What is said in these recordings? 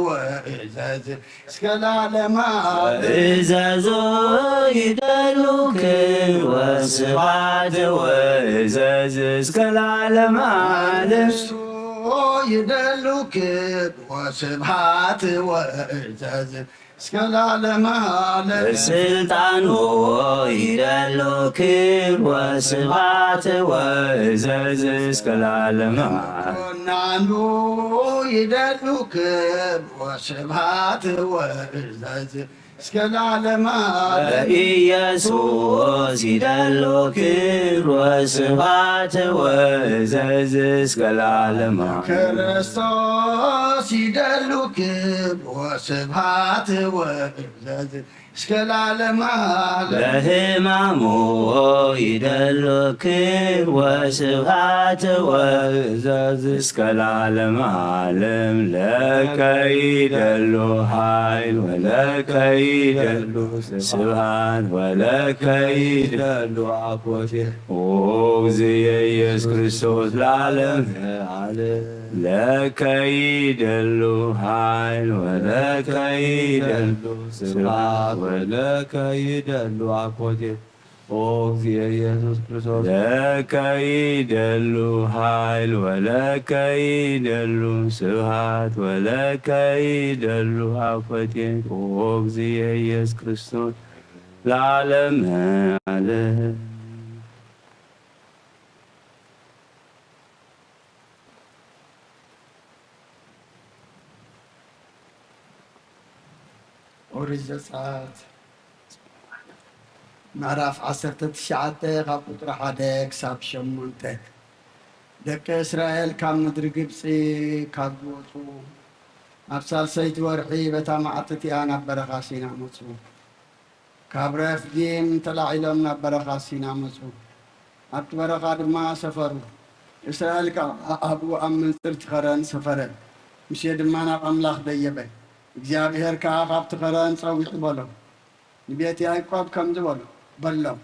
ወእዘዝ እስከ ለዓለመ ዓለም። እዘዞ ይደሉክን ወስብሐት ወእዘዝ እስከ ለዓለመ ዓለም። እዘዞ ይደሉክን ወስብሐት ወእዘዝ እስከ ለዓለመ ዓለም። ስልጣን ይደሉክን ወስብሐት ወእዘዝ እስከ ለዓለመ ዓለም። ወናኑ ይደሉክን ወስብሐት ወእዘዝ እስከ ለዓለመ ዓለም። ኢየሱስ ይደሉክን ወስብሐት ወእዘዝ እስከ ለዓለመ ዓለም። ክርስቶስ ይደሉክን ወስብሐት ወእዘዝ እስከ ለዓለመ ዓለም። ለሕማሙ ይደሉክን ወስብሐት ወእዘዝ እስከ ለዓለመ ዓለም። ለከ ይደሉ ኃይል ወለከ ይደሉ ስብሐት ወለከ ይደሉ አኮቴ። ኦ እግዚእ ኢየሱስ ክርስቶስ ለዓለመ ዓለም። ለከ ይደሉ ኃይል ወለከ ይደሉ ስብሐት ወለከ ይደሉ አኮቴ። ኦ እግዚእ ኢየሱስ ክርስቶስ። ለከ ይደሉ ኃይል ወለከ ይደሉ ስብሐት ወለከ ይደሉ አኮቴ። ኦ እግዚእ ኢየሱስ ክርስቶስ ለዓለመ ዓለም። ኦሪት ዘጸአት ምዕራፍ ዓሰርተ ትሽዓተ ካብ ቁጽሪ ሓደ ክሳብ ሸሞንተ። ደቂ እስራኤል ካብ ምድሪ ግብጺ ካብ ዝወጹ ኣብ ሳልሰይቲ ወርሒ በታ መዓልቲ እቲኣ ናብ በረኻ ሲና መጹ። ካብ ረፍዲም ተላዒሎም ናብ በረኻ ሲና መጹ። ኣብቲ በረኻ ድማ ሰፈሩ። እስራኤል ከኣ ኣብኡ ኣብ መንጽርቲ ኸረን ሰፈረ። ሙሴ ድማ ናብ ኣምላኽ ደየበ። እግዚኣብሄር ከኣ ካብቲ ኸረን ጸዊዑ በሎ፣ ንቤት ያዕቆብ ከምዚ በሎ፣ በሎም፣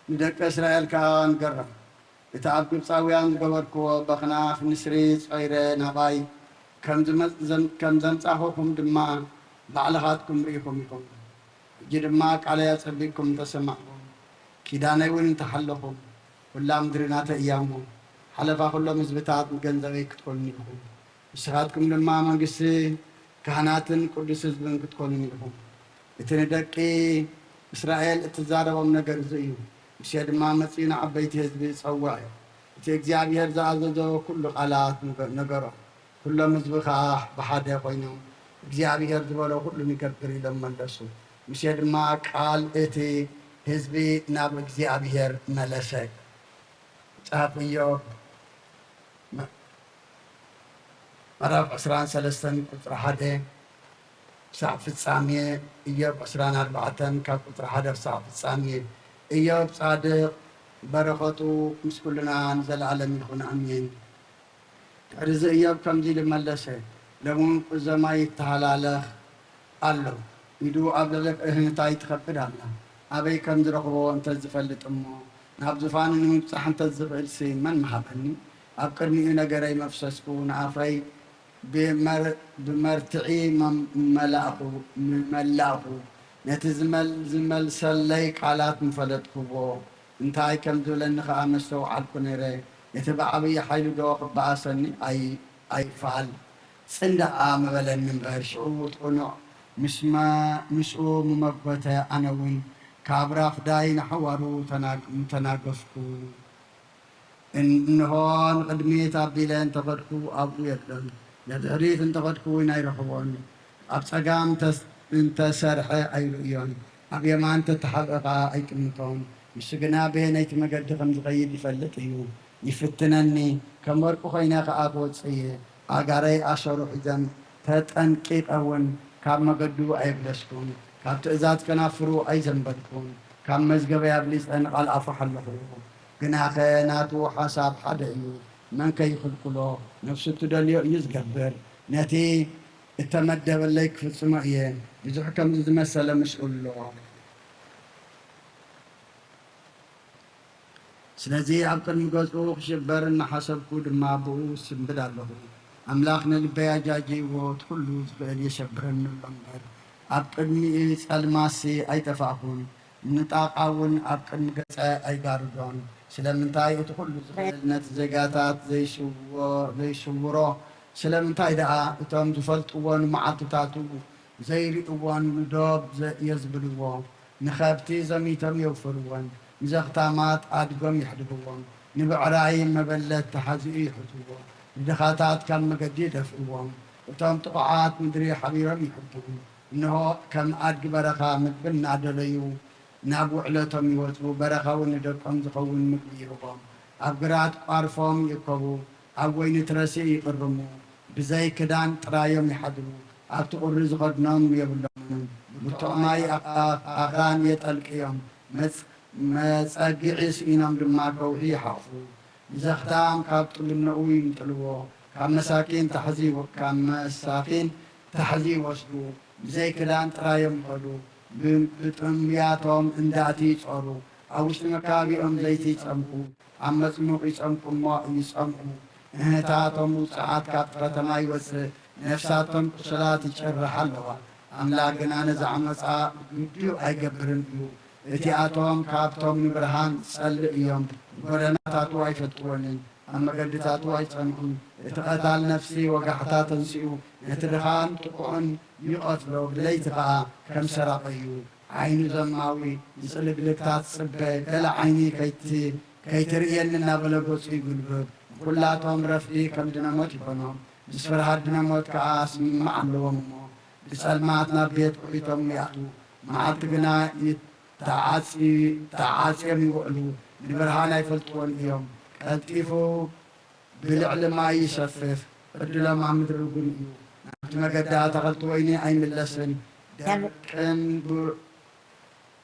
ንደቂ እስራኤል ከኣ ንገሮም፣ እቲ ኣብ ግብጻውያን ዝገበርክዎ በኽናፍ ንስሪ ጾይረ ናባይ ከም ዝመጽ-፣ ዘም-፣ ከም ዘምጻኹኹም ድማ ባዕልኻትኩም ርኢኹም ኢኹም። ሕጂ ድማ ቃለይ ኣጸቢቕኩም እንተ ሰማዕኩም፣ ኪዳነይ እውን እንተ ሓለኹም፣ ኵላ ምድሪ ናተይ እያ እሞ፣ ሓለፋ ኵሎም ህዝብታት ንገንዘበይ ክትኮኑኒ ኢኹም። ንስኻትኩም ድማ መንግስቲ፣ ካህናትን ቅዱስ ህዝብን ክትኮኑኒ ኢኹም። እቲ ንደቂ እስራኤል እትዛረቦም ነገር እዚ እዩ። ሙሴ ድማ መጺኡ ንዓበይቲ ህዝቢ ጸውዐ። እቲ እግዚኣብሄር ዝኣዘዞ ኵሉ ቃላት ነገ-፣ ነገሮም። ኵሎም ህዝቢ ኸኣ ብሓደ ኾይኖም፣ እግዚኣብሄር ዝበሎ ኹሉ ንገብር ኢሎም መለሱ። ሙሴ ድማ ቃል እቲ ህዝቢ ናብ እግዚኣብሄር መለሰ። መጽሓፍ ኢዮብ፣ መ-፣ ምዕራፍ ዕስራን ሰለስተን ቁጽሪ ሓደ ክሳዕ ፍጻሜ። ኢዮብ ዕስራን ኣርባዕተን ካብ ቁጽሪ ሓደ ክሳዕ ፍጻሜ። ኢዮብ ጻድቕ፣ በረኸቱ ምስ ኩልና ንዘለኣለም ይኹን፣ ኣሜን። ድሕሪ እዚ ኢዮብ ከምዚ ኢሉ መለሰ፣ ሎሚ እውን ቁዘማ ይተሃላለኽ ኣሎ፣ ኢዱ ኣብ ልዕሊ ክእህንታይ ትኸብድ ኣላ። ኣበይ ከም ዝረኽቦ እንተ ዝፈልጥ እሞ፣ ናብ ዙፋኑ ንምብጻሕ እንተ ዝኽእልሲ መን ምሃበኒ? ኣብ ቅድሚኡ ነገረይ መፍሰስኩ፣ ንኣፈይ ብመር-፣ ብመርትዒ መም-፣ መላእኹ፣ መላእኹ፣ ነቲ ዝመል-፣ ዝመልሰለይ ቃላት ምፈለጥኩዎ። እንታይ ከም ዝብለኒ ኸኣ መስተውዓልኩ ነይረ። ነቲ ብዓብዪ ሓይሉ ዶ ክበኣሰኒ ኣይ-፣ ኣይፋል ጽን ደኣ ምበለኒ እምበር፣ ሽዑ እቲ ቅኑዕ ምስ መ-፣ ምስኡ ምመጎተ፣ ኣነ እውን ካብ ራፍዳይ ንሓዋሩ ተና-፣ ምተናገፍኩ። እን-፣ እንሆ፣ ንቕድሚት ኣቢለ እንተ ኸድኩ፣ ኣብኡ የሎን፣ ንድሕሪት እንተ ኸድኩ እውን ኣይረኽቦን። ኣብ ጸጋም እንተ-፣ እንተ ሰርሐ ኣይርእዮን፣ ኣብ የማን እንተ ተሓብአ ኸኣ ኣይጥምቶን። ንሱ ግና በየነይቲ መገዲ ከም ዝኸይድ ይፈልጥ እዩ። ይፍትነኒ፣ ከም ወርቂ ኾይነ ኸኣ ክወጽእ እየ። ኣእጋረይ ኣሰሩ ሒዘን ተጠንቂቐ እውን ካብ መገዱ ኣየብለስኩን። ካብ ትእዛዝ ከናፍሩ ኣይዘንበልኩን። ካብ መዝገበይ ኣብሊጸ ንቓል ኣፉ ሓለኹ። ግናኸ ናቱ ሓሳብ ሓደ እዩ፣ መን ከ ይኽልክሎ? ነፍሱ እትደልዮ እዩ ዝገብር። ነቲ እተመደበለይ ክፍጽሞ እየ። ብዙሕ ከምዚ ዝመሰለ ምስኡ ኣሎ። ስለዚ ኣብ ቅድሚ ገጹ ክሽበር እናሓሰብኩ ድማ ብኡ ስንብድ ኣለኹ። ኣምላኽ ንልበይ ኣጃጅይዎ፣ እቲ ኹሉ ዝኽእል የሸብረኒ ኣሎ እምበር፣ ኣብ ቅድሚኡ ጸልማሲ ኣይጠፋእኹን፣ ንጣቓ እውን ኣብ ቅድሚ ገጸ ኣይጋርዶን። ስለምንታይ እቲ ኹሉ ዝኽእል ነቲ ዜጋታት ዘይስዎ-፣ ዘይስውሮ? ስለምንታይ ደኣ እቶም ዝፈልጥዎ ንመዓልትታቱ ዘይርእዎን ዶብ ዘ-፣ የዝብልዎ? ንኸብቲ ዘሚቶም የውፍርወን፣ ንዘኽታማት ኣድጎም የሕድግዎም፣ ንብዕራይ መበለት ተሓዚኡ ይሕዝዎ፣ ንድኻታት ካብ መገዲ ይደፍእዎም። እቶም ጥቑዓት ምድሪ ሓቢሮም ይሕብኡ። እንሆ፣ ከም ኣድጊ በረኻ ምግቢ እናደለዩ ናብ ውዕለቶም ይወጹ፣ በረኻ እውን ንደቆም ዝኸውን ምግቢ ይህቦም። ኣብ ግራት ቋርፎም ይእከቡ፣ ኣብ ወይኒ ትረሲ ይቕርሙ፣ ብዘይ ክዳን ጥራዮም ይሓድሩ፣ ኣብቲ ቁሪ ዝኸድኖም የብሎምን። ብርቱዕ ማይ ኣኽ-፣ ኣኽ-፣ ኣኽራን የጠልቅዮም፣ መጽ-፣ መጸግዒ ስኢኖም ድማ ከውሒ ይሓቑፉ። ንዘኽታም ካብ ጥልነኡ ይምጥልዎ፣ ካብ መሳኪን ታሕዚ ይወ-፣ ካብ መሳኪን ታሕዚ ይወስዱ፣ ብዘይ ክዳን ጥራዮም ይኸዱ፣ ብ-፣ ብጥምያቶም እንዳእቲ ይጾሩ፣ ኣብ ውሽጢ መካባቢኦም ዘይቲ ይጸምቁ፣ ኣብ መጽሙቕ ይጸምቁ እሞ ይጸምኡ። እህታቶም ውጹዓት ካብቲ ከተማ ይወጽእ፣ ነፍሳቶም ቁሱላት ይጭርሓ ኣለዋ። ኣምላኽ ግና ነዚ ዓመጻ ግዱእ ኣይገብርን እዩ። እቲኣቶም ካብቶም ንብርሃን ዝጸልእ እዮም፣ ንጎደናታቱ ኣይፈልጥዎንን፣ ኣብ መገድታቱ ኣይጸንዑን። እቲ ቐታል ነፍሲ ወጋሕታ ተንሲኡ፣ ነቲ ድኻን ጥቑዕን ይቐትሎ፣ ብለይቲ ኸኣ ከም ሰራቒ እዩ። ዓይኑ ዘማዊ ንጽልግልግታ ትጽበ፣ ገለ ዓይኒ ከይቲ-፣ ከይትርእየኒ እናበለ ገጹ ይጉልብብ። ንኹላቶም ረፍዲ ከም ድነ ሞት ይኾኖም፣ ምስ ፍርሃት ድነ ሞት ከኣ ስምምዕ ኣለዎም እሞ፣ ብጸልማት ናብ ቤት ቁሒቶም ይኣትዉ። መዓልቲ ግና ይተዓጽ-፣ ተዓጽዮም ይውዕሉ፣ ንብርሃን ኣይፈልጥዎን እዮም። ቀልጢፉ ብልዕሊ ማይ ይሰፍፍ፣ ዕድሎም ኣብ ምድሪ ርጉም እዩ። ናብቲ መገዲ ኣታኽልቲ ወይኒ ኣይምለስን፣ ደርቅን ብ-፣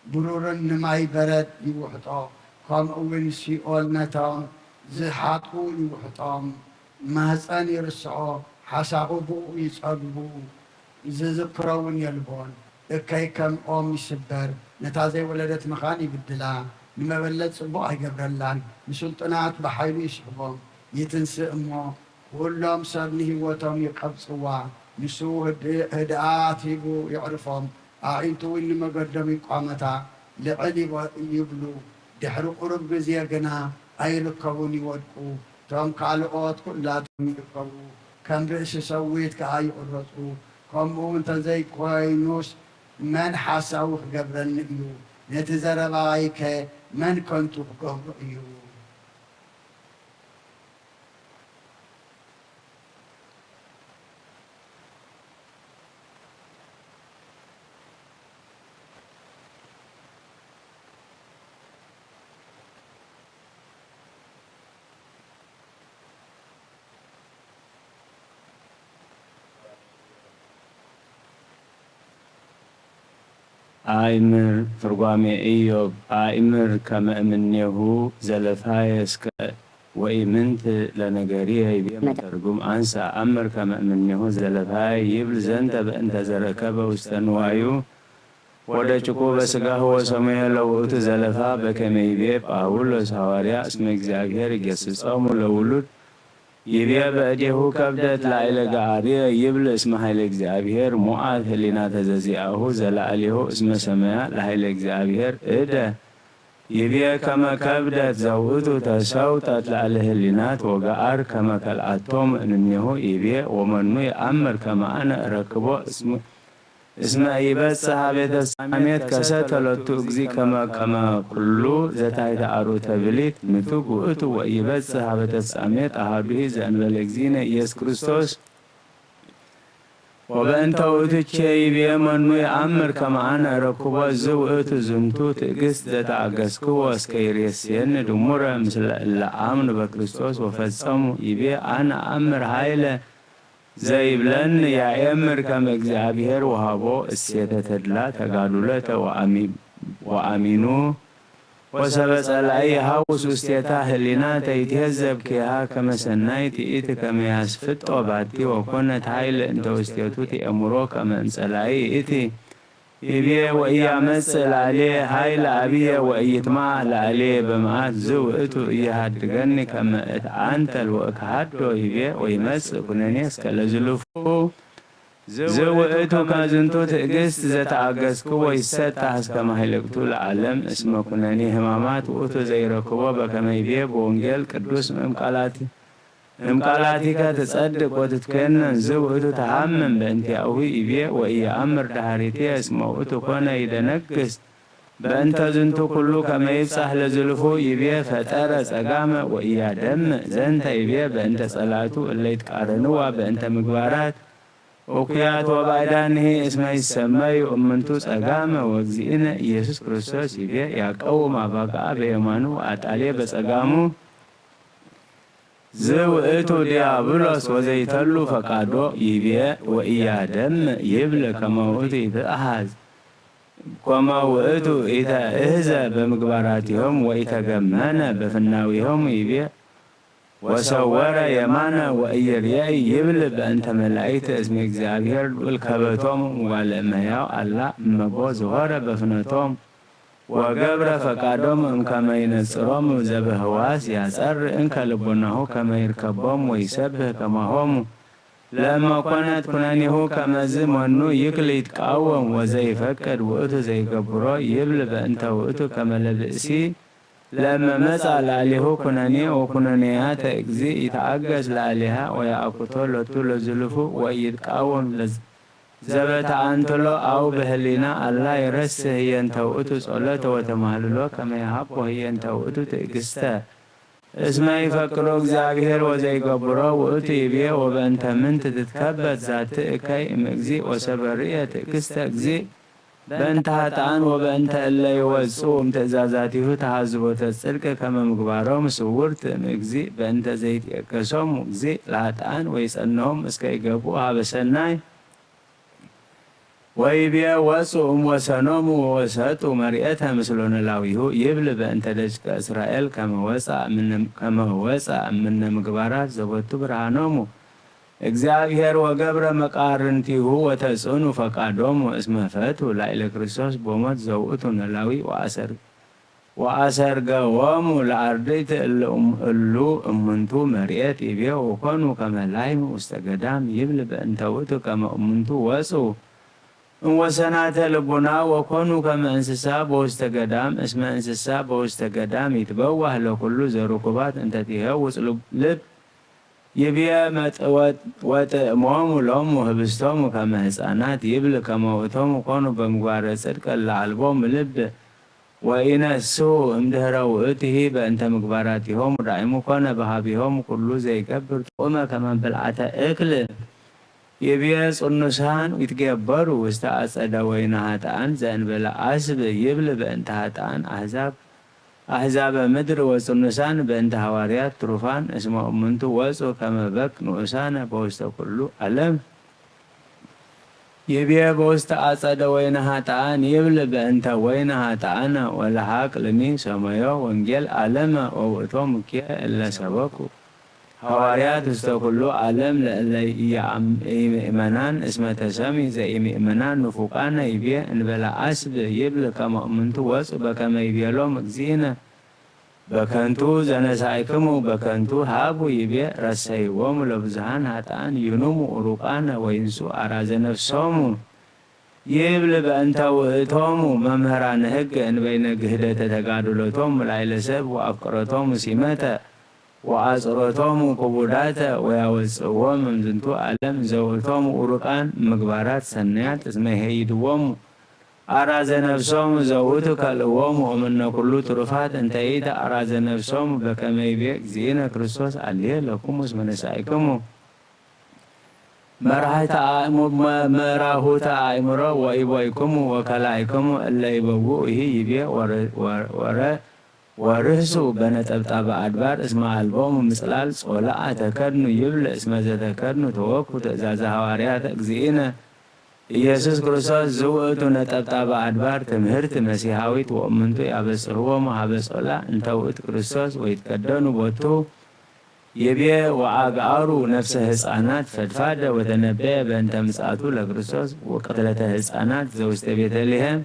ብሩርን ንማይ በረድ ይውሕጦ፣ ከምኡ እውን ሲኦል ነቶም ዝሓጥኡ ይውሕጦም። ማህፀን ይርስዖ፣ ሓሳኹ ብኡ ይጸግቡ፣ ዝዝክሮ እውን የልቦን። እከይ ከም ኦም ይስበር፣ ነታ ዘይወለደት መኻን ይብድላ፣ ንመበለት ጽቡቕ ኣይገብረላን፣ ንስልጡናት ብሓይሉ ይስሕቦም። ይትንስእ እሞ፣ ኩሎም ሰብ ንህይወቶም ይቐብጽዋ፣ ንሱ ህድ-፣ ህድኣት ሂቡ የዕርፎም። ኣዒንቱ እውን ንመገዶም ይቋመታ፣ ልዕል ይበ-፣ ይብሉ። ድሕሪ ቁሩብ ግዜ ግና ኣይርከቡን፣ ይወድቁ። እቶም ካልኦት ኩላቶም ይርከቡ፣ ከም ርእሲ ሰዊት ከኣ ይቑረጹ። ከምኡ እንተዘይኮይኑስ፣ መን ሓሳዊ ክገብረኒ እዩ? ነቲ ዘረባይከ መን ከንቱ ክገብሮ እዩ? ኣእምር። ትርጓሜ ኢዮብ። ኣእምር ከመ እምኔሁ ዘለፋየ እስከ ወኢምንት ለነገርየ ይቤ መተርጉም። አንሰ አእምር ከመ እምኔሁ ዘለፋየ ይብል ዘንተ በእንተ ዘረከበ ውስተ ንዋዩ ወደጭቁ በስጋሁ ወሰሙየ ለውእቱ ዘለፋ በከመ ይቤ ጳውሎስ ሐዋርያ እስመ እግዚአብሔር ይገስጾሙ ለውሉድ ይቤ በእዴሁ ከብደት ላዕለ ገአርየ ይብል እስመ ኃይለ እግዚአብሔር ሞዓት ህሊናተ ዘዚአሁ ዘለዓሌሁ እስመ ሰመያ ለኃይለ እግዚአብሔር እደ ይቤ ከመ ከብደት ዘውእቱ ተሰውጠት ላዕለ ህሊናት ወገአር ከመ ከልአቶም እምኔሁ ይቤ ወመኑ የአምር ከመ አነ እረክቦ እስመ እስመ ኢይበጽሕ ሀቤተ ፍጻሜት ከሰተ ሎቱ እግዚእ ከመ ከመ ኩሉ ዘታሕተ አርዑተ ብሊት ምቱግ ውእቱ ወኢይበጽሕ ሀቤተ ፍጻሜት አሐዱሂ ዘእንበለ እግዚእነ ኢየሱስ ክርስቶስ። ወበእንተ ውእቱቼ ይቤ መኑ የአምር ከመ አነ እረክቦ ዝውእቱ ዝንቱ ትእግስት ዘተአገስክዎ እስከ ይሬስየኒ ድሙረ ምስለ እለ አምኑ በክርስቶስ ወፈጸሙ ይቤ አነ አአምር ኃይለ ዘይብለን ያኤምር ከም እግዚኣብሔር ወሃቦ እሴተ ተድላ ተጋዱለተ ወአሚ-፣ ወአሚኑ ወሰበ ጸላኢ የሃውስ ውስቴታ ህሊና ተይትሄዘብ ኪሃ ከመ ሰናይ ትኢቲ ከመ ያስፍጦ ባቲ ወኮነት ኃይል እንተ ውስቴቱ ትኤምሮ ከመ እምጸላኢ ይእቲ። ይቤ ወኢያመጽእ ላዕሌ ኃይል አብየ ወኢይትማዕ ላዕሌ በመዓት ዝውእቱ ኢይሃድገኒ ከመ እትዓንተል ወእክሃዶ ይቤ ወይመጽእ ኩነኔ እስከ ለዝሉፉ ዝውእቱ ከመዝንቱ ትዕግስት ዘተአገስክዎ ይሰጣህ እስከ ማህለቅቱ ለዓለም እስመ ኩነኔ ህማማት ውእቱ ዘይረክቦ በከመ ይቤ በወንጌል ቅዱስ እምቃላቲ እምቃላቲከ ትጸድቅ ወትትከነን ዝውእቱ ተሃምም በእንቲአሁ ይቤ ወኢየአምር ዳህሪቴ እስመ ውእቱ ኮነ ይደነግስ በእንተ ዝንቱ ኩሉ ከመ ይብጻሕ ለዝልፉ ይቤ ፈጠረ ጸጋመ ወኢያደምእ ዘንተ ይቤ በእንተ ጸላቱ እለ ይትቃረንዋ በእንተ ምግባራት እኩያት ወባዕዳንሂ እስመ ይሰመዩ እምንቱ ጸጋመ ወእግዚእነ ኢየሱስ ክርስቶስ ይቤ ያቀውም አባግዓ በየማኑ ወአጣሌ በጸጋሙ ዝውእቱ ዲያብሎስ ወዘይተሉ ፈቃዶ ይቤ ወኢያደምእ ይብል ከመ ውእቱ ይትአሃዝ ከመ ውእቱ ኢተእህዘ በምግባራቲሆም ወኢተገመነ በፍናዊሆም ይቤ ወሰወረ የማነ ወኢይርኤይ ይብል በእንተ መላእክት እስመ እግዚአብሔር ልዑል ከበቶም እምጓለ እመሕያው አላ እመቦ ዝሆረ በፍኖቶም ወገብረ ፈቃዶም እምከመ ይነጽሮም ዘበህዋስ ያጸር እንከ ልቡናሁ ከመ ይርከቦም ወይሰብህ ከማሆሙ ለእመ ኮነት ኩነኔሁ ከመዝ መኑ ይክል ይትቃወም ወዘይፈቅድ ውእቱ ዘይገብሮ ይብል በእንተ ውእቱ ከመ ለብእሲ ለእመ መጻ ላዕሌሁ ኩነኔ ወኩነኔያተ እግዚእ ይትአገስ ላዕሌሃ ወየአኩቶ ሎቱ ለዝሉፉ ወኢይትቃወም ለዝ ዘበተአንትሎ አው በህሊና አላ ይረስህ ህየንተ ውእቱ ጸሎተ ወተማህልሎ ከመ ይሃቦ ህየንተ ውእቱ ትእግስተ እስመ ይፈቅዶ እግዚአብሔር ወዘይገብሮ ውእቱ ይቤ ወበእንተ ምንት ትትከበት ዛቲ እከይ እምእግዚእ ወሰበርየ ትእግስተ እግዚእ በእንተ ኃጥኣን ወበእንተ እለ ይወጽኡ እምትእዛዛቲሁ ተሃዝቦተ ጽድቅ ከመ ምግባሮም ስውርት እምእግዚእ በእንተ ዘይትየገሶም እግዚእ ለኃጥኣን ወይጸንሆም እስከ ይገብኡ ሀበ ሰናይ ወይቤ ወፁ እምወሰኖሙ ወወሰጡ መርኤተ ምስሎ ነላዊሁ ይብል በእንተ ደቂቀ እስራኤል ከመ ወፃ እምነ ምግባራት ዘቦቱ ብርሃኖሙ እግዚአብሔር ወገብረ መቃርንቲሁ ወተጽዕኑ ፈቃዶሙ እስመ ፈቱ ላዕለ ክርስቶስ ቦሞት ዘውእቱ ነላዊ ወአሰርገዎሙ ለአርድእት እሉ እምንቱ መርኤት ይቤ ወኮኑ ከመ ላይም ውስተ ገዳም ይብል በእንተ ውእቱ ከመ እምንቱ ወፁ እምወሰናተ ልቡና ወኮኑ ከመ እንስሳ በውስተ ገዳም እስመ እንስሳ በውስተ ገዳም ይትበዋህ ለኩሉ ዘርኩባት እንተ ትሄውፅ ልብ ይብየ ወጥእሞሙ ሎሙ ህብስቶሙ ከመ ህፃናት ይብል ከመ ውእቶሙ ኮኑ በምግባረ ጽድቅ እለ አልቦሙ ልብ ወኢነስሁ እምድህረ ውእትሂ በእንተ ምግባራቲሆሙ ዳይሙ ኮነ በሃቢሆሙ ኩሉ ዘይገብር ጥዑመ ከመ ብልዓተ እክል ይብየ ጽኑሳን ይትገበሩ ውስተ አጸደ ወይነ ኃጥኣን ዘእንበለ አስብ ይብል በእንተ ኃጥኣን አሕዛብ አሕዛበ ምድር ወጽኑሳን በእንተ ሐዋርያት ትሩፋን እስመ እሙንቱ ወፁ ከመ በግ ንኡሳነ በውስተ ኩሉ ዓለም ይብየ በውስተ አጸደ ወይነ ኃጥኣን ይብል በእንተ ወይነ ኃጥኣነ ወለሐቅልኒ ሰመዮ ወንጌል ዓለመ ወውእቶም እኪየ እለ ሰበኩ ሐዋርያት ውስተ ኩሉ ዓለም ለእለ ኢምእመናን እስመ ተሰሚ ዘኢምእመናን ንፉቃነ ይቤ እንበለ አስብ ይብል ከመ እምንቱ ወፁ በከመ ይቤሎም እግዚእነ በከንቱ ዘነሳይክሙ በከንቱ ሃቡ ይቤ ረሰይዎሙ ለብዙሃን ኃጥኣን ይኑሙ ኡሩቃነ ወይንሱ አራዘ ነፍሶሙ ይብል በእንተ ውእቶሙ መምህራነ ሕግ እንበይነ ግህደተ ተጋድሎቶሙ ላዕለ ሰብ ወአፍቅሮቶሙ ሲመተ ወአጽሮቶሙ ክቡዳተ ወያወጽእዎም እምዝንቱ ዓለም ዘውእቶሙ ኡሩቃን ምግባራት ሰናያት እስመ ይሄይድዎሙ አራዘ ነፍሶሙ ዘውእቱ ከልእዎሙ እምነ ኩሉ ትሩፋት እንተ ኢተ አራዘ ነፍሶሙ በከመ ይቤ እግዚእነ ክርስቶስ አልየ ለኩሙ እስመ ነሳይክሙ መራህተ አእሙ- መ- መራሁተ አእምሮ ወኢቦይክሙ ወከላይክሙ እለ ይበውኡ ይህ ይቤ ወረ- ወረ- ወርህሱ በነጠብጣበ አድባር እስመ አልቦሙ ምጽላል ጾላአ ተከድኑ ይብል እስመ ዘተከድኑ ተወኩ ትእዛዘ ሐዋርያት እግዚእነ ኢየሱስ ክርስቶስ ዝውእቱ ነጠብጣበ አድባር ትምህርት መሲሐዊት ወእምንቱ ያበጽሕዎሙ ሀበ ጾላ እንተ ውእት ክርስቶስ ወይትከደኑ ቦቱ ይቤ ወአግአሩ ነፍሰ ህፃናት ፈድፋደ ወተነበየ በእንተ ምጽአቱ ለክርስቶስ ወቅትለተ ህፃናት ዘውስተ ቤተልሔም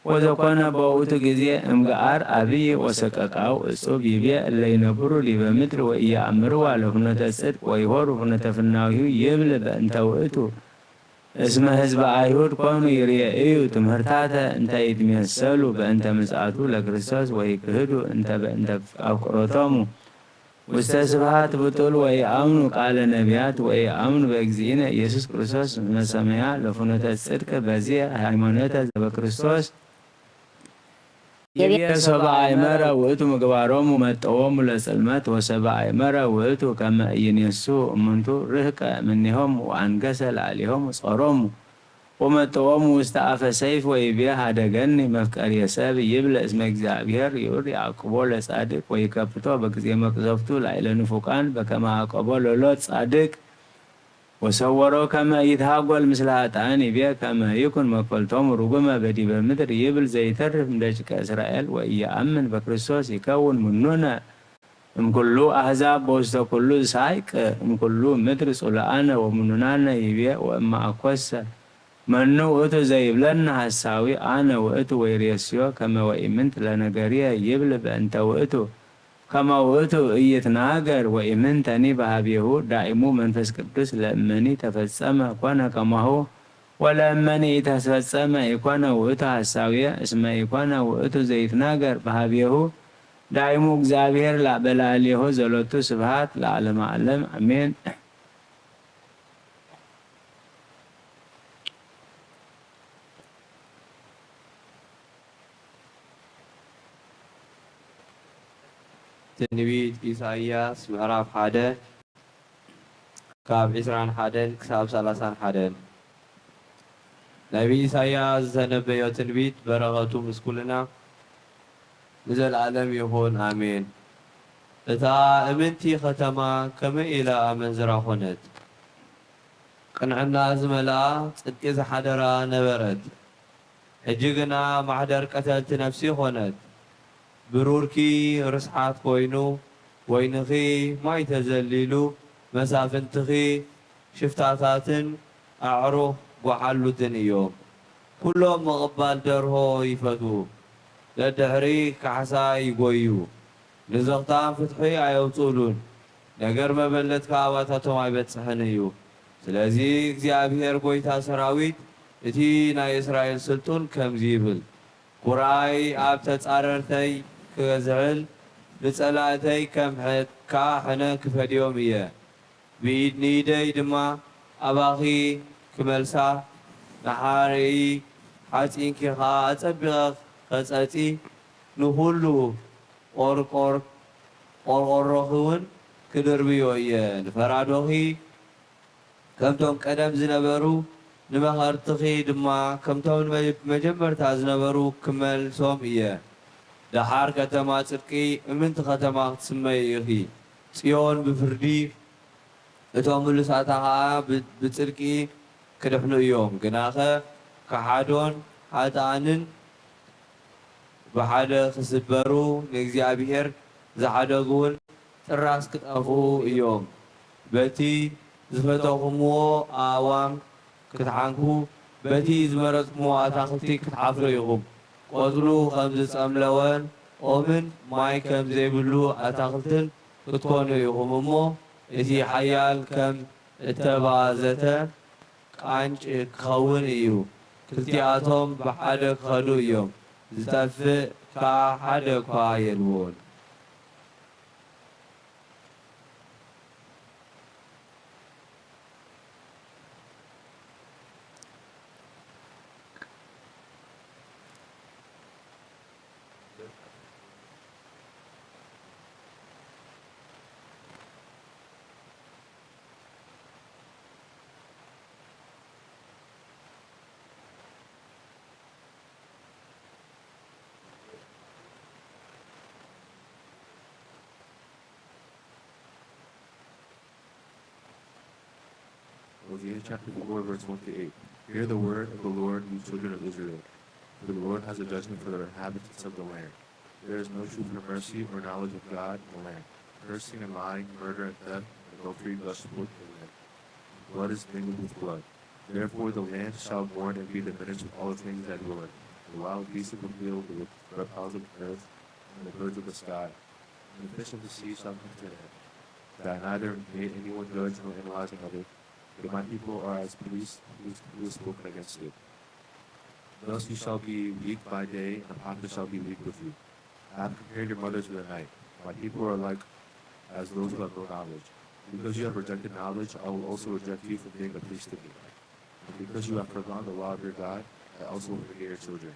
ወዘኮነ በውእቱ ጊዜ እምግአር አብይ ወሰቀቃው እጹብ ይቤ እለ ይነብሩ ዲበ ምድር ወኢየአምርዋ ለፍኖተ ጽድቅ ወይሆሩ ፍኖተ ፍናዊሁ ይብል በእንተ ውእቱ እስመ ህዝበ አይሁድ ኮኑ ይርኤዩ ትምህርታተ እንተ ይትሜሰሉ በእንተ ምጽአቱ ለክርስቶስ ወይክህዱ እንተ በእንተ አፍቅሮቶሙ ውስተ ስብሐት ብጡል ወኢአምኑ ቃለ ነቢያት ወኢአምኑ በእግዚእነ ኢየሱስ ክርስቶስ እስመ ሰመያ ለፍኖተ ጽድቅ በዚ ሃይማኖተ ዘበክርስቶስ ይቤ ሶበ አይመረ ውእቱ ምግባሮሙ መጠዎሙ ለጽልመት ወሶበ አይመረ ውእቱ ከመ ኢይኔሱ እሙንቱ ርህቀ እምኔሆሙ ወአንገሰ ላዕሌሆሙ ጾሮሙ ወመጠዎሙ ውስተ አፈ ሰይፍ ወይቤ ሀደገኒ መፍቀርየ ሰብ ይብል እስመ እግዚአብሔር ይዑር ይዓቅቦ ለጻድቅ ወይከፍቶ በጊዜ መቅሰፍቱ ላዕለ ንፉቃን በከመ አቀቦ ለሎጥ ጻድቅ ወሰወሮ ከመ ይትሃጎል ምስለ ኃጥኣን ይቤ ከመ ይኩን መክፈልቶም ርጉመ በዲበ ምድር ይብል ዘይተርፍ እምደቂቀ እስራኤል ወኢየአምን በክርስቶስ ይከውን ምኑነ እምኩሉ አሕዛብ በውስተ ኩሉ ሳይቅ እምኩሉ ምድር ጽሉአነ ወምኑናነ ይቤ ወእመ አኮሰ መኑ ውእቱ ዘይብለኒ ሐሳዊ አነ ውእቱ ወይሬስዮ ከመ ወኢምንት ለነገርየ ይብል በእንተ ውእቱ ከመ ውእቱ ኢይትናገር ወኢምንተኒ በሀቤሁ ዳይሙ መንፈስ ቅዱስ ለእመኒ ተፈጸመ ኮነ ከማሁ ወለእመኒ ኢተፈጸመ ኢኮነ ውእቱ ሐሳውየ እስመ ኢኮነ ውእቱ ዘይትናገር በሀቤሁ ዳይሙ እግዚኣብሔር ላበላዕሌሁ ዘሎቱ ስብሐት ለዓለመ ዓለም አሜን። ትንቢት ኢሳይያስ ምዕራፍ ሓደ ካብ ዕስራን ሓደን ክሳብ ሰላሳን ሓደን። ነቢ ኢሳይያስ ዝተነበዮ ትንቢት በረኸቱ ምስ ኩልና ንዘለኣለም ይኹን፣ ኣሜን። እታ እምንቲ ኸተማ ከመይ ኢላ ኣመንዝራ ኾነት! ቅንዕና ዝመልኣ ጽድቂ ዝሓደራ ነበረት። ሕጂ ግና ማሕደር ቀተልቲ ነፍሲ ኾነት። ብሩርኪ ርስሓት ኮይኑ፣ ወይንኺ ማይ ተዘሊሉ፣ መሳፍንትኺ ሽፍታታትን ኣዕሩኽ ጓሓሉትን እዮም። ኩሎም ምቕባል ደርሆ ይፈትዉ፣ ደድሕሪ ካሕሳ ይጎዩ። ንዘኽታም ፍትሒ ኣየውጽኡሉን፣ ነገር መበለት ከኣ ኣባታቶም ኣይበጽሕን እዩ። ስለዚ እግዚኣብሄር ጐይታ ሰራዊት፣ እቲ ናይ እስራኤል ስልጡን ከምዚ ይብል፣ ቁርኣይ ኣብ ተጻረርተይ ክዝሕል፣ ንጸላእተይ ከም ከኣ ሕነ ክፈድዮም እየ። ብኢድ ንኢደይ ድማ ኣባኺ ክመልሳ፣ ንሓርኢ ሓጺንኪ ኸኣ ኣጸቢቐ ኸጸጺ፣ ንኹሉ ቖርቆር-፣ ቖርቆሮኺውን ክድርብዮ እየ። ንፈራዶኺ ከምቶም ቀደም ዝነበሩ፣ ንመኸርትኺ ድማ ከምቶም ንመ-፣ መጀመርታ ዝነበሩ ክመልሶም እየ። ደሓር ከተማ ጽድቂ፣ እምንቲ ኸተማ ክትስመዪ ኢኺ። ጽዮን ብፍርዲ፣ እቶም ምሉሳታ ኸኣ ብ-፣ ብጽድቂ ክድሕኑ እዮም። ግናኸ ከሓዶን ኃጥኣንን ብሓደ ክስበሩ፣ ንእግዚኣብሔር ዝሓደጉውን ጥራስ ክጠፍኡ እዮም። በቲ ዝፈተኹምዎ ኣእዋም ክትሓንኩ፣ በቲ ዝመረጽኩምዎ ኣታኽልቲ ክትሓፍሩ ኢኹም። ቆጽሉ ከም ዝጸምለወን ኦምን ማይ ከም ዘይብሉ ኣታኽልትን ክትኮኑ ኢኹም እሞ፣ እቲ ሓያል ከም እተባዘተ ቃንጭ ክኸውን እዩ። ክልቲኣቶም ብሓደ ክኸዱ እዮም፣ ዝጠፍእ ከኣ ሓደ እኳ የልቦን። Hosea chapter four, verse one to eight. Hear the word of the Lord, you children of Israel. For the Lord has a judgment for the inhabitants of the land. There is no truth or mercy or knowledge of God in the land. Cursing and lying, murder and theft, and adultery gush forth in the land. Blood is mingled with blood. Therefore the land shall mourn and be diminished with all the things that dwell in it. The wild beasts of the field, the reptiles of the earth, and the birds of the sky, and the fish of the sea shall come to an end, that neither may anyone judge nor analyze another, but my people are as priests who who have spoken against it. Thus you shall be weak by day, and the prophet shall be weak with you. I have compared your mothers to the night. My people are like as those who have no knowledge. Because you have rejected knowledge, I will also reject you from being a priest to me. And because you have forgotten the law of your God, I also will forget your children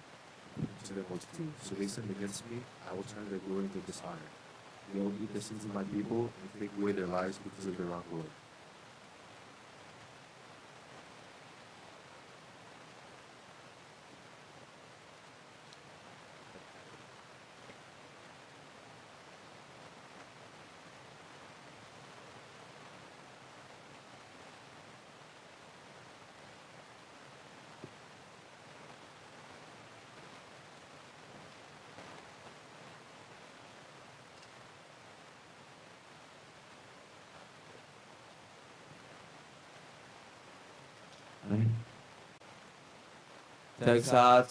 to their multitude. So they sinned against me, I will turn their glory into dishonor. They will eat the sins of my people and take away their lives because of their wrongdoing. ተግሳጽ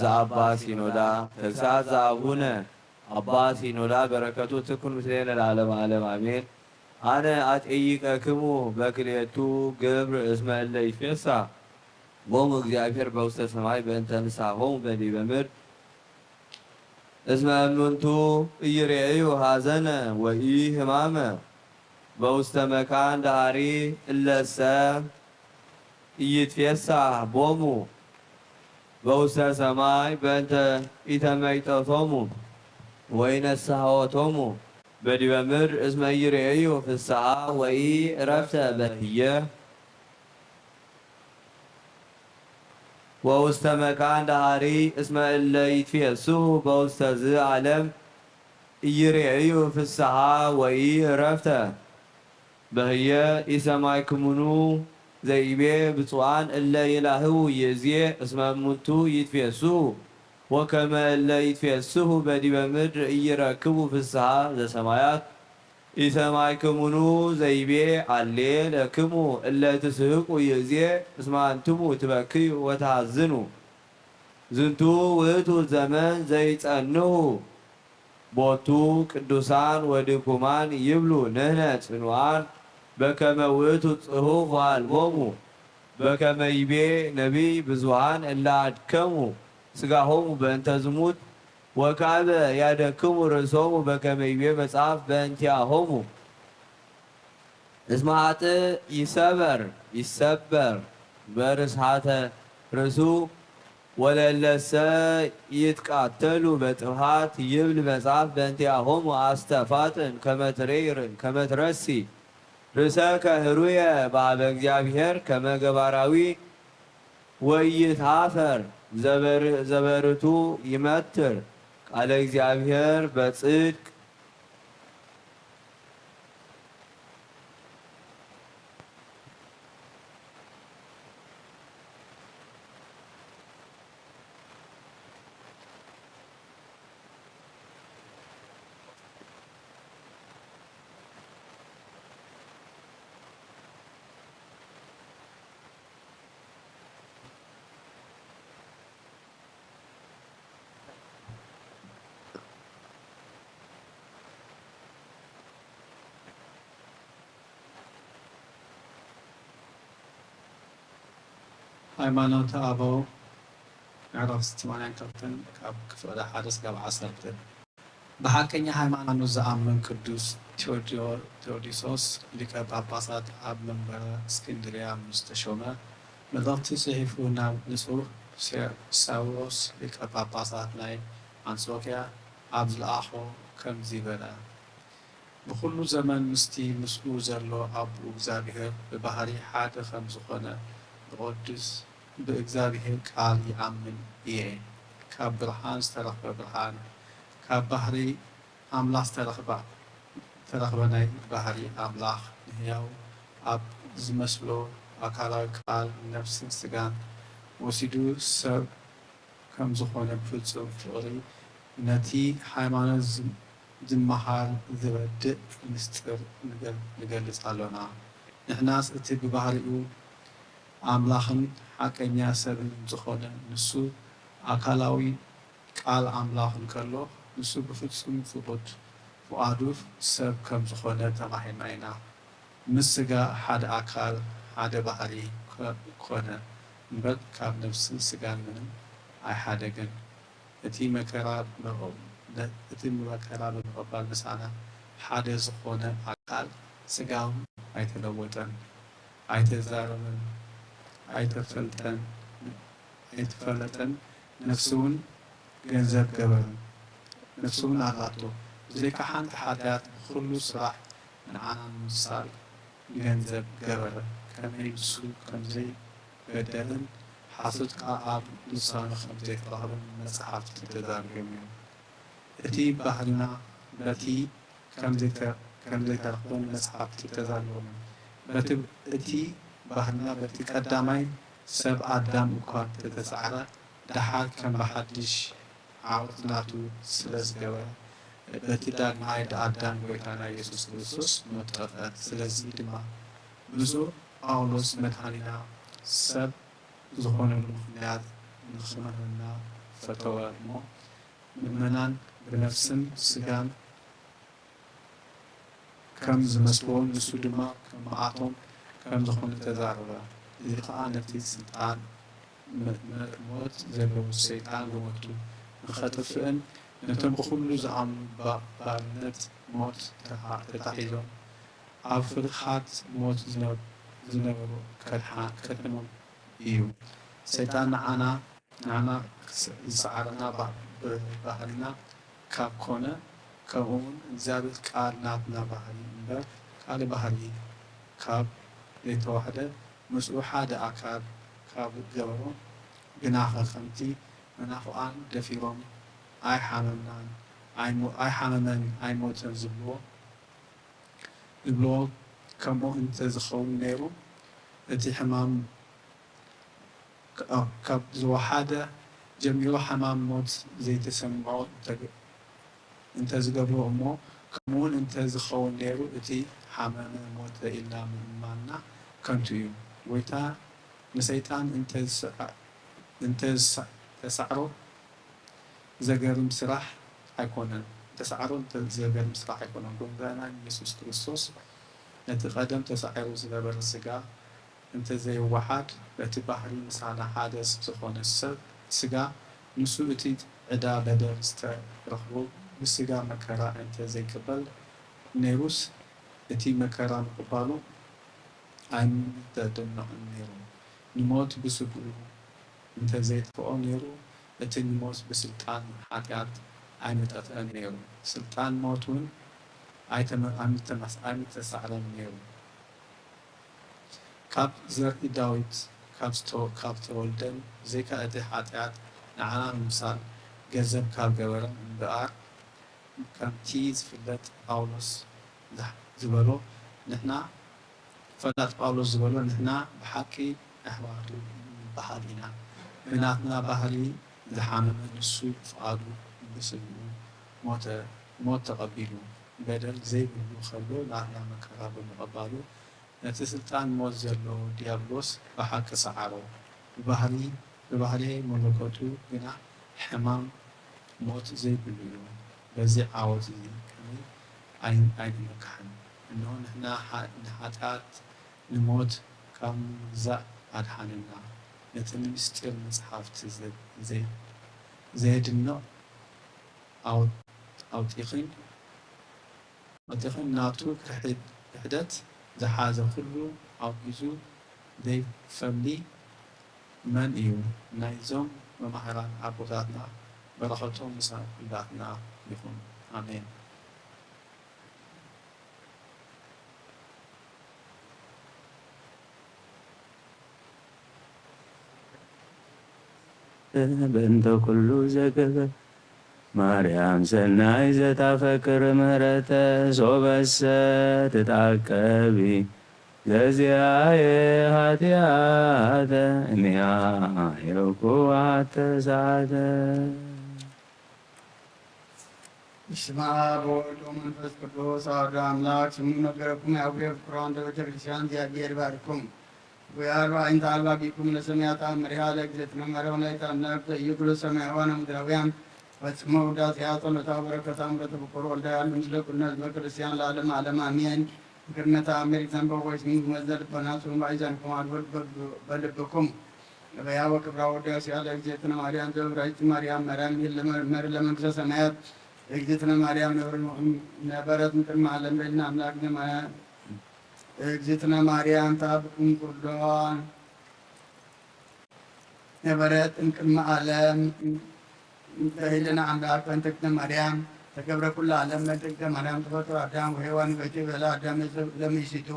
ዘኣባ ሲኖዳ፣ ተግሳጽ ዘኣቡነ ኣባ ሲኖዳ በረከቱ ትኩን ምስሌነ ለዓለመ ዓለም ኣሜን። ኣነ ኣጠይቀክሙ በክልኤቱ ግብር እስመ እለ ይትፌሳ ቦሙ እግዚኣብሔር በውስተ ሰማይ በእንተ ንስሐሆሙ በዲበ ምድር እስመ እምንቱ ኢይሬእዩ ሐዘነ ወኢሕማመ በውስተ መካን ደሃሪ እለሰ ኢይትፌሳህ ቦሙ በውስተ ሰማይ በእንተ ኢተመይጠቶሙ ወኢነስሐወቶሙ በዲበ ምድር እስመ ኢይሬእዩ ፍስሓ ወኢዕረፍተ በህየ ወውስተ መካን ደሃሪ እስመ እለ ይትፌስሑ በውስተ ዝ ዓለም ኢይሬእዩ ፍስሓ ወኢዕረፍተ በህየ ኢሰማዕክሙኑ ዘይቤ ብፁዓን እለ ይላህው ይእዜ እስመ እሙንቱ ይትፌስሑ ወከመ እለ ይትፌስሑ በዲበ ምድር ኢይረክቡ ፍስሓ ዘሰማያት ኢሰማዕክሙኑ ዘይቤ አሌ ለክሙ እለ ትስሕቁ ይእዜ እስመ አንትሙ ትበክዩ ወተሐዝኑ። ዝንቱ ውእቱ ዘመን ዘይጸንሁ ቦቱ ቅዱሳን ወድኩማን ይብሉ ንሕነ ጽኑዓን በከመ ውእቱ ጽሑፍ ወአልቦሙ በከመ ይቤ ነቢይ ብዙኃን እለ አድከሙ ሥጋሆሙ በእንተ ዝሙት ወካዕበ ያደክሙ ርእሶሙ በከመ ይቤ መጽሐፍ በእንቲአሆሙ። እስመ ኃጥእ ይሰበር ይሰበር በርስሓተ ርእሱ ወለለሰ ይትቃተሉ በጥብሓት ይብል መጽሐፍ በእንቲአሆሙ አስተፋጥን ከመ ትሬር ከመ ትረሲ ርእሰከ ህሩየ በሀበ እግዚአብሔር ከመ ገባራዊ ወኢይትሃፈር ዘበርቱ ይመትር ቃለ እግዚአብሔር በጽድቅ። ሃይማኖተ ኣበው ምዕራፍ ሰማንያን ክልተን ካብ ክፍለ ሓደ እስካብ ዓሰርተ። ብሓቀኛ ሃይማኖት ዝኣምን ቅዱስ ቴዎዲሶስ ሊቀ ጳጳሳት ኣብ መንበረ እስክንድርያ ምስ ተሾመ፣ መልእኽቲ ጽሒፉ ናብ ንጹህ ሳዊሮስ ሊቀ ጳጳሳት ናይ ኣንጾክያ ኣብ ዝለኣኾ ከምዚ በለ፣ ብኹሉ ዘመን ምስቲ ምስኡ ዘሎ ኣቦኡ እግዚኣብሔር ብባህሪ ሓደ ከም ዝኾነ ብቕዱስ ብእግዚኣብሔር ቃል ይኣምን እየ። ካብ ብርሃን ዝተረኽበ ብርሃን፣ ካብ ባህሪ ኣምላኽ ዝተረኽበ ናይ ባህሪ ኣምላኽ ንህያው ኣብ ዝመስሎ ኣካላዊ ክፋል ነፍስን ስጋን ወሲዱ ሰብ ከም ዝኾነ ብፍጹም ፍቕሪ ነቲ ሃይማኖት ዝመሃር ዝረድእ ምስጢር ንገ-፣ ንገልጽ ኣሎና። ንሕናስ እቲ ብባህሪኡ ኣምላኽን ሓቀኛ ሰብን ዝኾነ ንሱ ኣካላዊ ቃል ኣምላኽ እንከሎ፣ ንሱ ብፍጹም ፍቑድ ፍቓዱ ሰብ ከም ዝኾነ ተማሂርና ኢና። ምስ ስጋ ሓደ ኣካል፣ ሓደ ባህሪ ኮ-፣ ኮነ እምበር፣ ካብ ነፍስን ስጋን ምንም ኣይሓደገን። እቲ መከራ ብምቕ-፣ ነ-፣ እቲ መከራ ብምቕባል ምሳና ሓደ ዝኾነ ኣካል ስጋ እውን ኣይተለወጠን፣ ኣይተዛረበን፣ ኣይተፈልጠን፣ ኣይተፈለጠን፣ ነፍሱ እውን ገንዘብ ገበረ። ነፍሱ እውን ኣላቶ። ብዘይካ ሓንቲ ሓጢኣት ብኹሉ ስራሕ ንዓና ንምምሳል ገንዘብ ገበረ። ከመይ ንሱ ከም ዘይበደለን ሓሶት ከኣ ኣብ ልሳኑ ከም ዘይተረኽበን መጻሕፍቲ ተዛሪቦም እዮም። እቲ ባህልና በቲ ከም ዘይተ-፣ ከም ዘይተረኽበን መጻሕፍቲ ተዛሪቦም እዮም። በቲ፣ እቲ ባህልና በቲ ቀዳማይ ሰብ ኣዳም እኳ እንተተሳዕረ፣ ደሓር ከም ብሓድሽ ዓወት ናቱ ስለ ዝገበረ፣ በቲ ዳግማይ ኣዳም ጎይታና ኢየሱስ ክርስቶስ ሞት ጠፍአ። ስለዚ ድማ ብፁዕ ጳውሎስ መድኃኒና ሰብ ዝኾነሉ ምኽንያት ንኽምህረና ፈተወ እሞ፣ ምእመናን ብነፍስን ስጋን ከም ዝመስልዎ፣ ንሱ ድማ ከማኣቶም ከም ዝኾነ ተዛረበ። እዚ ኸኣ ነቲ ስልጣን ም-፣ ም-፣ ሞት ዘለዎ ሰይጣን ብሞቱ ንኸጥፍእን ነቶም ብኹሉ ዝኣምኑ ባ-፣ ባርነት ሞት ተታ-፣ ተታሒዞም ኣብ ፍርሃት ሞት ዝነ-፣ ዝነበሩ ከድሓ-፣ ከድሕኖም እዩ። ሰይጣን ንዓና፣ ንዓና ክስ-፣ ዝሰዓረና ባ-፣ ብ-፣ ባህልና ካብ ኮነ፣ ከምኡ እውን እግዚኣብሔር ቃል ናትና ባህሪ እምበር ካልእ ባህሪ ካብ ዘይተዋህደ፣ ምስኡ ሓደ ኣካል ካብ ገበሮ፣ ግናኸ ከምቲ መናፍቓን ደፊሮም ኣይሓመምናን፣ ኣይሞ-፣ ኣይሓመመን፣ ኣይሞተን ዝብልዎ፣ ዝብልዎ ከምኡ እንተ ዝኸውን ነይሩ፣ እቲ ሕማም ካ-፣ ካብ ዝወሓደ ጀሚሩ ሕማም ሞት ዘይተሰምዖ እንተ-፣ እንተ ዝገብሮ እሞ፣ ከምኡውን እንተ ዝኸውን ነይሩ፣ እቲ ሓመመ ሞተ ኢልና ምእማንና ከንቱ እዩ። ጐይታ ንሰይጣን እንተ ዝሰ-፣ እንተ ዝሰ-፣ ተሳዕሮ፣ ዘገርም ስራሕ ኣይኮነን። ተሳዕሮ እንተ ዘገርም ስራሕ ኣይኮነን። ጎይታና ኢየሱስ ክርስቶስ ነቲ ቀደም ተሳዒሩ ዝነበረ ስጋ እንተ ዘይወሓድ፣ በቲ ባህሪ ምሳና ሓደ ዝኾነ ሰብ ስጋ፣ ንሱ እቲ ዕዳ በደል ዝተረኽቦ ብስጋ መከራ እንተ ዘይቅበል ነይሩስ፣ እቲ መከራ ምቕባሉ ኣይምተደነቐን ነይሩ። ንሞት ብስግኡ እንተ ዘየጥፍኦ ነይሩ፣ እቲ ንሞት ብስልጣን ሓጢኣት ኣይምጠፍአን ነይሩ። ስልጣን ሞት እውን ኣይተመ-፣ ኣይምተመስ-፣ ኣይምተሳዕረን ነይሩ። ካብ ዘርኢ ዳዊት ካብ ዝተ-፣ ካብ ዝተወልደን ብዘይካ እቲ ሓጢኣት ንዓና ንምምሳል ገንዘብ ካብ ገበረን እምበኣር፣ ከምቲ ዝፍለጥ ጳውሎስ ዝሕ-፣ ዝበሎ፣ ንሕና፣ ፈላጥ ጳውሎስ ዝበሎ፣ ንሕና ብሓቂ ኣሕዋቱ ንበሃል ኢና። ብናትና ባህሪ ዝሓመመ ንሱ ብፍቓዱ ብስግኡ ሞተ፣ ሞት ተቐቢሉ። በደል ዘይብሉ ከሎ ናትና መከራ ብምቕባሉ፣ ነቲ ስልጣን ሞት ዘለዎ ዲያብሎስ ብሓቂ ሰዓሮ። ብባህሪ፣ ብባህርየ መለኮቱ ግና ሕማም ሞት ዘይብሉ እዩ። በዚ ዓወት እዚ ከመይ ኣይ-፣ ኣይንመካሕን። እንሆ ንሕና ሓ-፣ ንሓጢኣት ንሞት ካብ ምግዛእ ኣድሓነና። ነቲ ንምስጢር መጽሓፍቲ ዘ-፣ ዘይ-፣ ዘየድንቕ ኣው-፣ ኣውጢኺን፣ ኣውጢኺን ናቱ ክሕድ-፣ ክሕደት ዝሓዘ ኩሉ ኣውጊዙ ዘይፈሊ መን እዩ? ናይዞም መማህራን ኣቦታትና በረኸቶም ምሳና ኩላትና ይኹን። ኣሜን። በእንተ ኩሉ ዘገበ ማርያም ሰናይ ዘታፈቅር ምህረተ ሶበሰ ትጣቀቢ ዘዚኣየ ኃጢኣተ እኒኣ ሄውኩ ኣተ ሰዓተ። በስመ አብ ወወልድ ወመንፈስ ቅዱስ አሐዱ አምላክ። ስሙ ነገረኩም ያውየ ፍቅሯን ለቤተ ክርስቲያን እግዚአብሔር ባርኩም። ወያርባ አይንተ አልባ ቢኩም ለሰማያት አመሪሃ ለእግዝእትነ ማርያም ወላዲተ አምላክ ዘኢይኩሉ ሰማያውያን ወምድራውያን ፈጽሞ ውዳሴያ ጸሎታ በረከታ ምሕረተ ፍቁር ወልዳ ያሉ ምስለ ኩልነ ህዝበ ክርስቲያን ለዓለም ዓለም አሜን። ምክርነታ አሜሪክ ዘንበ ወይስ ምን መዘል በናሱ ማይዛን ከማል በልብኩም ገበያ ወክብራ ወዳሴ ያለ እግዝእትነ ማርያም ዘብራይት ማርያም መራን ለመንግስተ ሰማያት እግዝእትነ ማርያም ነበረት እምቅድመ ዓለም በልና አምላክ እግዝእትነ ማርያም ታብኩም ኩሎ ነበረት እምቅድመ ዓለም በህልና አምላክ በእንተ እግዝእትነ ማርያም ተገብረ ኩሉ ዓለም በእንተ እግዝእትነ ማርያም ተፈጥሮ አዳም ወሔዋን በቲ በለ አዳም ለሚሲቱ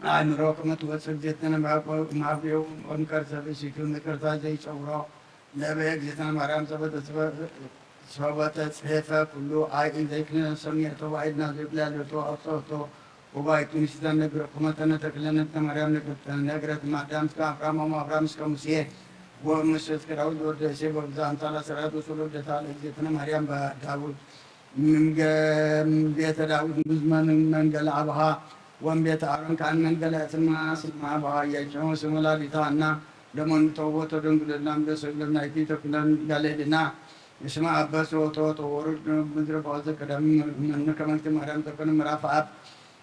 አእምሮ ከመ ትወፅእ እግዝእትነ ማርያም እምአፍሬሁ እምከርሰ ብእሲቱ ይቅርታ ዘይፀውሮ ለበ እግዝእትነ ማርያም ሰበተ ጽሔፈ ኩሉ አይ ዘይክነ ሰሚዕቶ ዋይድና ዘይብላልቶ አውፅኦቶ ጉባኤቱ ንሲተ ነግረኩመ ተነተክለነ እግዝእትነ ማርያም ነግረት ማዳም እስከ አብርሃም ወአብርሃም እስከ ሙሴ ወሙሴ እስከ ዳዊት ወደ እሴ ወብዛ አምሳላ ሰራት ወሶሎ ደታ ለእግዝእትነ ማርያም ዳዊት ቤተ ዳዊት ንጉስ መንገለ አብሃ ወንቤተ አሮን ከአነን ገለጽማ ስማ በአያቸው ስም ወላዲታ እና ለመኑ ተወቶ ድንግልና ምደሰግለም ናይቲ ተኩለን ገለልና እስመ አበስ ወቶ ተወሩድ ምድረ በአዘ ቀደም መኑ ከመንግስተ ማርያም ተኮነ ምዕራፍ አብ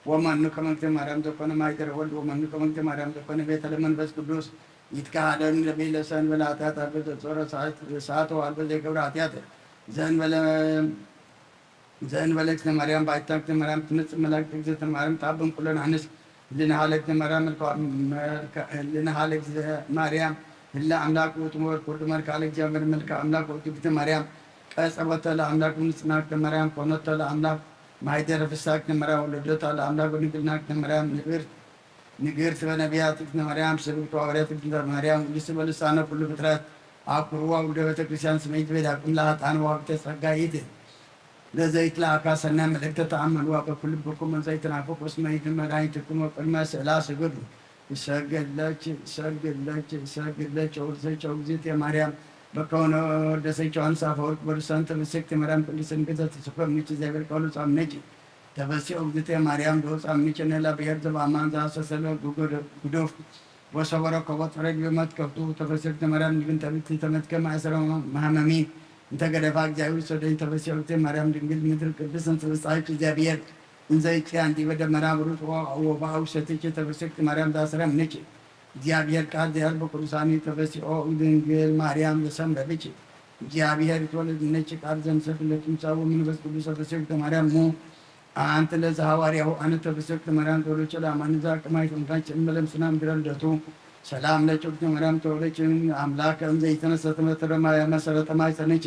ወመኑ ከመንግስተ ማርያም ተኮነ ማይደረ ወልድ ወመኑ ከመንግስተ ማርያም ተኮነ ቤተ ለመንፈስ ቅዱስ ይትካሃደን ለቤለ ሰንበለ ኃጢአት አልበ ዘጾረ ሰዓት ወአልበ ዘይገብረ ኃጢአት ዘንበለ ዘእንበለ እግዝእትነ ማርያም ባይታ እግዝእትነ ማርያም ትመጽእ መላእክት እግዝእትነ ማርያም ተአብን ኩለን አንስት ህልናሃ ለእግዝእትነ ማርያም መልክዓ መልክዓ- ህልናሃ ለእግዝእትነ ማርያም ህለ አምላክ ውእቱ ወርቅ ወልድ መልክዓ ለእግዚአብሔር መልክዓ አምላክ ውእቱ እግዝእትነ ማርያም ቀጸ ቦተ ለአምላክ ንጽሕና እግዝእትነ ማርያም ኮነቶ ለአምላክ ማይደረ ፍስሐ እግዝእትነ ማርያም ወለዶታ ለአምላክ ወድንግልና እግዝእትነ ማርያም ንብርት ንግርት በነቢያት እግዝእትነ ማርያም ስብክት ወሐዋርያት እግዝእትነ ማርያም ውድስት በልሳነ ኩሉ ፍጥረት አኩርዋ ውልደ ቤተ ክርስቲያን ስመይት ቤዳኩም ለአጣን ዋብተ ጸጋይት ለዘይትለአካ ሰናይ መልእክተ ተአመልዋ በኩልብኩም እንዘይትናፍቁ እስመ ይእቲ መድኃኒትኩም ወቅድመ ስእላ ስግዱ። ይሰግድ ለኪ ይሰግድ ለኪ ይሰግድ ለኪ ወርሰኪ እግዝእትየ ማርያም በከ ወነወደሰ ዮሐንስ አፈወርቅ በልሳን ተመሰክቲ ማርያም ቅድስት እንግዘ ተስፈ ምንጭ እግዚአብሔር ቃሉ ጻምነኪ ተፈሲ እግዝእትየ ማርያም ዶጻ ምንጭ ነላ ብሔር ዘባማን ዛሰሰለ ጉዶፍ ወሰበረ ከቦ ጸረግ በመትከፍቱ ተፈሰክተ ማርያም ድንግል ተብቲ ተመትከ ማእሰረ ማህመሚ እንተ ገደፋ እግዚአብሔር ሰደኝ ተፈሲ እግዝእትየ ማርያም ድንግል ምድር ቅድስት እንተ ተበሳጭ እግዚአብሔር እንዘ ይጽያ እንዲበ ደመራ ብሩት ወበአው ሰትች ተፈሰክተ ማርያም ዛሰረ ምንጭ እግዚአብሔር ቃል ዘያል በቅዱሳኒ ተፈሲኦ ድንግል ማርያም ዘሰምረ ብች እግዚአብሔር ይትወለድ ነች ቃል ዘምሰል ለትምጻኡ መንፈስ ቅዱስ ተፈሰክተ ማርያም ሙ አንቲ ለዘ ሐዋርያሁ አነ ተፈሰክተ ማርያም ተወለች ለአማንዛ ቅማይ ተምታች እመለም ስናም ድረ ልደቱ ሰላም ለኪ እግዝእትነ ማርያም ተወለች አምላክ እንዘ ይተነሰተ መሰረተ ማይ ሰነች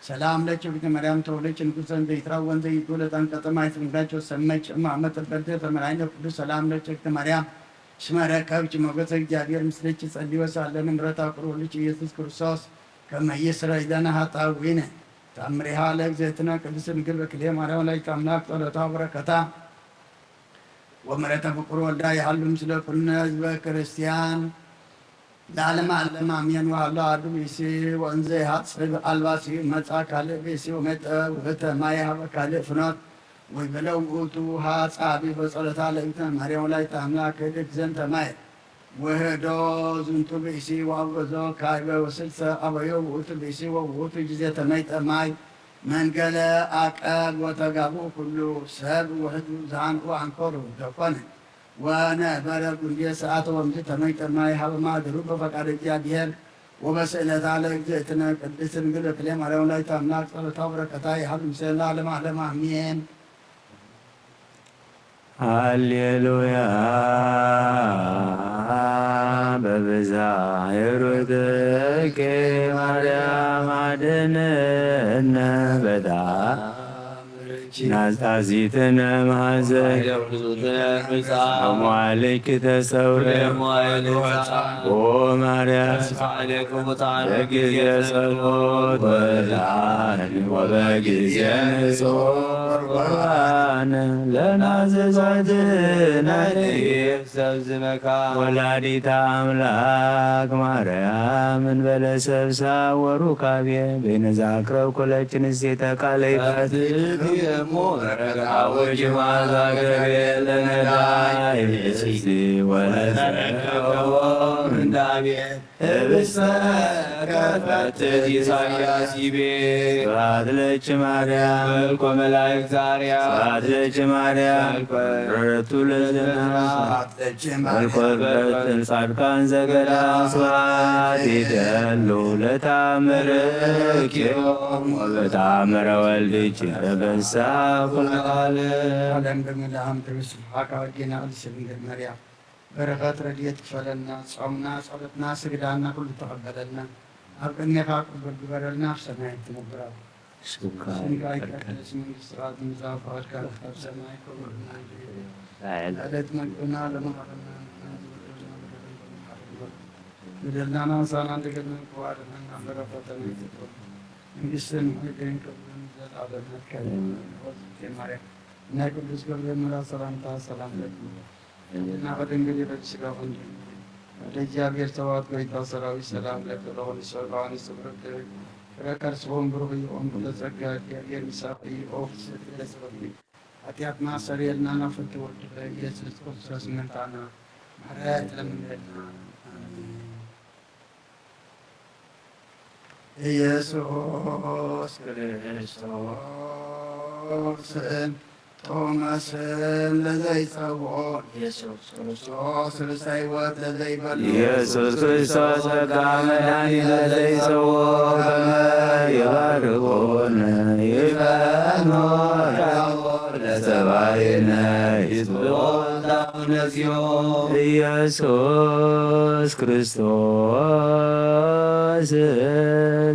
ሰላም ለኪ እግዝእትነ ማርያም ተወለች ንጉሰ እንዘ ይትራወ እንዘ ይትወለድ አንቀጸ ማይ ሰንጋቸው ሰመች እማ መተበልተ ተመራይነ ቅዱስ ሰላም ለኪ እግዝእትነ ማርያም እስመ ረከብኪ ሞገሰ እግዚአብሔር ምስሌኪ ጸልዮ ሳለን ምሕረት አቁር ወልኪ ኢየሱስ ክርስቶስ ከመ ይስረይ ለነ ኃጣውኢነ። ተአምሪሃ ለእግዝእትነ ቅድስት ድንግል በክልኤ ማርያም ወላዲተ አምላክ ጸሎታ ወበረከታ ወምሕረተ ፍቁር ወልዳ ይሃሉ ምስለ ኩልነ ህዝበ ክርስቲያን ለዓለመ ዓለም አሜን። ወሃሎ አሐዱ ብእሲ ወእንዘ ይሃጽብ አልባሲሁ መጻ ካልእ ብእሲ ወመጠ ውህተ ማይ ሀበ ካልእ ፍኖት ወይቤሎ ውእቱ ሀ ጻቢ በጸሎታ ለእግዝእትነ ማርያም ወላዲተ አምላክ ህድግ ዘንተ ማይ ወህዶ ዝንቱ ብእሲ ወአውገዞ ካይበ ወስልሰ አበዮ ውእቱ ብእሲ ወውእቱ ጊዜ ተመይጠ ማይ መንገለ አቀብ ወተጋቡ ኩሉ ሰብ ወህዝቡ ዝሃንቁ አንከሩ ደኮነ ወነበረ ጉንዴ ሰዓተ ወምዚ ተመይጠ ማይ ሀበ ማህደሩ በፈቃድ እግዚአብሔር ወበስእለታ ለእግዝእትነ ቅድስት ድንግል በክልኤ ማርያም ወላዲተ አምላክ ጸሎታ ወበረከታ ይሃሉ ምስለ ለዓለመ ዓለም አሜን። ሃሌሉያ በብዝኃ ኄሩትኪ ማርያም አድንነ በጣም ናዛዚትነ መሐዘ መዋልኪ ተሰውረ። ኦ ማርያም፣ በጊዜ ጸሎት ወጣን ወበጊዜ ንጹሕ ቁርባን ለናዘዛትነ ሰብ ዝመካ ወላዲታ ኣምላክ ማርያም እንበለ ሰብሳ ወሩካቤ በይነዛ ክረብ ኩለች ንስቴተ ቃለይ ፈትእሞ ረጋዊ ጅማዛ ገብየ ለነዳይ እስቲ ወለዘረከቦ ምንዳቤ ህብስተ ከፈትት ኢሳያስ ይቤ። ስብሐት ለኪ ማርያም። መልኮ መላእክት አርያ። ስብሐት ለኪ ማርያም። መልኮ ረቱ ለዘመን። ስብሐት ለኪ ማርያም። መልኮ ረቱ ጻድቃን ዘገዳም። ስብሐት ይደሉ ለታምርኪ ወበታምረ ወልድኪ ተበሳ ኩሉ ዓለም። ዓለም በመላእም ተበስብሐካ ወጌና ቅድስት ድንግል ማርያም። በረኸት ረድኤት ክፈለና፣ ጾምና፣ ጸሎትና፣ ስግዳና ኩሉ ተቐበለልና። ኣብ ቅድሜኻ ቅቡል ግበረልና፣ ኣብ ሰማይ እትነብር ኣቦ። ስምካ ይቀደስ፣ መንግስትኻ ትምጻእ፣ ፍቓድካ ኣብ ሰማይ ከምኡ እውን ኣብ ምድሪ። ዕለት መግብና ለመሃበና ንሕና ዝበደልና በደልና ንሓድግ በደልና ንሳና እንደገና ክዋደና እናፈረ ፈተና ይፈትወና። መንግስትን ኃይልን ክብርን ዘለዓለም ናትካ እዩ። ማርያም ናይ ቅዱስ ገብርኤል መልአክ ሰላምታ ሰላም ለኪ። እና ከድንግል ይበል ስጋኹን ድንግል። ወደ እግዚአብሔር ጸባኦት ጌታ ሰራዊት ሰላም ለኪ። ለሆን ሰብአን ስብርት ፍረ ከርስኹም ብሩኽ እዩ። ኦም ተጸጋ እግዚአብሔር ምሳኺ። ኦ ፍስሕቲ ለጸወቲ ኃጢአትና ሰርየልና ናፍቅቲ ወድኸ ኢየሱስ ክርስቶስ መታና ምሕረት ለምንልና። አሜን። ኢየሱስ ክርስቶስ ቶማስን ለዘይጸውዖ ኢየሱስ ክርስቶስ ርእሰ ሕይወት ለዘይበሉ ኢየሱስ ክርስቶስ ጸጋ መድኃኒት ለዘይጸውዖ ከመ ይባርኮነ ይፈኖ ለሰባይነ ይጽብሖ ነዚዮ። ኢየሱስ ክርስቶስ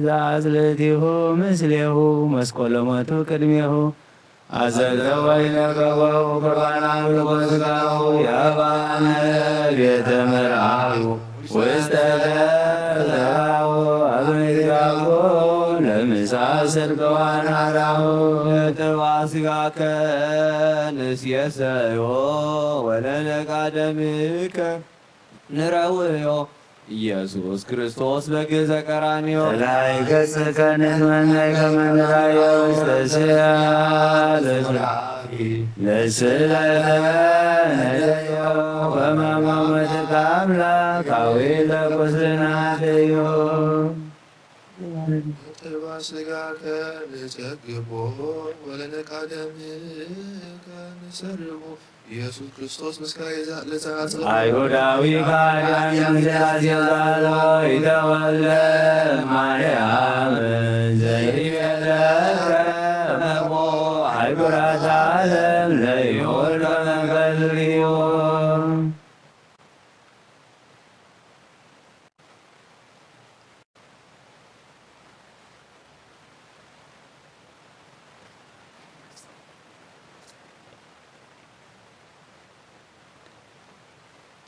ዘአጽልእቲሁ ምስሌሁ መስቀሎ ሞቱ ቅድሜሁ አዘዘ ወይነ ገበው ቁርባና አምልኮ ሥጋሁ የባነ ቤተ መርአሁ ውስተ ገዛሁ አበ ይትጋቦ ለምሳ ስርገዋን አራሁ። ነጥባ ሥጋከ ንሴሰዮ ወለነቃ ደምከ ንረውዮ። ኢየሱስ ክርስቶስ በግ ዘቀራንዮ። ጸላኢ ገጽከ ንትመነይ ከመ ንራዮ ውስተ ሲኦል። ለስለተ ነደዮ ወማማመትከ አምላካዊ ለቁስልና ደዮ። ጥባ ሥጋከ ንጸግቦ ወለነቃ ደምከ ንሰርቦ። ኢየሱስ ክርስቶስ ምስካየ ለዘአጽ አይሁዳዊ ከሃዲያን እንዘያዜዛሎ ይተወልደ ማርያም ዘይቤለከ መቦ አይጉራት ዓለም ለይሁድ ከመገልዮ።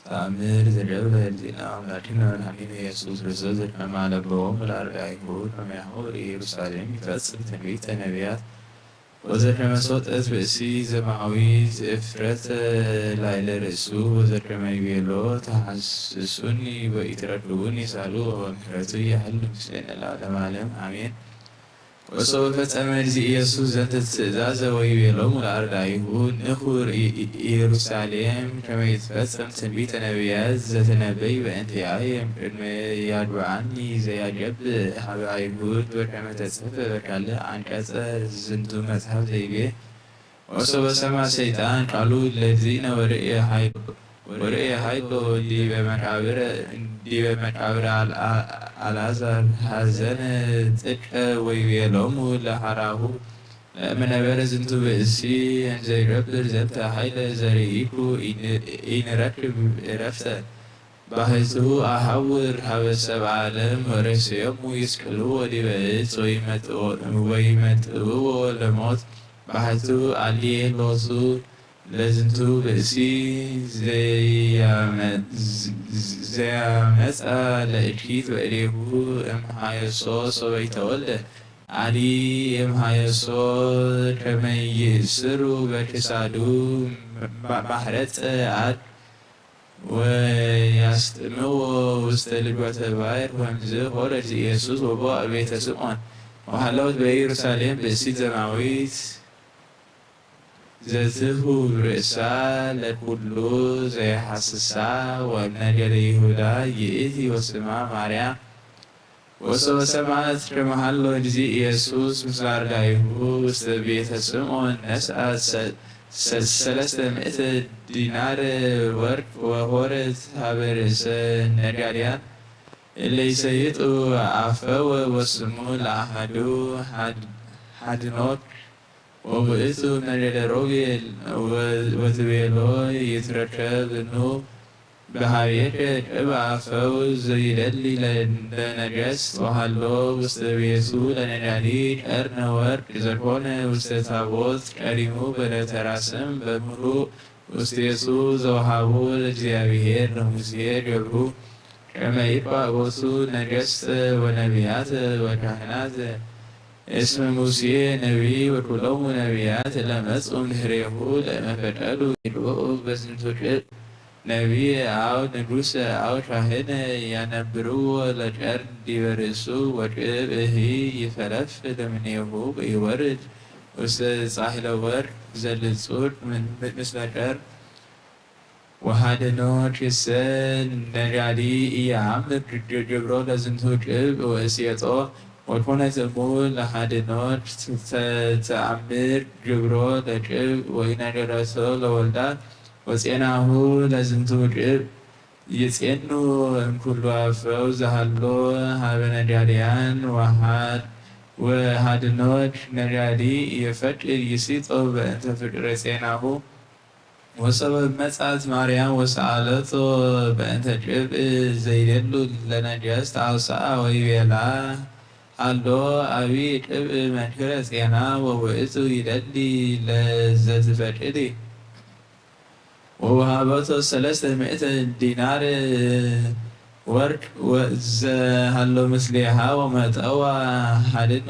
ተአምር ዘደብረ ህልዲና አምላክነ መድኃኒነ ኢየሱስ ክርስቶስ ዘድመማ ለበዎም ለአርአያሁ ከመያሁ ኢየሩሳሌም ይፈጽም ትንቢተ ነቢያት። ወዘከመ ሶጠት ብእሲ ዘማዊ ዘእፍረተ ላዕለ ርእሱ ወዘከመ ይቤሎ ተሐስሱኒ ወኢትረድኡኒ ሳሉ ወምሕረቱ ያህል ምስሌነ ለዓለመ ዓለም አሜን። ወሶበ ፈጸመ እግዚእ ኢየሱስ ዘንተ ትእዛዘ ወይቤሎሙ ለአርዳኢሁ ንኩር ኢየሩሳሌም ከመ ይትፈጸም ትንቢተ ነቢያት ዘተነበይ በእንቲአየ እምቅድመ ያድብዓኒ ዘያገብእ ሀበ አይሁድ ወከመ ተጽሕፈ በካልእ አንቀጸ ዝንቱ መጽሐፍ ዘይቤ ወሶበ ሰማ ሰይጣን ቃሉ ለእግዚእነ ወርእየ ኃይሎ ወርእየ ኃይሎ ዲበ መቃብር ዲበ መቃብር አልአ- አልዓዛር ሐዘነ ጥቀ ወይቤሎሙ ለሐራሁ ለእመነበረ ዝንቱ ብእሲ እንዘ ይገብር ዘንተ ኃይለ ዘርኢኩ ኢንረክብ ዕረፍተ። ባሕቱ አሐውር ሀበ ሰብአ ዓለም ወሬሰዮሙ ይስቅልዎ ዲበ ዕፅ ወይመጥዎ- ወይመጥውዎ ለሞት። ባሕቱ ኣልየ ሎቱ ለዝንቱ ብእሲ ዘያመ-፣ ዘያመጻ ለእኪት በእዴሁ እምሃየሶ ሶበይተወልደ። ኣሊ እምሃየሶ ከመይእስሩ በክሳዱ ማ-፣ ማሕረጸ ኣድ ወያስጥምዎ ውስተ ልጓተ ባሕር። ወምዝ ሆረ ኢየሱስ ወቦ ቤተ ስምዖን። ወሃለወት በኢየሩሳሌም ብእሲት ዘማዊት ዘትሁብ ርእሳ ለኩሉ ዘይሓስሳ ወእምነገደ ይሁዳ ይእቲ ወስማ ማርያም። ወሶበ ሰማዕት ከመሃሎ ጊዜ ኢየሱስ ምስለ አርዳኢሁ ውስተ ቤተ ስምዖን ነስአት ሰ-፣ ሰ-፣ ሰለስተ ምእተ ዲናር ወርቅ ወሆረት ሀበ ርእሰ ነጋድያን እለ ይሰይጡ አፈወ ወስሙ ለአሐዱ ሀድ-፣ ሀድኖክ ወውእቱ ነገደ ሮቤል ወ-፣ ወትቤሎ ይትረከብኑ በሀቤከ ቅብአ ፈውስ ዘይደሊ ለነገስት ወሃሎ ውስተ ቤቱ ለነዳዲ ቀርነ ወርቅ ዘኮነ ውስተ ታቦት ቀዲሙ በለተራስም በምሉእ ውስቴቱ ዘውሃቡ ለእግዚአብሔር ለሙሴ ገብሩ ከመ ይትባእ ቦቱ ነገስተ ወነቢያተ ወካህናተ። እስመ ሙሴ ነቢይ ወኩሎሙ ነቢያት ለመጹ እምድህሬሁ ለእመ ፈቀዱ ይግብኡ በዝንቱ ቅብ ነቢይ አው ንጉሰ አው ካህነ ያነብርዎ ለቀርድ ዲበ ርእሱ ወቅብ እሂ ይፈለፍል እምኔሁ ወይወርድ ውስተ ጻሕለ ወርቅ ዘልጹቅ ምን-፣ ምስለ ቀርድ ወሃድኖ ኪሰ ነጋዲ ኢየአምር ግ-፣ ግብሮ ለዝንቱ ቅብ ወእሴጦ ወኮነት እሙ ለሃድኖ ተ-፣ ተአምር ግብሮ ለቅብ ወኢነገረቶ ለወልዳ ወጼናሁ ለዝንቱ ቅብ ይጼኑ እምኩሉ አፈው ዘሃሎ ሀበ ነጋድያን ወሃድ-፣ ወሃድኖት ነጋዲ የፈቅድ ይሲጦ በእንተ ፍቅረ ጼናሁ። ወሰበብ መጻት ማርያም ወሰአለቶ በእንተ ቅብእ ዘይደሉ ለነገስት አውስአ ወይቤላ፣ ሃሎ አቢ ቅብእ መንክረ ጼና ወውእቱ ይደሊ ለዘትፈቅዲ። ወወሃበቶ ሰለስተ ምእተ ዲናር ወርቅ ወዘሃሎ ምስሌሃ ወመጠዋ ሃድኖ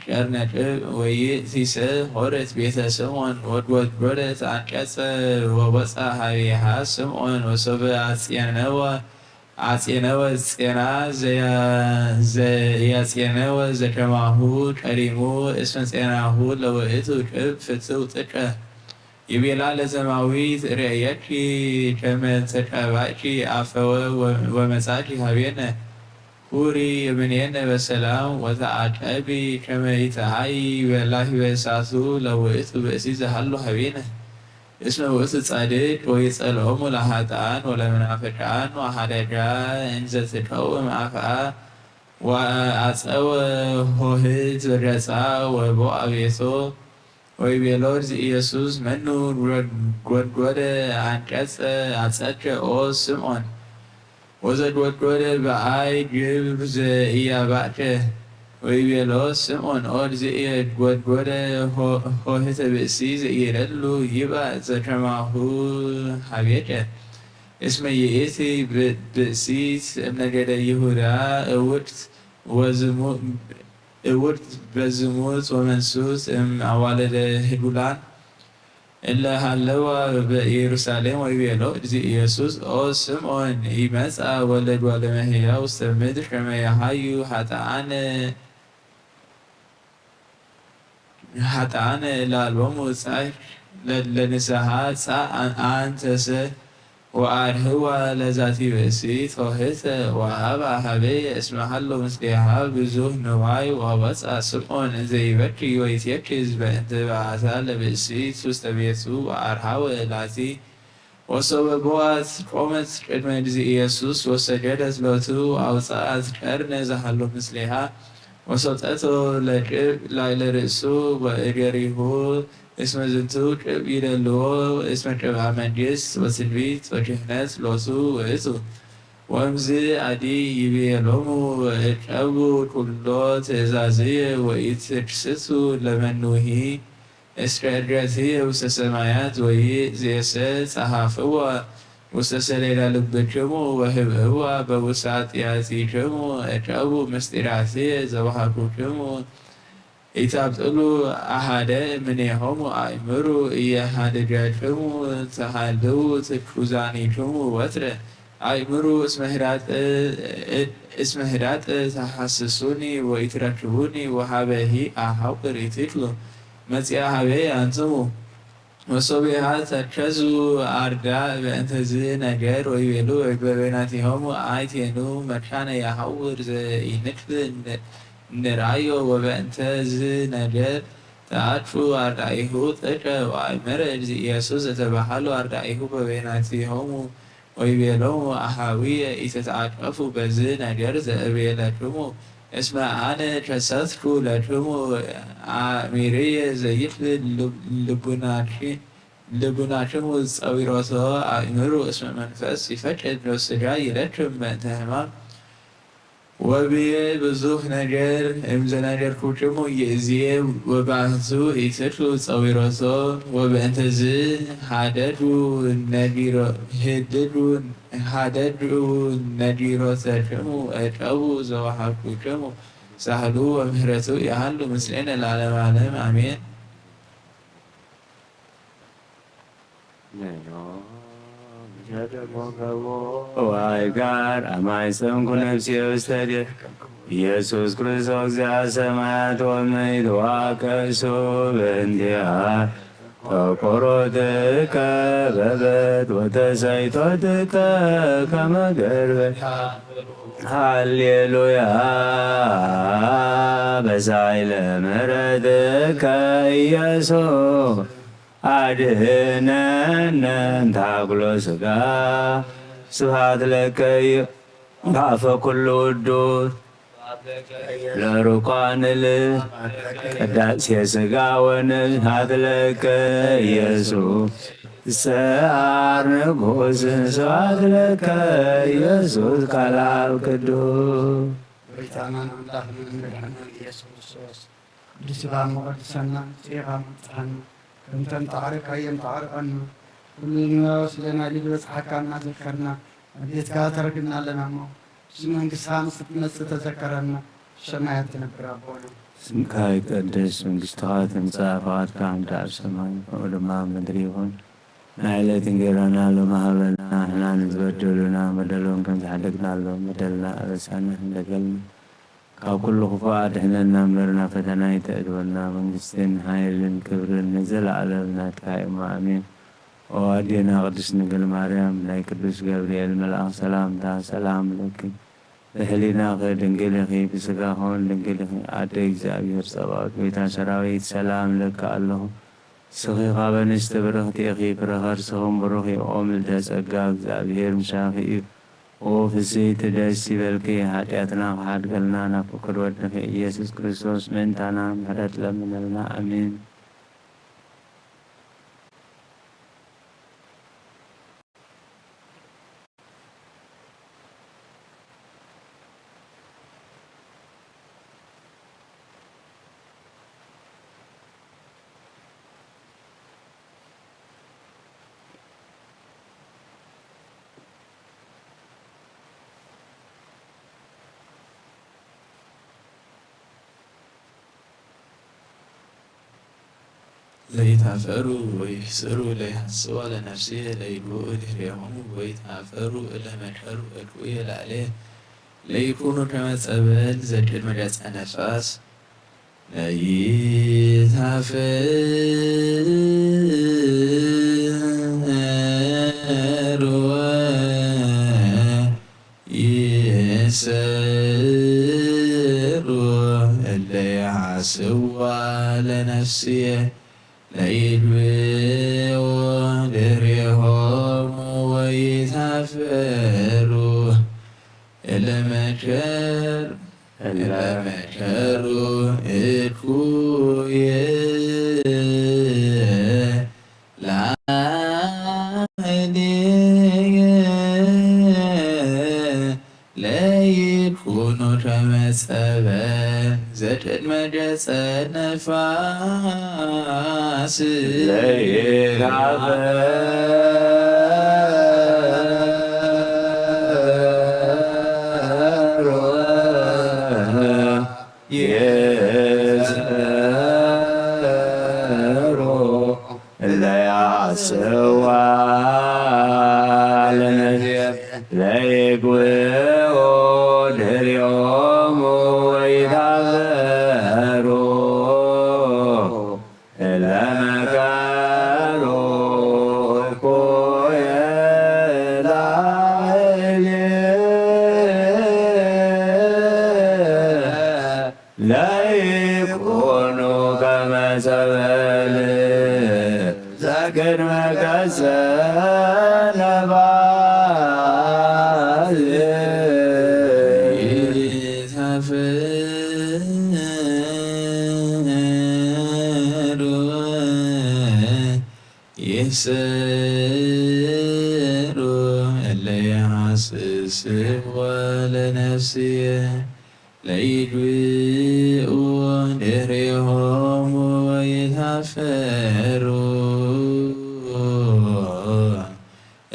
ቀርነቅብ ወይእቲሰ ሆረት ቤተ ስምዖን ወድወድወደት አንቀጸ ወወፃ ሀቤሃ ስምዖን ወሶበ አጽየነወ አጼነወ ጼና ዘያ-፣ ዘያጼነወ ዘከማሁ ቀዲሙ እስመ ጼናሁ ለውእቱ ቅብ ፍትው ጥቀ። ይቤላ ለዘማዊት ርእየኪ ከመ ተቀባእኪ አፈወ ወ-፣ ወመጻኪ ሀቤነ። ሁሪ እምኔነ በሰላም ወተአቀቢ ከመ ይትሃይ በላሂ በእሳቱ ለውእቱ ብእሲ ዘሃሎ ሀቤነ። እስመ ውእቱ ጻድቅ ወይጸልኦሙ ለኃጥኣን ወለመናፍቃን ወሐደጋ እንዘ ትቀውም አፍአ ወአጸወ ኆኅት ወገጻ ወቦአ ቤቶ ወይቤሎ እግዚእ ኢየሱስ መኑ ጎድጎደ አንቀጸ አጸድቀ ኦ ስምዖን። ወዘጎድጎደ በአይ ግብር ዘኢያባእከ። ወይቤሎ ስምዖን ኦ እግዚእየ ጎድጎደ ኆ-፣ ኆኅተ ብእሲ ዘኢይደሉ ይባእ ዘከማሁ ሀቤከ። እስመ ይእቲ ብ-፣ ብእሲት እምነገደ ይሁዳ እውድት ወዝሙ-፣ እውድት በዝሙት ወመንሱት እም አዋልደ ህዱላን እለ ሀለዋ በኢየሩሳሌም። ወይቤሎ እግዚእ ኢየሱስ ኦ ስምዖን ኢመጻ ወልድ እጓለ እመሕያው ውስተ ምድር ከመ የሐዩ ኃጥኣነ ኃጥኣነ ለአልቦሙ ጻድቅ ለ-፣ ለንስሐ ጻእ አን-፣ አንተሰ ወአርህዋ ለዛቲ ብእሲት ኆኅተ ወሀባ ሀቤየ እስመ ሀሎ ምስሌሃ ብዙህ ንዋይ ወወፅአ ስምዖን እንዘ ይበኪ ወይትየክዝ በእንተ በአታ ለብእሲት ውስተ ቤቱ ወአርሃወ ላቲ። ወሶበ ቦአት ቆመት ቅድመ እግዚእ ኢየሱስ ወሰገደት ሎቱ አውፅአት ቀርነ ዘሃሎ ምስሌሃ ወሰጠቶ ለቅብ ላዕለ ርእሱ ወእገሪሁ እስመ ዝንቱ ቅብ ይደልዎ እስመ ቅብአ መንግስት ወትንቢት ወክህነት ሎቱ ውእቱ። ወምዝ ኣዲ ይቤሎሙ፣ እቀቡ ኩሎ ትእዛዝየ ወኢትድስሱ ለመኑሂ። እስከ እድገትየ ውስተ ሰማያት ወይእዜሰ ጸሐፍዋ ውስተ ሰሌዳ ልብክሙ ወህብእዋ በውሳጢያቲክሙ። እቀቡ ምስጢራትየ ዘወሃኩክሙ። ኢታብጥሉ ኣሃደ እምኔሆሙ ኣእምሩ እየሃድገክሙ ተሃልዉ ትኩዛኒክሙ ወትረ። ኣእምሩ እስመ ህዳጠ፣ እስመ ህዳጠ ተሐስሱኒ ወኢትረክቡኒ ወሃበሂ ኣሃውር ኢትክሉ። መጺኣ ሃበየ ኣንትሙ። ወሶብያ ተከዙ ኣርዳእ በእንተዝ ነገር ወይቤሉ በበይናቲሆሙ ኣይቴኑ መካነ የሐውር ዘኢንክል ንርኣዮ። ወበእንተዝ ነገር ተኣድፉ ኣርዳኢሁ ጥቀ ወኣእመረ እግዚእ ኢየሱስ ዘተባሃሉ ኣርዳኢሁ በበይናቲሆሙ ወይቤሎሙ ኣሃውየ ኢትትዓቀፉ በዝ ነገር ዘእቤለክሙ እስመ ኣነ ከሰትኩ ለክሙ ኣእሚርየ ዘይክል ልቡናክሙ ጸዊሮቶ ኣእምሩ እስመ መንፈስ ይፈቅድ ወስጋ ይደክም በእንተ ሕማም። ወብየ ብዙህ ነገር እምዘነገርኩክሙ ይእዝየ ወባህቱ ኢትክሉ ጸዊሮቶ። ወበእንተዝ ሃደዱ ነጊሮ ህድዱ ሃደዱ ነጊሮተክሙ እቀቡ ዘወሃብኩክሙ ሳህሉ ወምህረቱ ይሃሉ ምስሌነ ለዓለመ ዓለም ኣሜን። ዋይ ጋር አማይ ሰምኩ ነፍሴ ውስተ እዴከ ኢየሱስ ክርስቶስ እግዚአ ሰማያት ወምድር ተዋከሱ በእንቲአ ተቆሮትከ በበት ወተሰይቶትከ ከመ ገርበ ሃሌሉያ በሳይለ ምሕረትከ ኢየሱስ አድህነነ እንተ አክሎ ሥጋ። ስብሐት ለከ በአፈ ኩሉ ውዱስ ለሩቋንል ቅዳሴ ሥጋ ወንስሐት ለከ ኢየሱስ ሰአር ንጉስ። ስብሐት ለከ ኢየሱስ ቃል አብ ቅዱስ። ጌታናን አምላክናን መድኃኒናን ኢየሱስ ክርስቶስ ቅዱስ ስጋህን መቐድሰና፣ ጽየኻ መብጽሐና፣ ከምተን ጣዕሪ ካየን ጣዕርቐና፣ ኩሉ ንዋዮ ስለና ሊል በጽሓካ እናዘከርና፣ ኣብ ቤትካ ተረግና ኣለና እሞ፣ እሱ መንግስታ ምስ ትመጽእ ተዘከረና፣ ሰማያት ትነብር ኣቦና። ስምካ ይቀደስ፣ መንግስትኻ ትምጻእ፣ ፈቓድካ ከምቲ ኣብ ሰማይ ከምኡ ድማ ኣብ ምድሪ ይኹን። ናይ ዕለት እንጌራና ሎሚ ሃበና፣ ንሕና ንዝበደሉና በደሎም ከም ዝሓለግናሎም በደልና ኣበሳና ክንደገልና ካብ ኩሉ ክፉእ ኣድሕነና እምበር ናብ ፈተና ኣይተእትወና። መንግስትን ሓይልን ክብርን ንዘለኣለም ናትካ እዩ'ሞ ኣሜን። ኦ ኣዴና ቅድስት ድንግል ማርያም፣ ናይ ቅዱስ ገብርኤል መልኣኽ ሰላምታ ሰላም ለኪ፣ ብሕሊናኺ ድንግል ኢኺ፣ ብስጋኺ እውን ድንግል ኢኺ። ኣደ እግዚኣብሔር ጸባኦት፣ ጎይታ ሰራዊት፣ ሰላም እለኪ ኣለኹ። ንስኺ ካብ ኣንስቲ ብርኽቲ ኢኺ፣ ፍረ ከርስኺ እውን ብሩኽ እዩ። ኦ ምልዕተ ጸጋ፣ እግዚኣብሔር ምሳኺ እዩ። ኦ ፍስሕቲ ደስ ይበልኪ፣ ሓጢኣትና ክሓድገልና ናብ ፍቁር ወድኺ ኢየሱስ ክርስቶስ ምእንታና ምሕረት ለምነልና። ኣሜን። ለይታፈሩ ወይሕስሩ ለይሃስዋ ለነፍስየ ለይግብኡ ድህሬሆሙ ወይታፈሩ እለ መከሩ እኩየ ላዕሌ ለይኩኑ ከመ ጸበል ዘቅድመ ገጸ ነፋስ። ለይታፈሩ ይሰሩ እለ ይሃስዋ ለነፍስየ ለይግብኡ ድህሬሆሙ ወይታፈሩ እለ መከር እለ መከሩ እኩየ ላዕሌየ። መጸበን ዘድድ መገጸ ነፋስ ለይራፈ የዘሮ ለያስዋ ለነፍስ ለይግብኦ ድህሪኦሙ ወይታፈሩ ለመከሩ እኩየ ላዕሌ ለይኩኑ ከመ ሰበል ዘቅድመ ከሰ ነባል ይሳፍሩ ይስእሉ እለ የሐስስዎ ለነፍስየ ለይግብኡ ድሬሆሙ ወይታፈሩ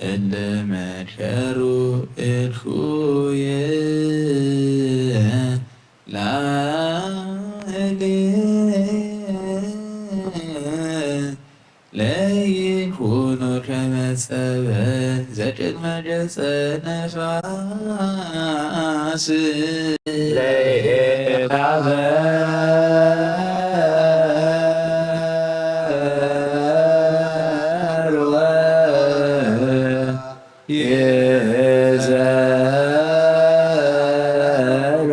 እለ መከሩ እኩየ ላዕሌ ለይኩኑ ከመ ጸበል ዘቅድመ ገጸ ነፋስ ለይታፈሩ ይዘሩ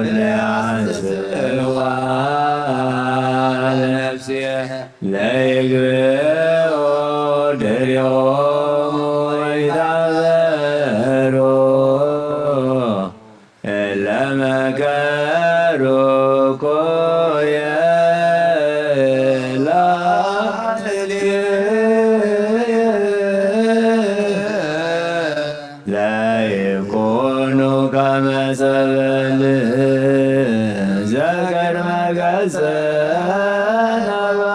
ለያስዋ ለነፍስየ ለይግብኦ ድሬሆሙ ወይታፈሩ ለመከሩ እኩየ ላዕሌ ለይኩኑ ከመ ሰበል ዘገርመ ገጸ ነባዝ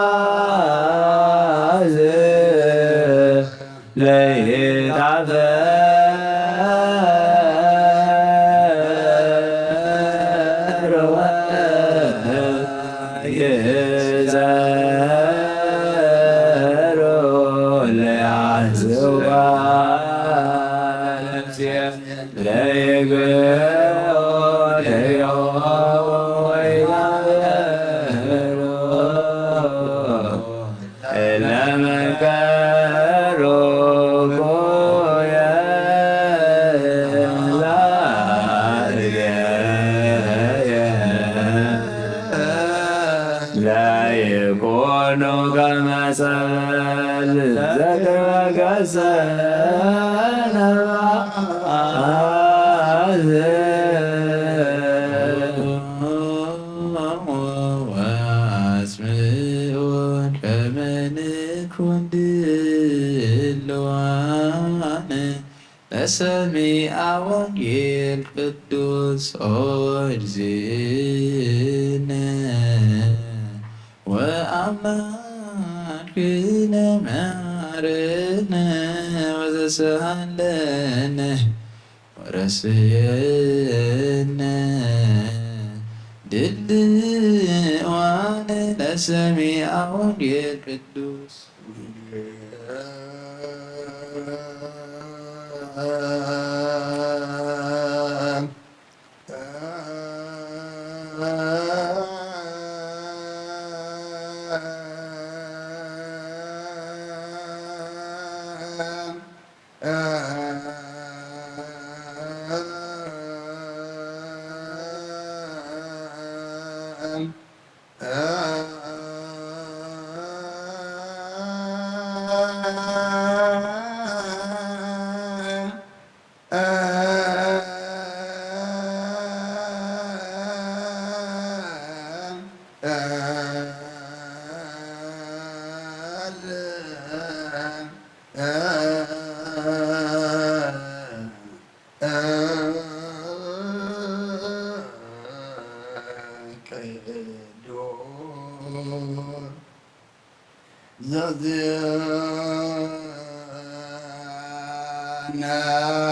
ለይታፈር ወይዘሩ ለያስዋ ለይግብኦ ለይሆ ወይታፈሩ ለመከሩ ኩየ ላዕሌየ ለይኩኑ ከመ ሰበል ዘተወገሰ ነባዝ ወአጽምዑ ከመ ንኩን ድልዋን ለሰሚዐ ወንጌል ቅዱስ ኦ እግዚእነ ወአምላክነ መሐረነ ወዘሰሃለነ ወረስየነ ድልዋነ ለሰሚዐ ወንጌል ቅዱስ።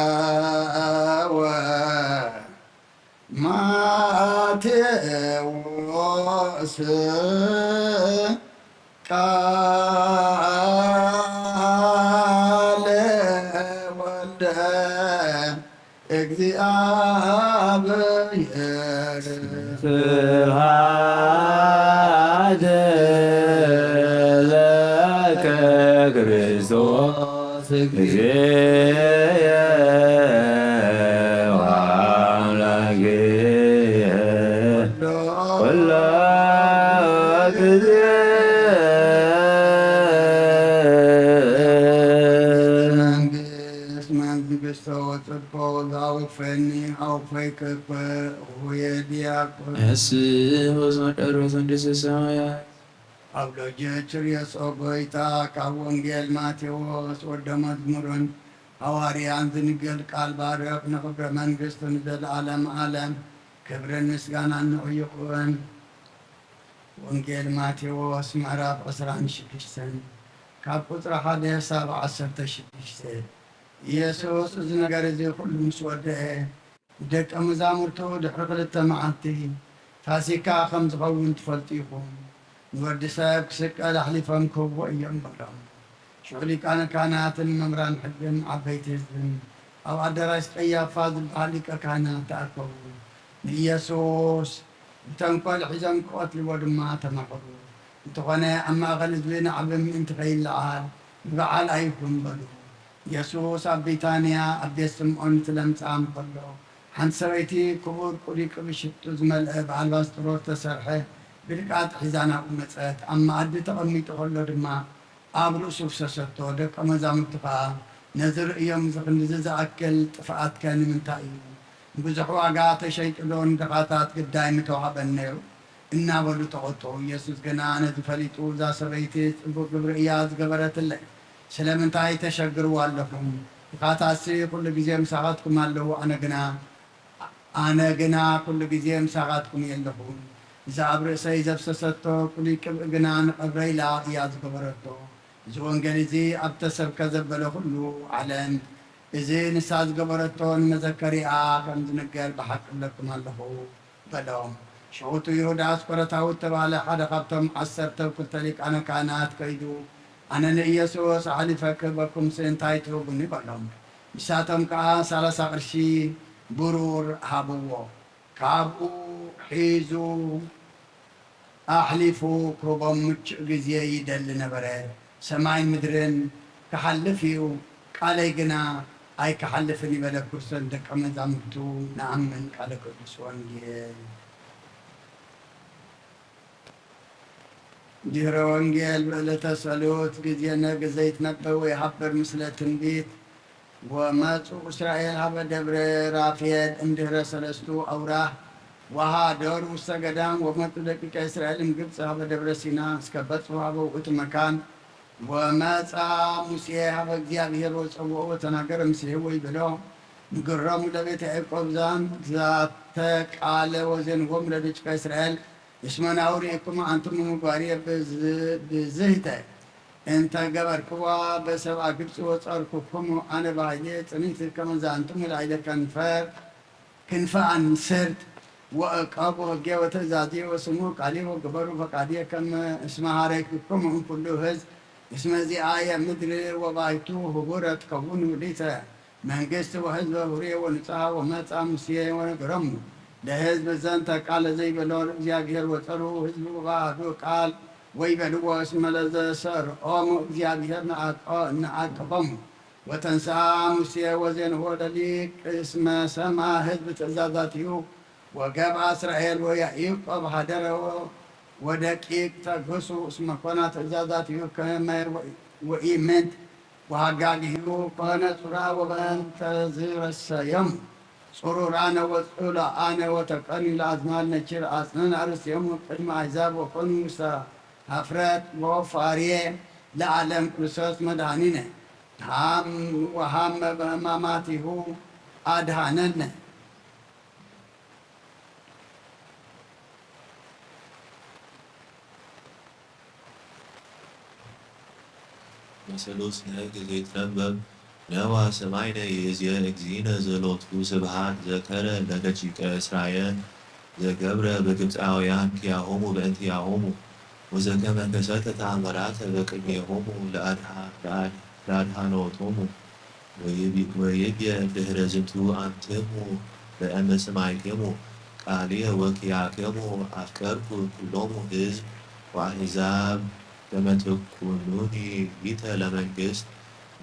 ዘዜነወ ማቴዎስ ቃለ ወልደ እግዚኣብሔር። ስብሐት ለከ ክርስቶስ እግዚእ ወአምላክየ ኩሎ ግዜ። መንግስት መንግስቶ ወጽድቆ ዘአውፈኒ አውፈይከ እኩየ ዲያቆን። እስብ ወዝመደሮ መንግስተ ሰማያት። ኣብ ሎጀ ችርዮስ ኦ ጎይታ፣ ካብ ወንጌል ማቴዎስ ወደ መዝሙርን ሃዋርያን ዝንገል ቃል ባርኽ፣ ንኽብረ መንግስቱ ንዘለዓለም ዓለም ክብርን ምስጋናን ንዑ ይኹን። ወንጌል ማቴዎስ ምዕራፍ ዕስራን ሽዱሽተን ካብ ቁጽሪ ሓደ ሳብ ዓሰርተ ሽዱሽተ። ኢየሱስ እዚ ነገር እዚ ኩሉ ምስ ወደአ፣ ንደቀ መዛሙርቱ ድሕሪ ክልተ መዓልቲ ፋሲካ ከም ዝኸውን ትፈልጡ ኢኹም። ንወዲ ሰብ ክስቀል ኣሕሊፎም ክህብዎ እዮም በሎም። ሽዑ ሊቃነ ካህናትን መምህራን ሕግን ዓበይቲ ህዝብን ኣብ ኣዳራሽ ቀያፋ ዝበሃል ሊቀ ካህናት ተኣከቡ። ንኢየሱስ ብተንኮል ሒዞም ክቐትልዎ ድማ ተማኸሩ። እንተኾነ ኣብ ማእከል ህዝቢ ናዕቢ ምእንቲ ከይለዓል ንበዓል ኣይኹን በሉ። ኢየሱስ ኣብ ቢታንያ ኣብ ቤት ስምዖን እቲ ለምጻም ከሎ፣ ሓንቲ ሰበይቲ ክቡር ቁሊቅብ ሽቱ ዝመልአ ብኣልባስጥሮስ ዝተሰርሐ ብልቃጥ ሒዛ ናብኡ መጸት። ኣብ መኣዲ ተቐሚጡ ከሎ ድማ ኣብ ርእሱ ፍሰሰቶ። ደቀ መዛሙርቱ ኸኣ፣ "ነዚ ርእዮም እዚ ክንድዚ ዝኣክል ጥፍኣትከ ንምንታይ እዩ? ንብዙሕ ዋጋ ተሸይጡ ዶ ንድኻታት ግዳይ ምተዋህበን ነይሩ?" እናበሉ ተቖጥኡ። ኢየሱስ ግና ነዚ ፈሊጡ፣ "እዛ ሰበይቲ ጽቡቕ ግብሪ እያ ዝገበረትለይ። ስለምንታይ ተሸግርዋ ኣለኹም? ድኻታትሲ ኩሉ ግዜ ምሳኻትኩም ኣለዉ፣ ኣነ ግና ኣነ ግና ኩሉ ግዜ ምሳኻትኩም የለኹን። እዛ ኣብ ርእሰይ ዘፍሰሰቶ ፍሉይ ቅብእ ግና ንቐብረይ ኢላ እያ ዝገበረቶ። እዚ ወንጌል እዚ ኣብ ተሰብከ ዘበለ ኩሉ ዓለም፣ እዚ ንሳ ዝገበረቶ ንመዘከሪኣ ከም ዝንገር ብሓቂ እብለኩም ኣለኹ" በሎም። ሽዑ እቲ ይሁዳ ኣስቆሮታዊ እተባህለ ሓደ ካብቶም ዓሰርተ ክልተ ሊቃነ ካህናት ከይዱ፣ "ኣነ ንኢየሱስ ኣሕሊፈ ክህበኩምሲ እንታይ ትህቡኒ?" በሎም። ንሳቶም ከኣ ሰላሳ ቅርሺ ብሩር ሃብዎ። ካብኡ ሒዙ ኣሕሊፉ ክህቦም ምቹእ ግዜ ይደሊ ነበረ። "ሰማይን ምድርን ክሓልፍ እዩ፣ ቃለይ ግና ኣይክሓልፍን" ይበለ ክርስቶስ ንደቀ መዛሙርቱ። ንኣምን። ቃለ ቅዱስ ወንጌል። ድህረ ወንጌል ብዕለተ ሰሉስ ግዜ ነግ ዘይትነበብ ወይሃብር ምስለ ትንቢት ወመጹ እስራኤል ሀበ ደብረ ራፍየል እምድህረ ሰለስቱ አውራህ ወሃደሩ ውስተ ገዳም ወመጹ ደቂቀ እስራኤል እምግብጽ ሀበ ደብረ ሲና እስከ በጽሑ ሀበ ውእቱ መካን ወመጻ ሙሴ ሀበ እግዚአብሔር ወጸውኦ ወተናገረ ምስሌሁ ወይቤሎ ንግሮሙ ለቤተ ያዕቆብ ዛን ዛተ ቃለ ወዜንዎሙ ለደቂቀ እስራኤል እስመ ናሁ ርኢኩሙ አንትሙ ምግባርየ ብዝ-፣ ብዝህተ እንተ ገበርክዋ በሰብአ ግብጽ ወጸርኩኩሙ አነ በኃይልየ ጽኒት ከመ ዘአንትሙ ላዕለ ከንፈር ክንፈ አንስርት ወእቀቡ ህጌ ወትእዛዝየ ወስሙ ቃልየ ወግበሩ ፈቃድየ ከመ እስመ ሀረይኩኩሙ እምኩሉ ህዝብ እስመ ዚአየ ምድር ወባይቱ ህቡረ ትከውኑ ሊተ መንግስት ወህዝበ ሁሬ ወንጽሐ ወመጻ ሙሴ ወነገሮሙ ለህዝብ ዘንተ ቃለ ዘይበሎ ለእግዚአብሔር ወጸሩ ህዝብ በአሐዱ ቃል ወይበልዎ እስመ ለዘሰርዖሙ እግዚአብሔር ነአቀ-፣ ነአቀቦሙ። ወተንስአ ሙሴ ወዜንዎ ለሊቅ እስመ ሰምዐ ህዝብ ትእዛዛቲሁ ወገብአ እስራኤል ወያዕቆብ ሀደረ ወደቂቅ ተግህሱ እስመ ኮና ትእዛዛቲሁ ከመ ወኢምንት ወሃጋጊሁ ኮነ ጽሩራ ወበእንተ ዝረሰዮሙ ጽሩራነ ወጽሉአነ ወተቀንዩ ለአዝማድ ነኪር አጽንነ ርእሲሆሙ ቅድመ አሕዛብ ወኮኑ ውስተ ሀፍረት ወፋርየ ለዓለም ክርስቶስ መድኃኒነ ሃም-፣ ወሃመ በሕማማቲሁ አድኃነነ። ስሉስ ነግ ዘይትነበብ ነዋ ሰማይነ ይእዝየ እግዚእነ ዘሎቱ ስብሃት ዘከረ ለደቂቀ እስራኤል ዘገብረ በግብፃውያን ኪያሆሙ በእንቲያሆሙ ወዘከመ ከሰተ ተአምራተ በቅድሜሆሙ ለአድሃ- ለአድ- ለአድሃኖቶሙ ወይብ- ወይብየ ድህረ ዝንቱ አንትሙ በእመ ሰማይክሙ ቃልየ ወኪያክሙ አፍቀርኩ ኩሎሙ ህዝብ ወአሕዛብ ከመ ትኩኑኒ ሊተ ለመንግስት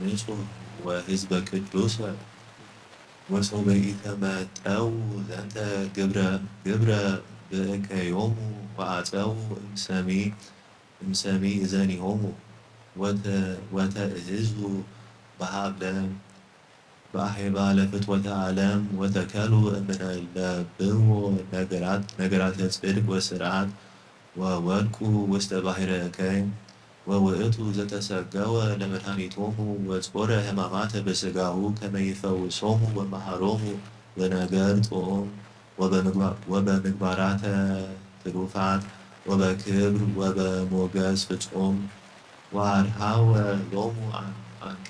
ንጹሕ ወህዝበ ቅዱስ። ወሶበ ኢተመጠው ዘንተ ግብረ ግብረ ብእከዮሙ ወአጸው እምሰሚ እምሰሚ እዘኒሆሙ ወተ- ወተእህዙ በሀብለ በአሄባ ለፍትወተ ዓለም ወተከሉ እምነ ለብዎ ነገራት ነገራተ ጽድቅ ወስርዓት ወወድቁ ውስተ ባሕረ እከይ ወውእቱ ዘተሰገወ ለመድኃኒቶሙ ወጾረ ሕማማተ በሥጋሁ ከመ ይፈውሶሙ ወመሃሮሙ በነገር ጥዑም ወበምግባ- ወበምግባራተ ትሩፋት ወበክብር ወበሞገስ ፍጹም ወአርሃወ ሎሙ አን- አን-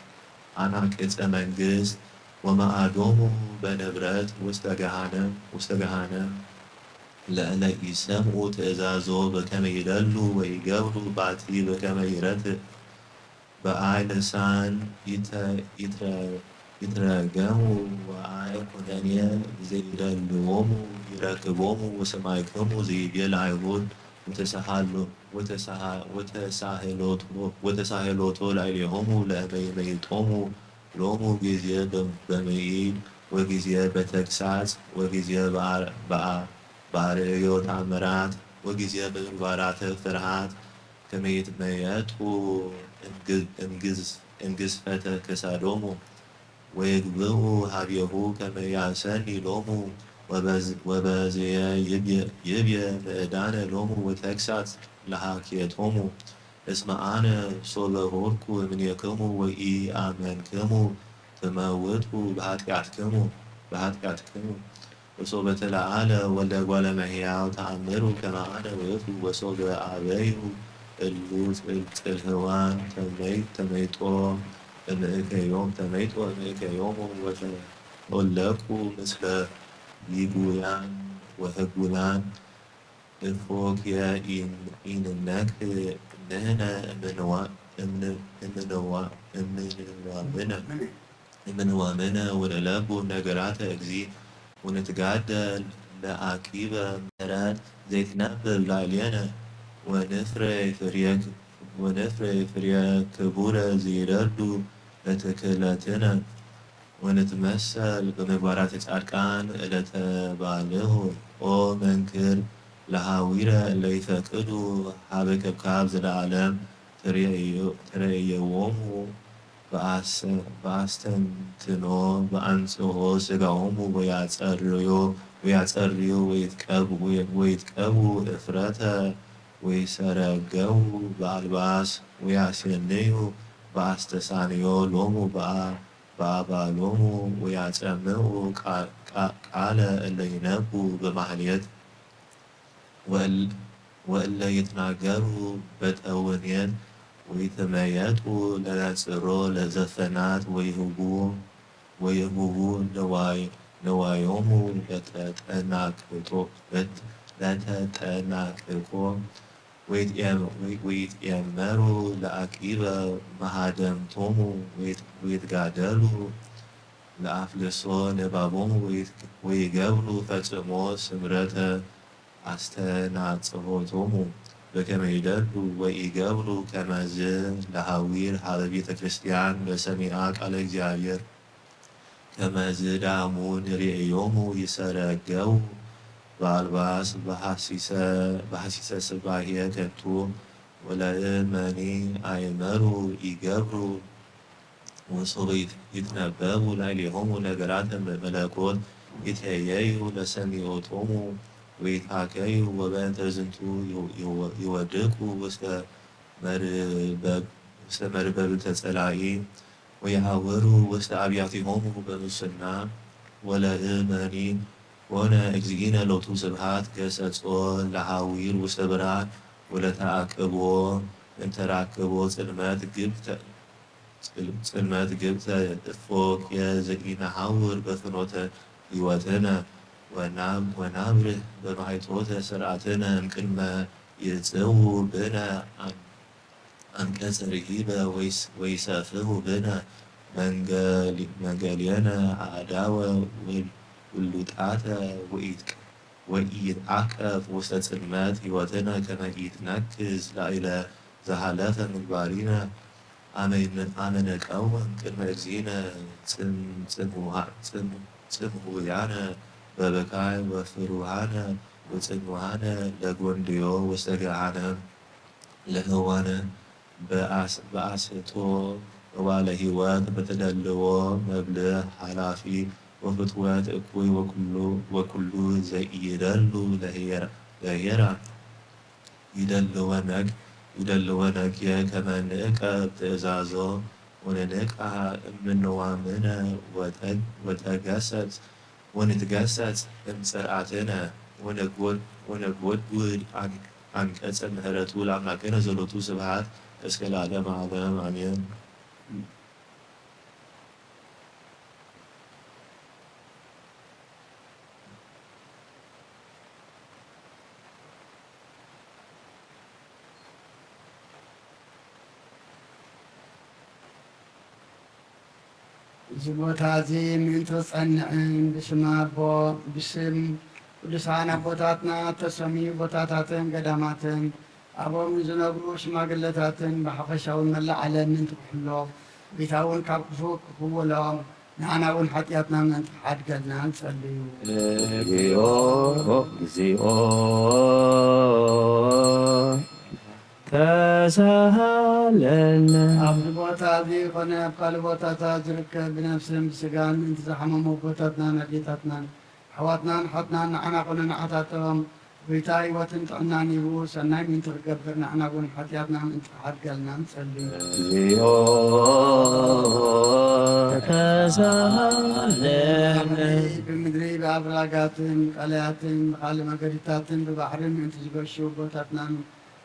አናቅጸ መንግስት ወመአዶሙ በንብረት ውስተ ገሃነም ውስተ ገሃነም ለእለ ኢሰምዑ ትእዛዞ በከመ ይደሉ ወይገብሩ ባቲ በከመ ይረትእ በአይ ልሳን ይተ- ይትረ- ይትረገሙ ወአይ ኩነኔ ዘይደልዎሙ ይረክቦሙ ወሰማይክሙ ዘይቤ ለአይሁድ ወተሳሃሎ- ወተሳሃ- ወተሳህሎቶ- ወተሳህሎቶ ላዕሌሆሙ ለእመ ይመይጦሙ ሎሙ ጊዜ በ- በምዒድ ወጊዜ በተግሳጽ ወጊዜ በአ- በአ- በአርእዮ ተአምራት ወጊዜ በምግባራተ ፍርሃት ከመ ይትመየጡ እምግ- እምግዝ- እምግዝፈተ ክሳዶሙ ወይግብኡ ሀቤሁ ከመ ያሰኒ ሎሙ ወበዝ- ወበዝየ ይብየ- ይብየ ምዕዳነ ሎሙ ወተግሳጽ ለሃኬቶሙ እስመ አነ ሶበ ሆርኩ እምኔክሙ ወኢአመንክሙ ትመውቱ በኃጢአትክሙ በኃጢአትክሙ ወሶበ ተለዓለ ወልደ እጓለ እመሕያው ተአምሩ ከመ አነ ውእቱ ወሶበ አበዩ እሉ ጽል- ጽልህዋን ተመይ- ተመይጦ እምእከዮም ተመይጦ እምእከዮሙ ወተወለቁ ምስለ ይጉያን ወህጉላን እፎክየ ኢን- ኢንነክ ንሕነ እምንዋ- እምን- እምንዋ- እምንዋምነ እምንዋምነ ወንዕለቡ ነገራተ እግዚእ ወንትጋደል ለአቂበ ምሕረት ዘይትነብብ ላዕሌነ ወንፍሬ ፍሬ ወንፍሬ ፍሬ ክቡረ ዘይደሉ ለትክለትነ ወንትመሰል በምግባራተ ጻድቃን እለተባልሁ ኦ መንክር ለሃዊረ ለይፈቅዱ ሀበ ከብካብ ዘለዓለም ትሬእየዎሙ በአስተንትኖ በአንጽሆ ሥጋሆሙ ወያጸርዮ ወያጸርዮ ወይትቀቡ እፍረተ ወይሰረገው በአልባስ ወያሴንዩ በአስተሳንዮ ሎሙ በአባሎሙ ወያጸምዑ ቃለ እለ ይነቡ በማህሌት ወእለ ይትናገሩ በጠውኔት ወይትመየጡ ለነጽሮ ለዘፈናት ወይህቡ ወይህቡ ነዋዮሙ ለተጠናቅቆ ለተጠናቅቆ ወይትኤመሩ ለአቂበ መሃደምቶሙ ወይትጋደሉ ለአፍልሶ ነባቦሙ ወይገብሩ ፈጽሞ ስምረተ አስተናጽሆቶሙ በከመ ይደሉ ወኢገብሩ ከመዝ ለሃዊር ሀበ ቤተ ክርስቲያን ለሰሚዓ ቃለ እግዚአብሔር። ከመዝ ዳሙ ንርእዮሙ ይሰረገው በአልባስ በሐሲሰ ስባሄ ከንቱ ወለእመኒ አይመሩ ይገብሩ ወሶበ ይትነበቡ ላዕሌሆሙ ነገራተ መለኮት ይትሄየዩ ለሰሚዖቶሙ ወይትሃከዩ ወበእንተ ዝንቱ ይወድቁ ውስተ መርበብተ ጸላኢ ወየሐውሩ ውስተ አብያቲሆሙ በሙስና ወለእመኒ ኮነ እግዚእነ ሎቱ ስብሐት ገሰጾ ለሐዊር ውስተ ብርሃን ወለተአቅቦ እንተራክቦ ጽልመት ግብተ ጽልመት ግብተ እፎ የዘኢነሐውር በፍኖተ ሕይወትነ ወናብ-፣ ወናብርህ በማይቶተ ስርዓትነ እምቅድመ ይጽው ብነ ኣን-፣ ኣንቀጸ ርሂበ ወይስ-፣ ወይሰፍሁ ብነ መንገሊ-፣ መንገሊየነ ኣእዳወ ውል-፣ ውሉጣተ ወኢትቀ-፣ ወኢይትዓቀብ ውስተ ጽልመት ሕይወትነ ከመ ኢትነክስ ላዕለ ዘሃለፈ ምግባሪነ። ኣመ ን-፣ ኣመ ንቀውም ቅድመ እግዚእነ ጽም-፣ ጽምዋ-፣ ጽም-፣ ጽምውያነ በበካይ ወፍሩሃነ ወጽምዋነ ለጎንድዮ ውስተ ገሃነም ለህዋነ በአስ-፣ በአስቶ እዋለ ሕይወት በተደልዎ መብልዕ ኃላፊ ወፍትወት እኩይ ወኩሉ፣ ወኩሉ ዘኢይደሉ ለኄራ፣ ለኄራ ይደልወነግ፣ ይደልወነግየ ከመ ንዕቀብ ትእዛዞ ወንንቃ እምንዋምነ ወተ-፣ ወተገሰጽ ወንትገሰጽ እምጽርዓትነ ወነጎድ-፣ ወነጎድጉድ ኣን-፣ ኣንቀጸ ምሕረቱ ለኣምላክነ ዘሎቱ ስብሐት እስከ ለዓለመ ዓለም ኣሜን። እዚ ቦታ እዚ ምእንተ ጸንዕን ብስም ኣቦ፣ ብስም ቅዱሳን ኣቦታትና እተሰምዩ ቦታታትን ገዳማትን ኣብኦም ንዝነብሩ ሽማግለታትን ብሓፈሻውን መላእ ዓለም ምእንቲ ክሕሎ፣ ጌታ እውን ካብ ክፉእ ክኽውሎም፣ ንዓና እውን ሓጢኣትና ምእንቲ ክሓድገልና ንጸልዩ። እግዚኦ፣ እግዚኦ፣ ተሳሃለነ። ኣብዚ ቦታ እዚ ኮነ ኣብ ካልእ ቦታታት ዝርከብ ብነፍስን ብስጋን ምእንቲ ዝሓመሙ ኣቦታትናን ኣዴታትናን ኣሕዋትናን ሓትናን ንዓና ኮነ ንዓታቶም ጎይታ ህይወትን ጥዕናን ሂቡ ሰናይ ምእንቲ ክገብር ንዓና እውን ሓጢኣትና ምእንቲ ክሓድገልና ንጸሊ። እግዚኦ ተሳሃለነ። ብምድሪ ብኣፍላጋትን ቀላያትን ብኻልእ መገድታትን ብባሕርን ምእንቲ ዝገሹ ኣቦታትናን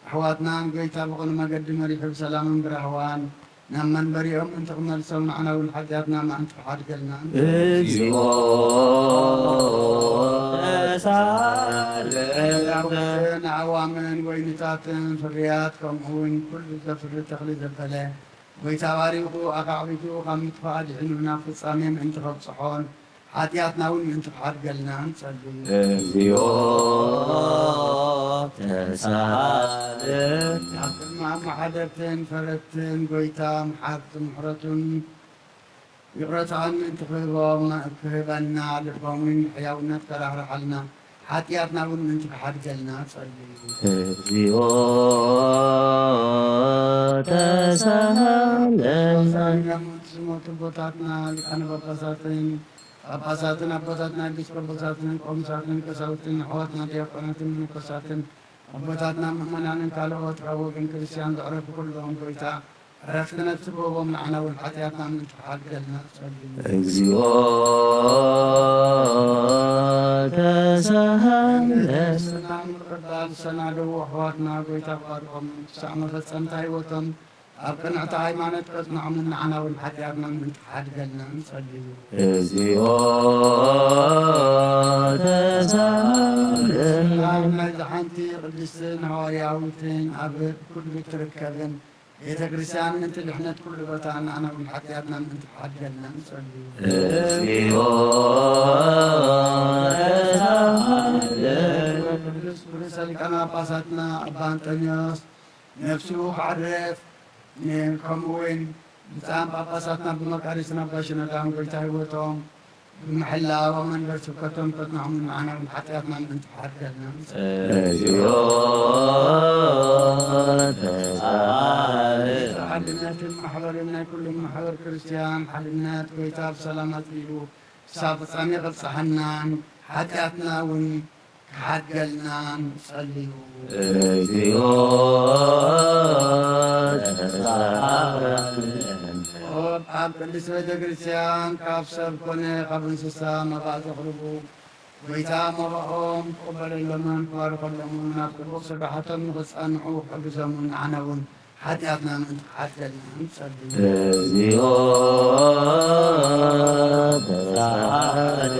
ኣሕዋትናን ጎይታ ብቕኑ መገዲ መሪሑ ብሰላምን ብራህዋን ናብ መንበሪኦም ምእንቲ ክመልሶም ንዓና እውን ሓጢኣትና ምእንቲ ክሓድገልና። እግዚኦ ተሳለነ። ኣዕዋምን ወይንታትን ፍርያት ከምኡ እውን ኩሉ ዘፍሪ ተኽሊ ዘበለ ጎይታ ባሪኹ ኣኻዕቢቱ ካብ ምጥፋእ ኣድሒኑ ናብ ፍጻሜ ምእንቲ ከብጽሖን ሓጢኣትና እውን ምእንቲ ክሓድገልና ንጸሊ። እግዚኦ ተሳሃለነ። ኣብ ቅድሚ ኣመሓደርትን ፈረድትን ጎይታ መሓርትን ምሕረቱን ይቕረታን ምእንቲ ክህቦም፣ ክህበና፣ ልቦም እውን ብሕያውነት ከራሕርሓልና፣ ሓጢኣትና እውን ምእንቲ ክሓድገልና ጸልዩ። እግዚኦ ተሳሃለነ። ዝሞቱ ኣቦታትና ሊቃነ ጳጳሳትን ጳጳሳትን ኣቦታትና ኤጲስቆጶሳትን ቆሞሳትን ቀሳውስትን ኣሕዋትና ዲያቆናትን መነኮሳትን ኣቦታትና ምእመናንን ካልኦት ካብ ወገን ክርስቲያን ዘዕረፉ ኩሎም ጎይታ ዕረፍቲ ነፍሲ ክህቦም ንዓና እውን ሓጢኣትና ምእንቲ ክሓድገልና ጸልዩ። እግዚኦ ተሳሃለነ። ክርስትና ንምቕባል ዝሰናደዉ ኣሕዋትና ጎይታ ክባርኾም ክሳዕ መፈጸምታ ህይወቶም ኣብ ቅንዕቲ ሃይማኖት ከጽንዖምን ንዓና እውን ሓጢኣትና ምእንቲ ክሓድገልና ንጸልዩ። እግዚኦ ተሳሃለነ። ሰላም ናይዛ ሓንቲ ቅድስትን ሃዋርያዊትን ኣብ ኩሉ ትርከብን ቤተ ክርስቲያን ምእንቲ ድሕነት ኩሉ ቦታ ንዓና እውን ሓጢኣትና ምእንቲ ክሓድገልና ንጸልዩ። እግዚኦ ተሳሃለነ። ቅዱስ ርእሰ ሊቃነ ጳጳሳትና ኣባ ኣንጠንዮስ ነፍሱ ክዓርፍ፣ ን-፣ ከምኡ እውን ብጻም ጳጳሳትና ብመቃርዮስን ኣባ ሽኖዳን ጎይታ ህይወቶም ብምሕላው ኣብ መንበር ስብከቶም ከጽንዖም ንዓና እውን ሓጢኣትና ምእንቲ ክሓድገልና። እግዚኦ ተሳሃለነ። ሓድነትን ማሕበርን ናይ ኩሎም ማሕበር ክርስቲያን ሓድነት ጎይታ ብሰላም ኣጽሊሉ ክሳብ ፍጻሜ ከብጽሓናን ሓጢኣትና እውን ክሓድገልና ንጸልዩ። እግዚኦ ተሳሃለነ። ኣብ ቅድስት ቤተ ክርስቲያን ካብ ሰብ ኮነ ካብ እንስሳ መባእ ዘቕርቡ፣ ጎይታ መባኦም ክቕበለሎምን ክባርኸሎምን ናብ ጽቡቕ ስራሓቶም ንኽጸንዑ ክሕግዞምን ንዓና እውን ሓጢኣትና ምእንቲ ክሓድገልና ንጸሊ። እግዚኦ ተሳሃለ።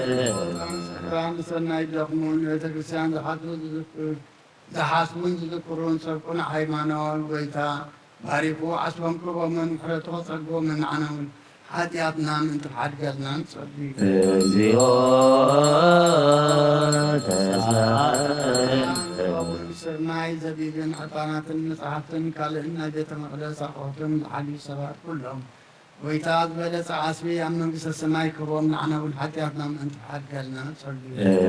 ሰላም ሰናይ ደኽሙ ንቤተ ክርስቲያን ዝሓስቡ ዝዝክር ዝሓስቡን ዝዝክሩን ሰብ ቅኑዕ ሃይማኖት ጎይታ ባሪኹ ዓስቦም ክህቦምን ምሕረቱ ከጸግቦምን ንዓና እውን ሓጢኣትና ምእንቲ ክሓድገልና ንጸሊ። እግዚኦ ተሳሃለ። ስርናይ ዘቢብን ዕጣናትን መጻሕፍትን ካልእን ናይ ቤተ መቕደስ ኣቑሑትን ዝሓልዩ ሰባት ኩሎም ጎይታ ዝበለጸ ዓስቢ ኣብ መንግስተ ሰማይ ክህቦም ንዓና እውን ሓጢኣትና ምእንቲ ክሓድገልና ንጸሊ።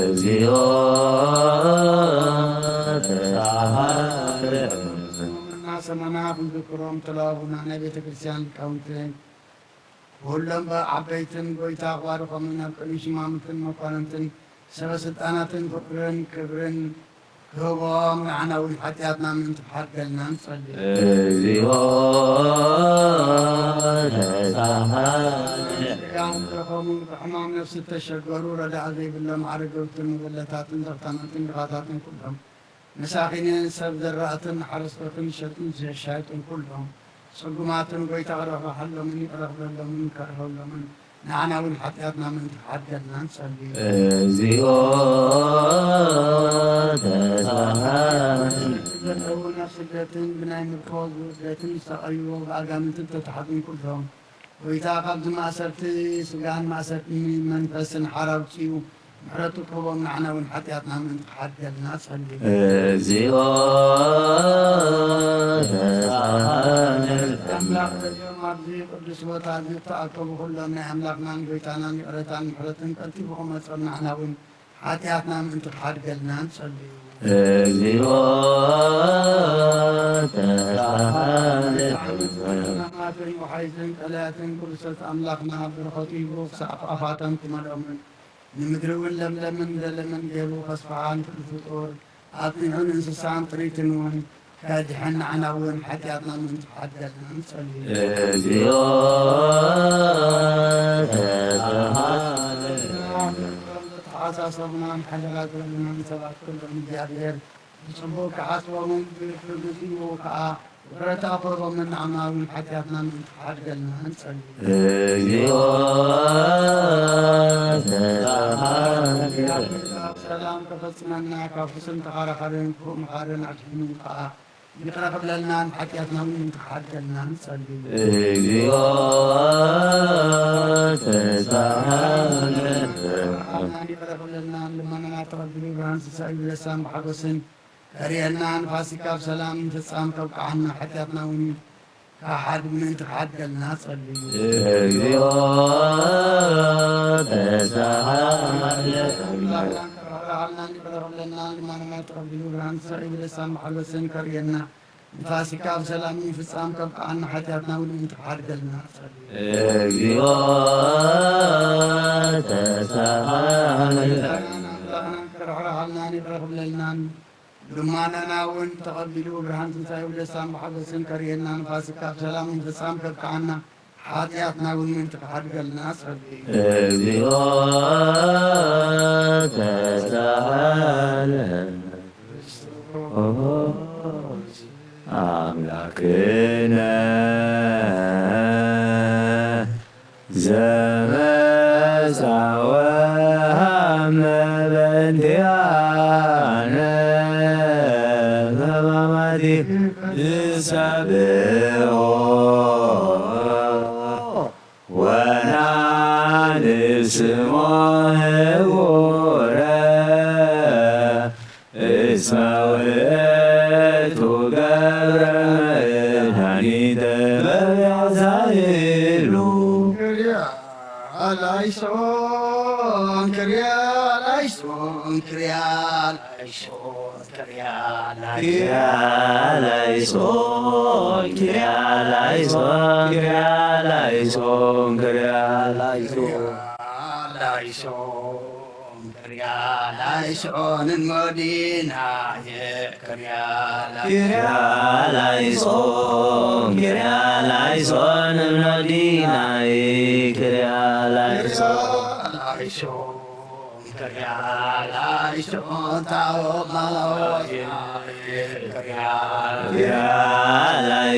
እግዚኦ ተሳሃለ። እናሰማና ክንዝክሮም ተለዋቡና ናይ ቤተ ክርስቲያን ሊቃውንትን ኩሎም ዓበይትን ጎይታ ክባርኾምን ኣብ ቅድሚ ሽማምንትን መኳንንትን ሰበ ስልጣናትን ፍቅርን ክብርን ክህቦም ንዓና እውን ሓጢኣትና ምእንቲ ክሓድገልና ንጸሊ። እግዚኦ ተሳሃለ። ስጋን ዝደኸሙ ብሕማም ነፍሲ ዝተሸገሩ ረዳእ ዘይብሎም ኣረገውትን መበለታትን ዘኽታማትን ድኻታትን ኩሎም መሳኺንን ሰብ ዘራእትን ሓረስቶትን ሸጥን ሸሻይጥን ኩሎም ጽጉማትን ጎይታ ክረኽረሓሎምን ይቕረ ክብለሎምን ከርህብሎምን ንዓና እውን ሓጢኣትና ምእንቲ ክሓድገልና ንጸሊ። እግዚኦ ተሳሃለ። ዘለዉ ናብ ስደትን ብናይ ምርኮ ዝውርደትን ዝሰቐዩ ብኣጋንንትን ተታሕዙን ኩሎም ጎይታ ካብዚ ማእሰርቲ ስጋን ማእሰርቲ መንፈስን ሓራ ኣውጺኡ ምሕረቱ ክህቦም ንዓና እውን ሓጢኣትና ምእንቲ ክሓድገልና ጸሊ። እግዚኦ ተሳሃለ። ኣምላኽ በዚኦም ኣብዚ ቅዱስ ቦታ እዚ ዝተኣከቡ ኩሎም ናይ ኣምላኽናን ጎይታናን ይቕረታን ምሕረትን ቀልጢፉ ክመጾም ንዓና እውን ሓጢኣትና ምእንቲ ክሓድገልና ንጸሊ። እግዚኦ ተሳሃለ። ማትን ወሓይዝን ቀላያትን ቅዱሰት ኣምላኽና በረኸቱ ይቦ ክሳብ ኣፋቶም ክመልኦምን ንምድሪ እውን ለምለምን ዘለምን ገይሩ ከስፍሓን ኩሉ ፍጡር ኣጽኒዑ ንእንስሳን ጥሪትን እውን ከድሕን ንዓና እውን ሓጢኣትና ምእንቲ ክሓድገልና ንጸሊ። እግዚኦ ተሳሃለ። እቶም ዘተሓሳሰቡናን ሓደራ ዝበሉናን ሰባት ኩሎም እግዚኣብሔር ብጽቡቕ ክሓስቦምን ብግዜኡ ከኣ ይቕረታ ክህቦምን ንዓና እውን ሓጢኣትና ምእንቲ ክሓድገልና ንጸሊ። እግዚኦ ተሳሃለ። ሰላም ከፈጽመና ካብ ሕሱም ተኸራኸርን ክፉእ መኻርን ኣድሒኑ ከኣ ይቕረ ክብለልናን ሓጢኣትና እውን ምእንቲ ክሓድገልና ንጸሊ። እግዚኦ ተሳሃለ። ሓናን ይቕረ ክብለልናን ልመናና ተቐቢሉ ብርሃን ትንሳኤ ብደስታን ብሓጎስን ከርእየና ንፋሲካ ብሰላም ምፍጻም ከብቅዓና ሓጢኣትና እውን ካብ ሓድ ምእንቲ ክሓድገልና ጸልዩ። እግዚኦ ተሳሃለ። ኣምላኽናን ክርሕራሃልናን ይቕረ ክብለልናን ልመናና ተቐቢሉ ብርሃን ትንሳኤ ብደስታን ብሓጎስን ከርእየና ንፋሲካ ብሰላም ምፍጻም ከብቅዓና ሓጢኣትና እውን ምእንቲ ክሓድገልና ጸልዩ። እግዚኦ ተሳሃለ። ኣምላኽናን ክርሕራሃልናን ይቕረ ክብለልናን ልማናና እውን ተቐቢሉ ብርሃን ትንሳኤ ብደስታን ብሓጎስን ከርእየና ንፋሲካ ብሰላም ምፍጻም ከብቅዓና ሓጢኣትና እውን ምእንቲ ክሓድገልና ጸልዩ። እግዚኦ ተሳሃለ። ኣምላክነ ዘመጻወሃመ በእንቲኣነ በማማቲ ንሰብሖ ወናንስሞ ህቡረ እስመ ውእቱ ገብረ መድኃኒተ በቢዕ ዛይሉ። ላይሶን ክርያ ላይሶን ክርያ ላይሶን ክርያ ክርያ ላይሶን ክርያ ላይሶን ክርያ ላይሶን ክርያ ላይሶን ላይሶን ክርያ ላይሶን እንመዲናየ ክርያ ክርያ ላይሶን ክርያ ላይሶን እምኖዲናይ ክርያ ላይሶን ላይሶን ክርያ ላይሶን ታቦ ማላወያ ክርያ ክርያ ላይሶን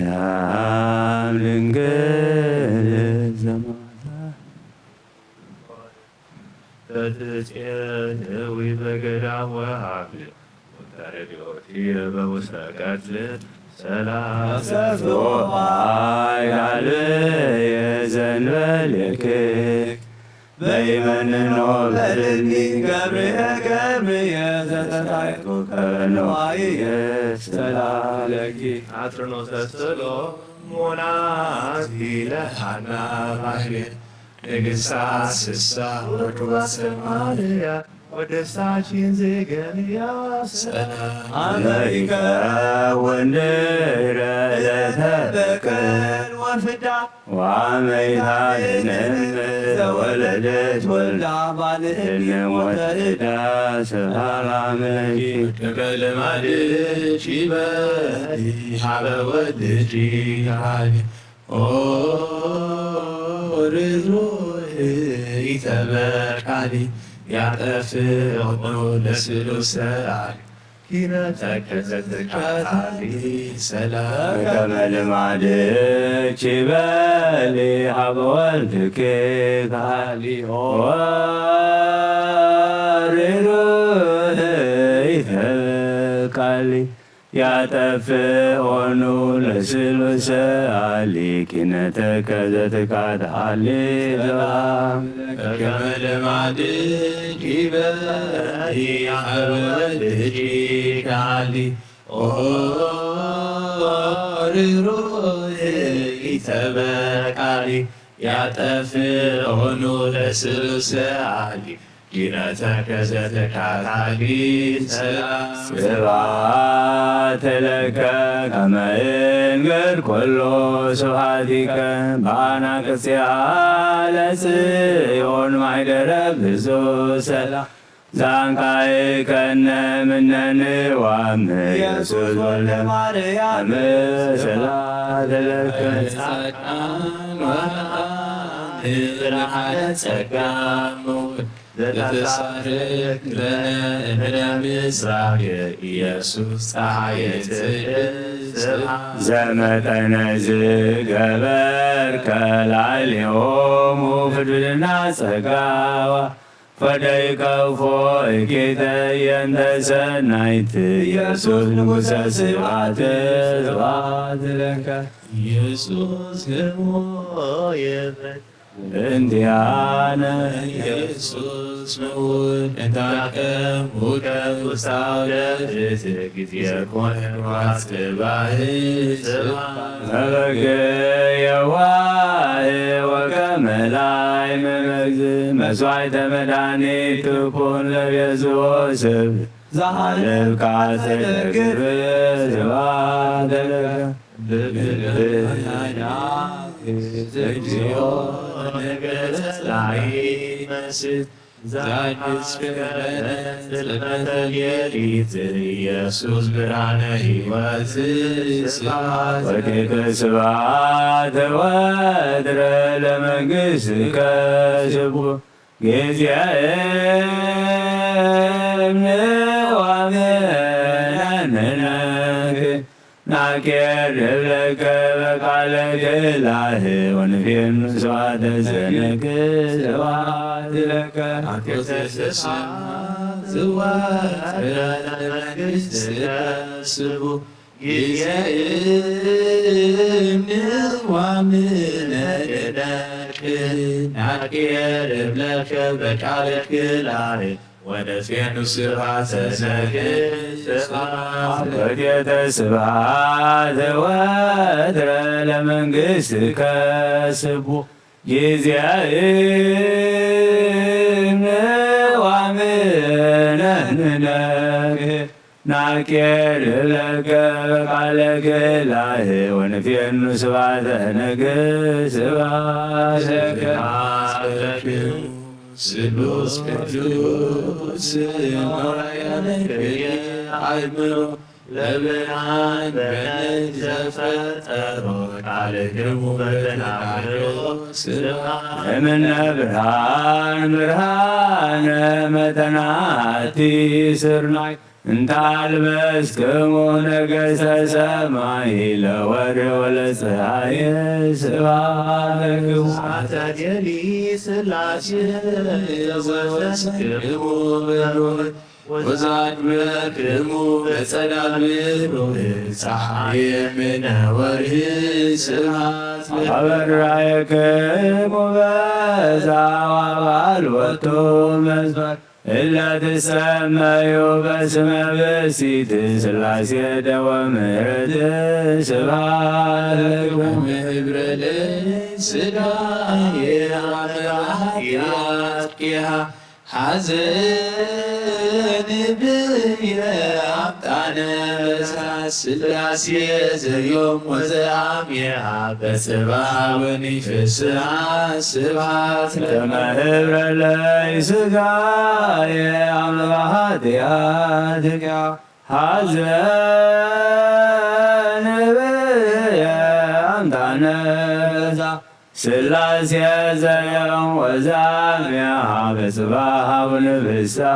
ማርያም ድንግል ዘማታ ተትጼንዊ በገዳም ወሃብ ወተረድኦቲ በውስተ ቀትል ሰላም ሰፍሮ ኃይል የዘንበልክ በይመንኖ በልኒ ገብርኤ ገብርኤ ዘተታይቱ ከበነዋይየ ሰላም ለኪ አትርኖ ተስሎ ሞናት ኢለ ሃና ማርየ ንግሳ ስሳ ወድዋ ሰማርያ ወደሳችን ዜገንያ ሰላም አመሪከ ወንድረ ለተበቀል ወፍዳ ዋመይታልንም ዘወለደት ወልዳ ባልህን ወተዳ ሰላም ለኪ ቅድመ ልማድሽ ይበል ሀበ ወልድሽ ይበል ኦ ርሩ ኢተበቃሊ ያጠፍኦ ለስሉሰ አሊ ኪነተከ ዘትካታሊ ሰላም ከመ ልማድኪ በሊ ሀበ ወልድኪ ካሊ ኦ ርሩ ኢተበቃሊ ያጠፍኦኑ ለስሉሰ አሊ ኪነተከ ዘትካት አሊ ዘባ ከመ ልማድኪ በሊ ሀበ ወልድኪ ካሊ ኦ ርሩ ኢተበቃሊ ያጠፍኦኑ ለስሉሰ አሊ ኪነተከ ዘተካታሊ ሰላም ስብሐት ለከ ከመ እንግር ኩሎ ስብሐቲከ በአናቅጽያ ለጽዮን ማይደረ ብዙ ሰላም ዛንቃይ ከነ ምነንዋም ኢየሱስ ወልደ ማርያም ስብሐት ለከ ጻድቃን ወመሃን ብርሃነ ጸጋ ዘተሳርክ ለነ እምነ ምስራቅ ኢየሱስ ፀሐየ ጽድቅ ዘመጠነ ዝገበርከ ላዕሌሆሙ ፍድልና ጸጋዋ ፈደይ ከፎ እኪተ የንተ ሰናይት ኢየሱስ ንጉሰ ስብሐት ስብሐት ለከ ኢየሱስ ክብሮ ይበል። እንቲያነ ኢየሱስ ንዑድ እንታከም ውከብ ውስተ አውደ ርእስ ጊዜ ኮነ ዋጽባህ ስብሐት መበገ የዋህ ወከመ ላይ መመግዝ መስዋዕተ መድኃኒት ትኩን ለቤዝዎ ሰብ ዘሃለብካ ጸደግፍ ስብሐት ለከ። እግዚኦ ነገረ ጸላኢ መስል ዛግስከነ ጽልመተ ሌሊት ኢየሱስ ብርሃነ ሕይወት ስብሐት ወትከ ስብሐት ወትረ ለመንግሥትከ ስብኩ ጊዜ እምንዋምነንነክ ናኬር ለከ በቃለ ገላህ ወንፌኑ ስብሐተ ዘነክ ስብሐት ለከ። አኮተ ስብሐት ወትረ ለመንግሥትከ ስቡ ጊዜ እምንዋምነንነክ ናኬር ለከ በቃለ ገላህ ወንፌኑ ስብሐተ ዘነክ ስብሐት ወትረ ለመንግሥትከ ስቡ ጊዜ እምንዋምነንነክ ናኬር ለከ በቃለ ገላህ ወንፌኑ ስብሐተ ነግህ ስብሐት ለከ። ስሉስ ቅዱስ ሞራያነ ክልኤ አእምሮ ለብርሃን በነግ ዘፈጠሮ ቃልክሙ በተናግሮ ስብሐት እምነ ብርሃን ብርሃነ መጠናቲ ስርናይ እንተ አልበስክሙ ነገሰ ሰማይ ለወርህ ወለፀሐይ ስብሐት ለክሙ። አተጌሊ ስላሴ ዘወሰንክሙ በሮህ ወዛግበክሙ በጸዳል ብሩህ ፀሐይ እምነ ወርህ ስብሐት ለክሙ። አበራየክሙ በዛ ወአልቦቱ መስፈር እለ ትሰመዩ በስመ ብእሲት ስላሴ ደወ ምሕረት ስብሐት ለክሙ። ህብረ ለስጋ የአምላክ ያጥቂሃ ሐዘን ብየ አምጣነ በሳ ስላሴ ዘዮም ወዘአምያ በጽባህ ወኒ ፍስሐ ስብሐት ለመ ህብረ ለይ ስጋየ አመ ኃጢአትኪ ሐዘን ብየ አምጣነ በሳ ስላሴ ዘዮም ወዘአምያ በጽባህ ወኒ ፍስሐ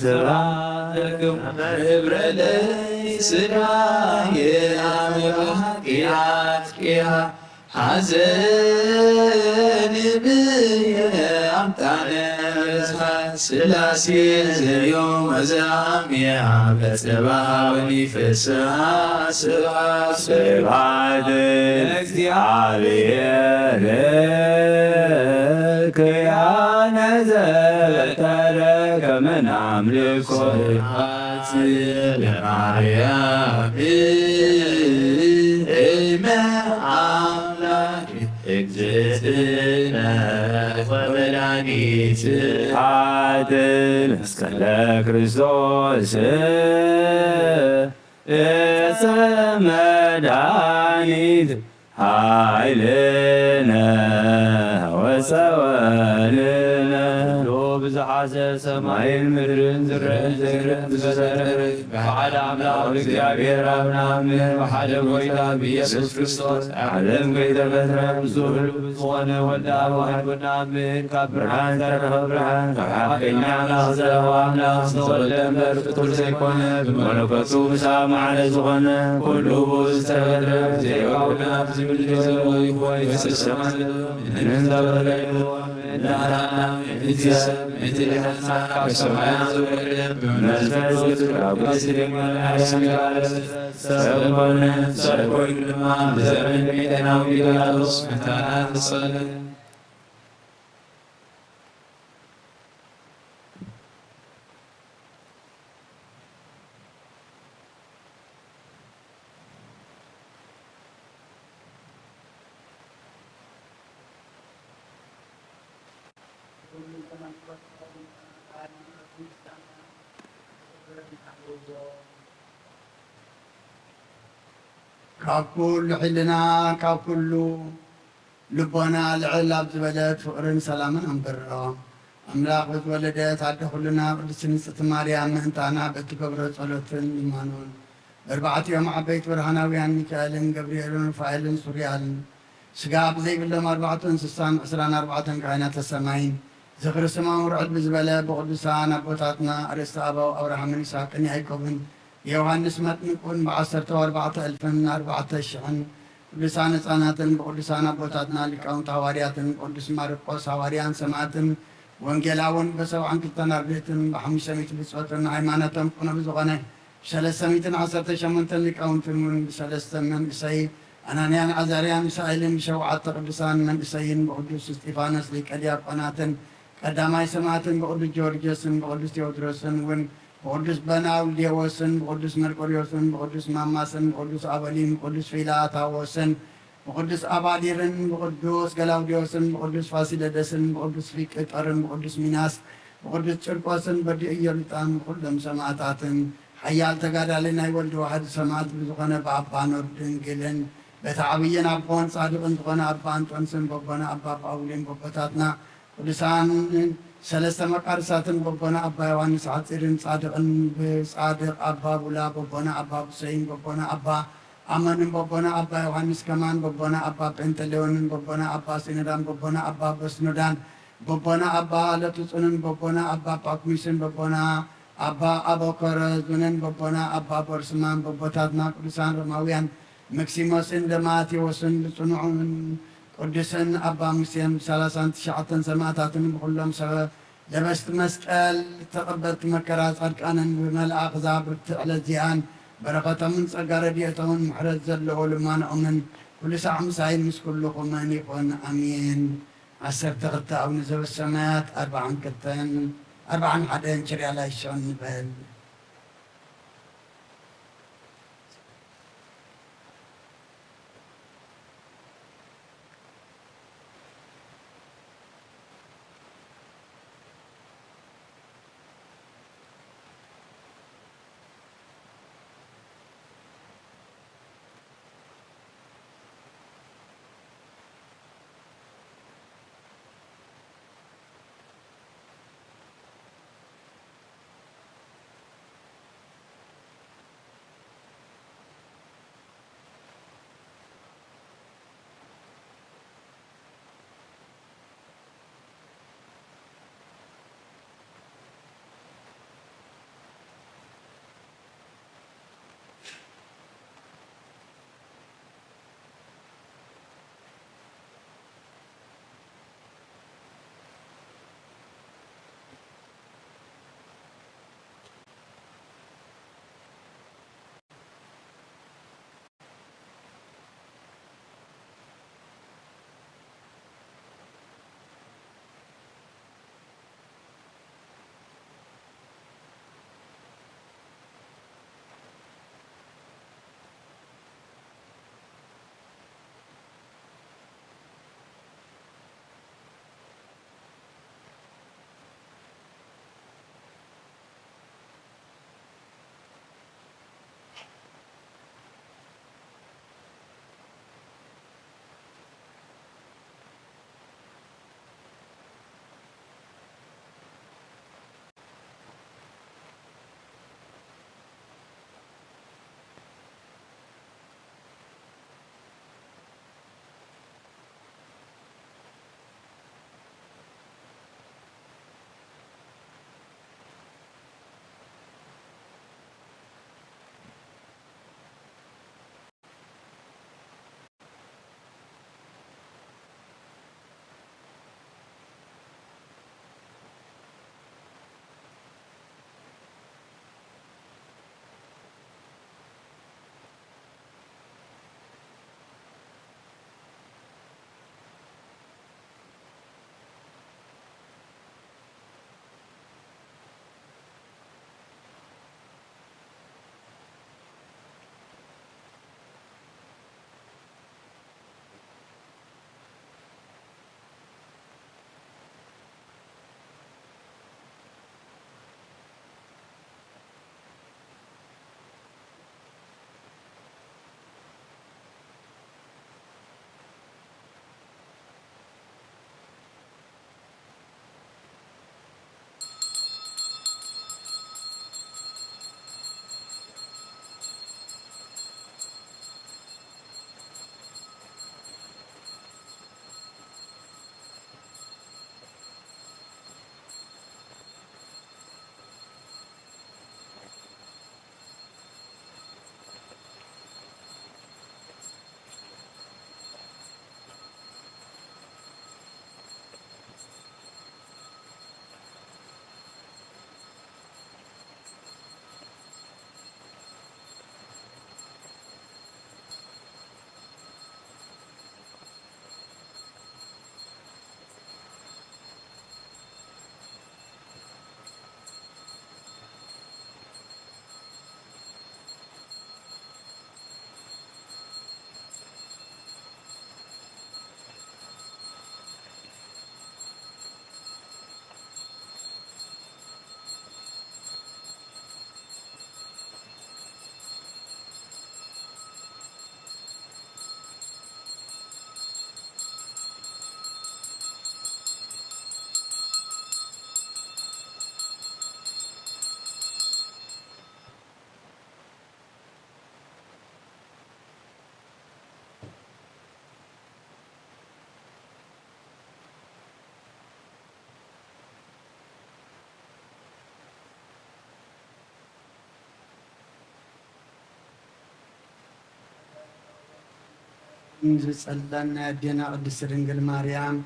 ስብሐት ለክሙ። ህብረ ለይ ስጋየ አመ ኃጢአትኪ ሐዘን ብየ አምጣነ በሳ ስላሴ ዘዮም ወዘአምያ በጽባህ ወኒ ፍስሐ ስብሐት ስብሐት ለእግዚአብሔር ክያነ ዘበተረ ከመ ናምልኮ። ስብሐት ለማርያም እመ አምላክ እግዝእትነ ወመድኃኒት። ስብሐት ለመስቀለ ክርስቶስ እፀ መድኃኒት ኃይልነ ወፀወርነ። ብዝሓዘ ሰማይን ምድርን ዝረእን ዘይረእን ዝፈጠረ ብሓደ ኣምላኽ ብእግዚኣብሔር ኣብ ንኣምን፣ ብሓደ ጎይታ ብኢየሱስ ክርስቶስ ዓለም ከይተፈጥረ ምስኡ ህሉው ብዝኾነ ወልደ ኣብ ዋህድ ንኣምን፣ ካብ ብርሃን ዝተረኸበ ብርሃን፣ ካብ ሓቀኛ ኣምላኽ ዘለዋ ኣምላኽ ዝተወልደ እምበር ፍጡር ዘይኮነ፣ ብመለኮቱ ምስ ኣብ ማዕረ ዝኾነ፣ ኩሉ ብኡ ዝተፈጥረ፣ ብዘይ ዋውና ኣብዚ ምድሪ ዘሎ ይኹን ይፈስስ ማለት ምንም ዝተፈጥረ የለዎን። መድኃኒዓለም እቲ ሰብ እቲ ድሓንና ካብ ሰማያት ዝወረደ ብመንፈስ ቅዱስ ካብ ቅድስት ድንግል ማርያም ዝተጋለጸ ሰብ ኮነ። ሰብ ኮይኑ ድማ ብዘመን ጴንጤናዊ ጲላጦስ መታና ተሰቀለ። ካብ ኩሉ ሕልና፣ ካብ ኩሉ ልቦና ልዕል ኣብ ዝበለት ፍቕርን ሰላምን ኣንብሮ። ኣምላኽ ብዝወለደት ኣደ ኩልና ቅድስት ንጽሕቲ ማርያም ምእንታና በትገብሮ ጸሎትን ልማኖን፣ በርባዕቲኦም ዓበይቲ ብርሃናውያን ሚካኤልን ገብርኤልን ሩፋኤልን ሱርያልን፣ ስጋ ብዘይብሎም ኣርባዕተ እንስሳን ዕስራን ኣርባዕተን ካህናተ ሰማይን፣ ዝኽሪ ስሞም ውርዕድ ብዝበለ ብቅዱሳን ኣቦታትና ኣርእስተ ኣበው ኣብርሃምን ይስሐቅን ያዕቆብን ዮሃንስ መጥምቁን ብዓሰርተ ኣርባዕተ እልፍን ኣርባዕተ ሽሕን ቅዱሳን ህፃናትን ብቅዱሳን ኣቦታትና ሊቃውንቲ ሃዋርያትን ብቅዱስ ማርቆስ ሃዋርያን ሰማዕትን ወንጌላውን ብሰብዓን ክልተን ኣርድእትን ብሓሙሽተ ሚእቲ ብጾትን ሃይማኖቶም ቅኑዕ ብዝኾነ ብሰለስተ ሚእትን ዓሰርተ ሸሞንተን ሊቃውንትን እውን ብሰለስተ መንእሰይ ኣናንያን ዓዛርያን ሚሳኤልን ብሸውዓተ ቅዱሳን መንእሰይን ብቅዱስ እስጢፋኖስ ሊቀ ዲያቆናትን ቀዳማይ ሰማዕትን ብቅዱስ ጊዮርጊስን ብቅዱስ ቴዎድሮስን እውን ብቅዱስ በናውልዴዎስን ብቅዱስ መርቆሪዎስን ብቅዱስ ማማስን ብቅዱስ ኣበሊን ብቅዱስ ፊላታዎስን ብቅዱስ ኣባዲርን ብቅዱስ ገላውዴዎስን ብቅዱስ ፋሲለደስን ብቅዱስ ፊቅጠርን ብቅዱስ ሚናስ ብቅዱስ ጭርቆስን በዲኡ ኢዮልጣን ብኩሎም ሰማዕታትን ሓያል ተጋዳሊ ናይ ወልድ ዋሕድ ሰማዕት ብዝኾነ ብኣባ ኖር ድንግልን በቲ ዓብይን ኣቦን ጻድቕን ዝኾነ ኣባ እንጦንስን በቦና ኣባ ጳውሊን በቦታትና ቅዱሳን ሰለስተ መቃርሳትን በቦና ኣባ ዮሃንስ ሓጺርን ጻድቕን ብጻድቕ ኣባ ቡላ በቦና ኣባ ብሶይን በቦና ኣባ ኣመንን በቦና ኣባ ዮሃንስ ከማን በቦና ኣባ ጴንጠሌዎንን በቦና ኣባ ሲኖዳን በቦና ኣባ በስኖዳን በቦና ኣባ ለቱጹንን በቦና ኣባ ጳኩሚስን በቦና ኣባ ኣበኮረዙንን በቦና ኣባ ቦርስማን በቦታትና ቅዱሳን ሮማውያን መክሲሞስን ደማቴዎስን ብጽኑዕን ቅዱስን ኣባ ሙሴን ብሰላሳን ትሽዓተን ሰማዕታትን ብኹሎም ሰበ ለበስቲ መስቀል ተቐበልቲ መከራ ጻድቃንን ብመልኣኽ ዛብርት ዕለት እዚኣን በረኸቶምን ጸጋ ረድኤቶምን ምሕረት ዘለዎ ልማኖኦምን ኩሉ ሳዕ ምሳይን ምስ ኩልኹምን ይኹን። ኣሜን። ዓሰርተ ክልተ ኣቡነ ዘበሰማያት ኣርብዓን ክልተን ኣርብዓን ሓደን ችርያ ላይሶን ንበል። ዝጸለነ ኣዴና ቅድስቲ ድንግል ማርያም፣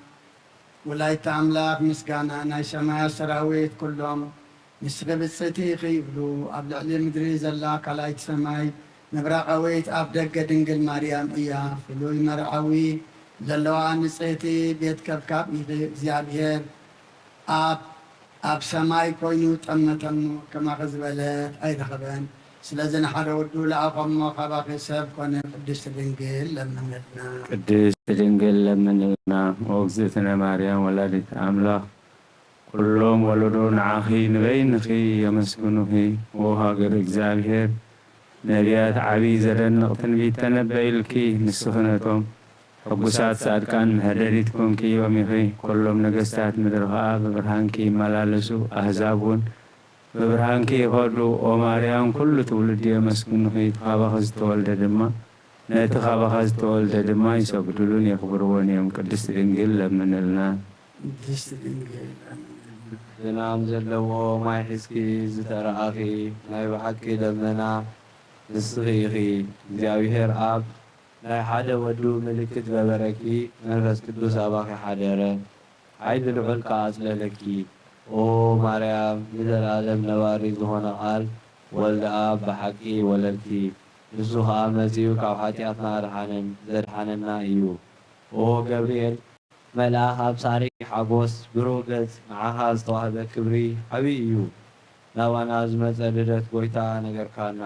ወላዲተ ኣምላኽ፣ ምስጋና ናይ ሰማያት ሰራዊት ኩሎም ንስኺ ብጽእቲ ኢኺ ይብሉ፣ ኣብ ልዕሊ ምድሪ ዘላ ካልኣይቲ ሰማይ ምብራቓዊት ኣፍ ደገ ድንግል ማርያም እያ። ፍሉይ መርዓዊ ዘለዋ ንጽሕቲ ቤት ከብካብ ኢኺ፣ እግዚኣብሔር ኣብ ኣብ ሰማይ ኮይኑ ጠመተሞ፣ ከማኺ ዝበለት ኣይረኸበን። ስለዚ ንሓደ ወዱ ለኣኸሞ፣ ካባኺ ሰብ ኮነ፣ ቅድስቲ ድንግል ለምንልና። ቅድስቲ ድንግል ለምንልና። ኦ እግዝእትነ ማርያም ወላዲት ኣምላኽ፣ ኩሎም ወለዶ ንዓኺ ንበይንኺ የመስግኑኺ። ኦ ሃገር እግዚኣብሔር፣ ነቢያት ዓቢ ዘደንቕ ትንቢት ተነበይልኪ፣ ንስኺ ነቶም ሕጉሳት ጻድቃን መሕደሪት ኮንክዮም ኢኺ። ኩሎም ነገስታት ምድሪ ኸኣ ብብርሃንኪ ይመላለሱ፣ ኣህዛብ እውን ብብርሃንኪ ይኸዱ። ኦ ማርያም፣ ኩሉ ትውልዲ የመስግኑኺ፣ እቲ ኻባኺ ዝተወልደ ድማ፣ ነቲ ኻባኺ ዝተወልደ ድማ ይሰግዱሉን የኽብርዎን እዮም። ቅድስቲ ድንግል ለምንልና። ቅድስቲ ድንግል ለምንልና። ዝናም ዘለዎ ማይ ሒዝኪ ዝተራእኺ፣ ናይ ብሓቂ ደመና ንስኺ ኢኺ። እግዚኣብሔር ኣብ ናይ ሓደ ወዱ ምልክት ገበረኪ፣ መንፈስ ቅዱስ ኣባኺ ሓደረ፣ ሓይሊ ልዑል ከኣ ኣጽለለኪ። ኦ ማርያም፣ ንዘለኣለም ነባሪ ዝኾነ ቃል ወልደ ኣብ ብሓቂ ወለድኪ። ንሱ ኸኣ መጺኡ ካብ ሓጢኣትና ኣድሓነን፣ ዘድሓነና እዩ። ኦ ገብርኤል፣ መልኣኽ ኣብ ሳዕሪ ሓጎስ ብሩህ ገጽ ንዓኻ ዝተዋህበ ክብሪ ዓብዪ እዩ። ናባና ዝመጸ ልደት ጐይታ ነገርካና።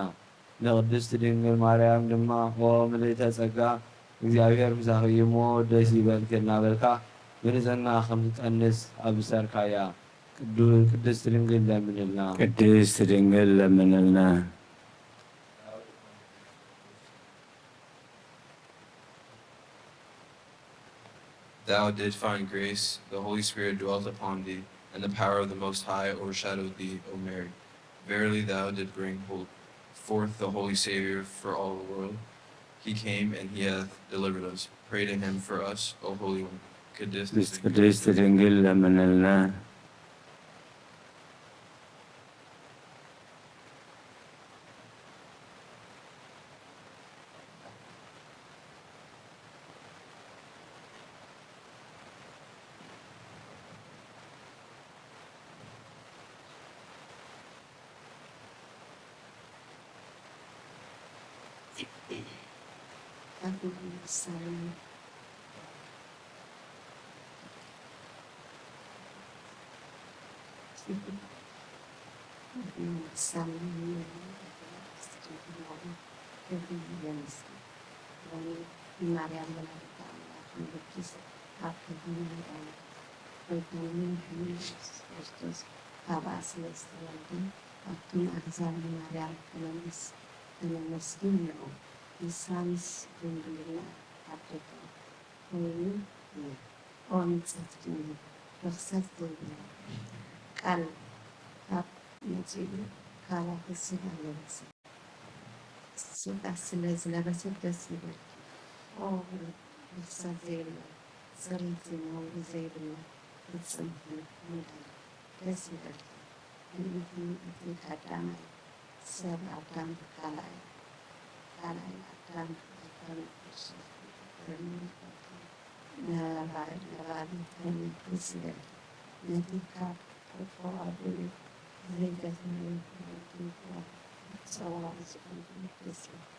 ንቅድስቲ ድንግል ማርያም ድማ፣ ኦ ምልእተ ጸጋ፣ እግዚኣብሔር ምሳኺ እዩ እሞ ደስ ይበልኪ እናበልካ ብንጽህና ከም ትጠንስ ኣብሰርካያ። ቅዱ-፣ ቅድስቲ ድንግል ለምንልና። ቅድስቲ ድንግል ለምንልና። Thou didst find grace, the Holy Spirit dwelt upon thee, and the power of the Most High overshadowed thee, O Mary. Verily thou didst bring ho-, forth the Holy Savior for all the world. He came and he hath delivered us. Pray to him for us, O Holy One. ቅድስት ድንግል ለምንልና። ማርያም ወላዲተ ኣምላኽ ምልክት ኣብ ቅድሚ መድኃኒት ወይኮነ መድኃኒት ኢየሱስ ክርስቶስ ካብኣ ስለ ዝተወልደ ኣብቶም ኣሕዛብ ንማርያም ከነመስ-፣ ከነመስግን ንዑ። ንሳ ምስ ድንግልና ኣብ ደገ ኮይኑ እዩ። ኦ ንጽሕቲ ድንግል፣ ርኽሰት ዘይብላ ቃል ካብ መጺኡ ካባኺ ስጋ ለበሰ። ስጋ ስለ ዝለበሰት ደስ ይበልኪ። ኦ ርኽሰት ዘይብላ፣ ጽርይቲ ነውሪ ዘይብላ፣ ፍጽምቲ ድንግል፣ ደስ ይበልኪ። ምእንቲ እቲ ቀዳማይ ሰብ ኣዳም ካልኣይ፣ ካልኣይ ኣዳም ኣይኮነ ክርስቶስ ነባሪ፣ ነባሪ ተመልኪ ስለ ነቲ ካብ ክፉ ኣቢሉ ዘይገዝእ ወዲ ጸዋዒ ዝኾንኩ ደስ ይብል።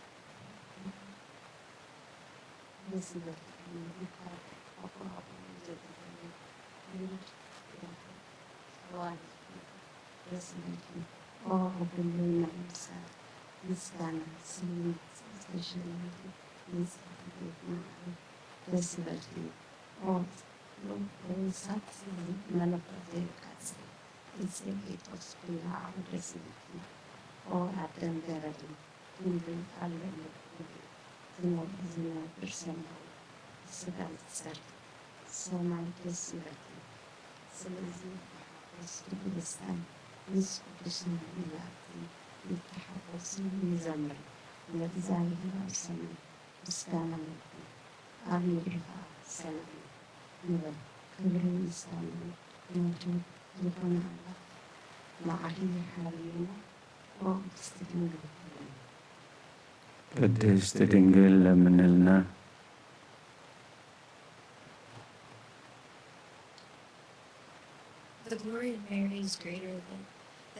ደስ ይበልኪ። ነቲ ካብ ክፉ ኣቢሉ ዘይገዝእ ወዲ ጸዋዒ ዝኾንኩ ደስ ይበልኪ። ኦ ህልውና ምሳሌ ምስጋና ስልማት ዝተሸለመት ንጽሕቲ ቤት መዓልቲ ደስ ይበልኪ። ኦ ርኡሳት መለኮት ዘይቃጸል ብጽይ ጴጥሮስ ብላዕሊ ደስ ይበልኪ። ኦ ኣደም ገረድን ድንግል ኣብ ልዕሊ ኩሉ ዝነብ-፣ ዝነብር ሰማይ ስጋ ዝጸርግ ሰማይ ደስ ይበልኪ። ስለዚ ብሓጎስ ብደስታን ምስ ቅዱሳን መላእክትን ንተሓጎስን ንዘምር። ንእግዚኣብሔር ኣብ ሰማይ ምስጋና ይኹን፣ ኣብ ምድሪ ኸዓ ሰላም ንበል። ክብርን ምስጋናን ናቱ ዝኾነ ኣምላኽ መዓልቲ ሓልዩና። ኦ ቅድስቲ ድንግል ለምንልና። ቅድስት ድንግል ለምንልና። The glory of Mary is greater than,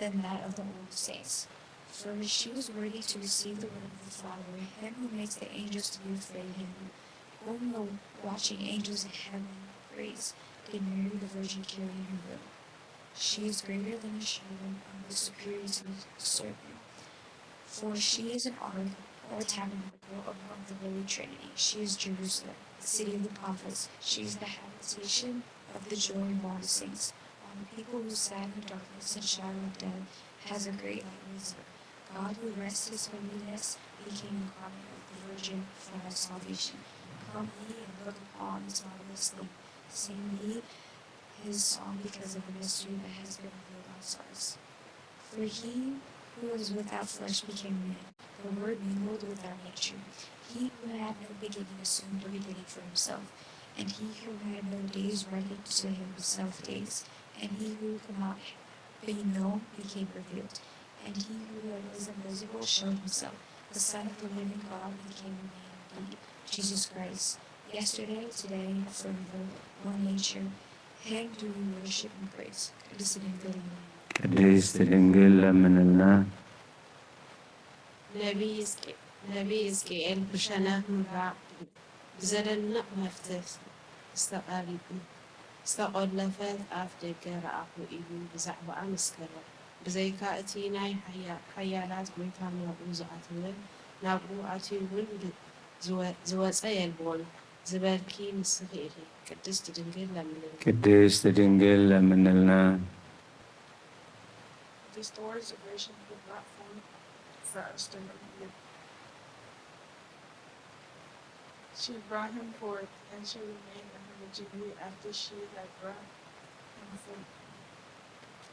than that of the old saints, for she was worthy to receive the word of the Father, him who makes the angels to be afraid of him, whom the watching angels in heaven praise. Did Mary the Virgin carry in her womb? She is greater than the cherubim and the superior to the serpent. For she is an ark or tabernacle above the Holy Trinity. She is Jerusalem, the city of the prophets. She is the habitation of the joy of all the saints. On the people who sat in the darkness and shadow of death has a great light risen. God, who rests his holiness, became incarnate of the Virgin for our salvation. Come ye and look upon this marvelous thing. Sing ye his song because of the mystery that has been revealed unto us. For he who was without flesh became man. The word mingled with our nature. He who had no beginning assumed a beginning for himself. And he who had no days reckoned to himself days. And he who could not be known became revealed. And he who was invisible showed himself. The Son of the living God became a man indeed, Jesus Christ. Yesterday, today, and forever, one nature. Him do we worship and praise. ቅድስት ድንግል ለምንልና። ነቢይ ሕዝቅኤል ብሸነኽ ምብራቕ ብዘደንቕ መፍትሕ ዝተቐል- ዝተቖለፈት ኣፍ ደገ ረኣኹ ኢሉ ብዛዕባኣ መስከረ። ብዘይካ እቲ ናይ ሓያ- ሓያላት ጐይታ ናብኡ ዝኣተወ፣ ናብኡ ኣትዩ እውን ብ- ዝወ- ዝወጸ የልቦን ዝበልኪ ንስኺ ኢኺ። ቅድስት ድንግል ለምንልና። ቅድስት ድንግል ለምንልና። This Lord's version he brought forth for us to read. She brought him forth, and she remained in her virginity after she had brought him forth.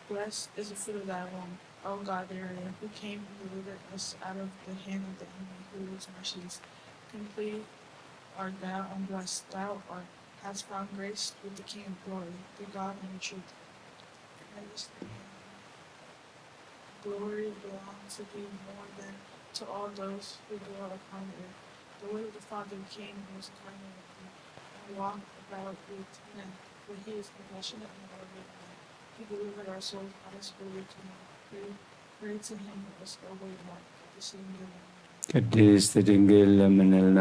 Blessed is the fruit of thy womb, O God, Mary, who came and delivered us out of the hand of the enemy, whose mercies complete art thou, and blessed thou art, hast found grace with the King of glory, the God and the truth. Majesty and glory belong to thee more than to all those who dwell upon the earth. The word of the Father came and was incarnate of thee, and walked about with men, for he is compassionate and loving, and he delivered our souls out of slavery to him. Pray, pray to him who is a way one. This is the ቅድስት ድንግል ለምንልና።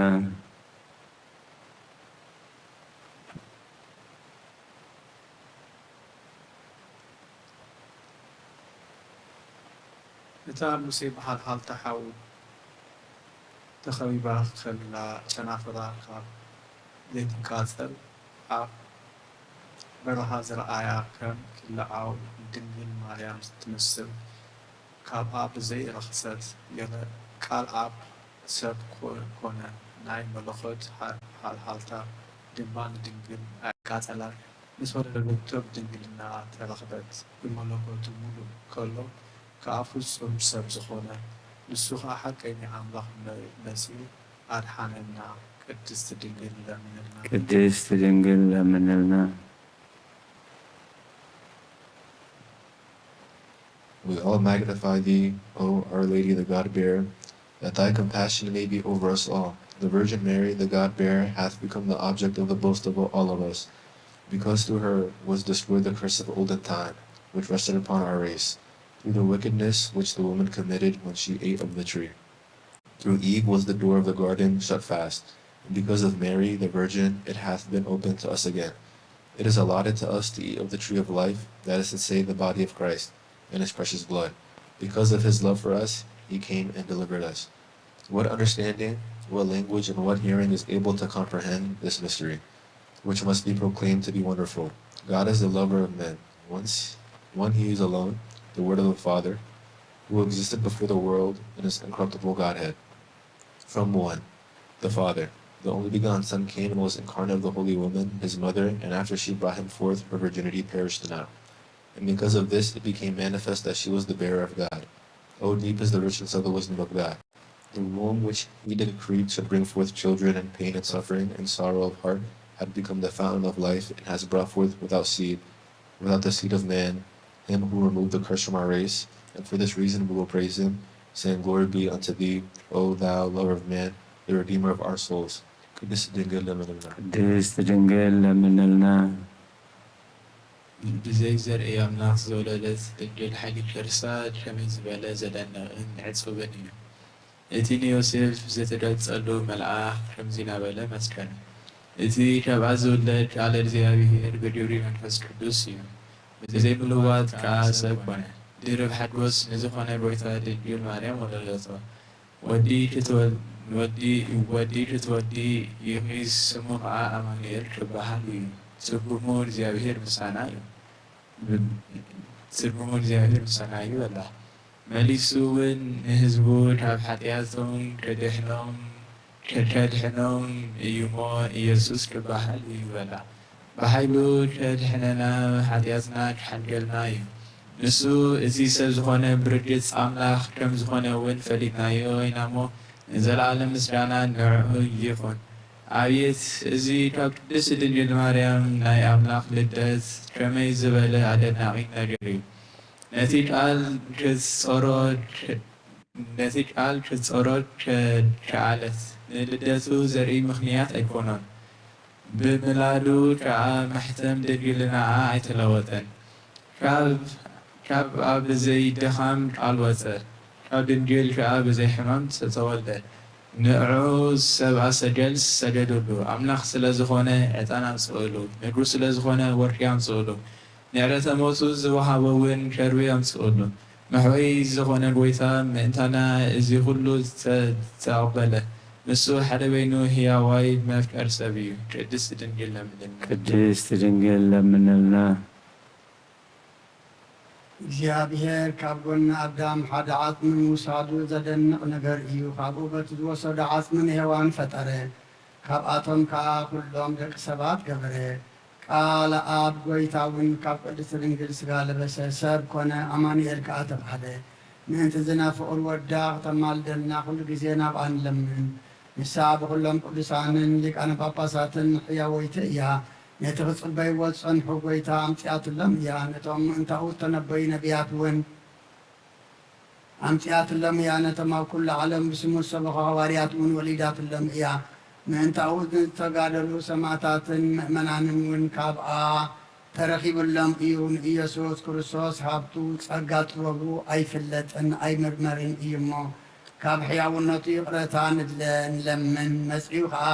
እታ ሙሴ ብሓልሓልታ ሓዊ ተኸቢባ ከላ፣ ጨናፍራ ካብ ዘይትቃጸል፣ ኣብ በረኻ ዝረኣያ ከም ክልኣው ድንግል ማርያም ትመስል፣ ካብኣ ብዘይ ረኽሰት ገለ ቃል ኣብ ሰብ ኮነ፣ ናይ መለኮት ሓልሓልታ ድማ ንድንግል ኣየቃጸላን። ምስ ወለደቶ ብድንግልና ተረኽበት፣ ብመለኮቱ ምሉእ ከሎ ከኣ ፍጹም ሰብ ዝኾነ ንሱ ከኣ ሓቀኛ ኣምላኽ መጺኡ ኣድሓነና። ቅድስት ድንግል ለምንልና። ቅድስት ድንግል ለምንልና። We all magnify thee, O our Lady the God-bearer, that thy compassion may be over us all. The Virgin Mary, the God-bearer, hath become the object of the boast of all of us, because through her was destroyed the curse of olden time, which rested upon our race, through the wickedness which the woman committed when she ate of the tree. Through Eve was the door of the garden shut fast, and because of Mary, the Virgin, it hath been opened to us again. It is allotted to us to eat of the tree of life, that is to say, the body of Christ, and his precious blood. Because of his love for us, he came and delivered us. What understanding, what language, and what hearing is able to comprehend this mystery, which must be proclaimed to be wonderful? God is the lover of men. Once, one he is alone, the Word of the Father, who existed before the world in his incorruptible Godhead. From one, the Father, the only begotten Son came and was incarnate of the holy woman, his mother, and after she brought him forth, her virginity perished not. And because of this, it became manifest that she was the bearer of God. Oh, deep is the richness of the wisdom of God! The womb which he decreed should bring forth children in pain and suffering and sorrow of heart had become the fountain of life and has brought forth without seed, without the seed of man, him who removed the curse from our race. And for this reason we will praise him, saying, Glory be unto thee, O thou lover of man, the redeemer of our souls. ቅድስት ድንግል ለምንልና። ቅድስት ድንግል ለምንልና። ብዘይ ዘርኢ ኣምላኽ ዝወለደት ድንግል ሓይሊ ከርሳ ከመይ ዝበለ ዘደንቕን ዕጹብን እዩ! እቲ ንዮሴፍ ዝተገልጸሉ መልኣኽ ከምዚ እናበለ መስከረ፣ እቲ ካብኣ ዝውለድ ቃል እግዚኣብሔር ብግብሪ መንፈስ ቅዱስ እዩ፣ ብዘይ ምልዋጥ ከኣ ሰብ ኮነ። ድርብ ሓጎስ ንዝኾነ ጎይታ ድንግል ማርያም ወለደቶ። ወዲ ክትወል-፣ ወዲ፣ ወዲ ክትወልዲ ኢኺ፣ ስሙ ኸኣ ኣማኑኤል ክበሃል እዩ። ትርጉሙ እግዚኣብሔር ምሳና እዩ። ትርጉሙ እግዚኣብሔር ምሳና እዩ በላ። መሊሱ እውን ንህዝቡ ካብ ሓጢኣቶም ከድሕኖም፣ ከድሕኖም እዩ እሞ ኢየሱስ ክበሃል እዩ በላ። ብሓይሉ ከድሕነና፣ ሓጢኣትና ክሓድገልና እዩ። ንሱ እቲ ሰብ ዝኾነ ብርግጽ ኣምላኽ ከም ዝኾነ እውን ፈሊጥናዮ ኢና እሞ ንዘለኣለም ምስጋና ንዕኡ ይኹን። ኣቤት እዚ ካብ ቅድስት ድንግል ማርያም ናይ ኣምላኽ ልደት ከመይ ዝበለ ኣደናቒ ነገር እዩ! ነቲ ቃል ክትጸሮ፣ ነቲ ቃል ክትጸሮ ከ-፣ ከኣለት፣ ንልደቱ ዘርኢ ምኽንያት ኣይኮኖን። ብምላዱ ከኣ ማሕተም ድንግልናኣ ኣይተለወጠን። ካብ፣ ካብ ኣብ ዘይድኻም ቃል ወጸ፣ ካብ ድንግል ከኣ ብዘይ ሕማም ተወልደ። ንዑ ሰብኣ ሰገል ሰገዱሉ። ኣምላኽ ስለ ዝኾነ ዕጣን ኣምጽኡሉ፣ ንጉስ ስለ ዝኾነ ወርቂ ኣምጽኡሉ። ንዕለተ ሞቱ ዝወሃቦ እውን ከርቤ ኣምጽኡሉ። መሕወዪ ዝኾነ ጐይታ ምእንታና እዚ ኹሉ ዝተቐበለ፣ ንሱ ሓደ በይኑ ህያዋይ መፍቀር ሰብ እዩ። ቅድስት ድንግል ለምንልና። ቅድስት ድንግል ለምንልና። እግዚኣብሔር ካብ ጎኒ ኣዳም ሓደ ዓጽሚ ምውሳዱ ዘደንቕ ነገር እዩ። ካብኡ በቲ ዝወሰዶ ዓጽሚ ንሄዋን ፈጠረ፣ ካብኣቶም ከኣ ኵሎም ደቂ ሰባት ገበረ። ቃል ኣብ ጐይታ እውን ካብ ቅድስቲ ድንግል ሥጋ ለበሰ፣ ሰብ ኰነ፣ ኣማኑኤል ከኣ ተባህለ። ምእንቲ ዝናፍቑ ወዳ ኽተማልደልና ኵሉ ግዜ ናብኣ ንለምን። ንሳ ብኹሎም ቅዱሳንን ሊቃነ ጳጳሳትን ሕያወይቲ እያ። ነቲ ኽጽበይዎ ዝጸንሑ ጐይታ ኣምጺኣትሎም እያ። ነቶም ምእንታኡ እተነበዩ ነቢያት እውን ኣምጺኣትሎም እያ። ነቶም ኣብ ኩሉ ዓለም ብስሙ ዝሰበኹ ሃዋርያት እውን ወሊዳትሎም እያ። ምእንታኡ ዝተጋደሉ ሰማእታትን ምእመናንን እውን ካብኣ ተረኺብሎም እዩ። ንኢየሱስ ክርስቶስ ሃብቱ ጸጋ ጥበቡ ኣይፍለጥን ኣይምርመርን እዩ እሞ፣ ካብ ሕያውነቱ ይቕረታ ንድለ ንለምን፣ መጺኡ ኸኣ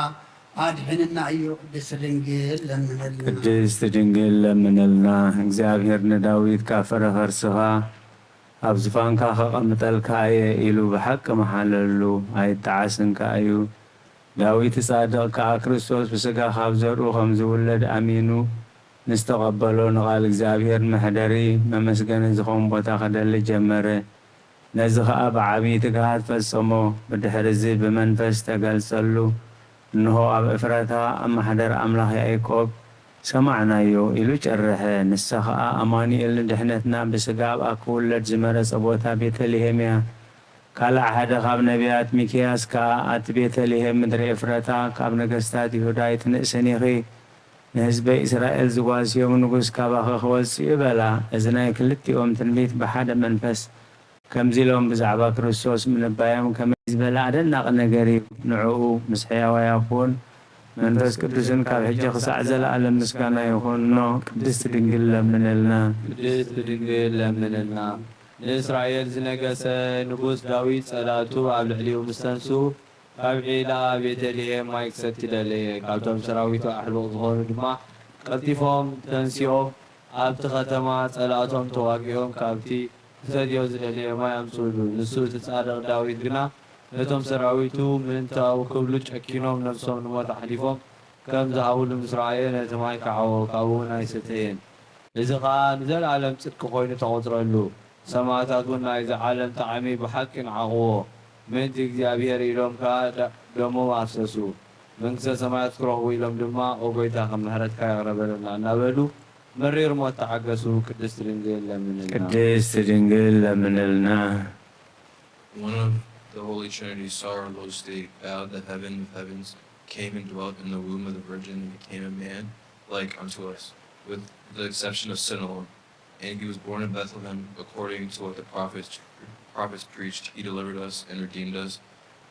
ኣድሕንና እዩ። ቅድስቲ ድንግል ለምንልና። ቅድስት ድንግል ለምንልና። እግዚኣብሔር ንዳዊት ካብ ፍረ ከርስኻ ኣብ ዝፋንካ ከቐምጠልካ እየ ኢሉ ብሓቂ መሓለሉ፣ ኣይጠዓስን ከኣ እዩ። ዳዊት ጻድቕ ከኣ ክርስቶስ ብስጋ ካብ ዘርኡ ከም ዝውለድ ኣሚኑ ንዝተቐበሎ ንቓል እግዚኣብሔር መሕደሪ መመስገኒ ዝኸውን ቦታ ክደሊ ጀመረ። ነዚ ኸኣ ብዓብዪ ትግሃት ፈጸሞ። ብድሕርዚ ብመንፈስ ተገልጸሉ። እንሆ ኣብ እፍረታ ኣብ ማሕደር ኣምላኽ ያዕቆብ ሰማዕናዮ ኢሉ ጨርሐ። ንሳ ኸኣ ኣማኑኤል ንድሕነትና ብስጋ ኣብኣ ክውለድ ዝመረጸ ቦታ ቤተልሔም እያ። ካልእ ሓደ ካብ ነቢያት ሚክያስ ከኣ ኣቲ ቤተልሔም ምድሪ እፍረታ ካብ ነገስታት ይሁዳ ኣይትንእስን ኢኺ። ንህዝበይ እስራኤል ዝጓስዮም ንጉስ ካባኺ ክወጽእ እዩ በላ። እዚ ናይ ክልቲኦም ትንቢት ብሓደ መንፈስ ከምዚ ኢሎም ብዛዕባ ክርስቶስ ምንባዮም ከመይ ዝበለ ኣደናቒ ነገር እዩ! ንዕኡ ምስ ሕያዋይ ኣቦን መንፈስ ቅዱስን ካብ ሕጂ ክሳዕ ዘለኣለም ምስጋና ይኹኖ። ቅድስቲ ድንግል ለምንልና። ቅድስቲ ድንግል ለምንልና። ንእስራኤል ዝነገሰ ንጉስ ዳዊት ጸላእቱ ኣብ ልዕሊኡ ምስ ተንስኡ ካብ ዒላ ቤተልሔም ማይ ክሰቲ ደለየ። ካብቶም ሰራዊቱ ኣሕሉቕ ዝኾኑ ድማ ቀልጢፎም ተንሲኦም ኣብቲ ኸተማ ጸላእቶም ተዋጊኦም ካብቲ ክሰትዮ ዝደለየ ማይ ኣምጽኡሉ። ንሱ እቲ ጻድቕ ዳዊት ግና ነቶም ሰራዊቱ ምእንታኡ ክብሉ ጨኪኖም ነፍሶም ንሞት ኣሕሊፎም ከም ዝሃብሉ ምስ ረኣየ ነቲ ማይ ከዓዎ፣ ካብኡ እውን ኣይሰተየን። እዚ ኸኣ ንዘለኣለም ጽድቂ ኮይኑ ተቖጽረሉ። ሰማእታት እውን ናይዚ ዓለም ጣዕሚ ብሓቂ ንዓቕዎ። ምእንቲ እግዚኣብሔር ኢሎም ከኣ ደ-፣ ደሞም ኣፍሰሱ። መንግስተ ሰማያት ክረኽቡ ኢሎም ድማ፣ "ኦ ጐይታ፣ ከም ምሕረትካ ይቕረ በለልና" እናበሉ መሪር ሞት ተዓገሱ። ቅድስት ድንግል ለምንልና። ቅድስት ድንግል ለምንልና። One of the Holy Trinity saw our low state, bowed the heaven of heavens, came and dwelt in the womb of the Virgin and became a man like unto us, with the exception of sin alone. And he was born in Bethlehem according to what the prophets, prophets preached. He delivered us and redeemed us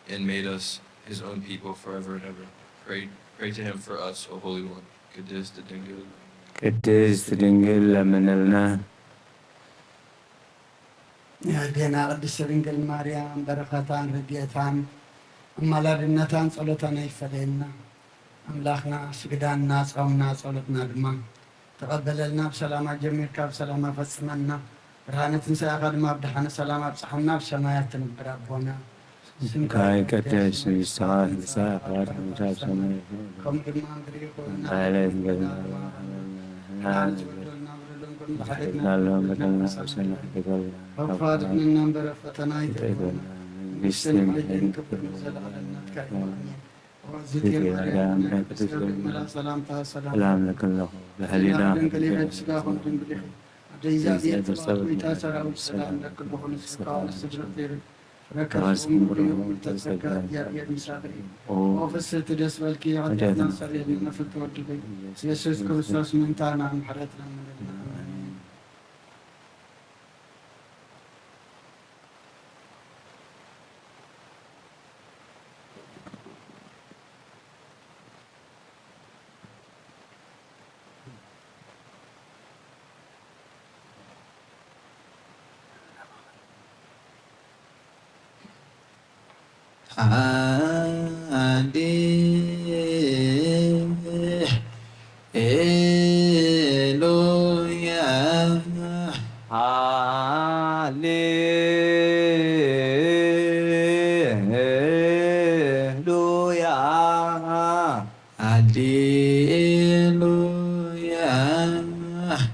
and made us his own people forever and ever. Pray, pray to him for us, O Holy One. Good day, the Dingo. ቅድስት ድንግል ለምንልና። የአዴና ቅድስት ድንግል ማርያም በረኸታን ረድኤታን ኣማላድነታን ጸሎታን ኣይፈለየና። ኣምላኽና ስግዳንና፣ ጾምና፣ ጸሎትና ድማ ተቐበለልና። ብሰላማ ጀሚርካ ብሰላማ ፈጽመና። ብርሃነ ትንሳኤኻ ድማ ብደሓነ ሰላም ኣብጽሓና። ኣብ ሰማያት ትነብር ኣቦና፣ ስምካ ይቀደስ፣ መንግስትኻ ትምጻእ፣ ፈቃድካ ትኹን ኣብ ሰማይ ከምኡ ድማ ኣብ ምድሪ ይኹን። ናይዕለት እንጀራና ሃበና፣ ንሕና ንዝበደሉና በደሎም ከም ንሕና ንበድል ንበደልና፣ ንሰማዕና በደልና፣ በደልና፣ ካብ ክፉ ኣድሕነና እምበር፣ ኣብ ፈተና ኣይተእትወና፣ መንግስትን መንግስትን ሓይልን ሓይልን ክብርን ዘለዓለም ናትካ ይኹን። ኣሜን። ኦ እግዝእትየ ማርያም፣ ናይ ቅድስት ገብርኤል መልኣክ ሰላምታ ሰላም ሰላም ለኪ ኣለኹ። ብህሊና ድንግል ኢኺ፣ ብስጋኺ ድንግል ኢኺ። ኣደ እግዚኣብሔር ጸባኦት፣ ጎይታ ሰራዊት ሰላም ለኪ ኣለኹ። ንስኻ ምስ ስድርኺ ረከብኩም ብሩኽ ምልዕተ ጸጋ፣ እግዚኣብሔር ምሳኺ እዩ። ኦ ፍስሕቲ ደስ በልኪ፣ ኃጢአትና ኃጢአትና ሰርየልና ፍትወድኺ። ኢየሱስ ክርስቶስ ምንታና ምሕረት ለምንልና። ኣሜን። ሃሌሉያ፣ ሃሌሉያ፣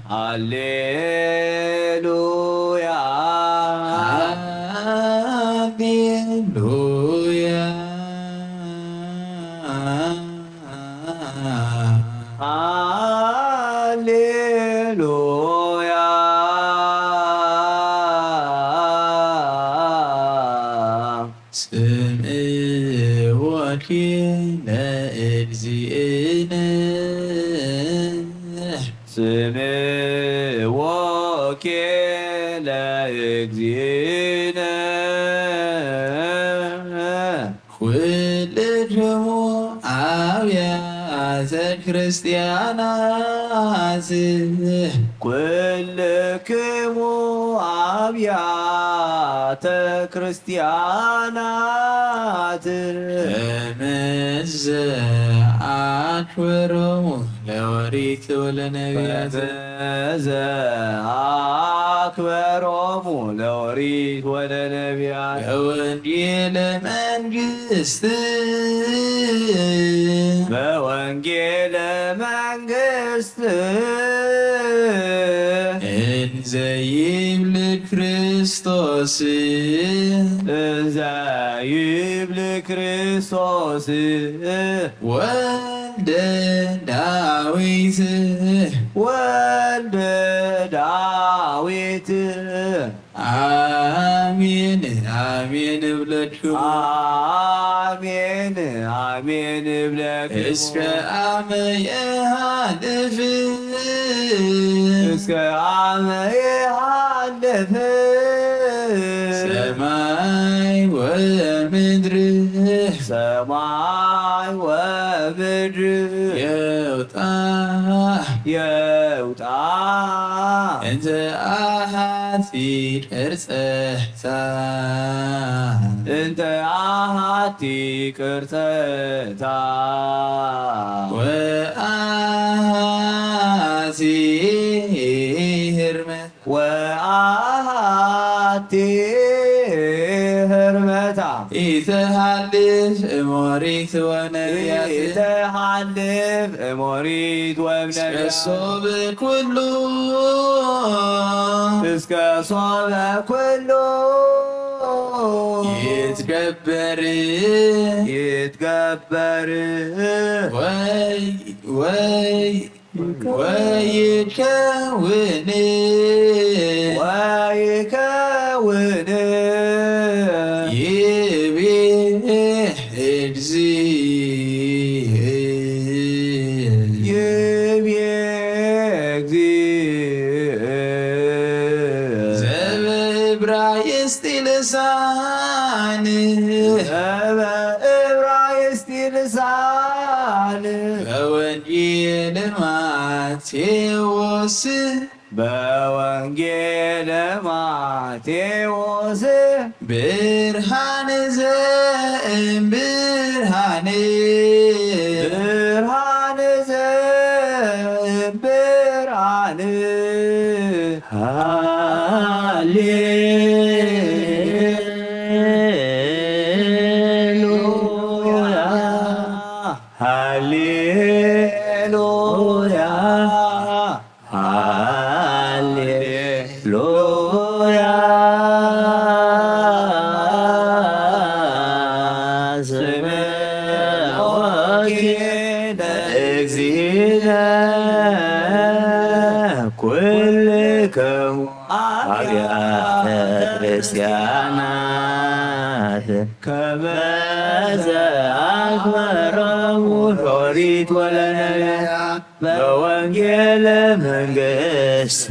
ሃሌሉያ፣ ሃሌሉያ፣ ሃሌሉያ፣ ሃሌሉያ። ስምዕዎ ለእግዚእነ። ስምዕዎ ለእግዚእነ። ኩልክሙ ኣብያተ ክርስቲያናት። ኩልክሙ ኣብያተ ክርስቲያናት። ከመዘ አክብሮሙ ለኦሪት ወለነቢያት። ከመዘ አክብሮሙ ለኦሪት ወለነቢያት። በወንጌለ መንግስት። በወንጌለ መንግስት። እንዘ ይብል ክርስቶስ። እንዘ ይብል ክርስቶስ። ወልደ ዳዊት። ወልደ ዳዊት። አሜን፣ አሜን እብለክሙ። አሜን፣ አሜን እብለክሙ። እስከ አመ የሃልፍ። እስከ አመ የሃልፍ። ሰማይ ወምድር። ሰማይ ወምድር። የውጣ። የውጣ። እንተ አሐቲ ቅርጸታ። እንተ አሐቲ ቅርጸታ። ወአሐቲ ህርመታ። ወአሐቲ ህርመታ። ኢተሃልፍ እሞሪት ወነቢያት። ኢተሃልፍ እሞሪት ወነቢያት። እስከ ሶበ ኩሉ። እስከ ሶበ ኩሉ። ይትገበር። ይትገበር። ወይ፣ ወይ፣ ወይከውን። ወይከውን። ይቤ እግዚእ። ይቤ እግዚእ። ዘበዕብራይስጢ ልሳን። ዘበዕብራይስጢ ልሳን። በወንጌል ማቴዎስ በወንጌለ ማቴዎስ ብርሃን ዘእምብርሃን ብርሃን ዘእምብርሃን ሃሌሉያ ሃሌሉያ ሃሌሉያ ስብሐ ወኪነ እግዚእነ ኩልክሙ አብያተ ክርስቲያናት ከመ ዘአክበሮሙ ኦሪት ወለነቢያት በወንጌለ መንግስት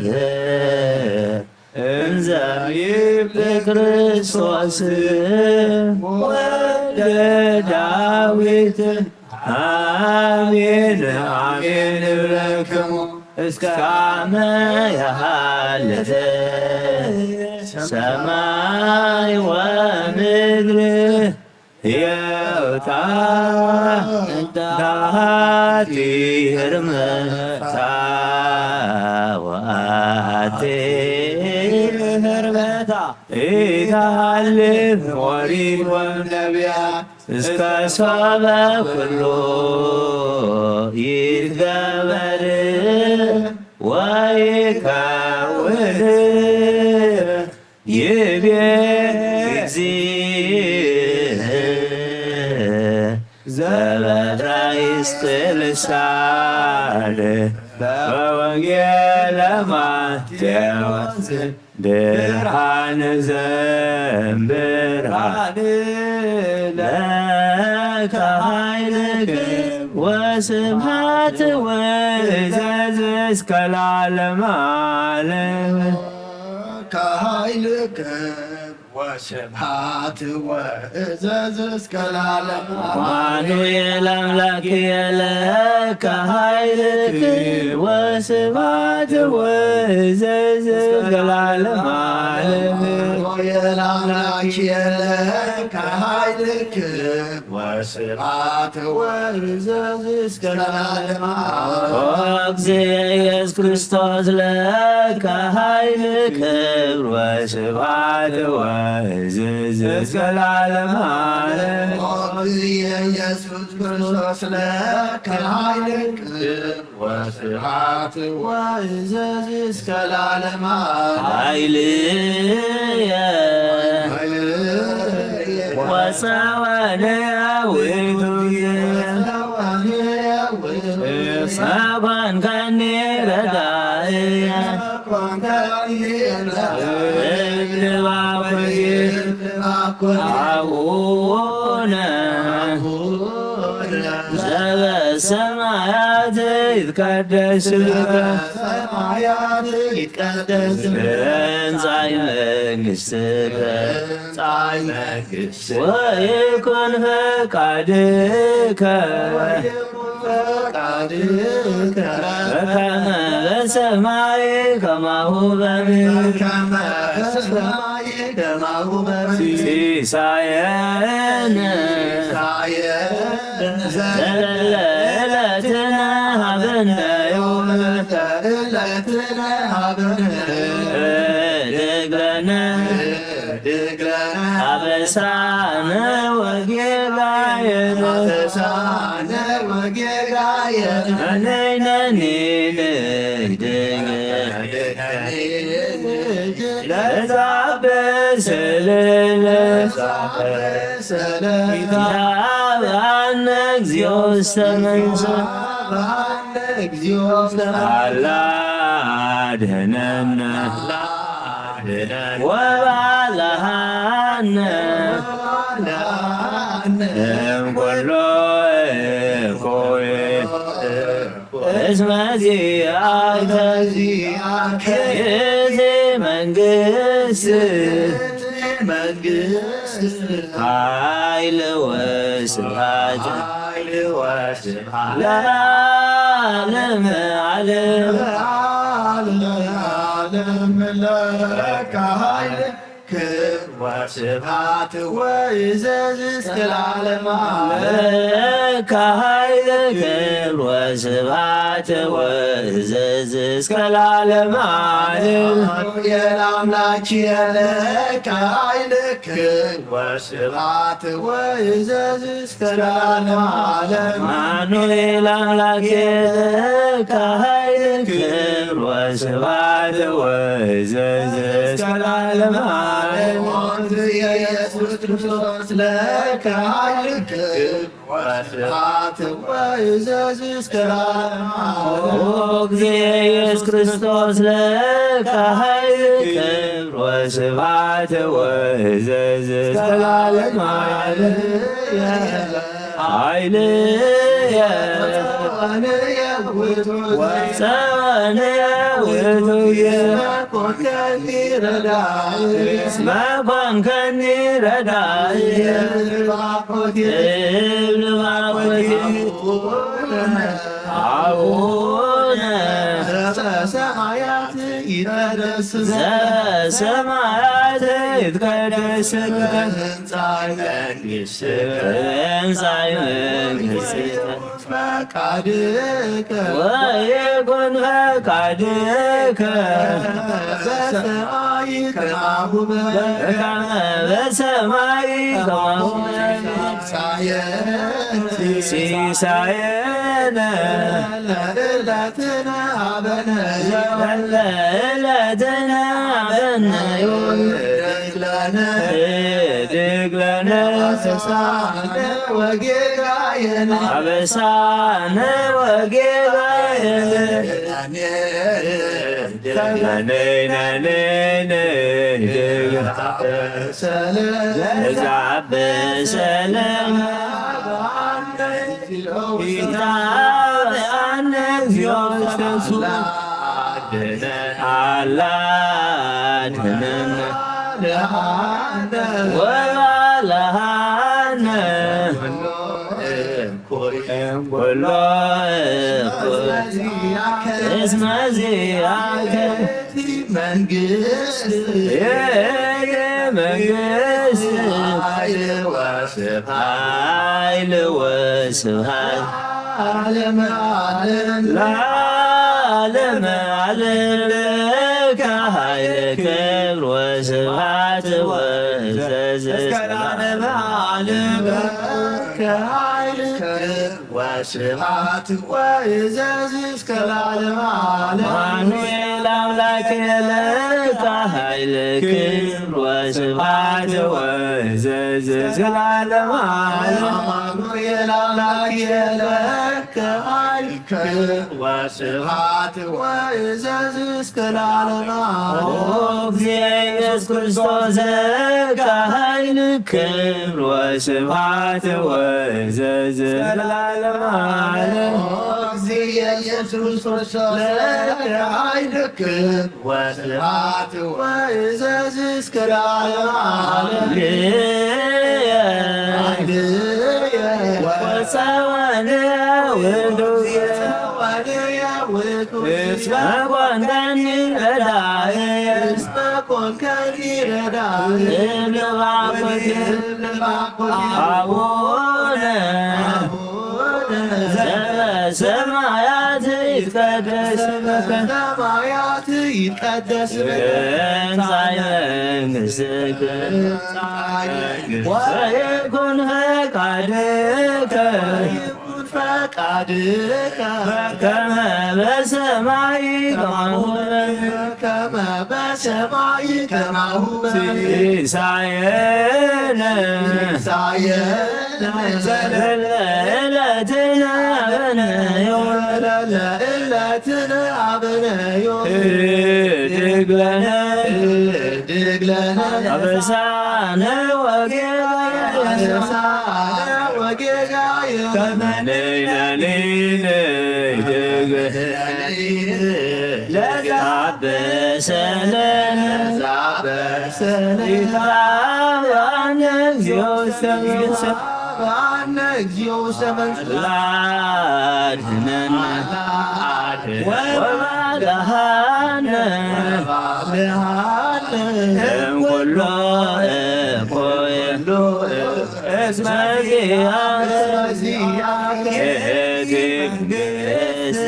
እንዘ ይብል ክርስቶስ ወልደ ዳዊት አሜን አሜን እብለክሙ እስካመ ያሃልፍ ሰማይ ወምድር የውታ እንታሃቲ ህርመታ ወአቲ ህርመታ ኢታሃልፍ ኦሪት ወነቢያት እስከ ሶበ ኩሉ ይትገበር ወይከውን ይቤ እግዚእ ዘበዕብራይስጥ ልሳን በወንጌለ ማቴዎስ ብርሃን ዘእምብርሃን ለከ ኃይልክ ወስብሐት ወእዘዝ እስከ ለዓለመ ዓለም። ከኃይልክ ወስብሐት ወእዘዝ እስከ ለዓለም። አማኑኤል አምላክ የለከ ኃይልክ ወስብሐት ወእዘዝ እስከ ለዓለም ዓለም። አማኑኤል አምላክ የለከ ኃይልክ ወስብሐት ወእዘዝ እስከ ለዓለም ዓለም። ኦ እግዚእ ኢየሱስ ክርስቶስ ለከ ኃይል ክብር ወስብሐት ወእዝዝ እስከ ለዓለም ዓለም። ኦ እግዚእ ኢየሱስ ክርስቶስ ለከ ኃይል ክብር ወስብሐት ወእዝዝ እስከ ለዓለም ዓለም። ኃይልየ ወጸወንየ ውእቱ ጊዜ ሰኮንከኒ ረዳእየ እልባኮዬ አቡነ ዘበሰማያት ይትቀደስ ስምከ ትምጻእ መንግሥትከ ወይኩን ፈቃድከ በከመ በሰማይ ከማሁ በምድር። ሲሳየነ ዘለለ ዕለትነ ሀበነ ዮም። እደግለነ አበሳነ ወጌጋየነ። ነይነኒ ንግደግ ለዛበስልነ ይትሃበነ እግዚኦ ውስተ መንግሥት። አላ አድህነነ ወባልሃነ እምኩሎ እኩይ እስመ ዚአከ ይእቲ መንግሥት ኃይል ወስብሐት ለአ ዓለም ዓለም። ዓለም ዓለም ለከ ኃይል ክብር ወስብሐት ወይዘዝ እስከ ለዓለም ዓለም። ለከ ኃይል ክብር ወስብሐት ወይዘዝ እስከ ለዓለም ዓለም። የለ አምላክ የለ ከ ኃይል ክብር ወስብሐት ወይዘዝ እስከ ለዓለም ዓለም። አማኑኤል አምላክ ለከ ኃይል ክብር ወስብሐት ወይዘዝ እስከ ለዓለም ዓለም። ኢየሱስ ክርስቶስ ለከ ኃይል ክብር ወስብሐት ወይዘዝ እስከ ለዓለም ዓለም። ኦ እግዚእ ኢየሱስ ክርስቶስ ለከ ኃይል ክብር ወስብሐት ወይዘዝ እስከ ለዓለም ዓለም። ኃይልየ ወፀወንየ ውእቱ እስመ ኮንከኒ ረዳኢ። እስመ ኮንከኒ ረዳኢ። እብል ባኮቴ። እብል ባኮቴ። አቡነ ዘበሰማያት ይትቀደስ ስምከ። ዘበሰማያት ይትቀደስ ስምከ። ትምጻእ መንግሥትከ። ትምጻእ መንግሥትከ። ፈቃድከ። ወይኩን ፈቃድከ። በሰማይ ከማሁ በ- በከመ በሰማይ ከማሁ በ- ሲሳየነ። ሲሳየነ። ለዕለትነ ሀበነ። ለዕለትነ ሀበነ። ህድግ ለነ። ህድግ ለነ። አበሳነ ወጌጋየነ። አበሳነ ወጌጋየነ። ነይ ነይ ነይ ነይ። ሰለ- ለዛብ ሰላም። ጌታ አነ እግዚኦ ክርስቶስ። አላ አድነን። ወባልሃነ። እምኩሎ እኩይ እስመ ዚአከ መንግስት። የመንግስት ኃይል ወስብሐት። ኃይል ወስብሐት። ዓለም ዓለም። ለዓለም ዓለም ለከ ኃይል ክብር ወስብሐት ወእዘዝ እስከ ለዓለም ዓለም። ለከ ኃይል ክብር ወስብሐት ወእዘዝ እስከ ለዓለም ዓለም። አማኑኤል አምላክ ለከ ኃይል ክብር ወስብሐት ወእዘዝ እስከ ለዓለም ዓለም። አማኑኤል አምላክ ለከ ኃይል ክብር ወስብሐት ወእዘዝ እስከ ለዓለም ዓለም። ኦ እግዚእ ኢየሱስ ክርስቶስ ለከ ኃይል ክብር ወስብሐት ወእዘዝ እስከ ለዓለም ዓለም። ኦ እግዚእ ኢየሱስ ክርስቶስ ለከ ኃይል ክብር ወስብሐት ወእዘዝ እስከ ለዓለም ዓለም። ወፀወንየ ውእቱ። ወፀወንየ ውእቱ። እስመ ኮንከኒ ረዳኢ። እስመ ኮንከኒ ረዳኢ። እብል ባኮቴ። እብል ባኮቴ። አቡነ። አቡነ። ዘበሰማያት ይትቀደስ ስምከ። ሰማያት ይትቀደስ ስምከ። ትምጻእ መንግሥትከ። ወይኩን ፈቃድከ። ወይኩን ፈቃድከ። በከመ በሰማይ ከማሁ በ- ከመ በሰማይ ከማሁ በ- ሲሳየነ። ሲሳየነ። ዘለለ ዕለትነ ሀበነ ዮም። ዘለለ ዕለትነ ሀበነ ዮም። ህድግ ለነ። ህድግ ለነ። አበሳነ ወጌጋየነ። አበሳነ ወጌጋየነ። ከመ ንሕነኒ ንህድግ ለዘአበሰነ። ለዘአበሰነ። ይትሐበአነ እግዚኦ ውስተ መንግሥትከ። አድነን ወባልሃነ እምኩሎ እኩይ እስመ ዚአከ ይእቲ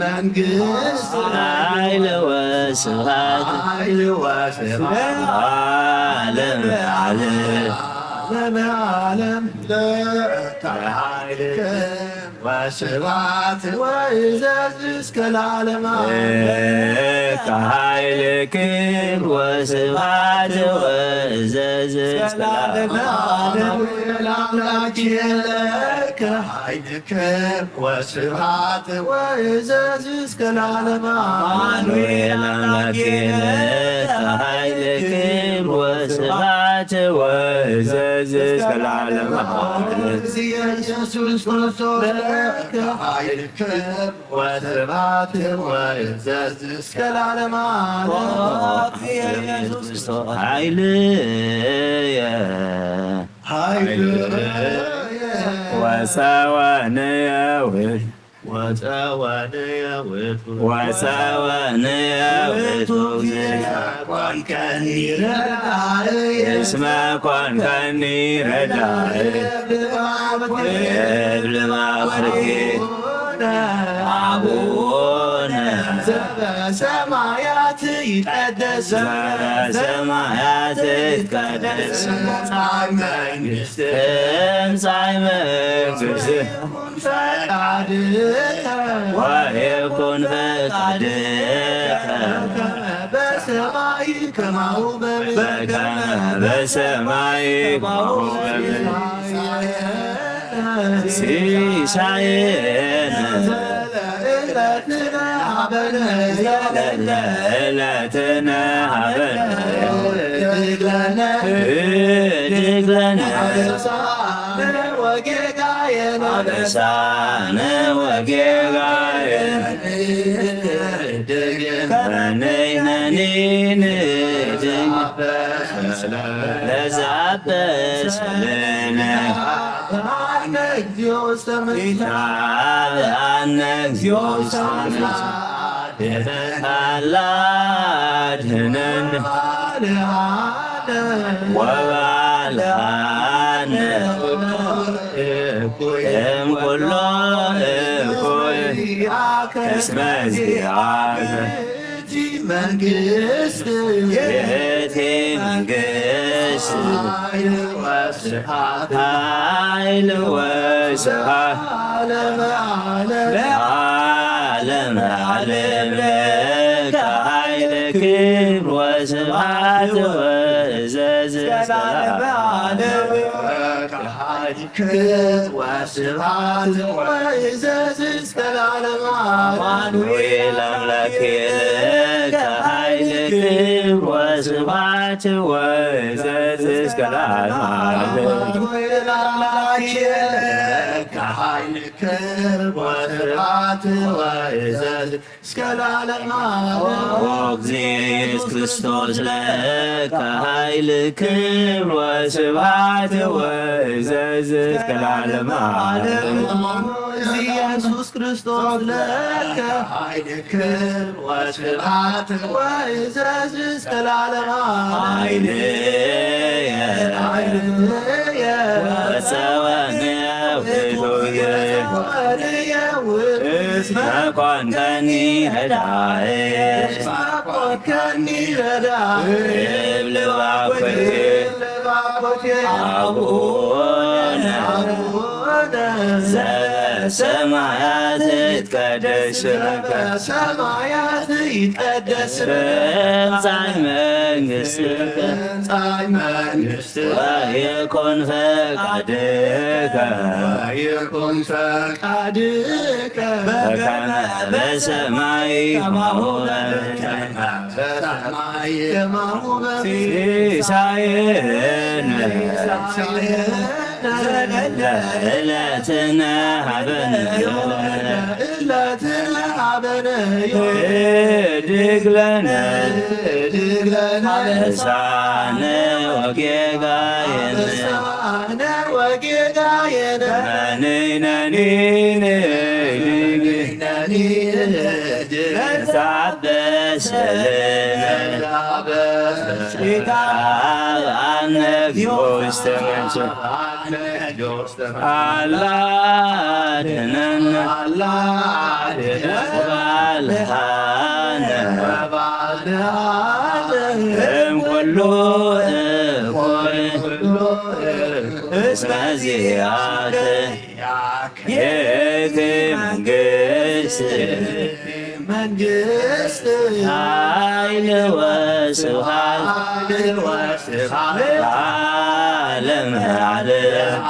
መንግስት ኃይል ወስብሐት ለዓለመ ዓለም። ለዓለመ ዓለም ለከ ኃይልከ ወስብሐት ወእዘዝ እስከ ለዓለመ ዓለም። ለከ ኃይልክም ወስብሐት ወእዘዝ እስከ ለዓለመ ዓለም። ለአምላኪ ለከ ኃይልክም ወስብሐት ወእዘዝ እስከ ለዓለመ ዓለም። አማኑኤል አምላኬነ ኃይልክም ወስብሐት ወእዘዝ እስከ ለዓለመ ዓለም። ኢየሱስ ክርስቶስ ለከ ኃይልክም ወስብሐት ወእዘዝ እስከ ለዓለመ ዓለም። ኢየሱስ ክርስቶስ ኃይልየ ኃይልየ ወፀወንየ ውእቱ ወፀወንየ ውእቱ ወፀወንየ ውእቱ እግዚእ ኮንከኒ ረዳኢ እስመ ኮንከኒ ረዳኢ እብል ማወቴ አቡነ ዘበሰማያት ይትቀደስ ዘበሰማያት ይትቀደስ ትምጻእ መንግስት ትምጻእ መንግስት ፈቃድከ ወይኩን ፈቃድከ በሰማይ ከማሁ በምድር በከመ በሰማይ ከማሁ በምድር ሲሳየነ ዘለለ ዕለትነ ሀበነ ዘለለ ዕለትነ ሀበነ ህድግ ለነ ህድግ ለነ አበሳነ ወጌጋየነ አበሳነ ወጌጋየነ ከመ ንሕነኒ ንህድግ ለዘአበሰ ለነ ኢታብአነ እግዚኦ ውስተ መከራ አላ አድነን ወባልሃነ እምኩሎ እኩይ እስመ ዚአከ መንግስት ይእቲ መንግስት ኃይል ወስብሐት ለዓለመ ዓለም ለከ ኃይል ክብር ወስብሐት ወእዘዝ እስከ ለዓለመ ዓለም። ኃይል ክብር ወስብሐት ወእዘዝ እስከ ለዓለመ ዓለም። አማኑኤል አምላኬ ለከ ኃይል ክብር ወስብሐት ወእዘዝ እስከ ለዓለመ ዓለም። አማኑኤል አምላኬ ለከ ኃይል ክብር ወስብሐት ወእዘዝ እስከ ለዓለመ ዓለም። ኦ እግዚእ ኢየሱስ ክርስቶስ ለከ ኃይል ክብር ወስብሐት ወእዘዝ እስከ ለዓለመ ዓለም። ኦ ኢየሱስ ክርስቶስ ለከ ኃይል ክብር ወስብሐት ወእዘዝ እስከ ለዓለመ ዓለም። ኃይልየ ኃይልየ ወፀወንየ ውእቱ ወፀወንየ ውእቱ እስመ ኮንከኒ ረዳኤ እስመ ኮንከኒ ረዳኤ እብል ባኮቴ እብል ባኮቴ አቡነ አቡነ ዘበሰማያት ይትቀደስ ስምከ በሰማያት ይትቀደስ ስምከ ትምጻእ መንግስትከ ትምጻእ መንግስትከ ወይኩን ፈቃድከ ወይኩን ፈቃድከ በከመ በሰማይ ከማሁ በምድር በሰማይ ከማሁ በምድር ሲሳየነ ሲሳየነ ዘለለ ዕለትነ ሀበነ ዮነ፣ ዕለትነ ሀበነ ዮነ፣ ህድግ ለነ፣ ህድግ ለነ፣ አበሳነ ወጌጋየነ፣ አበሳነ ወጌጋየነ፣ መነይነኒ ንህድግ፣ መነይነኒ ንህድግ፣ ለዛበሰለነ፣ ለዛበሰለነ፣ ይትሃበነ እግዚኦ ውስተ መንሱት አላ አድነን፣ አላ አድነን፣ ወባልሃነ፣ ወባልሃነ፣ እምኩሉ እኩይ፣ እምኩሉ እኩይ፣ እስመ ዚአከ ይእቲ መንግስት፣ መንግስት፣ ኃይል ወስብሐት፣ ኃይል ወስብሐት፣ ለዓለመ ዓለም፣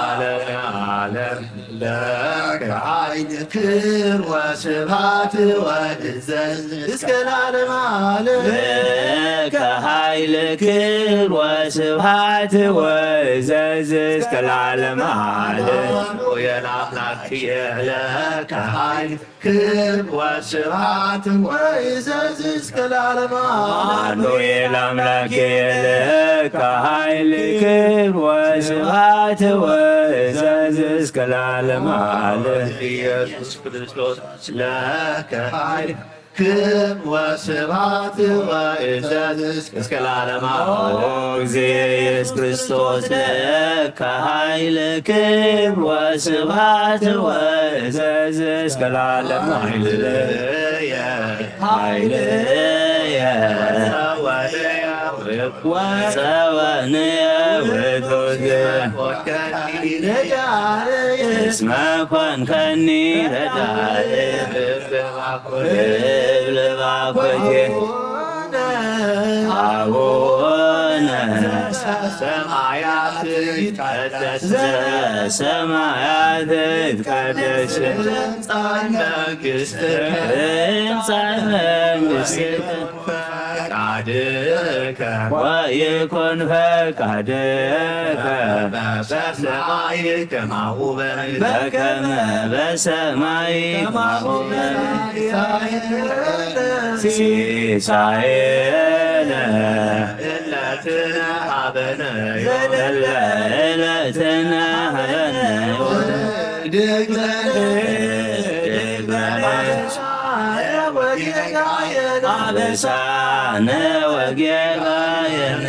ለዓለመ ዓለም። ለከ ኃይል ክብር ወስብሐት ወእዘዝ እስከ ለዓለመ ዓለም። ለከ ኃይል ክብር ወስብሐት ወእዘዝ እስከ ለዓለመ ዓለም። አማኑኤል አምላክየ ለከ ኃይል ክብር ወስብሐት ወእዘዝ እስከ ለዓለመ ዓለም። አማኑኤል አምላክየ ለከ ኃይል ክብር ወስብሐት ወእዘዝ እስከ ለዓለመ ዓለም። ኢየሱስ ክርስቶስ ለከ ኃይል ክብር ወስብሐት ወእዘዝ እስከ ለዓለመ ዓለም። ኦ እግዚእ ኢየሱስ ክርስቶስ ለከ ኃይል ክብር ወስብሐት ወእዘዝ እስከ ለዓለመ ዓለም። ኃይልየ፣ ኃይልየ፣ ወጸወንየ ውእቱ እስመ ኮንከኒ ረዳየ። እብል ባኮቴ አቡነ ሰማያት ይትቀደስ፣ ዘሰማያት ይትቀደስ፣ ትምጻእ መንግስትከ፣ ትምጻእ መንግስትከ፣ ፈቃድከ ወይኩን ፈቃድከ በሰማይ ከማሁ በምድር። በከመ በሰማይ ከማሁ በምድር። ሲሳየነ ዘለለ ዕለትነ ሀበነ ዮነ። ዘለለ ዕለትነ ሀበነ ዮነ። ህድግ ለነ፣ ህድግ ለነ፣ አበሳነ ወጌጋየነ፣ አበሳነ ወጌጋየነ፣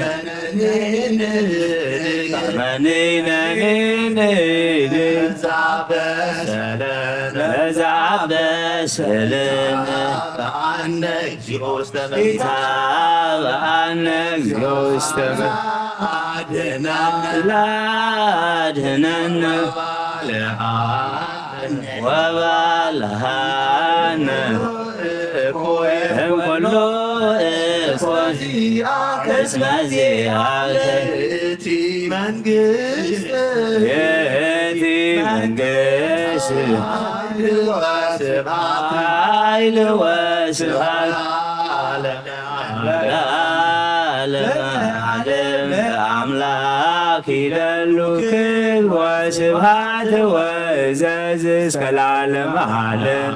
መኒነኒ ንህድግ ለዘአበሰለነ፣ ለዘአበሰለነ፣ አነ እግዚኦ ውስተ መንግሥት። ኢታብአነ እግዚኦ ውስተ መንግሥት። አድነነ። ለአድነነ። ወባልሃነ። ወባልሃነ። እምኩሉ እኩይ። እስመ ዚአከ። ይእቲ መንግስት። ይእቲ መንግስት። ኃይል ወስብሐት። ኃይል ወስብሐት። ለዓለመ ዓለም። ለዓለመ ዓለም። ለአምላክ ይደሉ ክብር ወስብሐት ወእዘዝ እስከ ለዓለመ ዓለም።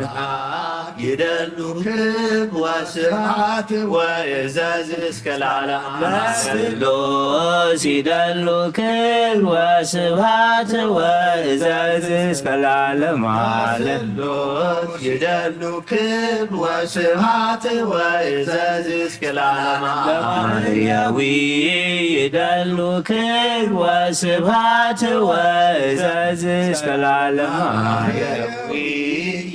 ይደሉ ክብር ወስብሐት ወእዘዝ እስከ ለዓለመ ዓለም። ለስሉስ ይደሉ ክብር ወስብሐት ወእዘዝ እስከ ለዓለመ ዓለም። ለስሉስ ይደሉ ክብር ወስብሐት ወእዘዝ እስከ ለዓለመ ዓለም። ለማርያዊ ይደሉ ክብር ወስብሐት ወእዘዝ እስከ ለዓለመ ዓለም። ለማርያዊ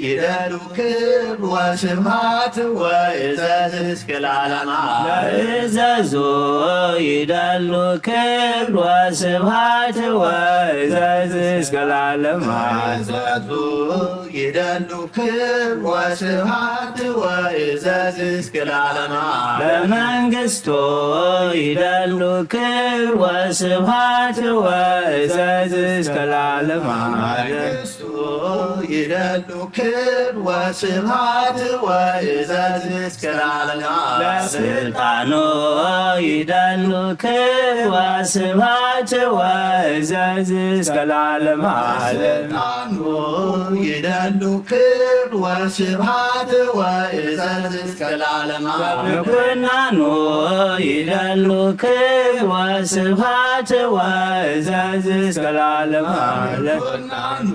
ይደሉ ክብር ወስብሐት ወእዘዝ እስከ ለዓለመ ዓለም። ለእዘዞ ይደሉ ክብር ወስብሐት ወእዘዝ እስከ ለዓለመ ዓለም። ለእዘዞ ይደሉ ክብር ወስብሐት ወእዘዝ እስከ ለዓለመ ዓለም። ለመንግስቶ ይደሉ ክብር ወስብሐት ወእዘዝ እስከ ለዓለመ ዓለም። ለመንግስቶ ይደሉ ክብር ወስብሐት ወእዘዝ እስከ ለዓለመ ዓለም። ለስልጣኑ ይደሉ ክብር ወስብሐት ወእዘዝ እስከ ለዓለመ ዓለም። ለስልጣኑ ይደሉ ክብር ወስብሐት ወእዘዝ እስከ ለዓለመ ዓለም። ኩናኑ ይደሉ ክብር ወስብሐት ወእዘዝ እስከ ለዓለመ ዓለም። ኩናኑ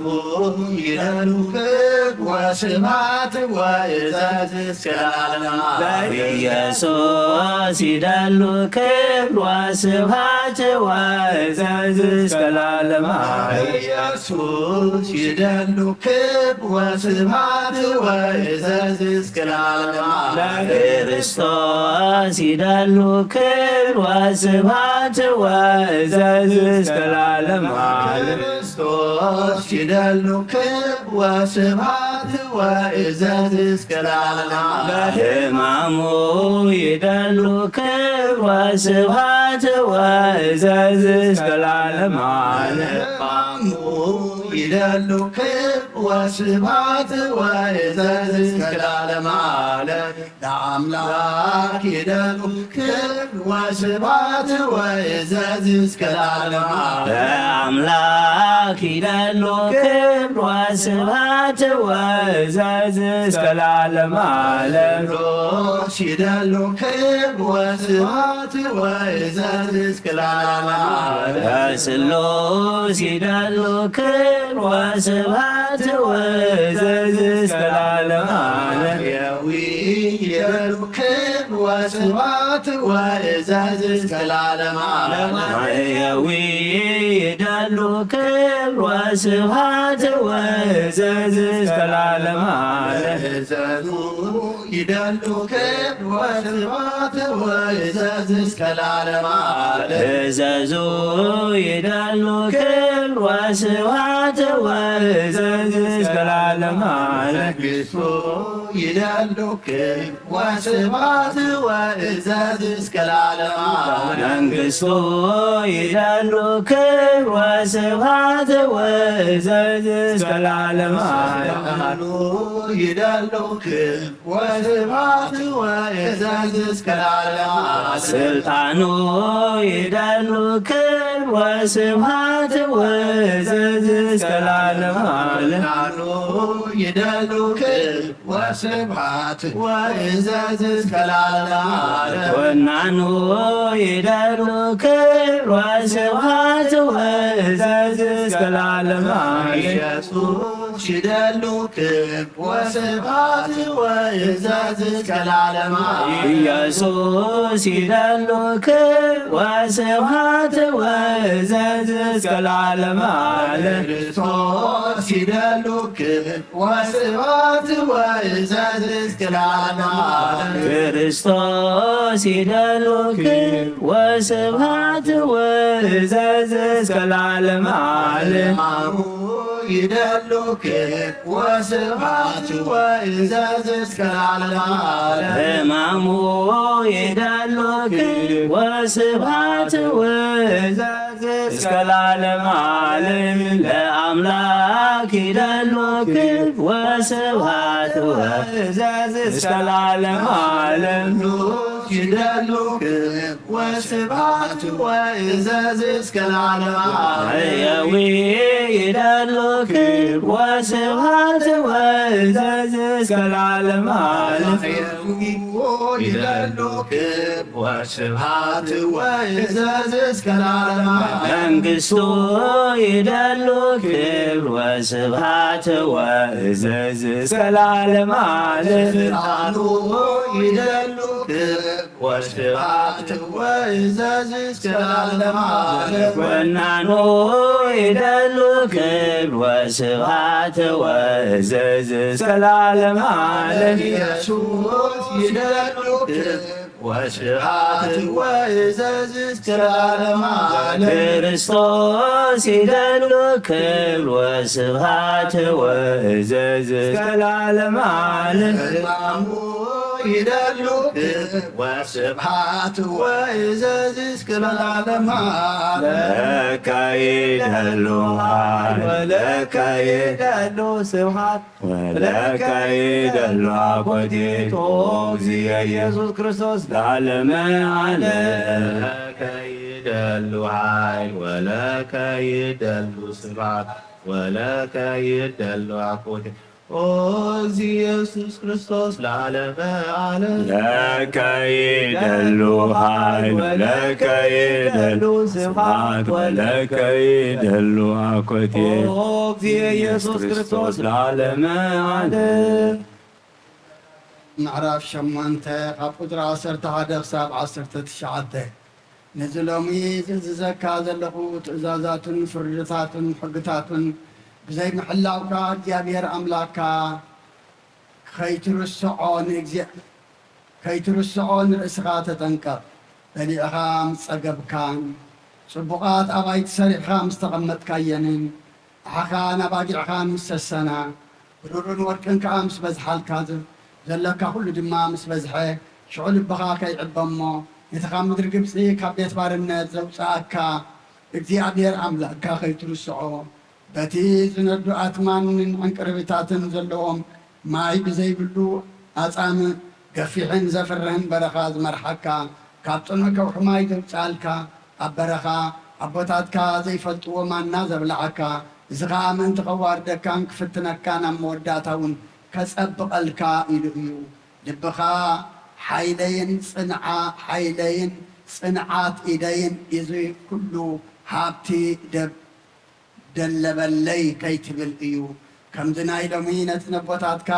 ይደሉ ክብር ወስብሐት ወእዘዝ እስከ ለዓለመ ዓለም። ኢየሱስ ይደሉ ክብር ወስብሐት ወእዘዝ እስከ ለዓለመ ዓለም። ኢየሱስ ይደሉ ክብር ወስብሐት ወእዘዝ እስከ ለዓለመ ዓለም። ክርስቶስ ይደሉ ክብር ወስብሐት ወእዘዝ እስከ ለዓለመ ዓለም። ክርስቶስ ይደሉ ክብር ወስብሐት ወእዘዝ እስከ ለዓለመ ዓለም። ለሕማሙ ይደሉ ክብር ወስብሐት ወእዘዝ እስከ ለዓለመ ዓለም። ለሕማሙ ይደሉ ክብር ወስብሐት ወእዘዝ እስከ ለዓለመ ዓለም። ለአምላክ ይደሉ ክብር ወስብሐት ወእዘዝ እስከ ለዓለመ ዓለም። ለአምላክ ይደሉ ክብር ወስብሐት ወእዘዝ እስከ ለዓለመ ዓለም። ሮስ ይደሉ ክብር ወስብሐት ወእዘዝ እስከ ለዓለመ ዓለም። ለስሉስ ይደሉ ክብር ወስብሐት ወእዘዝ እስከ ለዓለመ ዓለም። የዊ ይደሉ ክብር ወስብሐት ወእዘዝ እስከ ለዓለመ ዓለም። የዊ ይደሉ ክብር ወስብሐት ወእዘዝ እስከ ለዓለመ ዓለም። እዘዙ ይደሉ ክብር ወስብሐት ወእዘዝ እስከ ለዓለመ ዓለም። እዘዙ ይደሉ ክብር ወስብሐት ወእዘዝ እስከ ለዓለመ ዓለም። መንግስቱ ይደሉ ክብር ወስብሐት ወእዘዝ እስከ ለዓለመ ዓለም። መንግስቱ ይደሉ ክብር ወስብሐት ወእዘዝ እስከ ለዓለመ ዓለም። ስልጣኑ ይደሉ ክብር ወስብሐት ወእዘዝ እስከ ለዓለመ ዓለም። ስልጣኑ ይደሉ ክብር ወስብሐት ወእዘዝ እስከ ለዓለመ ዓለም። ስልጣኑ ይደሉ ክብር ወስብሐት ወእዘዝ እስከ ለዓለመ ዓለም። ወናኑ ይደሉ ክብር ወስብሐት ወእዘዝ እስከ ለዓለመ ዓለም። ኢየሱስ ይደሉ ክብር ወስብሐት ወእዘዝ እስከ ለዓለመ ዓለም። ኢየሱስ ይደሉ ክብር ወስብሐት ወእዘዝ እስከ ለዓለመ ዓለም። ክርስቶስ ይደሉ ክብር ወስብሐት ወእዘዝ እስከ ለዓለመ ዓለም። ክርስቶስ ይደሉ ክብር ወስብሐት ወእዘዝ እስከ ለዓለመ ዓለም። ሕማሙ ይደሉ ክብር ወስብሐት ወእዘዝ እስከ ለዓለመ ዓለም። ሕማሙ ይደሉ ክብር ወስብሐት ወእዘዝ እስከ ለዓለመ ዓለም። ለአምላክ ይደሉ ክብር ወስብሐት ወእዘዝ እስከ ለዓለመ ዓለም። ይደሉ ክብር ወስብሐት ወእዘዝ እስከ ለዓለመ ዓለም። ሕያዊ ይደሉ ክብር ወስብሐት ወእዘዝ እስከ ለዓለመ ዓለም። ሕያዊ ይደሉ ክብር ወስብሐት ወእዘዝ እስከ ለዓለመ ዓለም። መንግስቱ ይደሉ ክብር ወስብሐት ወእዘዝ እስከ ለዓለመ ዓለም። ስልጣኑ ይደሉ ክብር ወስብሐት ወእዘዝ እስከ ለዓለመ ዓለም። ወናኑ ይደሉ ክብር ወስብሐት ወእዘዝ እስከ ለዓለመ ዓለም። ኢየሱስ ይደሉ ክብር ወስብሐት ወእዘዝ እስከ ለዓለመ ዓለም። ክርስቶስ ይደሉ ክብር ወስብሐት ወእዘዝ እስከ ለዓለመ ዓለም። ሕማሙ ይደሉ ክብር ወስብሐት ወእዘዝ እስከ ለዓለመ ዓለም። ለከ ይደሉ ኃይል ወለከ ይደሉ ስብሐት ወለከ ይደሉ አኮቴት ኦ እግዚእ ኢየሱስ ክርስቶስ ለዓለመ ዓለም። ለከ ይደሉ ኃይል ወለከ ይደሉ ስብሐት ወለከ ይደሉ አኮቴት ኦ እግዚእ ኢየሱስ ክርስቶስ ለዓለመ ዓለም። ለከ ይደሉ ኃይል ወለከ ይደሉ ስብሐት ወለከ ይደሉ አኮቴት ኦ እግዚእ ኢየሱስ ክርስቶስ ለዓለመ ዓለም። ምዕራፍ ሸሞንተ ካብ ቁጽሪ ዓሰርተ ሓደ ክሳብ ዓሰርተ ትሽዓተ። ነዚ ሎሚ ዝእዝዘካ ዘለኹ ትእዛዛቱን ፍርድታቱን ሕግታቱን ብዘይምሕላውካ እግዚኣብሔር ኣምላኽካ ከይትርስዖ ንእግዚእ-፣ ከይትርስዖ ንርእስኻ ተጠንቀቕ። በሊዕኻ ምስ ጸገብካን ጽቡቓት ኣባይቲ ሰሪሕኻ ምስ ተቐመጥካየንን ኣሓኻን ኣባጊዕኻን ምስ ሰሰና፣ ብሩርን ወርቅን ከኣ ምስ በዝሓልካ፣ ዘ-፣ ዘለካ ኹሉ ድማ ምስ በዝሐ፣ ሽዑ ልብኻ ከይዕበ እሞ፣ ነቲ ካብ ምድሪ ግብጺ፣ ካብ ቤት ባርነት ዘውጽኣካ እግዚኣብሔር ኣምላኽካ ኸይትርስዖ፣ በቲ ዝነዱ ኣትማንን ዕንቅርቢታትን ዘለዎም ማይ ብዘይብሉ ኣጻም ገፊሕን ዘፍርህን በረኻ ዝመርሓካ፣ ካብ ጽኑዕ ከውሒ ማይ ዘውጽኣልካ፣ ኣብ በረኻ ኣቦታትካ ዘይፈልጥዎ ማና ዘብልዓካ፣ እዚ ኸኣ ምእንቲ ኸዋርደካን ክፍትነካን ኣብ መወዳእታ እውን ከጸብቐልካ ኢሉ እዩ። ልብኻ ሓይለይን ጽንዓ-፣ ሓይለይን ጽንዓት ኢደይን እዚ ኩሉ ሃብቲ ደብ-፣ ደለበለይ ከይትብል እዩ። ከምዚ ናይ ሎሚ ነቲ ነቦታትካ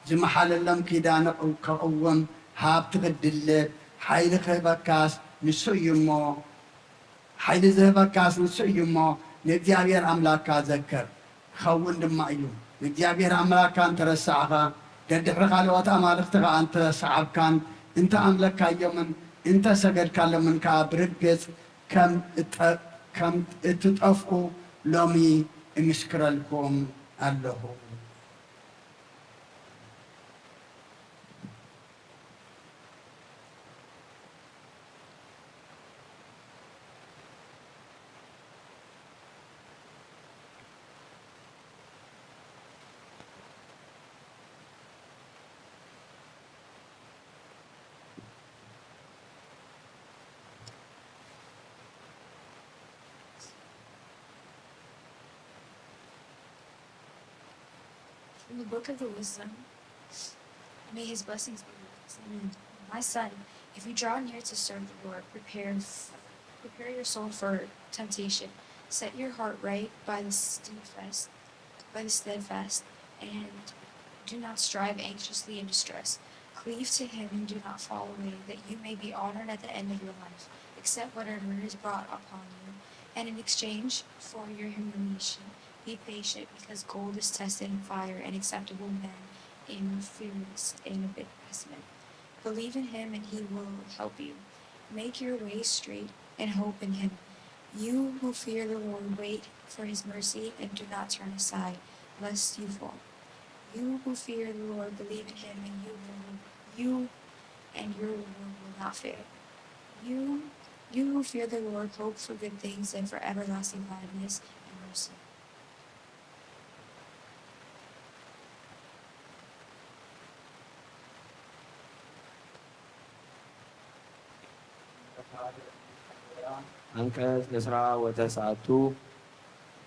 ዝመሓለሎም ኪዳን ከቕውም ሃብቲ ክትድልብ ሓይሊ ክህበካስ ንሱ እዩ እሞ፣ ሓይሊ ዝህበካስ ንሱ እዩ እሞ፣ ንእግዚኣብሔር ኣምላክካ ዘክር። ክኸውን ድማ እዩ። ንእግዚኣብሔር ኣምላክካ እንተ ረሳዕኻ፣ ደድሕሪ ካልኦት ኣማልኽቲ ኸኣ እንተ ሰዓብካን፣ እንተ ኣምለካዮምን እንተ ሰገድካሎምን ከኣ ብርግጽ ከም እጠ-፣ ከም እትጠፍኡ ሎሚ እምስክረልኩም ኣለኹ። In the book of the wisdom, may his blessings be with us. Amen. My son, if you draw near to serve the Lord, prepare, prepare your soul for temptation. Set your heart right by the steadfast, by the steadfast, and do not strive anxiously in distress. Cleave to him and do not fall away, that you may be honored at the end of your life. Accept whatever is brought upon you, and in exchange for your humiliation, be patient, because gold is tested in fire, and acceptable men in furnace in a bit pressment. Believe in him, and he will help you. Make your way straight and hope in him. You who fear the Lord, wait for his mercy and do not turn aside, lest you fall. You who fear the Lord, believe in him, and you will, you and your reward will not fail. You, you who fear the Lord, hope for good things and for everlasting gladness and mercy. ዓንቀጽ ዕስራ ወተስዓቱ።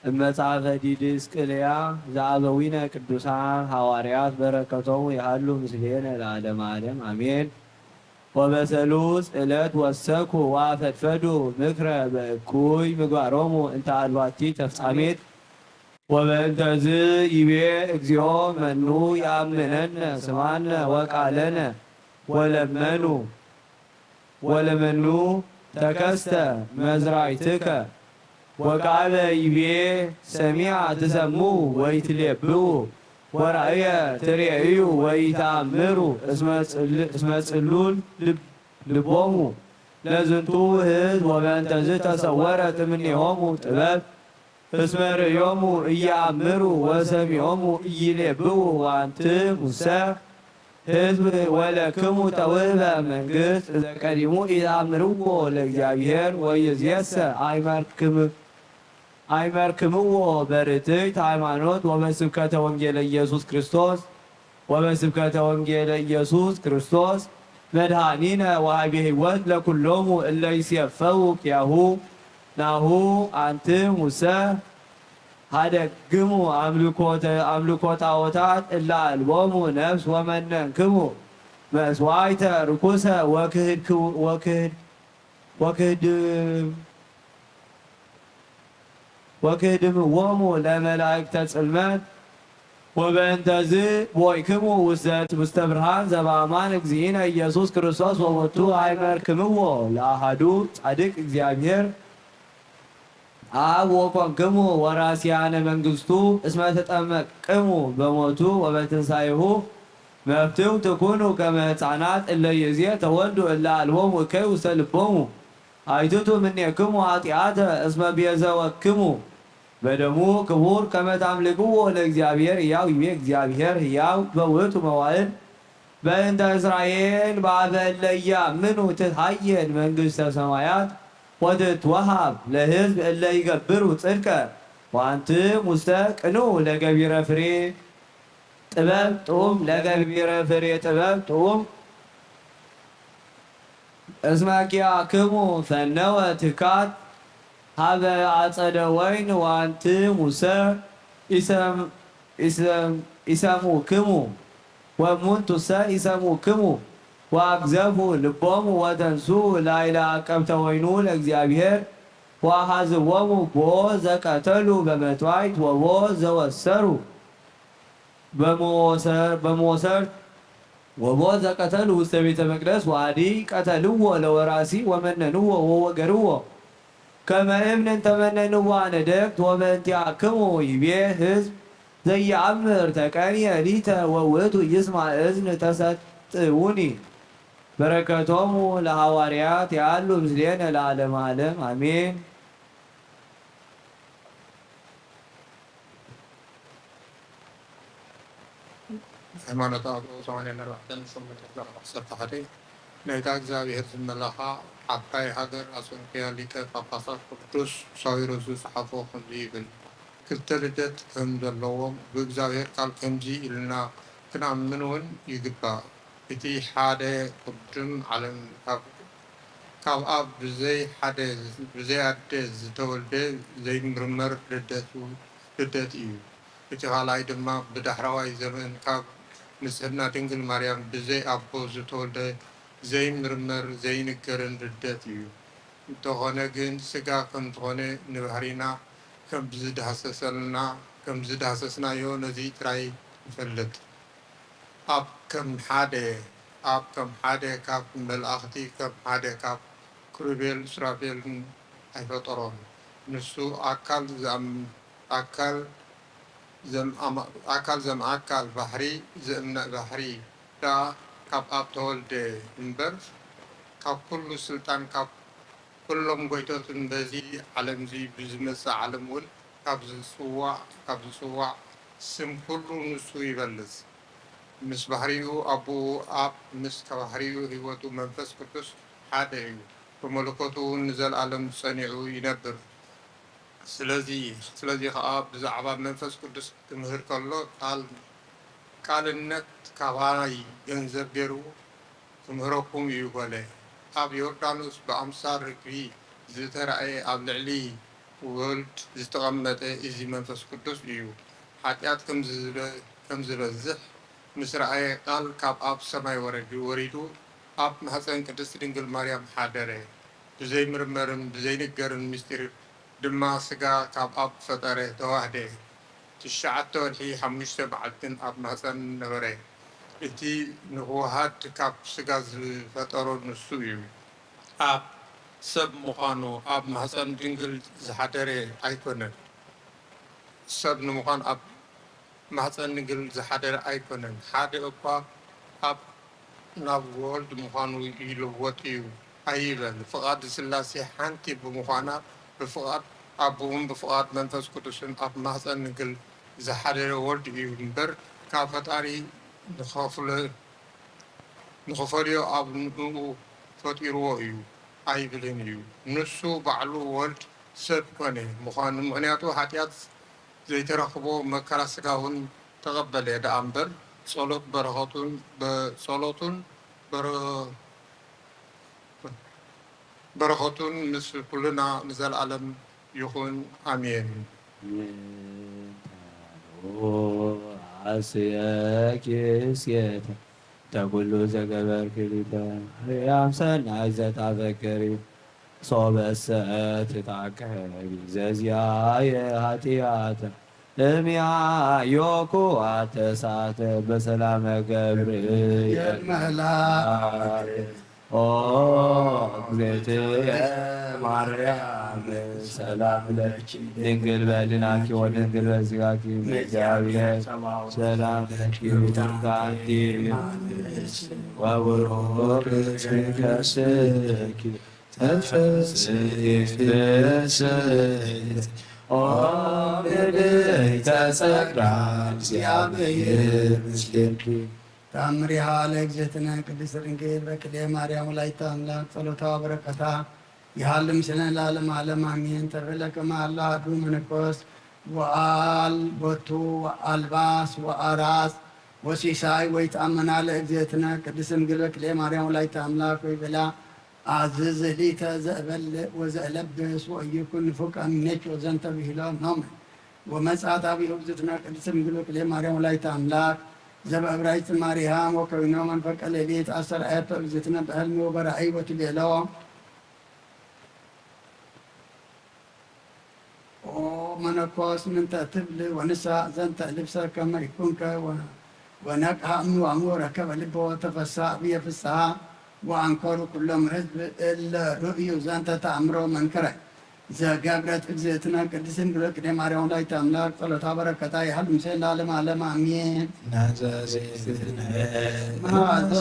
እብ መጽሐፈ ዲድስቅልያ ዘአበዊነ ቅዱሳን ሐዋርያት በረከቶም ይሃሉ ምስሌነ ለዓለመ ዓለም አሜን። ወበሰሉስ ዕለት ወሰኩ ወአፈድፈዱ ምክረ በእኩይ ምግባሮሙ እንተ አልባቲ ተፍጻሜት። ወበእንተዝ ይቤ እግዚኦ መኑ ይአምነነ ስማነ ወቃለነ ወለመኑ ወለመኑ ተከስተ መዝራይትከ ወቃለ ይቤ ሰሚዐ ትሰምዑ ወይትሌብኡ ወራእየ ትሬእዩ ወይተአምሩ እስመ ጽሉል ልቦሙ ለዝንቱ ህዝብ ወበእንተዝ ተሰወረት እምኔሆሙ ጥበብ እስመ ርእዮሙ ኢየአምሩ ወሰሚዖሙ ኢይሌብኡ ወአንትሙሰ ሕዝብ ወለክሙ ተውህበ መንግስት ዘቀዲሙ ኢተአምርዎ ለእግዚአብሔር ወይእዜሰ አይመርክም-፣ አይመርክምዎ በርትዕት ሃይማኖት ወበስብከተ ወንጌለ ኢየሱስ ክርስቶስ ወበስብከተ ወንጌለ ኢየሱስ ክርስቶስ መድኃኒነ ወሃቢ ሕይወት ለኩሎሙ እለ ይሴፈው ኪያሁ ናሁ አንትሙሰ ሀደግሙ አምልኮተ-፣ አምልኮ ጣዖታት እለ አልቦሙ ነፍስ ወመነንክሙ መስዋዕተ ርኩሰ ወክህድክው-፣ ወክህድ-፣ ወክህድም-፣ ወክህድምዎሙ ለመላእክተ ጽልመት። ወበእንተዝ ቦይክሙ ውስተ፣ ውስተ ብርሃን ዘበአማን እግዚእነ ኢየሱስ ክርስቶስ ወቦቱ አይመርክምዎ ለአሐዱ ጻድቅ እግዚአብሔር አብ ወኮንክሙ ወራስያነ መንግስቱ እስመ ተጠመቅክሙ በሞቱ ወበትንሳኤሁ መፍትው ትኩኑ ከመ ህፃናት እለ ይእዜ ተወልዱ እለ አልቦሙ እከይ ውስተ ልቦሙ። አይትቱ ምኔክሙ ኃጢአተ እስመ ቤዘወክሙ በደሙ ክቡር ከመ ታምልክዎ ለእግዚአብሔር ሕያው ይቤ እግዚአብሔር ሕያው በውእቱ መዋዕል በእንተ እስራኤል በአበ እለ ኢያምኑ ትትሃየን መንግስተ ሰማያት ወትትወሃብ ለሕዝብ እለ ይገብሩ ጽድቀ ወአንትም ውስተ ቅንኡ ለገቢረ ፍሬ ጥበብ ጥዑም ለገቢረ ፍሬ ጥበብ ጥዑም እስመ ኪያክሙ ፈነወ ትካት ሀበ አጸደ ወይን ወአንትሙሰ ኢሰም-፣ ኢሰም-፣ ኢሰምዑክሙ ወእሙንቱሰ ኢሰምዑክሙ ወአግዘፉ ልቦሙ ወተንሱ ላይለ አቀብተ ወይኑ ለእግዚአብሔር ወአሐዝዎሙ ቦ ዘቀተሉ በመጥባይት ወቦ ዘወሰሩ በመወሰር-፣ በመወሰርት ወቦ ዘቀተሉ ውስተ ቤተ መቅደስ ወአዲ ቀተልዎ ለወራሲ ወመነንዎ ወወገርዎ ከመ እብን እንተመነንዋ ነደቅት ወበእንቲአክሙ ይቤ ሕዝብ ዘየአምር ተቀንየ ሊተ ወውእቱ ይስማ እዝን ተሰጥውኒ። በረከቶሙ ለሐዋርያት ያሉ ምስሌነ ለዓለመ ዓለም አሜን። ሃይማኖተ ኣበው ሰማንያን ኣርባዕተን ሸሞንተ ዓሰርተ ሓደ ናይታ እግዚኣብሔር ዝመላኻ ዓባይ ሃገር ኣንጾክያ ሊቀ ጳጳሳት ቅዱስ ሳዊሮስ ዝጸሓፎ ከምዚ ይብል፣ ክልተ ልደት ከም ዘለዎም ብእግዚኣብሔር ቃል ከምዚ ኢልና ክንኣምን እውን ይግባእ። እቲ ሓደ ቅድም ዓለም ካብ ካብ ኣብ ብዘይ ሓደ ብዘይ ኣደ ዝተወልደ ዘይምርመር ልደቱ ልደት እዩ። እቲ ካልኣይ ድማ ብዳሕረዋይ ዘመን ካብ ንጽህና ድንግል ማርያም ብዘይ ኣቦ ዝተወልደ ዘይምርመር ዘይንገርን ልደት እዩ። እንተኾነ ግን ስጋ ከምዝኾነ ንባህሪና ከምዝዳህሰሰልና ከምዝዳህሰስናዮ ነዚ ጥራይ ንፈልጥ። ኣብ ከም ሓደ ኣብ ከም ሓደ ካብ መላእኽቲ ከም ሓደ ካብ ክሩቤል ሱራፌልን ኣይፈጠሮን። ንሱ ኣካል ዘም ኣካል ዘም ኣካል ዘም ኣካል ባሕሪ ዘእምነእ ባሕሪ ደኣ ካብ ኣብ ተወልደ እምበር ካብ ኩሉ ስልጣን ካብ ኩሎም ጎይቶትን በዚ ዓለምዚ ብዝመጽእ ዓለም እውን ካብ ዝጽዋዕ ካብ ዝጽዋዕ ስም ኩሉ ንሱ ይበልጽ። ምስ ባሕሪኡ ኣቦኡ ኣብ ምስ ከባህሪኡ ህይወቱ መንፈስ ቅዱስ ሓደ እዩ። ብመለኮቱ እውን ንዘለኣለም ጸኒዑ ይነብር። ስለዚ ስለዚ ከኣ ብዛዕባ መንፈስ ቅዱስ ክምህር ከሎ ቃል ቃልነት ካባይ ገንዘብ ገይሩ ክምህረኩም እዩ በለ። ኣብ ዮርዳኖስ ብኣምሳል ርግቢ ዝተራእየ ኣብ ልዕሊ ወልድ ዝተቐመጠ እዚ መንፈስ ቅዱስ እዩ። ሓጢኣት ከም ዝበዝሕ ምስ ረኣየ ቃል ካብ ኣብ ሰማይ ወረዱ ወሪዱ ኣብ ማህፀን ቅድስት ድንግል ማርያም ሓደረ። ብዘይምርመርን ብዘይንገርን ምስጢር ድማ ስጋ ካብ ኣብ ፈጠረ ተዋህደ። ትሽዓተ ወርሒ ሓሙሽተ መዓልትን ኣብ ማህፀን ነበረ። እቲ ንክወሃድ ካብ ስጋ ዝፈጠሮ ንሱ እዩ። ኣብ ሰብ ምዃኑ ኣብ ማህፀን ድንግል ዝሓደረ ኣይኮነን። ሰብ ንምዃን ኣብ ማህፀን ድንግል ዝሓደረ ኣይኮነን። ሓደ እኳ ኣብ ናብ ወልድ ምዃኑ ይልወጥ እዩ ኣይበል። ፍቓድ ስላሴ ሓንቲ ብምዃና ብፍቓድ ኣቦኡን ብፍቓድ መንፈስ ቅዱስን ኣብ ማህፀን ድንግል ዝሓደረ ወልድ እዩ እምበር ካብ ፈጣሪ ንኸፍለ ንኽፈልዮ ኣብ ንእኡ ፈጢርዎ እዩ ኣይብልን እዩ። ንሱ ባዕሉ ወልድ ሰብ ኮነ ምዃኑ፣ ምኽንያቱ ሓጢኣት ዘይተረኽቦ መከራ ስጋ እውን ተቐበለ ደኣ እምበር፣ ጸሎት በረኸቱን፣ በ-፣ ጸሎቱን በረ-፣ በረኸቱን ምስ ኩልና ንዘለኣለም ይኹን፣ ኣሜን። ይንታሮ ኣስየኪ እስየተ ተኩሉ ዘገበርኪ ሊተ ማርያም ሰናይ ዘታፈቅሪ ሶበሰ ትታከቢ ዘዚያየ ኃጢአተ እምያ ዮኩ አተሳተ በሰላመ ገብርኤል መልአክ ኦ እግዝእትየ ማርያም ሰላም ለኪ ድንግል በሊናኪ ወድንግል በስጋኪ እግዚአብሔር ሰላም ለኪ ብሩክ አንቲ ወብሩክ ፍሬ ከርሥኪ ተፈሥሒ ፍስሕት ኦ ምልዕተ ጸጋ እግዚአብሔር ምስሌኪ። ተአምሪሃ ለእግዝእትነ ቅድስት ድንግል በክልኤ ማርያም ወላዲተ አምላክ ጸሎታ በረከታ ይሃሉ ምስሌነ ለዓለመ ዓለም አሜን። ተብህለ ከመ ሀሎ አሐዱ መነኮስ ወአልቦቱ አልባስ ወአራስ ወሲሳይ ወይትአመና ለእግዝእትነ ቅድስት ድንግል በክልኤ ማርያም ወላዲተ አምላክ ወይቤላ አዝዝ ሊተ ዘእበልዕ ወዘእለብስ ወኢይኩን ንፉቀ እምኔኪ ወዘንተ ብሂሎ ኖመ። ወመጽአት አብኡ እግዝእትነ ቅድስት ድንግል በክልኤ ማርያም ወላዲተ አምላክ ዘበእብራይስጥ ማርያም ወከዊኖ መንፈቀ ሌሊት አስተርአየቶ እግዝእትነ በህልሚ ወበራእይ ወትቤሎ ኦ መነኮስ ምንተ ትብል ወንሳ ዘንተ ልብሰ ከመ ይኩንከ ወ-፣ ወነቅሐ እምኑ አእምሮ ረከበ ልቦ ተፈሳ ብየ ፍስሐ ወአንከሩ ኩሎም ህዝብ እለ ርእዩ ዘንተ ተአምሮ መንክረ ዘገብረት እግዝእትነ ቅድስት ድንግል ወክልኤ ማርያም ወላዲተ አምላክ ጸሎታ በረከታ ይሃሉ ምስሌነ ለዓለመ ዓለም አሜን። ናዛዜ እግዝእትነ ማዘ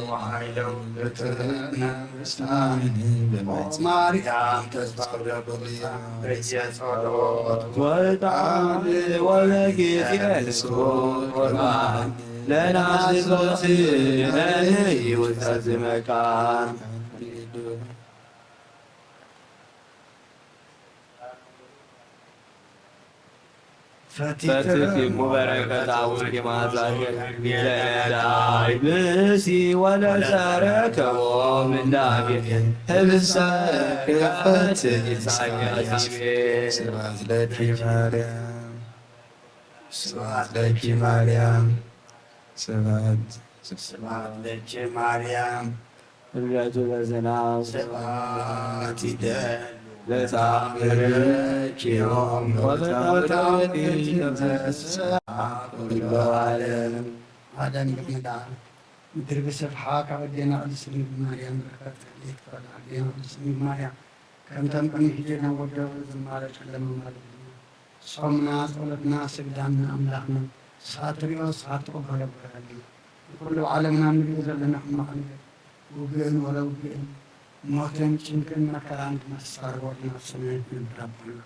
ወኃይለ ውእቱ ማርያም ተስፋ ለኩሉ በየጸሎት ወጣን ወበጊዜ ንስኩር ቁርባን ለናዝዞት ነንይ ውስተ ዝመቃን። ፈትት እሙ በረከት አቡኪ ማዛየ ለነዳይ ብእሲ ወለዘረከቦ ምናቤ ህብስተ ክፈት ኢሳያስ። ስብሐት ለኪ ማርያም፣ ስብሐት ለኪ ማርያም፣ ስብሐት፣ ስብሐት ለኪ ማርያም። እምነቱ በዝናብ ስብሐት ይደሉ ለታምርኪ ዮም ወበታምርኪ ተፈስሐ ኩሎ ዓለም። ዓለም ብምልኣ ምድሪ ብስፍሓ ካብ ኣዴና ቅድስት ድንግል ማርያም በረከት ረድኤት ይክፈላ። ኣዴና ቅድስት ድንግል ማርያም ከምተን ቅድሚ ሕጂ ነወደቡ ዝማረ ጨለማ ማለት እዩ። ጾምና፣ ጸሎትና፣ ስግዳንና ኣምላኽና ንስኻ ትሪኦ፣ ንስኻ ትቕበሎ ግበረልና። ንኹሉ ዓለምና ንሪኦ ዘለና ሕማቕ ነገር፣ ውግእን ወረ ውግእን፣ ሞትን ጭንቅን መከራን ድማ ተሳርቦ፣ ናብ ሰማይ ትነብር ኣቦና።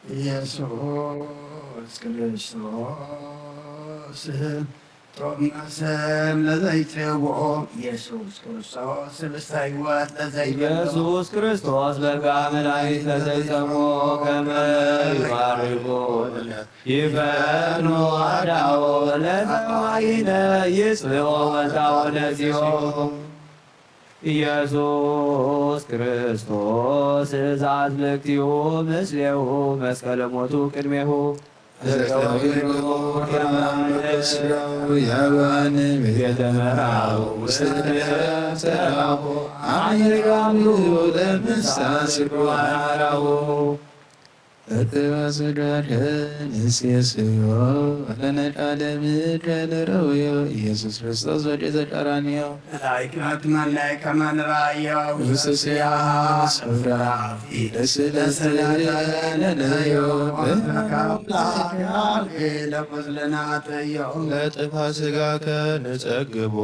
ኢየሱስ ክርስቶስ ጦብ ነፍሰ ለዘይትብኦ፣ ኢየሱስ ክርስቶስ ህብስተ ሕይወት ለዘይበልዖ፣ ኢየሱስ ክርስቶስ በጋ መድኃኒት ለዘይጸምኦ፣ ከመ ይባርኮ ይፈኑ አዳኦ ለዘማይነ ይጽኦ ወታኦ ነጺኦ። ኢየሱስ ክርስቶስ እዝ አዝልክቲሁ ምስሌሁ መስቀለ ሞቱ ቅድሜሁ። ስጋው ያባን ቤተ መራው ውስተ ተራው አሚርጋሉ ለምሳ ስጋው አራው እትበስጋር ንሴስዮ ለነቃደም ለረውዮ ኢየሱስ ክርስቶስ ወዴ ዘቀራንዮ። መላእክት መላእክት ከመ ንራእዮ ውስተ ስያ ስፍራ ኢለስለስ ለለዮ አምላክ ለቁስልና ጠዮ። ለጥፋ ስጋከ ንጸግቦ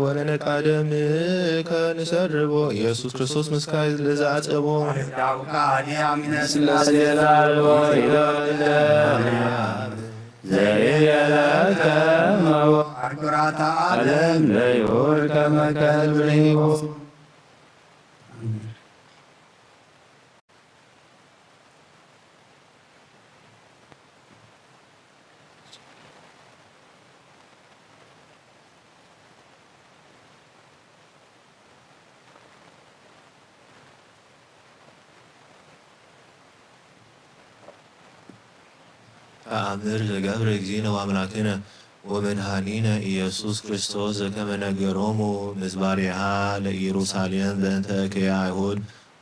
ወለነቃደምከ ንሰርቦ ኢየሱስ ክርስቶስ ምስካይ ለዘአጸቦ። ዳውካ አድያም ስላሴ ላሎ ኢሎለ ዘኢየለከ መዋ አህጉራታ ዓለም ለይሁድ ከመ ከልብ ርሂቡ። ተአምር ዘገብረ እግዚእነ ወአምላክነ ወመድኃኒነ ኢየሱስ ክርስቶስ ዘከመ ነገሮሙ ምዝባሬሃ ለኢየሩሳሌም በእንተ እከየ አይሁድ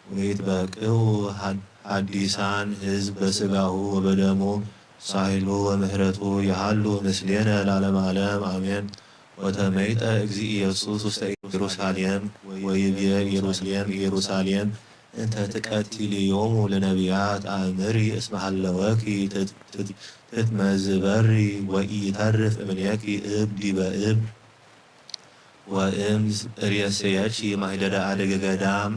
ወይትበቅዑ ሐዲሳን ሕዝብ በሥጋሁ ወበደሙ ሳህሉ ወምሕረቱ ይሃሉ ምስሌነ ለዓለመ ዓለም አሜን። ወተመይጠ እግዚእ ኢየሱስ ውስተ ኢየሩሳሌም ወይቤ ኢየሩሳሌም ኢየሩሳሌም እንተ ትቀትልዮሙ ለነቢያት አእምሪ እስመ ሀለወኪ ትትመዝበሪ ወኢይተርፍ እምኔኪ እብ ዲበ እብ። ወእም ርእየሰያኪ ማይደደ አደገ ገዳም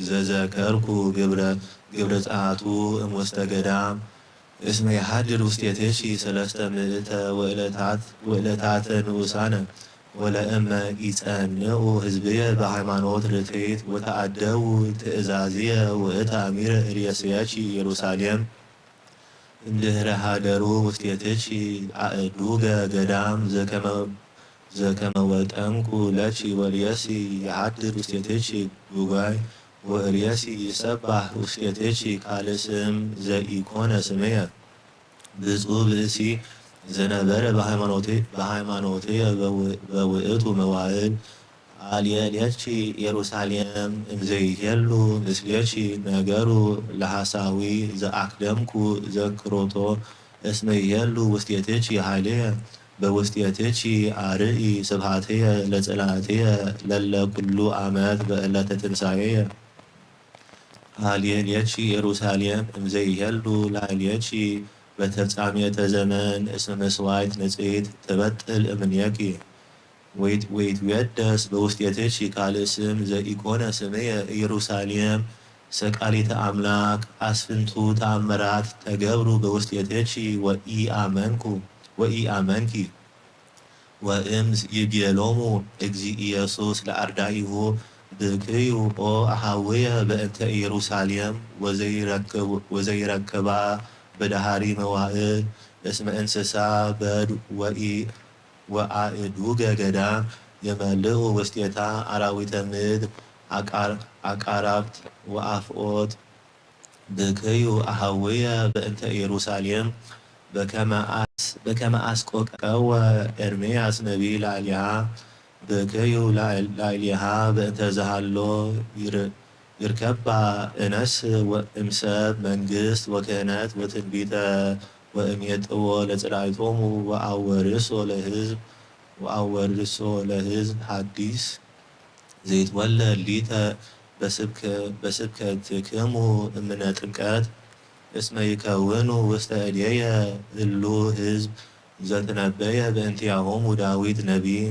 ዘዘከርኩ ግብረ ጸአቱ እምውስተ ገዳም እስመ የሐድር ውስቴቴኪ ሰለስተ ምእተ ወእለታት ወእለታተ ንኡሳነ ወለእመ ኢጸንኡ ህዝብየ በሃይማኖት ርትዕት ወተአደዉ ትእዛዝየ ውእተ አሚረ ርእየሰያኪ ኢየሩሳሌም። እምድህረ ሀደሩ ውስቴትኪ አእዱገ ገዳም ዘከመ ወጠንኩ ለኪ ወልየሲ የሐድር ውስቴትኪ ጉባይ ወእርየሲ ይሰባህ ውስቴትኪ ካልእ ስም ዘኢኮነ ስምየ። ብፁዕ ብእሲ ዘነበረ በሃይማኖትየ በውእቱ መዋእል አልየልየኪ ኢየሩሳሌም እምዘይሄሉ ምስሌኪ ነገሩ ለሐሳዊ ዘአክደምኩ ዘክሮቶ እስመ ይሄሉ ውስቴትኪ ኃይልየ በውስቴትኪ አርኢ ስብሐትየ ለጽላእትየ ለለ ኩሉ ዓመት በዕለተ ትንሳኤየ። አልየልየኪ ኢየሩሳሌም እምዘይሄሉ ላዕሌኪ በተፍጻሜተ ዘመን እስመ መስዋዕት ንጽሕት ትበጥል እምኔኪ። ወይትቤደስ በውስቴትኪ ካልእ ስም ዘኢኮነ ስምየ ኢየሩሳሌም ሰቃሊተ አምላክ አስፍንቱ ተአምራት ተገብሩ በውስቴትኪ ወኢአመንኩ ወኢአመንኪ። ወእም ይቤሎሙ እግዚእ ኢየሱስ ለአርዳኢሁ ብክዩ ኦ አሃውየ በእንተ ኢየሩሳሌም ወዘይረክባ በደሃሪ መዋእል እስመ እንስሳ በድ ወአእዱገ ገዳም የመልኡ ውስቴታ አራዊተ ምድር አቃራብት ወአፍኦት ብክዩ አሃውየ በእንተ ኢየሩሳሌም በከመ አስቆቀወ ኤርምያስ ነቢይ ላዕሌሃ ብክዩ ላዕሌሃ በእንተ ዘሃሎ ይርከባ እነስ እምሰብ መንግስት ወክህነት ወትንቢተ ወእሜጥዎ ለጽላይቶሙ ወአወርሶ ለህዝብ ወአወርሶ ለህዝብ ሐዲስ ዘይትወለድ ሊተ በስብከትክሙ እምነ ጥምቀት እስመ ይከውኑ ውስተ እዴየ እሉ ህዝብ ዘትነበየ በእንቲአሆሙ ዳዊት ነቢይ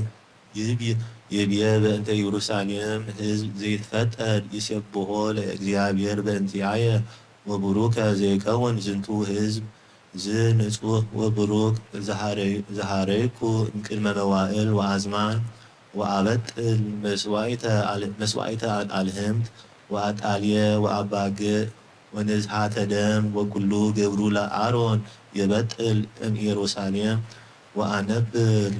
ይብየ በእንተ ኢየሩሳሌም ህዝብ ዘይትፈጠር ይሴብሖ ለእግዚአብሔር በእንቲአየ ወቡሩከ ዘይከውን ዝንቱ ህዝብ ዝንጹህ ወብሩክ ዘሃረይኩ እምቅድመ መዋእል ወአዝማን ወአበጥል መስዋዕተ አልህምት ወአጣልየ ወአባግዕ ወንዝሃተ ደም ወኩሉ ግብሩ ለአሮን የበጥል እምኢየሩሳሌም ወአነብር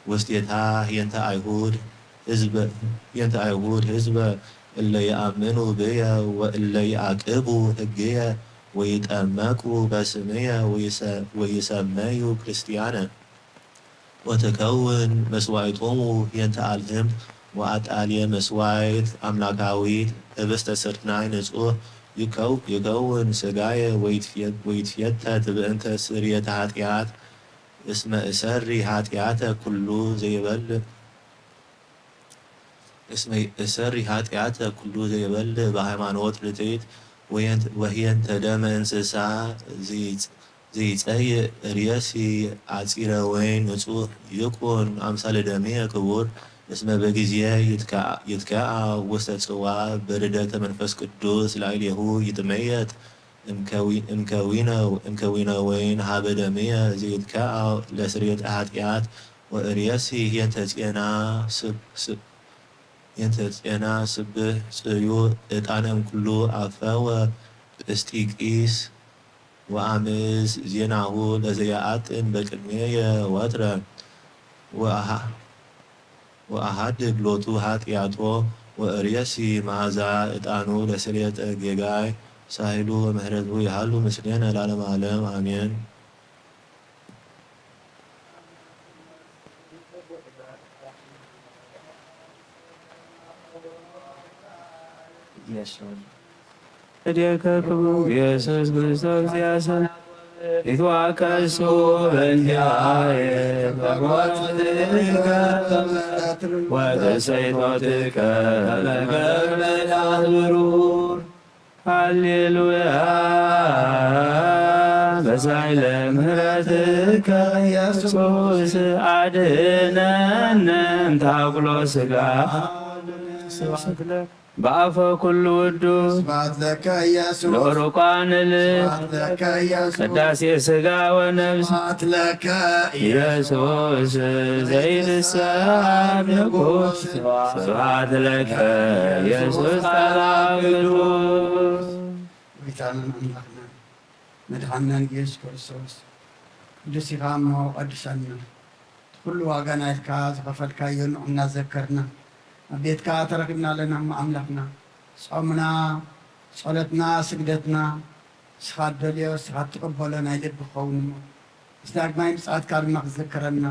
ውስቴታ ህየንተ አይሁድ ህዝበ ህየንተ አይሁድ ህዝበ እለ ይአምኑ ብየ ወእለ ይአቅቡ ህግየ ወይጠመቁ በስምየ ወይሰመዩ ክርስቲያነ። ወትከውን መስዋዕቶሙ ህየንተ ኣልህም ወኣጣልየ መስዋዕት ኣምላካዊት ህብስተ ስርናይ ንጹህ ይከው-፣ ይከውን ስጋየ ወይትፍየ-፣ ወይትፍየተት ብእንተ ስርየተ ኃጢኣት እስመ እሰሪ ኃጢኣተ ኩሉ ዘይበልዕ እስመ እሰሪ ኃጢኣተ ኩሉ ዘይበልዕ በሃይማኖት ርትዕት ወየንት-፣ ወህየንተ ደመ እንስሳ ዘይጽ-፣ ዘይጸይእ ርእሲ ኣጺረ ወይን ንጹሕ ይኩን ኣምሳለ ደምየ ክቡር እስመ በጊዜ ይትከ-፣ ይትከኣ ውስተ ጽዋ በርደተ መንፈስ ቅዱስ ላዕሌሁ ይትመየጥ እምከዊ-፣ እምከዊነ-፣ እምከዊነ ወይን ሀበ ደምየ ዘይትከኣ ለስርየተ ኃጢኣት ወርእሲ የንተ ጼና ስብ-፣ ስብ-፣ የንተ ጼና ስብህ ጽዩ ዕጣን እምኩሉ ኣፈወ ጵስጢቂስ ወአምዝ ዜናሁ ለዘየአጥን በቅድሜየ ወትረ ወአሃ-፣ ወአሃድግ ሎቱ ኃጢአቶ ወእርየሲ መዓዛ ዕጣኑ ለስርየተ ጌጋይ ሳህሉ ወምሕረቱ ይሃሉ ምስሌነ ለዓለመ ዓለም አሜን። እዴከ ክቡር ኢየሱስ ክርስቶስ ያሰ ይትዋከሱ በእንቲአየ በሞትከ ወተሰይቶትከ ለገብረ ዳት ብሩር ሃሌሉያ በሳይለ ምህረትከ ኢየሱስ አድነነ እምታኩሎ ስጋ በአፈ ኩሉ ውዱስ ስብሐት ለከ ኢየሱስ ለሩቋንል ስብሐት ለከ ኢየሱስ ቅዳሴ ስጋ ወነብስ ስብሐት ለከ ኢየሱስ ዘይልሰን ንጉስ ስብሐት ለከ ኢየሱስ ቃል ቅዱስ። ጌታና አምላክና መድኃኒናን ኢየሱስ ክርስቶስ ቅዱስ ኢኻ እሞ ቀድሰና። እቲ ኩሉ ዋጋ ናይልካ ዝኸፈልካዮ ንዑ እናዘከርና ኣብ ቤትካ ተረኺብና ኣለና እሞ ኣምላኽና ጾምና፣ ጸሎትና፣ ስግደትና ንስኻ ትደልዮ ንስኻ ትቕበሎ ናይ ልቢ ክኸውን እሞ ምስ ዳግማይ ምጽኣትካ ድማ ክትዝክረና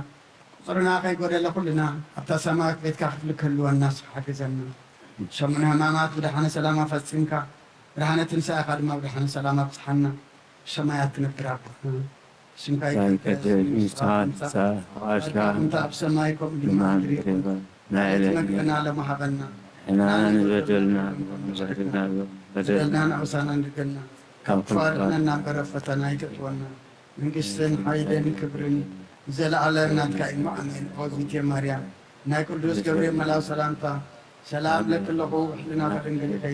ቁጽርና ከይጎደለ ኩልና ኣብታ ሰማያዊት ቤትካ ክፍሊ ክህልወና ንስኻ ሓግዘና። ሰሙነ ሕማማት ብደሓነ ሰላም ኣፈጺምካ ብርሃነ ትንሳኤኻ ድማ ብደሓነ ሰላም ኣብጽሓና። ብሰማያት ትነብር ኣቦና ስምካ ይትቀደስ፣ ይትቀደስ፣ ይምጻእ፣ ይምጻእ፣ ይምጻእ፣ ፍቃድካ ፍቃድካ ከምቲ ኣብ ሰማይ ከምኡ ድማ ኣብ ምድሪ ይኹን። ናይ ዕለት መግብና ሎሚ ሃበና። ንሕና ንበደልና ንበደልና በደልና ንበደልና ንኣውሳና ንገልና ካብ ካብ ክፉ ኣድሕነና እምበር ኣብ ፈተና ኣይተእትወና። መንግስትን ሓይልን ክብርን ንዘለኣለም ናትካ እዩ። ኣሜን። ኦዚቴ ማርያም ናይ ቅዱስ ገብርኤል መልኣክ ሰላምታ ሰላም ለኪ ኣለኹ፣ ሕልናኺ ድንግል ኢኺ፣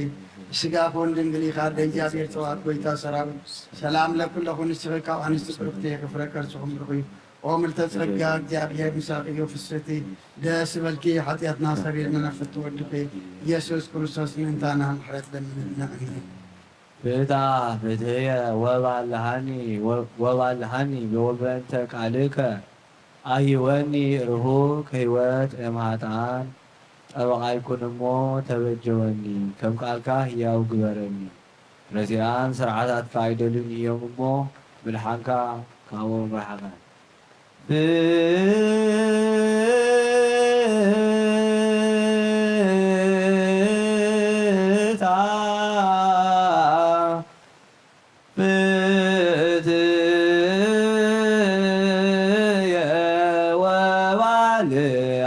ስጋኺ እውን ድንግል ኢኻ፣ ኣደ እግዚኣብሔር ጸባኦት፣ ጎይታ ሰራዊት፣ ሰላም ለኪ ኣለኹ፣ ንስኺ ካብ ኣንስቲ ብርክቲ ኢኺ፣ ፍረ ከርስኺ ብሩኽ እዩ። ኦ ምልዕተ ጸጋ፣ እግዚኣብሔር ምሳኺ እዩ፣ ፍስሕቲ ደስ ይበልኪ፣ ሓጢኣትና ሰሪልና ናብ ፍትሒ ወድኺ ኢየሱስ ክርስቶስ ምእንታና ምሕረት ለምንልና። ኣሜን። ፍታ ፍትሕየ ወባልሃኒ፣ ወ-፣ ወባልሃኒ፣ ወበእንተ ቃልከ ኣህይወኒ ርሁቅ ህይወት እምሃጣን። ጠበቓይ ኩን እሞ ተበጀወኒ፣ ከም ቃልካ ህያው ግበረኒ። ረሲኣን ስርዓታትካ ኣይደልዩን እዮም እሞ፣ ምድሓንካ ካብኦም ርሓቐ። ፍታ ፍትየ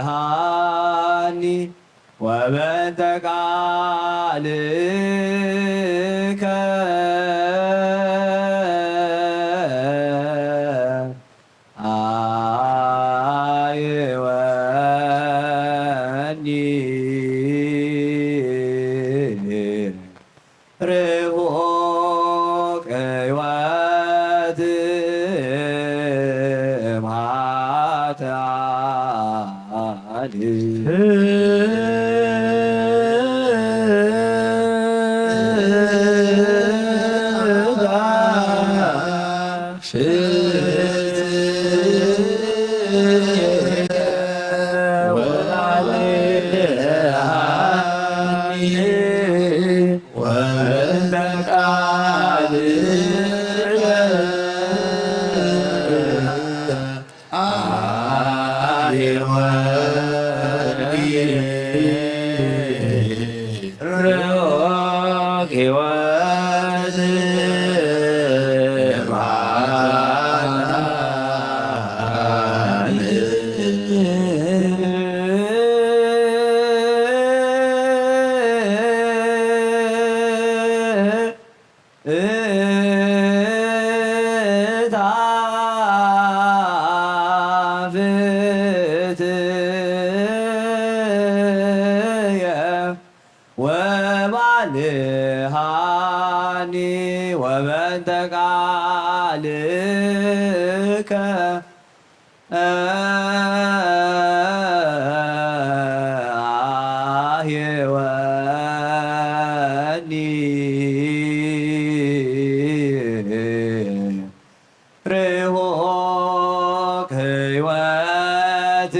ወባልሃኒ ወበእንተ ቃልከ ሃይወኒ ርሁቅ ህይወት እምሃጣን። ሕይወት ርሑቅ ሕይወት እታ ፍትየ ወባልሃኒ ወበእንተ ቃልከ ኣሕየወኒ ርሑቅ ሕይወት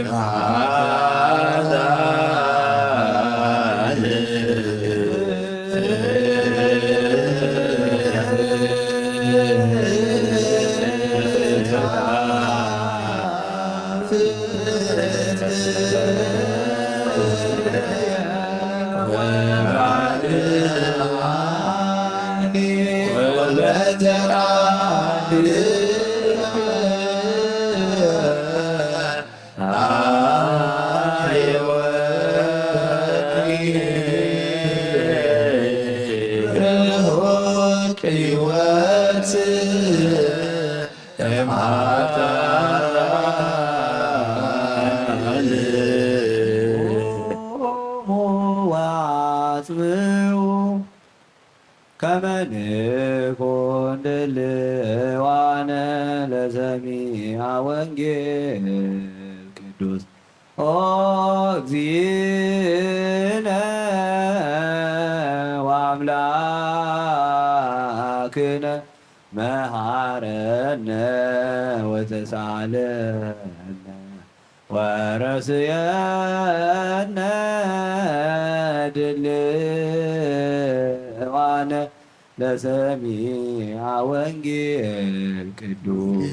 ማጣን ርሑቅ ሕይወት ማጣን ወአጽምዑ ከመ ንኩን ድልዋነ ለሰሚዐ ወንጌል ቅዱስ። ኦ እግዚእነ ወአምላክነ መሃረነ ወተሳለነ ወረስየነ ድልዋነ ለሰሚዐ ወንጌል ቅዱስ።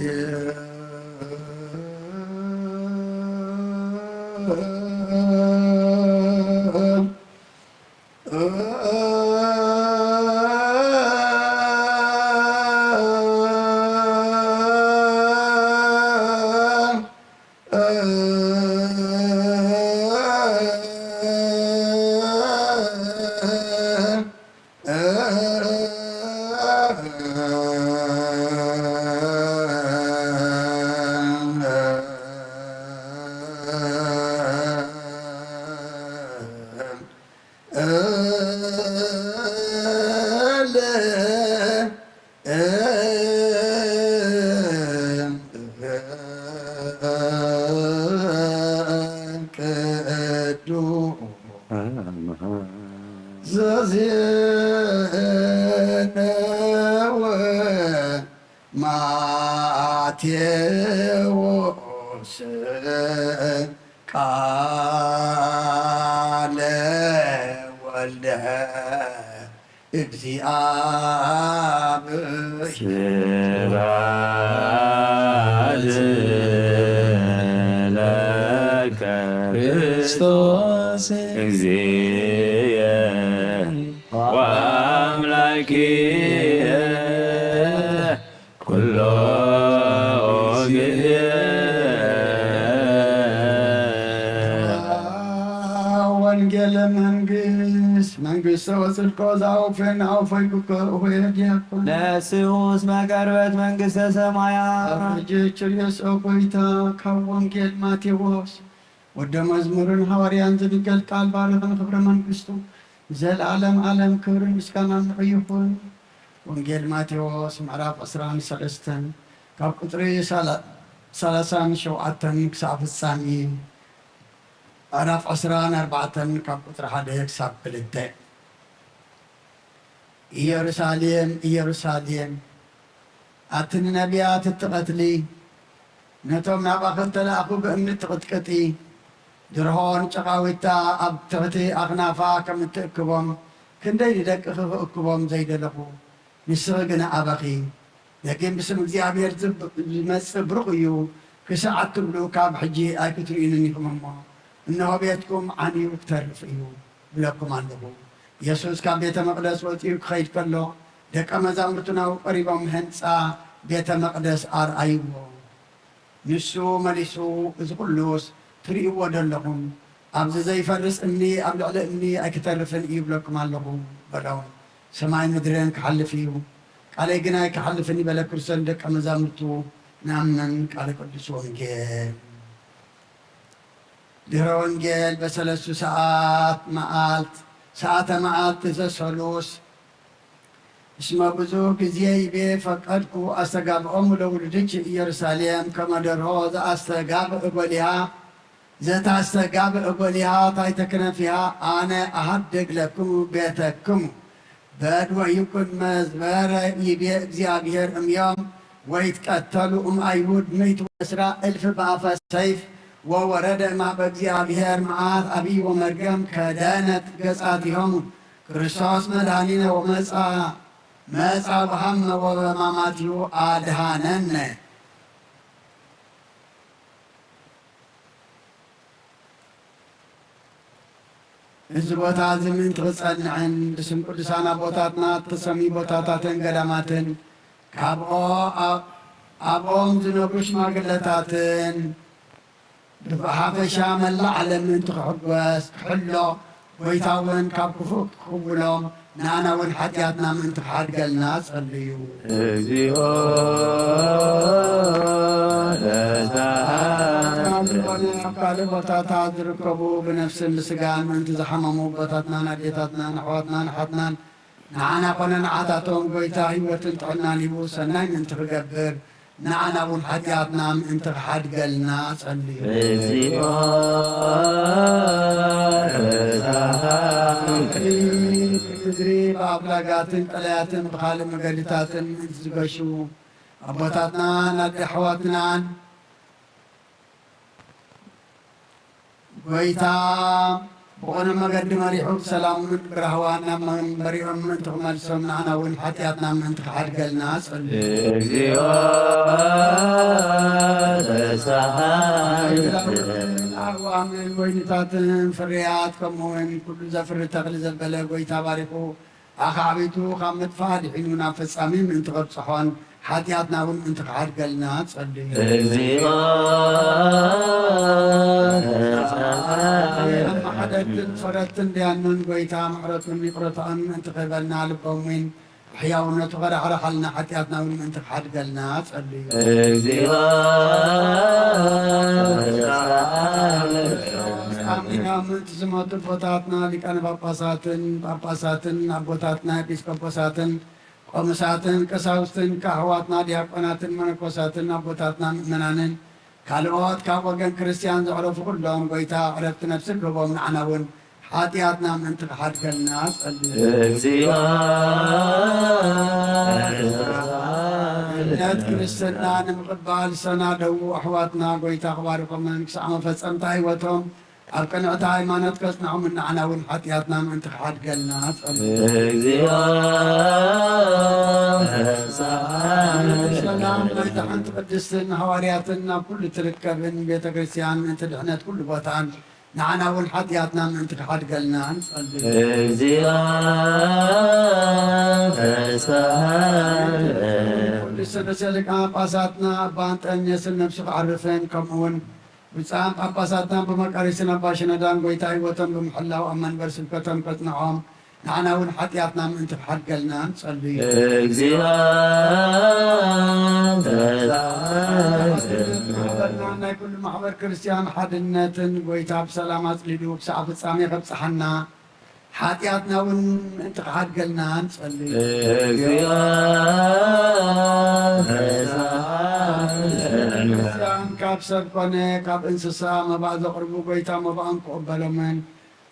ቅዱስ ዘዜነወ ማቴዎስ ቃለ ወልደ እግዚአብሔር። ስብሐት ለከ ክርስቶስ እግዚእየ ወአምላክየ ኩሎ ጊዜ። ወንጌለ መንግስት መንግስተ ወጽድቆ ዘአውፌን አውፈይ ኩከ እሆየ ዲያቆን። ነስኡስ መቀርበት መንግስተ ሰማያ። ኣብ ሕጂ ችርዮስ ኦ ጎይታ ካብ ወንጌል ማቴዎስ ወደ መዝሙርን ሃዋርያን ዝንገል ቃል ባርኽን ክብረ መንግስቱ ንዘለዓለም ዓለም ክብርን ምስጋናን ንዑ ይኹን። ወንጌል ማቴዎስ ምዕራፍ ዕስራን ሰለስተን ካብ ቁጽሪ ሰላ-፣ ሰላሳን ሸውዓተን ክሳብ ፍጻሜ፣ ምዕራፍ ዕስራን ኣርባዕተን ካብ ቁጽሪ ሓደ ክሳብ ክልተ። ኢየሩሳሌም፣ ኢየሩሳሌም፣ ኣቲ ንነቢያት እትቐትሊ፣ ነቶም ናባኺ እተላእኹ ብእምኒ እትቕጥቅጢ፣ ድርሆን ጨቓዊታ ኣብ ትሕቲ ኣኽናፋ ከም እትእክቦም፣ ክንደይ ንደቅኺ ክእክቦም ዘይደለኹ፣ ንስኺ ግና ኣበኺ። ደጊም ብስም እግዚኣብሔር ዝብ-፣ ዝመጽእ ብሩኽ እዩ፣ ክሳዕ እትብሉ ካብ ሕጂ ኣይክትርእዩንን ኢኹም እሞ፣ እንሆ ቤትኩም ዓንዩ ክተርፍ እዩ፣ እብለኩም ኣለኹ። የሱስ ካብ ቤተ መቕደስ ወጺኡ ክኸይድ ከሎ፣ ደቀ መዛሙርቱ ናብኡ ቀሪቦም ህንጻ ቤተ መቕደስ ኣርኣይዎ። ንሱ መሊሱ፣ እዚ ኹሉስ ትርእይዎ ዶ ኣለኹም? ኣብዚ ዘይፈርስ እምኒ ኣብ ልዕሊ እምኒ ኣይክተርፍን እዩ እብለኩም ኣለኹ፣ በሎም። ሰማይ ምድርን ክሓልፍ እዩ፣ ቃለይ ግን ኣይክሓልፍን እዩ በለ ክርስቶስ ንደቀ መዛሙርቱ። ንኣምን ቃለ ቅዱስ ወንጌል። ድህረ ወንጌል በሰለስቱ ሰዓት መዓልት፣ ሰዓተ መዓልት ዘሰሉስ። እስመ ብዙ ጊዜ ይቤ ፈቀድኩ ኣስተጋብኦሙ ለውሉድኪ ኢየሩሳሌም ከመ ደርሆ ዘኣስተጋብእ ጎልያ፣ ዘታስተጋብእ ጎልያ ታሕተ ክነፊሃ ኣነ ኣሃድግ ለክሙ ቤተክሙ። በድ ወይኩን መዝበረ ይቤ እግዚኣብሔር እምዮም ወይትቀተሉ እም ኣይሁድ ምእት ወዕስራ እልፍ በአፈ ሰይፍ ወወረደ እምሃበ እግዚኣብሔር መዓት አብይ ወመርገም ከደነት ገጻቲሆሙ። ክርስቶስ መድኃኒነ ወመጻ መጻ ወሃመ ወበማማቲሁ አድኃነነ። እዚ ቦታ እዚ ምእንቲ ክጸንዕን ብስም ቅዱሳን ኣቦታትና እተሰምዩ ቦታታትን ገዳማትን ካብ ኦ-፣ ኣብ-፣ ኣብኦም ዝነብሩ ሽማግለታትን ብሓፈሻ መላእ ዓለም ምእንቲ ክሕጎስ፣ ክሕሎ፣ ጎይታ እውን ካብ ክፉእ ክኽውሎም፣ ንኣና እውን ሓጢኣትና ምእንቲ ክሓድገልና ጸልዩ። እግዚኦ ተሳሃል። ኣብ ካልእ ቦታታት ዝርከቡ ብነፍስን ብስጋን ምእንቲ ዝሓመሙ ኣቦታትናን ኣዴታትናን ኣሕዋትናን ኣሓትናን ንዓና ኮነ ንዓታቶም ጎይታ ህይወትን ጥዕናን ሂቡ ሰናይ ምእንቲ ክገብር፣ ንዓና እውን ሓጢኣትና ምእንቲ ክሓድገልና ጸልዩ። እግዚኦ ተሳሃል። ምድሪ ብኣፍላጋትን ቀላያትን ብኻልእ መገድታትን ምእንቲ ዝገሹ ኣቦታትናን ኣደ ኣሕዋትናን ጎይታ ብቕኑዕ መገዲ መሪሑ ብሰላም ብራህዋ ናብ መንበሪኦም ምእንቲ ክመልሶም ንዓና እውን ሓጢኣትና ምእንቲ ክሓድገልና ጸልዩ። እግዚኦ ተሳሃል። ኣእዋምን ወይንታትን ፍርያት ከምኡ እውን ኩሉ ዘፍሪ ተኽሊ ዘበለ ጎይታ ባሪኹ ኣኻዕቢቱ ካብ ምጥፋእ ኣድሒኑ ናብ ፍጻሜ ምእንቲ ከብጽሖን ሓጢኣትና እውን ምእንቲ ክሓድገልና ጸልዩ። እግዚኦ ተሳሃል። ኣማሓደርትን ፈረድትን ደያኑን ጎይታ ምሕረቱን ይቕረታኡን ምእንቲ ክህበልና ልቦም እውን ሕያውነቱ ከራሕርሓልና ሓጢኣትና እውን ምእንቲ ክሓድገልና ጸልዩ። እግዚኦ ተሳሃል። ኣሚና ምእንቲ ዝሞቱ ኣቦታትና ሊቃነ ጳጳሳትን ጳጳሳትን ኣቦታትና ኤጲስቆጶሳትን ቆምሳትን ቀሳውስትን ከኣሕዋትና ዲያቆናትን መነኮሳትን ኣቦታትና ምእመናንን ካልኦት ካብ ወገን ክርስትያን ዘዕረፉ ኩሎም ጎይታ ዕረፍቲ ነፍሲ ክህቦም ንዓና እውን ሓጢኣትና ምእንቲ ክሓድገልና ጸልዩ። እግዚኦ እምነት ክርስትና ንምቕባል ዝተሰናደዉ ኣሕዋትና ጎይታ ክባርኮምን ክሳዕ መፈጸምታ ህይወቶም ኣብ ቅንዕቲ ሃይማኖት ከጽንዖምን ንዓና እውን ሓጢኣትና ምእንቲ ክሓድገልና ጸልዩ። እግዚኦ ተሳሃል። ሰላም ናይታ ሓንቲ ቅድስትን ሃዋርያትን ናብ ኩሉ ትርከብን ቤተ ክርስቲያን ምእንቲ ድሕነት ኩሉ ቦታን ንዓና እውን ሓጢኣትና ምእንቲ ክሓድገልና ንጸልዩ። እግዚኦ ተሳሃል። ቅዱስ ርእሰ ሊቃነ ጳጳሳትና ኣባ እንጠንዮስን ነፍሱ ክዓርፍን ከምኡ እውን ብፁዓን ጳጳሳትናን ብመቃርዮስን ኣባ ሽኖዳን ጎይታ ህይወቶም ብምሕላው ኣብ መንበር ስብከቶም ከጽንዖም ንዓና እውን ሓጢኣትና ምእንቲ ክሓድገልና ንጸልዩ። እግዚኦ ማሕበርና ናይ ኩሉ ማሕበር ክርስትያን ሓድነትን ጎይታ ብሰላም ኣጽሊሉ ክሳዕ ፍጻሜ ከብጽሓና ሓጢኣትና እውን ምእንቲ ክሓድገልና ንጸልዩ። እግዚኦ ክርስትያን ካብ ሰብ ኮነ ካብ እንስሳ መባእ ዘቕርቡ ጎይታ መባእን ክቕበሎምን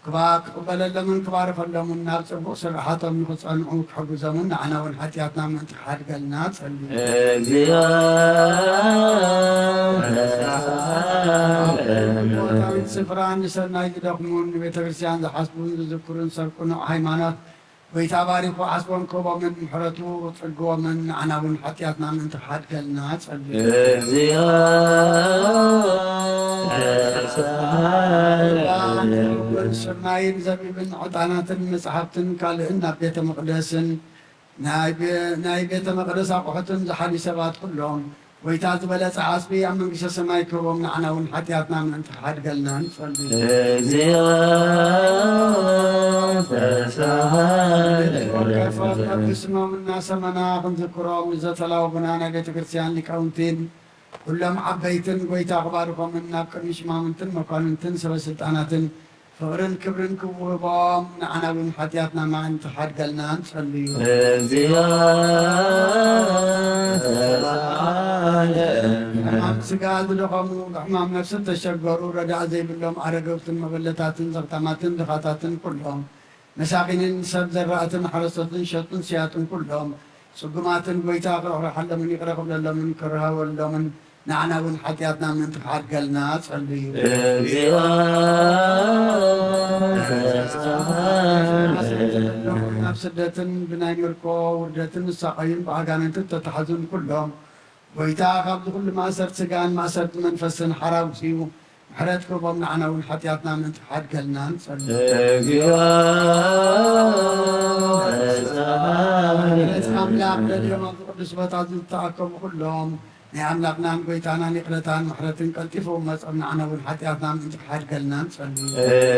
ክባ ክቕበለሎምን ክባርኸሎምን ናብ ጽቡቕ ስርሓቶም ንኽጸንዑ ክሕግዞምን ንዓና እውን ሓጢኣትና ምእንቲ ክሓድገልና ጸልዩ። እግዚኦ ቦታን ስፍራን ንሰናይ ዝደኽሙን ንቤተ ክርስትያን ዝሓስቡን ዝዝክሩን ሰብ ቅኑዕ ሃይማኖት ጎይታ ባሪኹ ዓስቦም ክህቦምን ምሕረቱ ጽግቦምን ንዓና እውን ሓጢኣትና ምእንቲ ክሓድገልና ጸልዩ። እግዚኦ ስርናይን ዘቢብን ዕጣናትን መጽሓፍትን ካልእን ናብ ቤተ መቕደስን ናይ ቤ- ናይ ቤተ መቕደስ ኣቑሑትን ዝሓልዩ ሰባት ኩሎም ጎይታ ዝበለጸ ዓስቢ ኣብ መንግስተ ሰማይ ክህቦም ንዓና እውን ሓጢኣትና ምእንቲ ክሓድገልና ንጸልዩ። እግዚኦ ተሳሃለ ከፈት ብስሞም እናሰመና ክንዝክሮም ንዘተላወቡና ናይ ቤተ ክርስትያን ሊቃውንትን ኩሎም ዓበይትን ጎይታ ክባርኾምን ናብ ቅድሚ ሽማምንትን መኳንንትን ሰበ ስልጣናትን ፍቕርን ክብርን ክውህቦም ንዓና እውን ሓጢኣትና ምእንቲ ክሓድገልና ንጸልዩ። እግዚኦ ሕማም ስጋ ዝደኸሙ ብሕማም ነፍሲ ተሸገሩ ረዳእ ዘይብሎም ኣረገውትን መበለታትን ዘኽታማትን ድኻታትን ኩሎም መሳኪንን ሰብ ዘራእትን ሓረስቶትን ሸጡን ስያጡን ኩሎም ጽጉማትን ጎይታ ክርሕረሓሎምን ይቕረ ክብለሎምን ክርሃወሎምን ንዓና እውን ሓጢኣትና ምእንቲ ክሓድገልና ጸልዩ። እግዚኦ ናብ ስደትን ብናይ ምርኮ ውርደትን ዝሳቐዩን ብኣጋንንትን ተተሓዙን ኩሎም ጎይታ ካብዚ ኩሉ ማእሰርቲ ስጋን ማእሰርቲ መንፈስን ሓራ ውፅኡ ምሕረት ክህቦም ንዓና እውን ሓጢኣትና ምእንቲ ክሓድገልና ንጸልዩ። እግዚኦ ምሕረት ኣምላኽ ደልዮም ኣብዚ ቅዱስ ቦታ ዝተኣከቡ ኩሎም ናይ ኣምላኽናን ጎይታናን ይቕረታን ምሕረትን ቀልጢፉ መጾም ንዓና እውን ሓጢኣትና ምእንቲ ክሓድገልና ንጸልዩ።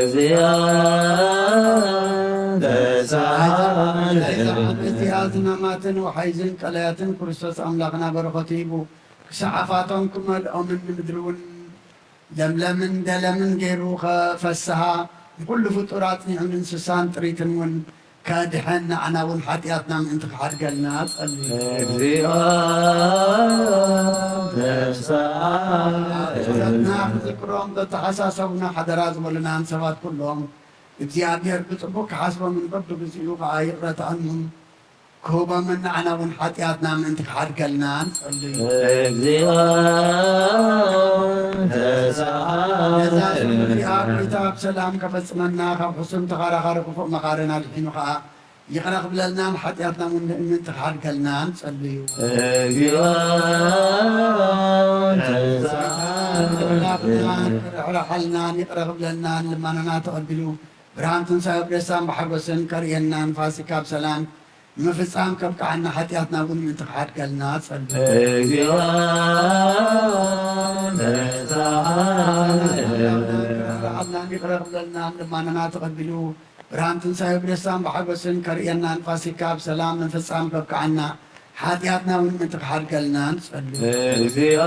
እግዚኦ ተሳሃለ እዚኣ ዝናማትን ወሓይዝን ቀላያትን ክርስቶስ ኣምላኽና በረኸቱ ሂቡ ክሳዕ ኣፋቶም ክመልኦምን ንምድሪ እውን ለምለምን ደለምን ገይሩ ከፈስሃ ንኹሉ ፍጡር ኣጽኒዑ ንእንስሳን ጥሪትን እውን ከድሕን ንዓና እውን ሓጢኣትና ምእንቲ ክሓድገልና ጸልዩ። እግዚኦ ተሳሃለ ሓጢኣትና ክዝክሮም ዘተሓሳሰቡና ሓደራ ዝበሉናን ሰባት ኩሎም እግዚኣብሔር ብጽቡቕ ክሓስቦምን በብግዚኡ ከኣ ይቕረታኦምን ክህቦምን ንዓና እውን ሓጢኣትና ምእንቲ ክሓድገልና ንጸልዩ። እግዚኦ ተሳሃለ ነዛ ስሙዚኣ ጎይታ ብሰላም ከፈጽመና ካብ ሕሱም ተኻራኻሪ ክፉእ መኻርን ኣድሒኑ ከኣ ይቕረ ክብለልናን ሓጢኣትና እውን ምእንቲ ክሓድገልና ንጸልዩ። እግዚኦ ተሳሃለ ክርሕረሓልናን ይቕረ ክብለልናን ልማናና ተቐቢሉ ብርሃን ትንሳኤ ብደስታን ብሓጎስን ከርእየናን ፋሲካ ብሰላም ንምፍጻም ከብቅዓና ሓጢኣትና እውን ምእንቲ ክሓድገልና ጸልዩ። እግዚኦ ተሳሃለ ክርሕረሓልናን ይቕረ ክብለልናን ልማናና ተቐቢሉ ብርሃን ትንሳኤ ብደስታን ብሓጎስን ከርእየናን ፋሲካ ብሰላም ንምፍጻም ከብቅዓና ሓጢኣትና እውን ምእንቲ ክሓድገልና ንጸልዩ። እግዚኦ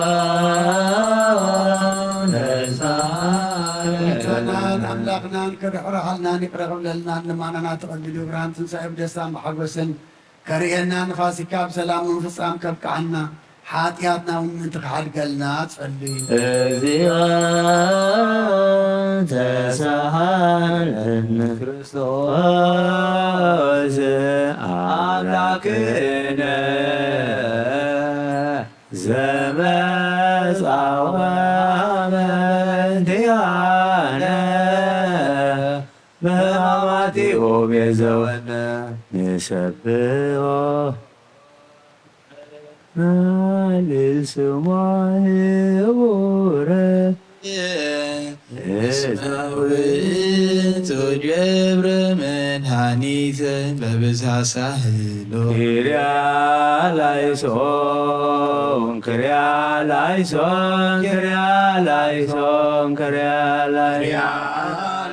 ተሳሃለ ጎይታናን ኣምላኽናን ክርሕረሓልናን ይቕረ ክብለልናን ልማናና ተቐቢሉ ብርሃን ትንሳኤ ብደስታን ብሓጎስን ከርእየና ንፋሲካ ብሰላም ንምፍጻም ከብቅዓና ሓጢኣትና እውን ምእንቲ ክሓድገልና ጸልዩ። እግዚኦ ተሳሃለነ ክርስቶስ ኣምላክነ ዘመጻወ መንቲያነ ብማማቲኡ ቤዘወነ ንሰብሖ ንልል ስሞ ህቡረ እስመ ውእቱ ገብረ መድኃኒት በብዝኃ ሳህሎ። ኪርያ ላይሶን ኪርያ ላይሶን ኪርያ ላይሶን ኪርያ ላይሶን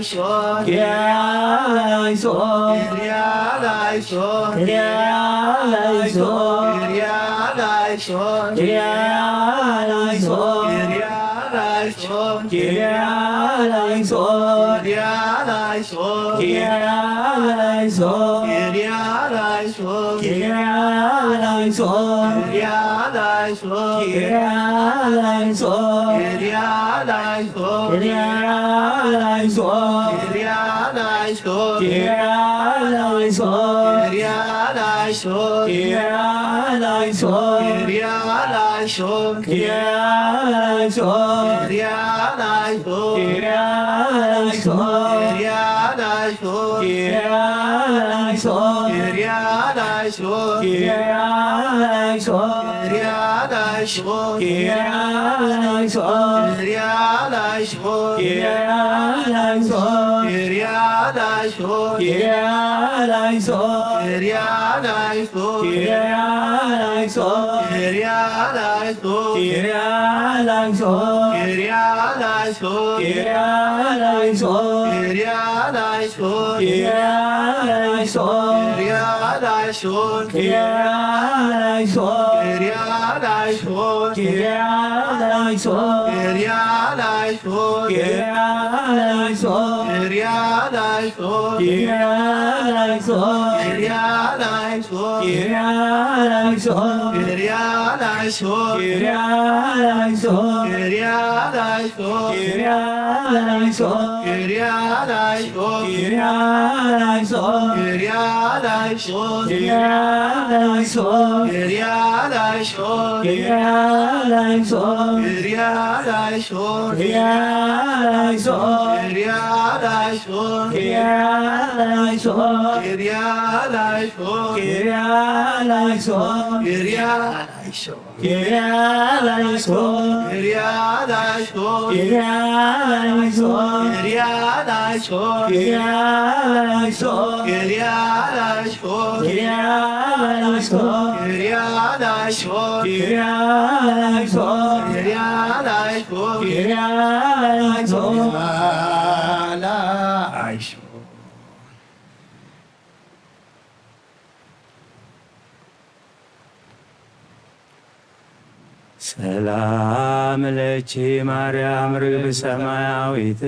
ሰላም ለኪ ማርያም ርግብ ሰማያዊት፣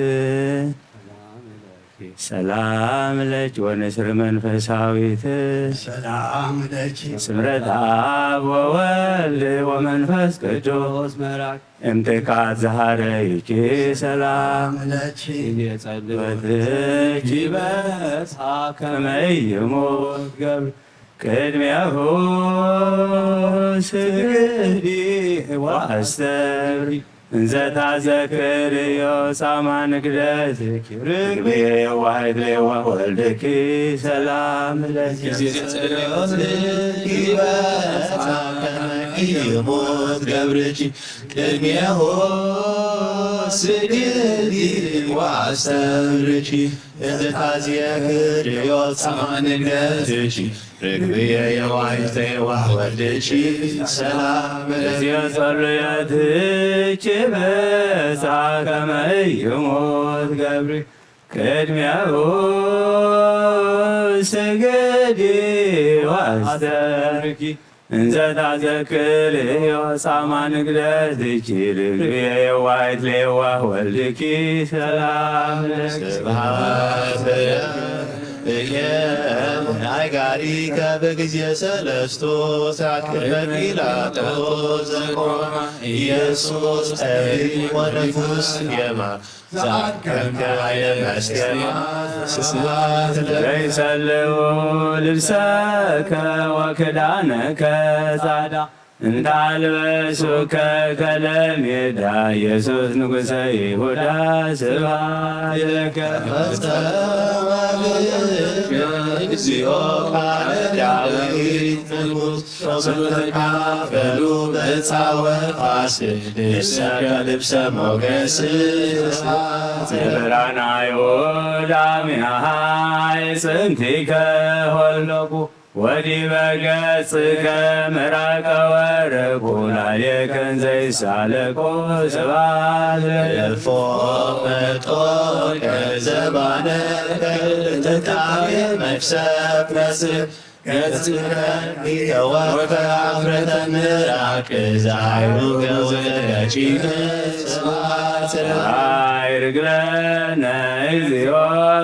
ሰላም ለኪ ወንስር መንፈሳዊት፣ ሰላም ለኪ ስምረት አብ ወወልድ ወመንፈስ ቅዱስ እምትካት ዝሃረይኪ ሰላም ለኪ ጸሎትኪ በጽሐ ከመ ይሙት ገብር ቅድሜሁ ስግዲ ወአስተብሪ እንዘ ታዘክርዮ ጻማ ንግደትኪ ርግብየ የዋህት ለየዋህ ወልድኪ ሰላም ለኪ። ጊዜ ጸሎትኪ በጽሐ ከመ ይሙት ገብርኪ ቅድሜሁ ስግዲ ወአስተብርኪ እንዘ ታዝየክርዮ ጻማ ንግደትኪ ርግብየ የዋህ ለየዋህ ወልድኪ ሰላም ለኪ። ጊዜ ጸሎትኪ በጽሐ ከመ ይሙት ገብሪ ቅድሜሁ ስግዲ ወአስተብርኪ እንዘ ታዘክርዮ ጻማ ንግደትኪ ርግብየ የዋህት ለየዋህ ወልድኪ ሰላም ለኪ። ስብሐት ለእግዚአብሔር። አይጋሪከ በጊዜ ሰለስቱ ሰዓት ቅድመ ጲላጦስ ዘቆመ ኢየሱስ ጠቢብ ወንፉስ የማን ዘአቅረብከ ኃይለ መስቀል ስብሐት ለከ። ዘይጸልው ልብሰከ ወክዳነከ ጻዳ እንተ አልበሱከ ከለሜዳ ኢየሱስ ንጉሠ ይሁዳ ስብሐት ለከ። መስተዋልድ እግዚኦ ቃለ ዳዊት ንጉሥ ተካፈሉ በጻወ ፋሲል ልብሰከ ልብሰ ሞገስ። ብርሃናዮ ዳሚሃ ጽንቲከ ሆለቁ ወዲበ ገጽከ ምራቀ ወርኩ ላዕሌከ እንዘ ይሳለቁ ስብሐት ለእፎ መጦ ከዘባነ ከልትታየ መፍሰት መስል ገጽከ ተወፈ አፍረተ ምራቅ ዛይሩ ገወለጪነ ስብሐት ለአይ ርግለነ እግዚኦ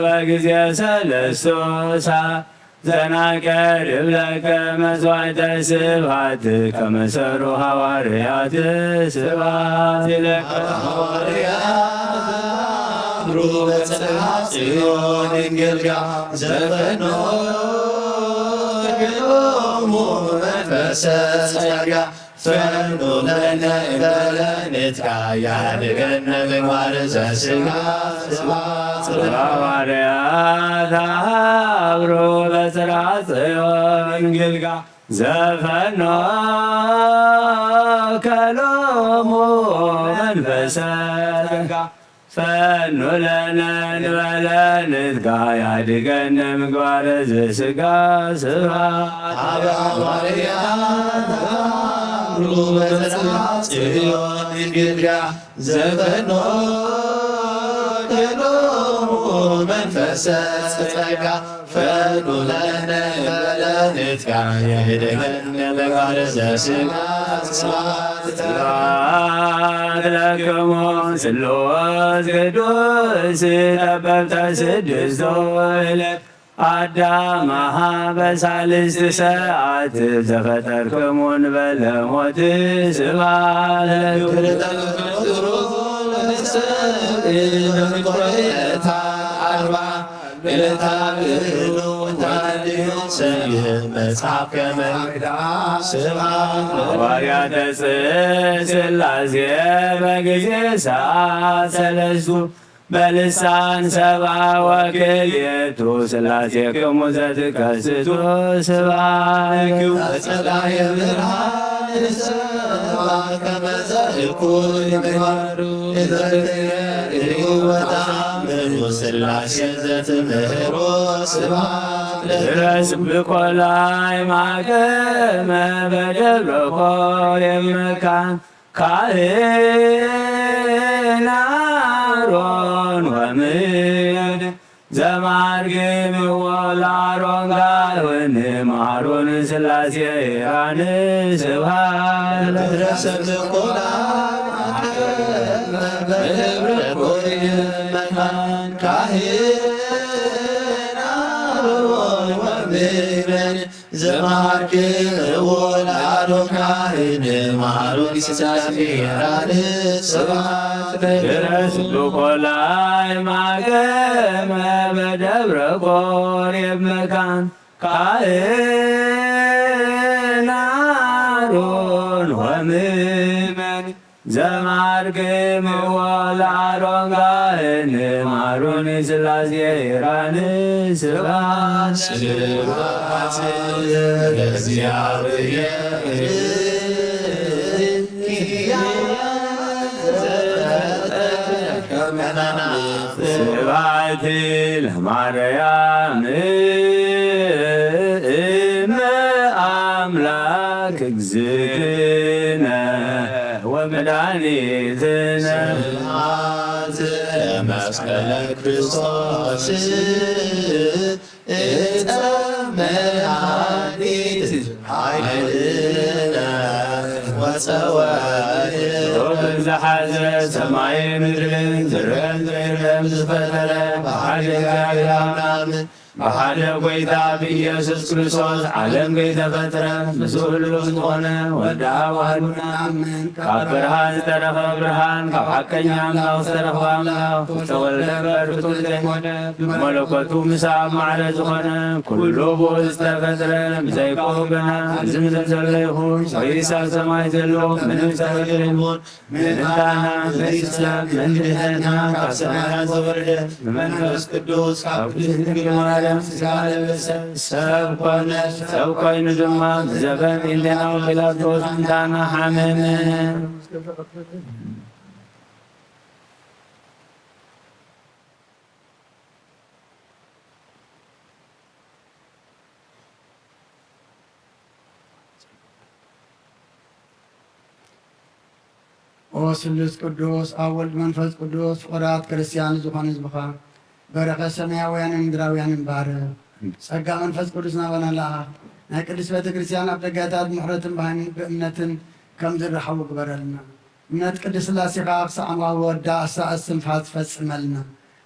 በጊዜ ሰለስቱ ሰዓት ዘናቀርብ ለከ መስዋዕተ ስብሐት ከመሰሩ ሃዋርያት ስብሐት ለከ ሃዋርያት ሩበ ጽርሐ ጽዮን እንገልጋ ዘፈኖ ገሎሙ መንፈሰ ጸጋ ፈኑ ለነ እንበለ ንትካ ያድገነ ምግባር ዘስጋ ስብሐት ለሃዋርያት አብሩ በጽርሐ ጽዮን ግልጋ ዘፈኖ ከሎሙ መንፈሰ ጸጋ ፈኑ ለነ እንበለ ንትጋ ያድገነ ምግባር ዘስጋ ስብሐት አብ ሃዋርያት አብሩ በጽርሐ ጽዮን ግልጋ ዘፈኖ ገሎሙ መንፈሰ ጸጋ ፈኑ ለነ እንበለ ንትጋ ያድገነ ምግባር ዘስጋ ስብሐት ለክሙ ስሉስ ቅዱስ ጠበብተ ስድስቱ ዕለት አዳም አሃ በሳልስት ሰዓት ዘፈጠርክሙ እንበለ ሞት ስብሐት ለክሙ። ክብር ተፈጥሮ ለሰብ በምቆየታ አርባ ዕለታ ብህሉ ወታደዮ ሰብ መጽሐፍ ከመ ስብሐት ለሐዋርያተ ስላሴ በጊዜ ሰዓት ሰለስቱ በልሳን ሰብአ ወክልኤቱ ስላሴክሙ ዘትከስቱ ስብሐት ለክሙ። ጸላኤ ብርሃን ሰብአ ከመ ዘእኩል ምግባሩ ዘትርእዩ ወተአምሩ ስላሴ ዘትምህሩ ስብሐት ለክሙ። ድረስ ብቆላይ ማገመ በደብረ ኮሬብ መካን ካህን አሮን ወምእመን ዘማርግምዎ ለአሮን ካህን ማሮን ስላሴ ኢራን ስብሐት ለክሙ። ድረስ ብቆላይ ማገመ በደብረ ኮሬብ መካን ካህን አሮን ወምእመን ዘመሃርክዎ ለአሮን ካህን ማሮን ስላሴ ኢራን ስብሐት ለክሙ። ድረስ ብቆላይ ማገመ በደብረ ኮሬብ መካን ካህን አሮን ወምእመን ዘማርክምዎ ለአሮን ካህን ማሮን ስላሴ ኢራን ስብሐት። ስብሐት ለእግዚአብሔር። ስብሐት ለማርያም እመ አምላክ እግዝእትነ ወመድኃኒትነ። ስብሐት ለመስቀለ ክርስቶስ እፀ መድኃኒት ኃይልነ ወፀወርነ። ሮብ ዘሓዘ ሰማይ ምድርን ዝረን ዘይረም ዝፈጠረ ብሓደ እግዚኣብሔር አብ ነኣምን ብሓደ ጐይታ ብኢየሱስ ክርስቶስ ዓለም ከይተፈጥረ ምስኡ ህሉው ዝኾነ ወዲ አብ ዋህድ ነኣምን። ካብ ብርሃን ዝተረኸበ ብርሃን፣ ካብ ሓቀኛ ኣምላኽ ዝተረኸበ ኣምላኽ፣ ዝተወልደ እምበር ፍጡር ዘይኮነ፣ ብመለኮቱ ምስ ኣብ ማዕረ ዝኾነ፣ ኩሉ ብኡ ዝተፈጥረ፣ ብዘይኮነ ግና፣ እዚ ምድሪ ዘሎ ይኹን ወይስ ኣብ ሰማይ ዘሎ ምንም ዝተፈጥረ ይኹን፣ ምእንታና፣ መንግስትና፣ መንግስትና ካብ ሰማያት ዘወረደ፣ ብመንፈስ ቅዱስ ካብ ቅድስት ድንግል ማርያም ስጋ ለበሰ፣ ሰብ ኮነ፣ ሰብ ኮይኑ ድማ ብዘበን ጴንጤናዊ ጲላጦስ ምእንታና ሓመመ። ኦ ስሉስ ቅዱስ ኣብ ወልድ መንፈስ ቅዱስ ፍቑራት ክርስቲያን ዝኾኑ ህዝብኻ በረኸት ሰማያውያንን ምድራውያንን ባርኽ። ጸጋ መንፈስ ቅዱስ ናባና ለኣኽ። ናይ ቅድስት ቤተ ክርስቲያን ኣብ ደጋታት ምሕረትን ብሃይማኖት ብእምነትን ከም ዝረኸቡ ግበረልና። እምነት ቅድስት ሥላሴኻ ክሳዕ መዋወዳ ኣሳ እስትንፋስ ፈጽመልና።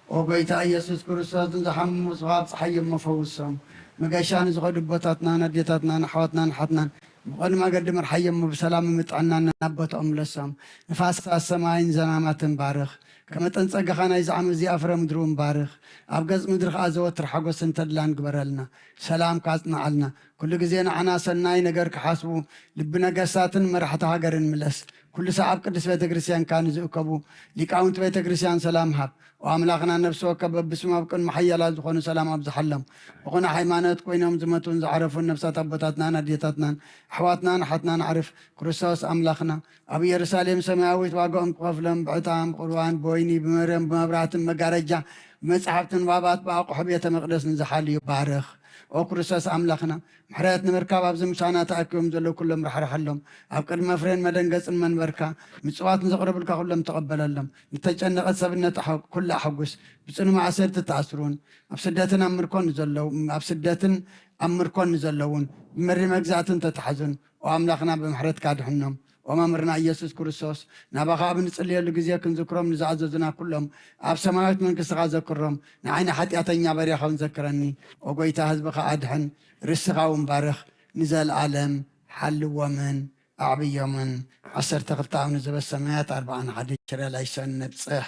ኦ ጐይታ ኢየሱስ ክርስቶስ ንዝሓመሙ ብጽሓዮም መፈውሶም። መገሻ ንዝኸዱ ኣቦታትናን ኣዴታትናን ኣሕዋትናን ኣሓትናን ብቐኑ መገዲ መርሓዮም ብሰላም ምጥዕናን ናብ ቦታኦም ምለሶም። ንፋሳት ሰማይን ዘናማትን ባርኽ። ከመጠን ጸጋኻ ናይዚ ዓመት እዚኣ ፍረ ምድሪ እውን ባርኽ። ኣብ ገጽ ምድሪ ከኣ ዘወትር ሓጎስን ተድላን ግበረልና። ሰላምካ ኣጽንዓልና። ኩሉ ግዜ ንዓና ሰናይ ነገር ክሓስቡ ልቢ ነገስታትን መራሕቲ ሃገርን ምለስ። ኩሉ ሰዓብ ቅድስት ቤተ ክርስቲያንካ ንዝእከቡ ሊቃውንቲ ቤተ ክርስቲያን ሰላም ሃብ። ኦ ኣምላኽና ነፍሲ ወከፍ በብስሙ ኣብ ቅድሚ ሓያላት ዝኾኑ ሰላም ኣብዝሓሎም። ብኹነ ሃይማኖት ኮይኖም ዝመቱን ዝዓረፉን ነፍሳት ኣቦታትናን ኣዴታትናን ኣሕዋትናን ኣሓትናን ኣዕርፍ። ክርስቶስ ኣምላኽና ኣብ ኢየሩሳሌም ሰማያዊት ዋጋኦም ክኸፍሎም ብዕጣን ብቁርባን ብወይኒ ብመርየም ብመብራህትን መጋረጃ ብመጻሕፍቲ ንባባት ብኣቑሑ ቤተ መቕደስ ንዝሓልዩ ባርኽ። ኦ ክርስቶስ ኣምላኽና ምሕረት ንምርካብ ኣብዚ ምሳና ተኣኪቦም ዘለዉ ኩሎም ራሕርሐሎም። ኣብ ቅድሚ መፍረን መደንገጽን መንበርካ ምጽዋት ንዘቕርብልካ ኩሎም ተቐበለሎም። ንተጨነቐት ሰብነት ኣሐ- ኩላ ኣሐጉስ። ብጽኑ ማእሰርቲ ተኣስሩን ኣብ ስደትን ኣብ ምርኮን ዘለዉ ኣብ ስደትን ኣብ ምርኮን ዘለዉን ብመሪ መግዛእትን ተታሕዙን ኦ ኣምላኽና ብምሕረትካ ድሕኖም። ኦ መምህርና ኢየሱስ ክርስቶስ ናባኻ ኣብ ንጽልየሉ ግዜ ክንዝክሮም ንዝኣዘዙና ኩሎም ኣብ ሰማያዊት መንግስትኻ ዘክሮም። ንዓይኒ ሓጢኣተኛ በሪኻ እውን ዘክረኒ። ኦ ጎይታ ህዝብኻ ኣድሕን ርስኻ እውን ባርኽ። ንዘለኣለም ሓልዎምን ኣዕብዮምን። ዓሰርተ ክልተ ኣብ ንዘበ ሰማያት ኣርብዓ ንሓደ ሽረ ላይሶን ነብጽሕ።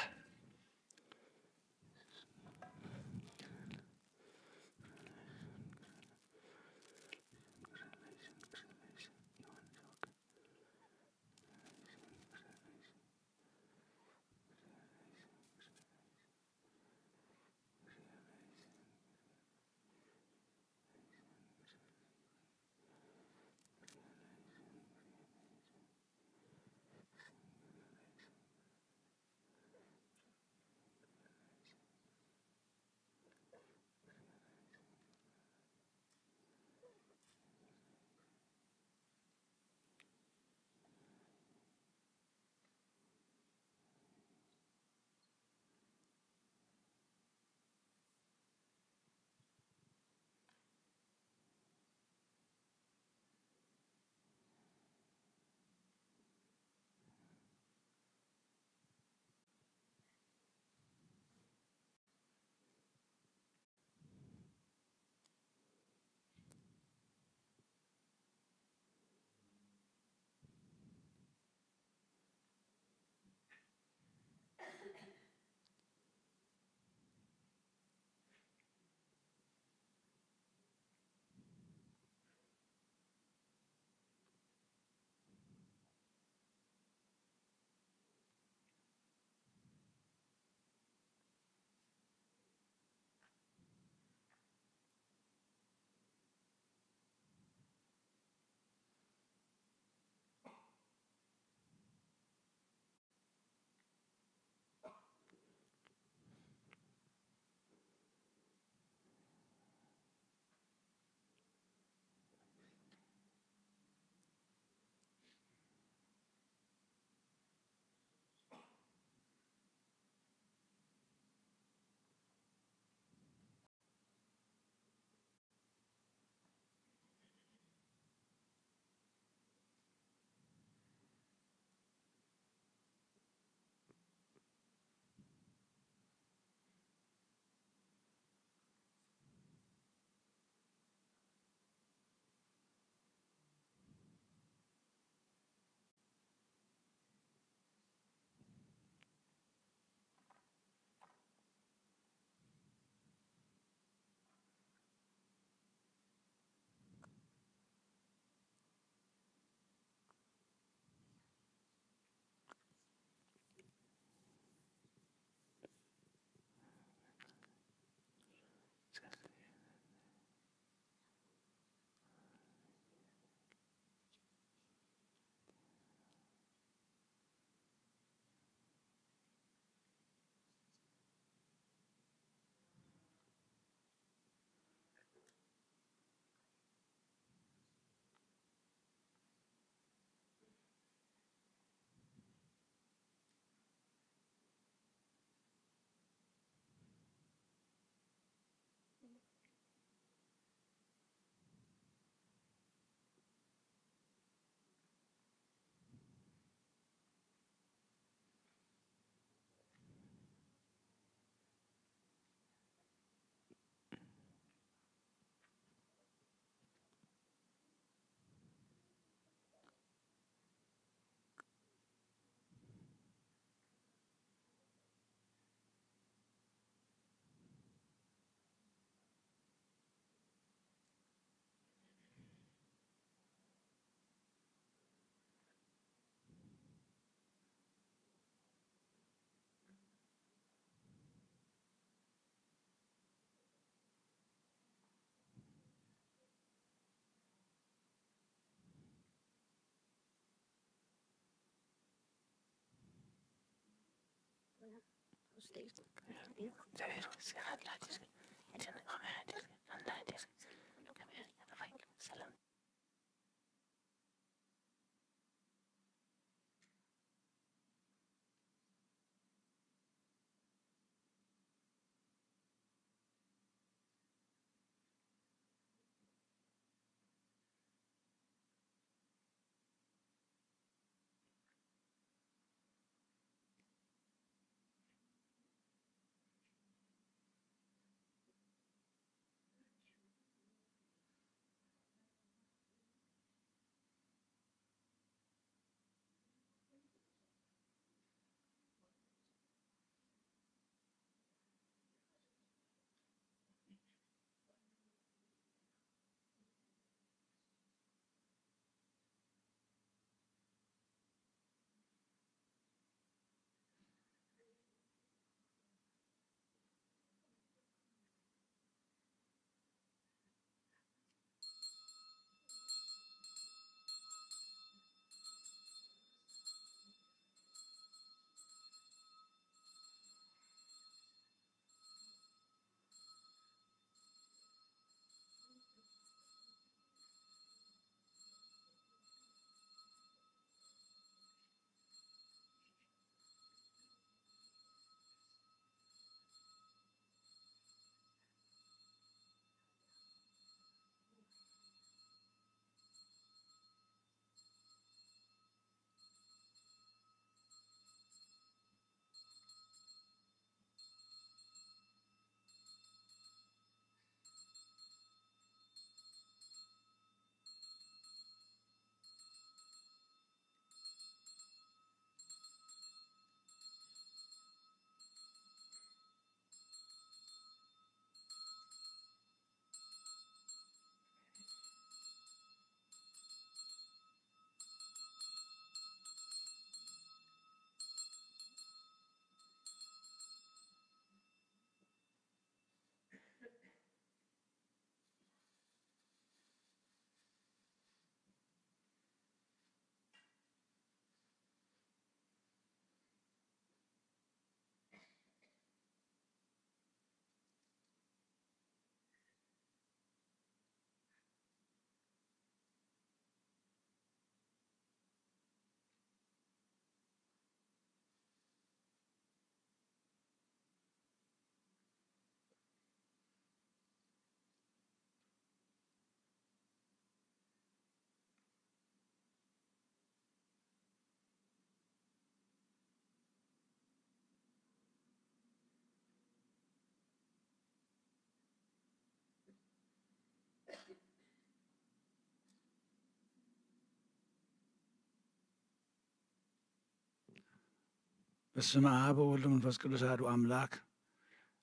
በስመ አብ ወወልድ ወመንፈስ ቅዱስ አሐዱ አምላክ።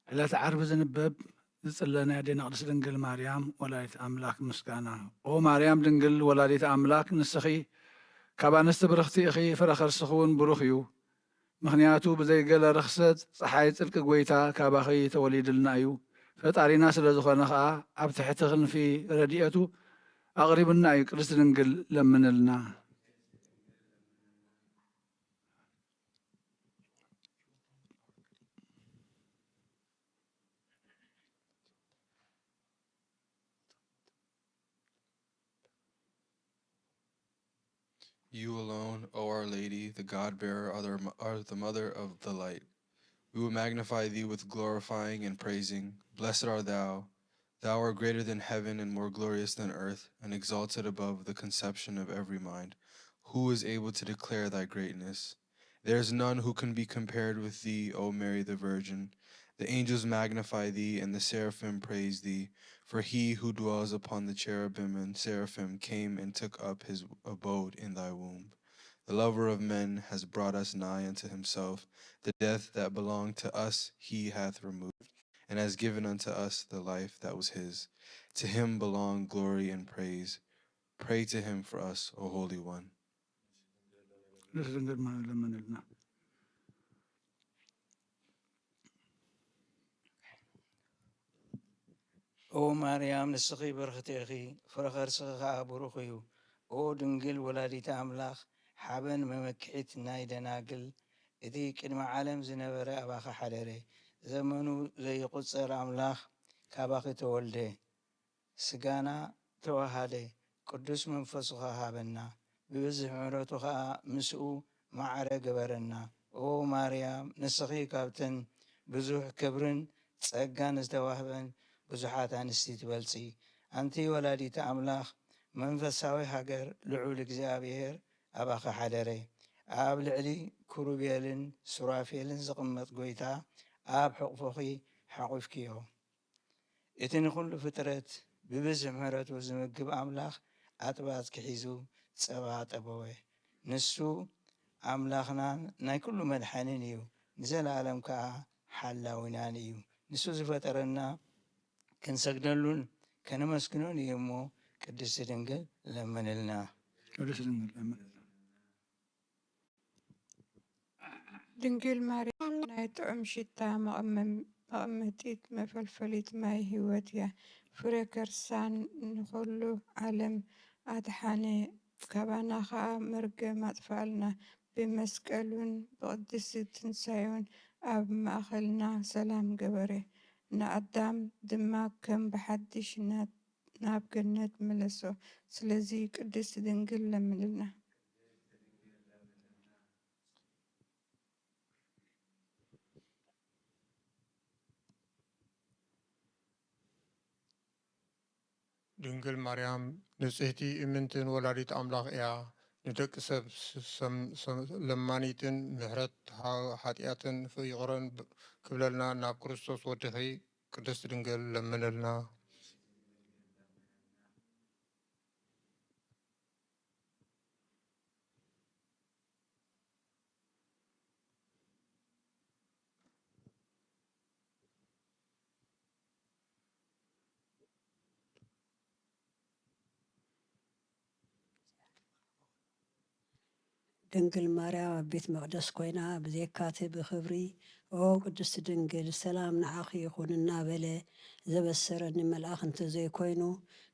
ዕለተ ዓርቢ ዝንበብ ዝጽለ ናይ ኣዴና ቅድስት ድንግል ማርያም ወላዲት ኣምላክ ምስጋና። ኦ ማርያም ድንግል ወላዲት ኣምላክ፣ ንስኺ ካብ ኣንስቲ ብርኽቲ ኢኺ፣ ፍረ ከርስኺ እውን ብሩኽ እዩ። ምኽንያቱ ብዘይ ገለ ርኽሰት ጸሓይ ጽድቂ ጐይታ ካባኺ ተወሊድልና እዩ። ፈጣሪና ስለ ዝኾነ ኸኣ ኣብ ትሕቲ ክንፊ ረድኤቱ ኣቕሪቡና እዩ። ቅድስት ድንግል ለምንልና። You alone, O Our Lady, the God-bearer, are the, are the mother of the light. We will magnify thee with glorifying and praising. Blessed art thou. Thou art greater than heaven and more glorious than earth, and exalted above the conception of every mind. Who is able to declare thy greatness? There is none who can be compared with thee, O Mary the Virgin. The angels magnify thee, and the seraphim praise thee. For he who dwells upon the cherubim and seraphim came and took up his abode in thy womb. The lover of men has brought us nigh unto himself. The death that belonged to us he hath removed, and has given unto us the life that was his. To him belong glory and praise. Pray to him for us, O Holy One. ንስ ድንግል ማርያም ለምንልና። ኦ ማርያም፣ ንስኺ ብርኽቲ ኢኺ፣ ፍረ ከርስኺ ኸኣ ብሩኽ እዩ። ኦ ድንግል ወላዲተ ኣምላኽ፣ ሓበን መመክሒት ናይ ደናግል እቲ ቅድሚ ዓለም ዝነበረ ኣባኺ ሓደረ። ዘመኑ ዘይቁጸር ኣምላኽ ካባኺ ተወልደ። ስጋና ተዋሃደ፣ ቅዱስ መንፈሱ ኸኣ ሃበና፣ ብብዝሒ ምሕረቱ ኸኣ ምስኡ ማዕረ ገበረና። ኦ ማርያም፣ ንስኺ ካብተን ብዙሕ ክብርን ጸጋን ዝተዋህበን ብዙሓት ኣንስቲ ትበልጺ። ኣንቲ ወላዲተ ኣምላኽ፣ መንፈሳዊ ሃገር ልዑል እግዚኣብሔር ኣባኺ ሓደረ። ኣብ ልዕሊ ክሩቤልን ሱራፌልን ዝቕመጥ ጐይታ ኣብ ሕቑፎኺ ሓቑፍክዮ። እቲ ንኹሉ ፍጥረት ብብዝሒ ምሕረቱ ዝምግብ ኣምላኽ ኣጥባትኪ ሒዙ ጸባ ጠበወ። ንሱ ኣምላኽናን ናይ ኩሉ መድሓኒን እዩ፣ ንዘለኣለም ከኣ ሓላዊናን እዩ። ንሱ ዝፈጠረና ክንሰግደሉን ከነመስግኖን እዩ እሞ፣ ቅድስቲ ድንግል ለምንልና። ቅድስቲ ድንግል ለምንልና። ድንግል ማርያም ናይ ጥዑም ሽታ መቐመም-፣ መቐመጢት መፈልፈሊት ማይ ህይወት እያ። ፍረ ከርሳ ንኹሉ ዓለም ኣድሓነ፣ ካባና ኸኣ መርገም ኣጥፍኣልና። ብመስቀሉን ብቕድስቲ ትንሳኤኡን ኣብ ማእከልና ሰላም ገበረ። ንኣዳም ድማ ከም ብሓድሽ ና-፣ ናብ ገነት መለሶ። ስለዚ ቅድስቲ ድንግል ለምንልና። ድንግል ማርያም ንጽህቲ እምንትን ወላዲት ኣምላኽ እያ። ንደቂ ሰብ ሰም-፣ ሰም-፣ ለማኒትን ምሕረት ሓ-፣ ሓጢኣትን ይቕረን ብ-፣ ክብለልና ናብ ክርስቶስ ወድኺ ቅድስቲ ድንግል ለምንልና። ድንግል ማርያም ኣብ ቤት መቕደስ ኮይና፣ ብዘካቲ ብኽብሪ፣ "ኦ ቅድስቲ ድንግል፣ ሰላም ንዓኺ ይኹን" እናበለ ዘበሰረኒ መልኣኽ እንተዘይኮይኑ፣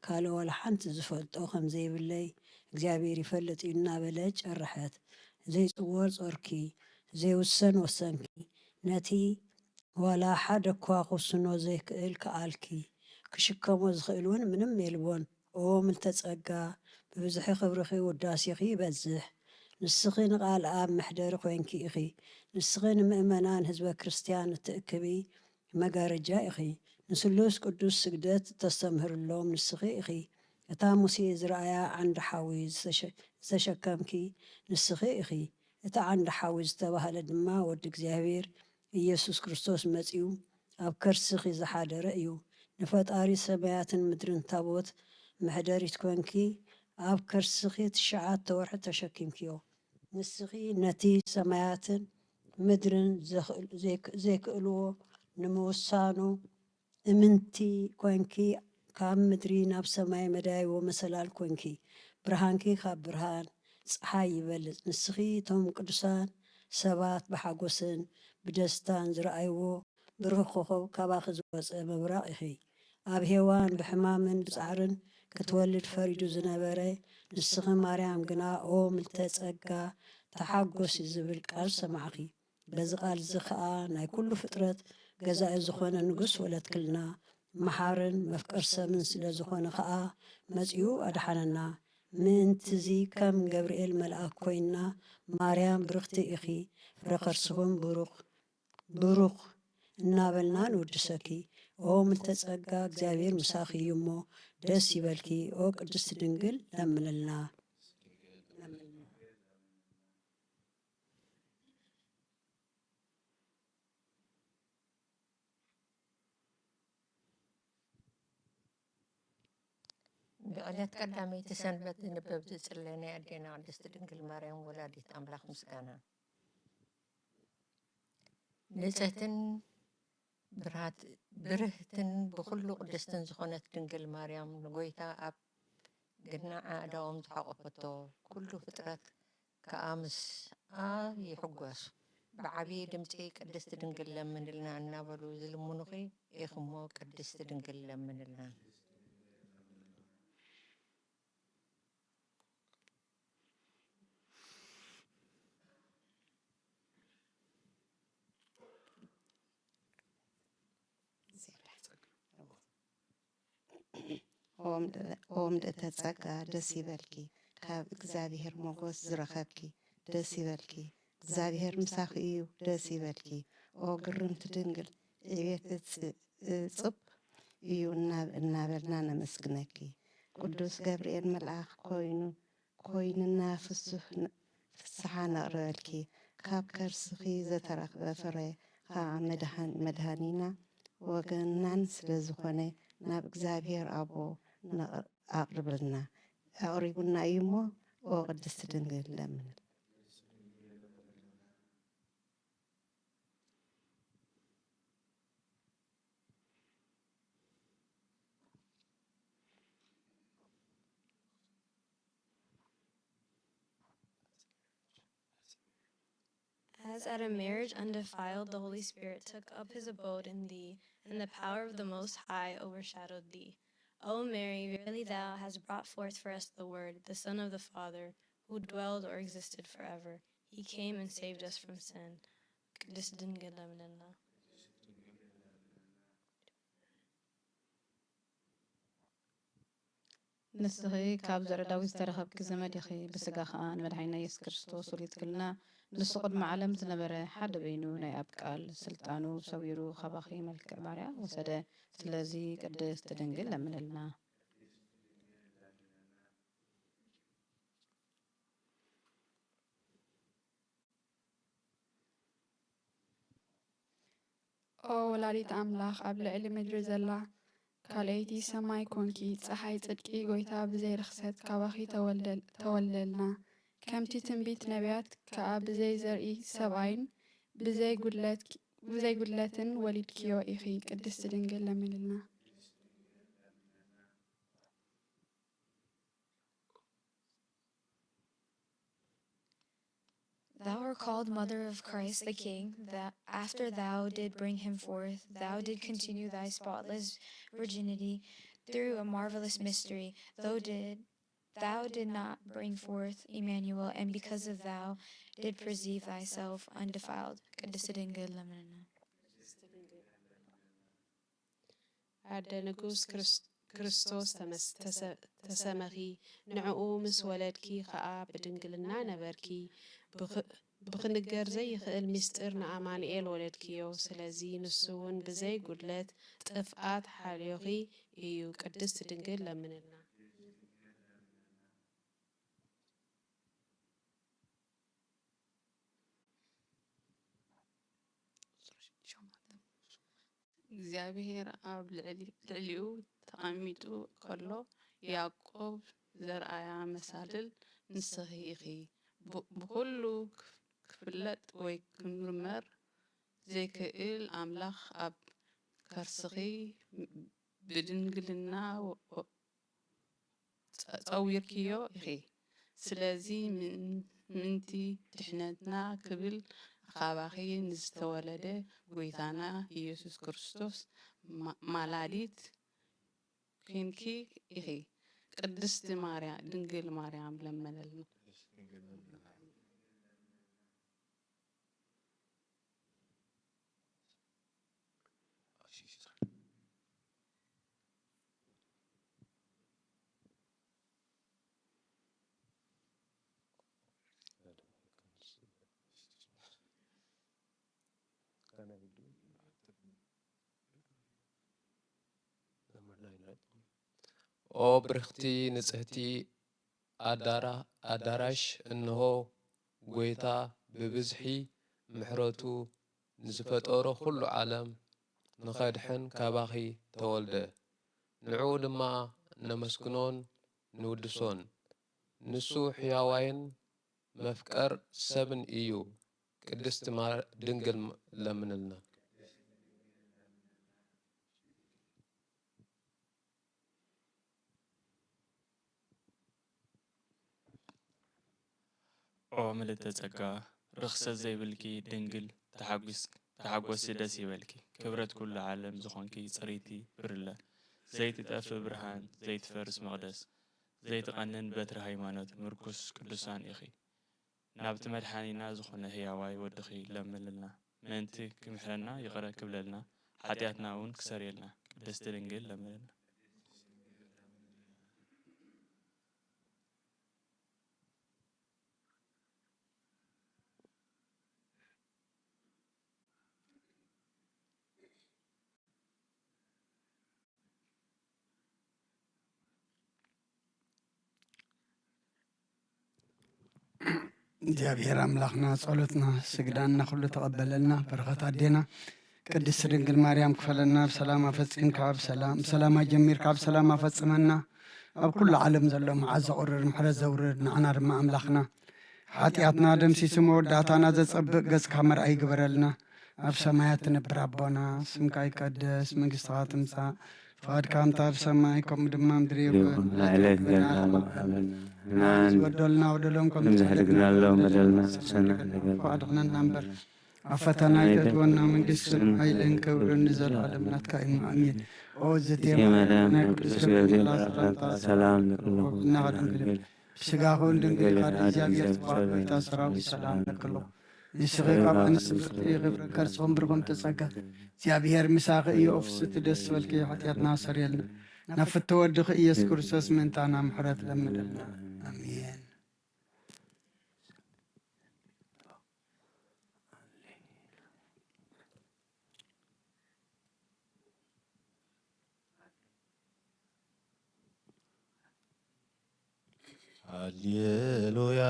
ካልእ ዋላ ሓንቲ ዝፈልጦ ከም ዘይብለይ እግዚኣብሔር ይፈልጥ እዩ እናበለ ጨርሐት። ዘይጽወር ጾርኪ፣ ዘይውሰን ወሰንኪ፣ ነቲ ዋላ ሓደ እኳ ክውስኖ ዘይክእል ከኣልኪ፣ ክሽከሞ ዝኽእል እውን ምንም የልቦን። ኦ ምልተ ጸጋ፣ ብብዝሒ ክብርኺ ውዳሴኺ ይበዝሕ። ንስኺ ንቃል ኣብ መሕደሪ ኮይንኪ ኢኺ። ንስኺ ንምእመናን ህዝበ ክርስትያን እትእክቢ መጋረጃ ኢኺ። ንስሉስ ቅዱስ ስግደት እተስተምህርሎም ንስኺ ኢኺ። እታ ሙሴ ዝረኣያ ዓንዲ ሓዊ ዝተሸ-፣ ዝተሸከምኪ ንስኺ ኢኺ። እቲ ዓንዲ ሓዊ ዝተባህለ ድማ ወዲ እግዚኣብሔር ኢየሱስ ክርስቶስ መጺኡ ኣብ ከርስኺ ዝሓደረ እዩ። ንፈጣሪ ሰማያትን ምድርን ታቦት መሕደሪት ኮንኪ፣ ኣብ ከርስኺ ትሽዓተ ወርሒ ተሸኪምክዮ። ንስኺ ነቲ ሰማያትን ምድርን ዘኽእል-፣ ዘይክ-፣ ዘይክእልዎ ንምውሳኑ እምንቲ ኮንኪ፣ ካብ ምድሪ ናብ ሰማይ መዳይቦ መሰላል ኮንኪ። ብርሃንኪ ካብ ብርሃን ጸሓይ ይበልጽ። ንስኺ እቶም ቅዱሳን ሰባት ብሓጎስን ብደስታን ዝረኣይዎ ብሩህ ኮኸብ፣ ካባኺ ዝወጸ ምብራቕ ኢኺ። ኣብ ሄዋን ብሕማምን ብጻዕርን ክትወልድ ፈሪዱ ዝነበረ፣ ንስኺ ማርያም ግና፣ ኦ ምልተ ጸጋ፣ ተሓጎሲ ዝብል ቃል ሰማዕኺ። በዚ ቃል እዚ ኸኣ ናይ ኩሉ ፍጥረት ገዛኢ ዝኾነ ንጉስ ወለድክልና። መሓርን መፍቀር ሰብን ስለ ዝኾነ ኸኣ መጺኡ ኣድሓነና። ምእንቲ እዚ ከም ገብርኤል መልኣክ ኮይንና፣ "ማርያም ብርኽቲ ኢኺ፣ ፍረ ከርስኹም ብሩኽ፣ ብሩኽ" እናበልና ንውድሰኪ። ኦ ምልተ ጸጋ፣ እግዚኣብሔር ምሳኺ እዩ እሞ፣ ደስ ይበልኪ። ኦ ቅድስቲ ድንግል፣ ለምንልና። ብዕለት ቀዳመይቲ ሰንበት ዝንበብ ዝጽለ ናይ ኣዴና ቅድስቲ ድንግል ማርያም ወላዲት ኣምላኽ ምስጋና። ንጽህትን ብርሃት-፣ ብርህትን ብኹሉ ቅድስትን ዝኾነት ድንግል ማርያም፣ ንጎይታ ኣብ ግና ኣእዳዎም ዝሓቖፈቶ፣ ኩሉ ፍጥረት ከኣ ምስኣ ይሕጎስ። ብዓብዪ ድምጺ "ቅድስቲ ድንግል ለምንልና" እናበሉ ዝልምኑኺ ኢኺ እሞ፣ ቅድስቲ ድንግል ለምንልና። ኦ ምልእተ ጸጋ ደስ ይበልኪ፣ ካብ እግዚኣብሔር ሞገስ ዝረኸብኪ ደስ ይበልኪ፣ እግዚኣብሔር ምሳኺ እዩ፣ ደስ ይበልኪ። ኦ ግርምቲ ድንግል፣ ዕቤት እጽ-፣ እጽብ እዩ እናብ-፣ እናበልና ነመስግነኪ። ቅዱስ ገብርኤል መልኣኽ ኮይኑ ኮይንና ፍሱህ ን-፣ ፍስሓ ነቕርበልኪ። ካብ ከርስኺ ዘተረኽበ ፍረ ኸኣ መድሃን-፣ መድሃኒና ወገናን ስለ ዝኾነ ናብ እግዚኣብሔር ኣቦ ነቕ-፣ ኣቕርብልና፣ ኣቕሪቡና እዩ እሞ፣ ኦ ቅድስቲ ድንግል ለምንል። As at a marriage undefiled, the Holy Spirit took up his abode in thee, and the power of the Most High overshadowed thee. O Mary, verily thou hast brought forth for us the Word, the Son of the Father, who dwelled or existed forever. He came and saved us from sin. ቅድስት ድንግል ለምንልና። ንስኺ ካብ ዘርኢ ዳዊት ዝተረኸብኪ ዘመድ ኢኺ፣ ብስጋ ኸኣ ንመድሓኒና ኢየሱስ ክርስቶስ ወሊድክልና። ንሱ ቅድሚ ዓለም ዝነበረ፣ ሓደ በይኑ ናይ ኣብ ቃል ስልጣኑ ሰዊሩ ካባኺ መልክዕ ባርያ ወሰደ። ስለዚ ቅድስት ድንግል ለምንልና። ኦ ወላዲት ኣምላኽ፣ ኣብ ልዕሊ ምድሪ ዘላ ካልኣይቲ ሰማይ ኮንኪ፣ ጸሓይ ጽድቂ ጐይታ ብዘይ ርኽሰት ካባኺ ተወልደል-፣ ተወልደልና። ከምቲ ትንቢት ነቢያት ከኣ ብዘይ ዘርኢ ሰብኣይን ብዘይ ጉድለት-፣ ብዘይ ጉድለትን ወሊድክዮ ኢኺ። ቅድስቲ ድንግል ለምንልና። Thou art called Mother of Christ the King, that after thou did bring him forth, thou did continue thy spotless virginity through a marvelous mystery, though did thou did not bring forth Emmanuel, and because of thou did perceive thyself undefiled. ቅድስት ድንግል ለምንና። ኣደ ንጉስ ክርስ-፣ ክርስቶስ ተመስ-፣ ተሰ-፣ ተሰመኺ፣ ንዕኡ ምስ ወለድኪ ኸኣ ብድንግልና ነበርኪ። ብኽ-፣ ብኽንገር ዘይኽእል ምስጢር ንኣማኑኤል ወለድክዮ። ስለዚ ንሱ እውን ብዘይ ጉድለት ጥፍኣት ሓልዮኺ እዩ። ቅድስት ድንግል ለምንልና። እግዚኣብሔር ኣብ ልዕሊ-፣ ልዕሊኡ ተቐሚጡ ከሎ፣ ያዕቆብ ዘርኣያ መሳልል ንስኺ ኢኺ። ብ-፣ ብኹሉ ክፍ-፣ ክፍለጥ ወይ ክምርመር ዘይክእል ኣምላኽ ኣብ ከርስኺ ብድንግልና ወ-፣ ጸ-፣ ጸዊርክዮ ኢኺ። ስለዚ ምን-፣ ምእንቲ ድሕነትና ክብል ካባኺ ንዝተወለደ ጐይታና ኢየሱስ ክርስቶስ ማ-፣ ማላዲት ኲንኪ ኢኺ። ቅድስቲ ማርያ-፣ ድንግል ማርያም ለመነልና። ኦ ብርኽቲ ንጽህቲ ኣዳራ-፣ ኣዳራሽ፣ እንሆ፣ ጐይታ ብብዝሒ ምሕረቱ ንዝፈጠሮ ኹሉ ዓለም ንኸድሕን ካባኺ ተወልደ። ንዕኡ ድማ ነመስግኖን ንውድሶን። ንሱ ሕያዋይን መፍቀር ሰብን እዩ። ቅድስቲ ማር-፣ ድንግል ለምንልና። ኦ ምልእተ ጸጋ፣ ርኽሰት ዘይብልኪ ድንግል፣ ተሓጒስ-፣ ተሓጎሲ ደስ ይበልኪ። ክብረት ኩሉ ዓለም ዝኾንኪ ጽርይቲ ብርለ፣ ዘይትጠፍእ ብርሃን፣ ዘይትፈርስ መቕደስ፣ ዘይትቐንን በትሪ ሃይማኖት፣ ምርኩስ ቅዱሳን ኢኺ። ናብቲ መድሓኒና ዝኾነ ህያዋይ ወድኺ ለምንልና። ምእንቲ ክምሕረና ይቕረ ክብለልና፣ ሓጢኣትና እውን ክሰርየልና፣ ቅድስቲ ድንግል ለምንልና። እግዚኣብሔር ኣምላኽና ጸሎትና ስግዳንና ኩሉ ተቐበለልና። በረኸት ኣዴና ቅድስት ድንግል ማርያም ክፈለና። ብሰላም ኣፈጺምካ ብሰላም፣ ብሰላም ኣጀሚርካ ብሰላም ኣፈጽመና። ኣብ ኩሉ ዓለም ዘሎ መዓት ዘቑርር ምሕረት ዘውርድ ንዓና ድማ ኣምላኽና ሓጢኣትና ደምሲሱ መወዳእታና ዘጸብቕ ገጽካ መርኣይ ይግበረልና። ኣብ ሰማያት ትነብር ኣቦና፣ ስምካ ይቀደስ፣ መንግስትኻ ትምጻእ፣ ፍቓድካ ከምታ ኣብ ሰማይ ከምኡ ድማ ምድሪ ይኹን። ናዕለት ገና ሃበና። ንዓን ዝበደሉና በደሎም ከም ከም ዝሕልግናሎም በደልና ንሰና። ኣድሕነና እምበር ኣብ ፈተና ኣይተእትወና። መንግስትን ሓይልን ክብርን ንዘለኣለም ናትካ እዩ። ኣሜን። ኦ ዝቴ ማርያም፣ ናይ ቅዱስ ገብርኤል ኣስላምታ ሰላም ንክሎ። እናኸደንግል ብስጋኹን ድንግል ኢኻ፣ እግዚኣብሔር ጽባሕ ጎይታ ሰራዊት ሰላም ለክሎ። ንስኺ ካብ ኣንስቲ ብርክቲ ኢኺ፣ ፍረ ከርስኹም ብሩኽ ተጸጋ፣ እግዚኣብሔር ምሳኺ እዩ። ኦፍስቲ ደስ በልኪ፣ ሓጢኣትና ሰርየልና፣ ናብ ፍትወ ወድኺ ኢየሱስ ክርስቶስ ምእንታና ምሕረት ለምንልና። ኣሜን። ሃሌሉያ።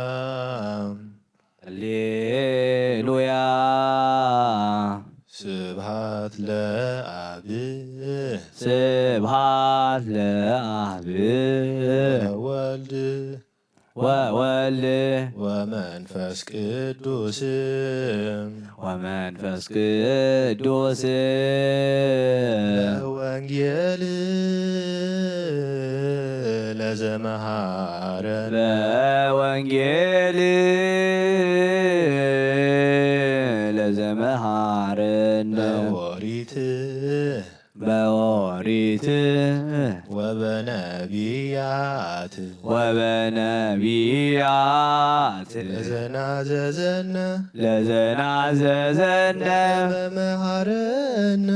ሃሌሉያ። ስብሐት ለአብ። ስብሐት ለአብ። ወወልድ። ወወልድ። ወመንፈስ ቅዱስ። ወመንፈስ ቅዱስ። ወንጌል ለዘመሃረ። በወንጌል ለዘመሃረነ። በኦሪት። በኦሪት። ወበነቢያት። ወበነቢያት። ለዘናዘዘነ። ለዘናዘዘነ። በመሃረነ።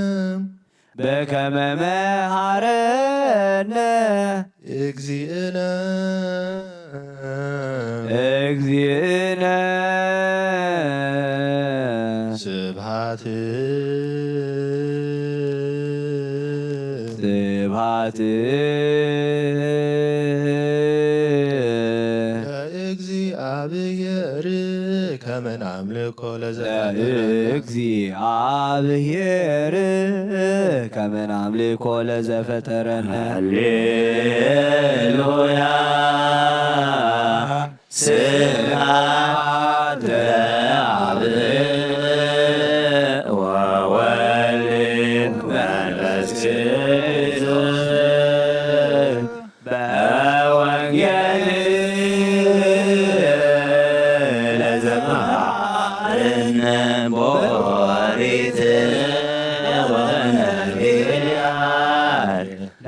በከመ መሃረነ። እግዚእነ። እግዚእነ። ስብሐት። ስብሐት። ለእግዚአብሔር ከመ ናምልኮ ለዘፈጠረ። ለእግዚአብሔር ከመ ናምልኮ ለዘፈጠረነ። ሃሌሉያ። ስብሐት ለአብ ወወልድ ወመንፈስ ቅዱስ። በወንጌል ለዘመሃረነ በኦሪት ወነቢያት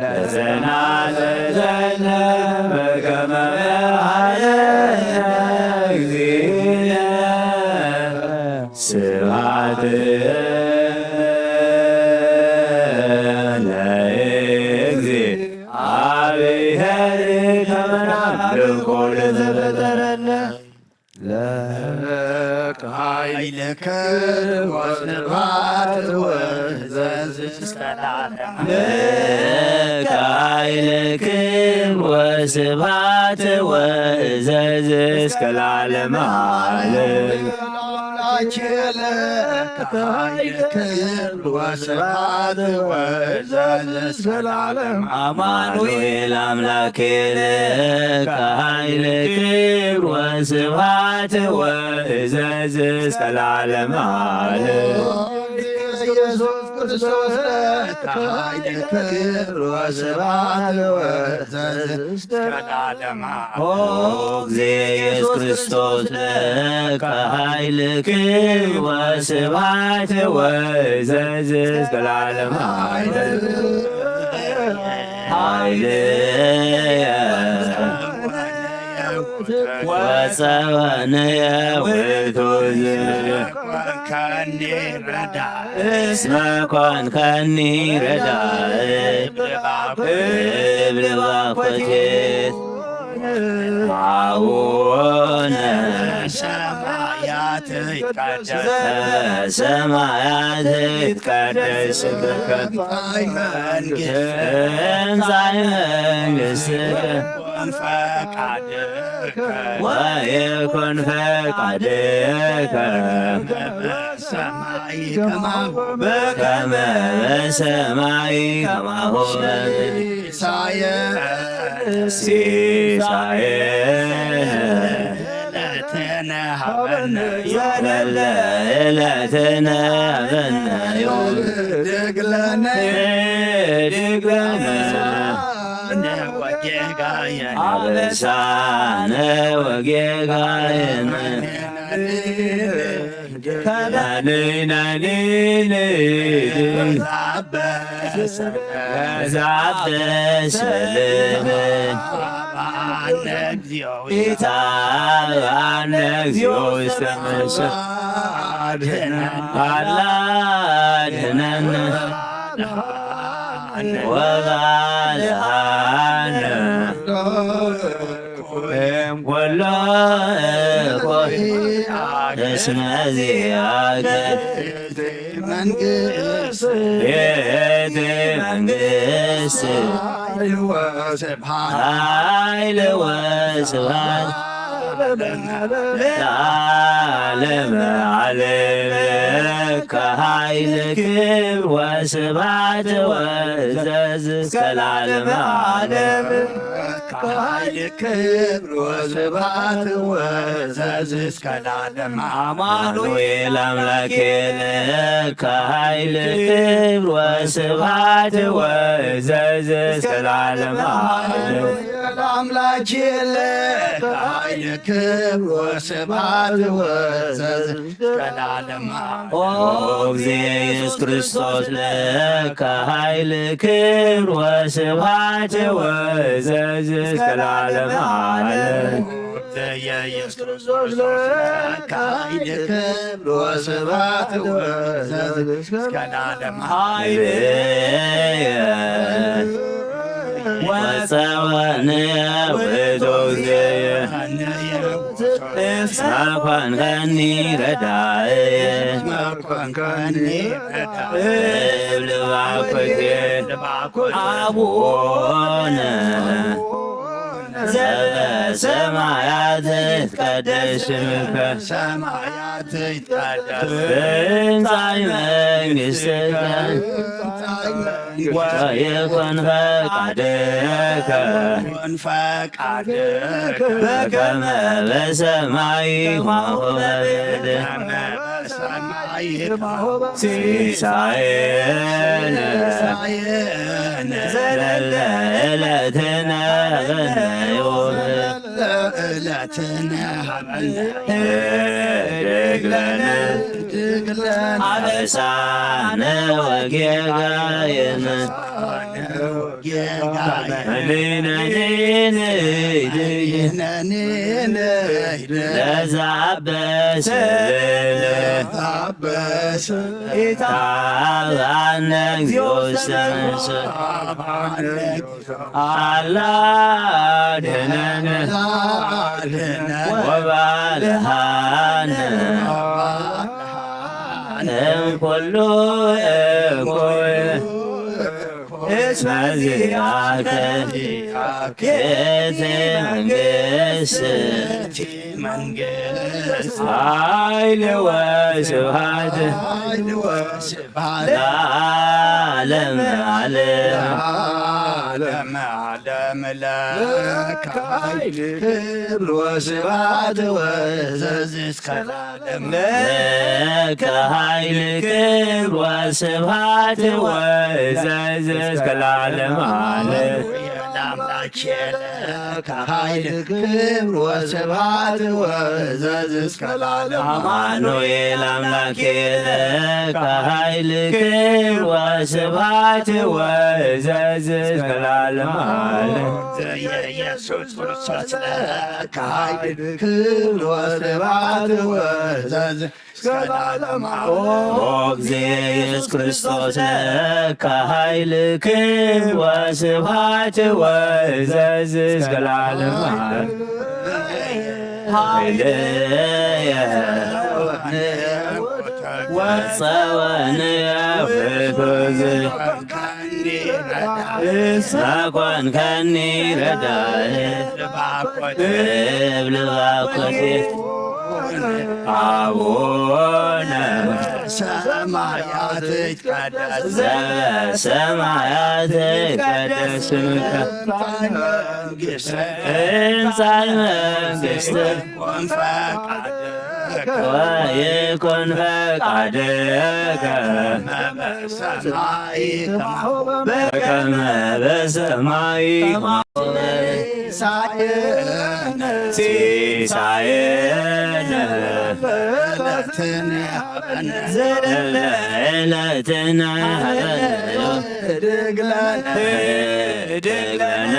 ለዘናዘዘነ በከመ መሃረነ እግዚእነ። ስብሐት ለእግዚአብሔር ከመ ናምልኮ ለዘፈጠረነ። ለከ ኃይልክ ወስብሐት ወእዘዝ እስከ ለዓለም። ለከ ኃይልክ ወስብሐት ወእዘዝ እስከ ለዓለም ዓለም። ለከ ኃይልክ ወስብሐት ወእዘዝ እስከ ለዓለም። አማኑኤል አምላኬ ለከ ኃይል ክብር ወስብሐት ወእዘዝ እስከ ለዓለም ዓለም። ኢየሱስ ክርስቶስ ለከ ኃይል ክብር ወስብሐት ወእዘዝ እስከ ለዓለም ዓለም። ኦ እግዚእ ኢየሱስ ክርስቶስ ለከ ኃይል ክብር ወስብሐት ወእዘዝ እስከ ለዓለም ዓለም። ኃይልየ ወጸወንየ ውእቱ ዝ- እስመ ኮንከኒ ረዳእ። እብል ባኮቴት አቡነ ሰማያት ይትቀደስ። ሰማያት ይትቀደስ ስምከ። ትምጻእ መንግስትከ። ፈቃድከ ወይኩን ፈቃድከ በሰማይ ከማሁ በከመ በሰማይ ከማሁ በምድር ሲሳየነ ሲሳየነ ዕለትነ ሀበነ ዘለለ ዕለትነ ሀበነ ዮም ድግለነ ድግለነ አበሳነ ወጌጋየነ ከናንናኒን ዛበሰልነ ኢታብአነ እግዚኦ ውስተ መንሱት አላ አድህነነ ወባልሃነ እምኩሎ እኮይ እስመ ዚአከ መንግስት ቤት መንግስት ኃይል ወስብሐት ለዓለመ ዓለም። ለከ ኃይል ክብር ወስብሐት ወእዘዝ እስከ ለዓለመ ዓለም። ለከ ኃይል ክብር ወስብሐት ወእዘዝ እስከ ለዓለመ ዓለም። አማኑኤል አምላኬ ለከ ኃይል ክብር ወስብሐት ወእዘዝ እስከ ለዓለመ ዓለም። አምላኬ ለከ ኃይል ክብር ወስብሐት ወእዘዝ እስከ ለዓለመ ዓለም። ኦ እግዚእ ኢየሱስ ክርስቶስ ለከ ኃይል ክብር ወስብሐት ወእዘዝ እስከ ለዓለመ ዓለም። ኦ እግዚእ ኢየሱስ ክርስቶስ ለከ ኃይል ክብር ወስብሐት ወእዘዝ እስከ ለዓለመ ዓለም። ኃይልየ ወጸወንየ ውእቱ እግዚእየ። እስመ ኮንከኒ ረዳእየ። እብል ባኮቴ አቡነ ዘበሰማያት ይትቀደስ ስምከ። ትምጻእ መንግሥትከ ወይኩን ፈቃድከ በከመ በሰማይ ከማሁ በምድር። ሲሳየነ ዘለለ ዕለትነ ሀበነ ዮም። ዕለትነ ሀበነ። እድግ ለነ አበሳነ ወጌጋየነ። ለዘአበሰ ኢታብአነ እግዚኦ ውስተ መንሱት። አላ አድህነነ ወባልሃነ እምኩሉ እኩይ እስመ ዚአከ ይእቲ መንግስት ኃይል ወስብሐት ለዓለመ ዓለም። ለዓለመ ዓለም ለከ ኃይል ክብር ወስብሐት ወእዘዝ እስከ ለዓለም። ለከ ኃይል ክብር ወስብሐት ወእዘዝ እስከ ለዓለመ ዓለም። ለአምላኬ ለከ ኃይል ክብር ወስብሐት ወእዘዝ እስከ ለዓለመ ዓለም። አማኑኤል አምላኬ ለከ ኃይል ክብር ወስብሐት ወእዘዝ እስከ ለዓለመ ዓለም። ኢየሱስ ክርስቶስ ለከ ኃይል ክብር ወስብሐት ወእዘዝ እስከ ለዓለመ ዓለም። ኦ እግዚእ ኢየሱስ ክርስቶስ ለከ ኃይል ክብር ወስብሐት ወእዘዝ እስከ ለዓለመ ዓለም። ኃይልየ ወጸወንየ ውእቱ እግዚእ እስመ ኮንከኒ ረዳኢ እብል ባኮቴ። አቡነ ዘበሰማያት ይትቀደስ ስምከ። ትምጻእ መንግሥትከ ወይኩን ፈቃድከ በከመ በሰማይ ከማሁ በምድር። ሲሳየነ ዘለለ ዕለትነ ሀበነ ዮም። ህድግ ለነ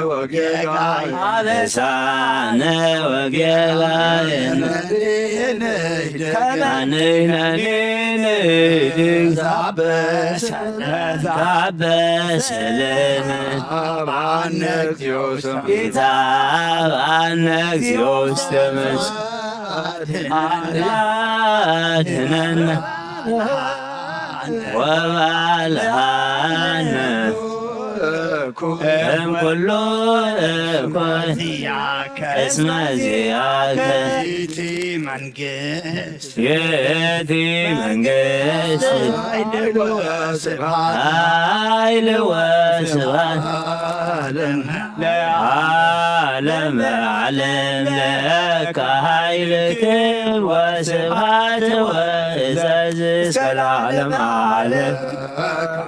ወጌጋየነ አበሳነ ወጌጋየነ ከመ ንሕነኒ ንህድግ ታበሰለነ። ታበሰለነ። ሀበነ እግዚኦ ውስተ መንግሥት። ጌታ ሀበነ እግዚኦ ውስተ መንግሥት። አድነነ ወባልሃነ እምኩሉ እኩይ እስመ ዚአከ ይእቲ መንግሥት። ይእቲ መንግሥት ኃይል ወስብሐት። ኃይል ወስብሐት ለዓለመ ዓለም። ለዓለመ ዓለም ለከ ኃይል ክብር ወስብሐት ወእዘዝ እስከ ለዓለመ ዓለም።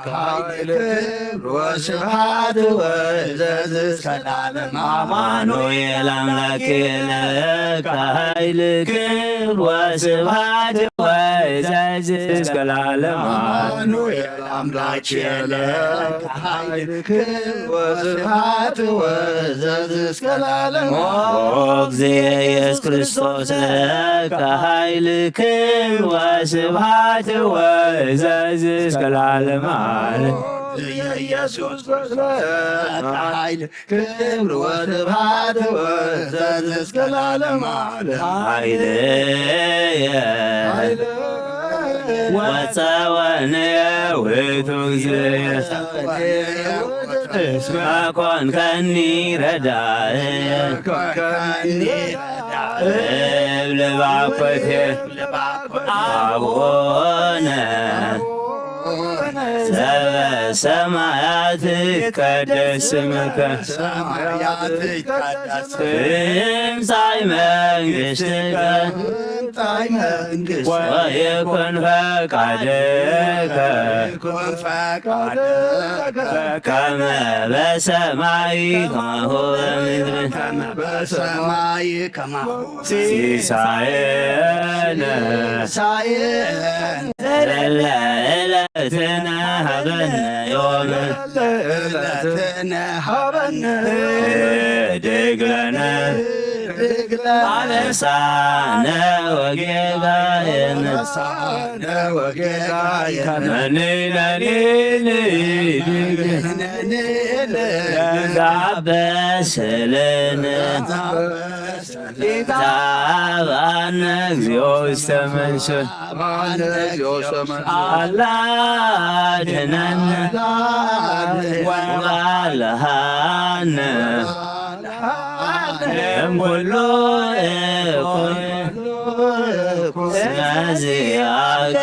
ኃይል ክብር ወስብሐት ወእዘዝ እስከ ለዓለመ። አማኑኤል አምላኬ ለከ ኃይል ክብር ወስብሐት ወእዘዝ እስከ ለዓለመ። አማኑኤል አምላኬ ለከ ኃይል ክብር ወስብሐት ወእዘዝ እስከ ለዓለመ። ኦ እግዚእ ኢየሱስ ክርስቶስ ለከ ኃይል ክብር ወስብሐት ወእዘዝ እስከ ለዓለመ ዓለም። ኢየሱስ ክርስቶስ ለከ ኃይል ክብር ወስብሐት ወእዘዝ እስከ ለዓለመ ዓለም። ኃይልየ ወጸወንየ ውእቱ እግዚእየ እስመ ኮንከኒ ረዳእየ። እብል ባኮቴ አቡነ ዘበሰማያት ይትቀደስ ስምከ። ትምጻእ መንግሥትከ ወይኩን ፈቃድከ በከመ በሰማይ ከማሁ በምድር። በሰማይ ከማሁ ሲሳየነ ሲሳየነ ዘለለ ዕለትነ ሀበነ ዮም። ዘለለ ዕለትነ ሀበነ። ህድግ ለነ ህድግ ለነ አበሳነ ወጌጋየነ። አበሳነ ወጌጋየነ። ከመ ንሕነኒ ንህድግ ለነ። ታበሰለነ። ታበሰለነ። ጌታ ሀበነ እግዚኦ ውስተ መንሱት። ሀበነ እግዚኦ ውስተ መንሱት። አላ አድነነ ወባልሃነ እምኩሉ እኩይ። እስመ ዚአከ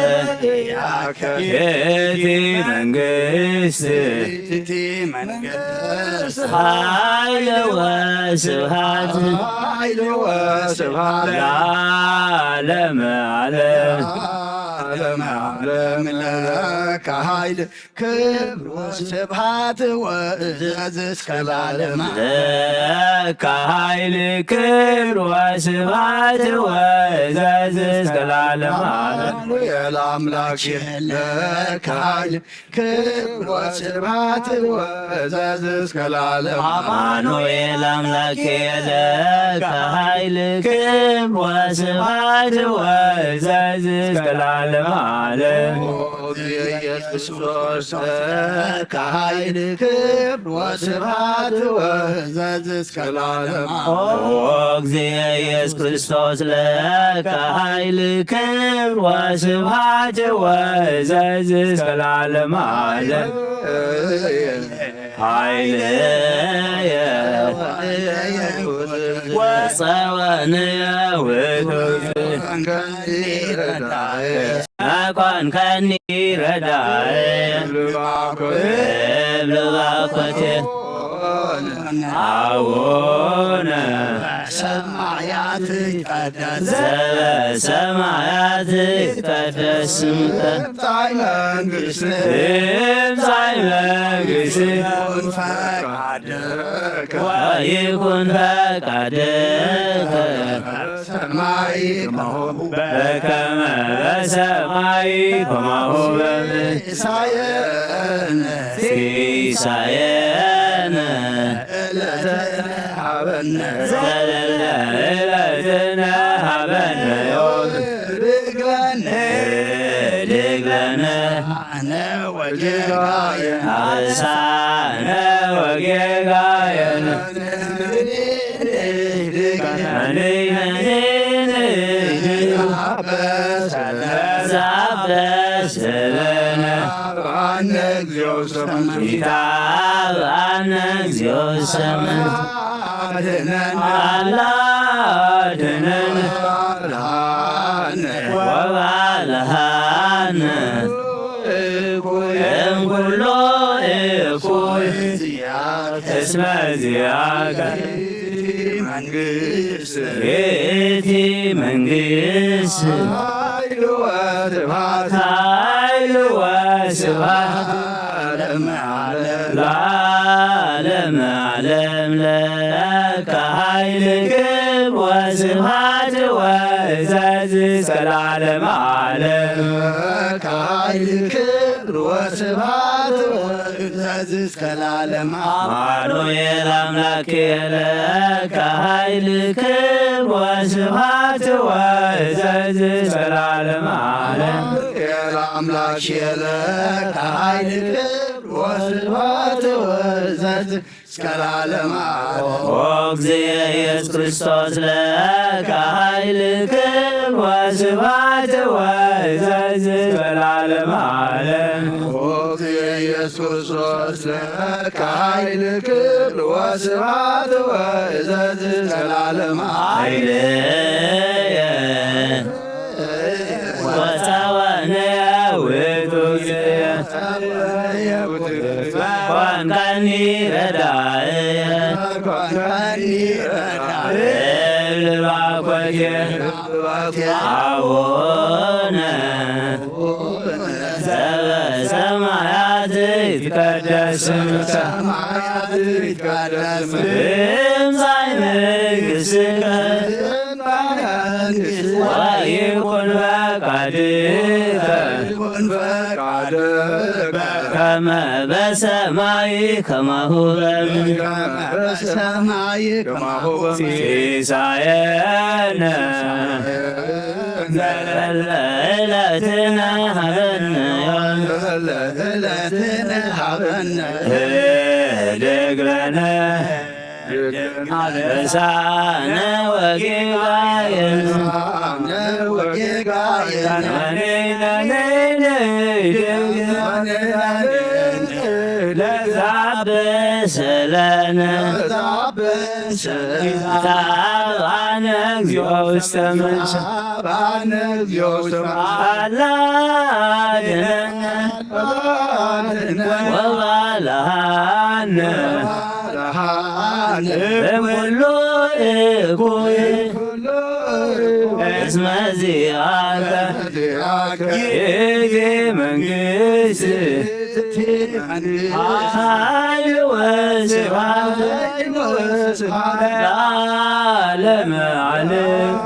ይእቲ መንግሥት። ይእቲ መንግሥት። ኃይል ወስብሐት። ኃይል ወስብሐት። ለዓለመ ዓለም። ለዓለመ ዓለም ለከ ኃይል ክብር ወስብሐት ወእዘዝ እስከ ለዓለመ። ለከ ኃይል ክብር ወስብሐት ወእዘዝ እስከ ለዓለመ ዓለም። አማኑኤል አምላክ ለከ ኃይል ክብር ወስብሐት ወእዘዝ እስከ ለዓለመ። አማኑኤል አምላክ ለከ ኃይል ክብር ወስብሐት ወእዘዝ እስከ ለዓለመ። ዓለም። ኦ እግዚእ ኢየሱስ ክርስቶስ ለከ ኃይል ክብር ወስብሐት ወእዘዝ እስከ ለዓለመ ዓለም። ኦ እግዚእ ኢየሱስ ክርስቶስ ለከ ኃይል ክብር ወስብሐት ወእዘዝ እስከ ለዓለመ ዓለም። ኃይልየ ወፀወንየ ውእቱ መኮንከኒ ረዳየ እብል ባኮቴ። አቡነ ሰማያት ይትቀደስ ዘበሰማያት ይትቀደስ ስምከ ትምጻእ መንግስትከ ትምጻእ መንግስትከ ወይኩን ፈቃድከ ወይኩን ፈቃድከ በሰማይ ከማሁ በከመ በሰማይ ከማሁ በምድር ሲሳየነ ሲሳየነ ዘለለ ዘለለ ዕለትነ ሀበነ ዮም። ህድግ ለነ ህድግ ለነ አነ ወጌጋየ አበሳነ ወጌጋየ ዛበሰለነ አነ እግዚኦ ሰማይ ኢታብአነ እግዚኦ ሰማይ አድነን አላ አድነን ወባልሃነ እኩይ እምኩሎ እኩይ እስመ ዚአከ መንግስት ይእቲ መንግስት ኃይል ወስብሐት ኃይል ወስብሐት ለዓለመ ዓለም ለዓለመ ዓለም ለከ ኃይል ክብር ወስብሐት ወእዘዝ እስከ ለዓለመ ዓለም ለከ ኃይል ክብር ወስብሐት ወእዘዝ እስከ ለዓለመ ዓለም። አማኑኤል አምላክ ለከ ኃይል ክብር ወስብሐት ወእዘዝ እስከ ለዓለመ ዓለም። አማኑኤል አምላክ ለከ ኃይል ክብር ወስብሐት ወእዘዝ እስከ ለዓለመ ዓለም። ኦ እግዚእ ኢየሱስ ክርስቶስ ለከ ኃይል ክብር ወስብሐት ወእዘዝ እስከ ለዓለመ ዓለም። ኦ እግዚእ ኢየሱስ ክርስቶስ ለከ ኃይል ክብር ወስብሐት ወእዘዝ እስከ ለዓለመ ዓለም። ኃይልየ ወፀወንየ ውእቱ ኮንካኒ ረዳእየ እብል ባኮቴ አቡነ ዘበሰማያት ይትቀደስ ስምከ ትምጻእ መንግሥትከ ወይኩን ፈቃድከ በከመ በሰማይ ከማሁ በምድር። ሲሳየነ ዘለለ ዕለትነ ሀበነ ዮም። ህድግ ለነ አበሳነ ወጌጋየነ ለዛበሰለነ ታብአነ እግዚኦ ውስተ መንግሥት አላ አድነነ ወባልሃነ እምኩሉ እኩይ እስመ ዚአከ ይእቲ መንግሥት ኃይል ወስብሐት ለዓለመ ዓለም።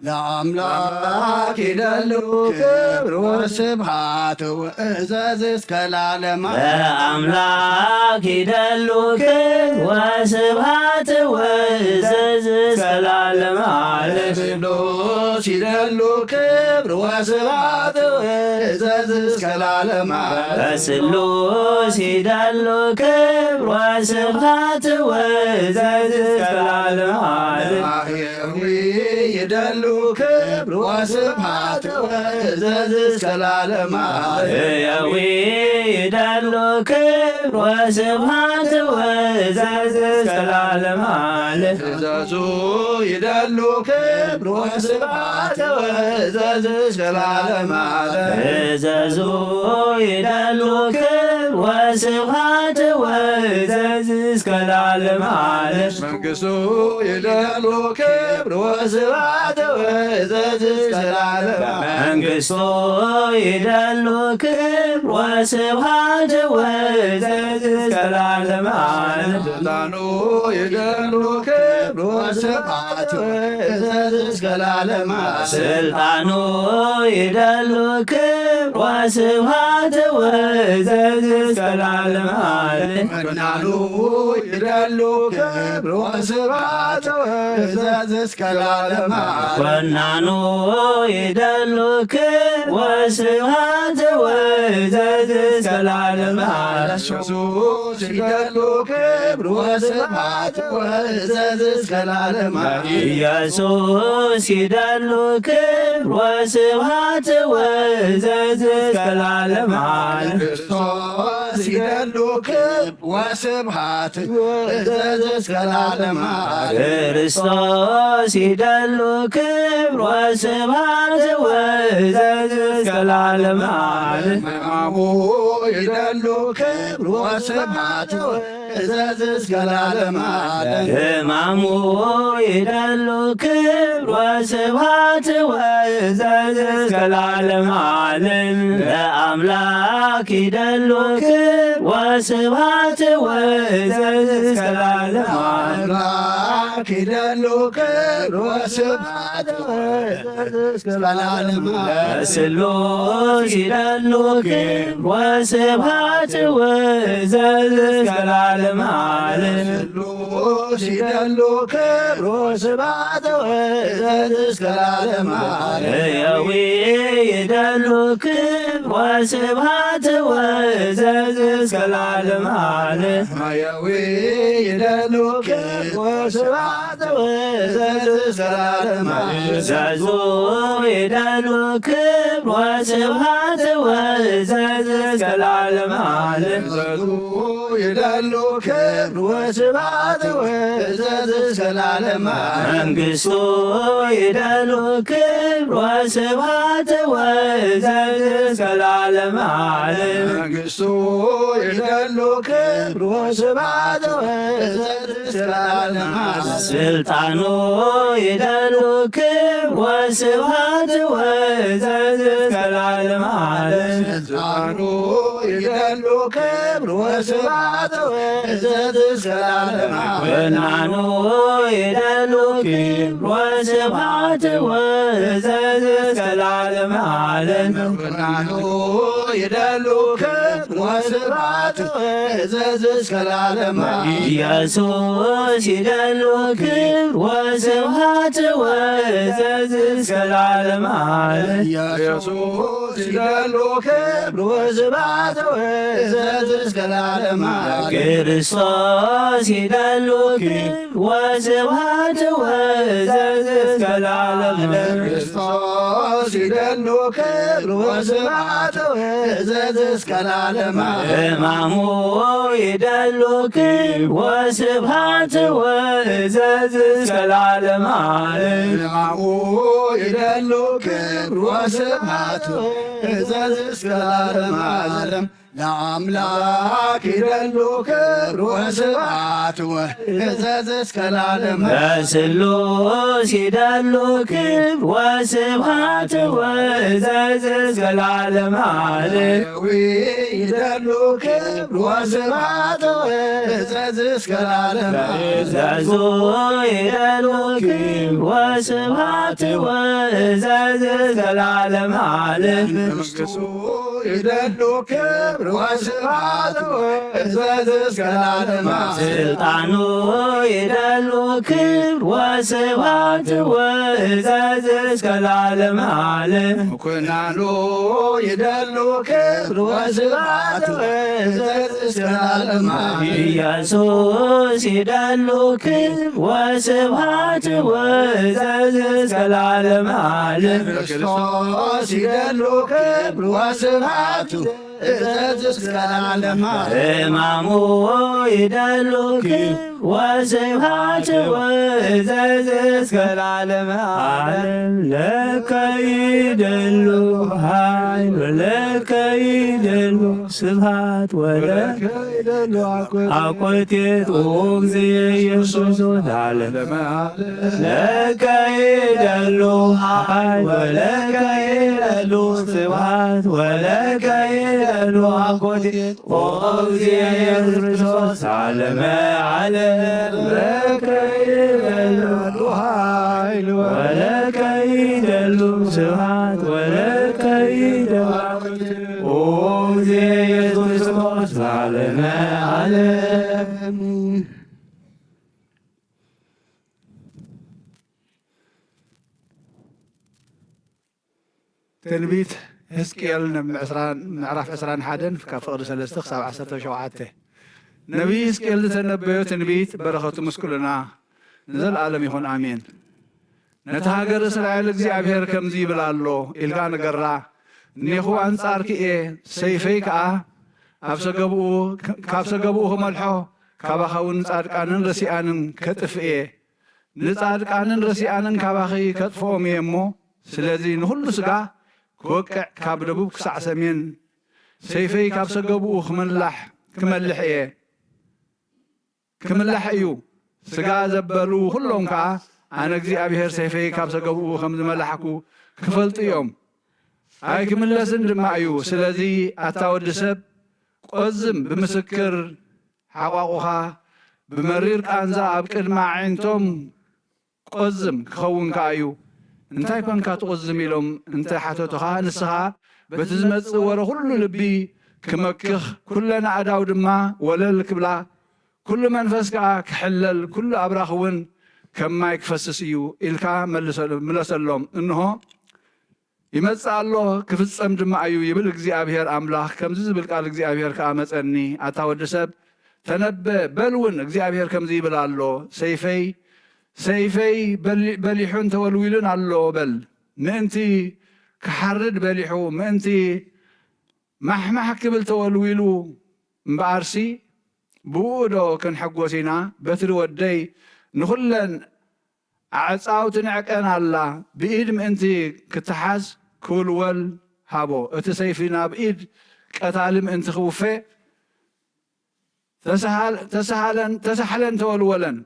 ለአምላክ ይደሉ ክብር ወስብሐት ወእዘዝ እስከ ለዓለመ። ለአምላክ ይደሉ ክብር ወስብሐት ወእዘዝ እስከ ለዓለመ ዓለም። ለስሉስ ይደሉ ክብር ወስብሐት ወእዘዝ እስከ ለዓለመ ዓለም። ለስሉስ ይደሉ ክብር ወስብሐት ወእዘዝ እስከ ለዓለመ ዓለም። ማህየዊ ይደሉ ክብር ወስብሐት ወእዘዝ እስከ ለዓለመ ዓለም። ማህየዊ ይደሉ ክብር ወስብሐት ወእዘዝ እስከ ለዓለመ ዓለም። እዘዙ ይደሉ ክብር ወስብሐት ወእዘዝ እስከ ለዓለመ ዓለም። እዘዙ ይደሉ ክብር ወስብሐት ወእዘዝ እስከ ለዓለመ ዓለም። መንግስቱ ይደሉ ክብር ወስብሐት ወእዘዝ እስከ ለዓለመ ዓለም። መንግስቱ ይደሉ ክብር ወስብሐት ወእዘዝ እስከ ለዓለመ ዓለም። ስልጣኑ ይደሉ ክብር ወስብሐት ወእዘዝ እስከ ለዓለመ ዓለም። ስልጣኑ ይደሉ ክብር ወስብሐት ወእዘዝ እስከ ለዓለመ ዓለም። ወናኑ ይደሉ ክብር ወስብሐት ወእዘዝ እስከ ለዓለመ ዓለም። ወናኑ ይደሉ ክብር ወስብሐት ወእዘዝ እስከ ለዓለመ ዓለም። ኢየሱስ ይደሉ ክብር ወስብሐት ወእዘዝ እስከ ለዓለመ ዓለም። ኢየሱስ ይደሉ ክብር ወስብሐት ወእዘዝ እስከ ለዓለመ ዓለም። ክርስቶስ ይደሉ ክብር ወስብሐት ወእዘዝ እስከ ለዓለመ ዓለም። ክርስቶስ ይደሉ ክብር ወስብሐት ወእዘዝ እስከ ለዓለመ ዓለም። ሕማሙ ይደሉ ክብር ወስብሐት ወእዘዝ እስከ ለዓለመ ዓለም። ሕማሙ ይደሉ ክብር ወስብሐት ወእዘዝ እስከ ለዓለመ ዓለም። ለአምላክ ይደሉ ክብር ወስብሐት ወእዘዝ እስከ ለዓለመ ዓለም። አምላክ ይደሉ ክብር ወስብሐት ወእዘዝ እስከ ለዓለመ ዓለም። ለስሉስ ይደሉ ክብር ወስብሐት ወእዘዝ እስከ ለዓለመ ዓለም። ስሉስ ይደሉ ክብር ወስብሐት ወእዘዝ እስከ ለዓለመ ዓለም። ሕያዊ ይደሉ ክብር ወስብሐት ወእዘዝ እስከ ለዓለመ ዓለም። ሕያዊ ይደሉ ክብር ወስብሐት ወእዘዝ እስከ ለዓለመ ዓለም። እዘዙ ይደሉ ክብር ወስብሐት ወእዘዝ እስከ ለዓለመ ዓለም። እዘዙ ይደሉ ክብር ወስብሐት ወእዘዝ እስከ ለዓለመ ዓለም። መንግስቱ ይደሉ ክብር ወስብሐት ወእዘዝ እስከ ለዓለመ ዓለም። መንግስቱ ይደሉ ክብር ወስብሐት ወእዘዝ እስከ ለዓለመ ዓለም። ስልጣኑ ይደሉ ክብር ወስብሐት ወእዘዝ እስከ ለዓለመ ዓለም። ስልጣኑ ይደሉ ክብር ወስብሐት ወእዘዝ እስከ ለዓለመ ዓለም። ወናኑ ይደሉ ክብር ወስብሐት ወእዘዝ እስከ ለዓለመ ዓለም። ወናኑ ይደሉ ክብር ወስብሐት ወእዘዝ እስከ ለዓለመ ዓለም። ኢየሱስ ይደሉ ክብር ወስብሐት ወእዘዝ እስከ ለዓለመ ዓለም። ኢየሱስ ይደሉ ክብር ወስብሐት ወእዘዝ እስከ ለዓለመ ዓለም። ክርስቶስ ይደሉ ክብር ወስብሐት ወእዘዝ እስከ ለዓለመ ዓለም። ክርስቶስ ይደሉ ክብር ወስብሐት ወእዘዝ እስከ ለዓለመ ዓለም። ሕማሙ ይደሉ ክብር ወስብሐት ወእዘዝ እስከ ለዓለመ ዓለም። ሕማሙ ይደሉ ክብር ወስብሐት ወእዘዝ እስከ ለዓለመ ዓለም። ለአምላክ ይደሉ ክብር ወስብሐት ወእዘዝ እስከ ለዓለም። ለስሉስ ይደሉ ክብር ወስብሐት ወእዘዝ እስከ ለዓለም። ሃሌ ይደሉ ክብር ወስብሐት ወእዘዝ እስከ ለዓለም። ለእዘዙ ይደሉ ክብር ወስብሐት ወእዘዝ እስከ ለዓለም። ሃሌ መንግስቱ ይደሉ ክብር ወስብሐት ወእዘዝ እስከ ለዓለም። ስልጣኑ ይደሉ ክብር ወስብሐት ወእዘዝ እስከ ለዓለም። ሃሌ ኩናኑ ይደሉ ክብር ወስብሐት ወእዘዝ እስከ ለዓለም። ኢየሱስ ይደሉ ክብር ወስብሐት ወእዘዝ እስከ ለዓለም። ሃሌ ክርስቶስ ይደሉ ክብር ወስብሐት ወእዘዝ እስከ ለዓለም። ሕማሙ ይደሉ ክብር ወስብሐት ወእዘዝ እስከ ለዓለም። ዓለም ለከ ይደሉ ኃይል ወለከ ይደሉ ስብሐት ወለከ ይደሉ አኮቴት ኦ እግዚእ ኢየሱስ ለዓለም። ለከ ይደሉ ኃይል ወለከ ይደሉ ስብሐት ወለከ ይደሉ አኮቴት ኦ እግዚእ ኢየሱስ ክርስቶስ ዓለመ ዓለም። ለከ ይደሉ ኃይል ወለከ ይደሉ ስብሐት ወለከ ይደሉ ኦ እግዚእ ኢየሱስ ክርስቶስ ዓለመ ዓለም። ትንቢት ሕዝቅኤል ምዕራፍ ዕስራን ሓደን ካብ ፍቕዲ ሰለስተ ክሳብ ዓሰርተ ሸውዓተ። ነቢይ ሕዝቅኤል ዝተነበዮ ትንቢት በረኸቱ ምስ ኩልና ንዘለኣለም ይኹን፣ ኣሜን። ነቲ ሃገር እስራኤል እግዚኣብሔር ከምዚ ይብል ኣሎ ኢልካ ንገራ። እኔኹ ኣንጻርኪ እየ፣ ሰይፈይ ከኣ ኣብ ሰገብኡ፣ ካብ ሰገብኡ ክመልሖ፣ ካባኻ እውን ጻድቃንን ረሲኣንን ከጥፍእ እየ። ንጻድቃንን ረሲኣንን ካባኺ ከጥፍኦም እየ እሞ፣ ስለዚ ንኹሉ ስጋ ክወቅዕ፣ ካብ ደቡብ ክሳዕ ሰሜን ሰይፈይ ካብ ሰገብኡ ክመላሕ፣ ክመልሕ እየ፣ ክምላሕ እዩ። ስጋ ዘበሉ ኩሎም ከኣ፣ ኣነ እግዚኣብሔር ሰይፈይ ካብ ሰገብኡ ከም ዝመላሕኩ ክፈልጡ እዮም። ኣይክምለስን ድማ እዩ። ስለዚ ኣታ ወዲ ሰብ፣ ቆዝም ብምስክር ሓቋቑኻ፣ ብመሪር ቃንዛ ኣብ ቅድሚ ኣዒንቶም ቆዝም ክኸውን ከኣ እዩ። እንታይ ኮንካ ትቑዝም? ኢሎም እንተ ሓተቱኻ፣ ንስኻ በቲ ዝመጽእ ወረ ኩሉ ልቢ ክመክኽ፣ ኩለን ኣእዳው ድማ ወለል ክብላ፣ ኩሉ መንፈስ ከኣ ክሕለል፣ ኩሉ ኣብራኽ እውን ከም ማይ ክፈስስ እዩ ኢልካ መልሰሉ-፣ ምለሰሎም። እንሆ፣ ይመጽእ ኣሎ፣ ክፍጸም ድማ እዩ ይብል እግዚኣብሔር ኣምላኽ። ከምዚ ዝብል ቃል እግዚኣብሔር ከኣ መጸኒ፣ ኣታ ወዲ ሰብ፣ ተነበ፣ በል እውን፣ እግዚኣብሔር ከምዚ ይብል ኣሎ፣ ሰይፈይ፣ ሰይፈይ በሊ-፣ በሊሑን ተወልዊሉን ኣሎ፣ በል። ምእንቲ ክሓርድ በሊሑ፣ ምእንቲ ማሕማሕ ክብል ተወልዊሉ እምበኣርሲ፣ ብእኡ ዶ ክንሕጎስ ኢና? በትሪ ወደይ ንኹለን ኣዕጻው ትንዕቀን ኣላ፣ ብኢድ ምእንቲ ክትሓዝ ክውልወል ሃቦ። እቲ ሰይፊ ናብ ኢድ ቀታሊ ምእንቲ ክውፈ ተሰሃል-፣ ተሰሃለን፣ ተሳሕለን ተወልወለን።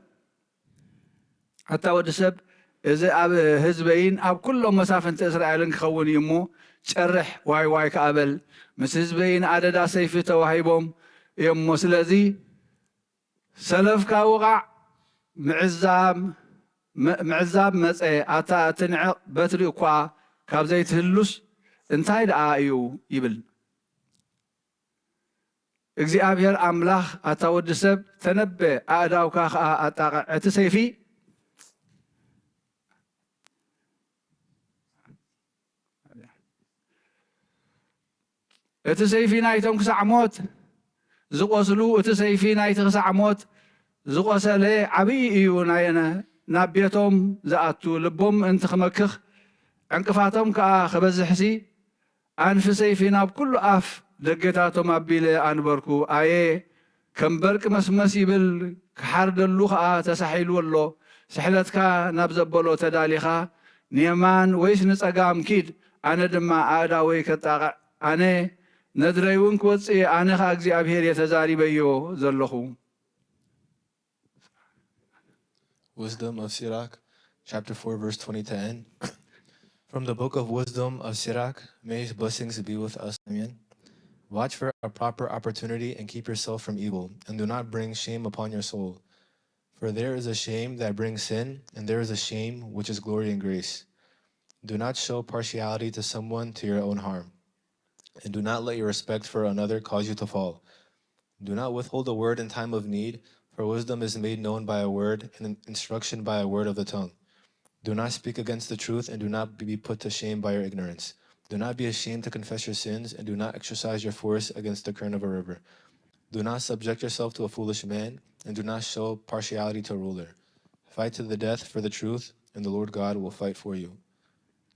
ኣታ ወዲ ሰብ፣ እዚ ኣብ ህዝበይን ኣብ ኩሎም መሳፍንቲ እስራኤልን ክኸውን እዩ እሞ፣ ጨርሕ፣ ዋይ ዋይ ከኣ በል። ምስ ህዝበይን ኣደዳ ሰይፊ ተዋሂቦም እዮም እሞ፣ ስለዚ ሰለፍካ ውቓዕ፣ ምዕዛብ፣ ም-፣ ምዕዛብ መጸ፣ ኣታ እትንዕቕ በትሪ እኳ ካብ ዘይትህሉስ እንታይ ደኣ እዩ? ይብል እግዚኣብሔር ኣምላኽ። ኣታ ወዲ ሰብ፣ ተነበ፣ ኣእዳውካ ኸኣ ኣጣቕዕ። እቲ ሰይፊ፣ እቲ ሰይፊ ናይቶም ክሳዕ ሞት ዝቖስሉ፣ እቲ ሰይፊ ናይቲ ክሳዕ ሞት ዝቖሰለ ዓብዪ እዩ። ናይ-፣ ናብ ቤቶም ዝኣቱ፣ ልቦም ምእንቲ ክመክኽ፣ ዕንቅፋቶም ከኣ ክበዝሕሲ፣ ኣንፊ ሰይፊ ናብ ኩሉ ኣፍ ደገታቶም ኣቢለ ኣንበርኩ። ኣየ፣ ከም በርቂ መስመስ ይብል፣ ክሓርደሉ ኸኣ ተሳሒሉ ኣሎ። ስሕለትካ ናብ ዘበሎ ተዳሊኻ፣ ንየማን ወይስ ንጸጋም ኪድ፣ ኣነ ድማ ኣእዳወይ ከጣቕዕ። ኣነ ነድረይ እውን ክወጽእ እየ፣ ኣነ ኸኣ እግዚኣብሔር እየ ተዛሪበዮ ዘለኹ። Wisdom of Sirach, chapter four, verse twenty to end. From the book of Wisdom of Sirach, may his blessings be with us. Amen. Watch for a proper opportunity and keep yourself from evil, and do not bring shame upon your soul. For there is a shame that brings sin, and there is a shame which is glory and grace. Do not show partiality to someone to your own harm, and do not let your respect for another cause you to fall. Do not withhold a word in time of need, for wisdom is made known by a word, and instruction by a word of the tongue. Do not speak against the truth, and do not be put to shame by your ignorance. Do not be ashamed to confess your sins, and do not exercise your force against the current of a river. Do not subject yourself to a foolish man, and do not show partiality to a ruler. Fight to the death for the truth, and the Lord God will fight for you.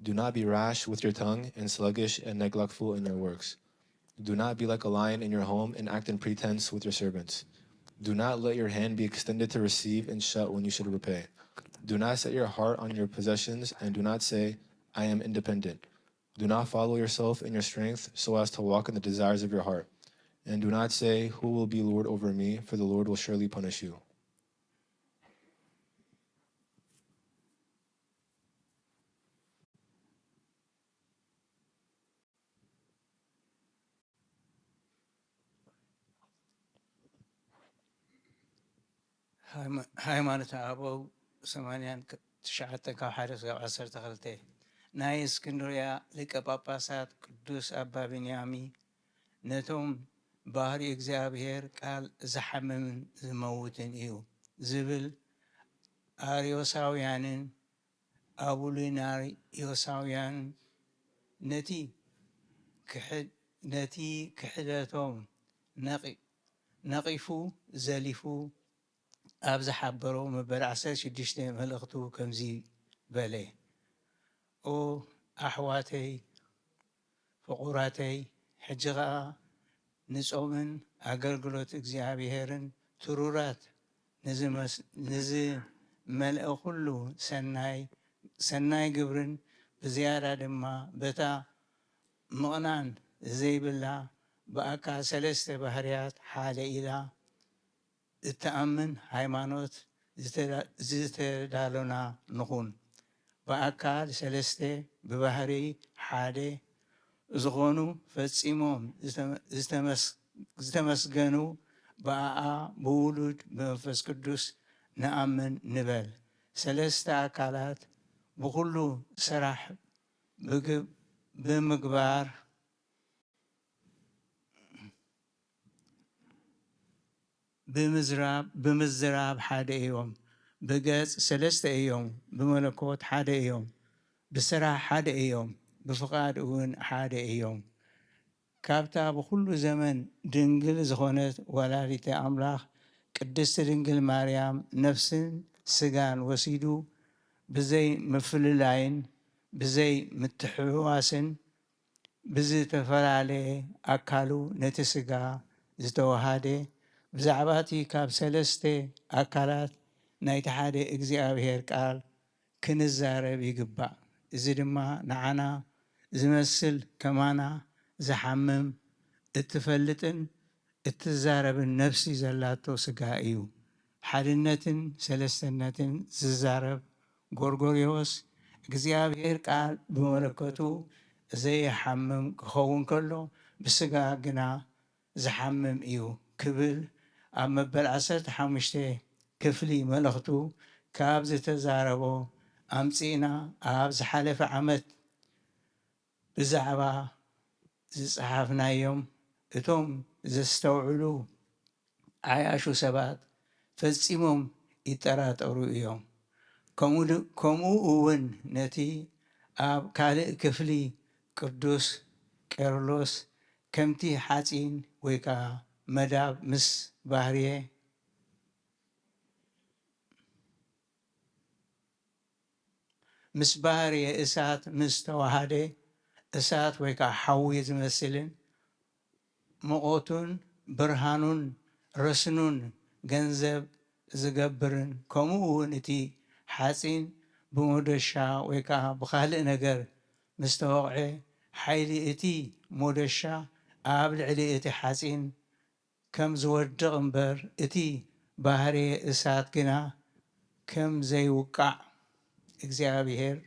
Do not be rash with your tongue, and sluggish and neglectful in your works. Do not be like a lion in your home, and act in pretense with your servants. Do not let your hand be extended to receive and shut when you should repay. Do not set your heart on your possessions, and do not say, "I am independent." Do not follow yourself in your strength so as to walk in the desires of your heart. And do not say, "Who will be Lord over me?" For the Lord will surely punish you. ሃይማኖተ ኣበው ሰማንያን ትሽዓተን ካብ ሓደ ክሳብ ዓሰርተ ክልተ። ናይ እስክንድርያ ሊቀ ጳጳሳት ቅዱስ ኣባ ቢንያሚ ነቶም ባህሪ እግዚኣብሔር ቃል ዝሓምምን ዝመውትን እዩ ዝብል ኣርዮሳውያንን ኣቡሊናርዮሳውያንን ነቲ ክሕድ ነቲ ክሕደቶም ነቒ- ነቒፉ ዘሊፉ ኣብ ዝሓበሮ መበል ዓሰርተ ሽዱሽተ መልእኽቱ ከምዚ በለ፣ ኦ ኣሕዋተይ ፍቑራተይ፣ ሕጂ ኸኣ ንጾምን ኣገልግሎት እግዚኣብሄርን ትሩራት ንዝመልአ ኩሉ ሰናይ ግብርን ብዝያዳ ድማ በታ ምቕናን ዘይብላ ብኣካ ሰለስተ ባህርያት ሓደ ኢላ እትኣምን ሃይማኖት ዝተዳሎና ንኹን። ብኣካል ሰለስተ ብባህሪ ሓደ ዝኾኑ ፈጺሞም ዝተመስገኑ ብኣኣ ብውሉድ ብመንፈስ ቅዱስ ንኣምን ንበል። ሰለስተ ኣካላት ብኹሉ ስራሕ ብምግባር ብምዝራብ ብምዝራብ ሓደ እዮም። ብገጽ ሰለስተ እዮም። ብመለኮት ሓደ እዮም። ብስራሕ ሓደ እዮም። ብፍቓድ እውን ሓደ እዮም። ካብታ ብኹሉ ዘመን ድንግል ዝኾነት ወላዲተ ኣምላኽ ቅድስቲ ድንግል ማርያም ነፍስን ስጋን ወሲዱ ብዘይ ምፍልላይን ብዘይ ምትሕውዋስን ብዝተፈላለየ ኣካሉ ነቲ ስጋ ዝተወሃደ፣ ብዛዕባ እቲ ካብ ሰለስተ ኣካላት ናይቲ ሓደ እግዚኣብሔር ቃል ክንዛረብ ይግባእ። እዚ ድማ ንዓና ዝመስል ከማና ዝሓምም እትፈልጥን እትዛረብን ነፍሲ ዘላቶ ስጋ እዩ። ሓድነትን ሰለስተነትን ዝዛረብ ጎርጎርዮስ እግዚኣብሔር ቃል ብመለኮቱ ዘይሓምም ክኸውን ከሎ ብስጋ ግና ዝሓምም እዩ ክብል ኣብ መበል ዓሰርተ ሓሙሽተ ክፍሊ መልእኽቱ ካብ ዝተዛረቦ ኣምጺእና ኣብ ዝሓለፈ ዓመት ብዛዕባ ዝጸሓፍናዮም እቶም ዘስተውዕሉ ዓያሹ ሰባት ፈጺሞም ይጠራጠሩ እዮም። ከምኡ እውን ነቲ ኣብ ካልእ ክፍሊ ቅዱስ ቄርሎስ ከምቲ ሓጺን ወይ ከኣ መዳብ ምስ ባህርየ ምስ ባህርየ እሳት ምስ ተዋሃደ እሳት ወይ ከኣ ሓዊ ዝመስልን ሙቐቱን ብርሃኑን ረስኑን ገንዘብ ዝገብርን ከምኡ እውን እቲ ሓጺን ብሞደሻ ወይ ከኣ ብኻልእ ነገር ምስ ተወቕዐ ሓይሊ እቲ ሞደሻ ኣብ ልዕሊ እቲ ሓጺን ከም ዝወድቕ እምበር፣ እቲ ባህርየ እሳት ግና ከም ዘይውቃዕ እግዚኣብሔር፣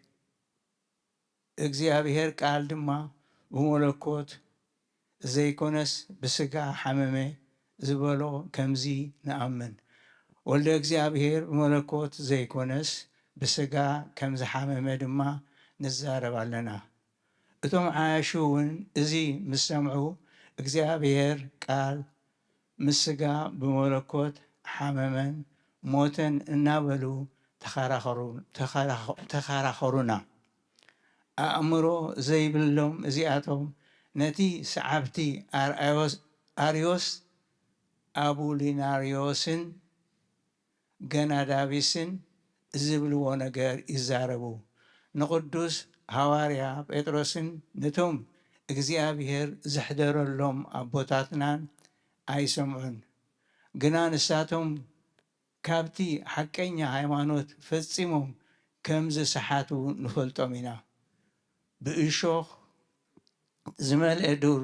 እግዚኣብሔር ቃል ድማ ብመለኮት ዘይኮነስ ብስጋ ሓመመ ዝበሎ ከምዚ ንኣምን። ወልደ እግዚኣብሔር ብመለኮት ዘይኮነስ ብስጋ ከም ዝሓመመ ድማ ንዛረብ ኣለና። እቶም ዓያሹ እውን እዚ ምስ ሰምዑ፣ እግዚኣብሔር ቃል ምስ ስጋ ብመለኮት ሓመመን ሞተን እናበሉ ተኸራኸሩ-፣ ተኸራኸ-፣ ተኸራኸሩና። ኣእምሮ ዘይብሎም እዚኣቶም ነቲ ሰዓብቲ ኣርኣዮስ-፣ ኣርዮስ ኣቡሊናርዮስን ገናዳቢስን ዝብልዎ ነገር ይዛረቡ። ንቕዱስ ሃዋርያ ጴጥሮስን ነቶም እግዚኣብሔር ዘሕደረሎም ኣቦታትናን ኣይሰምዑን። ግና ንሳቶም ካብቲ ሓቀኛ ሃይማኖት ፈጺሞም ከም ዝሰሓቱ ንፈልጦም ኢና። ብእሾኽ ዝመልአ ዱር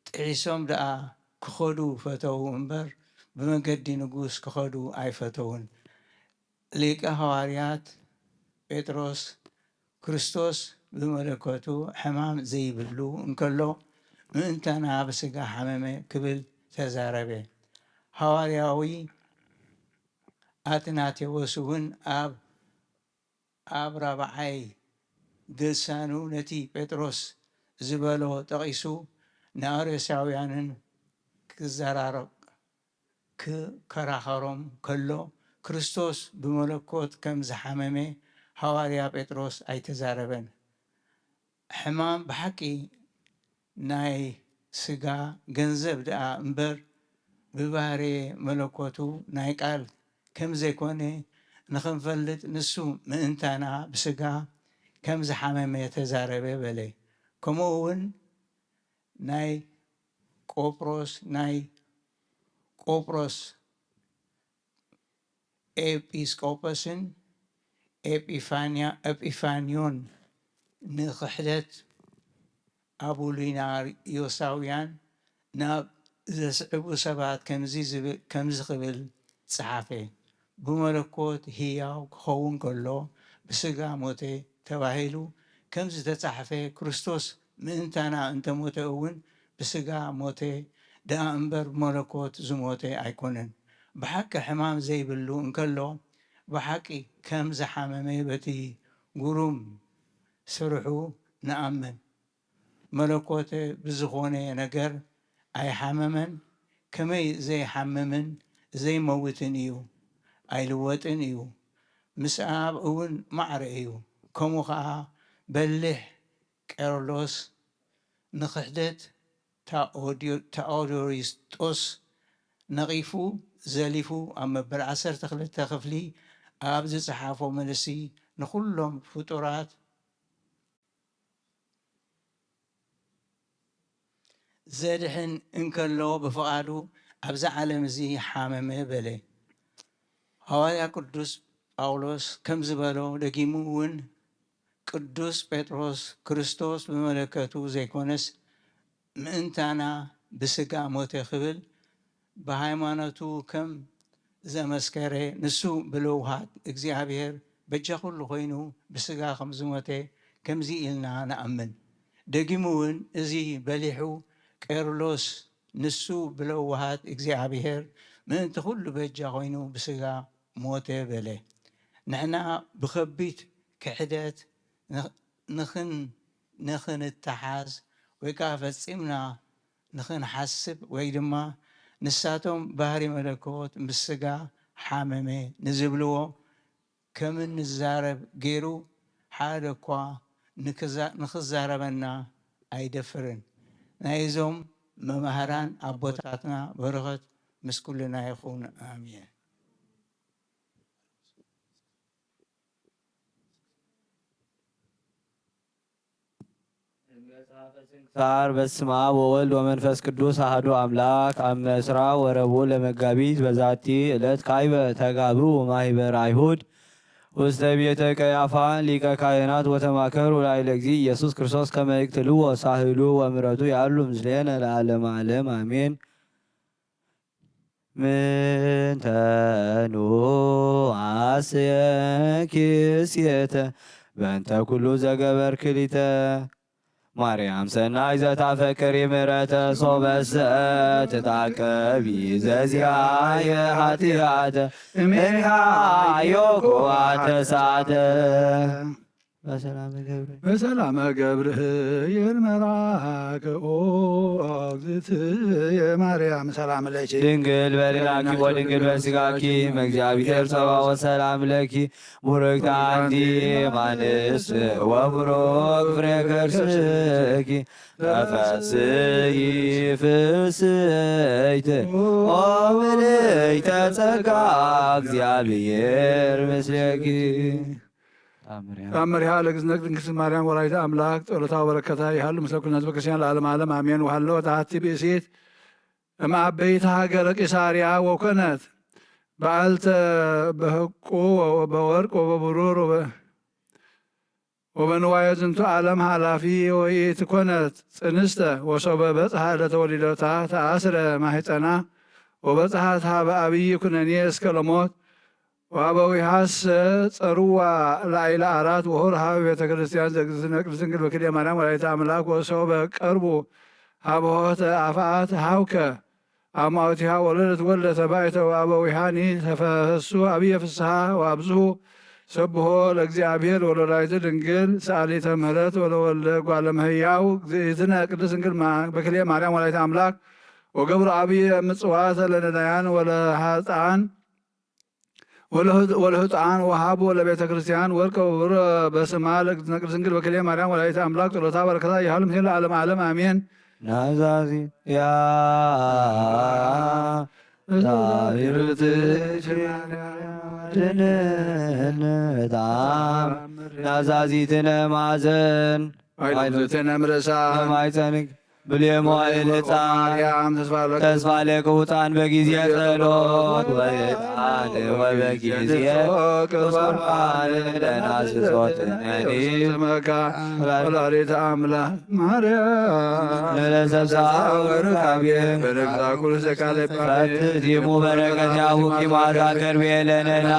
ጥሒሶም ደኣ ክኸዱ ፈተዉ እምበር፣ ብመገዲ ንጉስ ክኸዱ ኣይፈተዉን። ሊቀ ሃዋርያት ጴጥሮስ፣ ክርስቶስ ብመለኮቱ ሕማም ዘይብሉ እንከሎ፣ ምእንታና ብስጋ ሓመመ ክብል ተዛረበ። ሃዋርያዊ ኣትናቴዎስ እውን ኣብ ኣብ ራብዓይ ድርሳኑ ነቲ ጴጥሮስ ዝበሎ ጠቒሱ ንኣርዮሳውያንን ክዘራረብ ክከራኸሮም ከሎ፣ ክርስቶስ ብመለኮት ከም ዝሓመመ ሃዋርያ ጴጥሮስ ኣይተዛረበን። ሕማም ብሓቂ ናይ ስጋ ገንዘብ ደኣ እምበር፣ ብባህርየ መለኮቱ ናይ ቃል ከም ዘይኮነ ንኽንፈልጥ፣ ንሱ ምእንታና ብስጋ ከም ዝሓመመ ተዛረበ በለ። ከምኡ እውን ናይ ቆጵሮስ፣ ናይ ቆጵሮስ ኤጲስቆጶስን ኤጲፋንያ-፣ ኤጲፋንዮን ንኽሕደት ኣቡሊናርዮሳውያን ናብ ዘስዕቡ ሰባት ከምዚ ዝብል፣ ከምዚ ክብል ጸሓፈ። ብመለኮት ህያው ክኸውን ከሎ ብስጋ ሞተ ተባሂሉ ከም ዝተጻሕፈ፣ ክርስቶስ ምእንታና እንተሞተ እውን ብስጋ ሞተ ደኣ እምበር ብመለኮት ዝሞተ ኣይኮነን። ብሓቂ ሕማም ዘይብሉ እንከሎ ብሓቂ ከም ዝሓመመ በቲ ግሩም ስርሑ ንኣምን። መለኮት ብዝኾነ ነገር ኣይሓመመን፣ ከመይ ዘይሓምምን ዘይመውትን እዩ፣ ኣይልወጥን እዩ። ምስ ኣብ እውን ማዕረ እዩ። ከምኡ ኸዓ በሊሕ ቄርሎስ ንኽሕደት ታኦድዮ-፣ ታኦዶሪስጦስ ነቒፉ፣ ዘሊፉ፣ ኣብ መበል ዓሰርተ ክልተ ክፍሊ ኣብ ዝጸሓፎ መልሲ፣ ንኹሎም ፍጡራት ዘድሕን እንከሎ ብፍቓዱ ኣብዛ ዓለም እዚ ሓመመ በለ። ሃዋርያ ቅዱስ ጳውሎስ ከም ዝበሎ ደጊሙ እውን ቅዱስ ጴጥሮስ ክርስቶስ ብመለከቱ ዘይኮነስ ምእንታና ብስጋ ሞተ ክብል ብሃይማኖቱ ከም ዘመስከረ ንሱ ብለውሃት እግዚኣብሔር በጃ ኩሉ ኮይኑ ብስጋ ከም ዝሞተ ከምዚ ኢልና ንኣምን። ደጊሙ እውን እዚ በሊሑ ቄርሎስ ንሱ ብለውሃት እግዚኣብሔር ምእንቲ ኩሉ በጃ ኮይኑ ብስጋ ሞተ በለ። ንሕና ብኸቢድ ክሕደት ንኽ-፣ ንኽን-፣ ንኽንተሓዝ ወይ ከዓ ፈጺምና ንኽንሓስብ ወይ ድማ ንሳቶም ባህሪ መለኮት ምስ ስጋ ሓመመ ንዝብልዎ ከም እንዛረብ ገይሩ ሓደ እኳ ንክዛ-፣ ንኽዛረበና ኣይደፍርን። ናይዞም መማህራን ኣቦታትና በረኸት ምስ ኩልና ይኹን። ኣሜን። ስንክሳር። በስመ አብ ወወልድ ወመንፈስ ቅዱስ አሐዱ አምላክ። አመስራ ወረቡዕ ለመጋቢት በዛቲ ዕለት ካይበ ተጋብኡ ማህበር አይሁድ ውስተ ቤተ ቀያፋ ሊቀ ካህናት ወተማከሩ ላዕለ እግዚእ ኢየሱስ ክርስቶስ ከመ ይቅትልዎ ሳህሉ ወምሕረቱ ይሃሉ ምስሌነ ለዓለመ ዓለም አሜን። ምንተኑ አስየኪ ሴተ በእንተ ኩሉ ዘገበርኪ ሊተ ማርያም ሰናይ ዘታፈቅሪ ምሕረተ ሶበሰ ትታቀቢ ዘዚአየ ኃጢአተ እምኔሃ ዮኮዋ ተሳተ። በሰላም ገብረ በሰላመ ገብርኤል መልአክ ኦ እግዝእትየ ማርያም ሰላም ለኪ። ድንግል በድናኪ ወድንግል በስጋኪ እመእግዚአብሔር ጸባኦት ሰላም ለኪ። ቡርክት አንቲ እማንስ ወቡሩክ ፍሬ ከርስኪ ተፈስሒ ፍስሕት ኦ ምልዕተ ጸጋ እግዚአብሔር ምስሌኪ። ታምሪሃ ለእግዝእትነ ቅድስት ማርያም ወላዲተ አምላክ ጸሎታ ወበረከታ ይሃሉ ምስለ ኩልነ ህዝበ ክርስቲያን ለዓለመ ዓለም አሜን። ወሃለወት አሐቲ ብእሲት እምአበይት ሀገረ ቂሳርያ ወኮነት በዓልተ በሕቁ ወበወርቅ ወበብሩር ወበ- ወበንዋየ ዝንቱ ዓለም ኃላፊ ወይእቲ ኮነት ጽንስተ ወሶበ በጽሐ ለተወሊዶታ ተአስረ ማሕፀና ወበጽሐት ሀበ አብይ ኩነኔ እስከ ለሞት ወአበዊሃሰ ጸርዋ ላዕለ አራት ወሆር ሀበ ቤተ ክርስቲያን ዘእግዝእትነ ቅድስት ድንግል በክልኤ ማርያም ወላዲተ አምላክ ወሶበ ቀርቡ ሀበ ሆህተ አፍአት ሀውከ አማውቲሃ ወለደት ወልደ ተባይተ ወአበዊሃኒ ተፈሱ አብየ ፍስሃ ወአብዝሁ ሰብሖ ለእግዚአብሔር ወለወላዲተ ድንግል ሰአሊተ ምህረት ወለወልደ ጓለ እመሕያው እግዝእትነ ቅድስት ድንግል ማ- በክልኤ ማርያም ወላዲተ አምላክ ወገብሩ አብየ ምጽዋተ ለነዳያን ወለሃጣን ወለህጡአን ወሃቡ ለቤተ ክርስቲያን ወርቀ ወብሩረ በስማ ለእግዝእትነ ቅድስት ድንግል በክልኤ ማርያም ወላዲተ አምላክ ጸሎታ በረከታ ይሃሉ ምስሌነ ለዓለመ ዓለም አሜን። ናዛዚ ያ ዛቢርት ድንታ ናዛዚትነ ማዘን አይሎትነ ምርሳ በማይፀንክ ብሌ መዋዕል ህፃን ማርያም ተስፋ ለክ ተስፋ ለክውጣን በጊዜ ጸሎት ወህፃን ወበጊዜ ቁርባን ለናስሶት ነኒ ስመካ ወላዲተ አምላክ ማርያም ለለሰብሳ ወርካቤ በረግዛ ኩሉ ዘካለ ፈትቲሙ በረከት ያቡኪ ማታ ከርቤ ለነና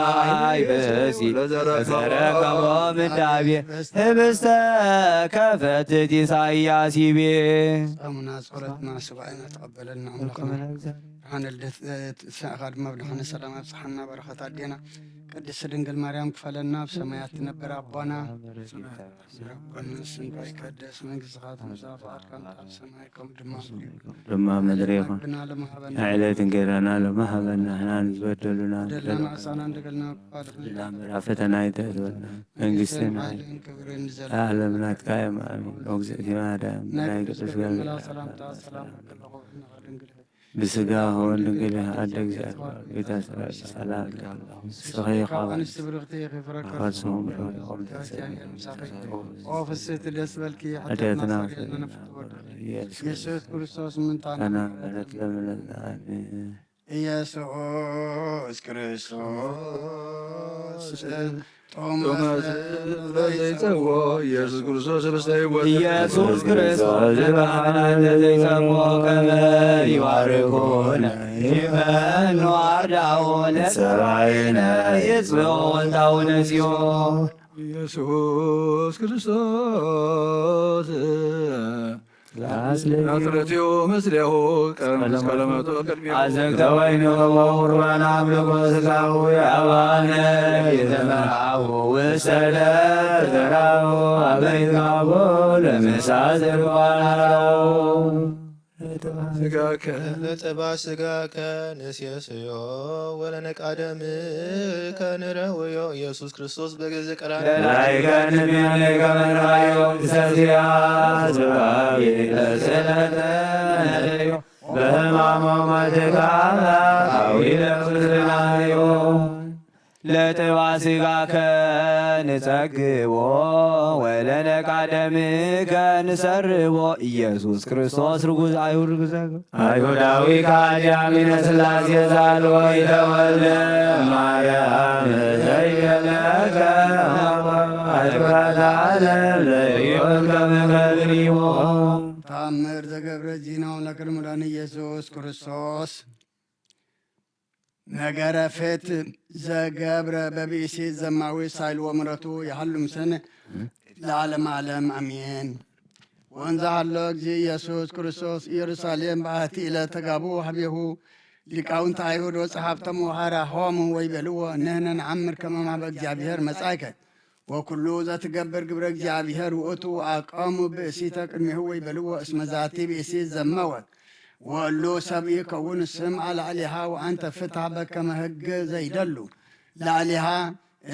ይበሲ ለዘረከቦ ለዘረከቦ ምዳቤ ህብስተ ከፈትት ኢሳይያስ ይቤ። ጾምና ጸሎትና ሱባኤና ተቐበለልና ኣምላኽና። ብርሃነ ልደት ትንሳኤኻ ድማ ብድሓነ ሰላም ኣብጽሓና። በረኸት ኣዴና ቅድስት ድንግል ማርያም ክፈለና። ኣብ ሰማያት ትነብር ኣቦና፣ ኣቦና ስምካ ይቀደስ፣ መንግስትኻ ትምጻእ፣ ፈቓድካ ትኹን ኣብ ሰማይ ከምኡ ድማ ኣብ ምድሪ ይኹን። ሃበና ለመሃበና ዕለት እንጌራና ለመሃበና ንሕና ንዝበደሉና በደልና ንሳና እንደገልና ፈተና ኣይተእትወና መንግስትን ሓይልን ክብርን ዘለዓለም ናትካ እዮም። ኣሜን። ኦግዝእቲ ማርያም ናይ ቅዱስ ገብርኤል ሰላምታ ሰላም ብስጋ ሆን ድንግል ኣደ እግዚኣብሔር ጌታ ሰላም ሰላም ንስኺ ካብ ኣንስቲ ብርኽቲ ኢኺ ፍረ ከርስኹም ኦ ፍስሕቲ ደስ በልኪ ሓጢኣትና ኣደትና ሰሪልና ነፍሲ ወከፍ ኢየሱስ ክርስቶስ ምንታና ኣና ምሕረት ለምለና። ኢየሱስ ክርስቶስ ቶማስ ዘይጸዎ ኢየሱስ ክርስቶስ ህብስተ ሕይወት ኢየሱስ ክርስቶስ ዝበሃለ ዘይጸሞ ከመ ይባርኩነ ይመኑ አርዳኦ ለሰራይነ ይጽብኦ ወልታው ነጺኦ ኢየሱስ ክርስቶስ ናጽረትዮ ምስሌሁ ቀደም እስከ ለመቶ ቅድሚሁ አዘግተ ወይኑ ወቁርባን አምልኮ ስጋሁ የአባነ የተመርአሁ ውሰደ ተራሁ አበይካቦ ለምሳ ዘርባናራሁ ስጋከ ለጠባ ስጋከ ንሴስዮ ወለነቃደም ከንረውዮ ኢየሱስ ክርስቶስ በገዘ ቀራንዮ ላይከ ንቤኔ ከመራዮ ሰዚያ ስባቢ ለስለተ ነደዮ በህማሞ ሞትካ አዊለ ፍስናዮ ለጥባ ስጋከ ንጸግቦ ወለነቃደምከ ንሰርቦ ኢየሱስ ክርስቶስ ርጉዝ አይሁድ ርጉዘ አይሁዳዊ ከሃዲ አሚነ ሥላሴ ዛልወ ይተወልደ ማርያም ዘይገለከ ዚናው ለክርምዳን ኢየሱስ ክርስቶስ ነገረ ፍት ዘገብረ በብእሲ ዘማዊ ሳይልዎ ምረቱ የሃሉ ምስን ለዓለም ዓለም ኣሜን። ወንዛ ሃሎ እግዚእ ኢየሱስ ክርስቶስ ኢየሩሳሌም በኣቲ ኢለ ተጋቡ ሀቤሁ ሊቃውንት ኣይሁድ ወጸሓፍቶም ወሃራ ሆሙ ወይ በልዎ ንህነ ንዓምር ከመ ማበ እግዚኣብሔር መጻእከ ወኩሉ ዘትገብር ግብረ እግዚኣብሔር ውእቱ። ወአቀሙ ብእሲተ ቅድሜሁ ወይቤልዎ እስመ ዛቲ ብእሲት ዘመወት ወእሉ ሰብ ይከውን ስም አላዕሌሃ ወአንተ ፍትሐ በከመ ሕግ ዘይደሉ ላዕሌሃ።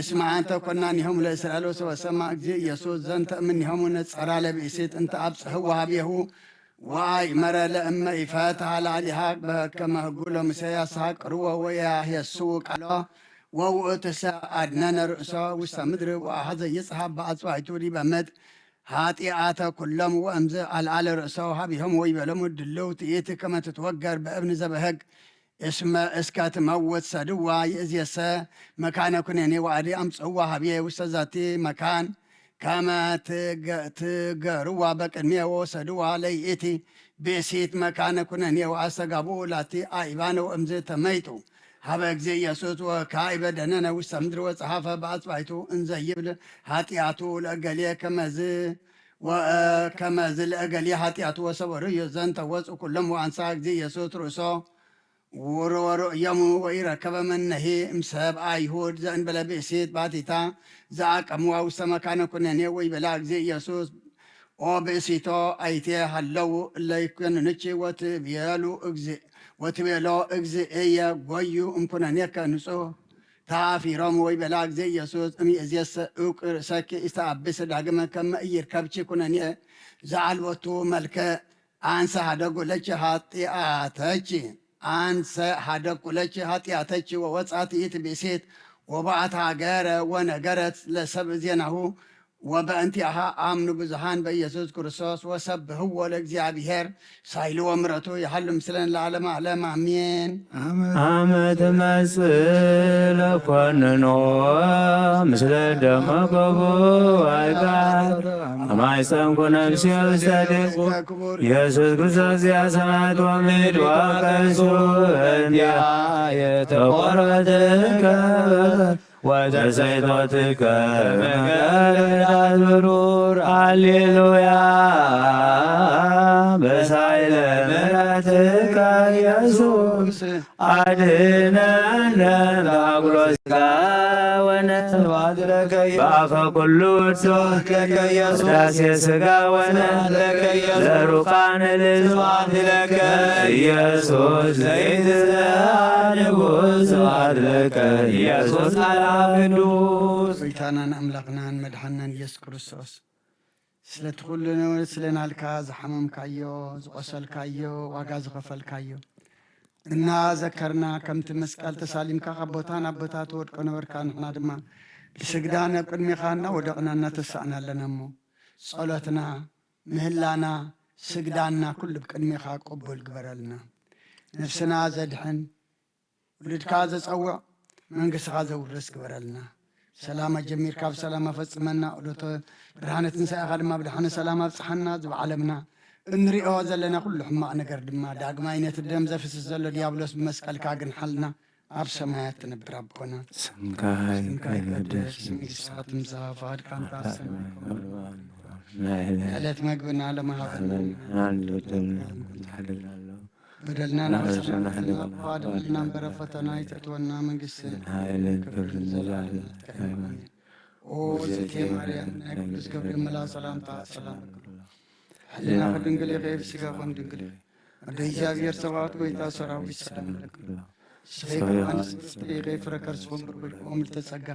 እስመ አንተ ኮናኒሆሙ ለእስራኤል ወሰበ ሰማ እግዚእ ኢየሱስ ዘንተ እምኔሆሙ ነጸራ ለብእሲት እንተ አብጽሕዎ ሀቤሁ ወአእመረ ለእመ ኢፈትሐ ላዕሌሃ በከመ ሕጉ ለሙሴ ያስሐቅርዎ ወያሄስው ቃሎ። ወውእቱሰ አድነነ ርእሶ ውስተ ምድር ወአሐዘ ይጽሐፍ በአጽባዕቱ ዲበ ምድር ኃጢአተ ኩሎም። ወእምዝ አልዓለ ርእሶ ሀቢሆም ወይቤሎሙ ድልው ትኢት ከመ ትትወገር በእብን ዘበሕግ እስመ እስከ ትመውት ሰድዋ። ይእዜሰ መካነ ኩነኔ ወአዲ አምጽእዋ ሀቤ ውስተ ዛቲ መካን ከመ ትገ- ትገርዋ በቅድሜ ወሰድዋ ለይእቲ ብእሲት መካነ ኩነኔ ወአስተጋብኡ ላቲ አእባነ ወእምዝ ተመይጡ ሀበ እግዚእ ኢየሱስ ወካዕበ ደነነ ውስተ ምድር ወጸሐፈ በአጽባይቱ እንዘ ይብል ኃጢአቱ ለእገሌ ከመዝ ወከመዝ ለእገሌ ኃጢአቱ ወሰበሩ ዘንተ ወፁ ኩሎም ወአንሳ እግዚእ ኢየሱስ ርእሶ ወርእዮሙ ወኢረከበ መነሂ እምሰብ አይሁድ ዘእንበለ ብእሲት ባቲታ ዘአቀምዋ ውስተ መካነ ኩነኔ ወይቤላ እግዚእ ኢየሱስ ኦ ብእሲቶ አይቴ ሀለው እለ ይኮንኑኪ ወትቤሉ እግዚእ ወትቤሎ እግዚእየ ጎዩ እምኩነኔከ ንጹህ ተአፊሮም ወይቤላ እግዚእ ኢየሱስ እምይእዜሰ እውቅ ርእሰኪ ኢስተአብስ ዳግመ ከመ ኢይርከብኪ ኩነኔ ዘአልቦቱ መልክዕ አንሰ ሀደጉ ለኪ ኃጢአተኪ አንሰ ሀደጉ ለኪ ኃጢአተኪ ወወጻት ይእቲ ብእሲት ወበአት ሀገረ ወነገረት ለሰብ ዜናሁ ወበእንቲአሃ አምኑ ብዙሃን በኢየሱስ ክርስቶስ ወሰብህዎ ለእግዚአብሔር ሳይሉ ወምረቱ ይሃሉ ምስለን ለዓለመ ዓለም አሜን። አመ ትመጽእ ለኮንኖ ምስለ ደመ ገቦ አይቃር አማይፀንኩ ነፍሲ ውስተ ድንቁ ኢየሱስ ክርስቶስ ዚአ ሰማያት ወምድር ወከሱ እንዲያ የተቆረትከ ወተሰይጦትከ መገረዳት ብሩር። ሃሌሉያ በሳይለ ምሕረትከ ኢየሱስ አድነነ በአጉሎ ስጋ ወነ ስብሐት ለከ ኢየሱስ። በአፈ ኩሉ ስብሐት ለከ ኢየሱስ። ቅዳሴ ስጋ ወነ ስብሐት ለከ ኢየሱስ። ለሩቃን ልል ስብሐት ለከ ኢየሱስ። ዘይትስአ ንጉሥ ስብሐት ለከ ኢየሱስ። ቃል ቅዱስ። ጌታናን አምላኽናን መድሓናን ኢየሱስ ክርስቶስ ስለቲ ኩሉ ነውሪ ስለ ናልካ ዝሓመምካዮ፣ ዝቆሰልካዮ፣ ዋጋ ዝኸፈልካዮ እናዘከርና፣ ከምቲ መስቀል ተሳሊምካ ካብ ቦታ ናብ ቦታ ትወድቆ ነበርካ፣ ንሕና ድማ ብስግዳን ኣብ ቅድሜኻ እናወደቕና እናተሳእና ኣለና እሞ፣ ጸሎትና፣ ምህላና፣ ስግዳንና ኩሉ ብቅድሜኻ ቅቡል ግበረልና። ነፍስና ዘድሕን ውሉድካ ዘጸውዕ መንግስትኻ ዘውርስ ግበረልና። ሰላም ኣጀሚርካ ብሰላም ኣፈጽመና። ዑደተ ብርሃነ ትንሳኤኻ ድማ ብድሓነ ሰላም ኣብጽሓና። እዚ ብዓለምና እንሪኦ ዘለና ኩሉ ሕማቕ ነገር ድማ ዳግማይ ነቲ ደም ዘፍስስ ዘሎ ዲያብሎስ ብመስቀልካ ግንሓልና፣ ኣብ ሰማያት ትነብር ኣቦና። ስምካ ስምካ ይቀደስ፣ ይቀደስ፣ መንግስትኻ ትምጻእ፣ ፈቓድካ እንተ ኣብ ሰማይ ከምኡ ናይ ዕለት ዕለት መግብና ለመሃበና በደልና ናብሰና ሕድና እምበር ፈተና ኣይተእትወና፣ መንግስትን ሓይልን ክብርን ንዘለዓለም። ኦ እግዝእትየ ማርያም፣ ናይ ቅዱስ ገብርኤል መልኣክ ሰላምታ ሰላም። ሕሊናኺ ድንግል ኢኺ፣ ስጋኺ እውን ድንግል እዩ። ወደ እግዚኣብሔር ሰብኣት ጎይታ ሰራዊት ሰላም ለኪ። ንስኺ ከማን ፍስሕቲ ኢኺ፣ ፍረ ከርስኺ እውን ብሩክ እዩ። ኦ ምልዕተ ጸጋ፣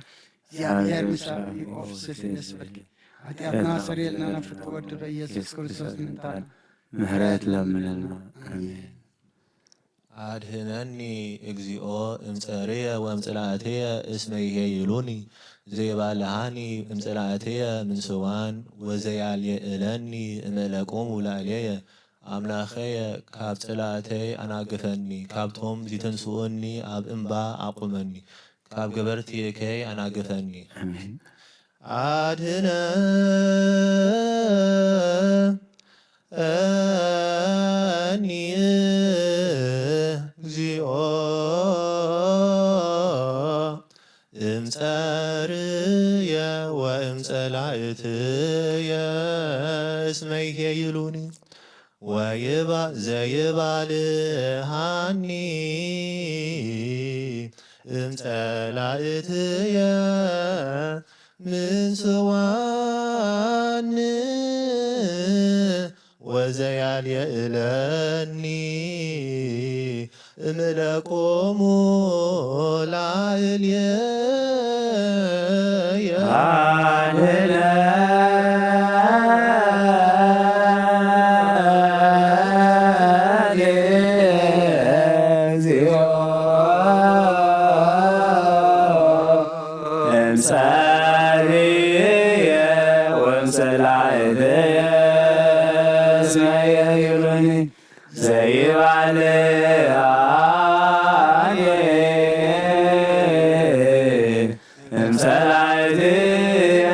እግዚኣብሔር ምሳኺ፣ ኦ ፍስሕቲ ደስ ይበልኪ። ኃጢአትና ሰርየልና፣ ናብ ፍቅር ወድኺ ኢየሱስ ክርስቶስ ምእንታና ምሕረት ለምንልና። አሜን። አድህነኒ እግዚኦ እምጸርየ ወእምጽላእትየ እስመ ይሄይሉኒ ዘይባልሃኒ እምጽላእትየ ምንስዋን ወዘያልየእለኒ እምእለቆሙ ላዕሌየ። አምላኸየ ካብ ጽላእተይ ኣናግፈኒ፣ ካብቶም ዚትንስኡኒ ኣብ እምባ ኣቁመኒ፣ ካብ ገበርቲ እከይ ኣናግፈኒ። ኣሜን። አድነ እኒ እግዚኦ እምጸርየ ወእምጸላእትየ እስመ ይሄይሉኒ ወይባ ዘይባልሃኒ እምጸላእትየ ምንስዋኒ ወዘያልየ እለኒ እምለቆሙ ላዕሌየ። ዘይባልዓኒ እምጸላእትየ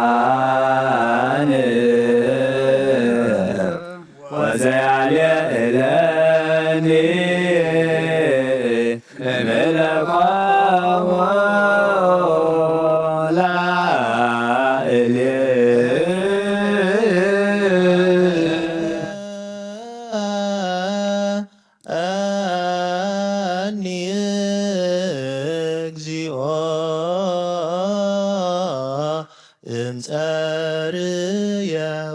ምስዋኒ ወዘያልየ እለኒ እምለኮሙ ላዕሌየ። እኒ እግዚኦ እምጸርየ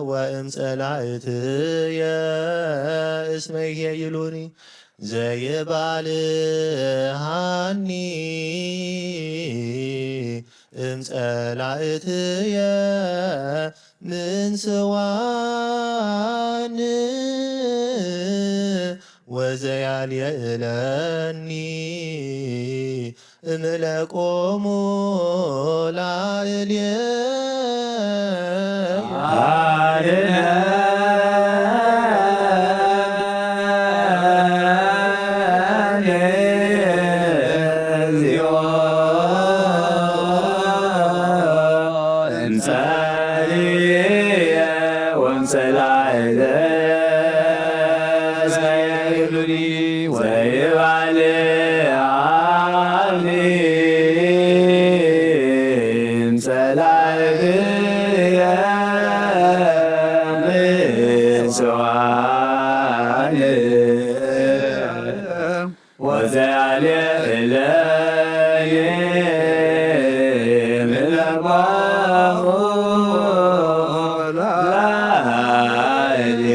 ወእምጸላእትየ እስመ ይሄይሉኒ ዘይባልሃኒ እምጸላእትየ ምንስዋኒ ወዘያልየ እለኒ እምለቆሙ ላዕሌየ። ወዘያልየ እለኒ እምለኮሙ ላዕሌየ።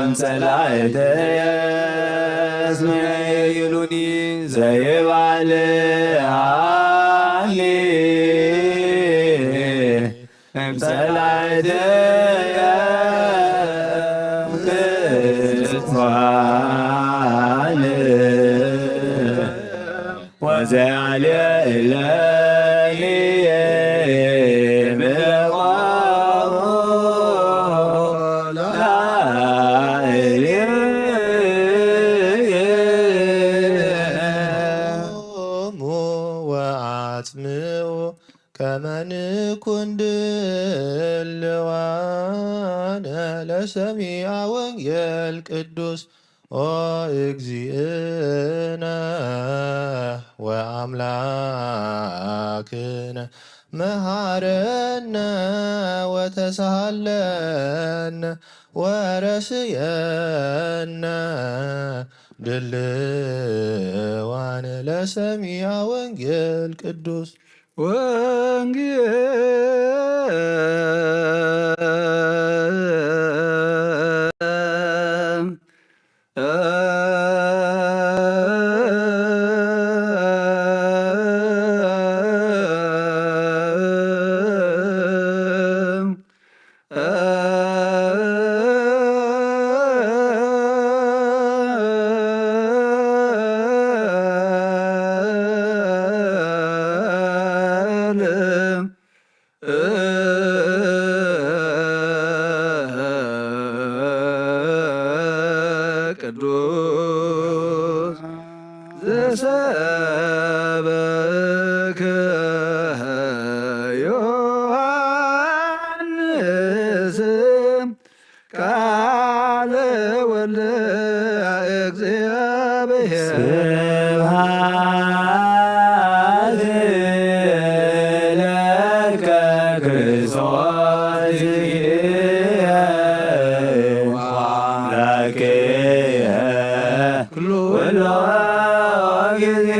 እምጸላእትየ እስመ ይሉኒ ዘይባልዓኒ እምጸላእትየ ምጽዋኒ። ወዘያልየ እለኒ እምለኮሙ ላዕሌየ። ቁሙ ወአጽምዑ ከመ ንኩን ድልዋነ ለሰሚዐ ወንጌል ቅዱስ ኦ እግዚእነ ወአምላክነ መሃረነ ወተሳሃለነ ወረስየነ ድልዋነ ለሰሚዐ ወንጌል ቅዱስ ወንጌል ቅዱስ ዘሰበከ ዮሐንስ ቃለ ወልደ እግዚአብሔር። ስብሐት ለከ ክርስቶስ እግዚእነ ወአምላክነ ኩሉ ጊዜ።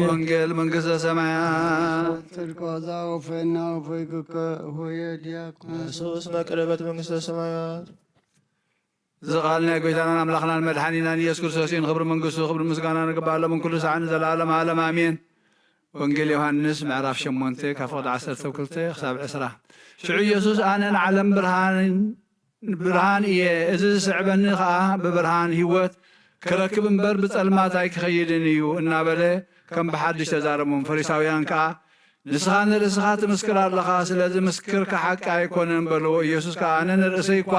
ወንጌል መንግስተ ሰማያት። ጽድቅ ዋዛ ወፈና ወፈይኩከ ሆየ ዲያቆን። ሱስ መቅረበት መንግስተ ሰማያት። እዚ ቃል ናይ ጎይታናን ኣምላኽናን መድሓኒናን ኢየሱስ ክርስቶስ እዩ። ንኽብሪ መንግስቱ ክብሪ ምስጋና ንግባእ ሎምን ኩሉ ሰዓት ንዘለኣለም ዓለም ኣሜን። ወንጌል ዮሃንስ ምዕራፍ ሸሞንተ ካብ ፍቕዲ ዓሰርተ ክልተ ክሳብ ዕስራ። ሽዑ ኢየሱስ ኣነ ንዓለም ብርሃን ብርሃን እየ፣ እዚ ዝስዕበኒ ኸኣ ብብርሃን ህይወት ክረክብ እምበር ብጸልማት ኣይክኸይድን እዩ እናበለ ከም ብሓድሽ ተዛረቦም። ፈሪሳውያን ከኣ ንስኻ ንርእስኻ ትምስክር ኣለኻ፣ ስለዚ ምስክርካ ሓቂ ኣይኮነን በልዎ። ኢየሱስ ከኣ ኣነ ንርእሰይ እኳ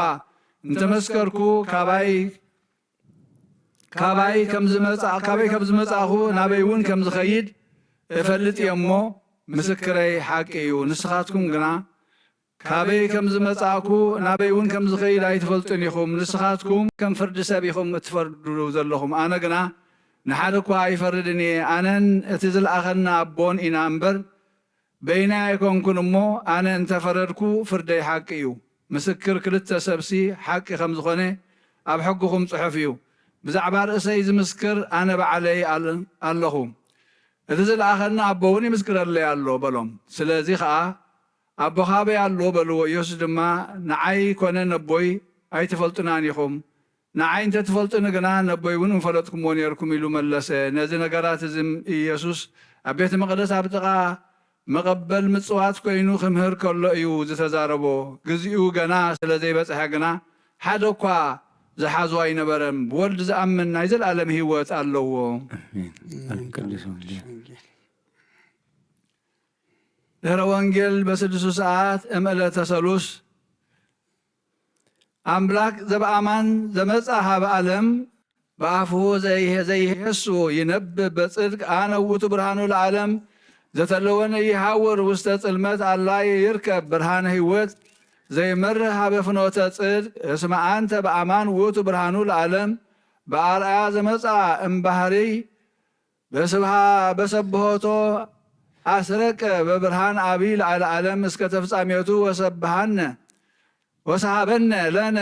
እንተመስከርኩ ካባይ ካባይ ከም ዝመጻ ካበይ ከም ዝመጻእኹ ናበይ እውን ከም ዝኸይድ እፈልጥ እየ እሞ ምስክረይ ሓቂ እዩ። ንስኻትኩም ግና ካበይ ከም ዝመጻእኩ ናበይ እውን ከም ዝኸይድ ኣይትፈልጡን ኢኹም። ንስኻትኩም ከም ፍርዲ ሰብ ኢኹም እትፈርዱ ዘለኹም፣ ኣነ ግና ንሓደ እኳ ኣይፈርድን እየ። ኣነን እቲ ዝለኣኸና ኣቦን ኢና እምበር በይነይ ኣይኮንኩን እሞ፣ ኣነ እንተ ፈረድኩ ፍርደይ ሓቂ እዩ። ምስክር ክልተ ሰብሲ ሓቂ ከም ዝኾነ ኣብ ሕግኹም ጽሑፍ እዩ። ብዛዕባ ርእሰይ ዝምስክር ኣነ ባዕለይ ኣል-፣ ኣለኹ፣ እቲ ዝለኣኸኒ ኣቦ እውን ይምስክረለይ ኣሎ በሎም። ስለዚ ኸኣ ኣቦኻ ኣበይ ኣሎ በልዎ። ኢየሱስ ድማ ንዓይ ኮነ ነቦይ ኣይትፈልጡናን ኢኹም፣ ንዓይ እንተ ትፈልጡኒ ግና ነቦይ እውን ምፈለጥኩምዎ ነይርኩም ኢሉ መለሰ። ነዚ ነገራት እዚ ኢየሱስ ኣብ ቤተ መቕደስ ኣብ ጥቓ መቐበል ምጽዋት ኮይኑ ክምህር ከሎ እዩ ዝተዛረቦ። ግዚኡ ገና ስለ ዘይበጽሐ ግና ሓደ እኳ ዝሓዞ ኣይነበረን። ብወልድ ዝኣምን ናይ ዘለኣለም ህይወት ኣለዎ። ኣሜን። ኣብ ቅዱስ ወንጌል። ድሕረ ወንጌል በስድስቱ ሰዓት እም ዕለተ ሰሉስ ኣምላክ ዘበኣማን ዘመጻ ሃበ ዓለም ብኣፉ ዘይሄ-፣ ዘይሄሱ ይነብብ በጽድቅ ኣነ ውእቱ ብርሃኑ ለዓለም ዘተለወነ ይሃውር ውስተ ጽልመት ኣላ ይርከብ ብርሃነ ህይወት ዘይመርህ ሃበ ፍኖተ ጽድቅ እስመ ኣንተ በኣማን ውእቱ ብርሃኑ ለዓለም በኣርኣያ ዘመጻ እምባህርይ በስብሃ-፣ በሰብሖቶ ኣስረቀ በብርሃን ኣቢ ለዓለ ዓለም እስከ ተፍጻሜቱ ወሰብሃነ ወሰሃበነ ለነ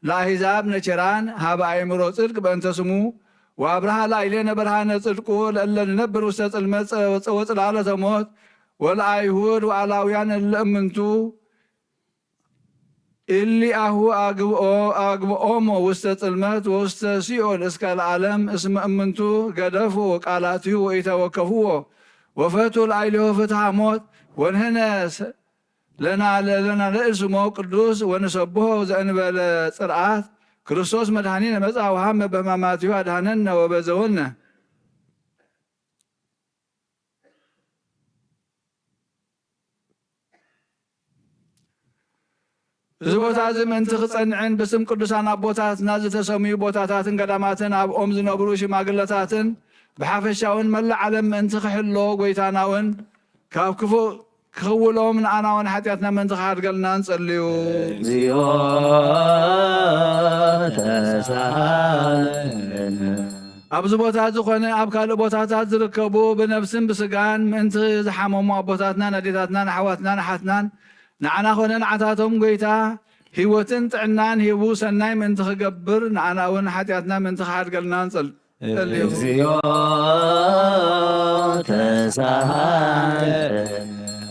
ለኣሂዛብ ነኪራን ሃበ ኣእምሮ ጽድቅ በእንተ ስሙ ወኣብርሃ ላዕሌነ ብርሃነ ጽድቁ ለእለ ንነብር ውስተ ጽልመት ጸ-፣ ወጽላሎተ ሞት ወለኣይሁድ ወኣላውያን እለ እምንቱ እሊኣሁ ኣግብኦ-፣ ኣግብኦሞ ውስተ ጽልመት ወውስተ ሲኦል እስከ ለዓለም እስመ እምንቱ ገደፉ ቃላትዩ ወኢተወከፍዎ ወፈቱ ላዕሌሁ ፍትሃ ሞት ወንህነ ስ-፣ ለና-፣ ለናልእል ስሞ ቅዱስ ወንሰብሖ ዘእንበለ ጽርዓት ክርስቶስ መድኃኒነ መጽአ ወሃመ በሕማማትዩ ኣድኃነነ ወበዘወነ። እዚ ቦታ እዚ ምእንቲ ክጸንዕን ብስም ቅዱሳን ኣቦታትና ዝተሰምዩ ቦታታትን ገዳማትን ኣብኦም ዝነብሩ ሽማግለታትን ብሓፈሻውን መላእ ዓለም ምእንቲ ክሕሎ ጎይታና እውን ካብ ክፉእ ክኽውሎም ንኣና እውን ሓጢኣትና ምእንቲ ክሓድገልና ንጸልዩ። እግዚኦ ተሳሃለነ። ኣብዚ ቦታ ዝኾነ ኣብ ካልእ ቦታታት ዝርከቡ ብነብስን ብስጋን ምእንቲ ዝሓመሙ ኣቦታትናን ኣዴታትናን ኣሕዋትናን ኣሓትናን ንዓና ኮነ ንዓታቶም ጎይታ ህይወትን ጥዕናን ሂቡ ሰናይ ምእንቲ ክገብር ንኣና እውን ሓጢኣትና ምእንቲ ክሓድገልና ንጸል-፣ ጸልዩ። እግዚኦ ተሳሃለ።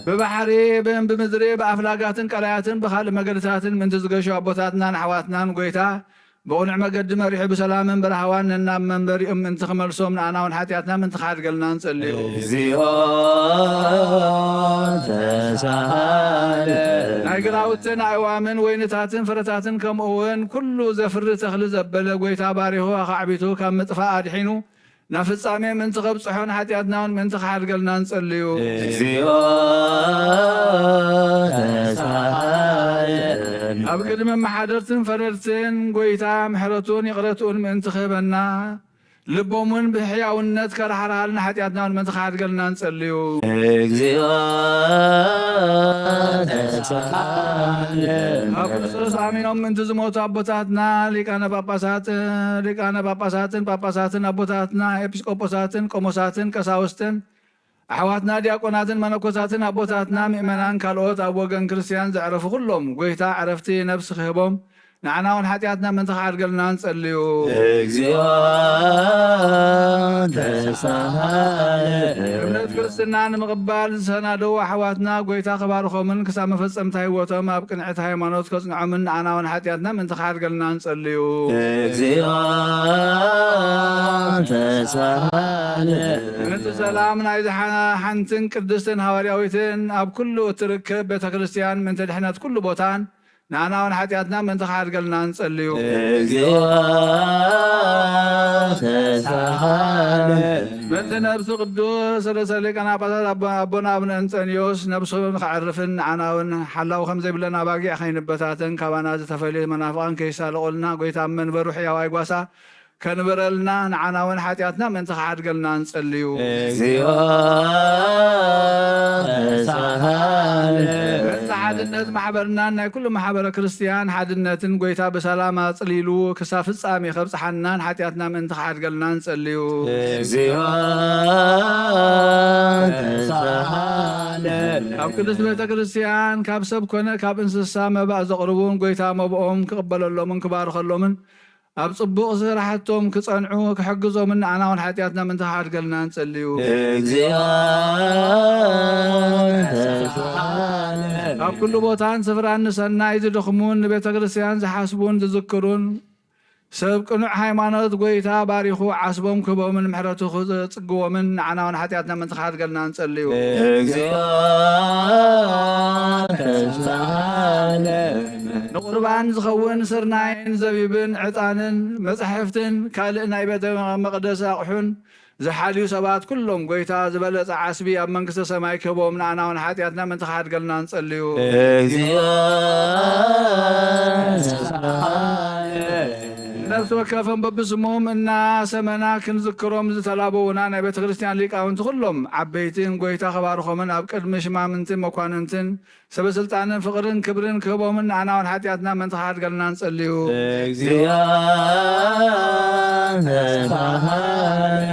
ብባሕሪ ብእም ብምድሪ ብኣፍላጋትን ቀላያትን ብኻልእ መገድታትን ምእንቲ ዝገሹ ኣቦታትናን ኣሕዋትናን ጎይታ ብቕኑዕ መገዲ መሪሑ ብሰላምን ብራህዋን ነናብ መንበሪኦም ምእንቲ ክመልሶም ንኣና እውን ሓጢኣትና ምእንቲ ክሓድገልና ንጸልዩ። እግዚኦ ተሳሃለ። ናይ ግራውትን ኣእዋምን ወይንታትን ፍረታትን ከምኡ እውን ኩሉ ዘፍሪ ተኽሊ ዘበለ ጎይታ ባሪኹ ኣኻዕቢቱ ካብ ምጥፋእ ኣድሒኑ ናብ ፍጻሜ ምእንቲ ከብጽሖን ሓጢኣትና እውን ምእንቲ ክሓድገልና ንጸልዩ። እግዚኦ ተሳሃለ። ኣብ ቅድሚ መሓደርትን ፈረድትን ጎይታ ምሕረቱን ይቕረትኡን ምእንቲ ክህበና፣ ልቦምን ብሕያውነት ከራሕርሃልና ሓጢኣትና እውን ምእንቲ ክሓድገልና ንጸልዩ። እግዚኦ ተሳሃለ። ኣብ ክርስቶስ ኣሚኖም ምእንቲ ዝሞቱ ኣቦታትና ሊቃነ ጳጳሳት፣ ሊቃነ ጳጳሳትን ጳጳሳትን ኣቦታትና ኤጲስቆጶሳትን ቆሞሳትን ቀሳውስትን ኣሕዋትና ዲያቆናትን መነኮሳትን ኣቦታትና ምእመናን ካልኦት ኣብ ወገን ክርስትያን ዘዕረፉ ኩሎም ጎይታ ዕረፍቲ ነፍሲ ክህቦም ንዓና እውን ሓጢኣትና ምእንቲ ክሓድገልና ንጸልዩ። እግዚኦ ተሳሃለ። እምነት ክርስትና ንምቕባል ዝሰናደዉ ኣሕዋትና ጎይታ ክባርኾምን ክሳብ መፈጸምታ ህይወቶም ኣብ ቅንዕቲ ሃይማኖት ከጽንዖምን ንዓና እውን ሓጢኣትና ምእንቲ ክሓድገልና ንጸልዩ። እግዚኦ ተሳሃለ። ምእንቲ ሰላም ናይዚ ሓ-፣ ሓንትን ቅድስትን ሃዋርያዊትን ኣብ ኩሉ እትርከብ ቤተ ክርስትያን ምእንቲ ድሕነት ኩሉ ቦታን ንዓና እውን ሓጢኣትና ምእንቲ ክሓድገልና ንጸልዩ። እግዚኦ ተሳሃለ። ምእንቲ ነብሱ ቅዱስ ርእሰ ሊቃነ ጳጳሳት ኣቦ-፣ ኣቦና ኣቡነ እንጠንዮስ ነብሱ ንኸዕርፍን ንዓና እውን ሓላው ከም ዘይብለን ኣባጊዕ ከይንበታተን ካባና ዝተፈልየ መናፍቓን ከይሳለቑልና ጎይታ ኣብ መንበሩ ሕያዋይ ጓሳ ከንብረልና ንዓና እውን ሓጢኣትና ምእንቲ ክሓድገልና ንጸልዩ። እግዚኦ ተሳሃለ። ምእንቲ ሓድነት ማሕበርናን ናይ ኩሉ ማሕበረ ክርስትያን ሓድነትን ጎይታ ብሰላም ኣጽሊሉ ክሳብ ፍጻሜ ከብጽሓናን ሓጢኣትና ምእንቲ ክሓድገልና ንጸልዩ። እግዚኦ ተሳሃለ። ካብ ቅድስት ቤተ ክርስትያን ካብ ሰብ ኮነ ካብ እንስሳ መባእ ዘቕርቡን ጎይታ መብኦም ክቕበለሎምን ክባርኸሎምን ኣብ ጽቡቕ ስራሕቶም ክጸንዑ ክሕግዞምን ንዓና እውን ሓጢኣትና ምእንቲ ክሓድገልና ንጸልዩ። እግዚኦ ተሳሃለ። ኣብ ኩሉ ቦታን ስፍራን ንሰናይ ዝደኽሙን ንቤተ ክርስትያን ዝሓስቡን ዝዝክሩን ሰብ ቅኑዕ ሃይማኖት ጎይታ ባሪኹ ዓስቦም ክህቦምን ምሕረቱ ክጽግቦምን ንዓና እውን ሓጢኣትና ምእንቲ ክሓድገልና ንጸልዩ። እግዚኦ ተሳሃለ። ንቁርባን ዝኸውን ስርናይን ዘቢብን ዕጣንን መጻሕፍትን ካልእ ናይ ቤተ መቕደስ ኣቑሑን ዝሓልዩ ሰባት ኩሎም ጎይታ ዝበለጸ ዓስቢ ኣብ መንግስተ ሰማይ ክህቦም ንዓና እውን ሓጢኣትና ምእንቲ ክሓድገልና ንጸልዩ። እግዚኦ ተሳሃለ። ነፍሲ ወከፎም በብስሞም እናሰመና ክንዝክሮም ዝተላበዉና ናይ ቤተ ክርስትያን ሊቃውንቲ ኩሎም ዓበይትን ጎይታ ከባርኾምን ኣብ ቅድሚ ሽማምንትን መኳንንትን ሰበ ስልጣንን ፍቕርን ክብርን ክህቦምን ንዓና እውን ሓጢኣትና ምእንቲ ክሓድገልና ንጸልዩ። እግዚኦ ተሳሃለ።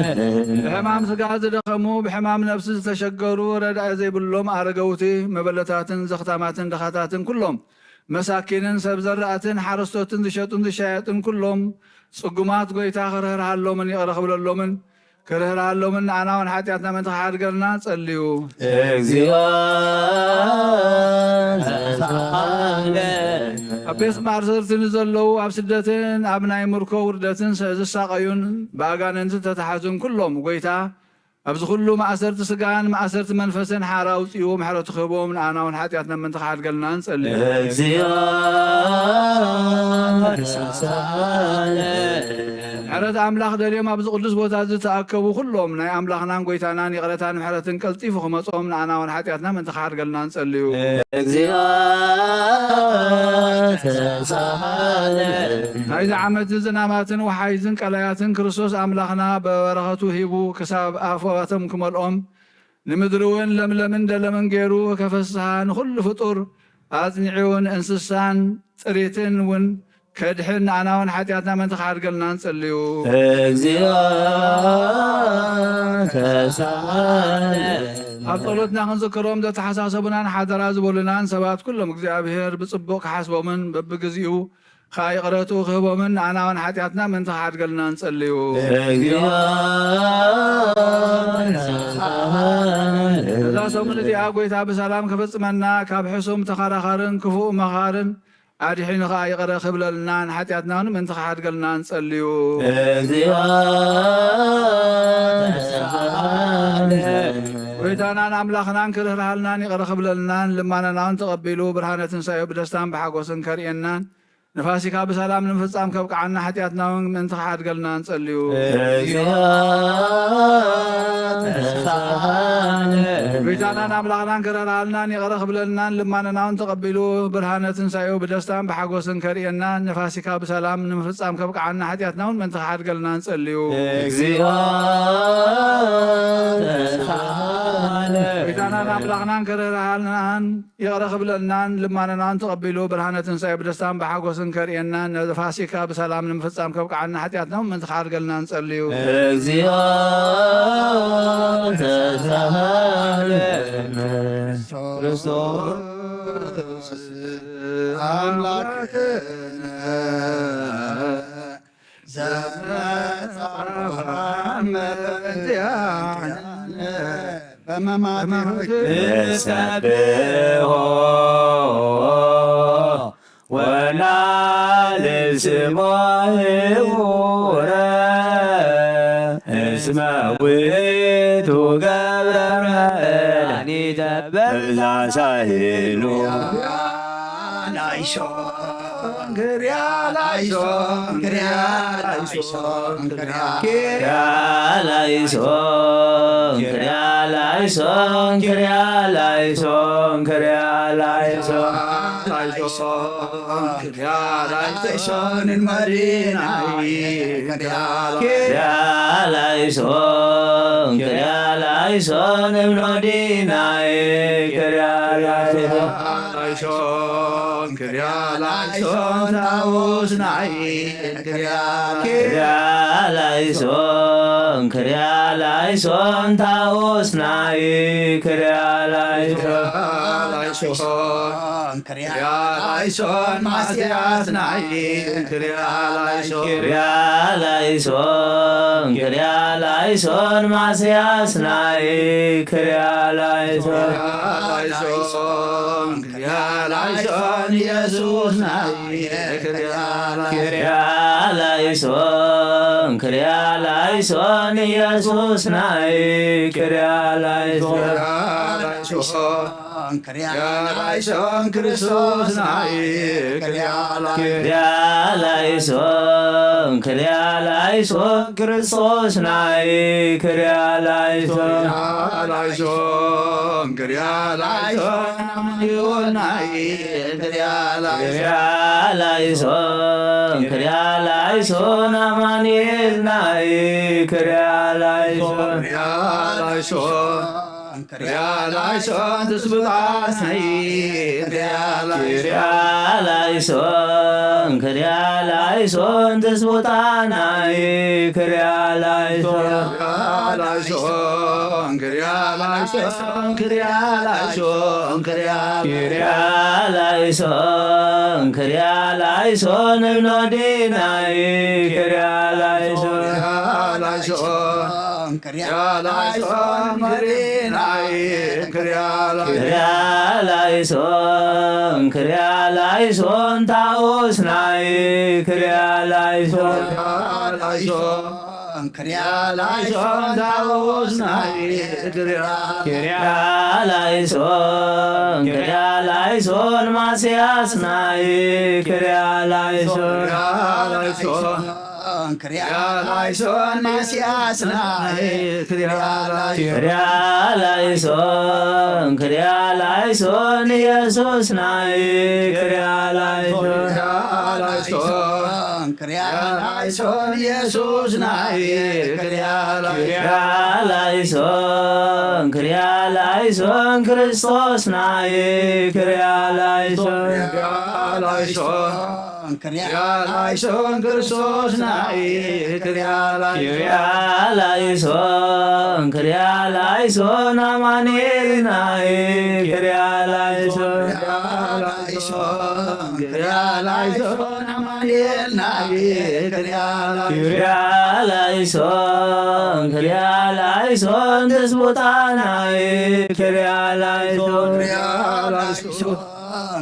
ብሕማም ስጋ ዝደኸሙ፣ ብሕማም ነፍሲ ዝተሸገሩ፣ ረዳኢ ዘይብሎም ኣረገውቲ፣ መበለታትን ዘኽታማትን ድኻታትን ኩሎም መሳኪንን ሰብ ዘራእትን ሓረስቶትን ዝሸጡን ዝሻየጡን ኩሎም ጽጉማት ጎይታ ክርህርሃሎምን ይቕረ ክብለሎምን ክርህርሃሎምን ንዓና እውን ሓጢኣትና ምእንቲ ክሓድገልና ጸልዩ። እግዚኦ ተሳሃለ። ኣብ ቤት ማእሰርቲ ንዘለዉ ኣብ ስደትን ኣብ ናይ ምርኮ ውርደትን ሰ-፣ ዝሳቐዩን ብኣጋንንቲ ተተሓዙን ኩሎም ጎይታ ኣብዚ ኩሉ ማእሰርቲ ስጋን ማእሰርቲ መንፈስን ሓራ ኣውጺኡ ምሕረቱ ክህቦም ንኣና እውን ሓጢኣትና ምእንቲ ክሓድገልና ንጸሊ። እግዚኦ ተሳለ። ምሕረት ኣምላኽ ደልዮም ኣብዚ ቅዱስ ቦታ እዚ ዝተኣከቡ ኩሎም ናይ ኣምላኽናን ጎይታናን ይቕረታን ምሕረትን ቀልጢፉ ክመጾም ንኣና እውን ሓጢኣትና ምእንቲ ክሓድገልና ንጸልዩ። እግዚኦ ተሳለ። ናይዚ ዓመት ዝናማትን ወሓይዝን ቀላያትን ክርስቶስ ኣምላኽና በበረኸቱ ሂቡ ክሳብ ኣፍዋቶም ክመልኦም ንምድሪ እውን ለምለምን ደለምን ገይሩ ከፈስሳ ንኹሉ ፍጡር ኣጽኒዑ ንእንስሳን ጥሪትን እውን ከድሕን ንኣና እውን ሓጢኣትና ምእንቲ ክሓድገልና ንጸልዩ። እግዚኦ ተሳለ። ኣብ ጸሎትና ክንዝክሮም ዘተሓሳሰቡናን ሓደራ ዝበሉናን ሰባት ኩሎም እግዚኣብሔር ብጽቡቕ ክሓስቦምን በብግዚኡ ከኣ ይቕረቱ ክህቦምን ንኣና እውን ሓጢኣትና ምእንቲ ክሓድገልና ንጸልዩ። እግዚኦ ተሳለ። እዛ ሰሙን እዚኣ ጎይታ ብሰላም ከፈጽመና ካብ ሕሱም ተኸራኻርን ክፉእ መኻርን ኣድሒኑ ከኣ ይቕረ ክብለልና ንሓጢኣትና እውን ምእንቲ ክሓድገልና ንጸልዩ። እግዚኦ ተሳለ። ጎይታናን ኣምላኽናን ክርህርሃልናን ይቕረ ክብለልናን ልማናና እውን ተቐቢሉ ብርሃነ ትንሳኤ ብደስታን ብሓጎስን ከርእየናን ንፋሲካ ብሰላም ንምፍጻም ከብቅዓና፣ ሓጢኣትና እውን ምእንቲ ክሓድገልና ንጸልዩ። እግዚኦ ተሳሃለ። ጎይታናን ኣምላኽናን ክረራሃልናን ይቕረ ክብለልናን ልማነና እውን ተቐቢሉ ብርሃነ ትንሳኤኡ ብደስታን ብሓጎስን ከርእየና ንፋሲካ ብሰላም ንምፍጻም ከብቅዓና፣ ሓጢኣትና እውን ምእንቲ ክሓድገልና ንጸልዩ። እግዚኦ ተሳሃለ። ጎይታናን ኣምላኽናን ክረራሃልናን ይቕረ ክብለልናን ልማነናን ተቐቢሉ ብርሃነ ትንሳኤ ብደስታን ብሓጎስን ከርእየና ንፋሲካ ብሰላም ንምፍጻም ከብቅዓና፣ ሓጢኣትና እውን ምእንቲ ክሓድገልና ንጸልዩ። እግዚኦ ተሳሃለነ። ክርስቶስ ኣምላክነ ዘመጻ መድኃኒነ በመማቲሁ ንሰብሖ ወናልስሞ ህቡረ እስመ ውእቱ ገብረ መድኃኒተ በዛ ሳህሉ። ክርያ ላይሶን፣ ክርያ ላይሶን፣ ክርያ ላይሶን፣ ክርያ ላይሶን። ክርያ ላይሶን እብኖዲናይ፣ ክርያ ላይሶን፣ ክርያ ላይሶን እብኖዲናይ፣ ክርያ ላይሶን። ክርያ ላይሶን ታውስናይ፣ ክርያ ክርያ ላይሶን፣ ክርያ ላይሶን ታውስናይ፣ ክርያ ላይሶን። ላይሶን፣ ክርያ ላይሶን ማስያስናይ፣ ክርያ ላይሶን። ክርያ ላይሶን፣ ክርያ ላይሶን ማስያስናይ፣ ክርያ ላይሶን። ክርያ ላይሶን፣ ክርያ ላይሶን ኢየሱስናይ፣ ክርያ ላይሶን። ክርያ ላይሶን፣ ክርያ ላይሶን ኢየሱስናይ፣ ክርያ ላይሶን። ክርያ ላይሶን፣ ክርያ ላይሶን ክርስቶስናይ፣ ክርያ ላይሶን። ክርያ ላይሶን፣ ክርያ ላይሶን ክርስቶስናይ፣ ክርያ ላይሶን። ክርያ ላይሶን፣ ክርያ ላይሶን ኣማኑኤልናይ፣ ክርያ ላይሶን። ክርያ ላይሶን፣ ክርያ ላይሶን ኣማኑኤልናይ፣ ክርያ ላይሶን። ክርያ ላይሶን፣ ክርያ ላይሶን ትስብእታናይ፣ ክርያ ላይሶን። ክርያ ላይሶን፣ ክርያ ላይሶን ትስብእታናይ፣ ክርያ ላይሶን። ክርያ ላይሶን፣ ክርያ ላይሶን፣ ክርያ ላይሶን፣ ክርያ ክርያ ላይሶን፣ ክርያ ላይሶን እብኖዲናይ፣ ክርያ ላይሶን። ክርያ ላይሶን፣ ክርያ ላይሶን መሪናይ፣ ክርያ ላይሶን። ክርያ ላይሶን፣ ክርያ ላይሶን ታኦስናይ፣ ክርያ ላይሶን። ክርያ ላይሶን፣ ክርያ ላይሶን ታኦስናይ፣ ክርያ ክርያ ላይሶን፣ ክርያ ላይሶን ማስያስናይ፣ ክርያ ላይሶን። ክርያ ላይሶን፣ ክርያ ላይሶን ማስያስናይ፣ ክርያ ላይሶን። ክርያ ላይሶን፣ ክርያ ላይሶን ኢየሱስናይ፣ ክርያ ላይሶን። ክርያ ላይሶን፣ ክርያ ላይሶን ኢየሱስናይ፣ ክርያ ላይሶን። ክርያ ላይሶን፣ ክርያ ላይሶን ክርስቶስናይ፣ ክርያ ላይሶን። ክርያ ላይሶን፣ ክርያ ላይሶን ክርስቶስናይ፣ ክርያ ላይሶን። ክርያ ላይሶን፣ ክርያ ላይሶን ኣማኑኤልናይ፣ ክርያ ላይሶን። ክርያ ላይሶን፣ ክርያ ላይሶን ኣማኑኤልናይ፣ ክርያ ላይሶን። ክርያ ላይሶን፣ ክርያ ላይሶን ትስቡታናይ፣ ክርያ ላይሶን። ክርያ ላይሶን፣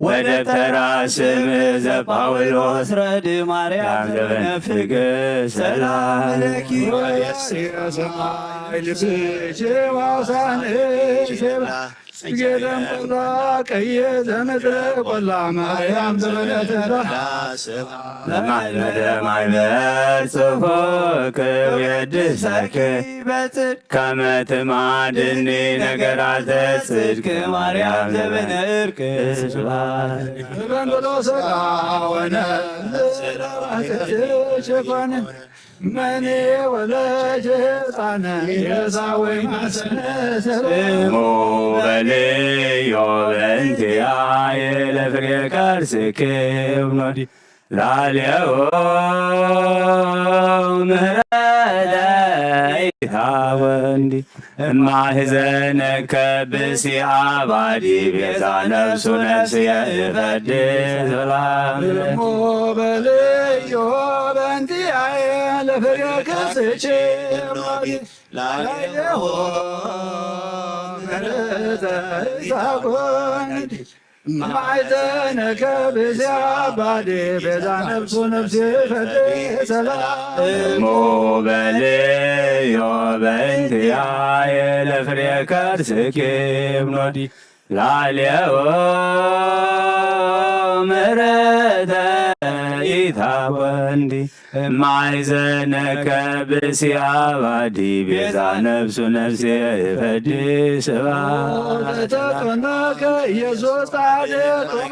ወደብተራ ስም ዘጳውሎስ ረድ ማርያም ዘበነፍግ ሰላም ለኪ። ጽጌ ደም ቆላ ቀየ ዘምድረ ቆላ ማርያም ዘበነተራ ለማይ መደማይ መርጽፎ ክው የድሰክ በጽድ ከመ ትማድኒ ነገራተ ጽድቅ ማርያም ዘበነ እርቅ ስብሐት። በንበሎ ሰቃወነ ሸፋነ መኔ ወለጀ ሕፃነ የሳወይ ማሰነ ሰሎ እሙ በልዮ በእንቲአየ ለፍሬ ከርስኪ እብኖዲ ላሌዎ ምህረተ ኢታወንዲ እማሕዘነከ ብሲ አባዲ ቤዛ ነፍሱ ነፍስየ ይፈዲ ሰላም እሞ በልዮ በእንቲአየ ለፍሬ ከርስኪ እብኖዲ ላሌዎ ምህረተ ኢታወንዲ ማዕዘነከ ብዚያ ባዴ ቤዛ ነፍሱ ነፍሴ ፈዴ ሰላም እሞ በልዮ በእንቲአየ ለፍሬ ከርስኪ እብኖዲ ላሌዎ ምህረተ ኢታወንዲ ማይዘነከ ብሲ አባዲ ቤዛ ነፍሱ ነፍሴ ፈዲ ስባ ተጠመቀ ኢየሱስ ጻድቅ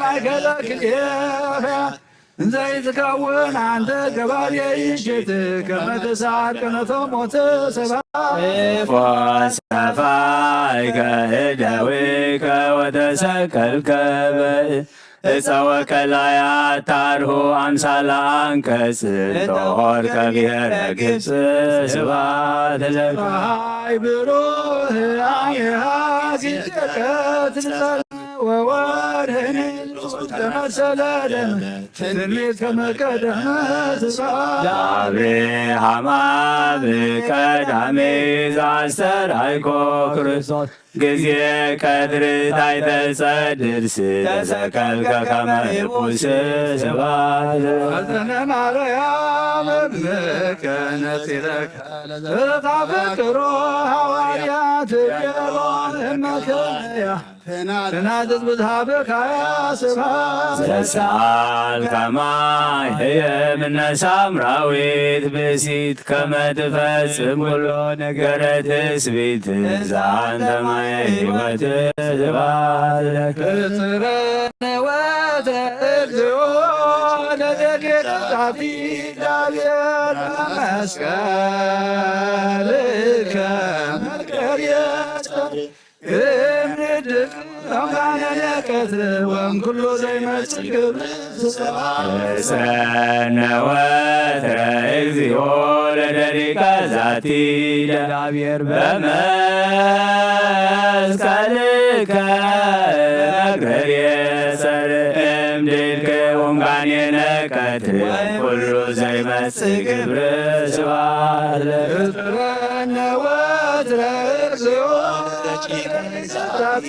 ማእከለ ክሌፈ እንዘይትከውን አንተ ገባሬ ይሽት ከመ ተሳቀ ነፈሞተ ሰባ ፎሰፋይከ እደዊከ ወተሰቀልከ በ እፀወ ከላያት ታርሁ አምሳለ አንቀጽ ተወርቀ ብሔረ ግብፅ ስብሐት ለከ። ፀሐይ ብሩህ አየሃ ሲጨቀት ወወርህን ተመሰለ ደም ትንቢት ከመቀደመ ስብሐት ለአብርሃም አብ ቀዳሜ ዘአስተርአይኮ ክርስቶስ ጊዜ ቀትር ታይተ ጸድር ስተሰቀልከ ከመ ንጉሥ ስብሐት። አዘነ ማርያም እምከ ነጺረከ ለዘታፈቅሮ ሐዋርያት ቤሮን እመከያ ተናዘዝ ብዝሃበካያ ስብሐት። ዘሰአል ከማይ ህየ ምነ ሳምራዊት ብእሲት ከመ ትፈጽም ኩሎ ነገረ ትስብእት። ዛንተ ማየ ሕይወት ስብሐት ለከ። እጽረነ ወትረ እግዚኦ ለደቂቀ ዛቲ ዳብየር መስቀልከ መርገር የጸ እምድር አምዳነ ለቀትር ወእምኩሉ ዘይመጽእ ክብር ስብሐት። እጸነ ወትረ እግዚኦ ለደቂቀ ዛቲ ደናብሔር በመስቀልከ መግረር የጸር እምድልክ ወምጋኔነ ቀትር ወእምኩሉ ዘይመጽእ ክብር ስብሐት ለእግዚኦ። እጽረነ ወትረ እግዚኦ ለደቂቀ ዛቲ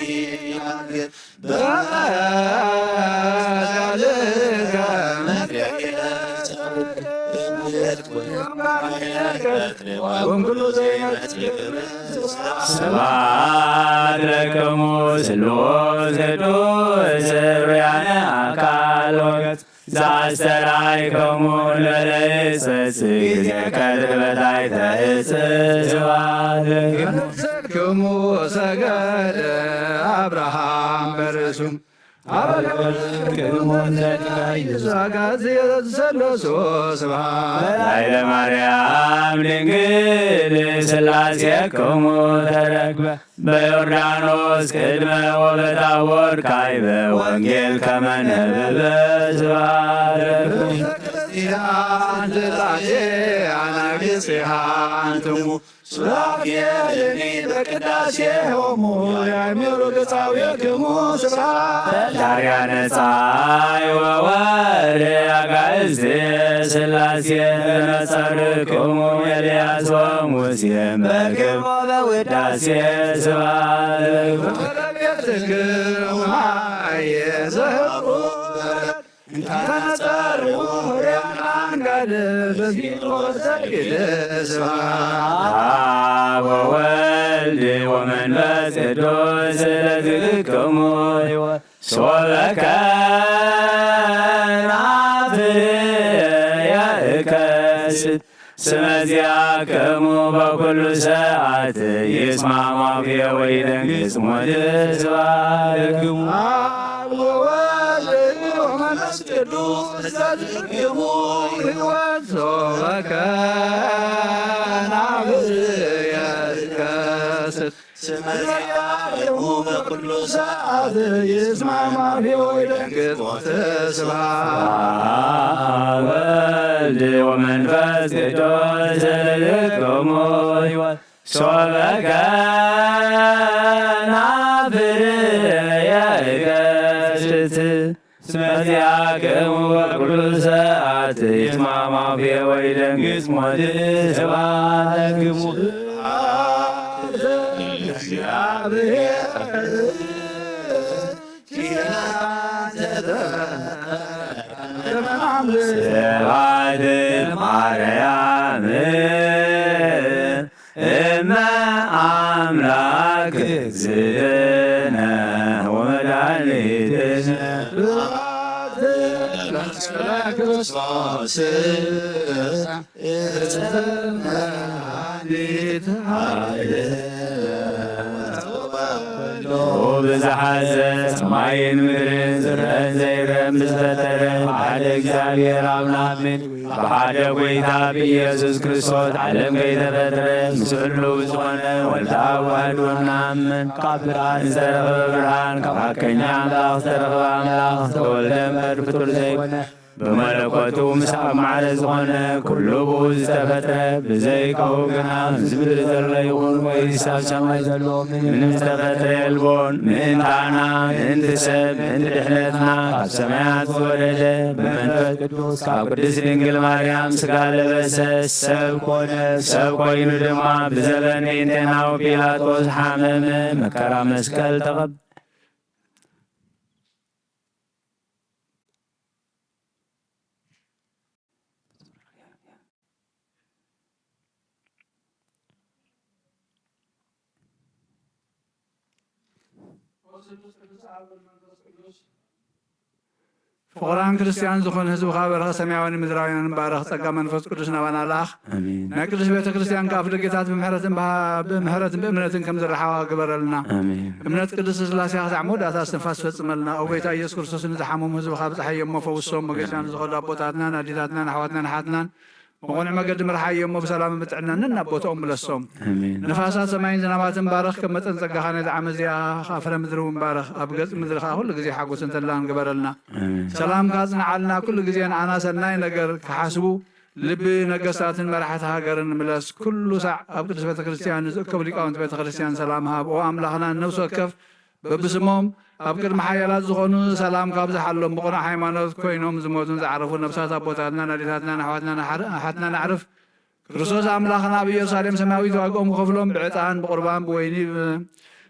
ስብሐት ለክሙ ስሉስ ቅዱስ ርያነ አካል ወገጽ ዘአስተርአይክሙ ለለይጸጽ ጊዜ ቀትር በታሕተ ዕፅ ስብሐት ለክሙ። ክሙ ሰገደ አብርሃም በርእሱ አበለክሙ ዘጋይ ዘጋዝ የተሰለሶ ስብሐት። ላዕለ ማርያም ድንግል ሥላሴክሙ ተረክበ በዮርዳኖስ ቅድመ ወበታቦር ካይበ ወንጌል ከመ ነበበ ስብሐት ለክሙ። ኪዳን ስላሴ ኣናግስቲሃ ኣንትሙ ሱራፌልኒ በቅዳሴሆሙ ያእምሩ ገጻውክሙ ስብሐት። ፈጣርያነ ፀሐይ ወወርህ ኣጋእዝተ ሥላሴ ነጸርክሙ ኤልያስ ወሙሴ በክብሮ በውዳሴ ስብሐት። ወለቤትክሙ ማየ ዘህሩ እንተ ነጸርዎ ርያናን ጋደ በፊት ወሰግድ ስብሐት። አብ ወወልድ ወመንፈስ ቅዱስ ለዝክሙ ሕይወት ሶበከ ናፍር የእከስት ስመ ዚአክሙ በኩሉ ሰዓት ይስማዕ አፌ ወይደንግጽ ሞት ስብሐት ለክሙ። አብ ወወልድ ወመንፈስ ቅዱስ ለዝክሙ ሕይወት ሶበከ ናፍር የእከስት ስመ ዚአክሙ በኩሉ ሰዓት ይስማዕ አፌ ወይደንግጽ ሞት ስብሐት። ወወልድ ወመንፈስ ቅዱስ ለዝክሙ ሕይወት ሶበከ ናፍር የእከስት ስመ ዚአክሙ በኩሉ ሰዓት ይስማዕ አፌ ወይደንግጽ ሞት ስብሐት ለክሙ። ስብሐት ለእግዚአብሔር ኪዳነ ዘተፈጸመ ስብሐት ለማርያም እመ አምላክ እግዝእትነ ወመድኃኒትነ። ስብሐት ለመስቀለ ክርስቶስ እፀ መድኃኒት ኃይል ወተወልዶ። ብዝሓዘ ሰማይን ምድርን ዝረአን ዘይረአን ብዝፈጠረ ብሓደ እግዚኣብሔር ኣብ ንኣምን። ብሓደ ጐይታ ብኢየሱስ ክርስቶስ ዓለም ከይተፈጥረ ምስ ኩሉ ብዝኾነ ወልደ ኣብ ዋህዱ እናኣምን ካብ ብርሃን ዝተረኽበ ብርሃን ካብ ሓቀኛ ኣምላኽ ዝተረኽበ ኣምላኽ ዝተወልደ እምበር ፍጡር ዘይኮነ ብመለኮቱ ምስ ኣብ ማዕረ ዝኾነ ኩሉ ብኡ ዝተፈጥረ ብዘይካኡ ግና ኣብዚ ምድሪ ዘሎ ይኹን ወይስ ኣብ ሰማይ ዘሎ ምንም ዝተፈጥረ የልቦን። ምእንታና ምእንቲ ሰብ ምእንቲ ድሕነትና ካብ ሰማያት ዝወረደ ብመንፈስ ቅዱስ ካብ ቅድስት ድንግል ማርያም ስጋ ለበሰ ሰብ ኮነ። ሰብ ኮይኑ ድማ ብዘበን ምእንቴናው ጲላጦስ ሓመመ፣ መከራ መስቀል ተቐበለ። ፍቑራን ክርስትያን ዝኾነ ህዝብኻ በረኸ ሰማያውያን ምድራውያን ባረኽ። ጸጋ መንፈስ ቅዱስ ናባና ለኣኽ። ኣሜን። ናይ ቅድስት ቤተ ክርስቲያን ከኣ ኣፍ ደጌታት ብምሕረትን ብሃ-፣ ብምሕረትን ብእምነትን ከም ዝረሓዋ ግበረልና። ኣሜን። እምነት ቅድስት ስላሴ ክሳዕ መወዳእታ እስትንፋስ ፈጽመልና። ኦ ጎይታ ኢየሱስ ክርስቶስ ንዝሓመሙ ህዝብኻ ብጽሓይ እሞ ፈውሶም። መገሻ ንዝኸዱ ኣቦታትናን ኣዴታትናን ኣሕዋትናን ኣሓትናን ብቕኑዕ መገዲ ምርሓዮም እሞ ብሰላምን ብጥዕናን ነናብ ቦታኦም ምለሶም። ኣሜን። ንፋሳት ሰማይን ዝናባትን ባረኽ፣ ከም መጠን ጸጋኻ ነዚ ዓመት እዚኣ ኸኣ ፍረ ምድሪ እውን ባረኽ። ኣብ ገጽ ምድሪ ኸኣ ኩሉ ግዜ ሓጎስን ተድላን ግበረልና። ኣሜን። ሰላምካ ኣጽንዓልና፣ ኩሉ ግዜ ንኣና ሰናይ ነገር ክሓስቡ ልቢ ነገስታትን መራሕቲ ሃገርን ምለስ። ኩሉ ሳዕ ኣብ ቅድስት ቤተ ክርስቲያን ንዝእከቡ ሊቃውንቲ ቤተ ክርስቲያን ሰላም ሃብ። ኦ ኣምላኽና፣ ንነፍሲ ወከፍ በብስሞም ኣብ ቅድሚ ሓያላት ዝኾኑ ሰላም ካብ ዝሓሎም ብቕኑዕ ሃይማኖት ኮይኖም ዝሞቱን ዝዓረፉ ነፍሳት ኣቦታትናን ኣዴታትናን ኣሕዋትናን ኣሓር-፣ ኣሓትናን ኣዕርፍ። ክርስቶስ ኣምላኽና ኣብ ኢየሩሳሌም ሰማያዊት ዋግኦም ክኸፍሎም ብዕጣን፣ ብቑርባን፣ ብወይኒ፣ ብ-፣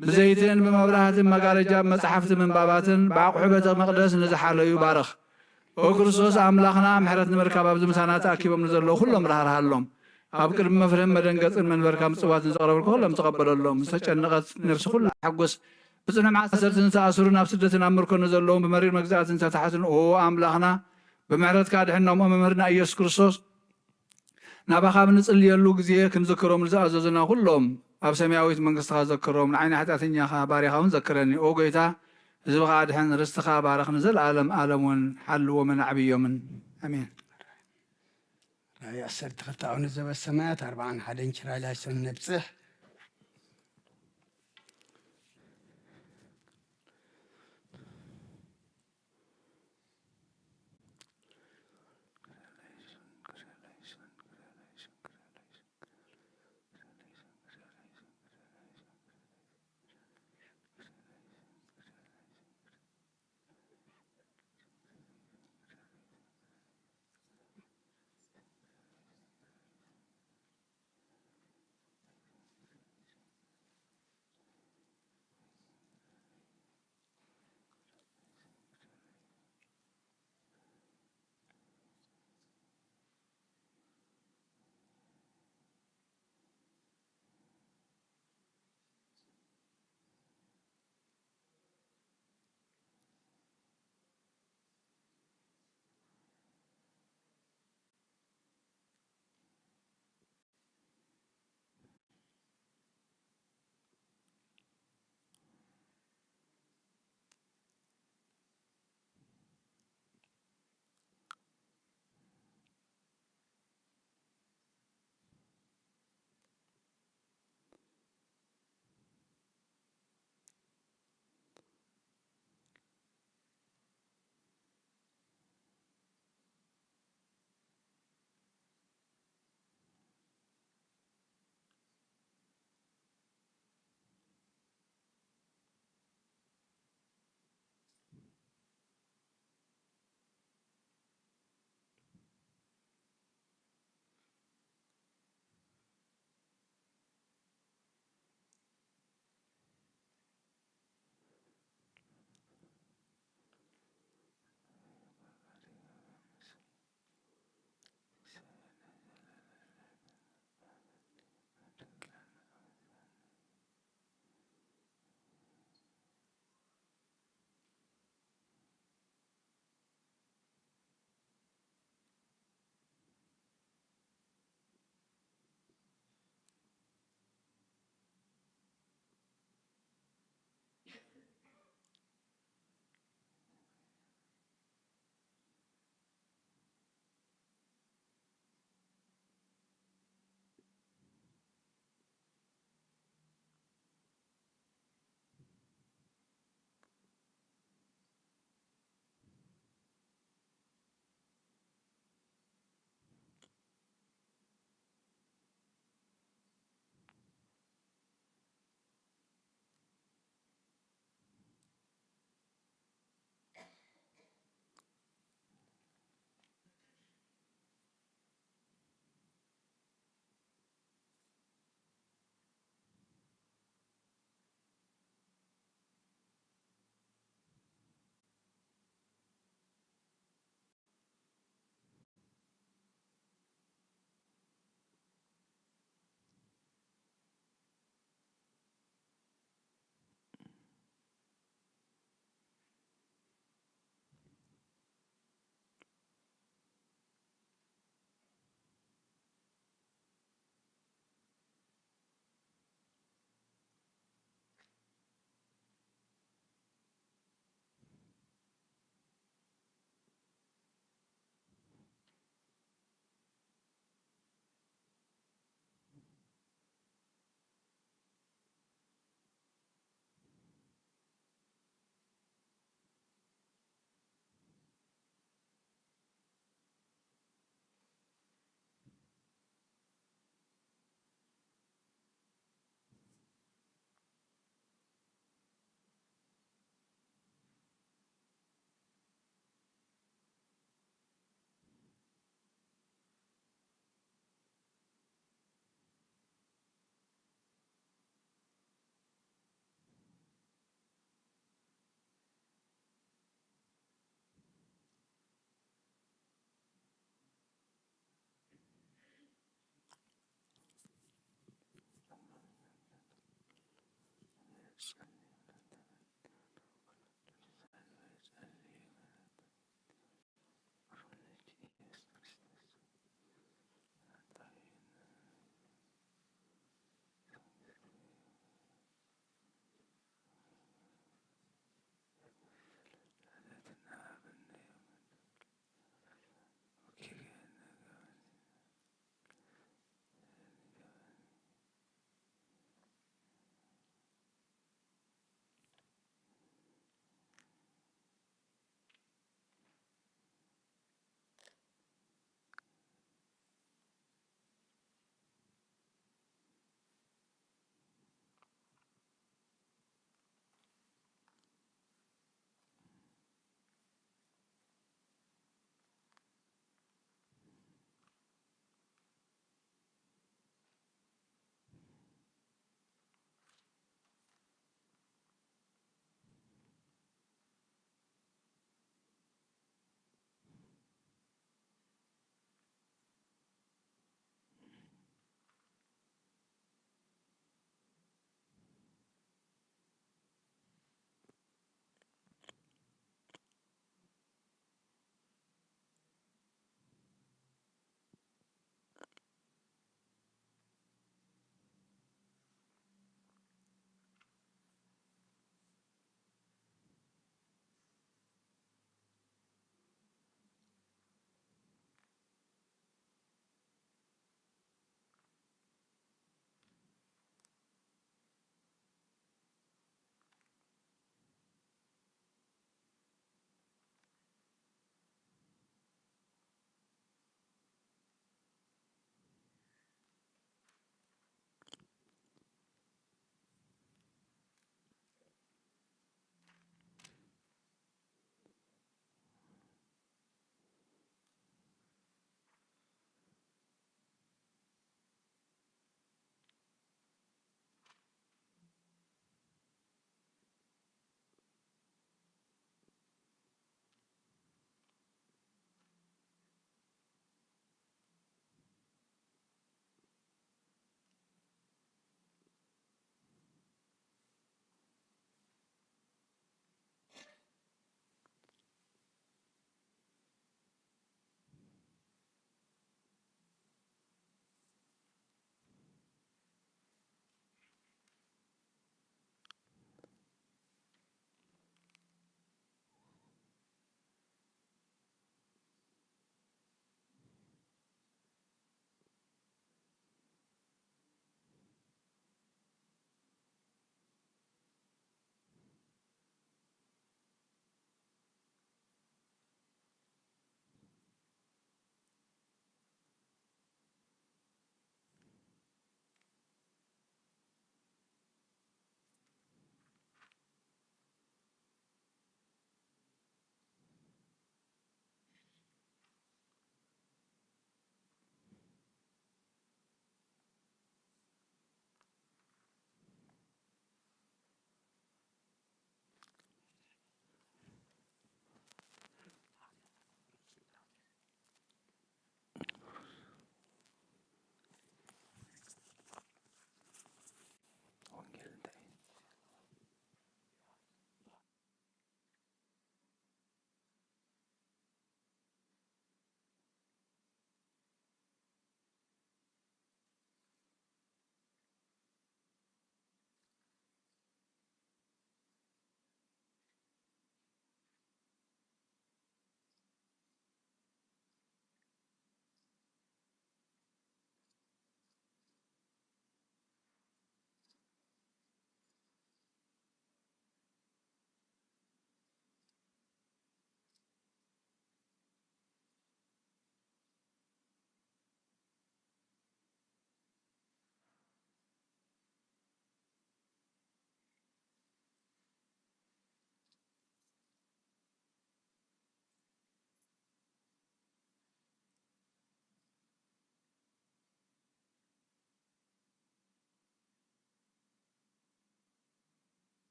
ብዘይትን ብመብራህትን መጋረጃ፣ ብመጻሕፍቲ ምንባባትን ብኣቑሑ ቤተ መቕደስ ንዝሓለዩ ባርኽ። ኦ ክርስቶስ ኣምላኽና፣ ምሕረት ንምርካብ ኣብዚ ምሳና ተኣኪቦም ንዘለዉ ኩሎም ራህርሃሎም። ኣብ ቅድሚ መፍርህን መደንገጽን መንበርካ ምጽዋት ንዘቕረበልካ ኩሎም ተቐበለሎም። ዝተጨነቐት ነፍሲ ኩላ ሓጎስ። ብጽኑዕ ማእሰርትን ዝተኣስሩን ኣብ ስደትን ኣብ ምርኮን ንዘለዉን ብመሪር መግዛእትን ዝተታሕዙን ኦ ኣምላኽና፣ ብምሕረትካ ኣድሕኖም። ኦ መምህርና ኢየሱስ ክርስቶስ፣ ናባኻ ኣብ ንጽልየሉ ግዜ ክንዝክሮም ንዝኣዘዙና ኩሎም ኣብ ሰማያዊት መንግስትኻ ዘክሮም። ንዓይ ንሓጢኣተኛኻ ባሪኻ እውን ዘክረኒ። ኦ ጎይታ፣ ህዝብኻ ኣድሕን፣ ርስትኻ ባርኽ፣ ንዘለኣለም ኣለም እውን ሓልዎምን ኣዕብዮምን። ኣሜን። ራእይ ዓሰርተ ክልተ ኣውነ ዘበሰማያት ኣርብዓን ሓደን ኪራይ ላይሶን ነብጽሕ።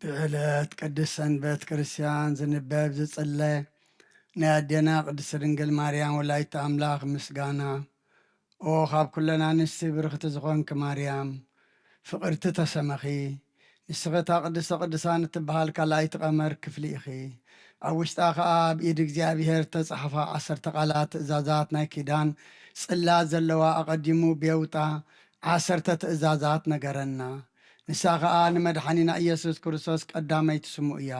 ብዕለት ቅድስት ሰንበት ክርስቲያን ዝንበብ ዝጽለ ናይ ኣዴና ቅድስት ድንግል ማርያም ወላዲተ ኣምላኽ ምስጋና። ኦ፣ ካብ ኩለን ኣንስቲ ብርኽቲ ዝኾንኪ ማርያም፣ ፍቕርቲ ተሰመኺ። ንስኺ እታ ቅድስተ ቅዱሳን እትበሃል ካልኣይቲ ቀመር ክፍሊ ኢኺ። ኣብ ውሽጣ ኸኣ ኣብ ኢድ እግዚኣብሔር እተጻሕፋ ዓሰርተ ቃላት ትእዛዛት ናይ ኪዳን ጽላት ዘለዋ ኣቐዲሙ ብየውጣ ዓሰርተ ትእዛዛት ነገረና። ንሳ ኸኣ ንመድሓኒና ኢየሱስ ክርስቶስ ቀዳመይቲ ስሙ እያ።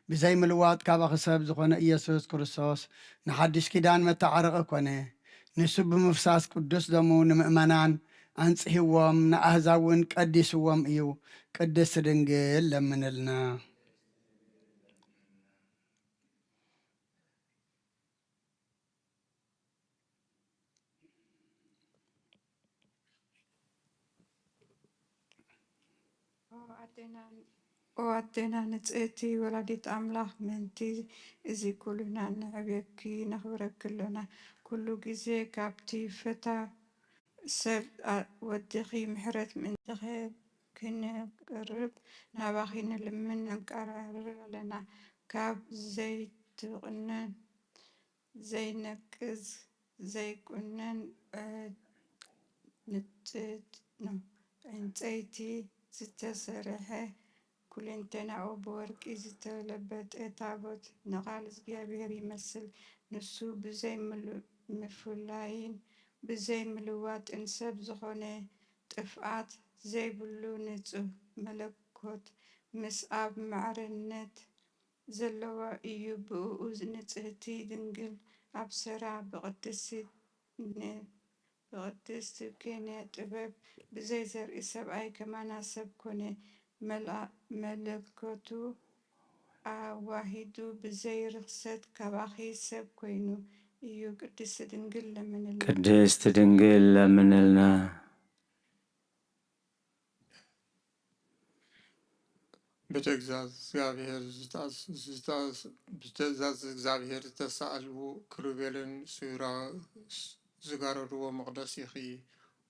ብዘይ ምልዋጥ ካባኺ ሰብ ዝኾነ ኢየሱስ ክርስቶስ ንሓድሽ ኪዳን መተዓረቒ ኮነ። ንሱ ብምፍሳስ ቅዱስ ደሙ ንምእመናን ኣንጽህዎም፣ ንኣህዛብ እውን ቀዲስዎም እዩ። ቅድስት ድንግል ለምንልና። ኦ ኣዴና፣ ኦ ኣዴና ንጽህቲ ወላዲት ኣምላኽ፣ ምእንቲ እዚ ኩልና ንዕብየኪ ነኽብረኪ ኣሎና። ኩሉ ግዜ ካብቲ ፈታ ሰብ ኣ-፣ ወድኺ ምሕረት ምእንቲ ክንቀርብ ናባኺ ንልምን ንንቀራረብ ኣለና። ካብ ዘይትቑነን ዘይነቅዝ ዘይቁነን ዕ-፣ ንጽ-፣ ኖ፣ ዕንጸይቲ ዝተሰርሐ፣ ኩለንተናኡ ብወርቂ ዝተለበጠ ታቦት ንቓል እግዚኣብሔር ይመስል። ንሱ ብዘይ ምሉ-፣ ምፍላይን ብዘይ ምልዋጥን ሰብ ዝኾነ ጥፍኣት ዘይብሉ ንጹህ መለኮት ምስ ኣብ ማዕርነት ዘለዋ እዩ። ብእኡ ንጽህቲ ድንግል ኣብሰራ ብቅድስቲ ነ-፣ ብቅድስቲ ኬንያ ጥበብ ብዘይ ዘርኢ ሰብኣይ ከማና ሰብ ኮነ። መልኣ-፣ መለኮቱ ኣዋሂዱ ብዘይ ርኽሰት ካባኺ ሰብ ኮይኑ እዩ። ቅድስቲ ድንግል ለምንልና። ቅድስቲ ድንግል ለምንልና። ብትእዛዝ እግዚኣብሔር ዝተኣዝ-፣ ዝተኣዝ-፣ ብትእዛዝ እግዚኣብሔር ዝተሳእልዎ ክሩቤልን ሱራስ ዝጋረድዎ መቕደስ ኢኺ።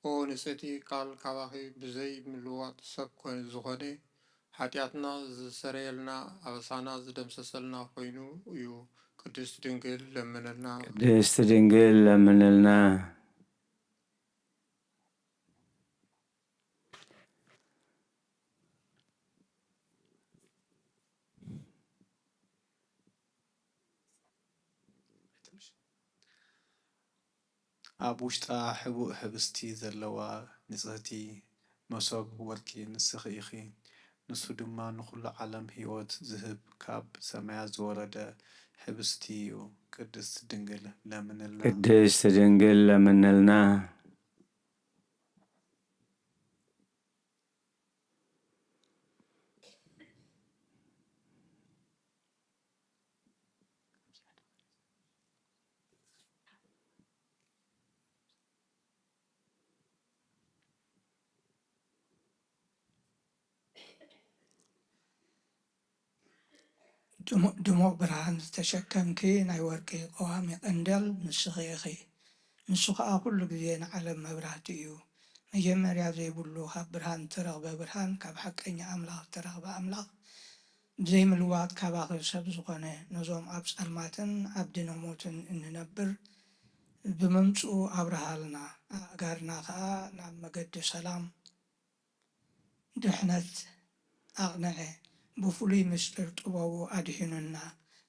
ኦ ንጽሕቲ ቃል፣ ካባኺ ብዘይ ምልዋጥ ሰብ ኮ-፣ ዝኾነ፣ ሓጢኣትና ዝሰረየልና፣ ኣበሳና ዝደምሰሰልና ኮይኑ እዩ። ቅድስት ድንግል ለምንልና። ቅድስት ድንግል ለምንልና። ኣብ ውሽጣ ሕቡእ ሕብስቲ ዘለዋ ንጽህቲ መሶብ ወርቂ ንስኺ ኢኺ። ንሱ ድማ ንኹሉ ዓለም ህይወት ዝህብ ካብ ሰማያት ዝወረደ ሕብስቲ እዩ። ቅድስት ድንግል ለምንልና። ቅድስት ድንግል ለምንልና። ድሙ-፣ ድሙቕ ብርሃን ዝተሸከምኪ ናይ ወርቂ ቀዋሚ ቀንዴል ንስኺ ኢኺ። ንሱ ኸኣ ኩሉ ግዜ ንዓለም መብራህቲ እዩ። መጀመርያ ዘይብሉ ካብ ብርሃን ዝተረኽበ ብርሃን፣ ካብ ሓቀኛ ኣምላኽ ዝተረኽበ ኣምላኽ፣ ዘይምልዋጥ ካባኺ ሰብ ዝኾነ፣ ነዞም ኣብ ጸልማትን ኣብ ድነ ሞትን እንነብር፣ ብመምጽኡ ኣብርሃልና፣ ኣእጋርና ከኣ ናብ መገዲ ሰላም ድሕነት ኣቕንዐ፣ ብፍሉይ ምስጢር ጥበቡ ኣድሒኑና፣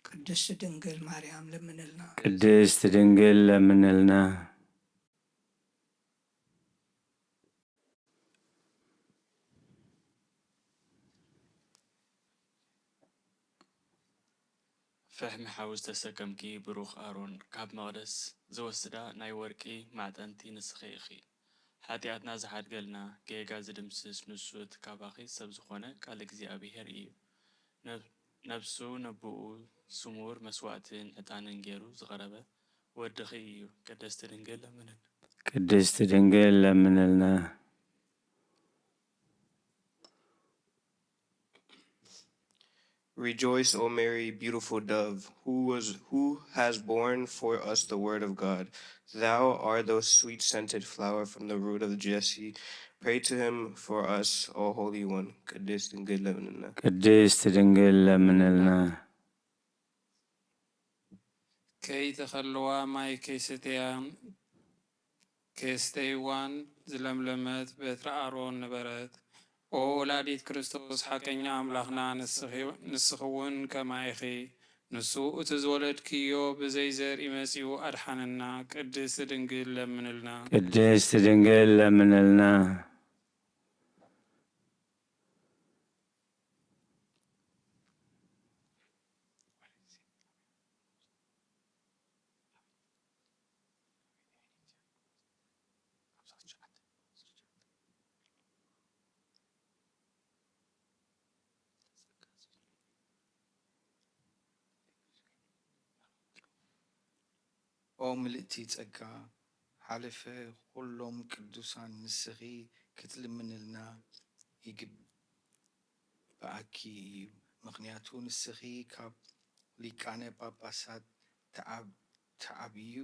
ቅድስቲ ድንግል ማርያም ለምንልና። ቅድስቲ ድንግል ለምንልና። ፍሕሚ ሓዊ ዝተሰከምኪ ብሩኽ ኣሮን፣ ካብ መቕደስ ዝወስዳ ናይ ወርቂ ማዕጠንቲ ንስኺ ኢኺ። ሓጢኣትና ዝሓድገልና፣ ጌጋ ዝድምስስ ንሱ እቲ ካባኺ ሰብ ዝኾነ ቃል እግዚኣብሄር እዩ። ነብ-፣ ነብሱ ነብኡ ስሙር መስዋእትን ዕጣንን ገይሩ ዝቐረበ ወድኺ እዩ። ቅድስቲ ድንግል ለምንልና። ቅድስቲ ድንግል ለምንልና። Rejoice, O Mary, beautiful dove, who was who has borne for us the word of God. Thou art the sweet scented flower from the root of Jesse. Pray to him for us, O Holy One. ቅድስት ድንግል ለምንልና። ቅድስት ድንግል ለምንልና። ከይተኸልዋ ማይ ከይሰተያ ከየስተይዋን ዝለምለመት በትሪ ኣሮን ነበረት። ኦ ወላዲት ክርስቶስ ሓቀኛ ኣምላኽና ንስኺ እውን ከማይ ኢኺ። ንሱ እቲ ዝወለድክዮ ብዘይ ዘርኢ መጺኡ ኣድሓነና። ቅድስት ድንግል ለምንልና። ቅድስት ድንግል ለምንልና። ኦ ምልእቲ ጸጋ፣ ሓለፈ ኹሎም ቅዱሳን ንስኺ ክትልምንልና ይግብ። ብኣኪ እዩ፣ ምኽንያቱ ንስኺ ካብ ሊቃነ ጳጳሳት ትዓብዩ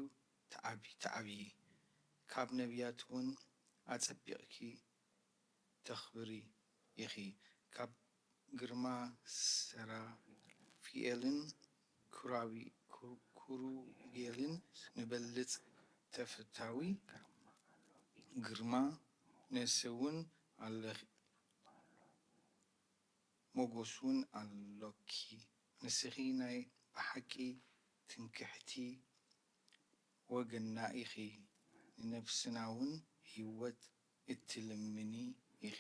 ትዓብዪ፣ ካብ ነቢያት እውን ኣጸቢቕኪ ተኽብሪ ኢኺ። ካብ ግርማ ሰራፊኤልን ኩሩቤልን ንበልጽ ተፈታዊ ግርማ ነሰውን ኣለኺ። ሞጎስ እውን ኣሎኪ። ንስኺ ናይ ብሓቂ ትምክሕቲ ወገንና ኢኺ፣ ንነፍስና እውን ህይወት እትልምኒ ኢኺ።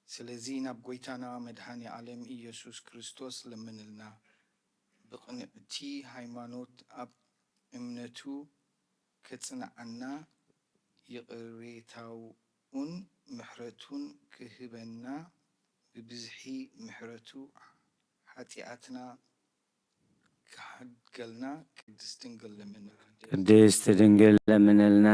ስለዚ ናብ ጐይታና መድኃኔ ዓለም ኢየሱስ ክርስቶስ ለምንልና። ብቕንዕቲ ሃይማኖት ኣብ እምነቱ ከጽንዓና፣ ይቕሬታኡን ምሕረቱን ክህበና፣ ብብዝሒ ምሕረቱ ሓጢኣትና ክሓድገልና ቅድስት ድንግል ለምንልና። ቅድስት ድንግል ለምንልና።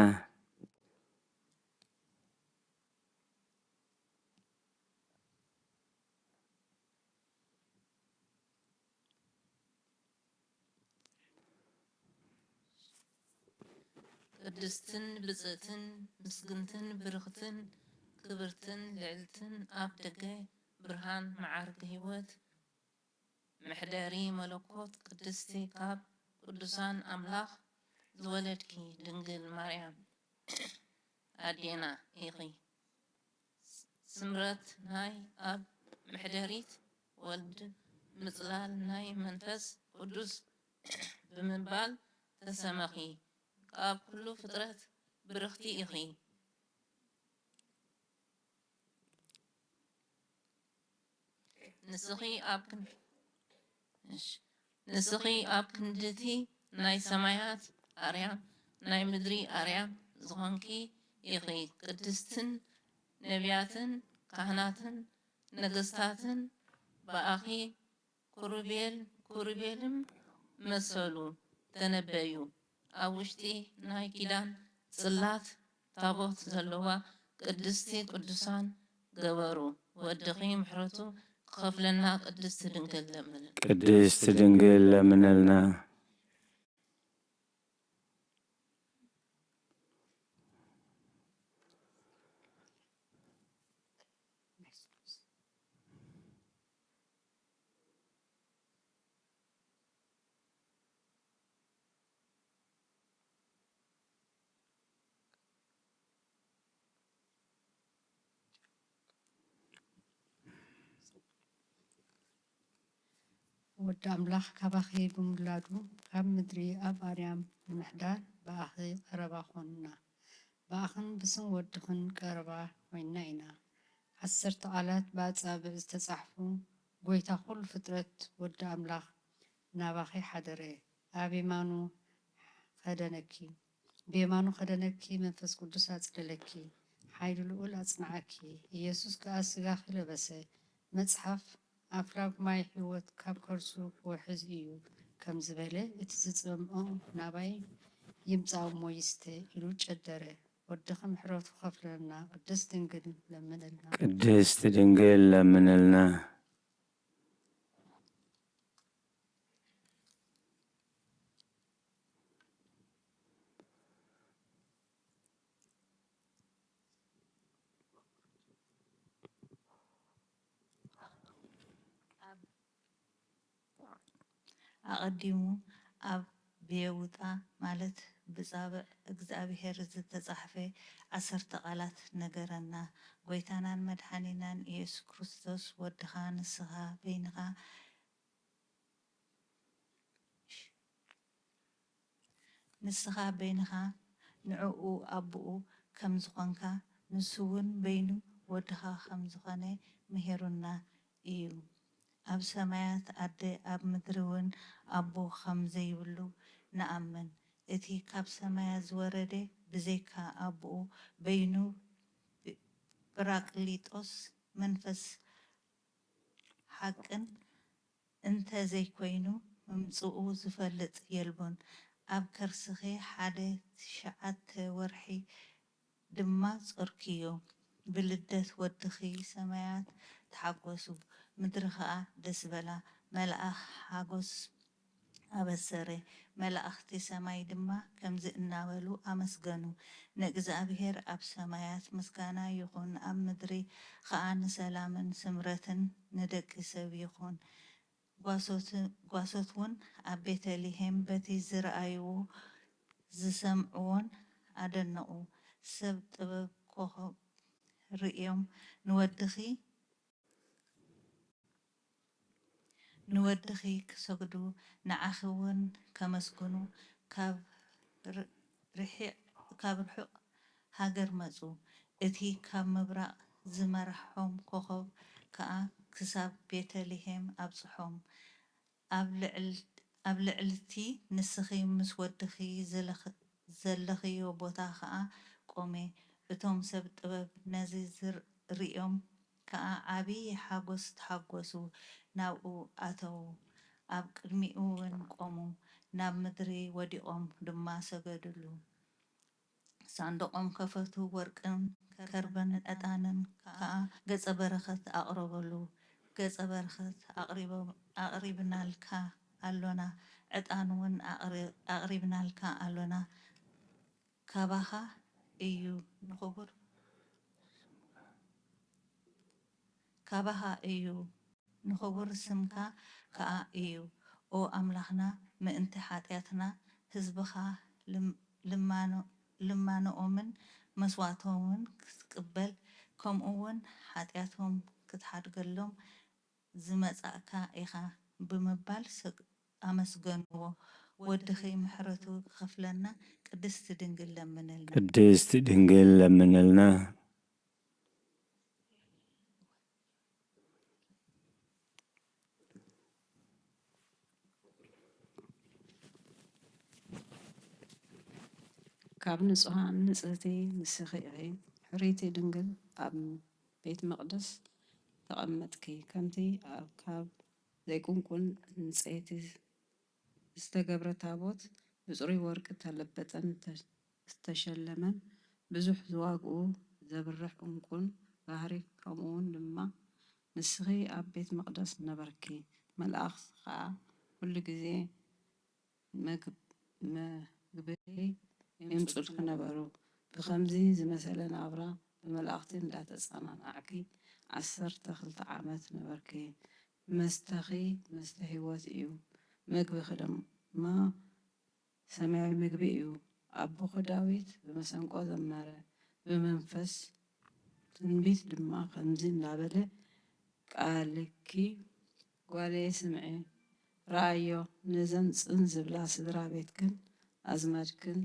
ቅድስትን ብጽእትን ምስግንትን ብርኽትን ክብርትን ልዕልትን ኣብ ደገ ብርሃን መዓርግ ህይወት መሕደሪ መለኮት ቅድስቲ ካብ ቅዱሳን ኣምላኽ ዝወለድኪ ድንግል ማርያም ኣዴና ኢኺ። ስምረት ናይ ኣብ መሕደሪት ወልድ ምጽላል ናይ መንፈስ ቅዱስ ብምባል ተሰመኺ። ካብ ኩሉ ፍጥረት ብርኽቲ ኢኺ። ንስኺ ኣብ ክንዲ እሺ ንስኺ ኣብ ክንድቲ ናይ ሰማያት ኣርያም ናይ ምድሪ ኣርያም ዝኾንኪ ኢኺ። ቅድስትን ነቢያትን ካህናትን ነገስታትን ብኣኺ ኩሩቤል ኩሩቤልም መሰሉ ተነበዩ። ኣብ ውሽጢ ናይ ኪዳን ጽላት ታቦት ዘለዋ ቅድስቲ ቅዱሳን ገበሩ። ወድኺ ምሕረቱ ክኸፍለና ቅድስቲ ድንግል ለምንልና። ቅድስቲ ድንግል ለምንልና። ወዲ ኣምላኽ ካባኺ ብምውላዱ፣ ካብ ምድሪ ኣብ ኣርያም ንምሕዳር ብኣኺ ቀረባ ኾንና። ብኣኽን ብስም ወድኽን ቀረባ ኮይንና ኢና። ዓሰርተ ቃላት ብኣጻብዕ ዝተጻሕፉ፣ ጎይታ ኩሉ ፍጥረት ወዲ ኣምላኽ ናባኺ ሓደረ፣ ኣብ የማኑ ኸደነኪ፣ ብየማኑ ኸደነኪ፣ መንፈስ ቅዱስ ኣጽለለኪ፣ ሓይሊ ልኡል ኣጽንዓኪ። ኢየሱስ ከኣ ስጋኺ ለበሰ። መጽሓፍ ኣፍላግ ማይ ሕይወት ካብ ከርሱ ክውሕዝ እዩ ከም ዝበለ፣ እቲ ዝጸምኦ ናባይ ይምጻእ እሞ ይስተ ኢሉ ጨደረ። ወድኺ ምሕረቱ ኸፍለልና፣ ቅድስት ድንግል ለምንልና። ቅድስት ድንግል ለምንልና። ኣቐዲሙ ኣብ ብየውጣ ማለት ብጻብዕ እግዚኣብሔር ዝተጻሕፈ ዓሰርተ ቃላት ነገረና። ጎይታናን መድሓኒናን ኢየሱስ ክርስቶስ ወድኻ ንስኻ በይንኻ ንስኻ በይንኻ ንዕኡ ኣቦኡ ከም ዝኾንካ፣ ንሱ እውን በይኑ ወድኻ ከም ዝኾነ ምሂሩና እዩ። ኣብ ሰማያት ኣደ፣ ኣብ ምድሪ እውን ኣቦ ከም ዘይብሉ ንኣምን። እቲ ካብ ሰማያት ዝወረደ ብዘይካ ኣቦኡ በይኑ ጳራቅሊጦስ መንፈስ ሓቅን እንተ ዘይኮይኑ ምምጽኡ ዝፈልጥ የልቦን። ኣብ ከርስኺ ሓደ ትሽዓተ ወርሒ ድማ ጾርክዮ። ብልደት ወድኺ ሰማያት ተሓጎሱ፣ ምድሪ ኸኣ ደስ በላ። መልኣኽ ሓጎስ ኣበሰረ። መላእኽቲ ሰማይ ድማ ከምዚ እናበሉ ኣመስገኑ፣ ንእግዚኣብሔር ኣብ ሰማያት ምስጋና ይኹን፣ ኣብ ምድሪ ኸኣ ንሰላምን ስምረትን ንደቂ ሰብ ይኹን። ጓሶት እውን ኣብ ቤተልሔም በቲ ዝረኣይዎ ዝሰምዕዎን ኣደነቑ። ሰብ ጥበብ ኮኸብ ርእዮም ንወድኺ ንወድኺ ክሰግዱ ንዓኺ እውን ከመስግኑ ካብ ር- ርሒቕ ካብ ርሑቕ ሃገር መጹ። እቲ ካብ ምብራቕ ዝመርሖም ኮኸብ ከኣ ክሳብ ቤተልሔም ኣብጽሖም። ኣብ ልዕል ኣብ ልዕልቲ ንስኺ ምስ ወድኺ ዘለኽ- ዘለኽዮ ቦታ ኸኣ ቆመ። እቶም ሰብ ጥበብ ነዚ ዝር- ርእዮም ከኣ ዓቢ ሓጎስ ተሓጎሱ፣ ናብኡ ኣተዉ። ኣብ ቅድሚኡ እውን ቆሙ፣ ናብ ምድሪ ወዲቖም ድማ ሰገዱሉ። ሳንዱቖም ከፈቱ፣ ወርቅን ከርበን ዕጣንን ከኣ ገጸ በረኸት ኣቕረበሉ። ገጸ በረኸት ኣቕሪቦ- ኣቕሪብናልካ ኣሎና፣ ዕጣን እውን ኣቕሪ- ኣቕሪብናልካ ኣሎና። ካባኻ እዩ ንኽቡር ካባኻ እዩ ንኽቡር ስምካ ከኣ እዩ። ኦ ኣምላኽና፣ ምእንቲ ሓጢኣትና ህዝብኻ ልም- ልማኖ- ልማኖኦምን መስዋእቶምን ክትቅበል፣ ከምኡ እውን ሓጢኣቶም ክትሓድገሎም ዝመጻእካ ኢኻ ብምባል ኣመስገንዎ። ወድኺ ምሕረቱ ክኸፍለና ቅድስቲ ድንግል ለምንልና። ቅድስቲ ድንግል ለምንልና። ካብ ንጹሃን ንጽህቲ ንስኺ ኢኺ፣ ሕርይቲ ድንግል ኣብ ቤት መቕደስ ተቐመጥኪ፣ ከምቲ ኣብ ካብ ዘይቁንቁን ዕንጸይቲ ዝተገብረ ታቦት ብጽሩይ ወርቂ እተለበጠን እተ- ዝተሸለመን ብዙሕ ዝዋግኡ ዘብርሕ ዕንቁን ባህሪ፣ ከምኡውን ድማ ንስኺ ኣብ ቤት መቕደስ ነበርኪ፣ መላእኽቲ ኸኣ ኩሉ ግዜ መግብ- መግቢ የምጹልኪ ነበሩ። ብኸምዚ ዝመሰለ ናብራ ብመላእኽቲ እንዳተጸናናዕኪ ዓሰርተ ክልተ ዓመት ነበርኪ። መስተኺ መስተ ህይወት እዩ፣ መግብኺ ድማ ሰማያዊ ምግቢ እዩ። ኣቦኺ ዳዊት ብመሰንቆ ዘመረ፣ ብመንፈስ ትንቢት ድማ ከምዚ እናበለ፣ ቃልኪ ጓለየ ስምዒ፣ ረኣዮ፣ ነዘን ጽን ዝብላ ስድራ ቤትክን ኣዝማድክን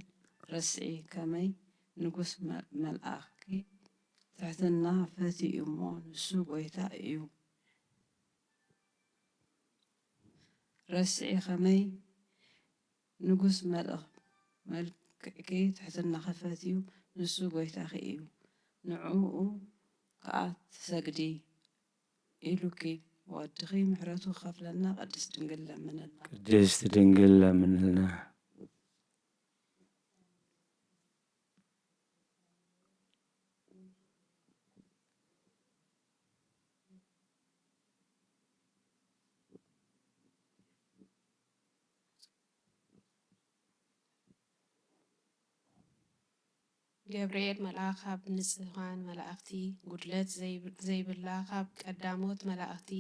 ረስዒ፣ ከመይ ንጉስ መ-፣ መልኣኽኪ ትሕትና ፈትዩ እሞ፣ ንሱ ጐይታ እዩ። ረስዒ፣ ከመይ ንጉስ መልእኽ-፣ መልክዕኪ ትሕትናኺ ፈትዩ፣ ንሱ ጐይታኺ እዩ፣ ንዕኡ ከኣ ትሰግዲ ኢሉኪ፣ ወድኺ ምሕረቱ ክኸፍለና ቅድስት ድንግል ለምንልና። ቅድስት ድንግል ለምንልና። ገብርኤል መልኣኽ ካብ ንጽሃን መላእኽቲ፣ ጉድለት ዘይብ-፣ ዘይብላ ካብ ቀዳሞት መላእኽቲ፣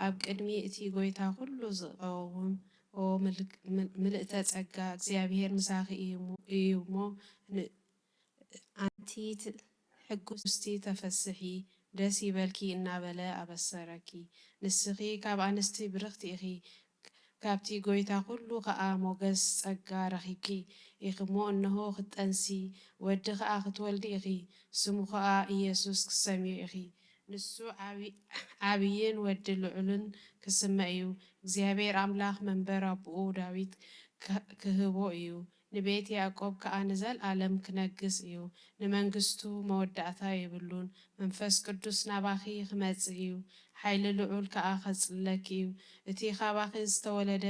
ኣብ ቅድሚ እቲ ጐይታ ኩሉ ዝቐውም፣ ኦ ምልክ-፣ ምል-፣ ምልእተ ጸጋ፣ እግዚኣብሔር ምሳኺ እዩ እሞ፣ እዩ እሞ፣ ን-፣ ኣንቲ ት-፣ ሕጉስቲ ተፈስሒ፣ ደስ ይበልኪ እናበለ ኣበሰረኪ። ንስኺ ካብ ኣንስቲ ብርኽቲ ኢኺ፣ ካብቲ ጐይታ ኩሉ ኸኣ ሞገስ ጸጋ ረኺብኪ ኢኺ እሞ፣ እንሆ፣ ክትጠንሲ፣ ወዲ ኸኣ ክትወልዲ ኢኺ፣ ስሙ ኸኣ ኢየሱስ ክትሰምዮ ኢኺ። ንሱ ዓቢ-፣ ዓብይን ወዲ ልዑልን ክስመ እዩ። እግዚኣብሔር ኣምላኽ መንበር ኣቦኡ ዳዊት ክ-፣ ክህቦ እዩ። ንቤት ያዕቆብ ከኣ ንዘለኣለም ክነግስ እዩ። ንመንግስቱ መወዳእታ የብሉን። መንፈስ ቅዱስ ናባኺ ክመጽእ እዩ። ሓይሊ ልዑል ከኣ ከጽልለኪ እዩ። እቲ ካባኺ ዝተወለደ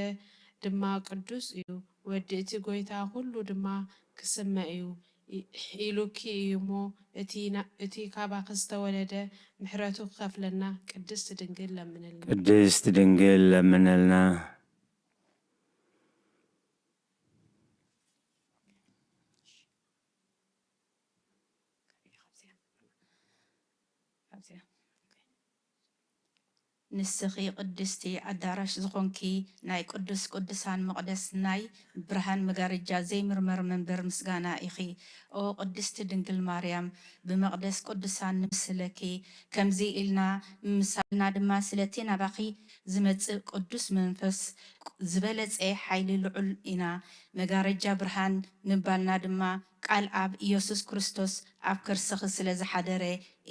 ድማ ቅዱስ እዩ። ወዲ እቲ ጐይታ ኩሉ ድማ ክስመ እዩ ኢ-፣ ኢሉኪ እዩ እሞ፣ እቲ ና-፣ እቲ ካባኺ ዝተወለደ ምሕረቱ ክኸፍለና ቅድስት ድንግል ለምንልና። ቅድስት ድንግል ለምንልና። ንስኺ ቅድስቲ ኣዳራሽ ዝኾንኪ፣ ናይ ቅዱስ ቅዱሳን መቕደስ፣ ናይ ብርሃን መጋረጃ ዘይምርመር መንበር ምስጋና ኢኺ። ኦ ቅድስቲ ድንግል ማርያም፣ ብመቕደስ ቅዱሳን ንምስለኪ። ከምዚ ኢልና ምምሳልና ድማ ስለቲ ናባኺ ዝመጽእ ቅዱስ መንፈስ ዝበለጸ ሓይሊ ልዑል ኢና። መጋረጃ ብርሃን ምባልና ድማ ቃል ኣብ ኢየሱስ ክርስቶስ ኣብ ከርስኺ ስለ ዝሓደረ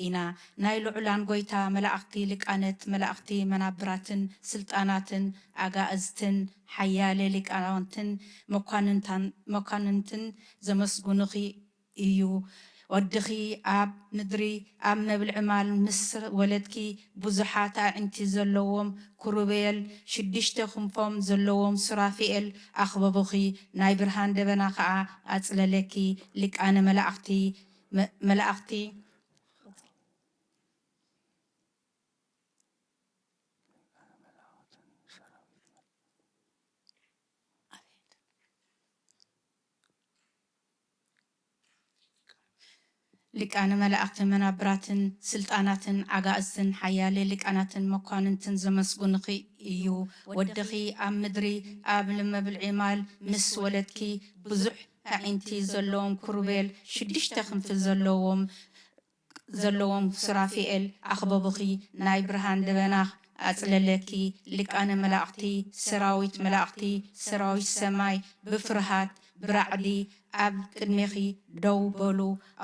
ኢና። ናይ ልዑላን ጐይታ መላእኽቲ፣ ሊቃነት መላእኽቲ፣ መናብራትን ስልጣናትን ኣጋእዝትን ሓያለ ሊቃውንትን መኳንንታን-፣ መኳንንትን ዘመስግኑኺ እዩ። ወድኺ ኣብ ምድሪ ኣብ መብልዒ ማል ምስ ወለድኪ፣ ብዙሓት ኣዒንቲ ዘለዎም ክሩቤል፣ ሽዱሽተ ክንፎም ዘለዎም ሱራፊኤል ኣኽበቡኺ፣ ናይ ብርሃን ደበና ኸኣ ኣጽለለኪ። ሊቃነ መላእኽቲ፣ መ-፣ መላእኽቲ፣ ሊቃነ መላእኽትን መናብራትን ስልጣናትን ኣጋእዝትን ሓያለ ሊቃናትን መኳንንትን ዘመስግኑኺ እዩ። ወድኺ ኣብ ምድሪ ኣብ መብልዒ ማል ምስ ወለድኪ፣ ብዙሕ ኣዒንቲ ዘለዎም ክሩቤል፣ ሽዱሽተ ክንፊ ዘለዎም ዘለዎም ሱራፊኤል ኣኽበቡኺ፣ ናይ ብርሃን ደበና ኣጽለለኪ። ሊቃነ መላእኽቲ፣ ሰራዊት መላእኽቲ፣ ሰራዊት ሰማይ ብፍርሃት ብራዕዲ ኣብ ቅድሜኺ ደው በሉ።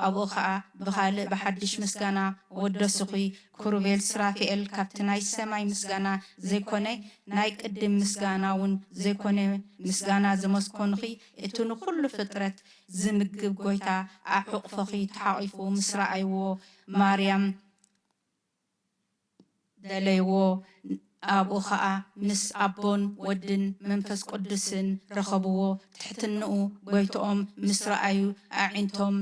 ኣብኡ ኸኣ ብኻልእ ብሓድሽ ምስጋና ወደሱኺ። ክሩቤል ሱራፊኤል ካብቲ ናይ ሰማይ ምስጋና ዘይኮነ፣ ናይ ቅድም ምስጋና እውን ዘይኮነ ምስጋና ዘመስገኑኺ፣ እቲ ንኹሉ ፍጥረት ዝምግብ ጐይታ ኣብ ሕቑፎኺ ተሓቒፉ ምስ ረኣይዎ፣ ማርያም ደለይዎ። ኣብኡ ኸኣ ምስ ኣቦን ወድን መንፈስ ቅዱስን ረኸብዎ። ትሕትንኡ ጐይትኦም ምስ ረኣዩ፣ ኣዒንቶም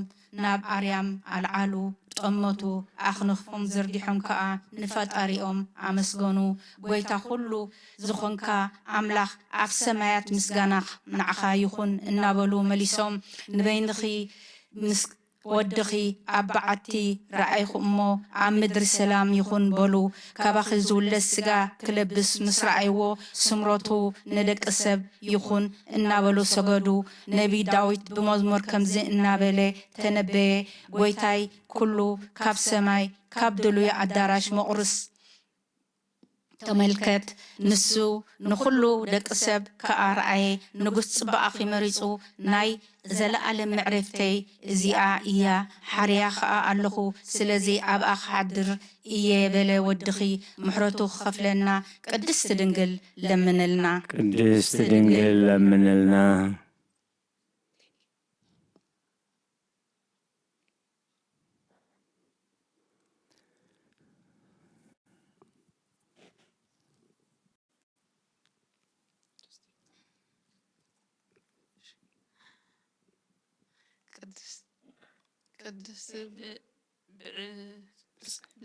ናብ ኣርያም ኣልዓሉ፣ ጠመቱ። ኣኽንፎም ዘርጊሖም ከኣ ንፈጣሪኦም ኣመስገኑ። ጐይታ ኵሉ ዝኾንካ ኣምላኽ፣ ኣብ ሰማያት ምስጋና ንዓኻ ይኹን እናበሉ መሊሶም፣ ንበይንኺ ምስ ወድኺ ኣብ በዓቲ ረኣይኩ እሞ፣ ኣብ ምድሪ ሰላም ይኹን በሉ። ካባኺ ዝውለድ ሥጋ ክለብስ ምስ ረኣይዎ፣ ስምረቱ ንደቂ ሰብ ይኹን እናበሉ ሰገዱ። ነቢይ ዳዊት ብመዝሙር ከምዚ እናበለ ተነበየ፣ ጐይታይ ኩሉ ካብ ሰማይ፣ ካብ ድሉይ ኣዳራሽ መቑርስ ተመልከት፣ ንሱ ንኹሉ ደቂ ሰብ ከኣ ረኣየ፣ ንጉስ ጽባቐኺ መሪጹ፣ ናይ ዘለኣለም ምዕሬፍተይ እዚኣ እያ፣ ሓርያ ኸኣ ኣለኹ፣ ስለዚ ኣብኣ ክሓድር እየ በለ ወድኺ። ምሕረቱ ክኸፍለና ቅድስቲ ድንግል ለምንልና። ቅድስቲ ድንግል ለምንልና። ቅድስቲ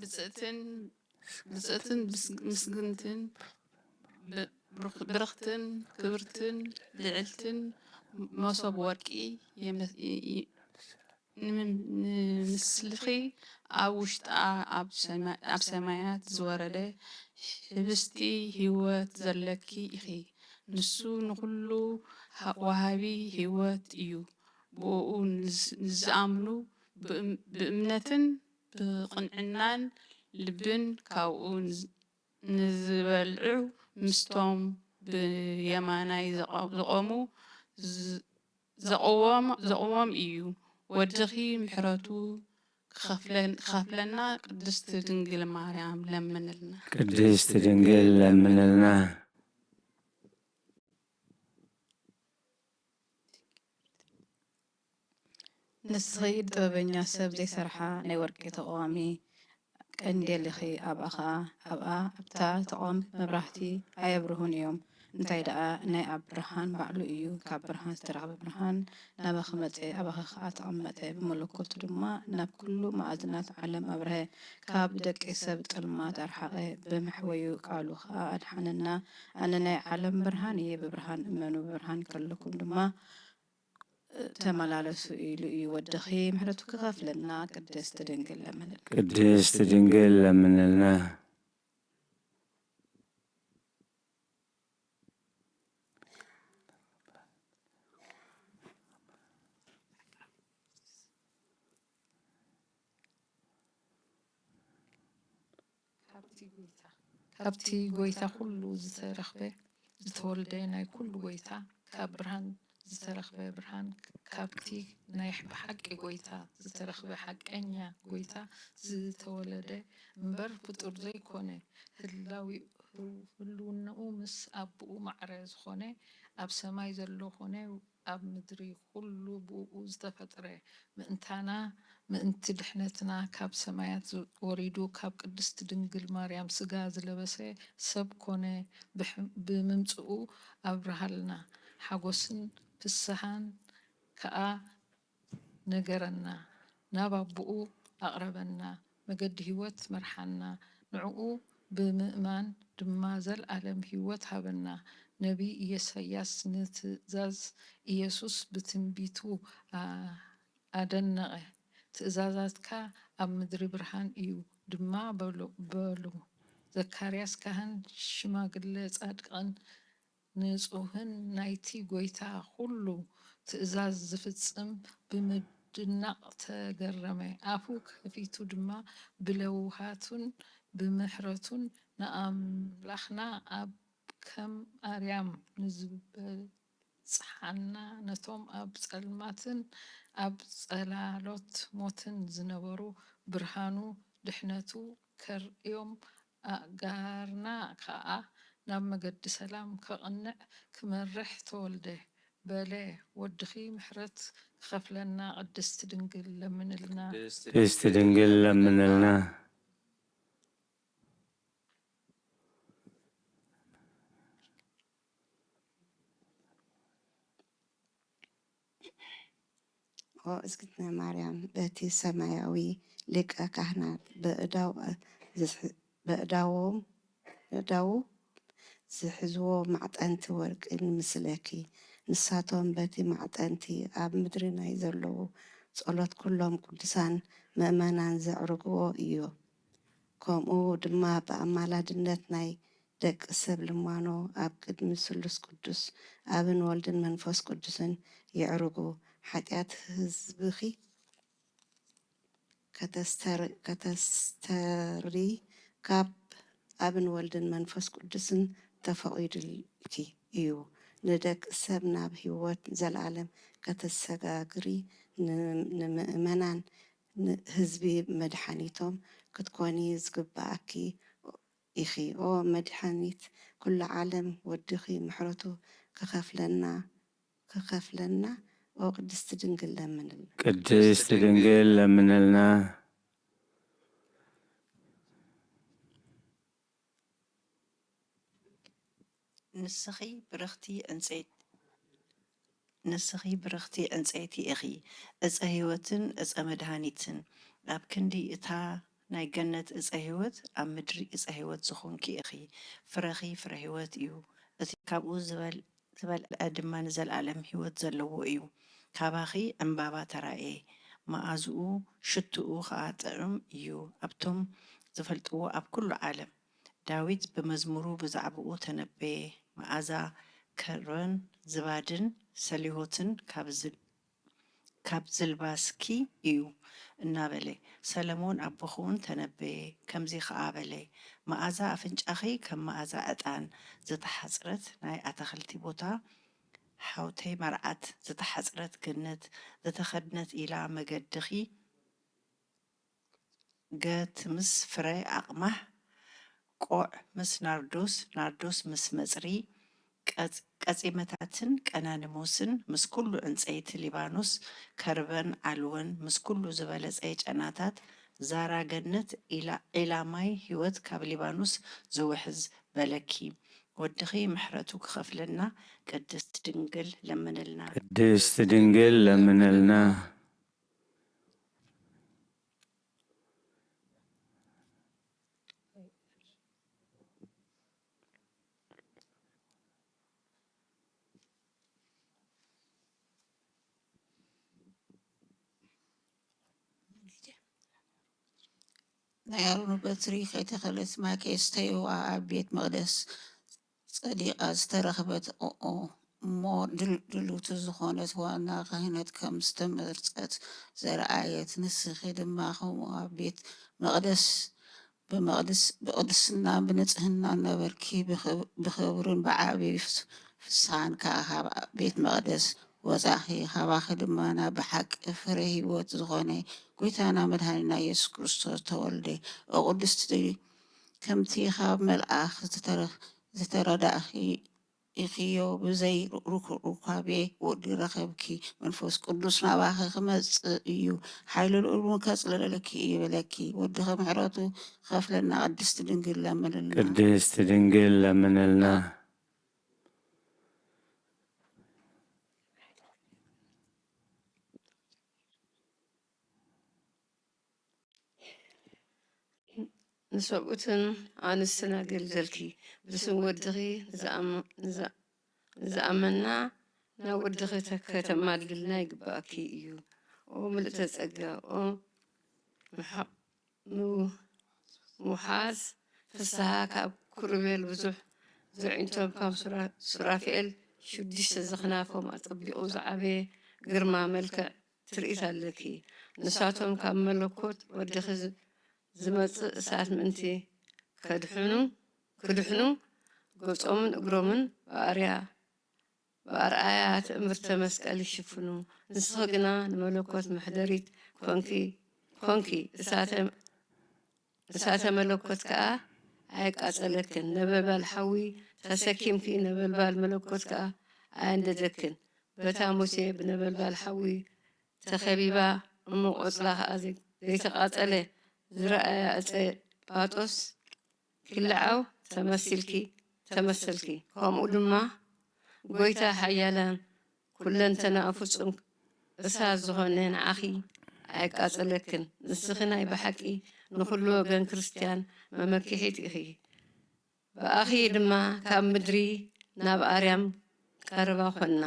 ብጽእትን ብጽእትን ምስግንትን ብርኽትን ክብርትን ልዕልትን መሶብ ወርቂ ንምስልኺ ኣብ ውሽጣ ኣብ ሰማያት ዝወረደ ህብስቲ ህይወት ዘለኪ ኢኺ። ንሱ ንኹሉ ወሃቢ ህይወት እዩ። ብእኡ ንዝኣምኑ ብእምነትን ብቕንዕናን ልብን ካብኡ ንዝበልዑ ምስቶም ብየማናይ ዝቖሙ ዘቕዎም እዩ። ወድኺ ምሕረቱ ክኸፍለና ቅድስቲ ድንግል ማርያም ለምንልና። ቅድስቲ ድንግል ለምንልና። ንስኺ ጥበበኛ ሰብ ዘይሰርሓ ናይ ወርቂ ተቐዋሚ ቀንዴል ኢኺ። ኣብኣ ኸኣ ኣብኣ ኣብታ ተቐዋሚት መብራህቲ ኣየብርሁን እዮም። እንታይ ደኣ ናይ ኣብ ብርሃን ባዕሉ እዩ። ካብ ብርሃን ዝተረኽበ ብርሃን ናባኺ መጸ፣ ኣባኺ ኸኣ ተቐመጠ። ብመለኮቱ ድማ ናብ ኩሉ መኣዝናት ዓለም ኣብርሀ። ካብ ደቂ ሰብ ጥልማት ኣርሓቐ። ብመሕወዩ ቃሉ ኸኣ ኣድሓነና። ኣነ ናይ ዓለም ብርሃን እየ። ብብርሃን እመኑ፣ ብብርሃን ከለኹም ድማ ተመላለሱ ኢሉ እዩ። ወድኺ ምሕረቱ ክኸፍለና ቅድስቲ ድንግል ለምንልና። ቅድስቲ ድንግል ለምንልና። ካብቲ ጎይታ ካብቲ ጎይታ ኩሉ ዝተረኽበ ዝተወልደ ናይ ኩሉ ጎይታ ካብ ብርሃን ዝተረኽበ ብርሃን ካብቲ ናይ ብሓቂ ጎይታ ዝተረኽበ ሓቀኛ ጎይታ ዝተወለደ እምበር ፍጡር ዘይኮነ ህላዊ ህልውናኡ ምስ ኣቦኡ ማዕረ ዝኾነ ኣብ ሰማይ ዘሎ ኮነ ኣብ ምድሪ ኩሉ ብእኡ ዝተፈጥረ ምእንታና ምእንቲ ድሕነትና ካብ ሰማያት ወሪዱ ካብ ቅድስቲ ድንግል ማርያም ስጋ ዝለበሰ ሰብ ኮነ። ብምምጽኡ ኣብርሃልና ሓጎስን ፍስሃን ከኣ ነገረና። ናብ ኣቦኡ ኣቕረበና። መገዲ ህይወት መርሓና። ንዕኡ ብምእማን ድማ ዘልኣለም ህይወት ሃበና። ነቢይ ኢሳይያስ ንትእዛዝ ኢየሱስ ብትንቢቱ ኣደነቐ። ትእዛዛትካ ኣብ ምድሪ ብርሃን እዩ ድማ በሉ። ዘካርያስ ካህን ሽማግለ ጻድቅን ንጹህን ናይቲ ጐይታ ኹሉ ትእዛዝ ዝፍጽም ብምድናቕ ተገረመ። ኣፉ ከፊቱ ድማ ብለውሃቱን ብምሕረቱን ንኣምላኽና ኣብ ከም ኣርያም ንዝበጽሓና ነቶም ኣብ ጸልማትን ኣብ ጸላሎት ሞትን ዝነበሩ ብርሃኑ ድሕነቱ ከርእዮም ኣእጋርና ከኣ ናብ መገዲ ሰላም ከቕንዕ ክመርሕ ተወልደ። በለ ወድኺ ምሕረት ክኸፍለና ቅድስቲ ድንግል ለምንልና። ቅድስቲ ድንግል ለምንልና። ኦ እግዝእትነ ማርያም፣ በቲ ሰማያዊ ሊቀ ካህናት በእዳው ዝሕ-፣ በእዳዎም፣ በእዳዉ ዝሕዝዎ ማዕጠንቲ ወርቂ ንምስለኪ። ንሳቶም በቲ ማዕጠንቲ ኣብ ምድሪ ናይ ዘለዉ ጸሎት ኩሎም ቅዱሳን ምእመናን ዘዕርግዎ እዩ። ከምኡ ድማ ብኣማላድነት ናይ ደቂ ሰብ ልማኖ ኣብ ቅድሚ ስሉስ ቅዱስ ኣብን ወልድን መንፈስ ቅዱስን የዕርጉ። ሓጢኣት ህዝብኺ ከተስተር-፣ ከተስተሪ ካብ ኣብን ወልድን መንፈስ ቅዱስን ተፈቒዱልኪ እዩ። ንደቂ ሰብ ናብ ህይወት ዘለኣለም ከተሰጋግሪ፣ ን-፣ ንምእመናን፣ ንህዝቢ መድሓኒቶም ክትኮኒ ዝግብኣኪ ኢኺ። ኦ መድሓኒት ኩሉ ዓለም፣ ወድኺ ምሕረቱ ክኸፍለና፣ ክኸፍለና፣ ኦ ቅድስቲ ድንግል ለምንልና። ቅድስት ድንግል ለምንልና። ንስኺ ብርኽቲ ዕንጸይቲ፣ ንስኺ ብርኽቲ ዕንጸይቲ ኢኺ፣ ዕጸ ህይወትን ዕጸ መድሃኒትን። ኣብ ክንዲ እታ ናይ ገነት ዕጸ ህይወት፣ ኣብ ምድሪ ዕጸ ህይወት ዝኾንኪ ኢኺ። ፍረኺ ፍረ ህይወት እዩ። እቲ ካብኡ ዝበል-፣ ዝበልዐ ድማ ንዘለኣለም ህይወት ዘለዎ እዩ። ካባኺ ዕምባባ ተራእየ፣ መኣዝኡ ሽትኡ ኸኣ ጥዑም እዩ። ኣብቶም ዝፈልጥዎ ኣብ ኩሉ ዓለም። ዳዊት ብመዝሙሩ ብዛዕባኡ ተነበየ፣ መኣዛ ከርበን ዝባድን ሰሊሆትን ካብ ዝ-፣ ካብ ዝልባስኪ እዩ እናበለ፣ ሰለሞን ኣቦኺ እውን ተነበየ፣ ከምዚ ኸኣ በለ፣ መኣዛ ኣፍንጫኺ ከም መኣዛ ዕጣን ዝተሓጽረት ናይ ኣታኽልቲ ቦታ፣ ሓውተይ መርዓት ዝተሓጽረት ገነት ዝተኸድነት ኢላ መገድኺ ገት ምስ ፍረ ኣቕማህ፣ ቆዕ ምስ ናርዶስ፣ ናርዶስ ምስ መጽሪ፣ ቀጽ-፣ ቀጺመታትን ቀናንሞስን ምስ ኩሉ ዕንጸይቲ ሊባኖስ፣ ከርበን ዓልወን ምስ ኩሉ ዝበለጸ ጨናታት፣ ዛራ ገነት ኢላ-፣ ዒላ ማይ ህይወት ካብ ሊባኖስ ዝውሕዝ በለኪ። ወድኺ ምሕረቱ ክኸፍለና፣ ቅድስት ድንግል ለምንልና። ቅድስት ድንግል ለምንልና። ናይ ኣሮን በትሪ ከይተኸለት ማይ ከየስተይዋ ኣብ ቤት መቕደስ ጸዲቓ ዝተረኽበት ኦኦ እሞ ድል-፣ ድልውቲ ዝኾነት ዋና ካህነት ከም ዝተመርጸት ዘርኣየት፣ ንስኺ ድማ ከምኡ ኣብ ቤት መቕደስ ብመቕድስ-፣ ብቕድስና ብንጽህና ነበርኪ፣ ብኽብ-፣ ብኽብርን ብዓቢ ፍስ-፣ ፍስሓን ከኣ ካብ ቤት መቕደስ ወጻኺ፣ ካባኺ ድማ ናብ ብሓቂ ፍረ ህይወት ዝኾነ ጐይታና መድሓኒና ኢየሱስ ክርስቶስ ተወልደ። ኦ ቅድስቲ፣ ከምቲ ካብ መልኣኽ ዝተረ-፣ ዝተረዳእኺ ኢኺዮ፣ ብዘይ ሩክ-፣ ሩካቤ ወዲ ረኸብኪ፣ መንፈስ ቅዱስ ናባኺ ክመጽእ እዩ፣ ሓይሊ ልኡል እውን ከጽልለልኪ እዩ በለኪ። ወድኺ ምሕረቱ ክኸፍለና ቅድስቲ ድንግል ለምንልና። ቅድስት ድንግል ለምንልና። ንሰብኡትን ኣንስትን ኣገልገልኪ፣ ብስም ወድኺ ንዝኣም-፣ ንዝኣ-፣ ንዝኣመና ናብ ወድኺ ተ-፣ ከተማልልና ይግባኣኪ እዩ። ኦ ምልእተ ጸጋ፣ ኦ ምሓ-፣ ምው-፣ ምውሓዝ ፍስሓ፣ ካብ ኩሩቤል ብዙሕ ዘዕይንቶም፣ ካብ ሱራ-፣ ሱራፌል ሽዱሽተ ዘኽናፎም ኣጸቢቑ ዝዓበየ ግርማ መልክዕ ትርኢት ኣለኪ። ንሳቶም ካብ መለኮት ወድኺ ዝ-፣ ዝመጽእ እሳት ምእንቲ ከድሕኑ፣ ክድሕኑ፣ ገጾምን እግሮምን ብኣርያ-፣ ብኣርኣያ ትእምርተ መስቀል ይሽፍኑ። ንስኺ ግና ንመለኮት መሕደሪት ኮንኪ፣ ኮንኪ። እሳተ፣ እሳተ መለኮት ከኣ ኣየቃጸለክን። ነበልባል ሓዊ ተሰኪምኪ፣ ነበልባል መለኮት ከኣ ኣየንደደክን። በታ ሙሴ ብነበልባል ሓዊ ተኸቢባ እሞ ቆጽላ ኸኣ ዘይ-፣ ዘይተቓጸለ ዝረኣያ ዕጸ ጳጦስ ክልዓው ተመሲልኪ፣ ተመሰልኪ። ከምኡ ድማ ጐይታ ሓያላን ኩለንተናኡ ፍጹም እሳት ዝኾነ ንዓኺ ኣየቃጸለክን። ንስኺ ናይ ብሓቂ ንኹሉ ወገን ክርስትያን መመኪሒት ኢኺ። ብኣኺ ድማ ካብ ምድሪ ናብ ኣርያም ቀረባ ኾንና።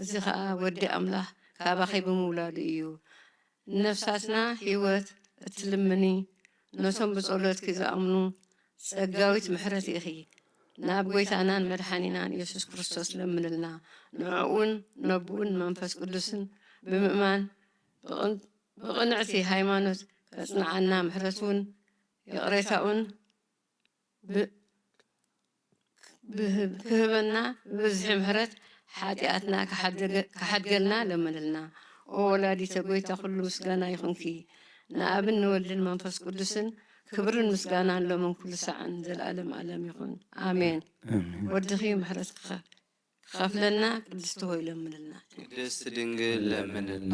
እዚ ኸኣ ወዲ ኣምላኽ ካባኺ ብምውላዱ እዩ። ንነፍሳትና ህይወት እትልምኒ፣ ነቶም ብጸሎትኪ ዝኣምኑ ጸጋዊት ምሕረት ኢኺ። ናብ ጐይታናን መድሓኒናን ኢየሱስ ክርስቶስ ለምንልና። ንዕኡን ነብኡን መንፈስ ቅዱስን ብምእማን ብቕን-፣ ብቕንዕቲ ሃይማኖት ከጽንዓና፣ ምሕረቱን ይቕሬታኡን ብ- ብህብ- ክህበና ብብዝሒ ምሕረት ሓጢኣትና ክሓድገ- ክሓድገልና ለምንልና። ኦ ወላዲተ ጎይታ፣ ኩሉ ምስጋና ይኹንኪ፣ ንኣብን ንወልድን መንፈስ ቅዱስን ክብርን ምስጋናን ሎምን ኩሉ ሳዕን ዘለኣለም ኣለም ይኹን። ኣሜን። ኣሜን። ወድኺ ምሕረት ክኸ- ክኸፍለና ቅድስቲ ሆይ ለምንልና። ቅድስት ድንግል ለምንልና።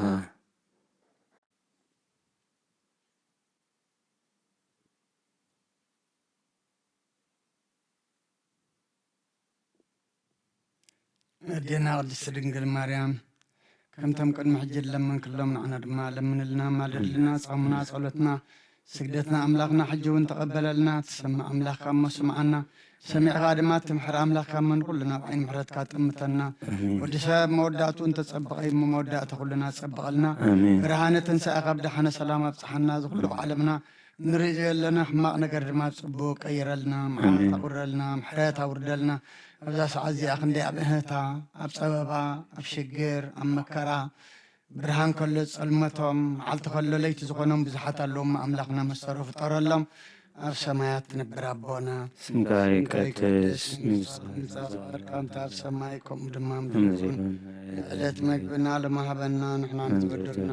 ኣዴና ቅድስቲ ድንግል ማርያም፣ ከምቶም ቅድሚ ሕጂ ለመንክሎም ንዓና ድማ ለምንልና፣ ማልድልና፣ ጾምና፣ ጸሎትና፣ ስግደትና ኣምላኽና ሕጂ እውን ተቐበለልና። ትሰምዕ ኣምላኽ ካብ እሞ ስምዓና፣ ሰሚዕኻ ድማ ትምሕር ኣምላኽ ካብ እሞ ንኹልና ኣብ ዓይኒ ምሕረትካ ጥምተና። ኣሜን። ወዲ ሰብ መወዳእቱ እንተጸበቐ እሞ መወዳእታ ኩልና ጸብቐልና። ኣሜን። ብርሃነ ትንሳኤ ካብ ደሓነ ሰላም ኣብጽሓና። እዚ ኩሉ ዓለምና ንርኢ ዘለና ሕማቕ ነገር ድማ ጽቡቕ ቀይረልና፣ መዓት ኣሜን። ኣውርደልና፣ ምሕረት ኣውርደልና። ኣብዛ ሰዓት እዚኣ ክንደይ ኣብ እህታ፣ ኣብ ጸበባ፣ ኣብ ሽግር፣ ኣብ መከራ፣ ብርሃን ከሎ ጸልመቶም፣ መዓልቲ ከሎ ለይቲ ዝኾኖም ብዙሓት ኣለዎም። ኣምላኽና መሰሮ ፍጠረሎም። ኣብ ሰማያት ትነብር ኣቦና፣ ስምካ ይቀደስ፣ ይምጻእ መንግስትኻ፣ ፍቃድካ ከምቲ ኣብ ሰማይ ከምኡ ድማ ኣብ ምድሪ ትኹን። ንዕለት መግብና ሎሚ ሃበና፣ ንሕና ንዝበደሉና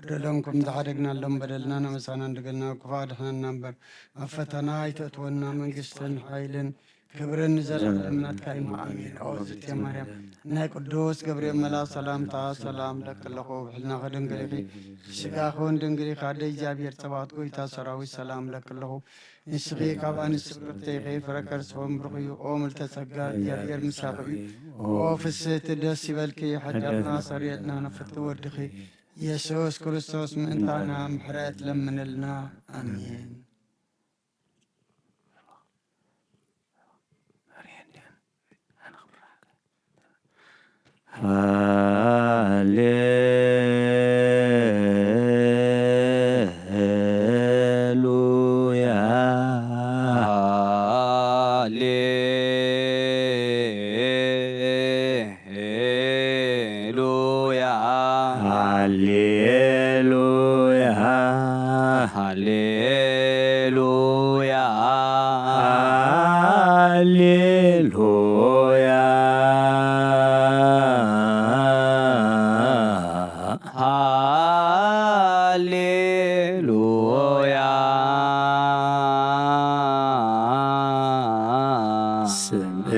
በደሎም ከም ዝሓደግናሎም በደልና ነመሳና እንድገልና፣ ክፉእ ኣድሕነና እምበር፣ ኣብ ፈተና ኣይተእትወና፣ መንግስትን ሓይልን ክብርን ንዘለኣለም ናትካ እዩ። ኣሜን። ኦ ዝቴ ማርያም፣ ናይ ቅዱስ ገብርኤል መልኣክ ሰላምታ ሰላም ለኪ ኣለኹ፣ ብሕልናኺ ድንግል ኢኺ፣ ብስጋኺ እውን ድንግል ኢኺ። ኣደ እግዚኣብሔር ጸባኦት፣ ጎይታ ሰራዊት፣ ሰላም ለኪ ኣለኹ። ንስኺ ካብ ኣንስቲ ብርክቲ ኢኺ፣ ፍረ ከርስኺ እውን ብሩኽ እዩ። ኦ ምልዕተ ጸጋ፣ እግዚኣብሔር ምሳኺ እዩ። ኦ ፍስሕቲ ደስ ይበልኪ፣ ሓጢኣትና ሰርየልና፣ ንፍትሒ ወድኺ ኢየሱስ ክርስቶስ ምእንታና ምሕረት ለምንልና። ኣሜን። ሃሌሉያ። ሃሌሉያ። ሃሌሉያ። ሃሌሉያ። ሃሌሉያ። ሃሌሉያ። ስምዕ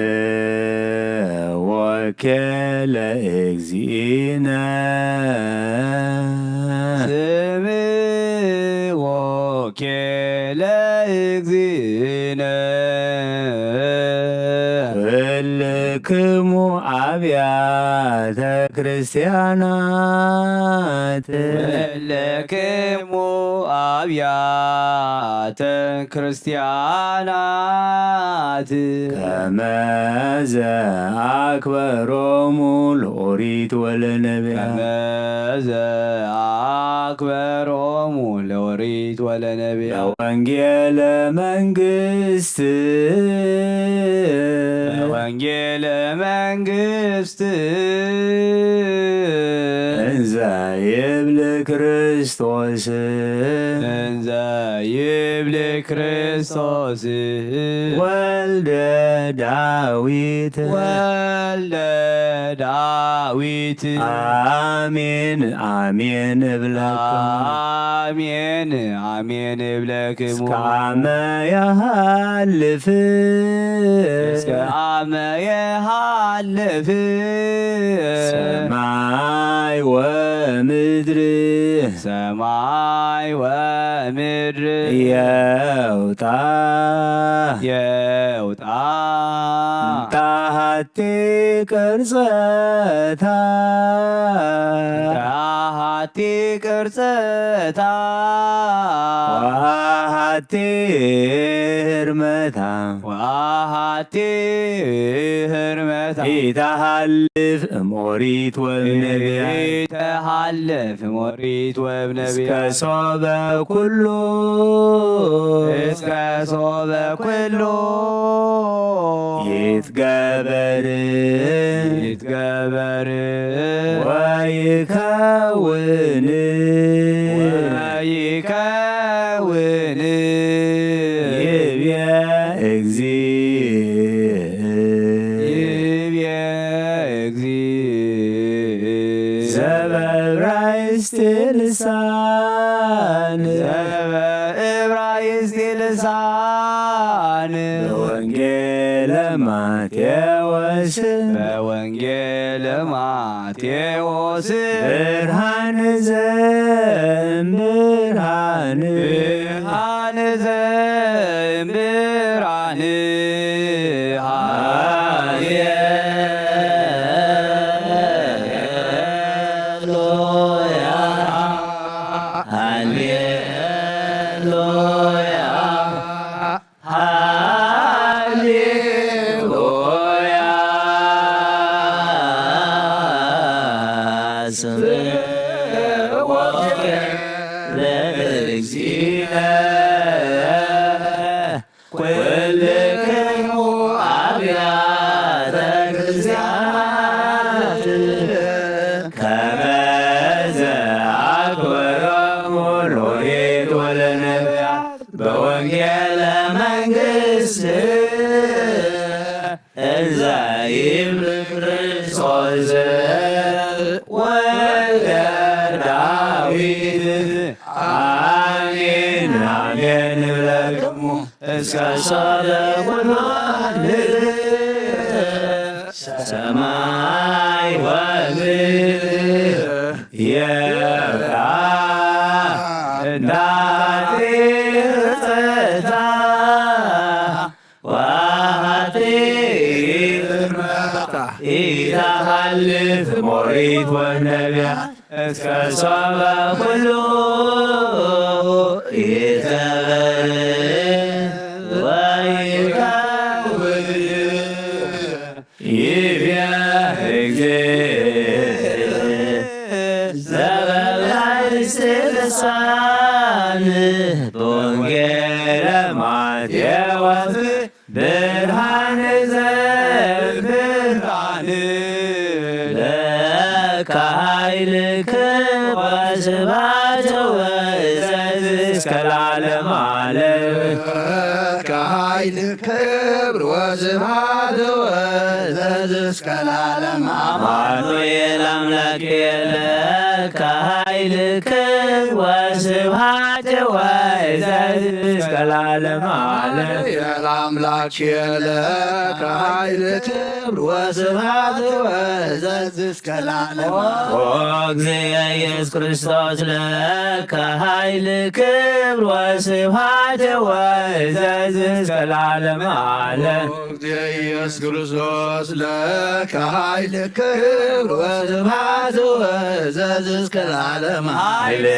ወኬለ እግዚእነ። ስምዕ ወኬለ እግዚእነ። ኩልክሙ ኣብያተ ክርስቲያናት። ኩልክሙ ኣብያተ ክርስቲያናት። ከመዘ ኣክበሮሙ ለኦሪት ወለነቢያት። ከመዘ ኣክበሮሙ ለኦሪት ወለነቢያት። ለወንጌለ መንግስት። ለወንጌለ መንግስት። እንዘ ይብል ክርስቶስ። እንዘ ይብል ክርስቶስ። ወልደ ዳዊት። ወልደ ዳዊት። አሜን አሜን እብለኩም። አሜን አሜን እብለክሙ። እስከ አመ የሃልፍ። እስከ አመ የሃልፍ። ሰማይ ወምድር። ሰማይ ወምድር። የውጣ። የውጣ። ታሃቲ ቅርጸታ። ታሃቲ ቅርጸታ። ወሃቲ ህርመታ። ወሃቲ ህርመታ። ኢታሃልፍ እምኦሪት ወብነቢያ። ኢታሃልፍ እምኦሪት ወብነቢያ። እስከ ሶበ ኩሉ። እስከ ሶበ ኩሉ። ይትገበር። ይትገበር። ወይከውን። ወይከውን። ይብየ እግዚ ዘበእብራይስጢ ልሳን። ዘበእብራይስጢ ልሳን። በወንጌለ ማቴዎስ። በወንጌለ ማቴዎስ። ብርሃን ዘእምብርሃን። ብርሃን ዘእምብርሃን። ሃሌሉያ። ሃሌሉያ። ሃሌሉያ። ስብሐት ለእግዚእነ ኩልክሙ አብያተ ክርስቲያናት ከመ ዘአክበሮሙ ሎሌት ወለነቢያት በወንጌለ መንግሥት እንዘ ይብል ክርስቶስ ወልደ ዳዊት። አሜን አሜን እብለክሙ እስከ ሶበ ኩሉ ሰማይ ወምድር የብርሃ እንዳትጸታ ወሃቲ ኢታሃልፍ ሞሪት ወነቢያ እስከ ሶበ ኩሉ ይትከበር ወይከውን ይቤ እግዚእ ዘበብራይስጥ ልሳን በወንጌለ ማቴዎስ ብርሃን ዘብርሃን ለከ ኃይልክ ወስብሐት ወእዘዝ እስከ ለዓለመ ዓለም። ለከ ኃይል ክብር ወስብሐት ወእዘዝ እስከ ለዓለመ ዓለም። አማኑኤል አምላክ ለከ ኃይል ክብር ወስብሐት ወእዘዝ እስከ ለዓለመ ዓለም። አማኑኤል አምላክ ለከ ኃይል ክብር ወስብሐት ወእዘዝ እስከ ለዓለመ ዓለም። ኦ እግዚእ ኢየሱስ ክርስቶስ ለከ ኃይል ክብር ወስብሐት ወእዘዝ እስከ ለዓለመ ዓለም። ኦ እግዚእ ኢየሱስ ክርስቶስ ለከ ኃይል ክብር ወስብሐት ወእዘዝ እስከ ለዓለመ ዓለም። ኃይልየ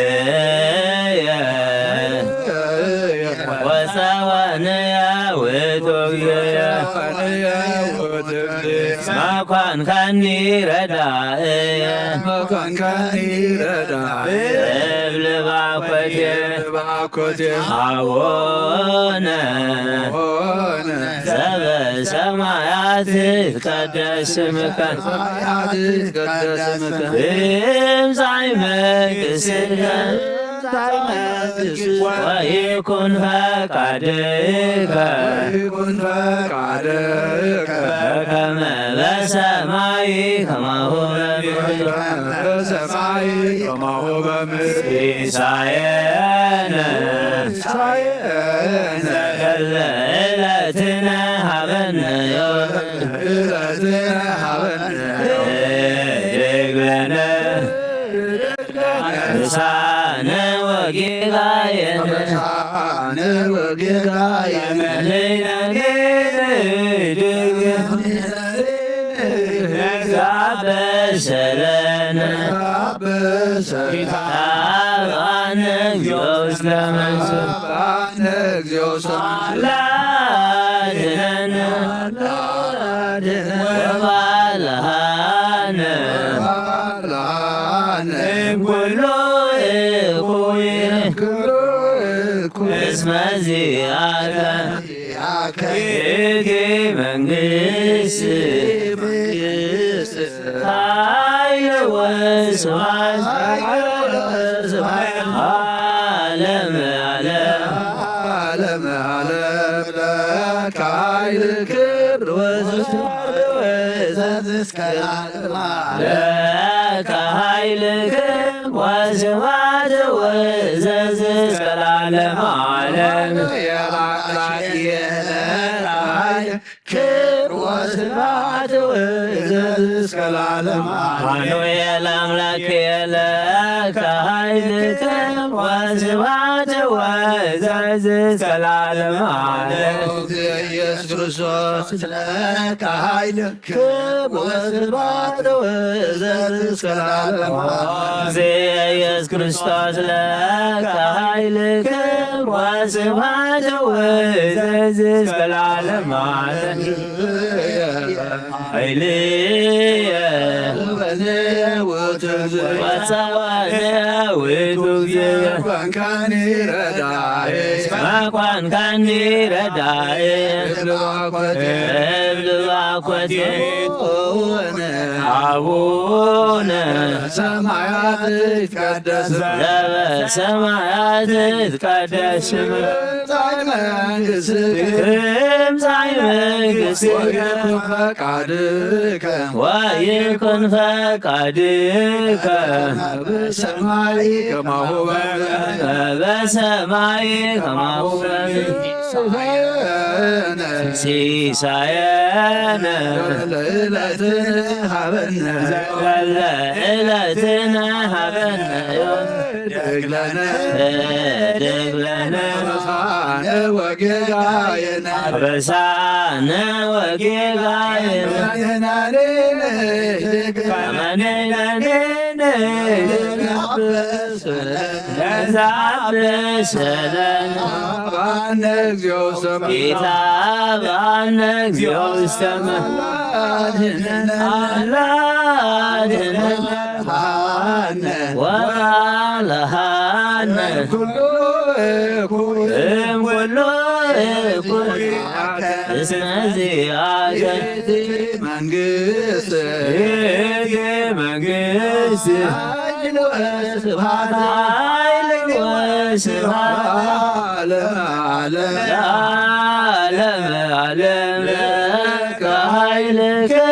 ወፀወንየ ውእቱ እግዚእየ። መኮንከኒ ረዳእየ። መኮንከኒ ረዳእየ። እብል ባኮቴ። ባኮቴ። አቡነ። አቡነ። ዘበሰማያት ይትቀደስ ስምከ። ሰማያት ይትቀደስ ስምከ። ትምጻእ መንግሥትከ። ወይኩን ፈቃድከ። ወይኩን ፈቃድከ። በከመ በሰማይ ከማሁ በምድር። በሰማይ ከማሁ በምድር። ሲሳየነ። ሲሳየነ። ዘለለ ዕለትነ ሀበነ። ዘለለ ዕለትነ ሀበነ። ህድግ ለነ። አበሳነ ወጌጋየነ። አበሳነ ወጌጋየነ። ለይነጌነ ድግ። ጋበሰለነ። ጋበሰለነ። ታብአነ እግዚኦ ውስተ መንሱት። ታብአነ እግዚኦ ውስተ መንሱት። አላ አድነነ። አላ አድነነ። ወባልሃነ። ወባልሃነ። እምኩሉ እኩይ። እምኩሉ እኩይ። እስመ ዚአከ። ዚአከ። ይእቲ መንግስት። መንግስት። ኃይል ወስብሐት። ኃይል ወስብሐት። ዓለመ ዓለም። ዓለመ ዓለም። ለከ ኃይል ክብር ወስብሐት ወእዘዝ እስከ ለዓለመ ዓለም። ለከ ኃይልክም ወስብሐት ወእዘዝ እስከ ለዓለመ ዓለም። የአምላክ የለከ ኃይል ክብር ወስብሐት ወእዘዝ እስከ ለዓለመ ዓለም። አማኑኤል አምላክ የለከ ኃይልክም ወስብሐት ወእዘዝ እስከ ለዓለመ ዓለም። ኢየሱስ ክርስቶስ ለከ ኃይል ክብር ወስብሐት ወእዘዝ እስከ ለዓለመ ዓለም። ኢየሱስ ክርስቶስ ለከ ኃይል ክብር ወስብሐት ወእዘዝ እስከ ለዓለመ ዓለም። ኃይልየ ወጸዋዕየ ውእቱ እግዚእ። መኳንካኒ ረዳኤ። መኳንካኒ ረዳኤ። እብል ባኮቴ። እብል ባኮቴ። አቡነ። አቡነ። ሰማያት ይትቀደስ። ዘበሰማያት ይትቀደስ ስምከ። ትምጻእ መንግሥትከ። ትምጻእ መንግሥትከ። ወይኩን ፈቃድከ። ወይኩን ፈቃድከ። በሰማይ ከማሁ በምድር። በሰማይ ከማሁ በምድር። ሲሳየነ። ሲሳየነ። ዘለዕለትነ ሀበነ። ዘለዕለትነ ሀበነ። ህድግ ለነ። ህድግ ለነ። አበሳነ ወጌጋየነ። አበሳነ ወጌጋየነ። ከመ ንሕነኒ። ከመ ንሕነኒ። ለዘአበሰ ለነ። አበነ እግዚኦ ውስተ ጌታ አበነ እግዚኦ ውስተ አድነን። አድነን። ወባልሃነ። ኩሉ እኩይ። እምኩሉ እኩይ። እስመ ዚአከ። መንግስት። ይእቲ መንግስት። ኃይል ወስብሐት። ኃይል ወስብሐት። ለዓለመ ዓለም። ለዓለመ ዓለም። ለከ ኃይል ክብር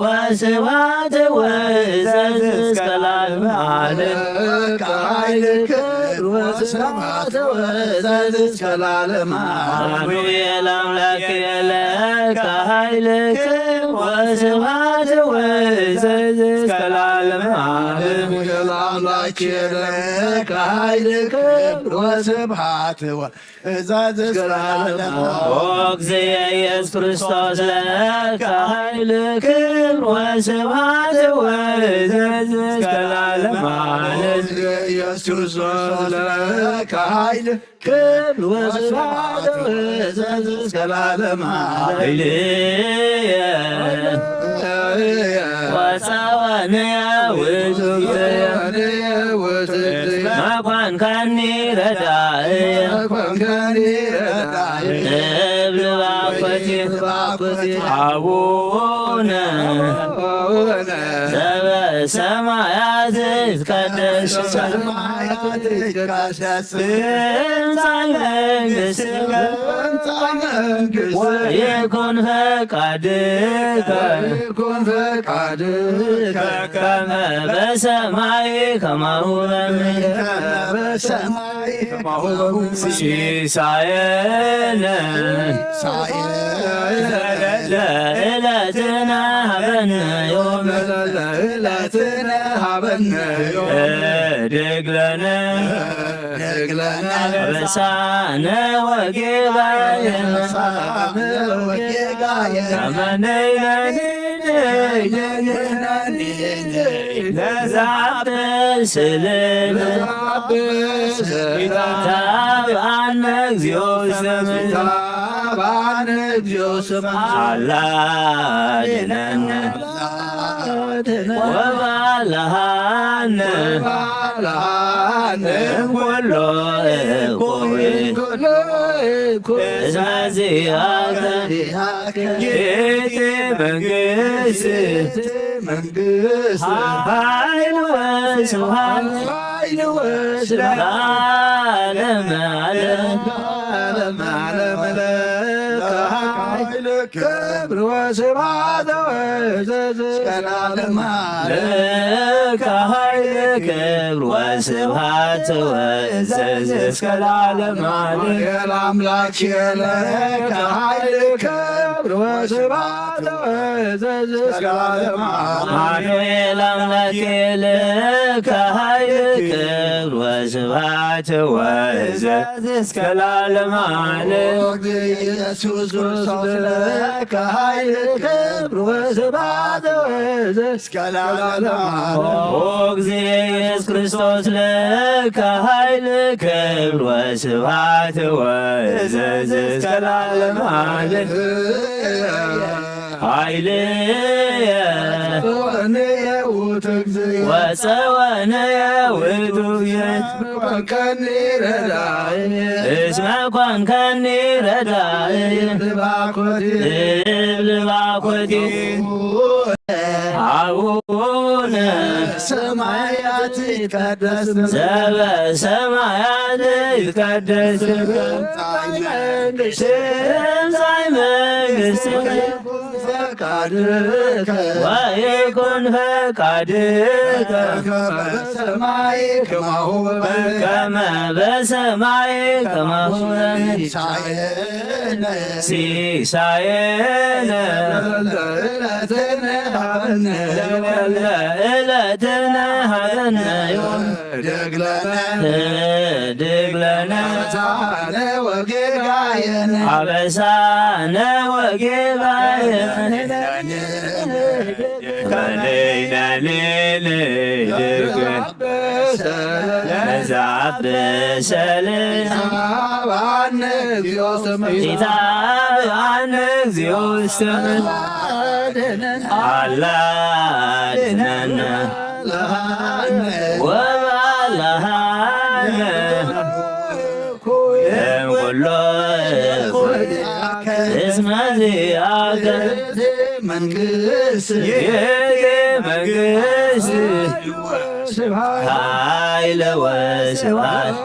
ወስብሐት ወእዘዝ እስከ ለዓለመ ዓለም። ለከ ኃይል ክብር ወስብሐት ወእዘዝ እስከ ለዓለመ ዓለም። አማኑኤል አምላክ ለከ ኃይል ክብር ወስብሐት ወእዘዝ እስከ ለዓለመ ዓለም። አማኑኤል አምላክ ለከ ኃይል ክብር ወስብሐት ወእዘዝ እስከ ለዓለመ ዓለም። ኦ እግዚእ ኢየሱስ ክርስቶስ ለከ ኃይል ክብር ወስብሐት ወእዘዝ እስከ ለዓለመ ዓለም። ኦ እግዚእ ኢየሱስ ክርስቶስ ለከ ኃይል ክብር ወስብሐት ወእዘዝ እስከ ለዓለመ ዓለም። ኃይልየ ወጸወንየ ውእቱ እግዚእየ። መኳንካኒ ረዳእየ። እብል ባኮቴ። አቡነ ዘበሰማያት ይትቀደስ። ትምጻእ መንግሥትከ። ወይኩን ፈቃድከ። ከመ በሰማይ ከማሁ በምድር። ሲሳየነ ዘለለ ዕለትነ ሀበነ ዮም። ዘለለ ዕለትነ ሀበነ ዮም። እድግ ለነ። እድግ ለነ። አበሳነ ወጌጋየነ። አበሳነ ወጌጋየነ። ከመ ንሕነኒ ለዘአበስለነ። ታብአነ እግዚኦ ውስተ መንግሥትከ። አላ አድነነ። ወባልሃነ። እምኩሎ እኩይ። እስመ ዚአከ። ይእቲ መንግሥት። መንግስት ኃይል ወስብሐት ኃይል ወስብሐት ለዓለመ ዓለም ለዓለመ ዓለም ለከ ኃይል ክብር ወስብሐት ወእዘዝ እስከ ለዓለመ ዓለም። ለከ ኃይል ክብር ወስብሐት ወእዘዝ እስከ ለዓለመ ዓለም። አማኑኤል አምላኬ ለከ ኃይል ክብር ወስብሐት ወእዘዝ እስከ ለዓለመ ዓለም። አማኑኤል አምላኬ ለከ ኃይል ክብር ወስብሐት ወእዘዝ እስከ ለዓለመ ዓለም። ኢየሱስ ክርስቶስ ለከ ኃይል ክብር ወስብሐት ወእዘዝ እስከ ለዓለመ ዓለም። ኦ እግዚእ ኢየሱስ ክርስቶስ ለከ ኃይል ክብር ወስብሐት ወእዘዝ እስከ ለዓለመ ዓለም። ኃይልየ ወጸወንየ ውእቱ እግዚእ። ወጸወንየ ውእቱ እግዚእ። እስመ ኮንከኒ ረዳእየ። እስመ ኮንከኒ ረዳእየ። እብል ባኮቴ። እብል ባኮቴ። አቡነ ሰማያት ይትቀደስ ስምከ። ዘበሰማያት ይትቀደስ ስምከ። ትምጻእ መንግሥትከ። ትምጻእ መንግሥትከ። ፈቃድከ ወይኩን ፈቃድከ በከመ በሰማይ ከማሁ በምድር። ከመ በሰማይ ከማሁ በምድር። ሲሳየነ ሲሳየነ ዘለለ ዕለትነ ሀበነ ዮም። ዘለለ ዕለትነ ሀበነ ዮም። ህድግ ለነ ህድግ ለነ አበሳነ ወጌጋየነ አበሳነ ወጌጋየነ። ለዘአበሰ ለነ ኢታብአነ እግዚኦ ውስተ አላ አድነነ ወባልሃነ እምኩሎ እስመ ዚአከ መንግስት ይእቲ መንግስት ኃይለ ወስብሐት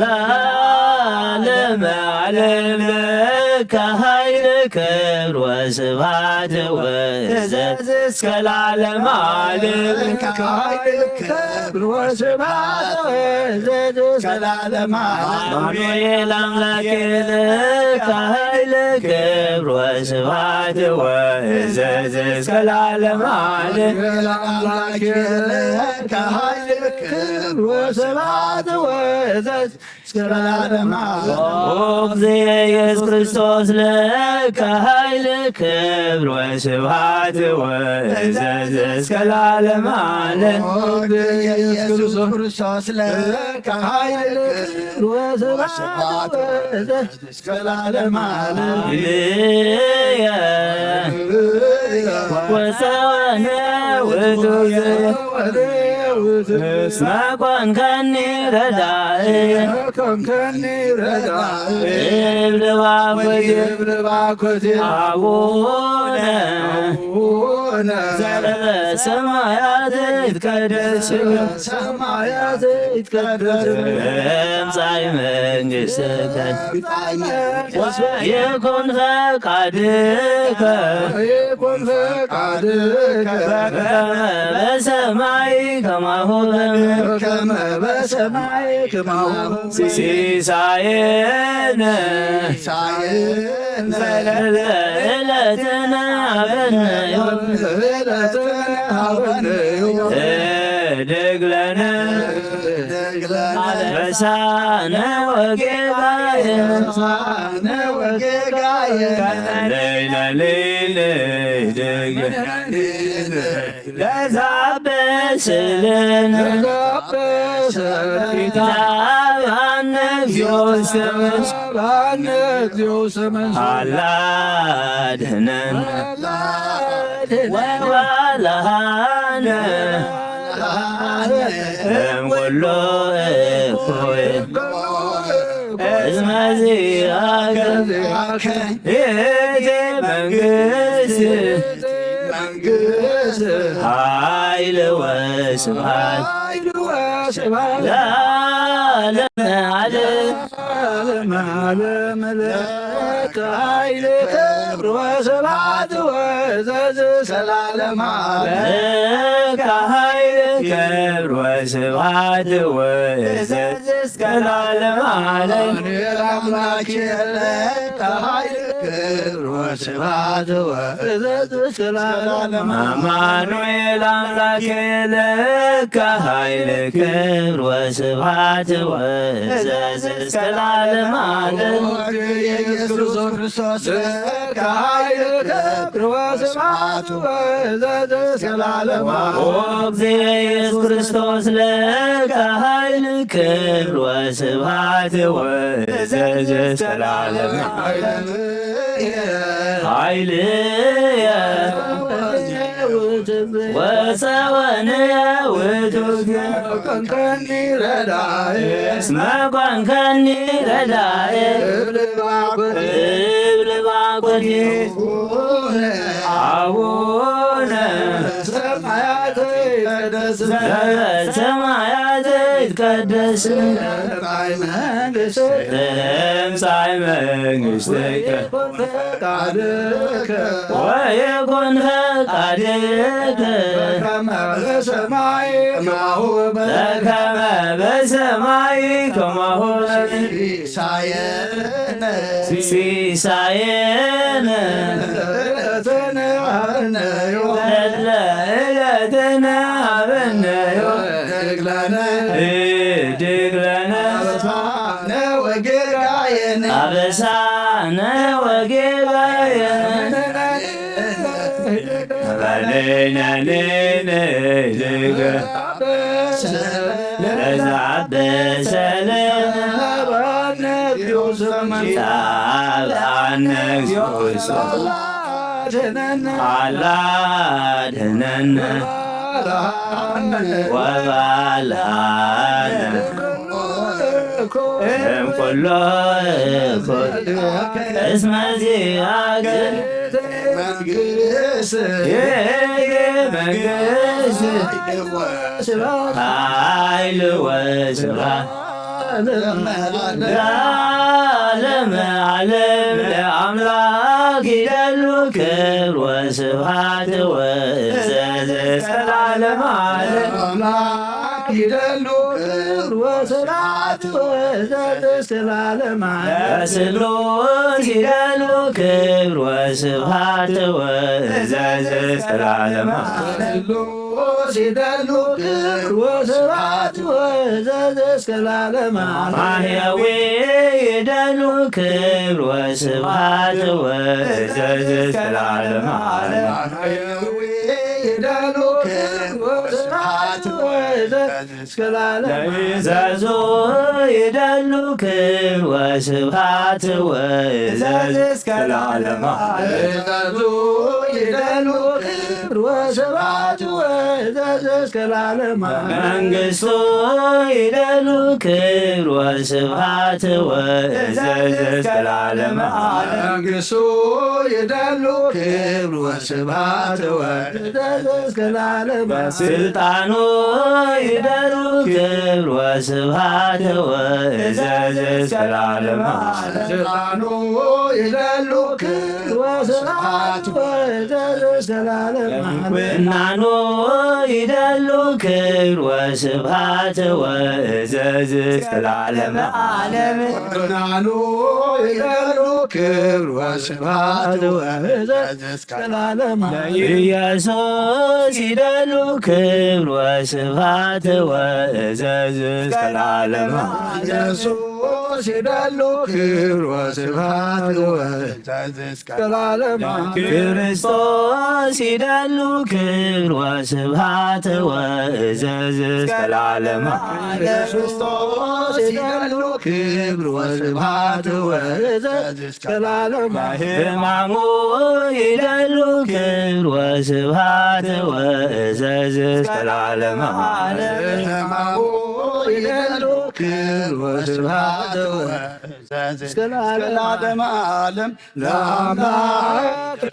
ለዓለመ ዓለም። ለከ ኃይል ክብር ወስብሐት ወእዘዝ እስከ ለዓለመ ዓለም። ለከ ኃይል ክብር ወስብሐት ወእዘዝ እስከ ለዓለመ ዓለም። አማኑኤል አምላኬ ለከ ኃይል ክብር ወስብሐት ወእዘዝ እስከ ለዓለመ ዓለም። አማኑኤል አምላኬ ለከ ኃይል ክብር ወስብሐት ወእዘዝ እስከ ለዓለመ ዓለም። ኦ እግዚእ ኢየሱስ ክርስቶስ ለከ ኃይል ክብር ወስብሐት ወእዘዝ እስከ ለዓለመ ዓለም። ኦ እግዚእ ኢየሱስ ክርስቶስ ለከ ኃይል ክብር ወስብሐት ወእዘዝ እስከ ለዓለመ ዓለም። ሃሌሉያ። ወፀወነ ውእቱ እስመ ኮንከኒ ረዳኢ። ኮንከኒ ረዳኢ። እብል ባኮቴ። እብል ባኮቴ። አቡነ አቡነ ዘበሰማያት ይትቀደስ ስምከ። ሰማያት ይትቀደስ። ትምጻእ መንግሥትከ። ይኩን ፈቃድከ። ይኩን ፈቃድከ። በከመ በሰማይ ከማሁ በምድር። በከመ በሰማይ ከማሁ በምድር። ሲሳየነ ሲሳየነ ዘለለ ዕለትነ ሀበነ ዮም። ዕለትነ ሀበነ ዮም። ህድግ ለነ ህድግ ለነ አበሳነ ወጌጋየነ አበሳነ ወጌጋየነ። ለይነ ለይነ ህድግ ለነ ለዛበስልን ለዛበስልን ኢታብአነ እግዚኦ ውስተ መንሱት። ኢታብአነ እግዚኦ ውስተ መንሱት። አላ አድህነን አላ አድህነን ወባልሃነ ወባልሃነ እምኩሉ እኩይ እስመ ዚአከ ይእቲ መንግስት መንግስት ኃይል ወስብሐት ኃይል ወስብሐት ዓለም ዓለም ዓለም ለከ ኃይል ክብር ወስብሐት ወእዘዝ እስከ ለዓለም ዓለም። ለከ ኃይል ክብር ወስብሐት ወእዘዝ እስከ ለዓለም ዓለም። አምላክ ለከ ኃይል ክብር ወስብሐት ወእዘዝ እስከ ለዓለም ዓለም። አማኑኤል አምላክ ለከ ኃይል ክብር ወስብሐት ወእዘዝ እስከ ለዓለም ዓለም። ኢየሱስ ክርስቶስ ለከ ኃይል ክብር ወስብሐት ወእዘዝ እስከ ለዓለም ዓለም። ኦ እግዚእ ኢየሱስ ክርስቶስ ለከ ኃይል ክብር ወስብሐት ወእዘዝ እስከ ለዓለም ዓለም። ኃይልየ ወፀወንየ ውእቱ እግዚእ። ኮንከኒ ረዳየ እስመ ኮንከኒ ረዳየ። እብል ባኮቴ እብል ባኮቴ አቡነ ሰማያት ይትቀደስ ዘበሰማያት ይትቀደስ ትምጻእ መንግሥትከ ወይኩን ፈቃድከ ወይኩን ፈቃድከ በከመ በሰማይ ከማሁ በከመ በሰማይ ከማሁ በምድር ሲሳየነ ሲሳየነ ለዕለትነ ሀበነ ዮም ተድላ ዕለትነ ሀበነ ዮም ህድግ ለነ ህድግ ለነ አበሳነ ወጌጋየነ አበሳነ ወጌጋየነ በለነ ሌነ ህድግ ለዘ አበሰ ለነ አብአነ እግዚኦ ሰማይ አብአነ እግዚኦ ሰማይ አላ አድነነ ወባልዓነ እምኩሎ እኩይ እስመ ዚአከ መንግስት መንግስት ኃይል ወስብሐት ለዓለመ ዓለም ለአምላክ ይደሉ ክብር ወስብሐት ወእዘዝ እስከ ለዓለመ ዓለም። ለአምላክ ይደሉ ክብር ወስብሐት ወእዘዝ እስከ ለዓለመ ዓለም። ለስሉስ ይደሉ ክብር ወስብሐት ወእዘዝ እስከ ለዓለመ ዓለም። ሲደሉ ክብር ወስብሐት ወእዘዝ እስከ ለዓለመ ዓለም። ማህያዊ ይደሉ ክብር ወስብሐት ወእዘዝ እስከ ለዓለመ ዓለም። ማህያዊ ይደሉ ክብር ወስብሐት ወእዘዝ እስከ ለዓለመ ዓለም። ዘዙ ይደሉ ክብር ወስብሐት ወእዘዝ እስከ ለዓለመ ዓለም። ዘዙ ይደሉ ክብር ወስብሐት ወእዘዝ እስከ ለዓለመ ዓለም። መንግስቱ ይደሉ ክብር ወስብሐት ወእዘዝ እስከ ለዓለመ ዓለም። መንግስቱ ይደሉ ክብር ወስብሐት ወእዘዝ እስከ ለዓለመ ዓለም። ስልጣኑ ይደሉ ክብር ወስብሐት ወእዘዝ እስከ ለዓለመ ዓለም። ስልጣኑ ይደሉ ክብር ወስብሐት ወእዘዝ እስከ ለዓለመ ዓለም። ምናኑ ይደሉ ክብር ወስብሐት ወእዘዝ እስከ ለዓለመ ዓለም። ምናኑ ይደሉ ክብር ወስብሐት ወእዘዝ እስከ ለዓለመ ዓለም። ኢየሱስ ይደሉ ክብር ወስብሐት ወእዘዝ እስከ ለዓለመ ዓለም። ኢየሱስ ይደሉ ክብር ወስብሐት ወእዘዝ እስከ ለዓለመ ዓለም። ክርስቶስ ይደሉ ክብር ወስብሐት ወእዘዝ እስከ ለዓለመ ዓለም። ክርስቶስ ይደሉ ክብር ወስብሐት ወእዘዝ እስከ ለዓለመ ዓለም። ሕማሙ ይደሉ ክብር ወስብሐት ወእዘዝ እስከ ለዓለመ ዓለም። ሕማሙ ይደሉ ክብር ወስብሐት ወእዘዝ እስከ ለዓለመ ዓለም። ለአምላክ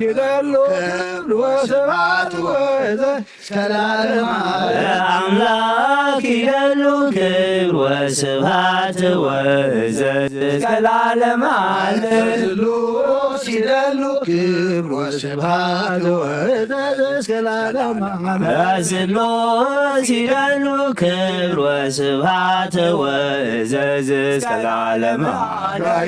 ይደሉ ክብር ወስብሐት ወእዘዝ እስከ ለዓለመ ዓለም። ለአምላክ ይደሉ ክብር ስብሐት ወእዘዝ እስከ ለዓለመ ዓለም። ስሉስ ይደሉ ክብር ወስብሐት ወእዘዝ እስከ ለዓለመ ዓለም። ስሉስ ይደሉ ክብር ወስብሐት ወእዘዝ እስከ ለዓለመ ዓለም።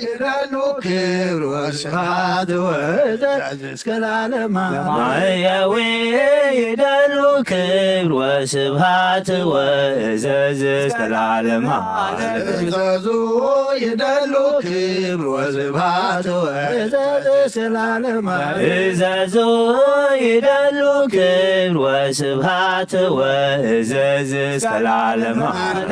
ይደሉ ክብር ወስብሐት ወእዘዝ እስከ ለዓለመ ዓለም። ማሕየዊ ይደሉ ክብር ወስብሐት ወእዘዝ እስከ ለዓለመ ዓለም። እዘዙ ይደሉ ክብር ወስብሐት ወእዘዝ እስከ ለዓለመ ዓለም። እዘዙ ይደሉ ክብር ወስብሐት ወእዘዝ እስከ ለዓለመ ዓለም።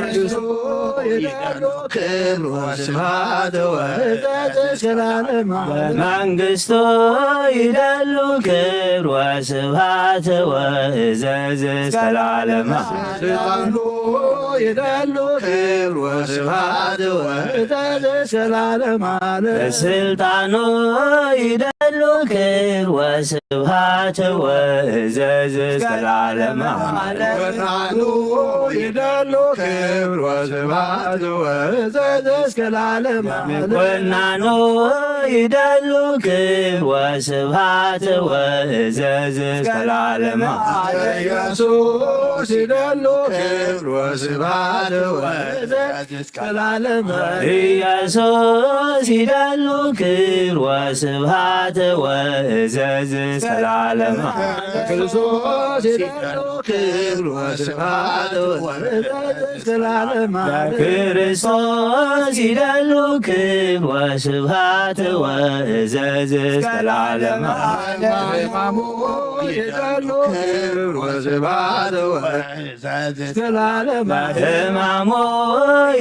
ይደሉ ክብር ወስብሐት ወእዘዝ እስከ ለዓለመ ዓለም። መንግስቱ ይደሉ ክብር ወስብሐት ወእዘዝ እስከ ለዓለመ ዓለም። ስልጣኑ ይደሉ ክብር ወስብሐት ወእዘዝ እስከ ለዓለመ ዓለም። ስልጣኑ ይደሉ ክብር ወስብሐት ወእዘዝ እስከ ለዓለመ ዓለም። ወናኑ ይደሉ ክብር ወስብሐት ወእዘዝ እስከ ለዓለመ ዓለም። ወናኑ ይደሉ ክብር ወስብሐት ወእዘዝ እስከ ለዓለመ ዓለም። ኢየሱስ ይደሉ ክብር ወስብሐት ወእዘዝ እስከ ለዓለመ ዓለም። ኢየሱስ ይደሉ ክብር ወስብሐት ወእዘዝ እስከ ለዓለመ ዓለም። ክርስቶስ ይደሉ ክብር ወስብሐት ወእዘዝ እስከ ለዓለመ ዓለም። ክርስቶስ ይደሉ ክብር ወስብሐት ወእዘዝ እስከ ለዓለመ ዓለም። ሕማሙ ይደሉ ክብር ወስብሐት ወእዘዝ እስከ ለዓለመ ዓለም። ሕማሙ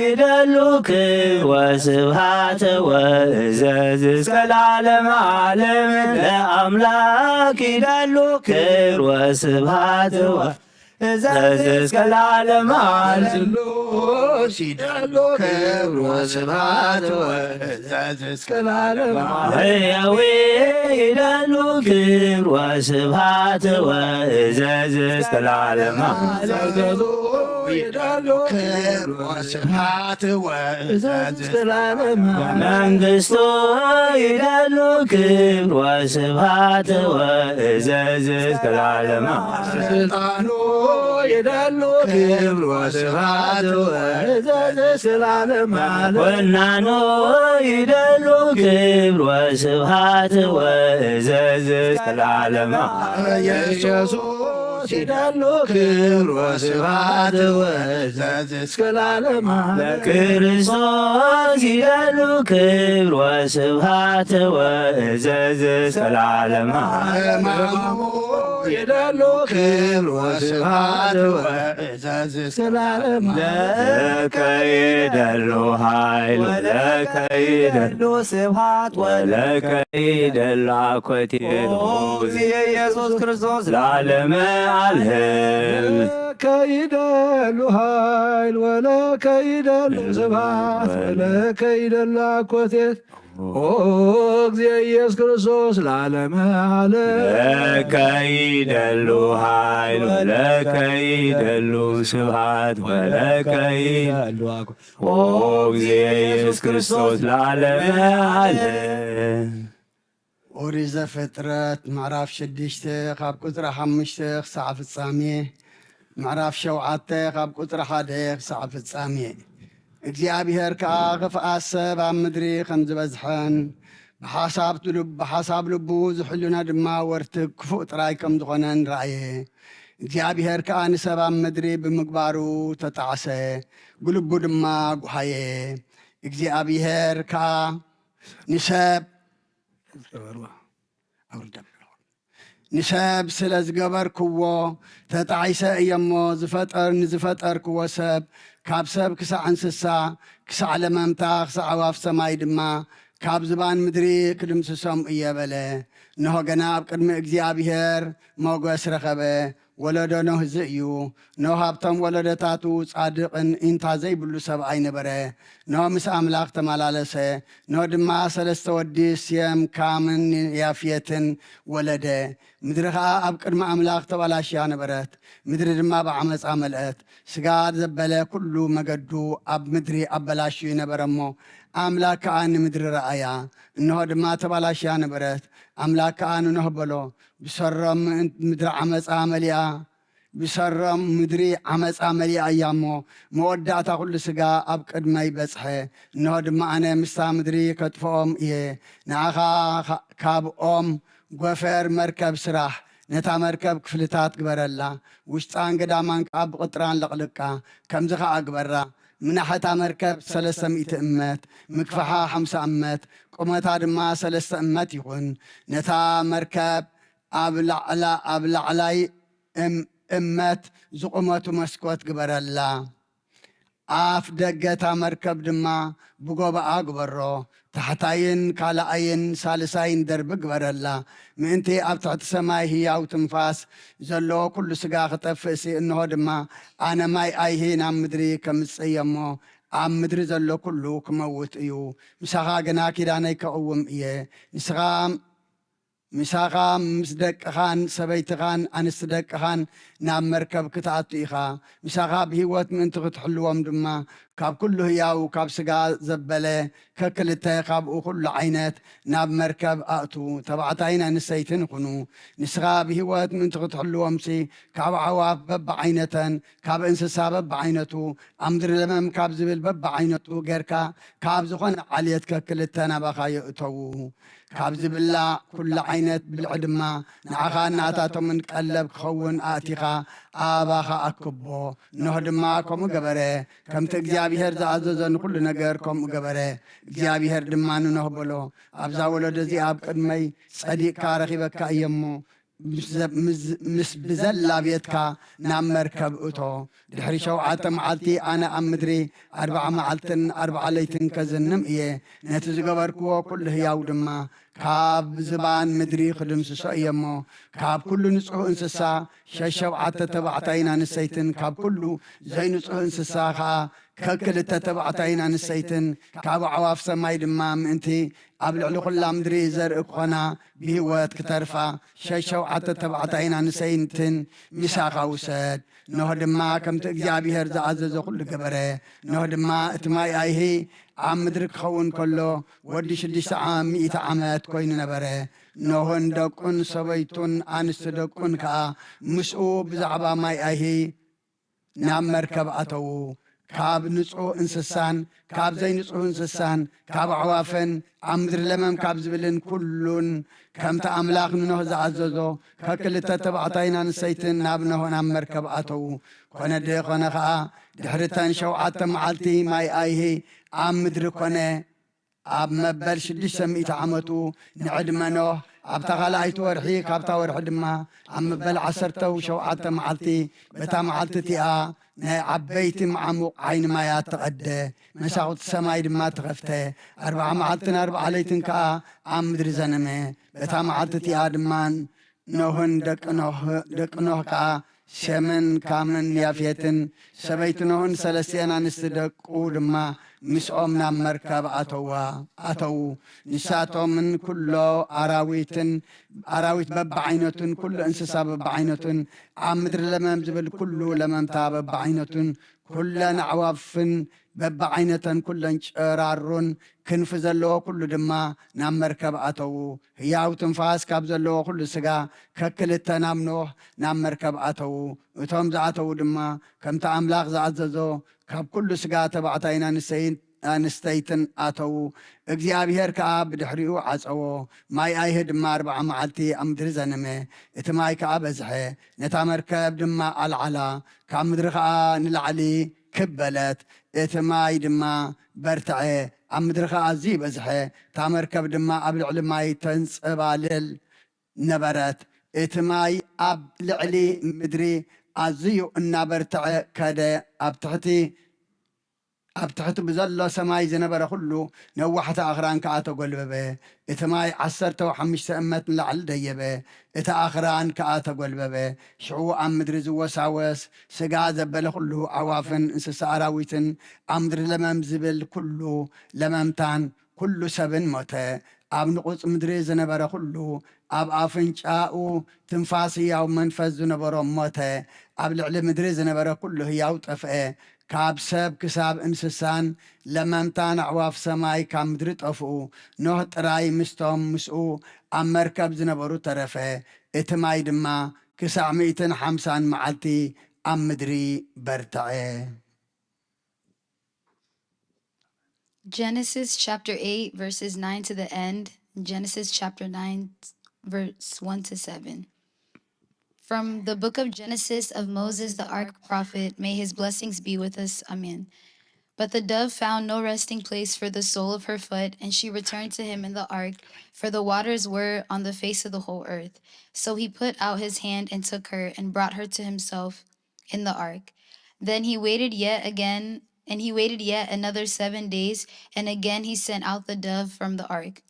ይደሉ ክብር ወስብሐት ወእዘዝ እስከ ለዓለመ ዓለም። ለአምላክ ይደሉ ክብር ወስብሐት ወእዘዝ እስከ ለዓለመ ዓለም። ስሉስ ይደሉ ክብር ወስብሐት ወእዘዝ እስከ ለዓለመ ዓለም። ሕያዊ ይደሉ ክብር ወስብሐት ወእዘዝ እስከ ለዓለመ ዓለም። እዘዙ ይደሉ ክብር ወስብሐት ወእዘዝ እስከ ለዓለመ ዓለም። መንግስቱ ይደሉ ክብር ወስብሐት ወእዘዝ እስከ ለዓለመ ዓለም። ስልጣኑ ይደሉ ክብር ወስብሐት ወእዘዝ እስከ ለዓለመ ዓለም። ወናኑ ይደሉ ክብር ወስብሐት ወእዘዝ እስከ ለዓለመ ዓለም። ኢየሱስ ይደሉ ክብር ወስብሐት ወእዘዝ እስከ ለዓለመ ዓለም። ለክርስቶስ ይደሉ ክብር ወስብሐት ወእዘዝ እስከ ለዓለመ ዓለም። ሕማሙ ይደሉ ክብር ወስብሐት ወእዘዝ እስከ ለዓለመ ዓለም። ለከ ይደሉ ኃይል ወለከ ይደሉ ስብሐት ወለከ ይደሉ አኮቴት። ኦ ኢየሱስ ክርስቶስ ለዓለመ ዓለም። ለከ ይደሉ ኃይል ወለከ ይደሉ ስብሐት ወለከ ይደሉ አኮቴት። ኦ እግዚእ ኢየሱስ ክርስቶስ ለዓለመ ዓለም። ለከ ይደሉ ኃይል ወለከ ይደሉ ስብሐት ወለከ ይደሉ አኮቴት። ኦ እግዚእ ኢየሱስ ክርስቶስ ለዓለመ ዓለም። ኦሪት ዘፍጥረት ምዕራፍ ሽዱሽተ ካብ ቁጽሪ ሓሙሽተ ክሳዕ ፍጻሜ፣ ምዕራፍ ሸውዓተ ካብ ቁጽሪ ሓደ ክሳዕ ፍጻሜ። እግዚኣብሄር ከኣ ክፍኣት ሰብ ኣብ ምድሪ ከም ዝበዝሐን ብሓሳብ ልብ-፣ ብሓሳብ ልቡ ዝሕልኖ ድማ ወርትግ ክፉእ ጥራይ ከም ዝኾነን ረኣየ። እግዚኣብሄር ከኣ ንሰብ ኣብ ምድሪ ብምግባሩ ተጣዕሰ፣ ብልቡ ድማ ጓሃየ። እግዚኣብሄር ከኣ ንሰብ ንሰብ ስለ ዝገበርክዎ ተጣዒሰ እየ እሞ፣ ዝፈጠር-፣ ንዝፈጠርክዎ ሰብ፣ ካብ ሰብ ክሳዕ እንስሳ፣ ክሳዕ ለመምታ፣ ክሳዕ ኣዕዋፍ ሰማይ ድማ፣ ካብ ዝባን ምድሪ ክድምስሶም እየ በለ። እንሆ፣ ገና ኣብ ቅድሚ እግዚኣብሄር ሞገስ ረኸበ፣ ወለዶ ኖህ እዚ እዩ። ኖህ ኣብቶም ወለዶታቱ ጻድቕን ኢንታ ዘይብሉ ሰብኣይ ነበረ። ኖህ ምስ ኣምላኽ ተመላለሰ። ኖህ ድማ ሰለስተ ወዲ ሴም፣ ካምን ያፍየትን ወለደ። ምድሪ ኸኣ ኣብ ቅድሚ ኣምላኽ ተባላሽያ ነበረት። ምድሪ ድማ ብዓመጻ መልአት። ስጋ ዘበለ ኩሉ መገዱ ኣብ ምድሪ ኣበላሽዩ ነበረ እሞ፣ ኣምላክ ከኣ ንምድሪ ረኣያ፣ እንሆ ድማ ተባላሽያ ነበረት። ኣምላክ ከኣ ንኖህ በሎ፣ ብሰሮም ምድሪ ዓመጻ መሊኣ፣ ብሰሮም ምድሪ ዓመጻ መሊኣ እያ እሞ፣ መወዳእታ ኩሉ ስጋ ኣብ ቅድመይ በጽሐ። እንሆ ድማ ኣነ ምስታ ምድሪ ከጥፍኦም እየ። ንኣኻ ኻብኦም ጎፈር መርከብ ስራሕ፣ ነታ መርከብ ክፍልታት ግበረላ፣ ውሽጣን ገዳማን ከኣ ብቕጥራን ለቕልቃ። ከምዚ ኸኣ ግበራ፣ ምናሕታ መርከብ ሰለስተ ሚእቲ እመት፣ ምግፋሓ ሓምሳ እመት፣ ቁመታ ድማ ሰለስተ እመት ይኹን። ነታ መርከብ ኣብ ላዕላ-፣ ኣብ ላዕላይ እም-፣ እመት ዝቑመቱ መስኮት ግበረላ። ኣፍ ደገ እታ መርከብ ድማ ብጎባኣ ግበሮ። ታሕታይን ካልኣይን ሳልሳይን ደርቢ ግበረላ። ምእንቲ ኣብ ትሕቲ ሰማይ ህያው ትንፋስ ዘለዎ ኩሉ ስጋ ክጠፍእሲ፣ እንሆ ድማ ኣነ ማይ ኣይሂ ናብ ምድሪ ከምጽእ እየ እሞ፣ ኣብ ምድሪ ዘሎ ኩሉ ክመውት እዩ። ምሳኻ ግና ኪዳነይ ከቕውም እየ። ንስኻ ምሳኻ ምስ ደቅኻን ሰበይትኻን ኣንስቲ ደቅኻን ናብ መርከብ ክትኣቱ ኢኻ። ምሳኻ ብህይወት ምእንቲ ክትሕልዎም ድማ፣ ካብ ኩሉ ህያው፣ ካብ ስጋ ዘበለ ከክልተ፣ ካብኡ ኩሉ ዓይነት ናብ መርከብ ኣእቱ። ተባዕታይን ኣንስተይትን ይኹኑ። ንስኻ ብህይወት ምእንቲ ክትሕልዎምሲ፣ ካብ ኣዕዋፍ በብዓይነተን፣ ካብ እንስሳ በብዓይነቱ፣ ኣብ ምድሪ ለመም ካብ ዝብል በብዓይነቱ ጌርካ፣ ካብ ዝኾነ ዓሌት ከክልተ ናባኻ የእተዉ። ካብ ዝብላዕ ኩሉ ዓይነት ብልዒ ድማ ንዓኻን ንኣታቶምን ቀለብ ክኸውን ኣእቲኻ ኣባኻ ኣክቦ። ኖህ ድማ ከምኡ ገበረ። ከምቲ እግዚኣብሄር ዝኣዘዞ ንኹሉ ነገር ከምኡ ገበረ። እግዚኣብሄር ድማ ንኖህ በሎ፣ ኣብዛ ወለዶ እዚኣ ኣብ ቅድመይ ጸዲቕካ ረኺበካ እየ እሞ፣ ምስ ዘ-፣ ምስ፣ ምስ ብዘላ ቤትካ ናብ መርከብ እቶ። ድሕሪ ሸውዓተ መዓልቲ ኣነ ኣብ ምድሪ ኣርብዓ መዓልትን ኣርብዓ ለይትን ከዝንም እየ። ነቲ ዝገበርክዎ ኩሉ ህያው ድማ ካብ ዝባን ምድሪ ክድምስሶ እየ እሞ፣ ካብ ኩሉ ንጹህ እንስሳ ሸሸውዓተ ተባዕታይን ኣንስተይትን፣ ካብ ኩሉ ዘይንጹህ እንስሳ ኸኣ ከክልተ ተባዕታይን ኣንስተይትን፣ ካብ ኣዕዋፍ ሰማይ ድማ ምእንቲ ኣብ ልዕሊ ኹላ ምድሪ ዘርኢ ክኾና ብህይወት ክተርፋ ሸሸውዓተ ተባዕታይን ኣንስተይትን ምሳኻ ውሰድ። ኖህ ድማ ከምቲ እግዚኣብሄር ዝኣዘዞ ኩሉ ገበረ። ኖህ ድማ እቲ ማይ ኣይሂ ኣብ ምድሪ ክኸውን ከሎ ወዲ ሽዱሽተ ዓ-፣ ሚእቲ ዓመት ኮይኑ ነበረ። ኖህን ደቁን ሰበይቱን ኣንስቲ ደቁን ከኣ ምስኡ ብዛዕባ ማይ ኣይሂ ናብ መርከብ ኣተዉ። ካብ ንጹህ እንስሳን ካብ ዘይንጹህ እንስሳን፣ ካብ ኣዕዋፍን ኣብ ምድሪ ለመም ካብ ዝብልን ኩሉን፣ ከምቲ ኣምላኽ ንኖህ ዝኣዘዞ፣ ከክልተ ተባዕታይን ኣንስተይትን ናብ ኖህ ናብ መርከብ ኣተዉ። ኮነ ደይኮነ ኸኣ፣ ድሕሪ እተን ሸውዓተ መዓልቲ ማይ ኣይሂ ኣብ ምድሪ ኮነ። ኣብ መበል ሽዱሽተ ሚእቲ ዓመቱ ንዕድመ ኖህ፣ ኣብታ ካልኣይቲ ወርሒ ካብታ ወርሒ ድማ ኣብ መበል ዓሰርተው ሸውዓተ መዓልቲ፣ በታ መዓልቲ እቲኣ ናይ ዓበይቲ መዓሙቕ ዓይኒ ማያት ተቐደ፣ መሳኹቲ ሰማይ ድማ ተኸፍተ። ኣርብዓ መዓልትን ኣርብዓ ለይትን ከኣ ኣብ ምድሪ ዘነመ። በታ መዓልቲ እቲኣ ድማ ኖህን ደቂ ኖህ፣ ደቂ ኖህ ከኣ ሴምን ካምን ያፌትን፣ ሰበይቲ ኖህን ሰለስቲኤን ኣንስቲ ደቁ ድማ ምስኦም ናብ መርከብ ኣተዋ፣ ኣተዉ። ንሳቶምን ኩሎ ኣራዊትን፣ ኣራዊት በብዓይነቱን፣ ኩሉ እንስሳ በብዓይነቱን፣ ኣብ ምድሪ ለመም ዝብል ኩሉ ለመምታ በብዓይነቱን፣ ኩለን ኣዕዋፍን በብዓይነተን፣ ኩለን ጨራሩን ክንፊ ዘለዎ ኩሉ ድማ ናብ መርከብ ኣተዉ። ህያው ትንፋስ ካብ ዘለዎ ኩሉ ስጋ ከክልተ ናብ ኖህ ናብ መርከብ ኣተዉ። እቶም ዝኣተዉ ድማ ከምቲ ኣምላኽ ዝኣዘዞ፣ ካብ ኩሉ ስጋ ተባዕታይን ኣንስተይን፣ ኣንስተይትን ኣተዉ። እግዚኣብሄር ከኣ ብድሕሪኡ ዓጸዎ። ማይ ኣይሂ ድማ ኣርብዓ መዓልቲ ኣብ ምድሪ ዘነመ። እቲ ማይ ከኣ በዝሐ። ነታ መርከብ ድማ ኣልዓላ። ካብ ምድሪ ከኣ ንላዕሊ ክብ በለት። እቲ ማይ ድማ በርትዐ። ኣብ ምድሪ ከኣ ኣዝዩ በዝሐ። እታ መርከብ ድማ ኣብ ልዕሊ ማይ ተንጸባልል ነበረት። እቲ ማይ ኣብ ልዕሊ ምድሪ ኣዝዩ እናበርትዐ ከደ። ኣብ ትሕቲ፣ ኣብ ትሕቲ ብዘሎ ሰማይ ዝነበረ ኩሉ፣ ነዋሕቲ ኣኽራን ከኣ ተጎልበበ። እቲ ማይ ዓሰርተ ሓሙሽተ እመት ንላዕሊ ደየበ፣ እቲ ኣኽራን ከኣ ተጎልበበ። ሽዑ ኣብ ምድሪ ዝወሳወስ ስጋ ዘበለ ኩሉ፣ ኣዕዋፍን እንስሳ ኣራዊትን፣ ኣብ ምድሪ ለመም ዝብል ኩሉ ለመምታን ኩሉ ሰብን ሞተ። ኣብ ንቑጽ ምድሪ ዝነበረ ኩሉ፣ ኣብ ኣፍንጫኡ ትንፋስ ህያው መንፈስ ዝነበሮ ሞተ። ኣብ ልዕሊ ምድሪ ዝነበረ ኩሉ ህያው ጠፍአ። ካብ ሰብ ክሳብ እንስሳን ለመምታን ኣዕዋፍ ሰማይ ካብ ምድሪ ጠፍኡ። ኖህ ጥራይ ምስቶም ምስኡ ኣብ መርከብ ዝነበሩ ተረፈ። እቲ ማይ ድማ ክሳዕ ሚእትን ሓምሳን መዓልቲ ኣብ ምድሪ በርትዐ። Genesis chapter eight, verses nine to the end. Genesis chapter nine, verse one to seven. From the book of Genesis of Moses, the ark prophet, may his blessings be with us. Amen. But the dove found no resting place for the sole of her foot, and she returned to him in the ark, for the waters were on the face of the whole earth. So he put out his hand and took her, and brought her to himself in the ark. Then he waited yet again, and he waited yet another seven days, and again he sent out the dove from the ark.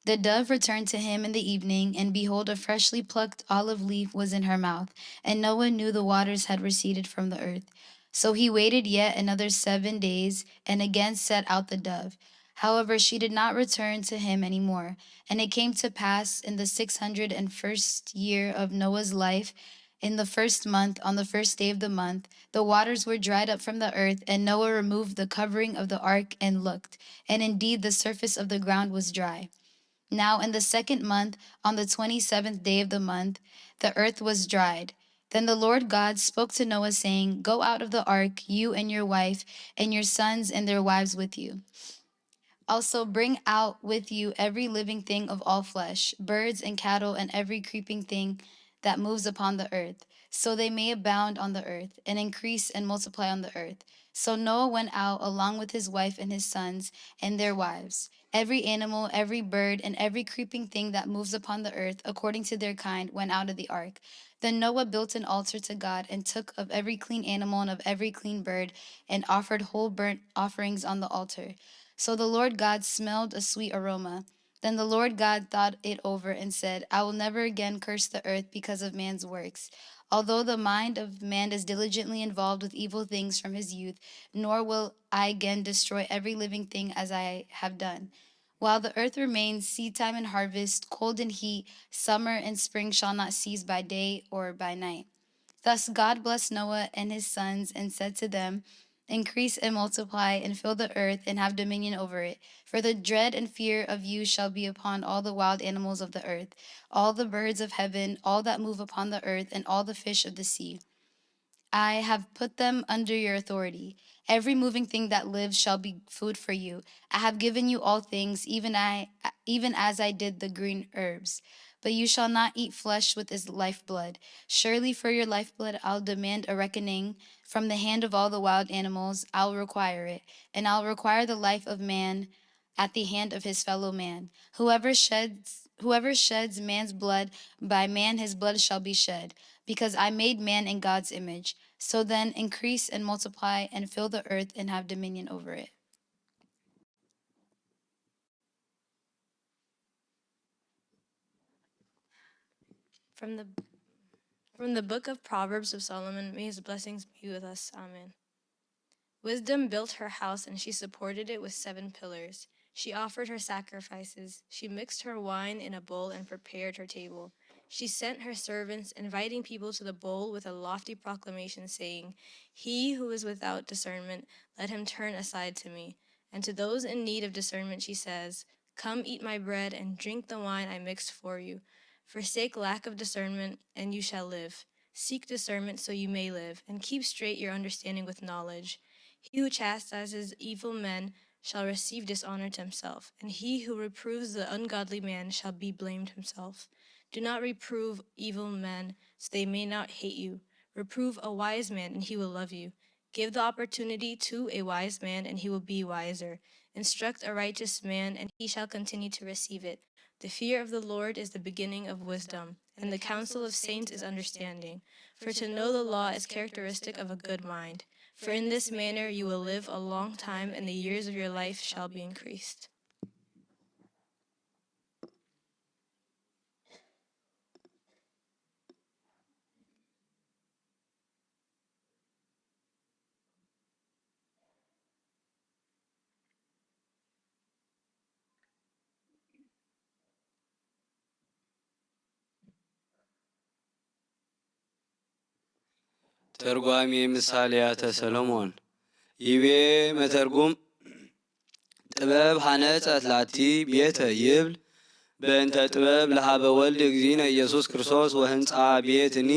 The dove returned to him in the evening, and behold, a freshly plucked olive leaf was in her mouth, and Noah knew the waters had receded from the earth. So he waited yet another seven days, and again sent out the dove. However, she did not return to him any more. And it came to pass in the six hundred and first year of Noah's life, in the first month, on the first day of the month, the waters were dried up from the earth, and Noah removed the covering of the ark and looked, and indeed the surface of the ground was dry. Now in the second month, on the twenty-seventh day of the month, the earth was dried. Then the Lord God spoke to Noah, saying, Go out of the ark, you and your wife, and your sons and their wives with you. Also bring out with you every living thing of all flesh, birds and cattle, and every creeping thing that moves upon the earth, so they may abound on the earth, and increase and multiply on the earth. So Noah went out along with his wife and his sons and their wives. Every animal, every bird, and every creeping thing that moves upon the earth, according to their kind, went out of the ark. Then Noah built an altar to God, and took of every clean animal and of every clean bird, and offered whole burnt offerings on the altar. So the Lord God smelled a sweet aroma. Then the Lord God thought it over and said, I will never again curse the earth because of man's works. Although the mind of man is diligently involved with evil things from his youth, nor will I again destroy every living thing as I have done. While the earth remains, seed time and harvest, cold and heat, summer and spring shall not cease by day or by night. Thus God blessed Noah and his sons and said to them, Increase and multiply and fill the earth and have dominion over it. For the dread and fear of you shall be upon all the wild animals of the earth, all the birds of heaven, all that move upon the earth, and all the fish of the sea. I have put them under your authority. Every moving thing that lives shall be food for you. I have given you all things, even I even as I did the green herbs. But you shall not eat flesh with its lifeblood. Surely for your lifeblood I'll demand a reckoning from the hand of all the wild animals. I'll require it, and I'll require the life of man at the hand of his fellow man. Whoever sheds whoever sheds man's blood, by man his blood shall be shed, because I made man in God's image. So then increase and multiply and fill the earth and have dominion over it. From the from the book of Proverbs of Solomon, may his blessings be with us. Amen. Wisdom built her house, and she supported it with seven pillars. She offered her sacrifices. She mixed her wine in a bowl and prepared her table. She sent her servants, inviting people to the bowl with a lofty proclamation, saying, He who is without discernment, let him turn aside to me. And to those in need of discernment, she says, Come eat my bread and drink the wine I mixed for you. Forsake lack of discernment, and you shall live. Seek discernment so you may live, and keep straight your understanding with knowledge. He who chastises evil men shall receive dishonor to himself, and he who reproves the ungodly man shall be blamed himself. Do not reprove evil men, so they may not hate you. Reprove a wise man, and he will love you. Give the opportunity to a wise man, and he will be wiser. Instruct a righteous man, and he shall continue to receive it. The fear of the Lord is the beginning of wisdom, and the counsel of saints is understanding. For to know the law is characteristic of a good mind. For in this manner you will live a long time, and the years of your life shall be increased. ተርጓሚ ምሳሌያተ ሰሎሞን ይቤ መተርጉም ጥበብ ሐነጸት ላቲ ቤተ ይብል በእንተ ጥበብ ለሀበ ወልድ እግዚእነ ኢየሱስ ክርስቶስ ወህንጻ ቤትኒ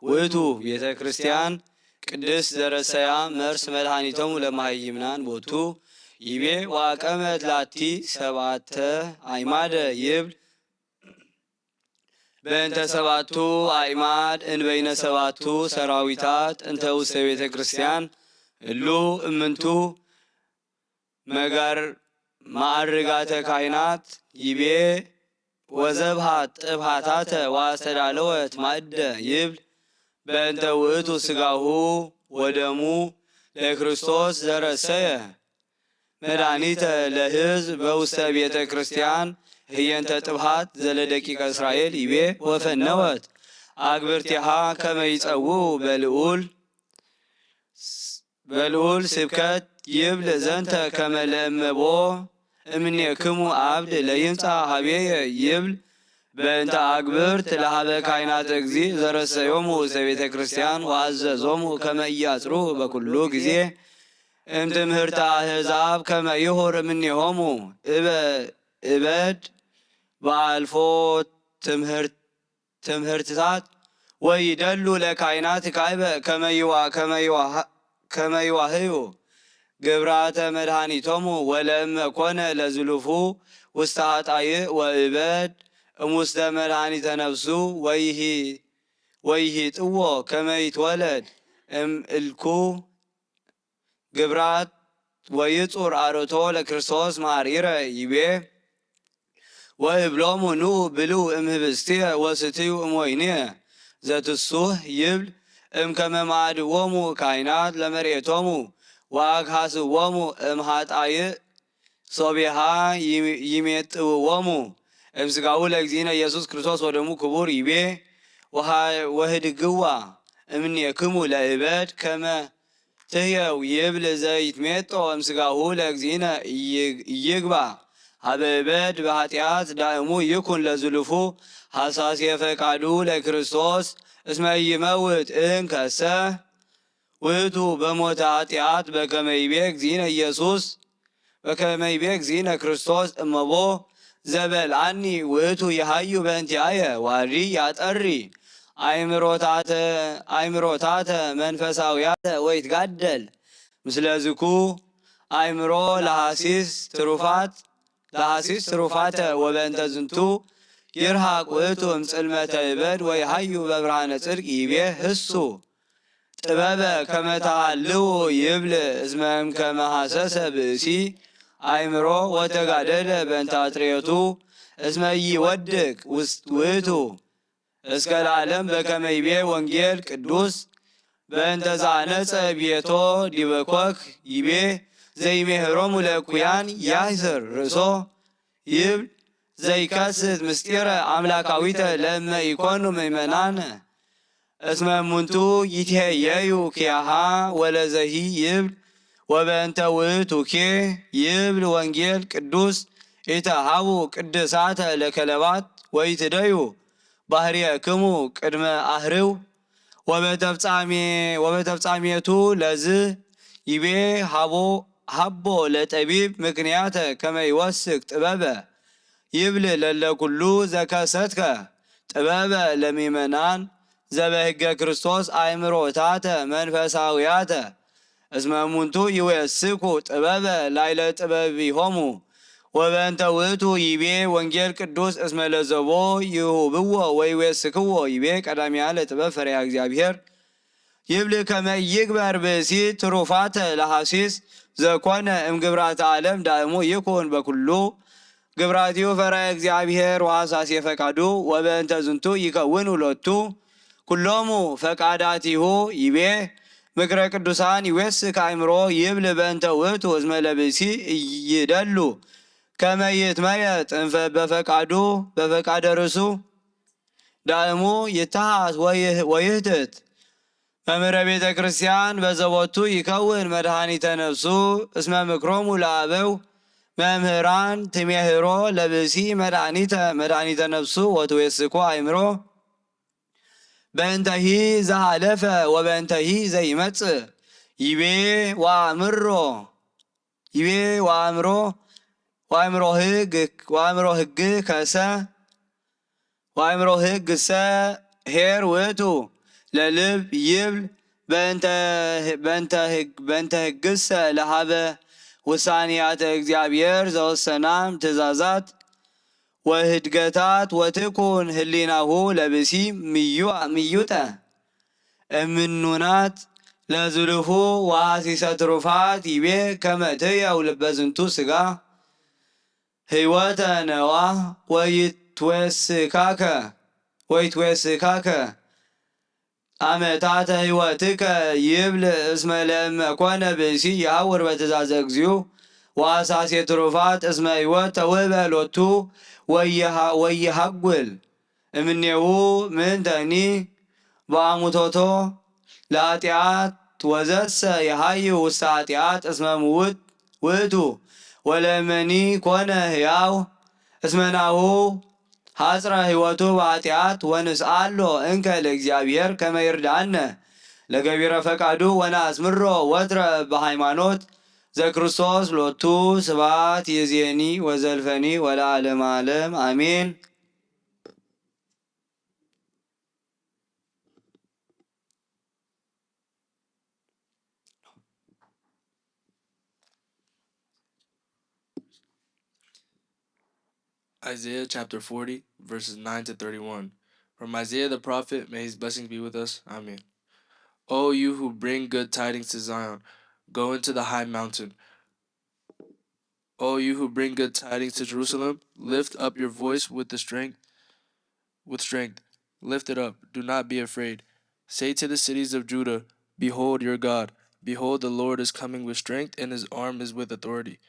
ውእቱ ቤተ ክርስቲያን ቅድስት ዘረሰያ መርስ መድኃኒቶሙ ለመሃይምናን ቦቱ ይቤ ወአቀመት ላቲ ሰብዓተ አዕማደ ይብል በእንተ ሰባቱ አዕማድ እንበይነ ሰባቱ ሰራዊታት እንተ ውስተ ቤተ ክርስቲያን እሉ እምንቱ መጋር ማዕርጋተ ካህናት ይቤ ወዘብሃት ጥብሃታተ ወአስተዳለወት ማእደ ይብል በእንተ ውእቱ ስጋሁ ወደሙ ለክርስቶስ ዘረሰየ መድኃኒተ ለሕዝብ በውስተ ቤተ ክርስቲያን ህየንተ ጥብሃት ዘለደቂቀ እስራኤል ይቤ ወፈነወት አግብርቲሃ ከመ ይጸውዑ በልዑል በልዑል ስብከት ይብል ዘንተ ከመ ለእመቦ እምኔክሙ አብድ ለይምጻ ሀቤየ ይብል በእንተ አግብርት ለሀበ ካይናት እግዚእ ዘረሰዮሙ ውስተ ቤተ ክርስቲያን ወአዘዞሙ ከመ ኢያጽሩ በኩሉ ጊዜ እምትምህርተ አሕዛብ ከመ ይሁር እምኔሆሙ እበ እበድ በአልፎ ትምህርት ትምህርትታት ወይደሉ ለካይናት ካይበ ከመይዋህዩ ግብራተ መድኃኒቶሙ ወለእመ ኮነ ለዝሉፉ ውስተ ኃጣይእ ወእበድ እሙስተ መድኃኒተ ነፍሱ ወይሂጥዎ ከመይትወለድ እም እልኩ ግብራት ወይጹር አርዕቶ ለክርስቶስ መሐሪረ ይቤ ወእብሎሙ ኑ ብሉ እምህብስትየ ወስትዩ እምወይንየ ዘትሱህ ይብል እምከመ ማዕድዎሙ ካይናት ለመርኤቶሙ ወአግሃስዎሙ እምሃጣይእ ሶቢሃ ይሜጥውዎሙ እምስጋሁ ለእግዚእነ ኢየሱስ ክርስቶስ ወደሙ ክቡር ይቤ ወህድግዋ እምኔክሙ ለእበድ ከመ ትህየው ይብል ዘይትሜጦ እምስጋሁ ለእግዚእነ ይግባእ ሀበ እበድ በኃጢአት ዳእሙ ይኩን ለዝሉፉ ሐሳሴ ፈቃዱ ለክርስቶስ እስመ ይመውት እንከሰ ውእቱ በሞተ ኃጢአት በከመ ይቤ እግዚእነ ኢየሱስ በከመ ይቤ እግዚእነ ክርስቶስ እመቦ ዘበልዓኒ ውእቱ ይሃዩ በእንቲአየ ዋሪ ያጠሪ አእምሮታተ መንፈሳውያተ ወይትጋደል ምስለ ዝኩ አእምሮ ለሐሲስ ትሩፋት ለሐሲስ ትሩፋተ ወበእንተ ዝንቱ ይርሃቅ ውእቱ እምጽልመተ እበድ ወይሃዩ በብርሃነ ጽድቅ ይቤ ህሱ ጥበበ ከመ ተሃልዉ ይብል እስመ እምከመ ሐሰሰ ብእሲ አእምሮ ወተጋደለ በእንተ አጥርየቱ እስመ ኢይወድቅ ውእቱ እስከ ለዓለም በከመ ይቤ ወንጌል ቅዱስ በእንተ ዘአነጸ ቤቶ ዲበ ኮክ ይቤ ዘይሜህሮሙ ለእኩያን ያሕስር ርእሶ ይብል ዘይከስት ምስጢረ አምላካዊተ ለእመ ኢኮኑ ምእመናን እስመ እሙንቱ ይትሄየዩ ኪያሃ ወለዘሂ ይብል ወበእንተ ውእቱኬ ይብል ወንጌል ቅዱስ ኢተሃቡ ቅድሳተ ለከለባት ወይትደዩ ባህርየክሙ ቅድመ አህርው ወበተፍጻሜቱ ለዝ ይቤ ሃቦ ለጠቢብ ምክንያተ ከመ ይወስክ ጥበበ ይብል ለለ ኩሉ ዘከሰትከ ጥበበ ለሚመናን ዘበህገ ክርስቶስ አእምሮታተ መንፈሳውያተ እስመ እሙንቱ ይዌስኩ ጥበበ ላይለ ጥበቢሆሙ ወበእንተ ውእቱ ይቤ ወንጌል ቅዱስ እስመ ለዘቦ ይሁብዎ ወይዌስክዎ ይቤ ቀዳሚያ ለጥበብ ፈሪሃ እግዚአብሔር ይብል ከመ ይግበር ብእሲ ትሩፋተ ለሐሲስ ዘኮነ እምግብራተ ዓለም ዳእሙ ይኩን በኩሉ ግብራቲሁ ፈራየ እግዚአብሔር ወሐሳሴ ፈቃዱ ወበእንተ ዝንቱ ይከውኑ ሎቱ ኩሎሙ ፈቃዳቲሁ ይቤ ምክረ ቅዱሳን ይዌስክ አእምሮ ይብል በእንተ ውእቱ እስመ ለብእሲ ይደሉ ከመ ይትመየጥ እንፈ በፈቃዱ በፈቃደ ርእሱ ዳእሙ ይተሃስ ወይህ- ወይህትት መምህረ ቤተ ክርስቲያን በዘቦቱ ይከውን መድኃኒተ ነፍሱ እስመ ምክሮሙ ለአበው መምህራን ትሜህሮ ለብእሲ መድኃኒተ መድኃኒተ ነፍሱ ወትዌስኮ አእምሮ በእንተሂ ዘሃለፈ ወበእንተሂ ዘይመጽእ ይቤ ወአእምሮ ይቤ ወአእምሮ ወአእምሮ ህግ ወአእምሮ ህግ ከሰ ወአእምሮ ህግ ሰ ኄር ውእቱ ለልብ ይብል በእንተ ህግሰ ለሃበ ውሳኔያተ እግዚኣብሔር ዘወሰናም ትእዛዛት ወህድገታት ወትኩን ህሊናሁ ለብሲ ምዩጠ እምኑናት ለዝሉፉ ወሐሲሰ ትሩፋት ይቤ ከመ ትየው ልበ ዝንቱ ስጋ ህይወተ ነዋ ወይትወስካከ ወይትወስካከ አመታተ ህይወትከ ይብል እስመ ለእመ ኮነ ብእሲ ይሃውር በትእዛዘ እግዚኡ ወአሳሴ ትሩፋት እስመ ህይወት ተውህበ ሎቱ ወይሃጉል እምኔሁ ምንተኒ በአሙቶቶ ለኃጢአት ወዘሰ የሃዩ ውስተ ኃጢአት እስመ ምውት ውእቱ ወለእመኒ ኮነ ህያው እስመ ናሁ ሐጽረ ህይወቱ በኃጢአት ወንስአሎ እንከ ለእግዚአብሔር ከመ ይርድአነ ለገቢረ ፈቃዱ ወነአስምሮ ወትረ በሃይማኖት ዘክርስቶስ ሎቱ ስባት ይእዜኒ ወዘልፈኒ ወለዓለመ ዓለም አሜን። Isaiah chapter forty, verses nine to thirty-one. From Isaiah the prophet, may his blessings be with us. Amen. O you who bring good tidings to Zion, go into the high mountain. O you who bring good tidings to Jerusalem, lift up your voice with the strength, with strength. Lift it up. Do not be afraid. Say to the cities of Judah, behold your God. Behold, the Lord is coming with strength, and his arm is with authority.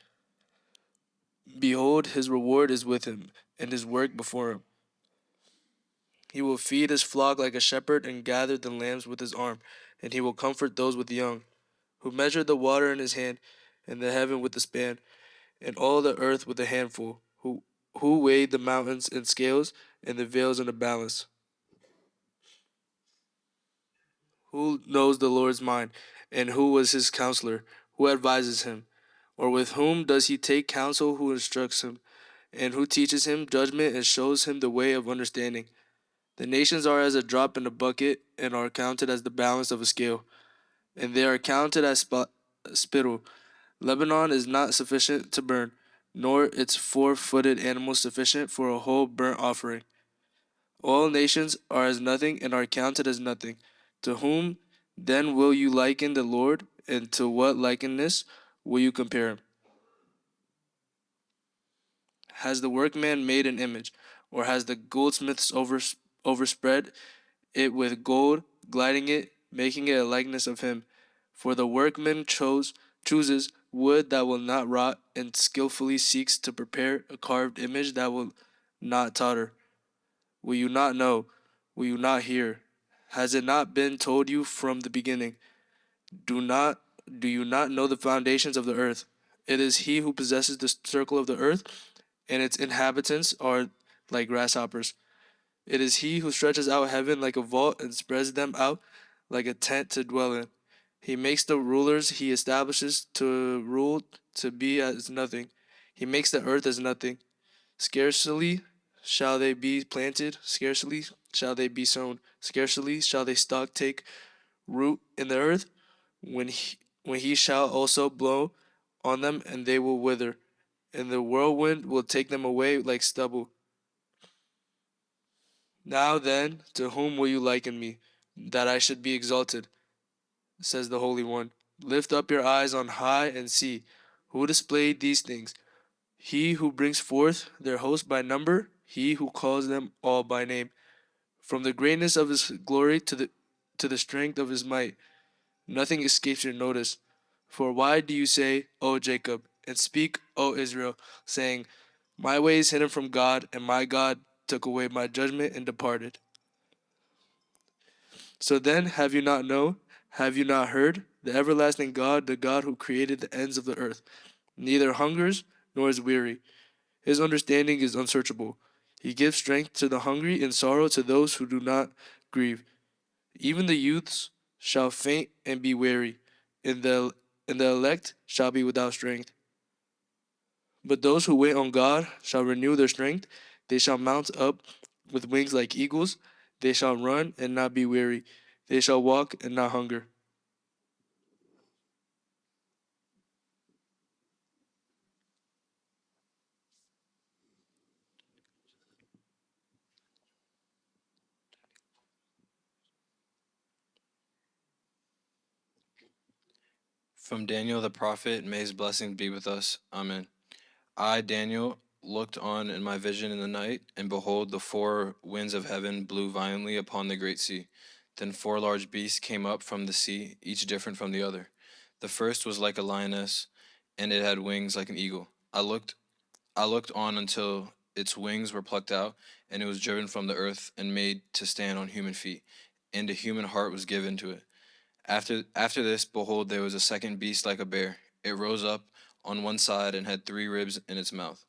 Behold, his reward is with him, and his work before him. He will feed his flock like a shepherd and gather the lambs with his arm, and he will comfort those with young, who measured the water in his hand and the heaven with a span, and all the earth with a handful, who, who weighed the mountains in scales and the vales in a balance. Who knows the Lord's mind, and who was his counselor? Who advises him? Or with whom does he take counsel who instructs him, and who teaches him judgment and shows him the way of understanding? The nations are as a drop in a bucket, and are counted as the balance of a scale, and they are counted as sp- spittle. Lebanon is not sufficient to burn, nor its four footed animals sufficient for a whole burnt offering. All nations are as nothing and are counted as nothing. To whom then will you liken the Lord, and to what likeness will you compare him? Has the workman made an image, or has the goldsmith over, overspread it with gold, gilding it, making it a likeness of him? For the workman chose, chooses wood that will not rot, and skillfully seeks to prepare a carved image that will not totter. Will you not know? Will you not hear? Has it not been told you from the beginning? Do not do you not know the foundations of the earth? It is he who possesses the circle of the earth, and its inhabitants are like grasshoppers. It is he who stretches out heaven like a vault and spreads them out like a tent to dwell in. He makes the rulers he establishes to rule to be as nothing. He makes the earth as nothing. Scarcely shall they be planted, scarcely shall they be sown, scarcely shall they stock take root in the earth. When he, when he shall also blow on them, and they will wither, and the whirlwind will take them away like stubble. Now then, to whom will you liken me, that I should be exalted? Says the Holy One. Lift up your eyes on high and see. Who displayed these things? He who brings forth their host by number, he who calls them all by name. From the greatness of his glory to the, to the strength of his might, Nothing escapes your notice. For why do you say, O Jacob, and speak, O Israel, saying, My way is hidden from God, and my God took away my judgment and departed? So then, have you not known? Have you not heard? The everlasting God, the God who created the ends of the earth, neither hungers nor is weary. His understanding is unsearchable. He gives strength to the hungry and sorrow to those who do not grieve. Even the youths shall faint and be weary, and the, and the elect shall be without strength. But those who wait on God shall renew their strength. They shall mount up with wings like eagles. They shall run and not be weary. They shall walk and not hunger. From Daniel the prophet, may his blessing be with us. Amen. I, Daniel, looked on in my vision in the night, and behold, the four winds of heaven blew violently upon the great sea. Then four large beasts came up from the sea, each different from the other. The first was like a lioness, and it had wings like an eagle. I looked, I looked on until its wings were plucked out, and it was driven from the earth and made to stand on human feet, and a human heart was given to it. After, after this, behold, there was a second beast like a bear. It rose up on one side and had three ribs in its mouth,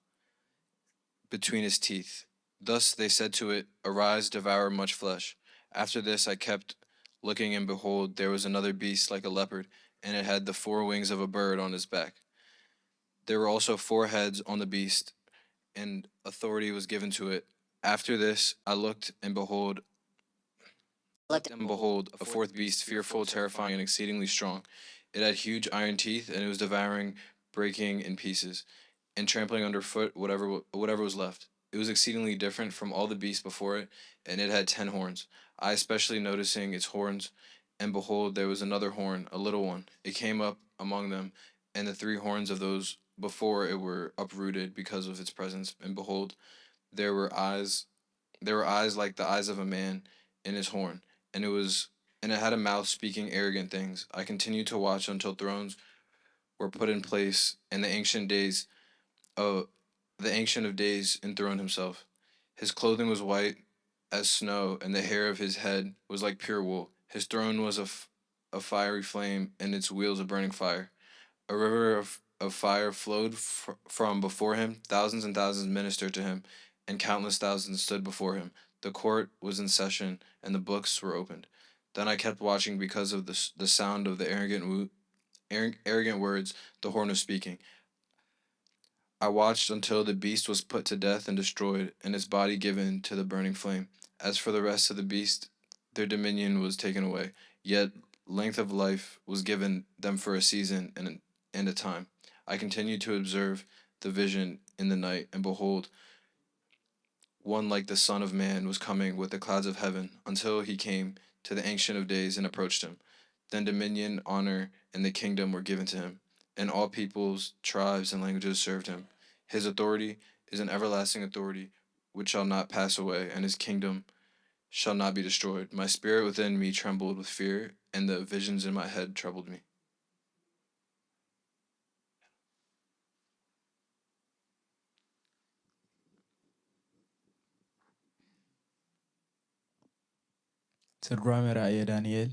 between its teeth. Thus they said to it, Arise, devour much flesh. After this I kept looking, and behold, there was another beast like a leopard, and it had the four wings of a bird on its back. There were also four heads on the beast, and authority was given to it. After this I looked, and behold, looked, and behold, a fourth beast, fearful, terrifying, and exceedingly strong. It had huge iron teeth, and it was devouring, breaking in pieces, and trampling underfoot whatever, whatever was left. It was exceedingly different from all the beasts before it, and it had ten horns. I especially noticing its horns, and behold, there was another horn, a little one. It came up among them, and the three horns of those before it were uprooted because of its presence. And behold, there were eyes there were eyes like the eyes of a man in his horn, and it was and it had a mouth speaking arrogant things. I continued to watch until thrones were put in place, and the ancient days of the ancient of days enthroned himself. His clothing was white as snow, and the hair of his head was like pure wool. His throne was a, f- a fiery flame, and its wheels a burning fire. A river of, of fire flowed fr- from before him. Thousands and thousands ministered to him, and countless thousands stood before him. The court was in session, and the books were opened. Then I kept watching because of the, the sound of the arrogant, wo- arrogant words the horn was speaking. I watched until the beast was put to death and destroyed, and its body given to the burning flame. As for the rest of the beast, their dominion was taken away. Yet length of life was given them for a season and, and a time. I continued to observe the vision in the night, and behold, one like the Son of Man was coming with the clouds of heaven, until he came to the Ancient of Days and approached him. Then dominion, honor, and the kingdom were given to him, and all peoples, tribes, and languages served him. His authority is an everlasting authority which shall not pass away, and his kingdom shall not be destroyed. My spirit within me trembled with fear, and the visions in my head troubled me. ትርጓሜ ራእየ ዳንኤል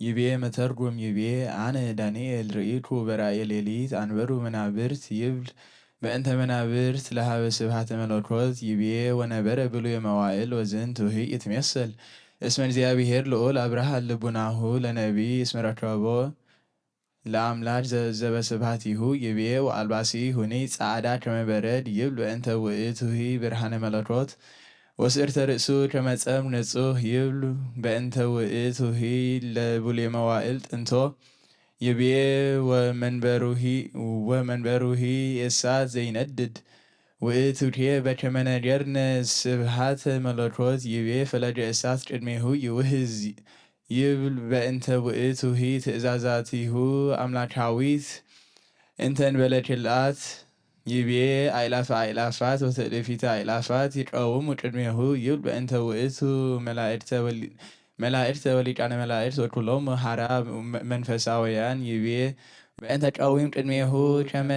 ይቤ መተርጉም ይቤ፣ ኣነ ዳንኤል ርኢኩ በራእየ ሌሊት ኣንበሩ መናብርት ይብል በእንተ መናብርት ለሃበ ስብሃተ መለኮት ይቤ፣ ወነበረ ብሉየ መዋእል ወዝንቱ ህይ ይትሜሰል እስመ እግዚኣብሔር ልዑል ኣብርሃ ልቡናሁ ለነቢይ እስመ ረከቦ ለአምላክ ዘበስብሐቲሁ ይቤ ወአልባሲሁኒ ጸዕዳ ከመ በረድ ይብል በእንተ ውእቱሂ ብርሃነ መለኮት ወስእርተ ርእሱ ከመ ጸም ንጹህ ይብል በእንተ ውእቱሂ ለቡሌ መዋእል ጥንቶ ይቤ ወመንበሩሂ ወመንበሩሂ እሳት ዘይነድድ ውእቱኬ በከመ ነገርነ ስብሐተ መለኮት ይቤ ፈለገ እሳት ቅድሜሁ ይውህዝ ይብል በእንተ ውእቱሂ ትእዛዛቲሁ አምላካዊት እንተንበለ ክልኣት ይቤ አይላፈ አይላፋት ወትእልፊተ አይላፋት ይቀውሙ ቅድሜሁ ይብል በእንተ ውእቱ መላእክተ መላእክት ወሊቃነ መላእክት ወኩሎም ሐራ መንፈሳውያን ይቤ በእንተ ቀዊም ቅድሜሁ ከመ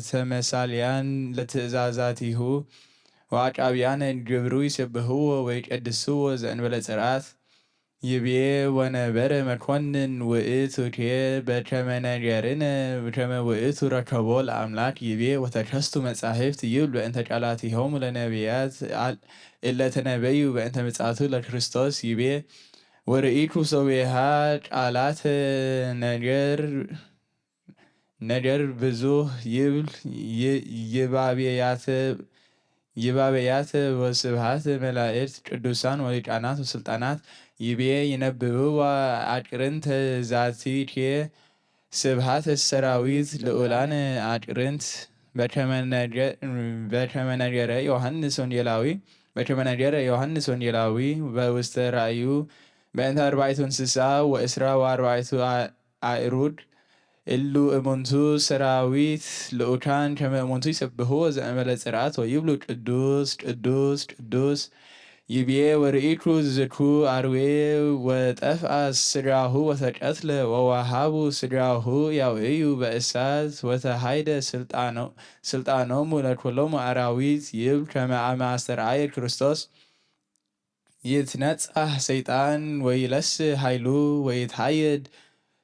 ተመሳልያን ለትእዛዛቲሁ ወአቃብያን ግብሩ ይሰብህዎ ወይቀድስዎ ዘእንበለ ጽርዓት ይቤ ወነበረ መኮንን ውእቱ ኬ በከመ ነገርነ ከመ ውእቱ ረከቦ ለአምላክ ይቤ ወተከስቱ መጻሕፍት ይብል በእንተ ቃላቲሆሙ ለነቢያት እለ ተነበዩ በእንተ ምጻቱ ለክርስቶስ ይቤ ወርኢኩ ሶቤሃ ቃላተ ነገር ነገር ብዙህ ይብል ይባቤያተ ይባቤያተ ወስብሃት መላእክት ቅዱሳን ወሊቃናት ወስልጣናት ይቤ ይነብብዋ አቅርንተ ዛቲኬ ስብሃት ሰራዊት ልዑላን አቅርንት በከመ ነገረ ዮሐንስ ወንጌላዊ በከመ ነገረ ዮሐንስ ወንጌላዊ በውስተ ራእዩ በእንተ አርባዕቱ እንስሳ ወእስራ ወአርባዕቱ አእሩድ እሉ እሙንቱ ሰራዊት ልኡካን ከመ እሙንቱ ይሰብህዎ ዘእመለ ጽርዓት ወይብሉ ቅዱስ ቅዱስ ቅዱስ ይብዬ ወርኢኩ ዝኩ አርዌ ወጠፍአ ስጋሁ ወተቀትለ ወወሃቡ ስጋሁ ያውእዩ በእሳት ወተሃይደ ስልጣኖሙ ለኩሎሙ አራዊት ይብል ከመ አመ አስተርአየ ክርስቶስ ይትነጻህ ሰይጣን ወይለስ ኃይሉ ወይትሃየድ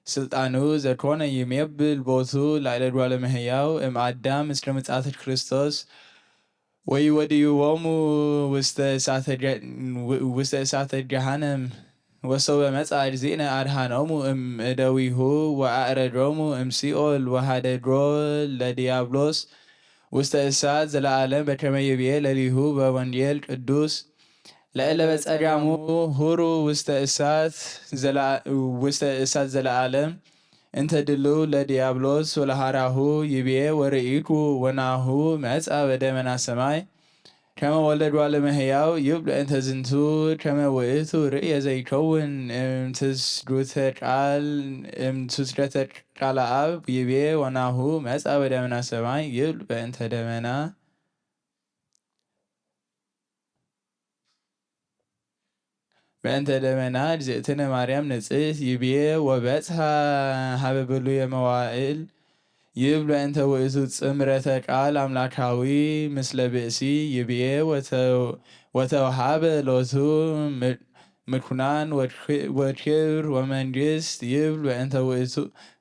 ስልጣኑ ዘኮነ ይሜብል ቦቱ ላዕለ ጓለ መህያው እም አዳም እስከ ምጽአተ ክርስቶስ ወይወድይዎሙ ውስተ እሳተ ገሃነም ወሶበ መጻ እግዚእነ አድሃኖሙ እም እደዊሁ ወአእረዶሙ እም ሲኦል ወሃደጎ ለዲያብሎስ ውስተ እሳት ዘለዓለም በከመ ይብዬ ለሊሁ በወንጌል ቅዱስ ለእለ በጸጋሙ ሁሩ ውስተ እሳት ዘለዓለም እንተ ድልው ለዲያብሎስ ወለሃራሁ ይብዬ ወርኢኩ ወናሁ መጻ በደመና ሰማይ ከመ ወልደ ጓለ መህያው ይብሉ እንተ ዝንቱ ከመ ውእቱ ርእየ ዘይከውን እምትስዱተ ቃል እምትስደተ ቃለ አብ ይቤ ወናሁ መጻ በደመና ሰማይ ይብል በእንተ ደመና በእንተ ደመና እግዝእትነ ማርያም ንጽሕት ይብዬ ወበጽሐ ሀበ ብሉየ መዋእል ይብል በእንተ ውእቱ ጽምረተ ቃል አምላካዊ ምስለ ብእሲ ይብዬ ወተውሃበ ሎቱ ምኩናን ወክብር ወመንግስት ይብል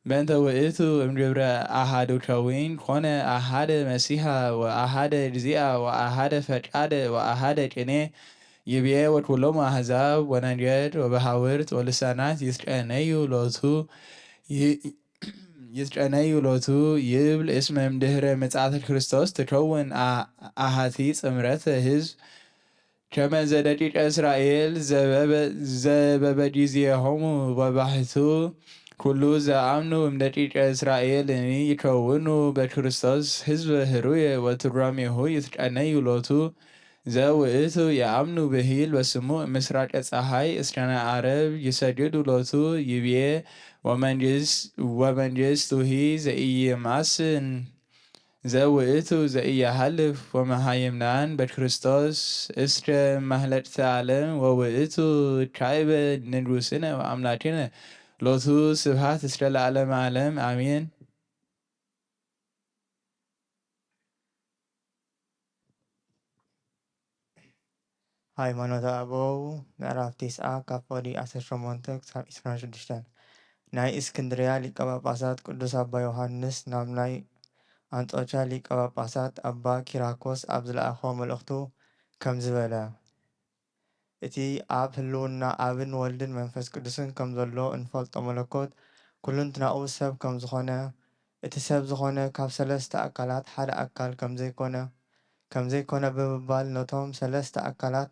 በእንተ ውእቱ እምግብረ አሃዱ ከዊን ኮነ አሃደ መሲሐ ወአሃደ እግዚአ ወአሃደ ፈቃደ ወአሃደ ቅኔ ይብዬ ወኩሎሙ አሕዛብ ወነገድ ወበሃውርት ወልሳናት ይትቀነዩ ሎቱ ይትቀነዩ ሎቱ ይብል እስመ እምድህረ ምጽአተ ክርስቶስ ትከውን አሃቲ ጽምረተ ህዝብ ከመ ዘደቂቀ እስራኤል ዘበበጊዜሆሙ ወባሕቱ ኩሉ ዘአምኑ እምደቂቀ እስራኤል እኒ ይከውኑ በክርስቶስ ህዝብ ህሩየ ወትርጓሜሁ ይትቀነዩ ሎቱ ዘውእቱ የአምኑ ብሂል በስሙ ምስራቀ ፀሐይ እስከነ አረብ ይሰግዱ ሎቱ ይብዬ ወመንግስቱሂ ዘኢይማስን ዘውእቱ ዘኢያሃልፍ ወመሃይምናን በክርስቶስ እስከ ማህለቅተ ዓለም ወውእቱ ካይበ ንጉስነ ወአምላክነ ሎቱ ስብሃት እስከ ለዓለመ ዓለም አሜን። ሃይማኖተ ኣበው ምዕራፍ ቴስዓ ካብ ፈቕዲ ዓሰርተ ሸሞንተ ክሳብ ዕስራን ሽዱሽተን ናይ እስክንድርያ ሊቀ ጳጳሳት ቅዱስ ኣባ ዮሃንስ ናብ ናይ ኣንጾኪያ ሊቀ ጳጳሳት ኣባ ኪራኮስ ኣብ ዝለኣኾ መልእኽቱ ከምዚ በለ። እቲ ኣብ ህልውና ኣብን ወልድን መንፈስ ቅዱስን ከም ዘሎ እንፈልጦ መለኮት፣ ኩልንትናኡ ሰብ ከም ዝኾነ፣ እቲ ሰብ ዝኾነ ካብ ሰለስተ ኣካላት ሓደ ኣካል ከም ዘይኮነ፣ ከም ዘይኮነ ብምባል ነቶም ሰለስተ ኣካላት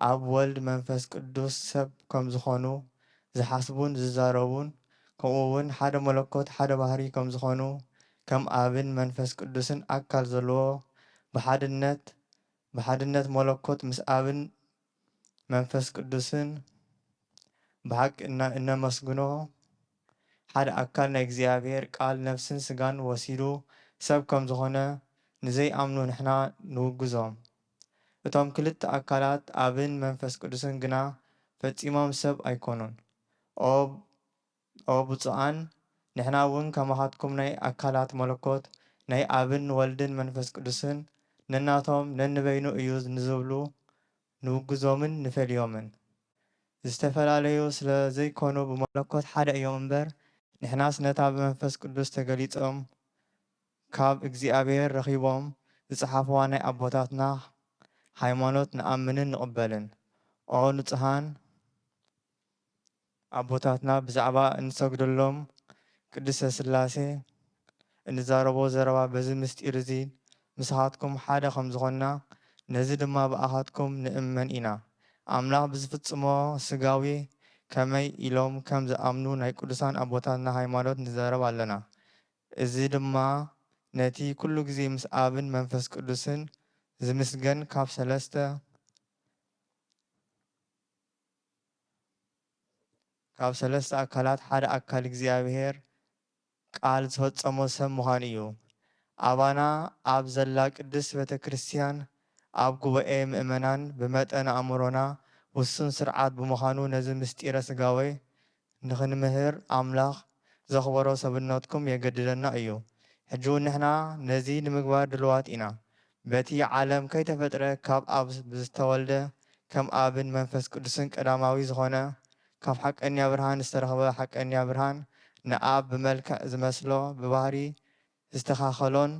ኣብ ወልድ መንፈስ ቅዱስ ሰብ ከም ዝኾኑ ዝሓስቡን ዝዛረቡን፣ ከምኡ እውን ሓደ መለኮት ሓደ ባህሪ ከም ዝኾኑ፣ ከም ኣብን መንፈስ ቅዱስን ኣካል ዘለዎ ብሓድነት ብሓድነት መለኮት ምስ ኣብን መንፈስ ቅዱስን ብሓቂ እነመስግኖ ሓደ ኣካል ናይ እግዚኣብሔር ቃል ነፍስን ስጋን ወሲዱ ሰብ ከም ዝኾነ ንዘይኣምኑ ንሕና ንውግዞም። እቶም ክልተ ኣካላት ኣብን መንፈስ ቅዱስን ግና ፈጺሞም ሰብ ኣይኮኑን። ኦ ኦ ብፁዓን፣ ንሕና እውን ከማኻትኩም ናይ ኣካላት መለኮት፣ ናይ ኣብን ወልድን መንፈስ ቅዱስን፣ ነናቶም ነንበይኑ እዩ ንዝብሉ ንውግዞምን ንፈልዮምን። ዝተፈላለዩ ስለ ዘይኮኑ ብመለኮት ሓደ እዮም እምበር፣ ንሕናስ ነታ ብመንፈስ ቅዱስ ተገሊጾም ካብ እግዚኣብሔር ረኺቦም ዝጸሓፍዋ ናይ ኣቦታትና ሃይማኖት ንኣምንን ንቕበልን። ኦ ንጹሃን ኣቦታትና ብዛዕባ እንሰግደሎም ቅድስተ ስላሴ እንዛረቦ ዘረባ በዚ ምስጢር እዚ ምሳኻትኩም ሓደ ከም ዝኾንና ነዚ ድማ ብኣኻትኩም ንእመን ኢና። ኣምላኽ ብዝፍጽሞ ስጋዊ ከመይ ኢሎም ከም ዝኣምኑ ናይ ቅዱሳን ኣቦታትና ሃይማኖት ንዛረብ ኣለና። እዚ ድማ ነቲ ኩሉ ግዜ ምስ ኣብን መንፈስ ቅዱስን ዝምስገን ካብ ሰለስተ ካብ ሰለስተ ኣካላት ሓደ ኣካል እግዚኣብሔር ቃል ዝፈጸሞ ሰብ ምዃኑ እዩ። ኣባና ኣብ ዘላ ቅድስት ቤተ ክርስቲያን ኣብ ጉባኤ ምእመናን ብመጠን ኣእምሮና ውሱን ስርዓት ብምዃኑ ነዚ ምስጢረ ስጋዌ ንኽንምህር ኣምላኽ ዘኽበሮ ሰብነትኩም የገድደና እዩ። ሕጂ እውን ንሕና ነዚ ንምግባር ድልዋት ኢና። በቲ ዓለም ከይተፈጥረ ካብ ኣብ ብዝተወልደ ከም ኣብን መንፈስ ቅዱስን ቀዳማዊ ዝኾነ ካብ ሓቀኛ ብርሃን ዝተረኽበ ሓቀኛ ብርሃን ንኣብ ብመልክዕ ዝመስሎ ብባህሪ ዝተኻኸሎን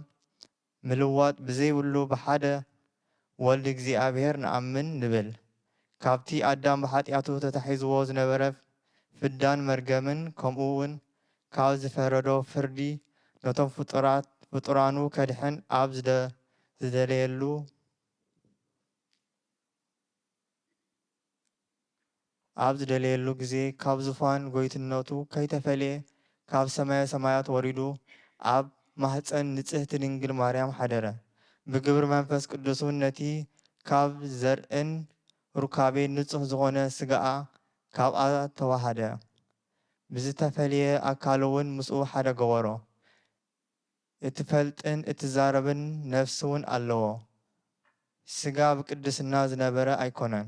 ምልዋጥ ብዘይብሉ ብሓደ ወልድ እግዚኣብሔር ንኣምን ንብል። ካብቲ ኣዳም ብሓጢኣቱ ተታሒዝዎ ዝነበረ ፍዳን መርገምን ከምኡ እውን ካብ ዝፈረዶ ፍርዲ ነቶም ፍጡራት ፍጡራኑ ከድሕን ኣብ ዝደ- ዝደለየሉ ኣብ ዝደለየሉ ግዜ ካብ ዙፋን ጎይትነቱ ከይተፈልየ ካብ ሰማየ ሰማያት ወሪዱ ኣብ ማህፀን ንጽህቲ ድንግል ማርያም ሓደረ። ብግብሪ መንፈስ ቅዱስ እውን ነቲ ካብ ዘርእን ሩካቤን ንጹሕ ዝኾነ ስጋኣ ካብኣ ተዋሃደ። ብዝተፈልየ ኣካሉ እውን ምስኡ ሓደ ገበሮ። እትፈልጥን እትዛረብን ነፍሲ እውን ኣለዎ። ስጋ ብቅድስና ዝነበረ ኣይኮነን።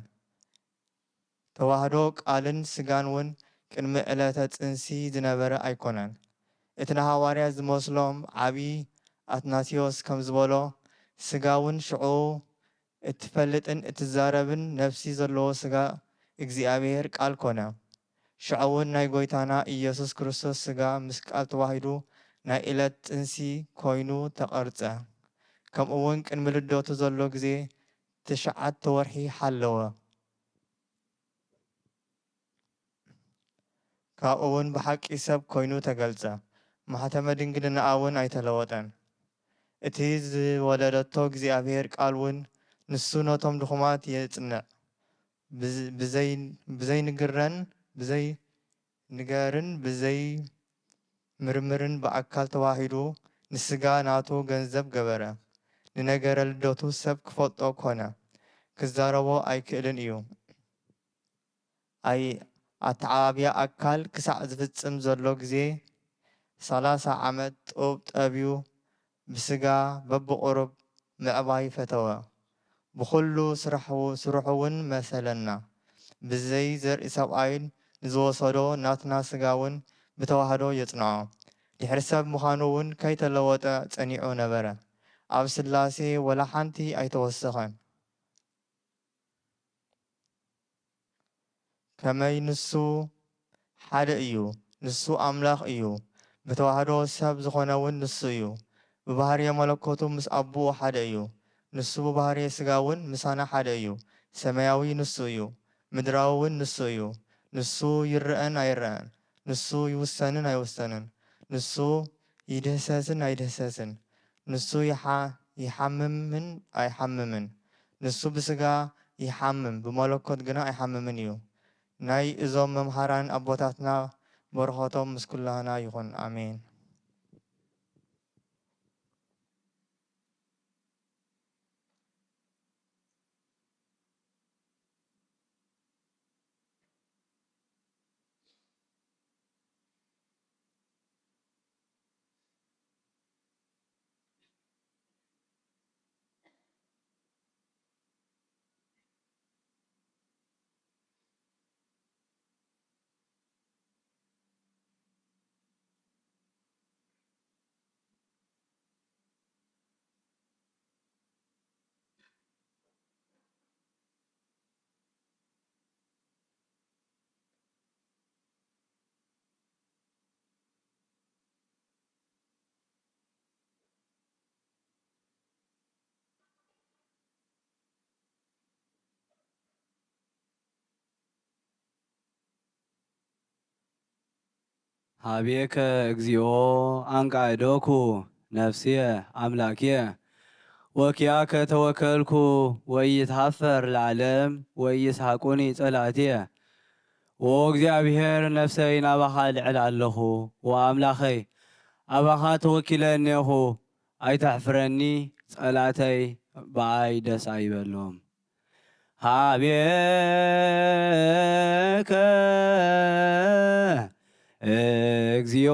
ተዋህዶ ቃልን ስጋን እውን ቅድሚ ዕለተ ጽንሲ ዝነበረ ኣይኮነን። እቲ ንሃዋርያት ዝመስሎም ዓቢ ኣትናቴዎስ ከም ዝበሎ፣ ስጋ እውን ሽዑ እትፈልጥን እትዛረብን ነፍሲ ዘለዎ ስጋ እግዚኣብሔር ቃል ኮነ። ሽዑ እውን ናይ ጎይታና ኢየሱስ ክርስቶስ ስጋ ምስ ቃል ተዋሂዱ ናይ ዕለት ጥንሲ ኮይኑ ተቐርጸ። ከምኡ እውን ቅድሚ ልደቱ ዘሎ ግዜ ትሽዓተ ወርሒ ሓለወ። ካብኡ እውን ብሓቂ ሰብ ኮይኑ ተገልጸ። ማሕተመ ድንግልናኣ እውን ኣይተለወጠን። እቲ ዝወለደቶ እግዚኣብሔር ቃል እውን ንሱ ነቶም ድኹማት የጽንዕ። ብዝ- ብዘይ- ብዘይንግረን ብዘይ ንገርን ብዘይ ምርምርን ብኣካል ተዋሂዱ ንስጋ ናቱ ገንዘብ ገበረ። ንነገረ ልደቱ ሰብ ክፈልጦ ኮነ። ክዛረቦ ኣይክእልን እዩ። ኣይ ኣተዓባብያ ኣካል ክሳዕ ዝፍጽም ዘሎ ግዜ ሰላሳ ዓመት ጡብ ጠብዩ ብስጋ በብቑሩብ ምዕባይ ፈተወ። ብኹሉ ስራሑ ስርሑ እውን መሰለና። ብዘይ ዘርኢ ሰብኣይ ንዝወሰዶ ናትና ስጋ እውን ብተዋህዶ የጽንዖ። ድሕሪ ሰብ ምዃኑ እውን ከይተለወጠ ጸኒዑ ነበረ። ኣብ ስላሴ ወላ ሓንቲ ኣይተወሰኸን። ከመይ ንሱ ሓደ እዩ፣ ንሱ ኣምላኽ እዩ። ብተዋህዶ ሰብ ዝኾነ እውን ንሱ እዩ። ብባህርየ መለኮቱ ምስ ኣቦኡ ሓደ እዩ። ንሱ ብባህርየ ስጋ እውን ምሳና ሓደ እዩ። ሰማያዊ ንሱ እዩ፣ ምድራዊ እውን ንሱ እዩ። ንሱ ይረኣን ኣይረኣን፣ ንሱ ይውሰንን ኣይውሰንን፣ ንሱ ይድህሰስን ኣይድህሰስን፣ ንሱ ይሓ- ይሓምምን ኣይሓምምን፣ ንሱ ብስጋ ይሓምም፣ ብመለኮት ግና ኣይሓምምን እዩ። ናይ እዞም መምሃራን ኣቦታትና በረኸቶም ምስ ኩላህና ይኹን። ኣሜን። ሀቤከ እግዚኦ አንቃዕዶኩ ነፍስየ አምላክየ፣ ወኪያከ ተወከልኩ ወይትሃፈር ለዓለም ወይስሓቁኒ ጸላእትየ። ኦ እግዚኣብሔር፣ ነፍሰይ ናባኻ ልዕል ኣለኹ። ኦ ኣምላኸይ፣ ኣባኻ ተወኪለ እኔኹ፣ ኣይተሕፍረኒ፣ ጸላእተይ ብኣይ ደስ ኣይበሎም። ሀቤከ እግዚኦ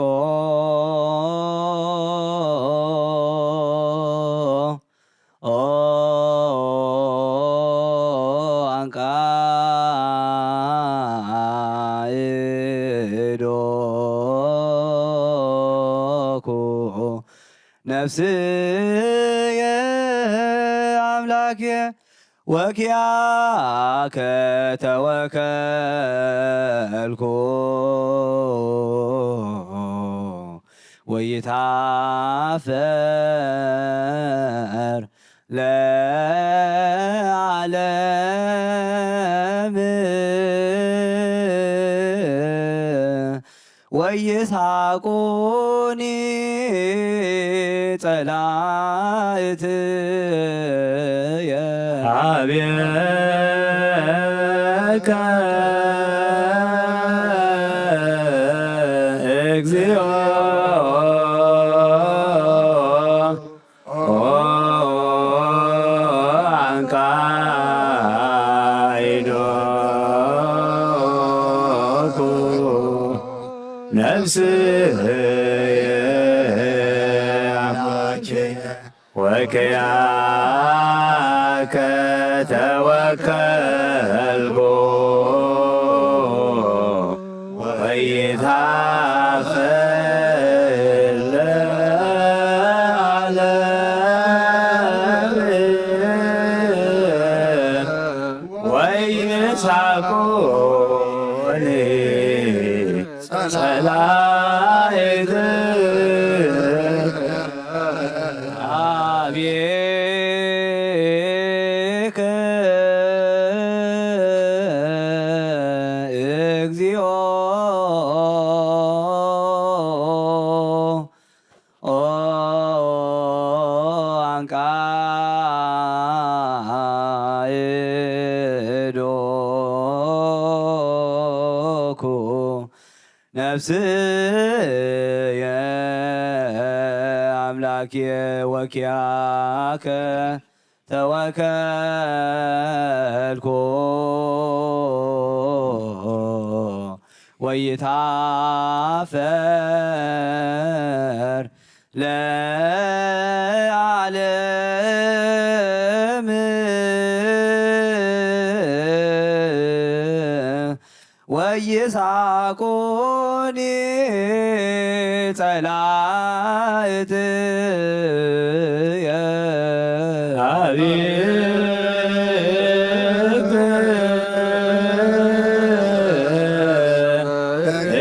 አንቃዕዶኩ ነፍስየ አምላክየ ወኪያከ ተወከልኩ ወይትሃፈር ለዓለም ወይስሓቁኒ ጸላእትየ። ሀቤከ እግዚኦ አንቃዕዶኩ ነፍስየ አምላኬ ወኪያከ ተወከልኩ ወይትሃፈር ለዓለም ወይስሓቁኒ ጸላእትየ። ሀቤከ እግዚኦ አንቃዕዶኩ ነፍስየ አምላክየ ወኪያከ ተወከልኩ ወይትሃፈር ለዓለም ወይስሓቁኒ ጸላእትየ። ሀቤከ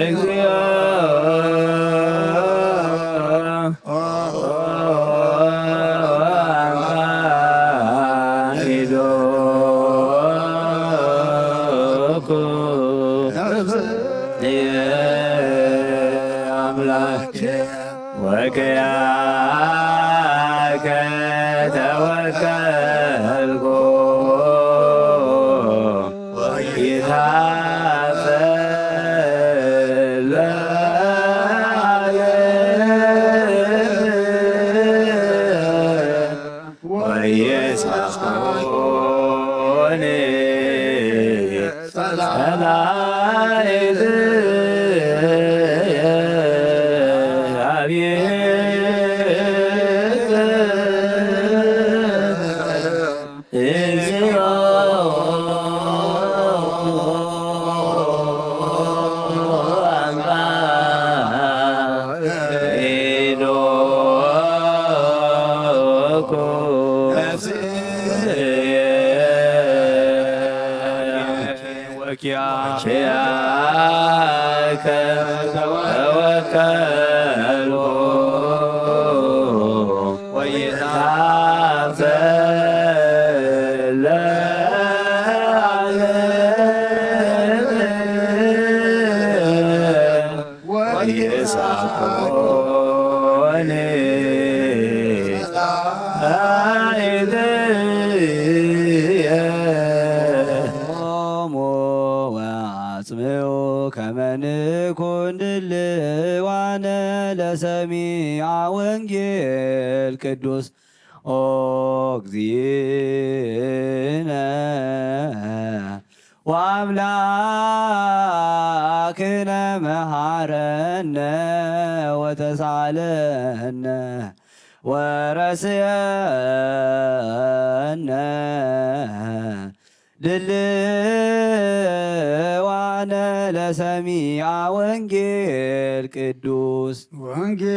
እግዚኦ አምላኬ ወኪያከ ተወከልኩ ወይትሃፈር ለዓለም ወይስሓቁኒ ጸላእትየ። አቤት እግዚኦ አንቃዒዶኩ ነፍስየ ወኪያከ ተወከልኩ። ኦኔ አይትየ ሎሙ ወአጽምዑ ከመ ንኩን ድልዋነ ለሰሚዐ ወንጌል ቅዱስ። ኦ እግዚእነ ወአምላክነ መሐረነ ወተሳለነ ወረስየነ ድልዋነ ለሰሚዐ ወንጌል ቅዱስ። ወንጌል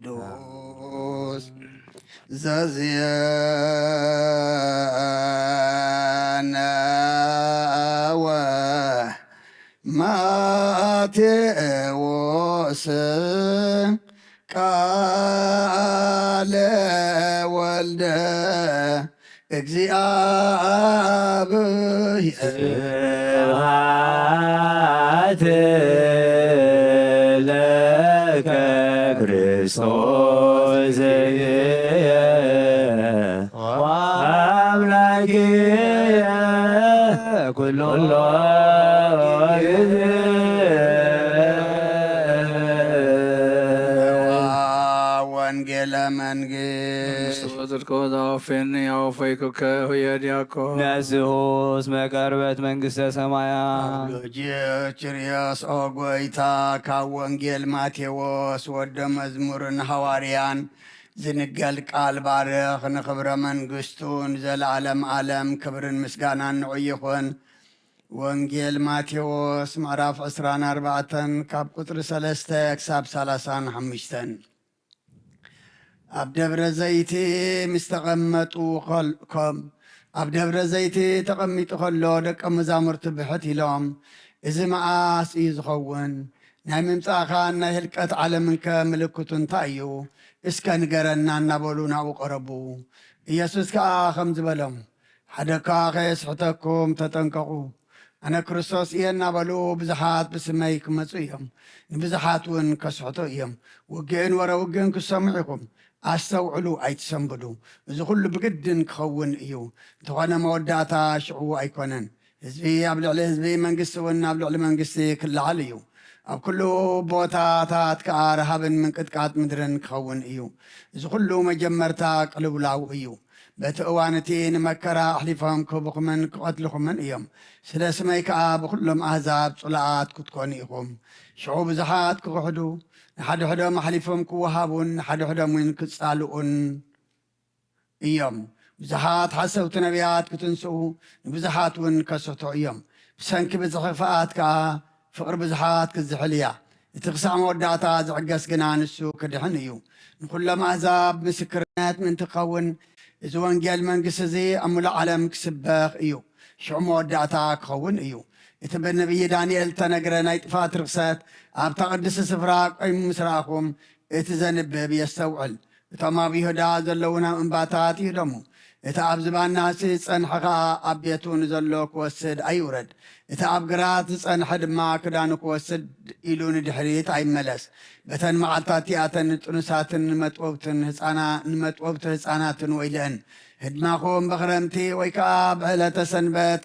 ቅዱስ ዘዜነወ ማቴዎስ ቃለ ወልደ እግዚኣብሔር። ስብሐት ለከ ክርስቶስ ዘየ አምላክየ ኩሎ ጊዜ። ወንጌለ መንግስት። መንግስቱ ጽድቁ ዘወፌኒ ያወፈይኩከ ሁየ ዲያቆ። ነስሑ እስመ ቀርበት መንግስተ ሰማያት። ሎጂ ኪርዮስ ኦ ጎይታ፣ ካብ ወንጌል ማቴዎስ ወደ መዝሙርን ሃዋርያን ዝንገል ቃል ባርኽ፣ ንኽብረ መንግስቱ ንዘለዓለም ዓለም ክብርን ምስጋናን ንዑ ይኹን። ወንጌል ማቴዎስ ምዕራፍ ዕስራን ኣርባዕተን ካብ ቁጽሪ ሰለስተ ክሳብ ሰላሳን ሓሙሽተን። ኣብ ደብረ ዘይቲ ምስ ተቐመጡ ከል-፣ ከም ኣብ ደብረ ዘይቲ ተቐሚጡ ከሎ ደቀ መዛሙርቲ ብሕት ኢሎም፣ "እዚ መዓስ እዩ ዝኸውን? ናይ ምምጻእኻን ናይ ህልቀት ዓለምንከ ምልክቱ እንታይ እዩ? እስከ ንገረና" እናበሉ ናብኡ ቀረቡ። ኢየሱስ ከኣ ከምዚ በሎም፣ "ሓደ እኳ ከየስሕተኩም ተጠንቀቑ። ኣነ ክርስቶስ እየ" እናበሉ ብዙሓት ብስመይ ክመጹ እዮም፣ ንብዙሓት እውን ከስሕቱ እዮም። ውግእን ወረ ውግእን ክትሰምዑ ኢኹም። ኣስተውዕሉ፣ ኣይትሰንብዱ። እዚ ኹሉ ብግድን ክኸውን እዩ። እንተኾነ መወዳእታ ሽዑ ኣይኮነን። ህዝቢ ኣብ ልዕሊ ህዝቢ፣ መንግስቲ እውን ኣብ ልዕሊ መንግስቲ ክለዓል እዩ። ኣብ ኩሉ ቦታታት ከኣ ረሃብን ምንቅጥቃጥ ምድርን ክኸውን እዩ። እዚ ኩሉ መጀመርታ ቅልውላው እዩ። በቲ እዋን እቲ ንመከራ ኣሕሊፎም ክህብኹምን ክቐትልኹምን እዮም። ስለ ስመይ ከኣ ብኹሎም ኣህዛብ ጽሉኣት ክትኮኑ ኢኹም። ሽዑ ብዙሓት ክኽሕዱ፣ ንሓድሕዶም ኣሕሊፎም ክወሃቡን ንሓድሕዶም እውን ክጻልኡን እዮም። ብዙሓት ሓሰውቲ ነቢያት ክትንስኡ፣ ንብዙሓት እውን ከስሕቱ እዮም። ብሰንኪ ብዝሒ ክፍኣት ከኣ ፍቕሪ ብዙሓት ክዝሕል እያ። እቲ ክሳዕ መወዳእታ ዝዕገስ ግና ንሱ ክድሕን እዩ። ንኹሎም ኣህዛብ ምስክርነት ምእንቲ ክኸውን፣ እዚ ወንጌል መንግስቲ እዚ ኣብ ምሉእ ዓለም ክስበኽ እዩ። ሽዑ መወዳእታ ክኸውን እዩ። እቲ ብነቢይ ዳንኤል እተነግረ ናይ ጥፍኣት ርኽሰት ኣብታ ቅድስቲ ስፍራ ቆይሙ ምስ ረኣኹም፣ እቲ ዘንብብ የስተውዕል። እቶም ኣብ ይሁዳ ዘለዉ ናብ እምባታት ይህደሙ። እቲ ኣብ ዝባን ናሕሲ ዝጸንሐ ኸኣ ኣብ ቤቱ ንዘሎ ክወስድ ኣይውረድ። እቲ ኣብ ግራት ዝጸንሐ ድማ ክዳኑ ክወስድ ኢሉ ንድሕሪት ኣይመለስ። በተን መዓልታት እቲኣተን ንጥኑሳትን ንመጥወውትን ህጻና-፣ ንመጥወውቲ ህጻናትን ወይለአን። ህድማኹም ብኽረምቲ ወይ ከኣ ብዕለተ ሰንበት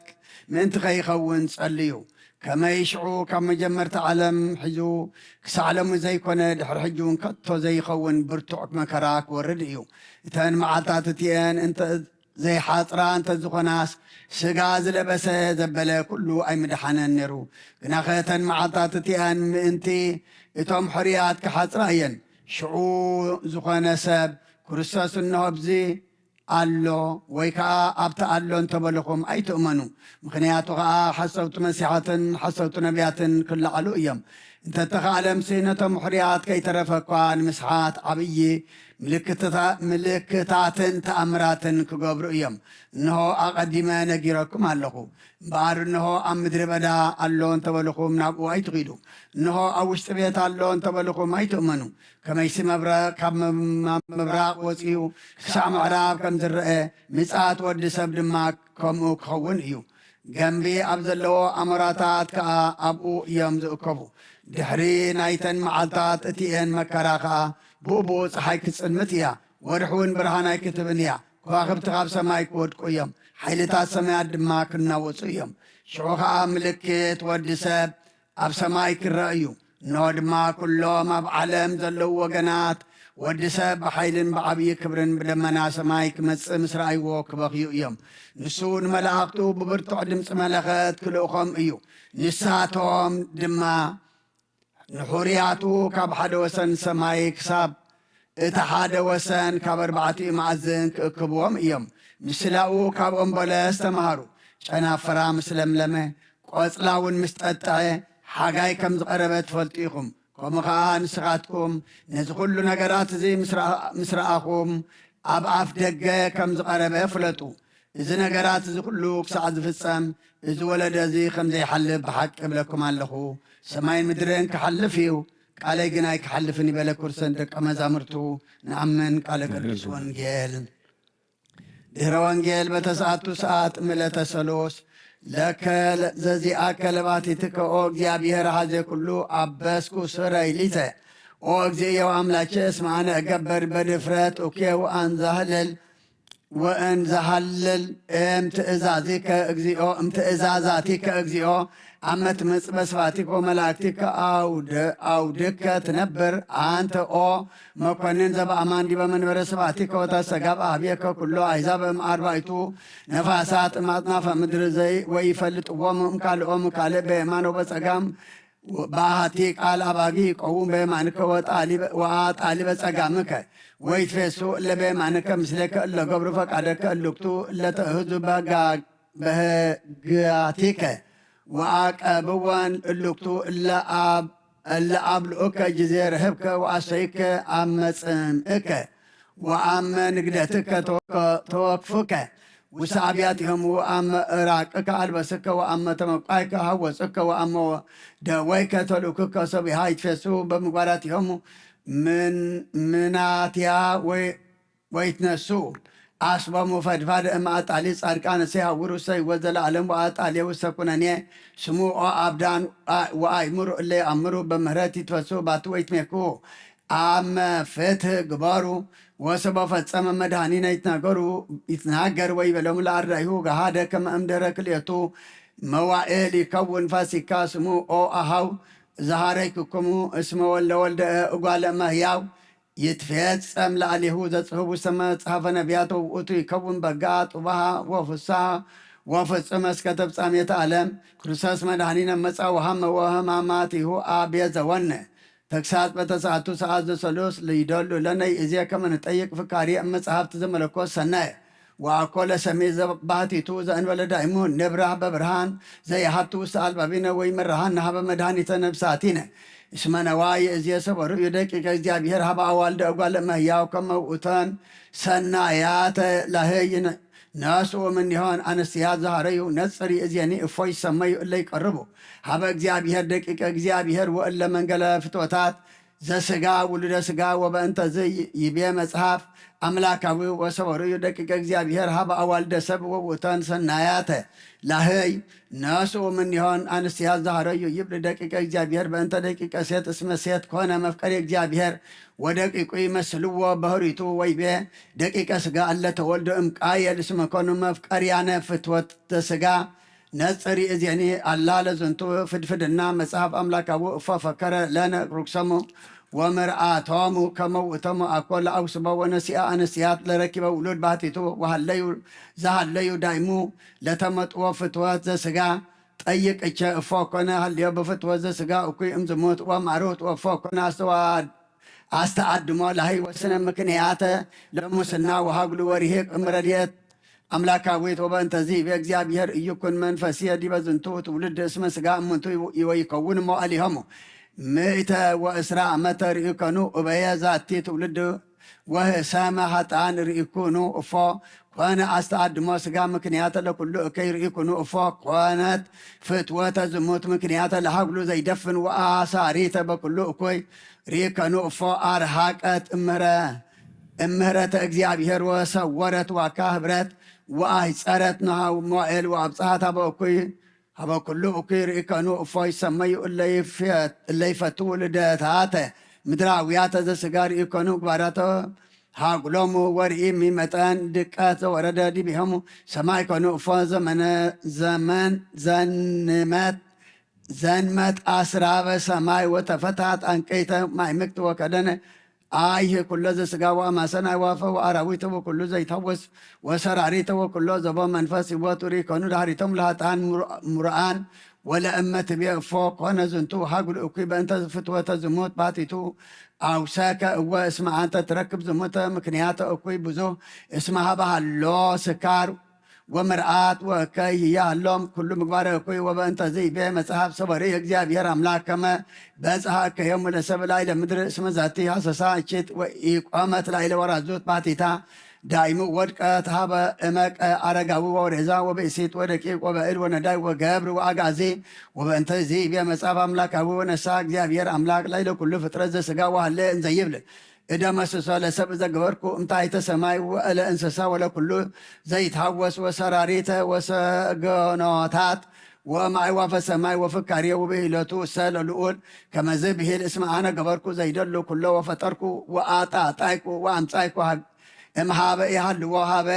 ምእንቲ ከይኸውን ጸልዩ። ከመይ ሽዑ ካብ መጀመርታ ዓለም ሒዙ ክሳዕ ሎሚ ዘይኮነ፣ ድሕሪ ሕጂ እውን ከቶ ዘይኸውን ብርቱዕ መከራ ክወርድ እዩ። እተን መዓልታት እቲኤን እንተ-፣ ዘይሓጽራ እንተ ዝኾናስ፣ ስጋ ዝለበሰ ዘበለ ኩሉ ኣይምድሓነን ነይሩ። ግናኸ እተን መዓልታት እቲኣን ምእንቲ እቶም ሕሩያት ክሓጽራ እየን። ሽዑ ዝኾነ ሰብ፣ ክርስቶስ እንሆ ኣብዚ ኣሎ ወይ ከኣ ኣብቲ ኣሎ እንተበልኹም ኣይትእመኑ። ምኽንያቱ ኸኣ ሓሰውቲ መሲሓትን ሓሰውቲ ነቢያትን ክለዓሉ እዮም። እንተተኻእለምሲ ነቶም ሕሩያት ከይተረፈ እኳ ንምስሓት ዓብዪ ምልክትታ-፣ ምልክታትን ተኣምራትን ክገብሩ እዮም። እንሆ ኣቐዲመ ነጊረኩም ኣለኹ። እምበኣር እንሆ ኣብ ምድሪ በዳ ኣሎ እንተበልኹም ናብኡ ኣይትኺዱ። እንሆ ኣብ ውሽጢ ቤት ኣሎ እንተበልኹም ኣይትእመኑ። ከመይሲ መብረቕ ካብ ምም-፣ ምብራቕ ወጺኡ ክሳዕ ምዕራብ ከም ዝረአ፣ ምጽኣት ወዲ ሰብ ድማ ከምኡ ክኸውን እዩ። ገምቢ ኣብ ዘለዎ ኣሞራታት ከኣ ኣብኡ እዮም ዝእከቡ። ድሕሪ ናይተን መዓልታት እቲኤን መከራ ከኣ ብኡ ብኡ ጸሓይ ክትጽልምት እያ፣ ወርሒ እውን ብርሃን ኣይክትህብን እያ። ከዋኽብቲ ካብ ሰማይ ክወድቁ እዮም፣ ሓይልታት ሰማያት ድማ ክናወጹ እዮም። ሽዑ ኸኣ ምልክት ወዲ ሰብ ኣብ ሰማይ ክረአ እዩ። እንሆ ድማ ኩሎም ኣብ ዓለም ዘለዉ ወገናት ወዲ ሰብ ብሓይልን ብዓብዪ ክብርን ብደመና ሰማይ ክመጽእ ምስ ረኣይዎ ክበኽዩ እዮም። ንሱ ንመላእኽቱ ብብርቱዕ ድምፂ መለኸት ክልእኾም እዩ። ንሳቶም ድማ ንሕሩያቱ ካብ ሓደ ወሰን ሰማይ ክሳብ እቲ ሓደ ወሰን ካብ ኣርባዕቲኡ መኣዝን ክእክብዎም እዮም። ምስላኡ ካብ ኦም በለስ ተምሃሩ። ጨናፍራ ምስ ለምለመ፣ ቆጽላ እውን ምስ ጠጥዐ፣ ሓጋይ ከም ዝቐረበ ትፈልጡ ኢኹም። ከምኡ ኸኣ ንስኻትኩም ነዚ ኹሉ ነገራት እዚ ምስ ረኣ-፣ ምስ ረኣኹም፣ ኣብ ኣፍ ደገ ከም ዝቐረበ ፍለጡ። እዚ ነገራት እዚ ኹሉ ክሳዕ ዝፍጸም፣ እዚ ወለዶ እዚ ከም ዘይሓልፍ ብሓቂ እብለኩም ኣለኹ። ሰማይን ምድርን ክሓልፍ እዩ፣ ቃለይ ግን ኣይክሓልፍን እዩ በለ። ክርስቶስ ደቀ መዛሙርቱ ንኣምን ቃለ ቅዱስ ወንጌል። ድህረ ወንጌል በተሰዓቱ ሰዓት ምለተ ሰሉስ ለከ ዘዚኣከ ለባቲትከ ኦ እግዚኣብሔር ሐዜ ኩሉ አበስኩ ስረይ ሊተ። ኦ እግዚኦ አምላኬ እስመ አነ እገብር በድፍረት እኩየ ወአንዛህልል ወእንዛሃልል እም ትእዛዚከ እግዚኦ፣ እም ትእዛዛቲከ እግዚኦ፣ አመ ትመጽእ በስባቲከ ወመላእክቲከ አውድ-፣ አውድከ ትነብር። አንተ ኦ መኮንን ዘበአማን ዲበ መንበረ ስባቲከ ወተስተጋብ አህቤከ ኩሎ አሕዛብ እም አርባዕቱ ነፋሳት እም አጽናፈ ምድር ዘይ-፣ ወይፈልጥዎሙ እም ካልኦሙ ካልእ በየማን ወበጸጋም። በአሐቲ ቃል አባጊ ይቀውም በየማንከ ወጣሊ-፣ ወአጣሊ በጸጋምከ። ወይትፌሱ እለ በየማንከ ምስሌከ እለ ገብሩ ፈቃደከ እልክቱ እለ ተእህዙ በጋ-፣ በህግያቲከ። ወአቀብወን እልክቱ እለ አብ-፣ እለ አብልኡከ ጊዜ ርህብከ ወአሰይከ አብ መጽምእከ። ወአመ ንግደትከ ተወከ-፣ ተወክፉከ። ውስተ አብያቲሆሙ ወአመ እራቅከ አልበስከ ወአመ ተመቋይከ ሐወጽከ ወአመ ደወይከ ተልኡክከ። ሰቢሃ ይትፌሱ በምግባራቲሆሙ ምን-፣ ምናትያ ወይ-፣ ወይትነሱ። አስቦሙ ፈድፋድ እም አጣሊ ጻድቃን እሰ ይሐውሩ እሰ ይወት ዘለዓለም ወአጣሊ ውስተ ኩነኔ። ስሙ ኦ አብዳን ወአእምሩ እለ ይአምሩ በምህረት ይትፈሱ ባቲ ወይትሜኩ። አመ ፍትህ ግበሩ። ወሰቦ ፈጸመ መድኃኒነ ይትናገሩ፣ ይትናገር ወይቤሎሙ ለአርዳኢሁ ገሃደ ከመ እምድረ ክልኤቱ መዋእል ይከውን ፋሲካ። ስሙ ኦ አሃው ዘሃረይክኩሙ እስመ ወልደ ወልደ እጓለ እመሕያው ይትፌጸም ለአሌሁ ዘጽህቡ ውስተ መጽሐፈ ነቢያት ወውእቱ ይከውን በጋ ጥባሃ ወፍስሃ ወፍጹም እስከ ተፍጻሜተ ዓለም። ክርስቶስ መድኃኒነ መጻ ወሃመ ወህማማቲሁ አቤዘወነ። ተግሳጽ በተስዓቱ ሰዓት ዘሰሉስ ለይደሉ ለነ ይእዜ ከመ ንጠይቅ ፍካሪ እም መጽሐፍት ዘመለኮት ሰናየ። ወአኮ ለሰሜ ዘባህቲቱ ዘእንበለ ዳይሙ ንብራህ በብርሃን ዘይሃቱ ውስተ አልባቢነ ወይመርሃን ነሃበ መድኃኒተ ነፍሳቲነ። እስመ ነዋ ይእዜ ሰበሩ እዩ ደቂቀ እግዚኣብሔር ሃበ አዋልደ እጓለ እመሕያው ከመ ውእተን ሰናያተ ላህይ ነስኡ እምኔሆን አንስትያት ዘሃረዩ ነጽር ይእዜኒ እፎይ ይሰመዩ እለ ይቀርቡ ሀበ እግዚኣብሔር ደቂቀ እግዚኣብሔር ወእለ መንገለ ፍትወታት ዘስጋ ውሉደ ስጋ። ወበእንተዝ ይቤ መጽሐፍ አምላካዊ ወሰበሩ እዩ ደቂቀ እግዚኣብሔር ሀበ አዋልደ ሰብ ወውእተን ሰናያተ ላህይ ነስኡ እምኔሆን አንስትያት ዘሃረዩ ይብል ደቂቀ እግዚኣብሔር በእንተ ደቂቀ ሴት እስመ ሴት ኮነ መፍቀሪ እግዚኣብሔር። ወደቂቁ ይመስልዎ በህሪቱ ወይቤ ደቂቀ ስጋ እለ ተወልዶ እምቃየል እስመ ኮኑ መፍቀርያነ ፍትወተ ስጋ። ነጽር ይእዜኒ አላ ለዝንቱ ፍድፍድና መጽሐፍ አምላካዊ እፎ ፈከረ ለነ ርክሰሙ ወምርኣቶሙ ከመ ውእቶሙ ኣኮ ለአውስቦ ወነሲአ ኣነስያት ለረኪበ ውሉድ ባህቲቱ ወሃለዩ ዘሃለዩ ዳይሙ ለተመጥዎ ፍትወት ዘስጋ ጠይቅቸ እፎ ኮነ ሃልዮ በፍትወት ዘስጋ እኩይ እምዝሙት ወማሩት ወፎ ኮነ ኣስተዋድ ኣስተኣድሞ ለሀይ ወስነ ምክንያተ ለሙስና ወሃግሉ ወርሂቅ እምረድየት ኣምላካዊት። ወበእንተዚ ይቤ እግዚኣብሔር እይኩን መንፈስየ ዲበ ዝንቱ ትውልድ እስመ ስጋ እሙንቱ ይወይከውን እሞ አሊሆሙ ምእተ ወእስራ ዓመተ ርእይከኑ እበየ ዛቲ ትውልድ ወህሰመ ሀጣን ርእይኩኑ እፎ ኮነ ኣስተኣድሞ ስጋ ምክንያተ ለኩሉ እከይ ርእይኩኑ እፎ ኮነት ፍትወተ ዝሙት ምክንያተ ለሃግሉ ዘይደፍን ወአሳሪተ በኩሉ እኩይ ርእይከኑ እፎ አርሃቀት እምህረ እምህረተ እግዚኣብሔር ወሰወረት ዋካ ህብረት ወአይጸረት ንሃው ሞኤል ወአብጽሐት ሀበ እኩይ ሀበ ኩሉ እኩይ ርእከኑ እፎ ይሰመዩ እለ ይፈቱ ልደታተ ምድራውያተ ዘስጋ ርእከኑ ግባራተ ሃጉሎሙ ወርኢ ሚመጠን ድቀት ዘወረደ ዲቢሆሙ ሰማይ ከኑ እፎ ዘመነ ዘመን ዘንመት ዘንመት አስራበ ሰማይ ወተፈትሐት አንቀይተ ማይ ምክት ወከደነ አይህ ኩሎ ዘስጋ ወአማሰን አይዋፈ ወአራዊተ ወኩሉ ዘይታወስ ወሰራሪተ ወኩሎ ዘቦ መንፈስ ህይወት ሪኮኑ ዳህሪቶም ለሃጣን ሙርአን ወለእመ ትቤ እፎ ኮነ ዝንቱ ሃጉል እኩይ በእንተ ፍትወተ ዝሙት ባቲቱ አውሰከ እወ እስመ አንተ ትረክብ ዝሙተ ምክንያተ እኩይ ብዙ እስመ ሀበ ሃሎ ስካር ወምርኣት ወእከይ ህያህሎም ኩሉ ምግባረ እኩይ። ወበእንተዚ ይቤ መጽሐፍ ሰበሪ እግዚአብሔር አምላክ ከመ በጽሐ እከዮሙ ለሰብ ላዕለ ምድር እስመ ዛቲ ሐሰሳ እችት ወኢቆመት ላዕለ ወራዙት ባሕቲታ ዳይሙ ወድቀት ሀበ እመቀ አረጋዊ ወሬዛ ወብእሲት ወደቂቅ ወበእድ ወነዳይ ወገብር ወአጋዚ። ወበእንተዚ ይቤ መጽሐፍ አምላካዊ ወነሳ እግዚአብሔር አምላክ ላዕለ ኩሉ ፍጥረት ዘስጋ ወሀለ እንዘይብል እደመስሶ ለሰብ ዘገበርኩ እምታይተ ሰማይ ወእለ እንስሳ ወለኩሉ ዘይትሃወስ ወሰራሪተ ወሰገኖታት ወማእዋፈ ሰማይ ወፍካሬ ውብሂሎቱ እሰ ለልዑል ከመዝ ብሂል እስመ አነ ገበርኩ ዘይደሉ ኩሎ ወፈጠርኩ ወአጣጣይኩ ወአምጻይኩ እምሃበ ይሃልዎ ሃበ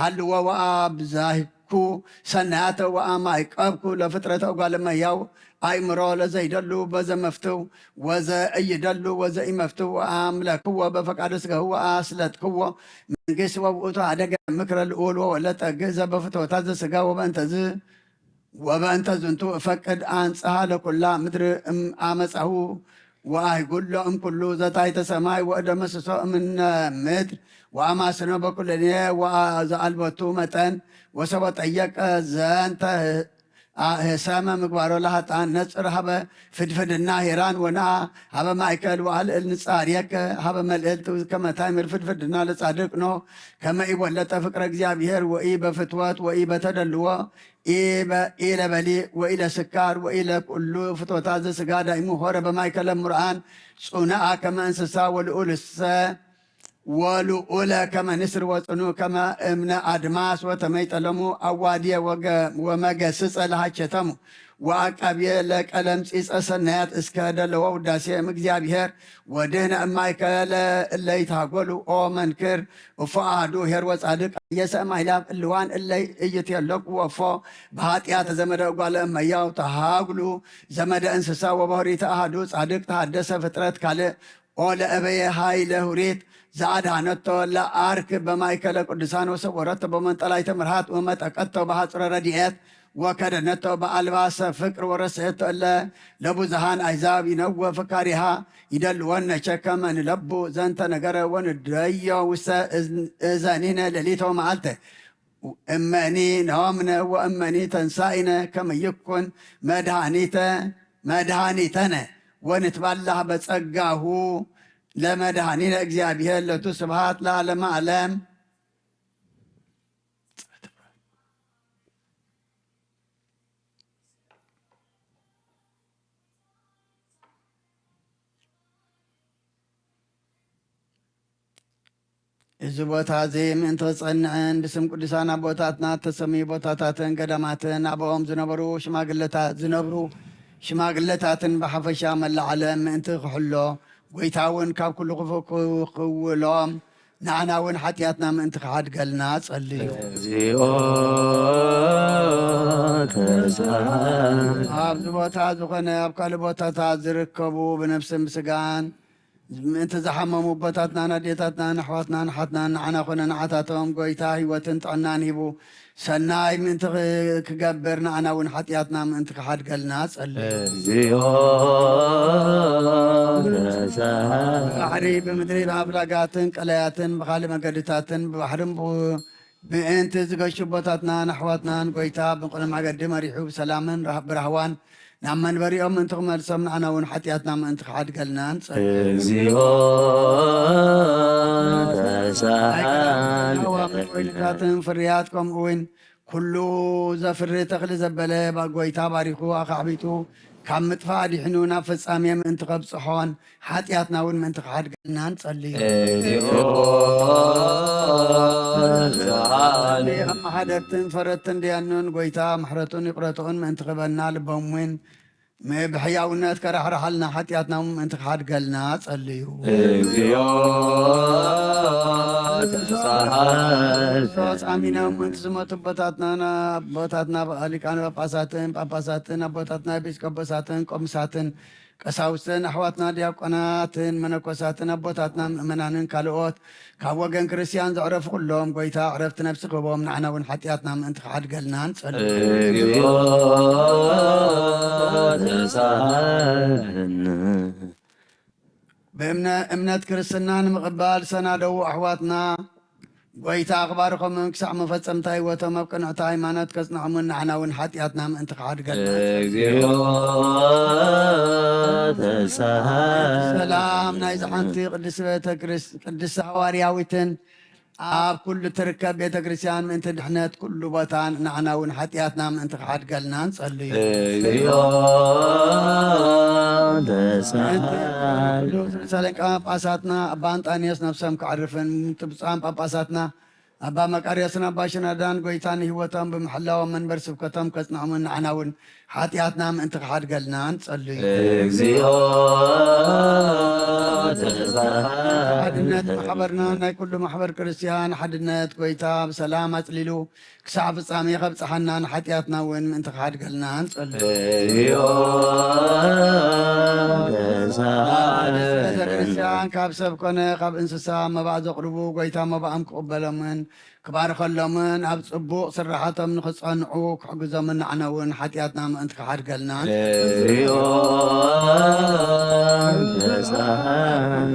ሃልዎ ወአብዛይኩ ሰናያተ ወአማይቀብኩ ለፍጥረተ እጓለ እመሕያው አእምሮ ለዘይደሉ በዘ መፍትው ወዘ እይደሉ ወዘ ኢመፍትው አምለክዎ በፈቃደ ስጋሁ ወአስለጥክዎ መንግስት ወውእቱ ሀደገ ምክረ ልዑል ወወለጠ ግእዘ በፍትወታት ዘስጋ ወበእንተዝ ወበእንተ ዝንቱ እፈቅድ አንጽሃ ለኩላ ምድር እም አመጻሁ ወአህጉሎ እምኩሉ ዘታይተ ሰማይ ወእደመስሶ እምነ ምድር ወአማስኖ በኩለኔ ወዘአልበቱ መጠን ወሰበ ጠየቀ ዘንተ ህሰመ ምግባሮ ለሃጣን ነጽር ሀበ ፍድፍድና ሄራን ወነአ ሀበ ማእከል ወአልእል ንጻርየከ ሀበ መልእልት ከመ ታይምር ፍድፍድና ለጻድቅ ኖ ከመ ኢወለጠ ፍቅረ እግዚኣብሔር ወኢ በፍትወት ወኢ በተደልዎ ኢለበሊ ወኢለስካር ወኢለኩሉ ፍቶታት ዘስጋ ዳይሙ ሆረ በማእከለ ሙርአን ጹነአ ከመ እንስሳ ወልኡልሰ ወልኡለ ከመ ንስር ወጽኑ ከመ እምነ አድማስ ወተመይጠለሙ አዋድየ ወመገስጸ ለሃቸተሙ ወአቃብየ ለቀለም ጺጸ ሰናያት እስከ ደለዎ ውዳሴ እምእግዚአብሔር ወድህነ እማይከለ እለይታጎሉ ኦ መንክር እፎ አሐዱ ኄር ወጻድቅ የሰ እማይላፍ እልዋን እለይ እይትየለቁ ወፎ በኃጢአት ዘመደ እጓለ እመያው ተሃጉሉ ዘመደ እንስሳ ወበህሪተ አሐዱ ጻድቅ ተሃደሰ ፍጥረት ካልእ ኦ ለእበየ ኃይለ ሁሪት ዘአድኃነቶ ለአርክ በማእከለ ቅዱሳን ወሰወረቶ በመንጠላይተ ምርሃት ወመጠቀቶ በሐጽረ ረድኤት ወከደነቶ በአልባሰ ፍቅር ወረሰየቶ እለ ለብዙሃን አሕዛብ ይነወ ፈካሪሃ ይደልወነ ቸከመ ንለቡ ዘንተ ነገረ ወንደዮ ውስተ እዘኒነ ሌሊተ ወመዓልተ እመኒ ነምነ ወእመኒ ተንሳኢነ ከመ ይኩን መድኃኒተ መድኃኒተነ ወንትባላህ በጸጋሁ ለመድኃኒነ እግዚአብሔር ለቱ ስብሐት ለዓለመ ዓለም። እዚ ቦታ እዚ ምእንቲ ክጸንዕን ብስም ቅዱሳን ኣቦታትና እተሰምዩ ቦታታትን ገዳማትን ኣብኦም ዝነበሩ ሽማግለታት ዝነብሩ ሽማግለታትን ብሓፈሻ መላእ ዓለም ምእንቲ ክሕሎ፣ ጎይታ እውን ካብ ኩሉ ክፉእ ክኽውሎም፣ ንዓና እውን ሓጢኣትና ምእንቲ ክሓድገልና ጸልዩ። እግዚኦ ተሳሃል። ኣብዚ ቦታ ዝኾነ ኣብ ካልእ ቦታታት ዝርከቡ ብነፍስን ብስጋን ምእንቲ ዝሓመሙ ኣቦታትናን ኣዴታትናን ኣሕዋትናን ሓትናን ንዓና ኮነ ንዓታቶም ጎይታ ህይወትን ጥዕናን ሂቡ ሰናይ ምእንቲ ክ- ክገብር ንዓና እውን ሓጢኣትና ምእንቲ ክሓድገልና ጸልዩ። እግዚኦ ተሳሃ ባሕሪ ብምድሪ ብኣፍላጋትን ቀላያትን ብኻልእ መገድታትን ብባሕርን ብ- ምእንቲ ዝገሹ ኣቦታትናን ኣሕዋትናን ጎይታ ብቕኑዕ መገዲ መሪሑ ብሰላምን ራህ- ብራህዋን ናብ መንበሪኦም ምእንቲ ክመልሶም ንዓና እውን ሓጢኣትና ምእንቲ ክሓድገልና ንጸልዩ። እግዚኦ ተሳሃ ወይልታትን ፍርያት ከምኡ እውን ኩሉ ዘፍሪ ተኽሊ ዘበለ ባ- ጎይታ ባሪኹ ኣኻዕቢቱ ካብ ምጥፋእ ኣዲሕኑ ናብ ፍጻሜ ምእንቲ ከብጽሖን ሓጢኣትና እውን ምእንቲ ክሓድገልና ንጸልዩ። እግዚኦ ተሳሃ ኣመሓደርትን ፈረድትን ደያኑን ጎይታ ምሕረቱን ይቕረትኡን ምእንቲ ክበና ልቦም እውን ም- ብሕያውነት ከራሕርሓልና ሓጢኣትና እውን ምእንቲ ክሓድገልና ጸልዩ። እግዚኦ ተሳሃ ሶስ ኣሚኖም ምእንቲ ዝመቱ ኣቦታትና ኣቦታትና ሊቃነ ጳጳሳትን ጳጳሳትን ኣቦታትና ኤጲስቆጶሳትን ቆምሳትን ቀሳውስትን ኣሕዋትና ዲያቆናትን መነኮሳትን ኣቦታትና ምእመናንን ካልኦት ካብ ወገን ክርስትያን ዘዕረፉ ኩሎም ጎይታ ዕረፍቲ ነፍሲ ክህቦም ንዓና እውን ሓጢኣትና ምእንቲ ክሓድገልና ንጸልዩ። እግዚኦ ተሳሃለነ ብእምነ- እምነት ክርስትና ንምቕባል ሰናደዉ ኣሕዋትና ጎይታ ክባርኾምን ክሳዕ መፈጸምታ ህይወቶም ኣብ ቅንዕቲ ሃይማኖት ከጽንዖምን ንዓና እውን ሓጢኣትና ምእንቲ ክሓድገልና እግዚኦ ተሳሃ ሰላም ናይዚ ሓንቲ ቅድስቲ ቤተ ክርስ- ቅድስቲ ሃዋርያዊትን ኣብ ኩሉ ትርከብ ቤተ ክርስትያን ምእንቲ ድሕነት ኩሉ ቦታን ንዓና እውን ሓጢኣትና ምእንቲ ክሓድገልና ንጸልዩ። እግዚኦ ተሳሃ ቅዱስ ርእሰ ሊቃነ ጳጳሳትና ኣባ ኣንጣንዮስ ነፍሶም ክዓርፍን ብፁዓን ጳጳሳትና ኣባ መቃርዮስን ኣባ ሽኖዳን ጎይታ ንህይወቶም ብምሕላዎም መንበር ስብከቶም ከጽንዖምን ንዓና እውን ሓጢኣትና ምእንቲ ክሓድገልና ንጸልዩ። እግዚኦ ተሳሃ ሓድነት ማሕበርና ናይ ኩሉ ማሕበር ክርስትያን ሓድነት ጎይታ ብሰላም ኣጽሊሉ ክሳዕ ፍጻሜ ከብጽሓና ንሓጢኣትና እውን ምእንቲ ክሓድገልና ንጸልዩ። እግዚኦ ተሳሃ ቤተክርስትያን ካብ ሰብ ኮነ ካብ እንስሳ መባእ ዘቕርቡ ጎይታ መባእም ክቕበሎምን ክባርኸሎምን ኣብ ጽቡቕ ስራሓቶም ንኽጸንዑ ክሕግዞምን ንዓና እውን ሓጢኣትና ምእንቲ ክሓድገልና እግዚኦ ተሳሃ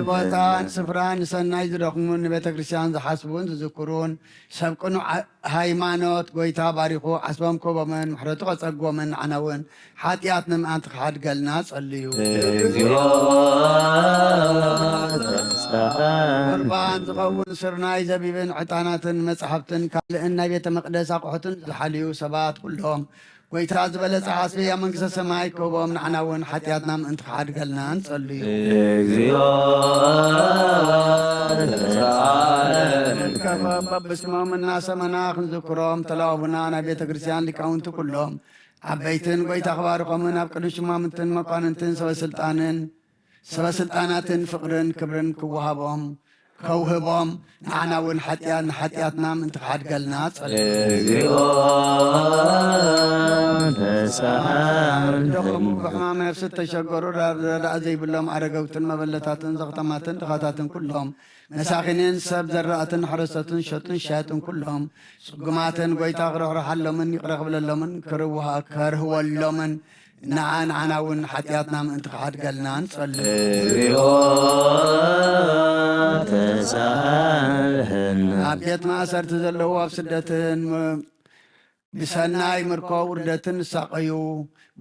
ቦታን ስፍራን ንሰናይ ዝደኽሙን ንቤተ ክርስትያን ዝሓስቡን ዝዝክሩን ሰብ ቅኑዕ ሃይማኖት ጎይታ ባሪኹ ዓስቦም ክህቦምን ምሕረቱ ከጸግቦምን ንዓና እውን ሓጢኣት ንምእንቲ ክሓድገልና ጸልዩ። እግዚኦ ተሳሃ ቁርባን ዝኸውን ስርናይ ዘቢብን ዕጣናትን መጽሓፍትን ካልእን ናይ ቤተ መቅደስ ኣቑሑትን ዝሓልዩ ሰባት ኩሎም ጎይታ ዝበለጸ ዓስቢ ኣብ መንግስተ ሰማይ ክህቦም ንዓና እውን ሓጢኣትና ምእንቲ ክሓድገልና ንጸልዩ። እግዚኦ ተሳሃ ከፈ በብስሞም እናሰመና ክንዝክሮም ተላወቡና ናይ ቤተ ክርስትያን ሊቃውንቲ ኩሎም ዓበይትን ጎይታ ክባርኾምን ኣብ ቅዱስ ሽማምንትን መኳንንትን ሰበስልጣንን ሰበስልጣናትን ፍቕርን ክብርን ክወሃቦም ከውህቦም ንዓና እውን ሓጢኣት ንሓጢኣትና ምእንቲ ክሓድገልና ጸልዩ። እግዚኦ ተሳሃ ደኹም ብሕማም ነፍሲ እተሸገሩ ረዳእ ዘይብሎም ኣረገውትን መበለታትን ዘኽተማትን ድኻታትን ኩሎም መሳኺንን ሰብ ዘራእትን ሓረሰትን ሸጡን ሸያጥን ኩሎም ጽጉማትን ጎይታ ክርሕርሓሎምን ይቕረ ክብለሎምን ክርውሃ- ከርህወሎምን ንዓ ንዓና እውን ሓጢኣትና ምእንቲ ክሓድገልና ንጸልዩ። እግዚኦ ተሳሃለነ ኣብ ቤት ማእሰርቲ ዘለዉ ኣብ ስደትን ም- ብሰናይ ምርኮ ውርደትን ዝሳቐዩ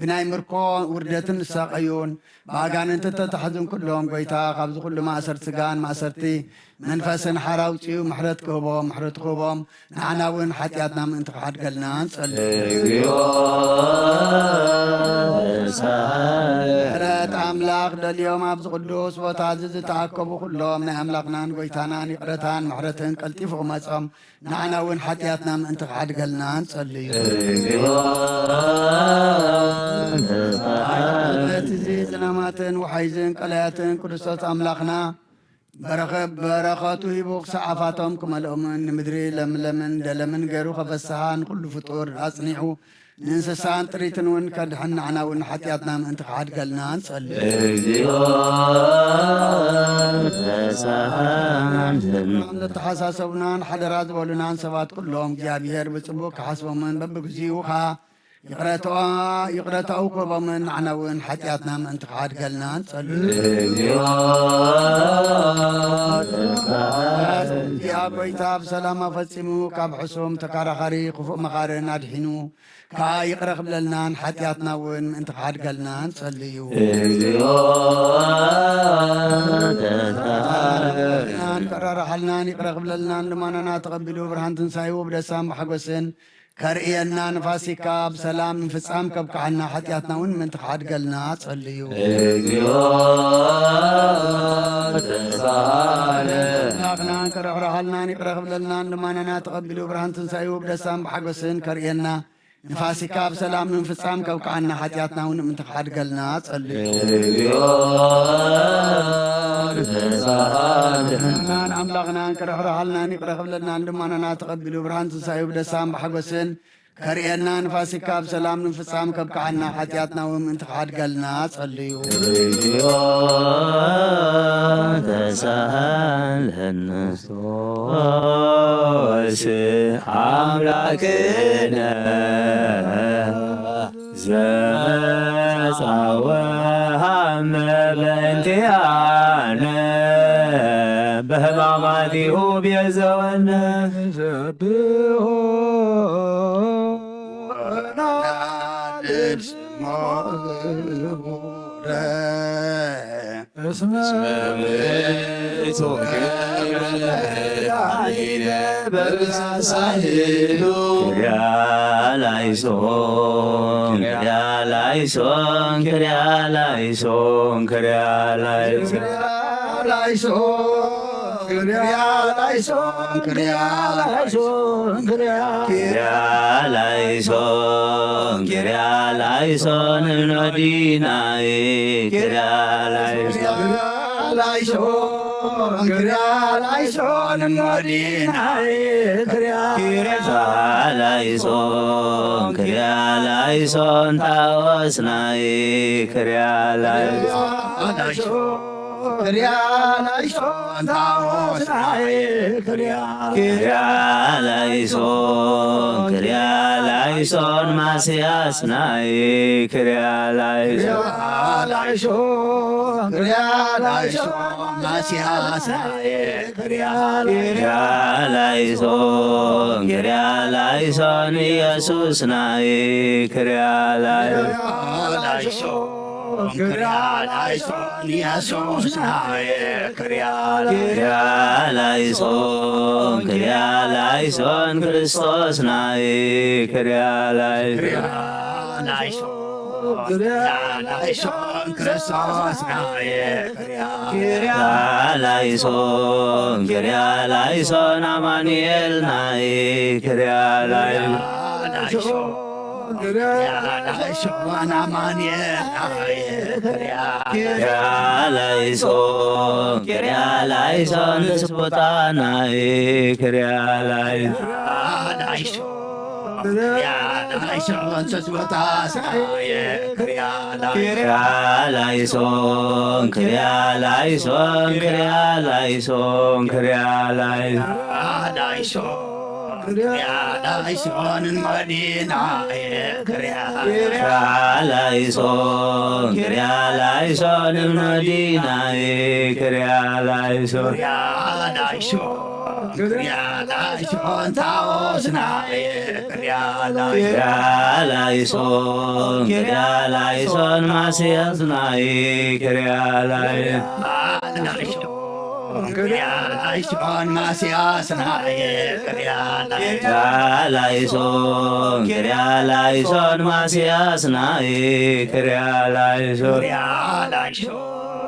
ብናይ ምርኮ ውርደትን ዝሳቐዩን ብኣጋንንቲ ተታሕዙን ኩሎም ጎይታ ካብዚ ኩሉ ማእሰርቲ ስጋን ማእሰርቲ መንፈስን ሓራ ኣውፅኡ ምሕረት ክህቦም ምሕረቱ ክህቦም ንዓና እውን ሓጢኣትና ምእንቲ ክሓድገልና ንጸልዩ። እግዚኦ ተሳሃለነ ምሕረት ኣምላኽ ደልዮም ኣብዚ ቅዱስ ቦታ እዚ ዝተኣከቡ ኩሎም ናይ ኣምላኽናን ጎይታናን ይቕረታን ምሕረትን ቀልጢፉ ክመጾም ንዓና እውን ሓጢኣትና ምእንቲ ክሓድገልና ንጸልዩ። እግዚኦ ተሳሃለነ በቲ እዚ ዝናማትን ወሓይዝን ቀላያትን ክርስቶስ ኣምላኽና በረኸ- በረኸቱ ሂቡ ክሳዕ ኣፋቶም ክመልኦምን ንምድሪ ለምለምን ደለምን ገይሩ ከፈስሃ ንኹሉ ፍጡር ኣጽኒዑ ንእንስሳን ጥሪትን እውን ከድሕን፣ ንዓና እውን ሓጢኣትና ምእንቲ ክሓድገልና ንጸሊ። እግዚኦ ተሳሃለና። ለተሓሳሰቡናን ሓደራ ዝበሉናን ሰባት ኩሎም እግዚኣብሔር ብጽቡቕ ክሓስቦምን በብግዚኡ ኸኣ ይቕረትዋ-፣ ይቕረታኡ ክህቦምን ንዓና እውን ሓጢኣትና ምእንቲ ክሓድገልና ንጸሊ። እግዚኦ ተሳሃለና። ያ ጐይታ ብሰላም ኣፈጺሙ ካብ ሕሱም ተከራኻሪ ክፉእ መኻርን ኣድሒኑ ከኣ ይቕረ ክብለልናን ሓጢኣትና እውን ምእንቲ ክሓድገልና ንጸልዩ። እግዚኦ ተሳሃለና። ከራርሓልናን ይቕረ ክብለልናን ልማናና ተቐቢሉ ብርሃን ትንሳኤኡ ብደስታን ብሓጎስን ከርእየና ንፋሲካ ብሰላም ምፍጻም ከብቅዓና ሓጢኣትና እውን ምእንቲ ክሓድገልና ጸልዩ። እግዚኦ ተሳሃለና። ኣምላኽናን ከረሕረሃልናን ይቕረ ክብለልናን ልማናና ተቐቢሉ ብርሃን ትንሳኤኡ ብደስታን ብሓጎስን ከርእየና ንፋሲካ ብሰላም ንምፍጻም ከብቅዓና ሓጢኣትና እውን ምእንቲ ክሓድገልና ጸልዩ። እግዚኦ ተሳሃለና። ኣምላኽናን ከረሕረሃልናን ይቕረ ክብለልናን ልማናና ተቐቢሉ ብርሃን ትንሳኤኡ ብደስታን ብሓጎስን ከርእየና ንፋሲካ ብሰላም ንምፍጻም ከብቅዓና ሓጢኣትና እውን ምእንቲ ክሓድገልና ጸልዩ። እግዚኦ ተሳሃለነ። ክርስቶስ ኣምላክነ ዘመጻወሃመ በእንቲኣነ በሕማማቲሁ ቤዘወነ። ዘብሖ ወናድድ ስሞ ክቡረ እስመ ውእቱ ክብረ ለመድኃኒነ በብዛሳይሉ። ክርያ ላይሶን፣ ክርያ ላይሶን፣ ክርያ ላይሶን፣ ክርያ ላይሶን። ላይሶን፣ ክርያ ላይሶን፣ ክርያ ላይሶን፣ ክርያ። ክርያ ላይሶን፣ ክርያ ላይሶን እኖዲናይ፣ ክርያ ላይሶን። ላይሶን፣ ክርያ ላይሶን እኖዲናይ፣ ክርያ። ክርያ ላይሶን፣ ክርያ ላይሶን ታወስናይ፣ ክርያ ላይሶን። ክርያ ላይሶን ታወስናይ ክርያ። ክርያ ላይሶን፣ ክርያ ላይሶን ማስያስናይ ክርያ ላይሶን። ክርያ ላይሶን፣ ክርያ ላይሶን ማስያስናይ ክርያ። ክርያ ላይሶን፣ ክርያ ላይሶን ኢየሱስናይ ክርያ ላይሶን። ክርያ ላይሶን፣ ክርያ ላይሶን ኢየሱስናይ ክርያ። ክርያ ላይሶን፣ ክርያ ላይሶን ክርስቶስናይ ክርያ ላይሶን። ክርያ ላይሶን፣ ክርያ ላይሶን ክርስቶስናይ ክርያ። ክርያ ላይሶን፣ ክርያ ላይሶን ኣማኑኤልናይ ክርያ ላይሶን። ክርያ ላይሶን ኣማኑኤልናይ ክርያ። ክርያ ላይሶን፣ ክርያ ላይሶን ተስቦታናይ ክርያ ላይሶን። ክርያ ላይሶን ተስቦታናይ ክርያ። ክርያ ላይሶን፣ ክርያ ላይሶን፣ ክርያ ላይሶን፣ ክርያ ላይሶን። ላይሶን፣ ክርያ ላይሶን ንመዲናይ ክርያ። ክርያ ላይሶን፣ ክርያ ላይሶን ንመዲናይ ክርያ ላይሶን። ክርያ ላይሶን፣ ክርያ ላይሶን ታቦትናይ ክርያ ላይሶን። ክርያ ላይሶን፣ ክርያ ላይሶን ማስያስናይ ክርያ ላይሶን። ክርያ ላይሶን ማስያስናይ ክርያ ላይሶን። ክርያ ላይሶን፣ ክርያ ላይሶን ማስያስናይ ክርያ ላይሶን። ክርያ ላይሶን፣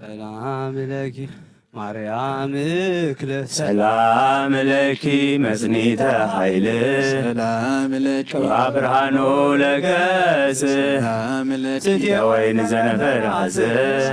ሰላም ለኪ ማርያም እክለ ሰላም ለኪ መጽኒተ ኃይል ሰላም ለኪ ወብርሃኑ ለገጽ ሰላም ለኪ ጽጌ ወይን ዘነፈራዝ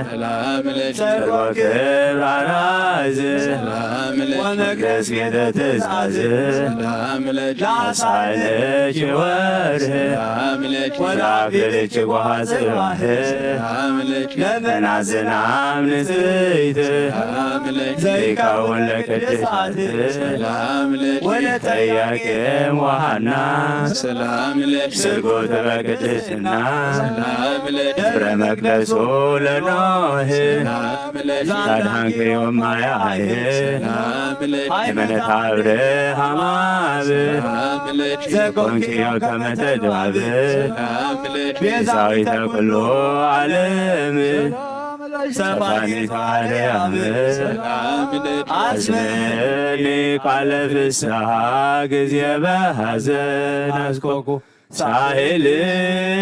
ሰላም ለኪ ሰርወ ክብር አራዝ ሰላም ለኪ ወመቅደስ ቤተ ትእዛዝ ሰላም ለኪ ላሳለኪ ወርህ ሰላም ለኪ ወላብልኪ ጓሃ ጽባህ ሰላም ለኪ ለመናዝናም ንጽሕት ሰላም ለኪ ዘይከውን ለቅድሳት ሰላም ለኪ ወለጠያቄም ወሃና ሰላም ለኪ ስርጉት በቅድስና ሰላም ለኪ ፍረ መቅደሱ ለኖህ ሰላም ለኪ ላድኃንክዮም ማያህ ሰላም ለኪ ሃይመነት አብርሃም አብ ሰላም ለኪ ዘኮንክዮ ከመ ተድባብ ሰላም ለኪ ቤዛዊተ ኩሉ ዓለም ሰፋኒት ማርያም ሰላም ለኪ አስምኒ ቃለ ፍስሐ ጊዜ በሐዘን አስቆቁ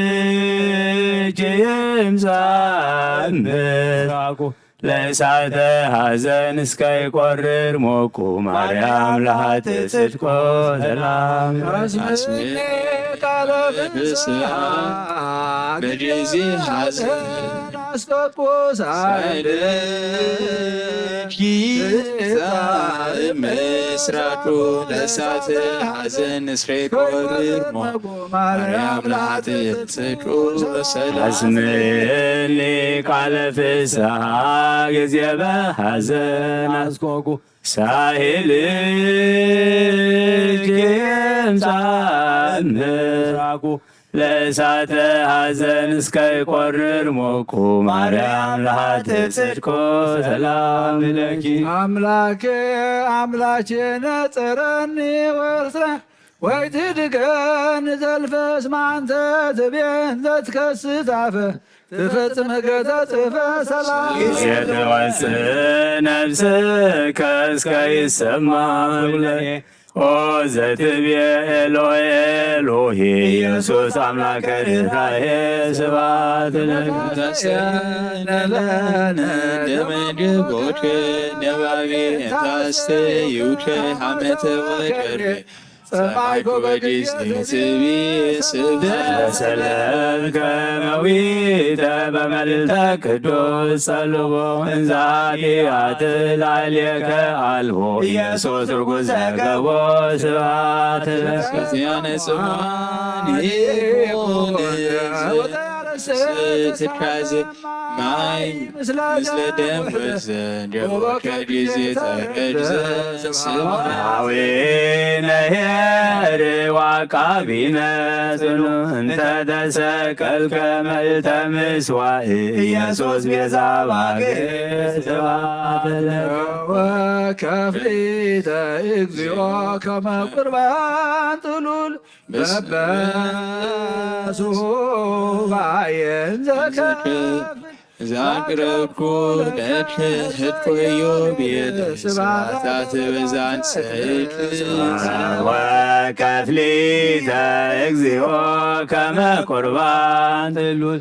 ሳህልኪ ይምጻእ ምስራቁ ለእሳተ ሐዘን እስከ ይቆርር ሞቁ ማርያም ለሃጥ ጽድቆ ሰላም አስምኒ ቃለ ፍስሐ በጊዜ ሐዘን አስቆቁ ሳህልኪ ይምጻእ ምስራቁ ለእሳተ ሐዘን እስከ ይቆርር ሞቁ ማርያም ለሃጥ ጽድቁ ሰላም አስምኒ ቃለ ፍስሐ ጊዜ በሐዘን አስቆቁ ሳህልኪ ይምጻእ ምስራቁ ለእሳተ ሐዘን እስከ ይቆርር ሞቁ ማርያም ለሃጥ ጽድቁ ሰላም ለኪ አምላክ አምላኬ ነጸረኒ ወርትራ ወይትድገን ዘልፈስ ማንተ ትቤን ዘትከስት አፈ ትፈጽም ሕገ ተጽፈ ሰላም ጊዜ ትወፅእ ነፍስከ እስከ ይሰማ ቁሌ ኦ ዘትብዬ ኤሎሄ ኤሎሄ ኢየሱስ አምላከ ርኅራኄ ስብሐት ለከ ተሰነለነ ደመ ጀቦከ ነባቤ ታስተዩከ ሐመተ ወቀርቤ ጸማይኩ በጊዜ ትብዬ ስብሐት በሰለምከ መዊተ በመልዕልተ ቅዱስ ጸልዎ እንዛቲ አትላልየከ አልቦ ኢየሱስ ርጉዝ ዘገቦ ስብሐት ለከ ክርስቲያነ ጽዋን ይኩን ትካዜ ማይ ምስለ ደም ወዘ ጆቦከ ጊዜ ተረድዘ ሰማያዊነ ኄር ወአቃቢነ ጽኑ እንተ ተሰቀልከ መልተ ምስዋዕ ኢየሱስ ቤዛ ባግ ስብሐት ለከ ወከፍሊተ እግዚኦ ከመ ቁርባን ጥሉል በበሱባኤን ዘከፍል ዛቅረብኩ ለከ ህድኮዮ ቤለ ስብሐታት በዛን ሰይድ ወከፍሊተ እግዚኦ ከመ ቁርባን ጥሉል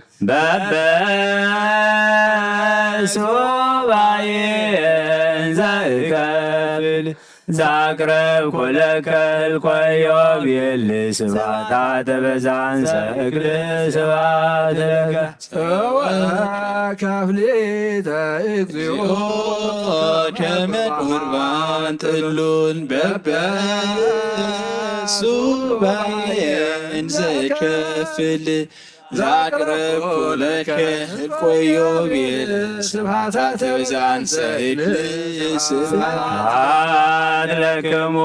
በበሱባኤን ዘእከፍል ዛቅረብኩ ለከ ህልኮዮ ቤል ስብሐታ ተበዛን ሰእክል ስብሐት ለከ ጸወ ከፍሊተ እግዚኦ ከመ ቁርባን ጥሉል በበ ሱባኤን ዘከፍል ዛቅረብኩ ለከ ህልቆዮ ቤል ስብሐታ ተብዛን ሰይድ ስብሐት ለክሙ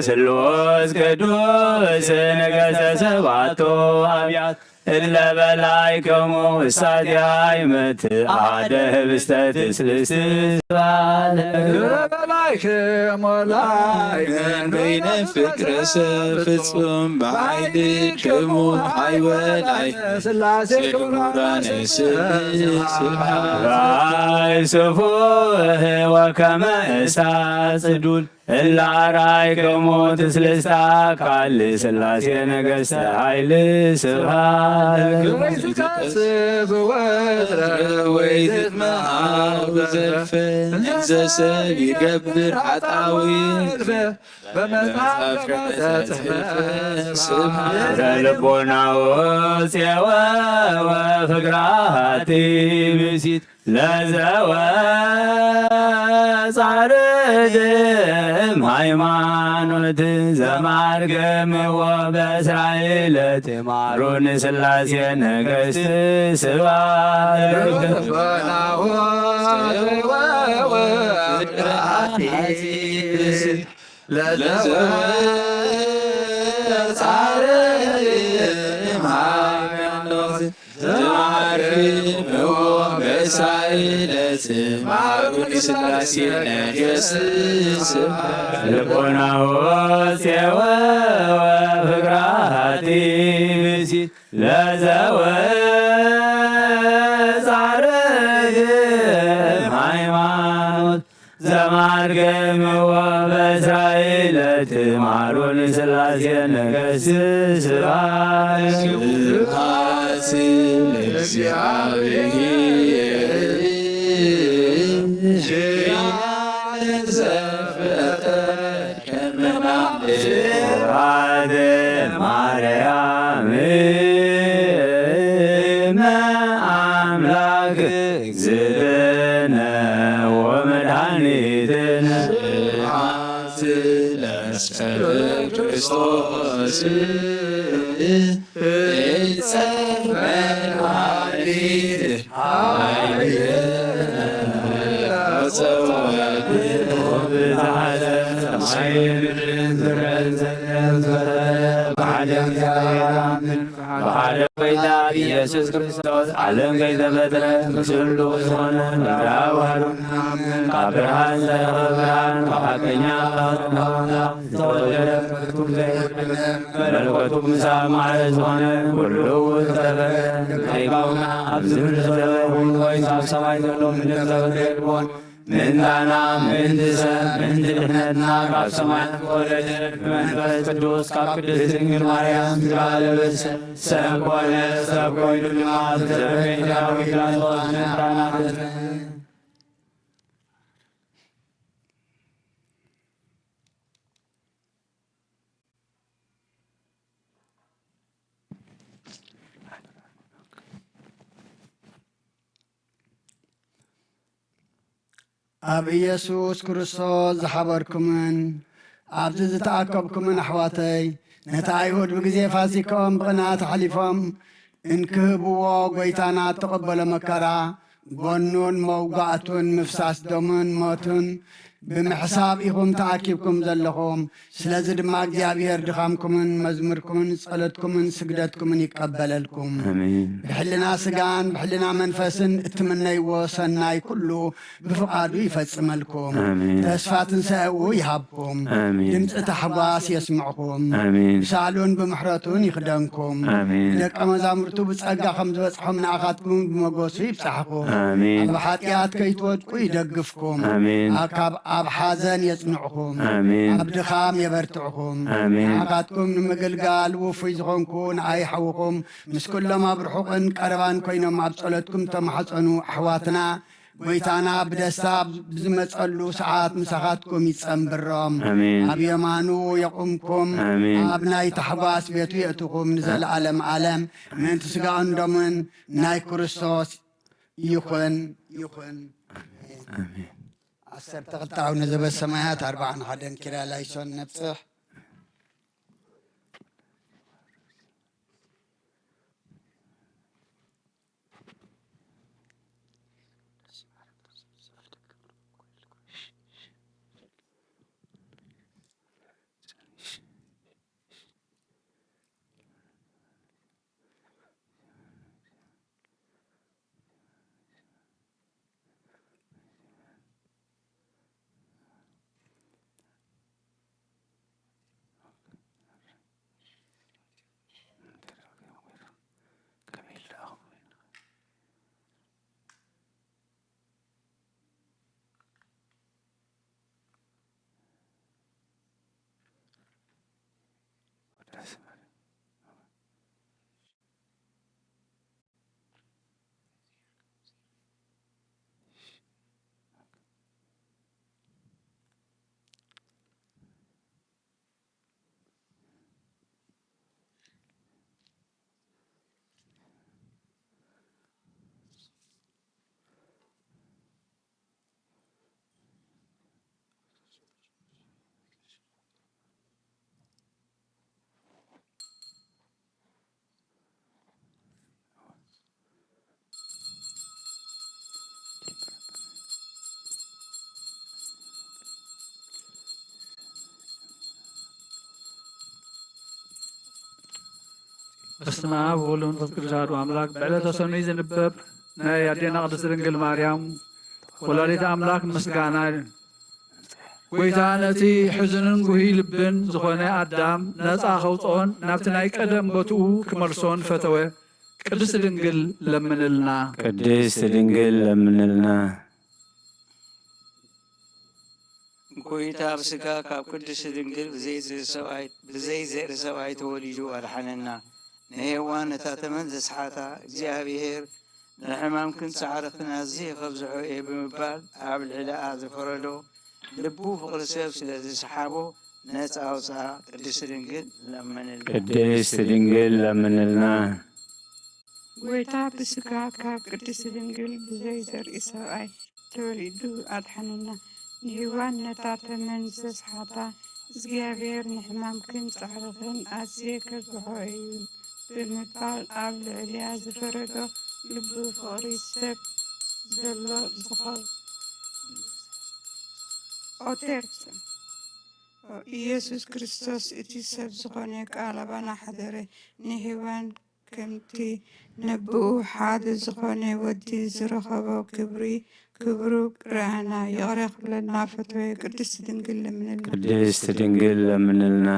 ስሉስ ቅዱስ ነገሰ ሰባቶ አብያት እለ በላይክሙ እሳት ያይመት አደ ህብስተ ትስልስት ስብሐት ለክሙ በላይክሙ ላይመን በይነ ፍቅረ ሰብ ፍጹም በኃይልክሙ ኃይወ ላይ ስላሴ ክቡራነ ስብሐት ራይ ስፉህ ወከመ እሳት ጽዱል እለ ኣርኣይክሙ ትስልስታ ኣካል ስላሴ ነገስተ ኃይል ስብሐት ለክሙ። ወይ ትካስብ ወትረ ወይ ትትመሃር ዘልፈ እንዘ ሰብ ይገብር ኃጣዊ በመጽሐፍ ከተጽሕፈ ስብሐት ለልቦናዎ ፄወ ወፍቅራቲ ብሲት ለዘወፃ ርድም ሃይማኖት ዘማርገምዎ በእስራኤል ትማሩን ስላሴ ነገስት ስብሐት ለልቦናዎ ፄወ ወፍቅራቲ ብሲት ለዘወፃ ርድም ሃይማኖት ዘማርገምዎ በእስራኤል ትማሩን ስላሴ ነገስት ስብሐት ለልቦናዎ ፄወ ወፍቅራቲ ብሲት ለዘወፃ ርድም ሃይማኖት ዘማርገምዎ በእስራኤል ትማሩን ስላሴ ነገስት ስብሐት ስብሐት ለእግዚአብሔር ኪያነ ዘፈጠረ ከመ ስብሐት ማርያም እመ አምላክ እግዝእትነ ወመድኃኒትነ። ስብሐት ለመስቀል ክርስቶስ ዕፀ መድኃኒት ኃይልነ። ብሓደ ጎይታ ኢየሱስ ክርስቶስ ዓለም ከይተፈጥረ ምስሉ ዝኾነ ምድራዊ ባህሉ ካብ ብርሃን ዝተረኸበ ብርሃን ካብ ሓቀኛ ዝተወለደ መለኮቱ ምሳብ ማዕረ ዝኾነ ኩሉ ዝተፈረ ከይካውና ኣብዚ ምድሪ ዘሎ ይኹን ወይስ ኣብ ሰማይ ዘሎ ምንም ተፈጥሮ የልቦን። ምእንታና፣ ምእንቲ ሰብ፣ ምእንቲ ድሕነትና ካብ ሰማይ ዝተወለደ ብመንፈስ ቅዱስ ካብ ቅድስት ድንግል ማርያም ስጋ ለበሰ፣ ሰብ ኮነ። ሰብ ኮይኑ ድማ ዝተረፈ ዳዊት ላሶስ ምእንታና ተስነ። ኣብ ኢየሱስ ክርስቶስ ዝሓበርኩምን ኣብዚ ዝተኣከብኩምን ኣሕዋተይ፣ ነቲ ኣይሁድ ብግዜ ፋሲካኦም ብቕንኣት ኣሕሊፎም እንክህብዎ፣ ጐይታና እተቐበሎ መከራ፣ ጎኑን መውጋእቱን ምፍሳስ ደሙን ሞቱን ብምሕሳብ ኢኹም ተኣኪብኩም ዘለኹም። ስለዚ ድማ እግዚኣብሔር ድኻምኩምን መዝሙርኩምን ጸሎትኩምን ስግደትኩምን ይቀበለልኩም። ኣሜን። ብሕልና ስጋን ብሕልና መንፈስን እትምነይዎ ሰናይ ኩሉ ብፍቓዱ ይፈጽመልኩም። ኣሜን። ተስፋ ትንሳኤኡ ይሃብኩም። ኣሜን። ድምፂ ታሕጓስ የስምዕኩም። ኣሜን። ብሳሉን ብምሕረቱን ይኽደንኩም። ኣሜን። ደቀ መዛሙርቱ ብጸጋ ከም ዝበጽሖም ንኣኻትኩም ብመጎሱ ይብጻሕኩም። ኣሜን። ኣብ ሓጢኣት ከይትወድቁ ይደግፍኩም። ኣሜን። ኣብ፣ ካብ፣ ኣብ ሓዘን የጽንዕኩም። ኣሜን። ኣብ ድኻም የበርትዕኩም። ኣሜን። ንኣኻትኩም ንምግልጋል ውፉይ ዝኾንኩ ንኣይ ሓውኹም ምስ ኩሎም ኣብ ርሑቕን ቀረባን ኮይኖም ኣብ ጸሎትኩም ተማሕጸኑ ኣሕዋትና ጎይታና ብደስታ ብዝመጸሉ ሰዓት ምሳኻትኩም ይጸንብሮም። ኣሜን። ኣብ የማኑ የቑምኩም። ኣሜን። ኣብ ናይ ታሕጓስ ቤቱ የእትኹም ንዘለዓለም ዓለም። ምእንቲ ስጋኡን ደሙን ናይ ክርስቶስ ይኹን፣ ይኹን። ኣሜን። ዓሰርተ ክልተ ኣቡነ ዘበሰማያት፣ ኣርብዓን ሓደን ኪርያላይሶን ነብጽሕ። በስመ አብ ወወልድ ወመንፈስ ቅዱስ አሐዱ አምላክ። በዕለተ ሰኑይ ዝንበብ ናይ ኣዴና ቅድስት ድንግል ማርያም ወላዲተ ኣምላክ ምስጋና እዩ። ጎይታ ነቲ ሕዙንን ጉህይ ልብን ዝኾነ ኣዳም ነፃ ከውፅኦን ናብቲ ናይ ቀደም ቦትኡ ክመልሶን ፈተወ። ቅድስት ድንግል ለምንልና። ቅድስት ድንግል ለምንልና። ጎይታ ብስጋ ካብ ቅድስት ድንግል ብዘይ ዘርኢ ሰብኣይ፣ ብዘይ ዘርኢ ሰብኣይ ተወሊዱ ኣድሓነና። ንሄዋን ነታ ተመን ዘስሓታ እግዚኣብሔር ንሕማምክን ጻዕርኽን ኣዝየ ከብዝሖ እየ ብምባል ኣብ ልዕሊኣ ዝፈረዶ ልቡ ፍቕሪ ሰብ ስለ ዝሰሓቦ ነጻ ኣውጽኣ። ቅድስት ድንግል ለምንልና። ቅድስት ድንግል ለምንልና። ጎይታ ብስጋ ካብ ቅድስት ድንግል ብዘይ ዘርኢ ሰብኣይ ተወሊዱ ኣድሓነና። ንሄዋን ነታ ተመን ዘስሓታ እግዚኣብሔር ንሕማምክን ጻዕርኽን ኣዝየ ከብዝሖ እዩ ብምባል ኣብ ልዕሊኣ ዝፈረዶ ልቡ ፍቕሪ ሰብ ዘሎ ዝኾ-፣ ኦቴርስ ኢየሱስ ክርስቶስ እቲ ሰብ ዝኾነ ቃል ኣባና ሓደረ። ንሄዋን ከምቲ ነብኡ ሓደ ዝኾነ ወዲ ዝረኸቦ ክብሪ፣ ክብሩ ርኣና። ይቕረ ክብለና ፈተወ። ቅድስት ድንግል ለምንልና። ቅድስት ድንግል ለምንልና።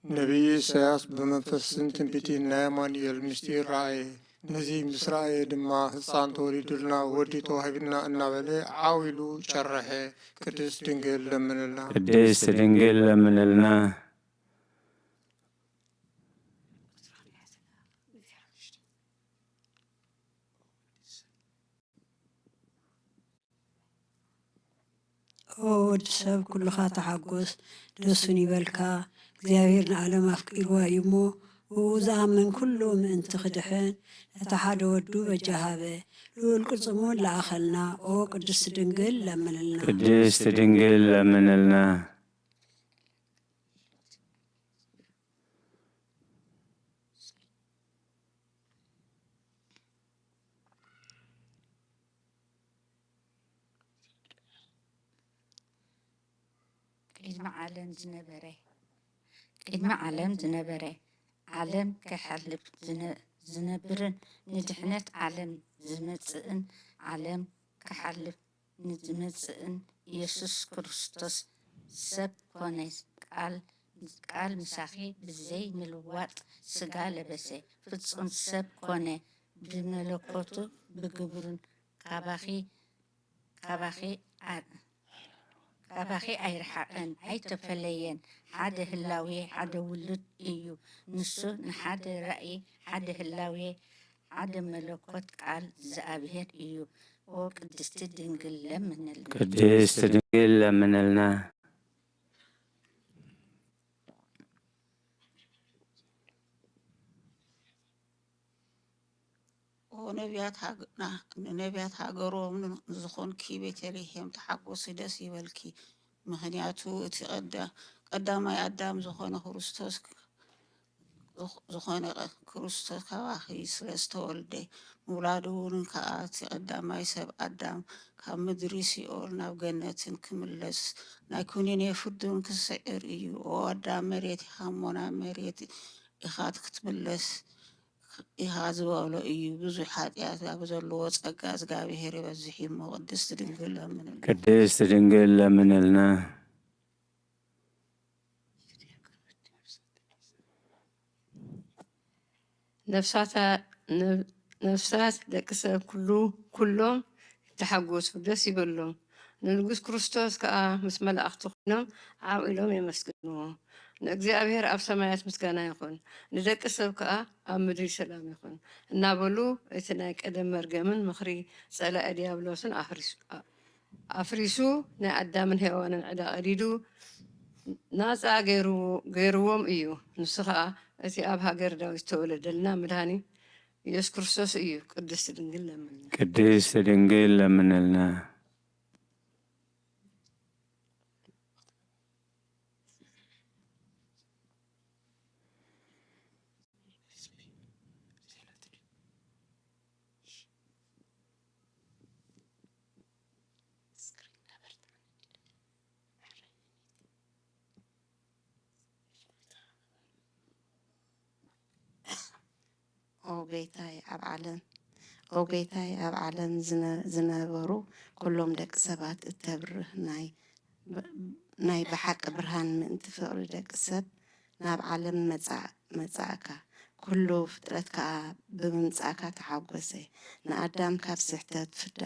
ነቢይ ኢሳያስ ብመንፈስን ትንቢትን ናይ ኣማኑኤል ምስጢር ረኣየ። ነዚ ምስ ረኣየ ድማ ህፃን ተወሊዱልና፣ ወዲ ተዋሂብና እናበለ ዓው ኢሉ ጨረሐ። ቅድስት ድንግል ለምንልና። ቅድስት ድንግል ለምንልና። ኦ ወዲ ሰብ፣ ኩልኻ ተሓጎስ፣ ደሱን ይበልካ፣ እግዚኣብሔር ንዓለም ኣፍቂርዋ እዩ እሞ፣ ብኡ ዝኣምን ኩሉ ምእንቲ ክድሕን፣ ነቲ ሓደ ወዱ በጃ ሃበ። ልዑል ቅልጽሙ ለኣኸልና። ኦ ቅድስት ድንግል ለምንልና። ቅድስት ድንግል ለምንልና። ቅድሚ ዓለም ዝነበረ፣ ቅድሚ ዓለም ዝነበረ፣ ዓለም ክሓልፍ ዝነ-፣ ዝነብርን ንድሕነት ዓለም ዝመጽእን፣ ዓለም ክሓልፍ ንዝመጽእን ኢየሱስ ክርስቶስ ሰብ ኮነ። ቃል፣ ቃል ምሳኺ ብዘይ ምልዋጥ ስጋ ለበሰ፣ ፍጹም ሰብ ኮነ፣ ብመለኮቱ ብግብሩን ካባኺ፣ ካባኺ ኣ-፣ ካባኺ ኣይረሓቐን፣ ኣይተፈለየን። ሓደ ህላዌ፣ ሓደ ውሉድ እዩ። ንሱ ንሓደ ራእይ፣ ሓደ ህላዌ፣ ሓደ መለኮት ቃል እግዚኣብሔር እዩ። ኦ ቅድስቲ ድንግል ለምንልና። ቅድስት ድንግል ለምንልና። ኦ ነቢያት ሃግ-፣ ና-፣ ንነቢያት ሃገሮም ን-፣ ንዝኾንኪ ቤተልሔም ተሓጎሲ፣ ደስ ይበልኪ። ምኽንያቱ እቲ ቀዳ-፣ ቀዳማይ ኣዳም ዝኾነ ክርስቶስ፣ ዝኾ-፣ ዝኾነ ቐ-፣ ክርስቶስ ካባኺ ስለ ዝተወልደ፣ ምውላዱ እውን ከኣ እቲ ቀዳማይ ሰብ ኣዳም ካብ ምድሪ ሲኦል ናብ ገነትን ክምለስ፣ ናይ ኩነኔ ፍርድን ክስዕር እዩ። ኦ ኣዳም፣ መሬት ኢኻ እሞ ናብ መሬት ኢኻ ክትምለስ ኢኻ ዝበሎ እዩ። ብዙሕ ሓጢኣት ኣብ ዘለዎ ጸጋ እግዚኣብሔር ይበዝሕ እዩ እሞ ቅድስት ድንግል ለምንልና። ቅድስት ድንግል ለምንልና። ነፍሳታ-፣ ነብ-፣ ነፍሳት ደቂ ሰብ ኩሉ፣ ኩሎም ይተሓጎሱ፣ ደስ ይበሎም። ንንጉስ ክርስቶስ ከኣ ምስ መላእኽቱ ኮይኖም ዓው ኢሎም የመስግንዎ። ንእግዚኣብሔር ኣብ ሰማያት ምስጋና ይኹን፣ ንደቂ ሰብ ከኣ ኣብ ምድሪ ሰላም ይኹን እናበሉ፣ እቲ ናይ ቀደም መርገምን ምኽሪ ጸላኢ ዲያብሎስን ኣፍሪሱ፣ ኣፍሪሱ ናይ ኣዳምን ሄዋንን ዕዳ ቀዲዱ ናጻ ገይሩ-፣ ገይርዎም እዩ። ንሱ ኸኣ እቲ ኣብ ሃገር ዳዊት ዝተወለደልና መድኃኒ ኢየሱስ ክርስቶስ እዩ። ቅድስት ድንግል ለምንልና። ቅድስት ድንግል ለምንልና። ጐይታይ ኣብ ዓለም፣ ኦ ጐይታይ ኣብ ዓለም ዝነ-፣ ዝነበሩ ኵሎም ደቂ ሰባት እተብርህ ናይ ብ-፣ ናይ ብሓቂ ብርሃን ምእንቲ ፍቕሪ ደቂ ሰብ ናብ ዓለም መጻእ-፣ መጻእካ። ኵሉ ፍጥረት ከኣ ብምምጻእካ ተሓጐሰ። ንኣዳም ካብ ስሕተት ፍዳ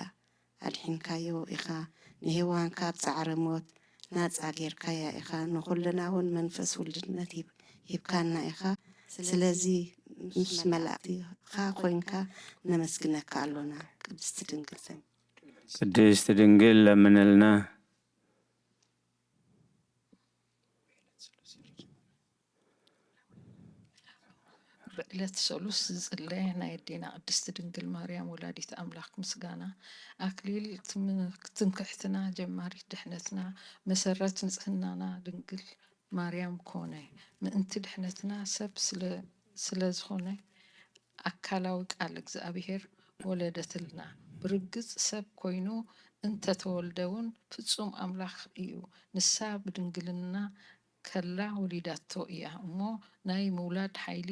ኣድሒንካዮ ኢኻ፣ ንሄዋን ካብ ጻዕሪ ሞት ናጻ ጌርካያ ኢኻ፣ ንኹልና እውን መንፈስ ውልድነት ሂብ-፣ ሂብካና ኢኻ። ስለዚ ምስ መላእክትኻ ኮይንካ ነመስግነካ ኣሎና። ቅድስቲ ድንግል ሰ-፣ ቅድስቲ ድንግል ለምንልና። ብዕለት ሰሉስ ዝጽለ ናይ ኣዴና ቅድስቲ ድንግል ማርያም ወላዲት ኣምላኽ ምስጋና ኣክሊል ትም-፣ ትምክሕትና ጀማሪት ድሕነትና መሰረት ንጽህናና ድንግል ማርያም ኮነ። ምእንቲ ድሕነትና ሰብ ስለ፣ ስለ ዝኾነ ኣካላዊ ቃል እግዚኣብሔር ወለደትልና። ብርግጽ ሰብ ኮይኑ እንተተወልደ እውን ፍጹም ኣምላኽ እዩ። ንሳ ብድንግልና ከላ ወሊዳቶ እያ እሞ ናይ ምውላድ ሓይሊ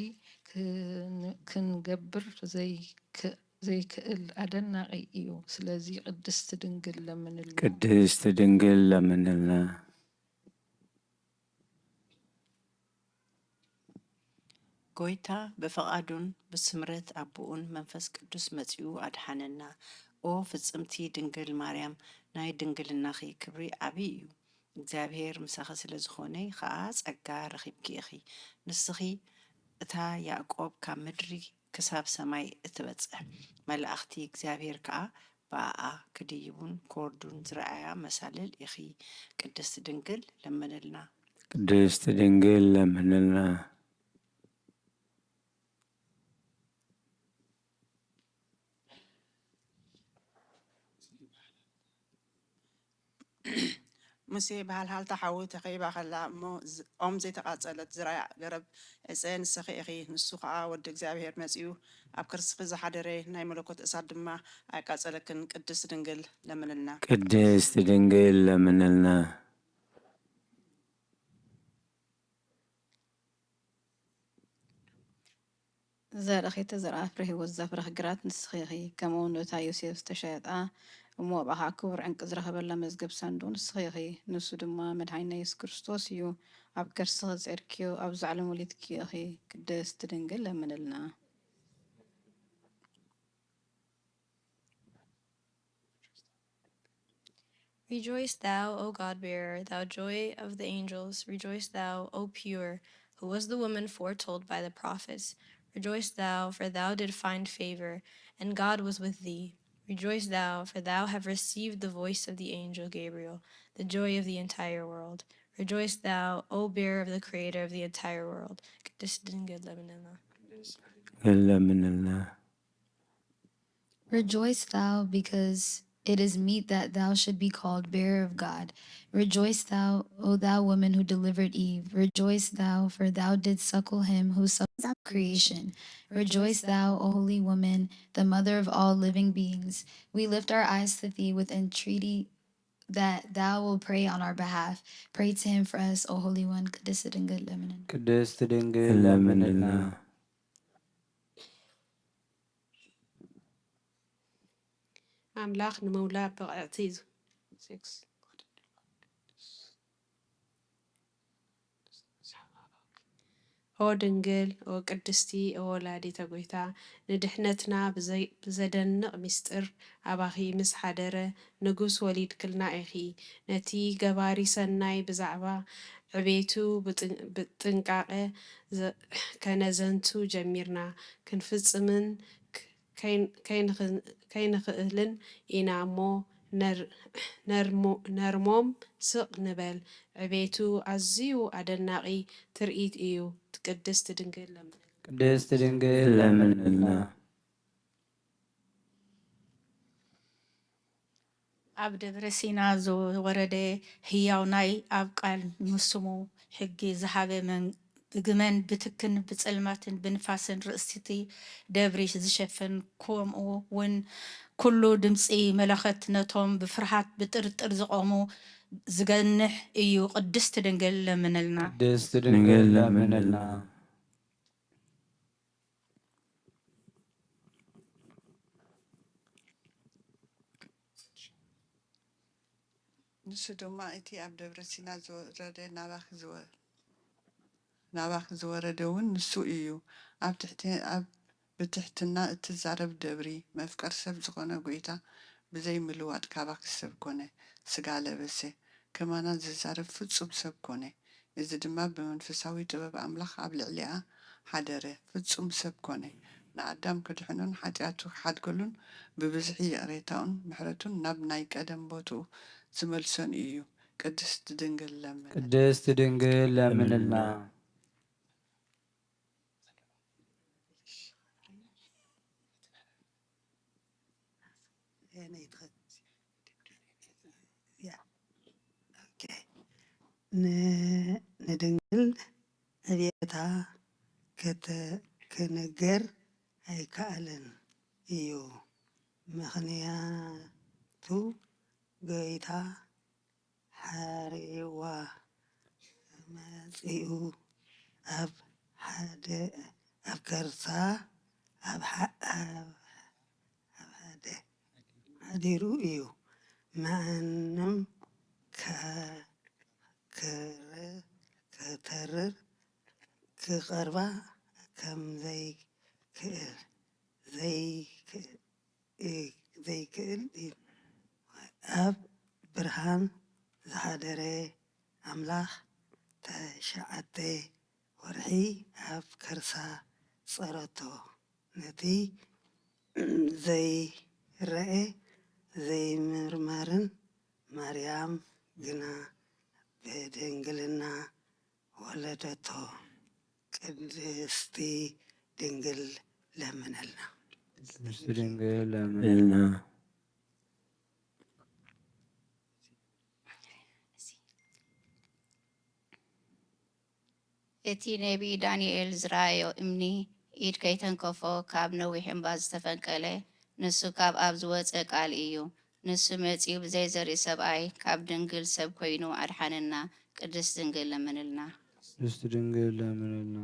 ክን-፣ ክንገብር ዘይክ-፣ ዘይክእል ኣደናቒ እዩ። ስለዚ ቅድስቲ ድንግል ለምንልና። ቅድስቲ ድንግል ለምንልና። ጎይታ ብፍቓዱን ብስምረት ኣቦኡን መንፈስ ቅዱስ መጺኡ ኣድሓነና። ኦ ፍጽምቲ ድንግል ማርያም፣ ናይ ድንግልናኺ ክብሪ ዓቢ እዩ። እግዚኣብሔር ምሳኺ ስለ ዝኾነ ኸኣ ጸጋ ረኺብኪ ኢኺ። ንስኺ እታ ያዕቆብ ካብ ምድሪ ክሳብ ሰማይ እትበጽሕ፣ መላእኽቲ እግዚኣብሔር ከኣ ብኣኣ ክድይቡን ክወርዱን ዝረኣያ መሳልል ኢኺ። ቅድስቲ ድንግል ለምንልና። ቅድስቲ ድንግል ለምንልና። ሙሴ ብሃልሃልታ ሓዊ ተኸቢባ ከላ እሞ ዝ-፣ ኦም ዘይተቓጸለት ዝራይ ገረብ ዕጸ ንስኺ ኢኺ። ንሱ ኸኣ ወዲ እግዚኣብሔር መጺኡ ኣብ ከርስኺ ዝሓደረ ናይ መለኮት እሳት ድማ ኣየቃጸለክን። ቅድስቲ ድንግል ለምንልና። ቅድስቲ ድንግል ለምንልና። ዘርእኺ እተዘርኣ ፍረ ህይወት ዘፍረኺ ግራት ንስኺ ኢኺ። ከምኡውን እታ ዮሴፍ ዝተሸጣ እሞ ብኣኻ ክቡር ዕንቂ ዝረኸበላ መዝገብ ሳንዱቕ ንስኺ ኢኺ። ንሱ ድማ መድሓኒና የሱስ ክርስቶስ እዩ። ኣብ ከርስኺ ዝጸርክዮ ኣብዚ ዓለም ወሊድክዮ ኢኺ። ቅድስቲ ድንግል ለምንልና። Rejoice thou, O God-bearer, thou joy of the angels. Rejoice thou, O pure, who was the woman foretold by the prophets. Rejoice thou, for thou did find favor, and God was with thee. Rejoice thou, for thou have received the voice of the angel Gabriel, the joy of the entire world. Rejoice thou, O bearer of the Creator of the entire world. ቅድስት ድንግል ለምንልና። ለምንልና። Rejoice thou, because it is meet that thou should be called bearer of God. Rejoice thou, O thou woman who delivered Eve. Rejoice thou, for thou didst suckle him who suckled creation. Rejoice thou, O holy woman, the mother of all living beings. We lift our eyes to thee with entreaty that thou wilt pray on our behalf. Pray to him for us, O Holy One. ቅድስት ድንግል ለምንና። ቅድስት ድንግል ለምንና። ኣምላኽ ንምውላድ ብቕዕቲ እዩ። ኦ ድንግል፣ ኦ ቅድስቲ፣ ኦ ወላዲተ ጎይታ፣ ንድሕነትና ብዘይ-፣ ብዘደንቕ ምስጢር ኣባኺ ምስ ሓደረ ንጉስ ወሊድክልና ኢኺ። ነቲ ገባሪ ሰናይ ብዛዕባ ዕቤቱ ብጥን-፣ ብጥንቃቐ ዘ-፣ ከነዘንቱ ጀሚርና። ክንፍጽምን ክ-፣ ከይን-፣ ከይንኽ-፣ ከይንኽእልን ኢና እሞ፣ ነር-፣ ነርሞ-፣ ነርሞም ስቕ ንበል። ዕቤቱ ኣዝዩ ኣደናቒ ትርኢት እዩ። ቅድስት ድንግል ለምንልና። ቅድስት ድንግል ለምንልና። ኣብ ደብረ ሲና ዝወረደ ህያው ናይ ኣብ ቃል ንስሙ ሕጊ ዝሃበ መን-፣ ብግመን ብትክን ብጸልማትን ብንፋስን ርእሲቲ ደብሪ ዝሸፍን፣ ከምኡ እውን ኩሉ ድምጺ መለኸት ነቶም ብፍርሃት ብጥርጥር ዝቖሙ ዝገንሕ እዩ። ቅድስት ድንግል ለምንልና። ቅድስት ድንግል ለምንልና። ንሱ ድማ እቲ ኣብ ደብረ ሲና ዝወረደ ናባኺ ዝወ-፣ ናባኺ ዝወረደ እውን ንሱ እዩ። ኣብ ትሕቲ-፣ ኣብ ብትሕትና እትዛረብ ደብሪ፣ መፍቀር ሰብ ዝኾነ ጐይታ ብዘይ ምልዋጥ ካባኺ ሰብ ኮነ፣ ስጋ ለበሰ፣ ከማና ዝዛረብ ፍጹም ሰብ ኮነ። እዚ ድማ ብመንፈሳዊ ጥበብ ኣምላኽ ኣብ ልዕሊኣ ሓደረ፣ ፍጹም ሰብ ኮነ። ንኣዳም ክድሕኖን ሓጢኣቱ ክሓድገሉን ብብዝሒ ይቕሬታኡን ምሕረቱን ናብ ናይ ቀደም ቦትኡ ዝመልሶን እዩ። ቅድስት ድንግል ለምን። ቅድስት ድንግል ለምንልና። ያ፣ ኦኬ። ን-፣ ንድንግል ዕብየታ ከተ-፣ ክንገር ኣይከኣልን እዩ። ምኽንያቱ ጐይታ ሓሪዋ መጺኡ ኣብ ሓደ፣ ኣብ ከርሳ፣ ኣብ ሓ-፣ ኣብ፣ ኣብ ሓደ ሓዲሩ እዩ። ማንም ከ-፣ ከረ-፣ ከተርር፣ ክቐርባ ከም ዘይክእል፣ ዘይክእል፣ ዘይክእል እዩ። ኣብ ብርሃን ዝሓደረ ኣምላኽ ተሽዓተ ወርሒ ኣብ ከርሳ ጸረቶ። ነቲ ዘይረአ ዘይምርመርን ማርያም ግና ብድንግልና ወለደቶ። ቅድስቲ ድንግል ለምነልና። ቅድስቲ ድንግል ለምነልና። እቲ ነቢይ ዳንኤል ዝረኣዮ እምኒ፣ ኢድ ከይተንከፎ ካብ ነዊሕ እምባ ዝተፈንቀለ፣ ንሱ ካብ ኣፍ ዝወጸ ቃል እዩ። ንሱ መጺኡ ብዘይ ዘርኢ ሰብኣይ፣ ካብ ድንግል ሰብ ኮይኑ ኣድሓነና። ቅድስት ድንግል ለምንልና። ቅድስት ድንግል ለምንልና።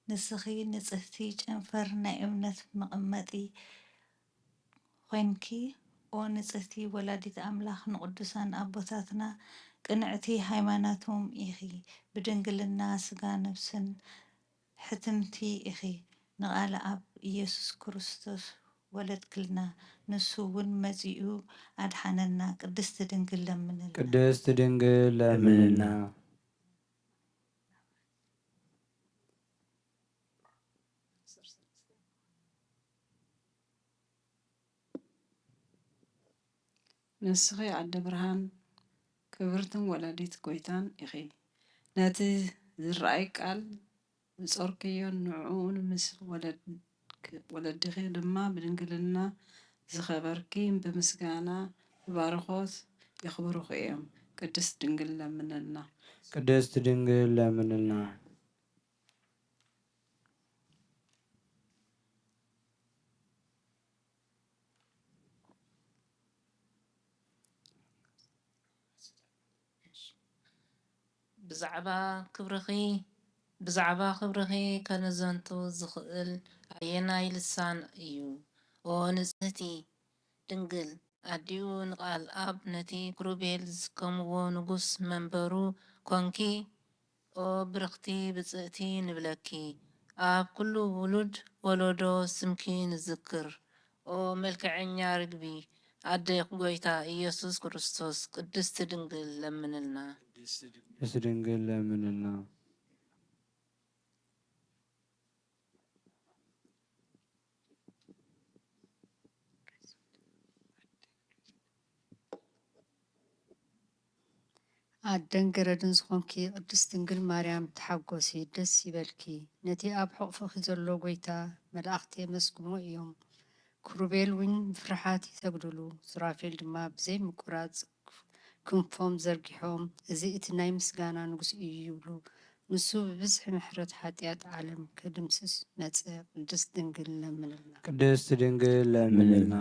ንስኺ ንጽህቲ ጨንፈር ናይ እምነት መቐመጢ ኾይንኪ፣ ኦ ንጽህቲ ወላዲት ኣምላኽ፣ ንቅዱሳን ኣቦታትና ቅንዕቲ ሃይማኖቶም ኢኺ። ብድንግልና ስጋ ነብስን ሕትምቲ ኢኺ። ንቃለ ኣብ ኢየሱስ ክርስቶስ ወለድክልና፣ ንሱ እውን መጺኡ ኣድሓነና። ቅድስቲ ድንግል ለምንልና። ቅድስቲ ድንግል ለምንልና። ንስኺ ኣደ ብርሃን፣ ክብርትን ወላዲት ጐይታን ኢኺ። ነቲ ዝረኣይ ቃል ዝጾርክዮን ንዕኡን ምስ ወለድ-፣ ወለድኺ ድማ ብድንግልና ዝኸበርኪ፣ ብምስጋና ብባርኾት የኽብሩኺ እዮም። ቅድስት ድንግል ለምንልና። ቅድስት ድንግል ለምንልና። ብዛዕባ ክብርኺ፣ ብዛዕባ ክብርኺ ከነዘንቱ ዝኽእል ኣየናይ ልሳን እዩ? ኦ ንጽህቲ ድንግል ኣዲኡ ንቃል ኣብ ነቲ ክሩቤል ዝስከምዎ ንጉስ መንበሩ ኮንኪ፣ ኦ ብርኽቲ ብጽእቲ ንብለኪ፣ ኣብ ኩሉ ውሉድ ወለዶ ስምኪ ንዝክር። ኦ መልክዐኛ ርግቢ፣ ኣደ ጐይታ ኢየሱስ ክርስቶስ፣ ቅድስቲ ድንግል ለምንልና። ቅድስቲ ድንግል ለምንልና። ኣደን ገረድን ዝኾንኪ ቅድስት ድንግል ማርያም ተሓጎሲ፣ ደስ ይበልኪ። ነቲ ኣብ ሕቑፍኺ ዘሎ ጐይታ መላእኽቲ የመስግንዎ እዮም። ክሩቤል እውን ብፍርሓት ይሰግዱሉ፣ ሱራፌል ድማ ብዘይ ምቁራጽ ክንፎም ዘርጊሖም፣ "እዚ እቲ ናይ ምስጋና ንጉስ እዩ" ይብሉ። ንሱ ብብዝሒ ምሕረት ሓጢኣት ዓለም ከድምስስ መጸ። ቅድስት ድንግል ለምንልና። ቅድስት ድንግል ለምንልና።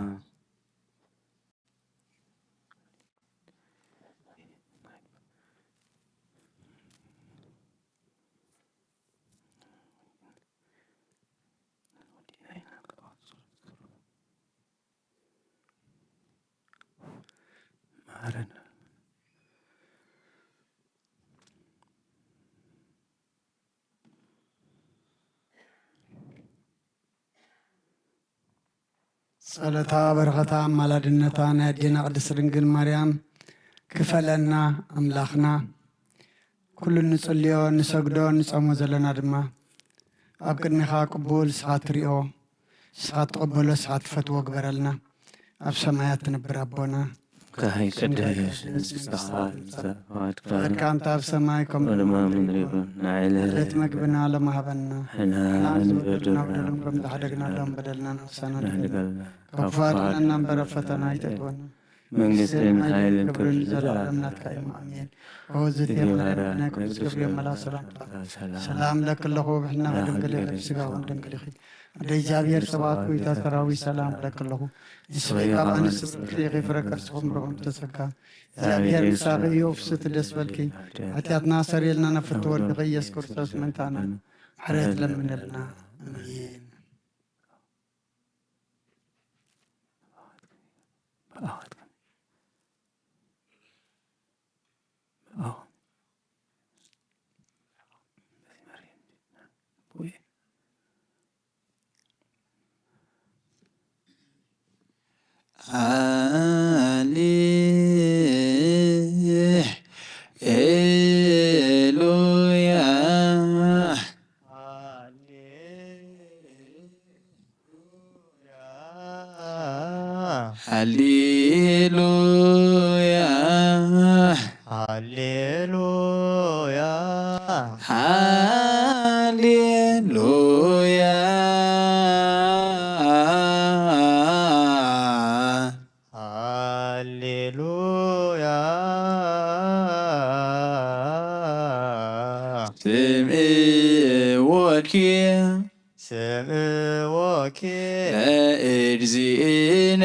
ማረን። ጸሎታ በረኸታ ኣማላድነታ ናይ ኣዴና ቅድስት ድንግል ማርያም ክፈለና ኣምላኽና። ኩሉ እንጽልዮ፣ እንሰግዶ፣ እንጸሞ ዘለና ድማ ኣብ ቅድሚኻ ቅቡል ንስኻ ትሪኦ፣ ንስኻ ትቕበሎ፣ ንስኻ ትፈትዎ ግበረልና። ኣብ ሰማያት ትነብር ኣቦና፣ ካህይ ቅድስ ንስኻ ትምጻእ፣ ፍቓድካ ፍቓድካ እንተ ኣብ ሰማይ ከምኡ ወደማ ምድሪ ይኹን። ንዓይለ ዕለት መግብና ሎም ሃበና። ሕና ንበድልና በደሎም ከም ዝሓደግና ሎም በደልና ንኽሳና ንሕደገልና። ካብ ክፉ ኣድሕነና እምበር ኣብ ፈተና ኣይተእትወና። መንግስትን መንግስትን ሓይልን ሓይልን ክብርን ክብርን ዘለዓለም ዘለዓለም ናትካ እዩ። ኣሜን። ኦ ዝቴ ማርያም ናይ ቅዱስ ገብርኤል መልኣክ ሰላምታ ሰላም ለኪ ኣለኹ፣ ብሕና ድንግል ኢኺ፣ ብስጋኹም ድንግል ኢኺ። ኣደ እግዚኣብሔር ጸባኦት ጎይታ ሰራዊት ሰላም ለኪ ኣለኹ። ንስኺ ካብ ኣንስቲ ጽድቂ ኢኺ፣ ፍረ ከርስኹም ብሩኽ ተጸጋ። እግዚኣብሔር ምሳኺ እዩ፣ ፍስቲ ደስ በልኪ። ሓጢኣትና ሰሪልና ናብ ፍትወ ወድኺ ኢየሱስ ክርስቶስ ምእንታና ምሕረት ለምንልና። ኣሜን። ሃሌሉያ። ሃሌሉያ። ሃሌሉያ። ሃሌሉያ። ሃሌሉያ። ስምዕዎኪ። ስምዕዎኪ። ለእግዚእነ።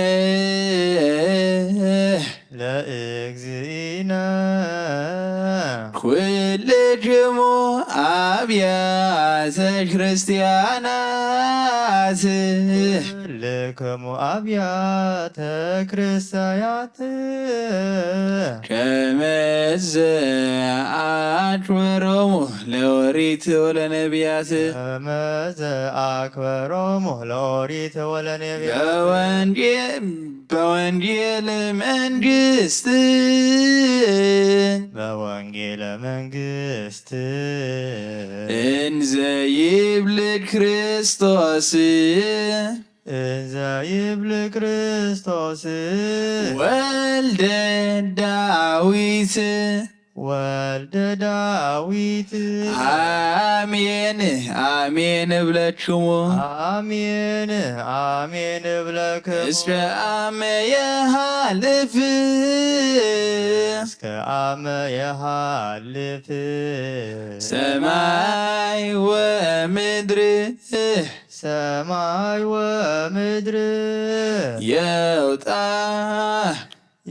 ለእግዚእነ። ኩልክሙ ኣብያተ ክርስቲያናት። ኩልክሙ ኣብያተ ክርስቲያናት። ከመዘ ኣክበሮሙ ለኦሪት ወለነቢያት። ከመዘ ኣክበሮሙ ለኦሪት ወለነቢያት። በወንጌ-፣ በወንጌል መንግስት። በወንጌል መንግስት። እንዘ ይብል ክርስቶስ። እንዘ ይብል ክርስቶስ። ወልደ ዳዊት። ወልደ ዳዊት። ኣሜን፣ ኣሜን እብለክሙ። ኣሜን፣ ኣሜን እብለክሙ። እስከ ኣመ የሃልፍ። እስከ ኣመ የሃልፍ። ሰማይ ወምድር። ሰማይ ወምድር። የውጣ።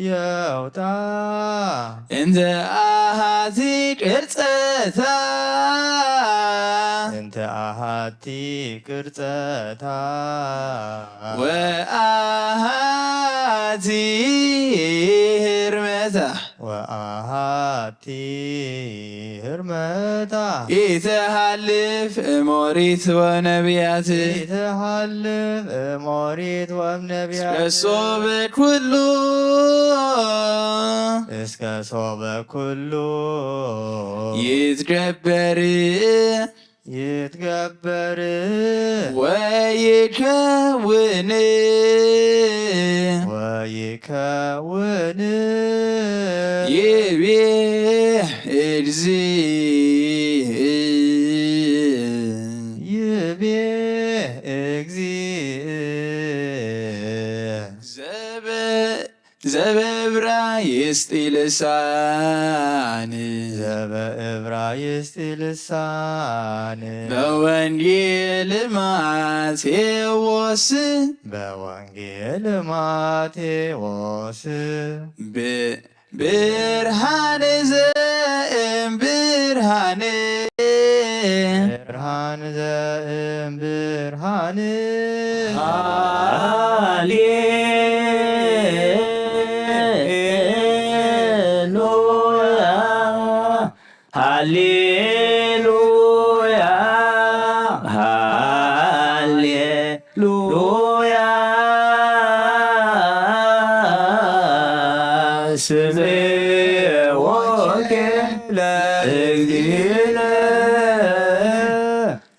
የውጣ። እንተ ኣሃቲ ቅርጸታ። እንተ ኣሃቲ ቅርጸታ። ወኣሃቲ ህርመታ። ወኣሃቲ ህርመታ። ኢተሃልፍ እሞሪት ወነቢያት። ኢተሃልፍ እሞሪት ወነቢያት። እስከ ሶበ ኩሉ። እስከ ሶበ ኩሉ። ይትገበር። ይትገበር። ወይከውን። ወይከውን። ይቤ እግዚእ። ይቤ እግዚእ። ዘበ-፣ ዘበእብራይስጢ ልሳን። ዘበእብራይስጢ ልሳን። በወንጌል ማቴዎስ። በወንጌል ማቴዎስ። ብ-፣ ብርሃን ዘእም ብርሃን። ብርሃን ዘእም ብርሃን። ሃሌ ሃሌሉያ፣ ሃሌሉያ፣ ስምዖ ለእግዚእነ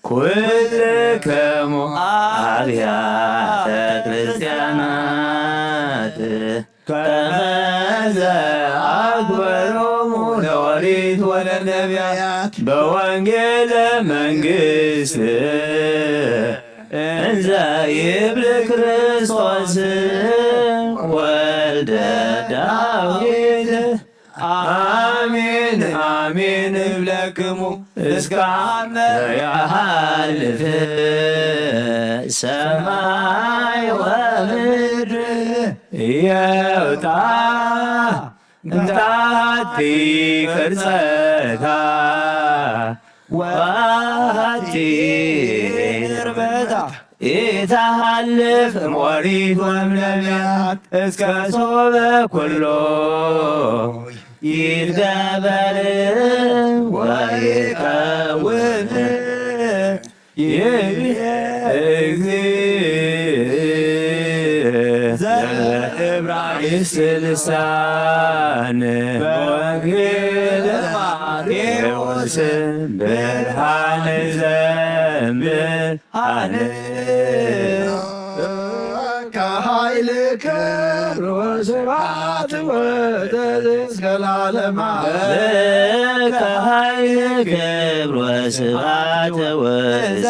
ኩልክሙ ኣብያተ ክርስቲያናት ከመዘ አግበሮሙ ለኦሪት ወለነቢያት በወንጌለ መንግስት እንዘ ይብል ክርስቶስ ወልደ ዳዊት። አሜን አሜን እብለክሙ እስከ አመ ያሃልፍ ሰማይ ወምድር የውጣ እንታቲ ቅርጸታ ወሃቲ ርበታ ኢታሃልፍ እምኦሪት ወእምነቢያት እስከ ሶበ ኩሎ ይትገበር ወይከውን ይቤ እግዚእ ዘእብራይስጥ ልሳን በወንጌለ ማቴዎስ ብርሃን ዘንብር አነ ከኃይል ክብር ወስብሐት ወዘዝ እስከ ለዓለመ ዓለም። ከኃይል ክብር ወስብሐት ወዘዝ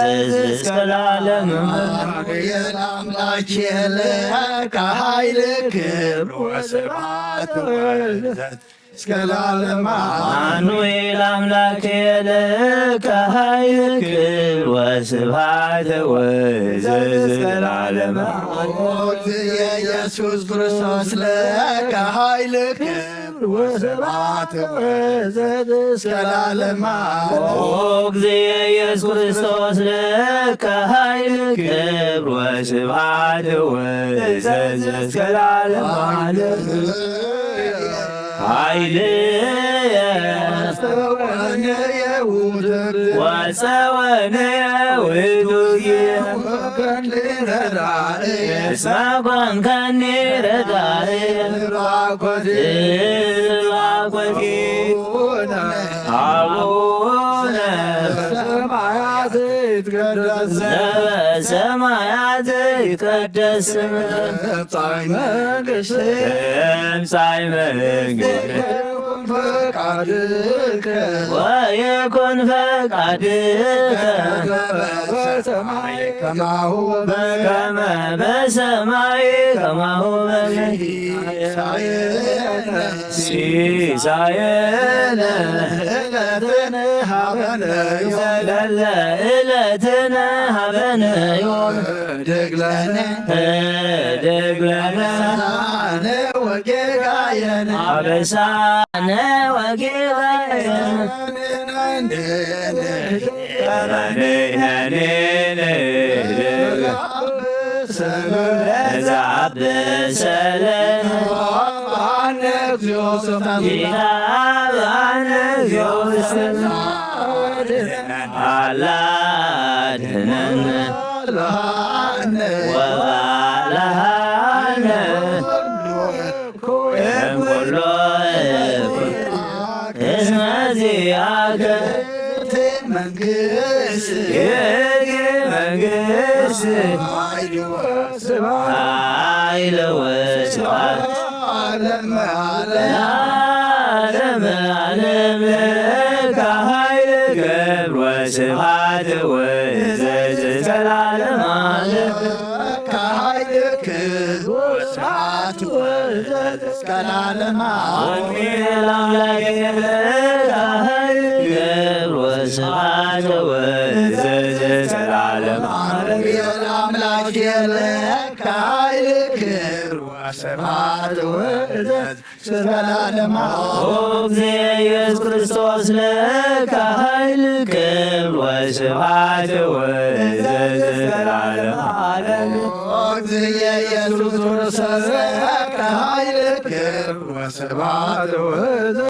እስከ ለዓለመ ዓለም። አሜን አምላኬ ለከ ኃይል ክብር ወስብሐት ወዘዝ እስከ ለዓለመ ዓለም። አማኑኤል አምላኬ ለከ ኃይል ክብር ወስብሐት ወዘዝ እስከ ለዓለመ ዓለም። ኦ እግዚእ ኢየሱስ ክርስቶስ ለከ ኃይል ክብር ወስብሐት ወዘዝ እስከ ለዓለመ ዓለም። ኦ እግዚእ ኢየሱስ ክርስቶስ ለከ ኃይል ክብር ወስብሐት ወዘዝ እስከ ለዓለመ ዓለም። ኃይልየ ወፀወንየ ውእቱ እስመ ኮንከኒ ረዳኢ ባኮቴ አቡነ ሰማያት ይትቀደስ ዘበሰማያት ይትቀደስ ስምከ ትምጻእ መንግስትከ ትምጻእ መንግስትከ ወይኩን ፈቃድከ ወይኩን ፈቃድከ በሰማይ ከማሁ በከመ በሰማይ ከማሁ በምድር ሲሳየነ ሲሳየነ ዘለለ ዕለትነ ሀበነ ዮም። ህድግ ለነ ህድግ ለነ አበሳነ ወጌጋየነ አበሳነ ወጌጋየነ መንግስት ይእቲ መንግስት ኃይል ወስብሐት ኃይል ወስብሐት ለዓለመ ዓለም ለዓለመ ዓለም ለከ ኃይል ክብር ወስብሐት ወእዘዝ እስከ ለዓለመ ዓለም ለከ ኃይል ክብር ወስብሐት ወእዘዝ እስከ ለዓለመ ዓለም። አሜን። ለአምላክ ክብር ወስብሐት ወእዘዝ እስከ ለዓለመ ዓለም። ለአምላክ ክብር ወስብሐት ወእዘዝ እስከ ለዓለመ ዓለም። ኦ እግዚእ ኢየሱስ ክርስቶስ ለከ ኃይል ክብር ወስብሐት ወእዘዝ እስከ ለዓለመ ዓለም። ኦ እግዚእ ኢየሱስ ክርስቶስ ለከ ኃይል ክብር ወስብሐት ወእዘዝ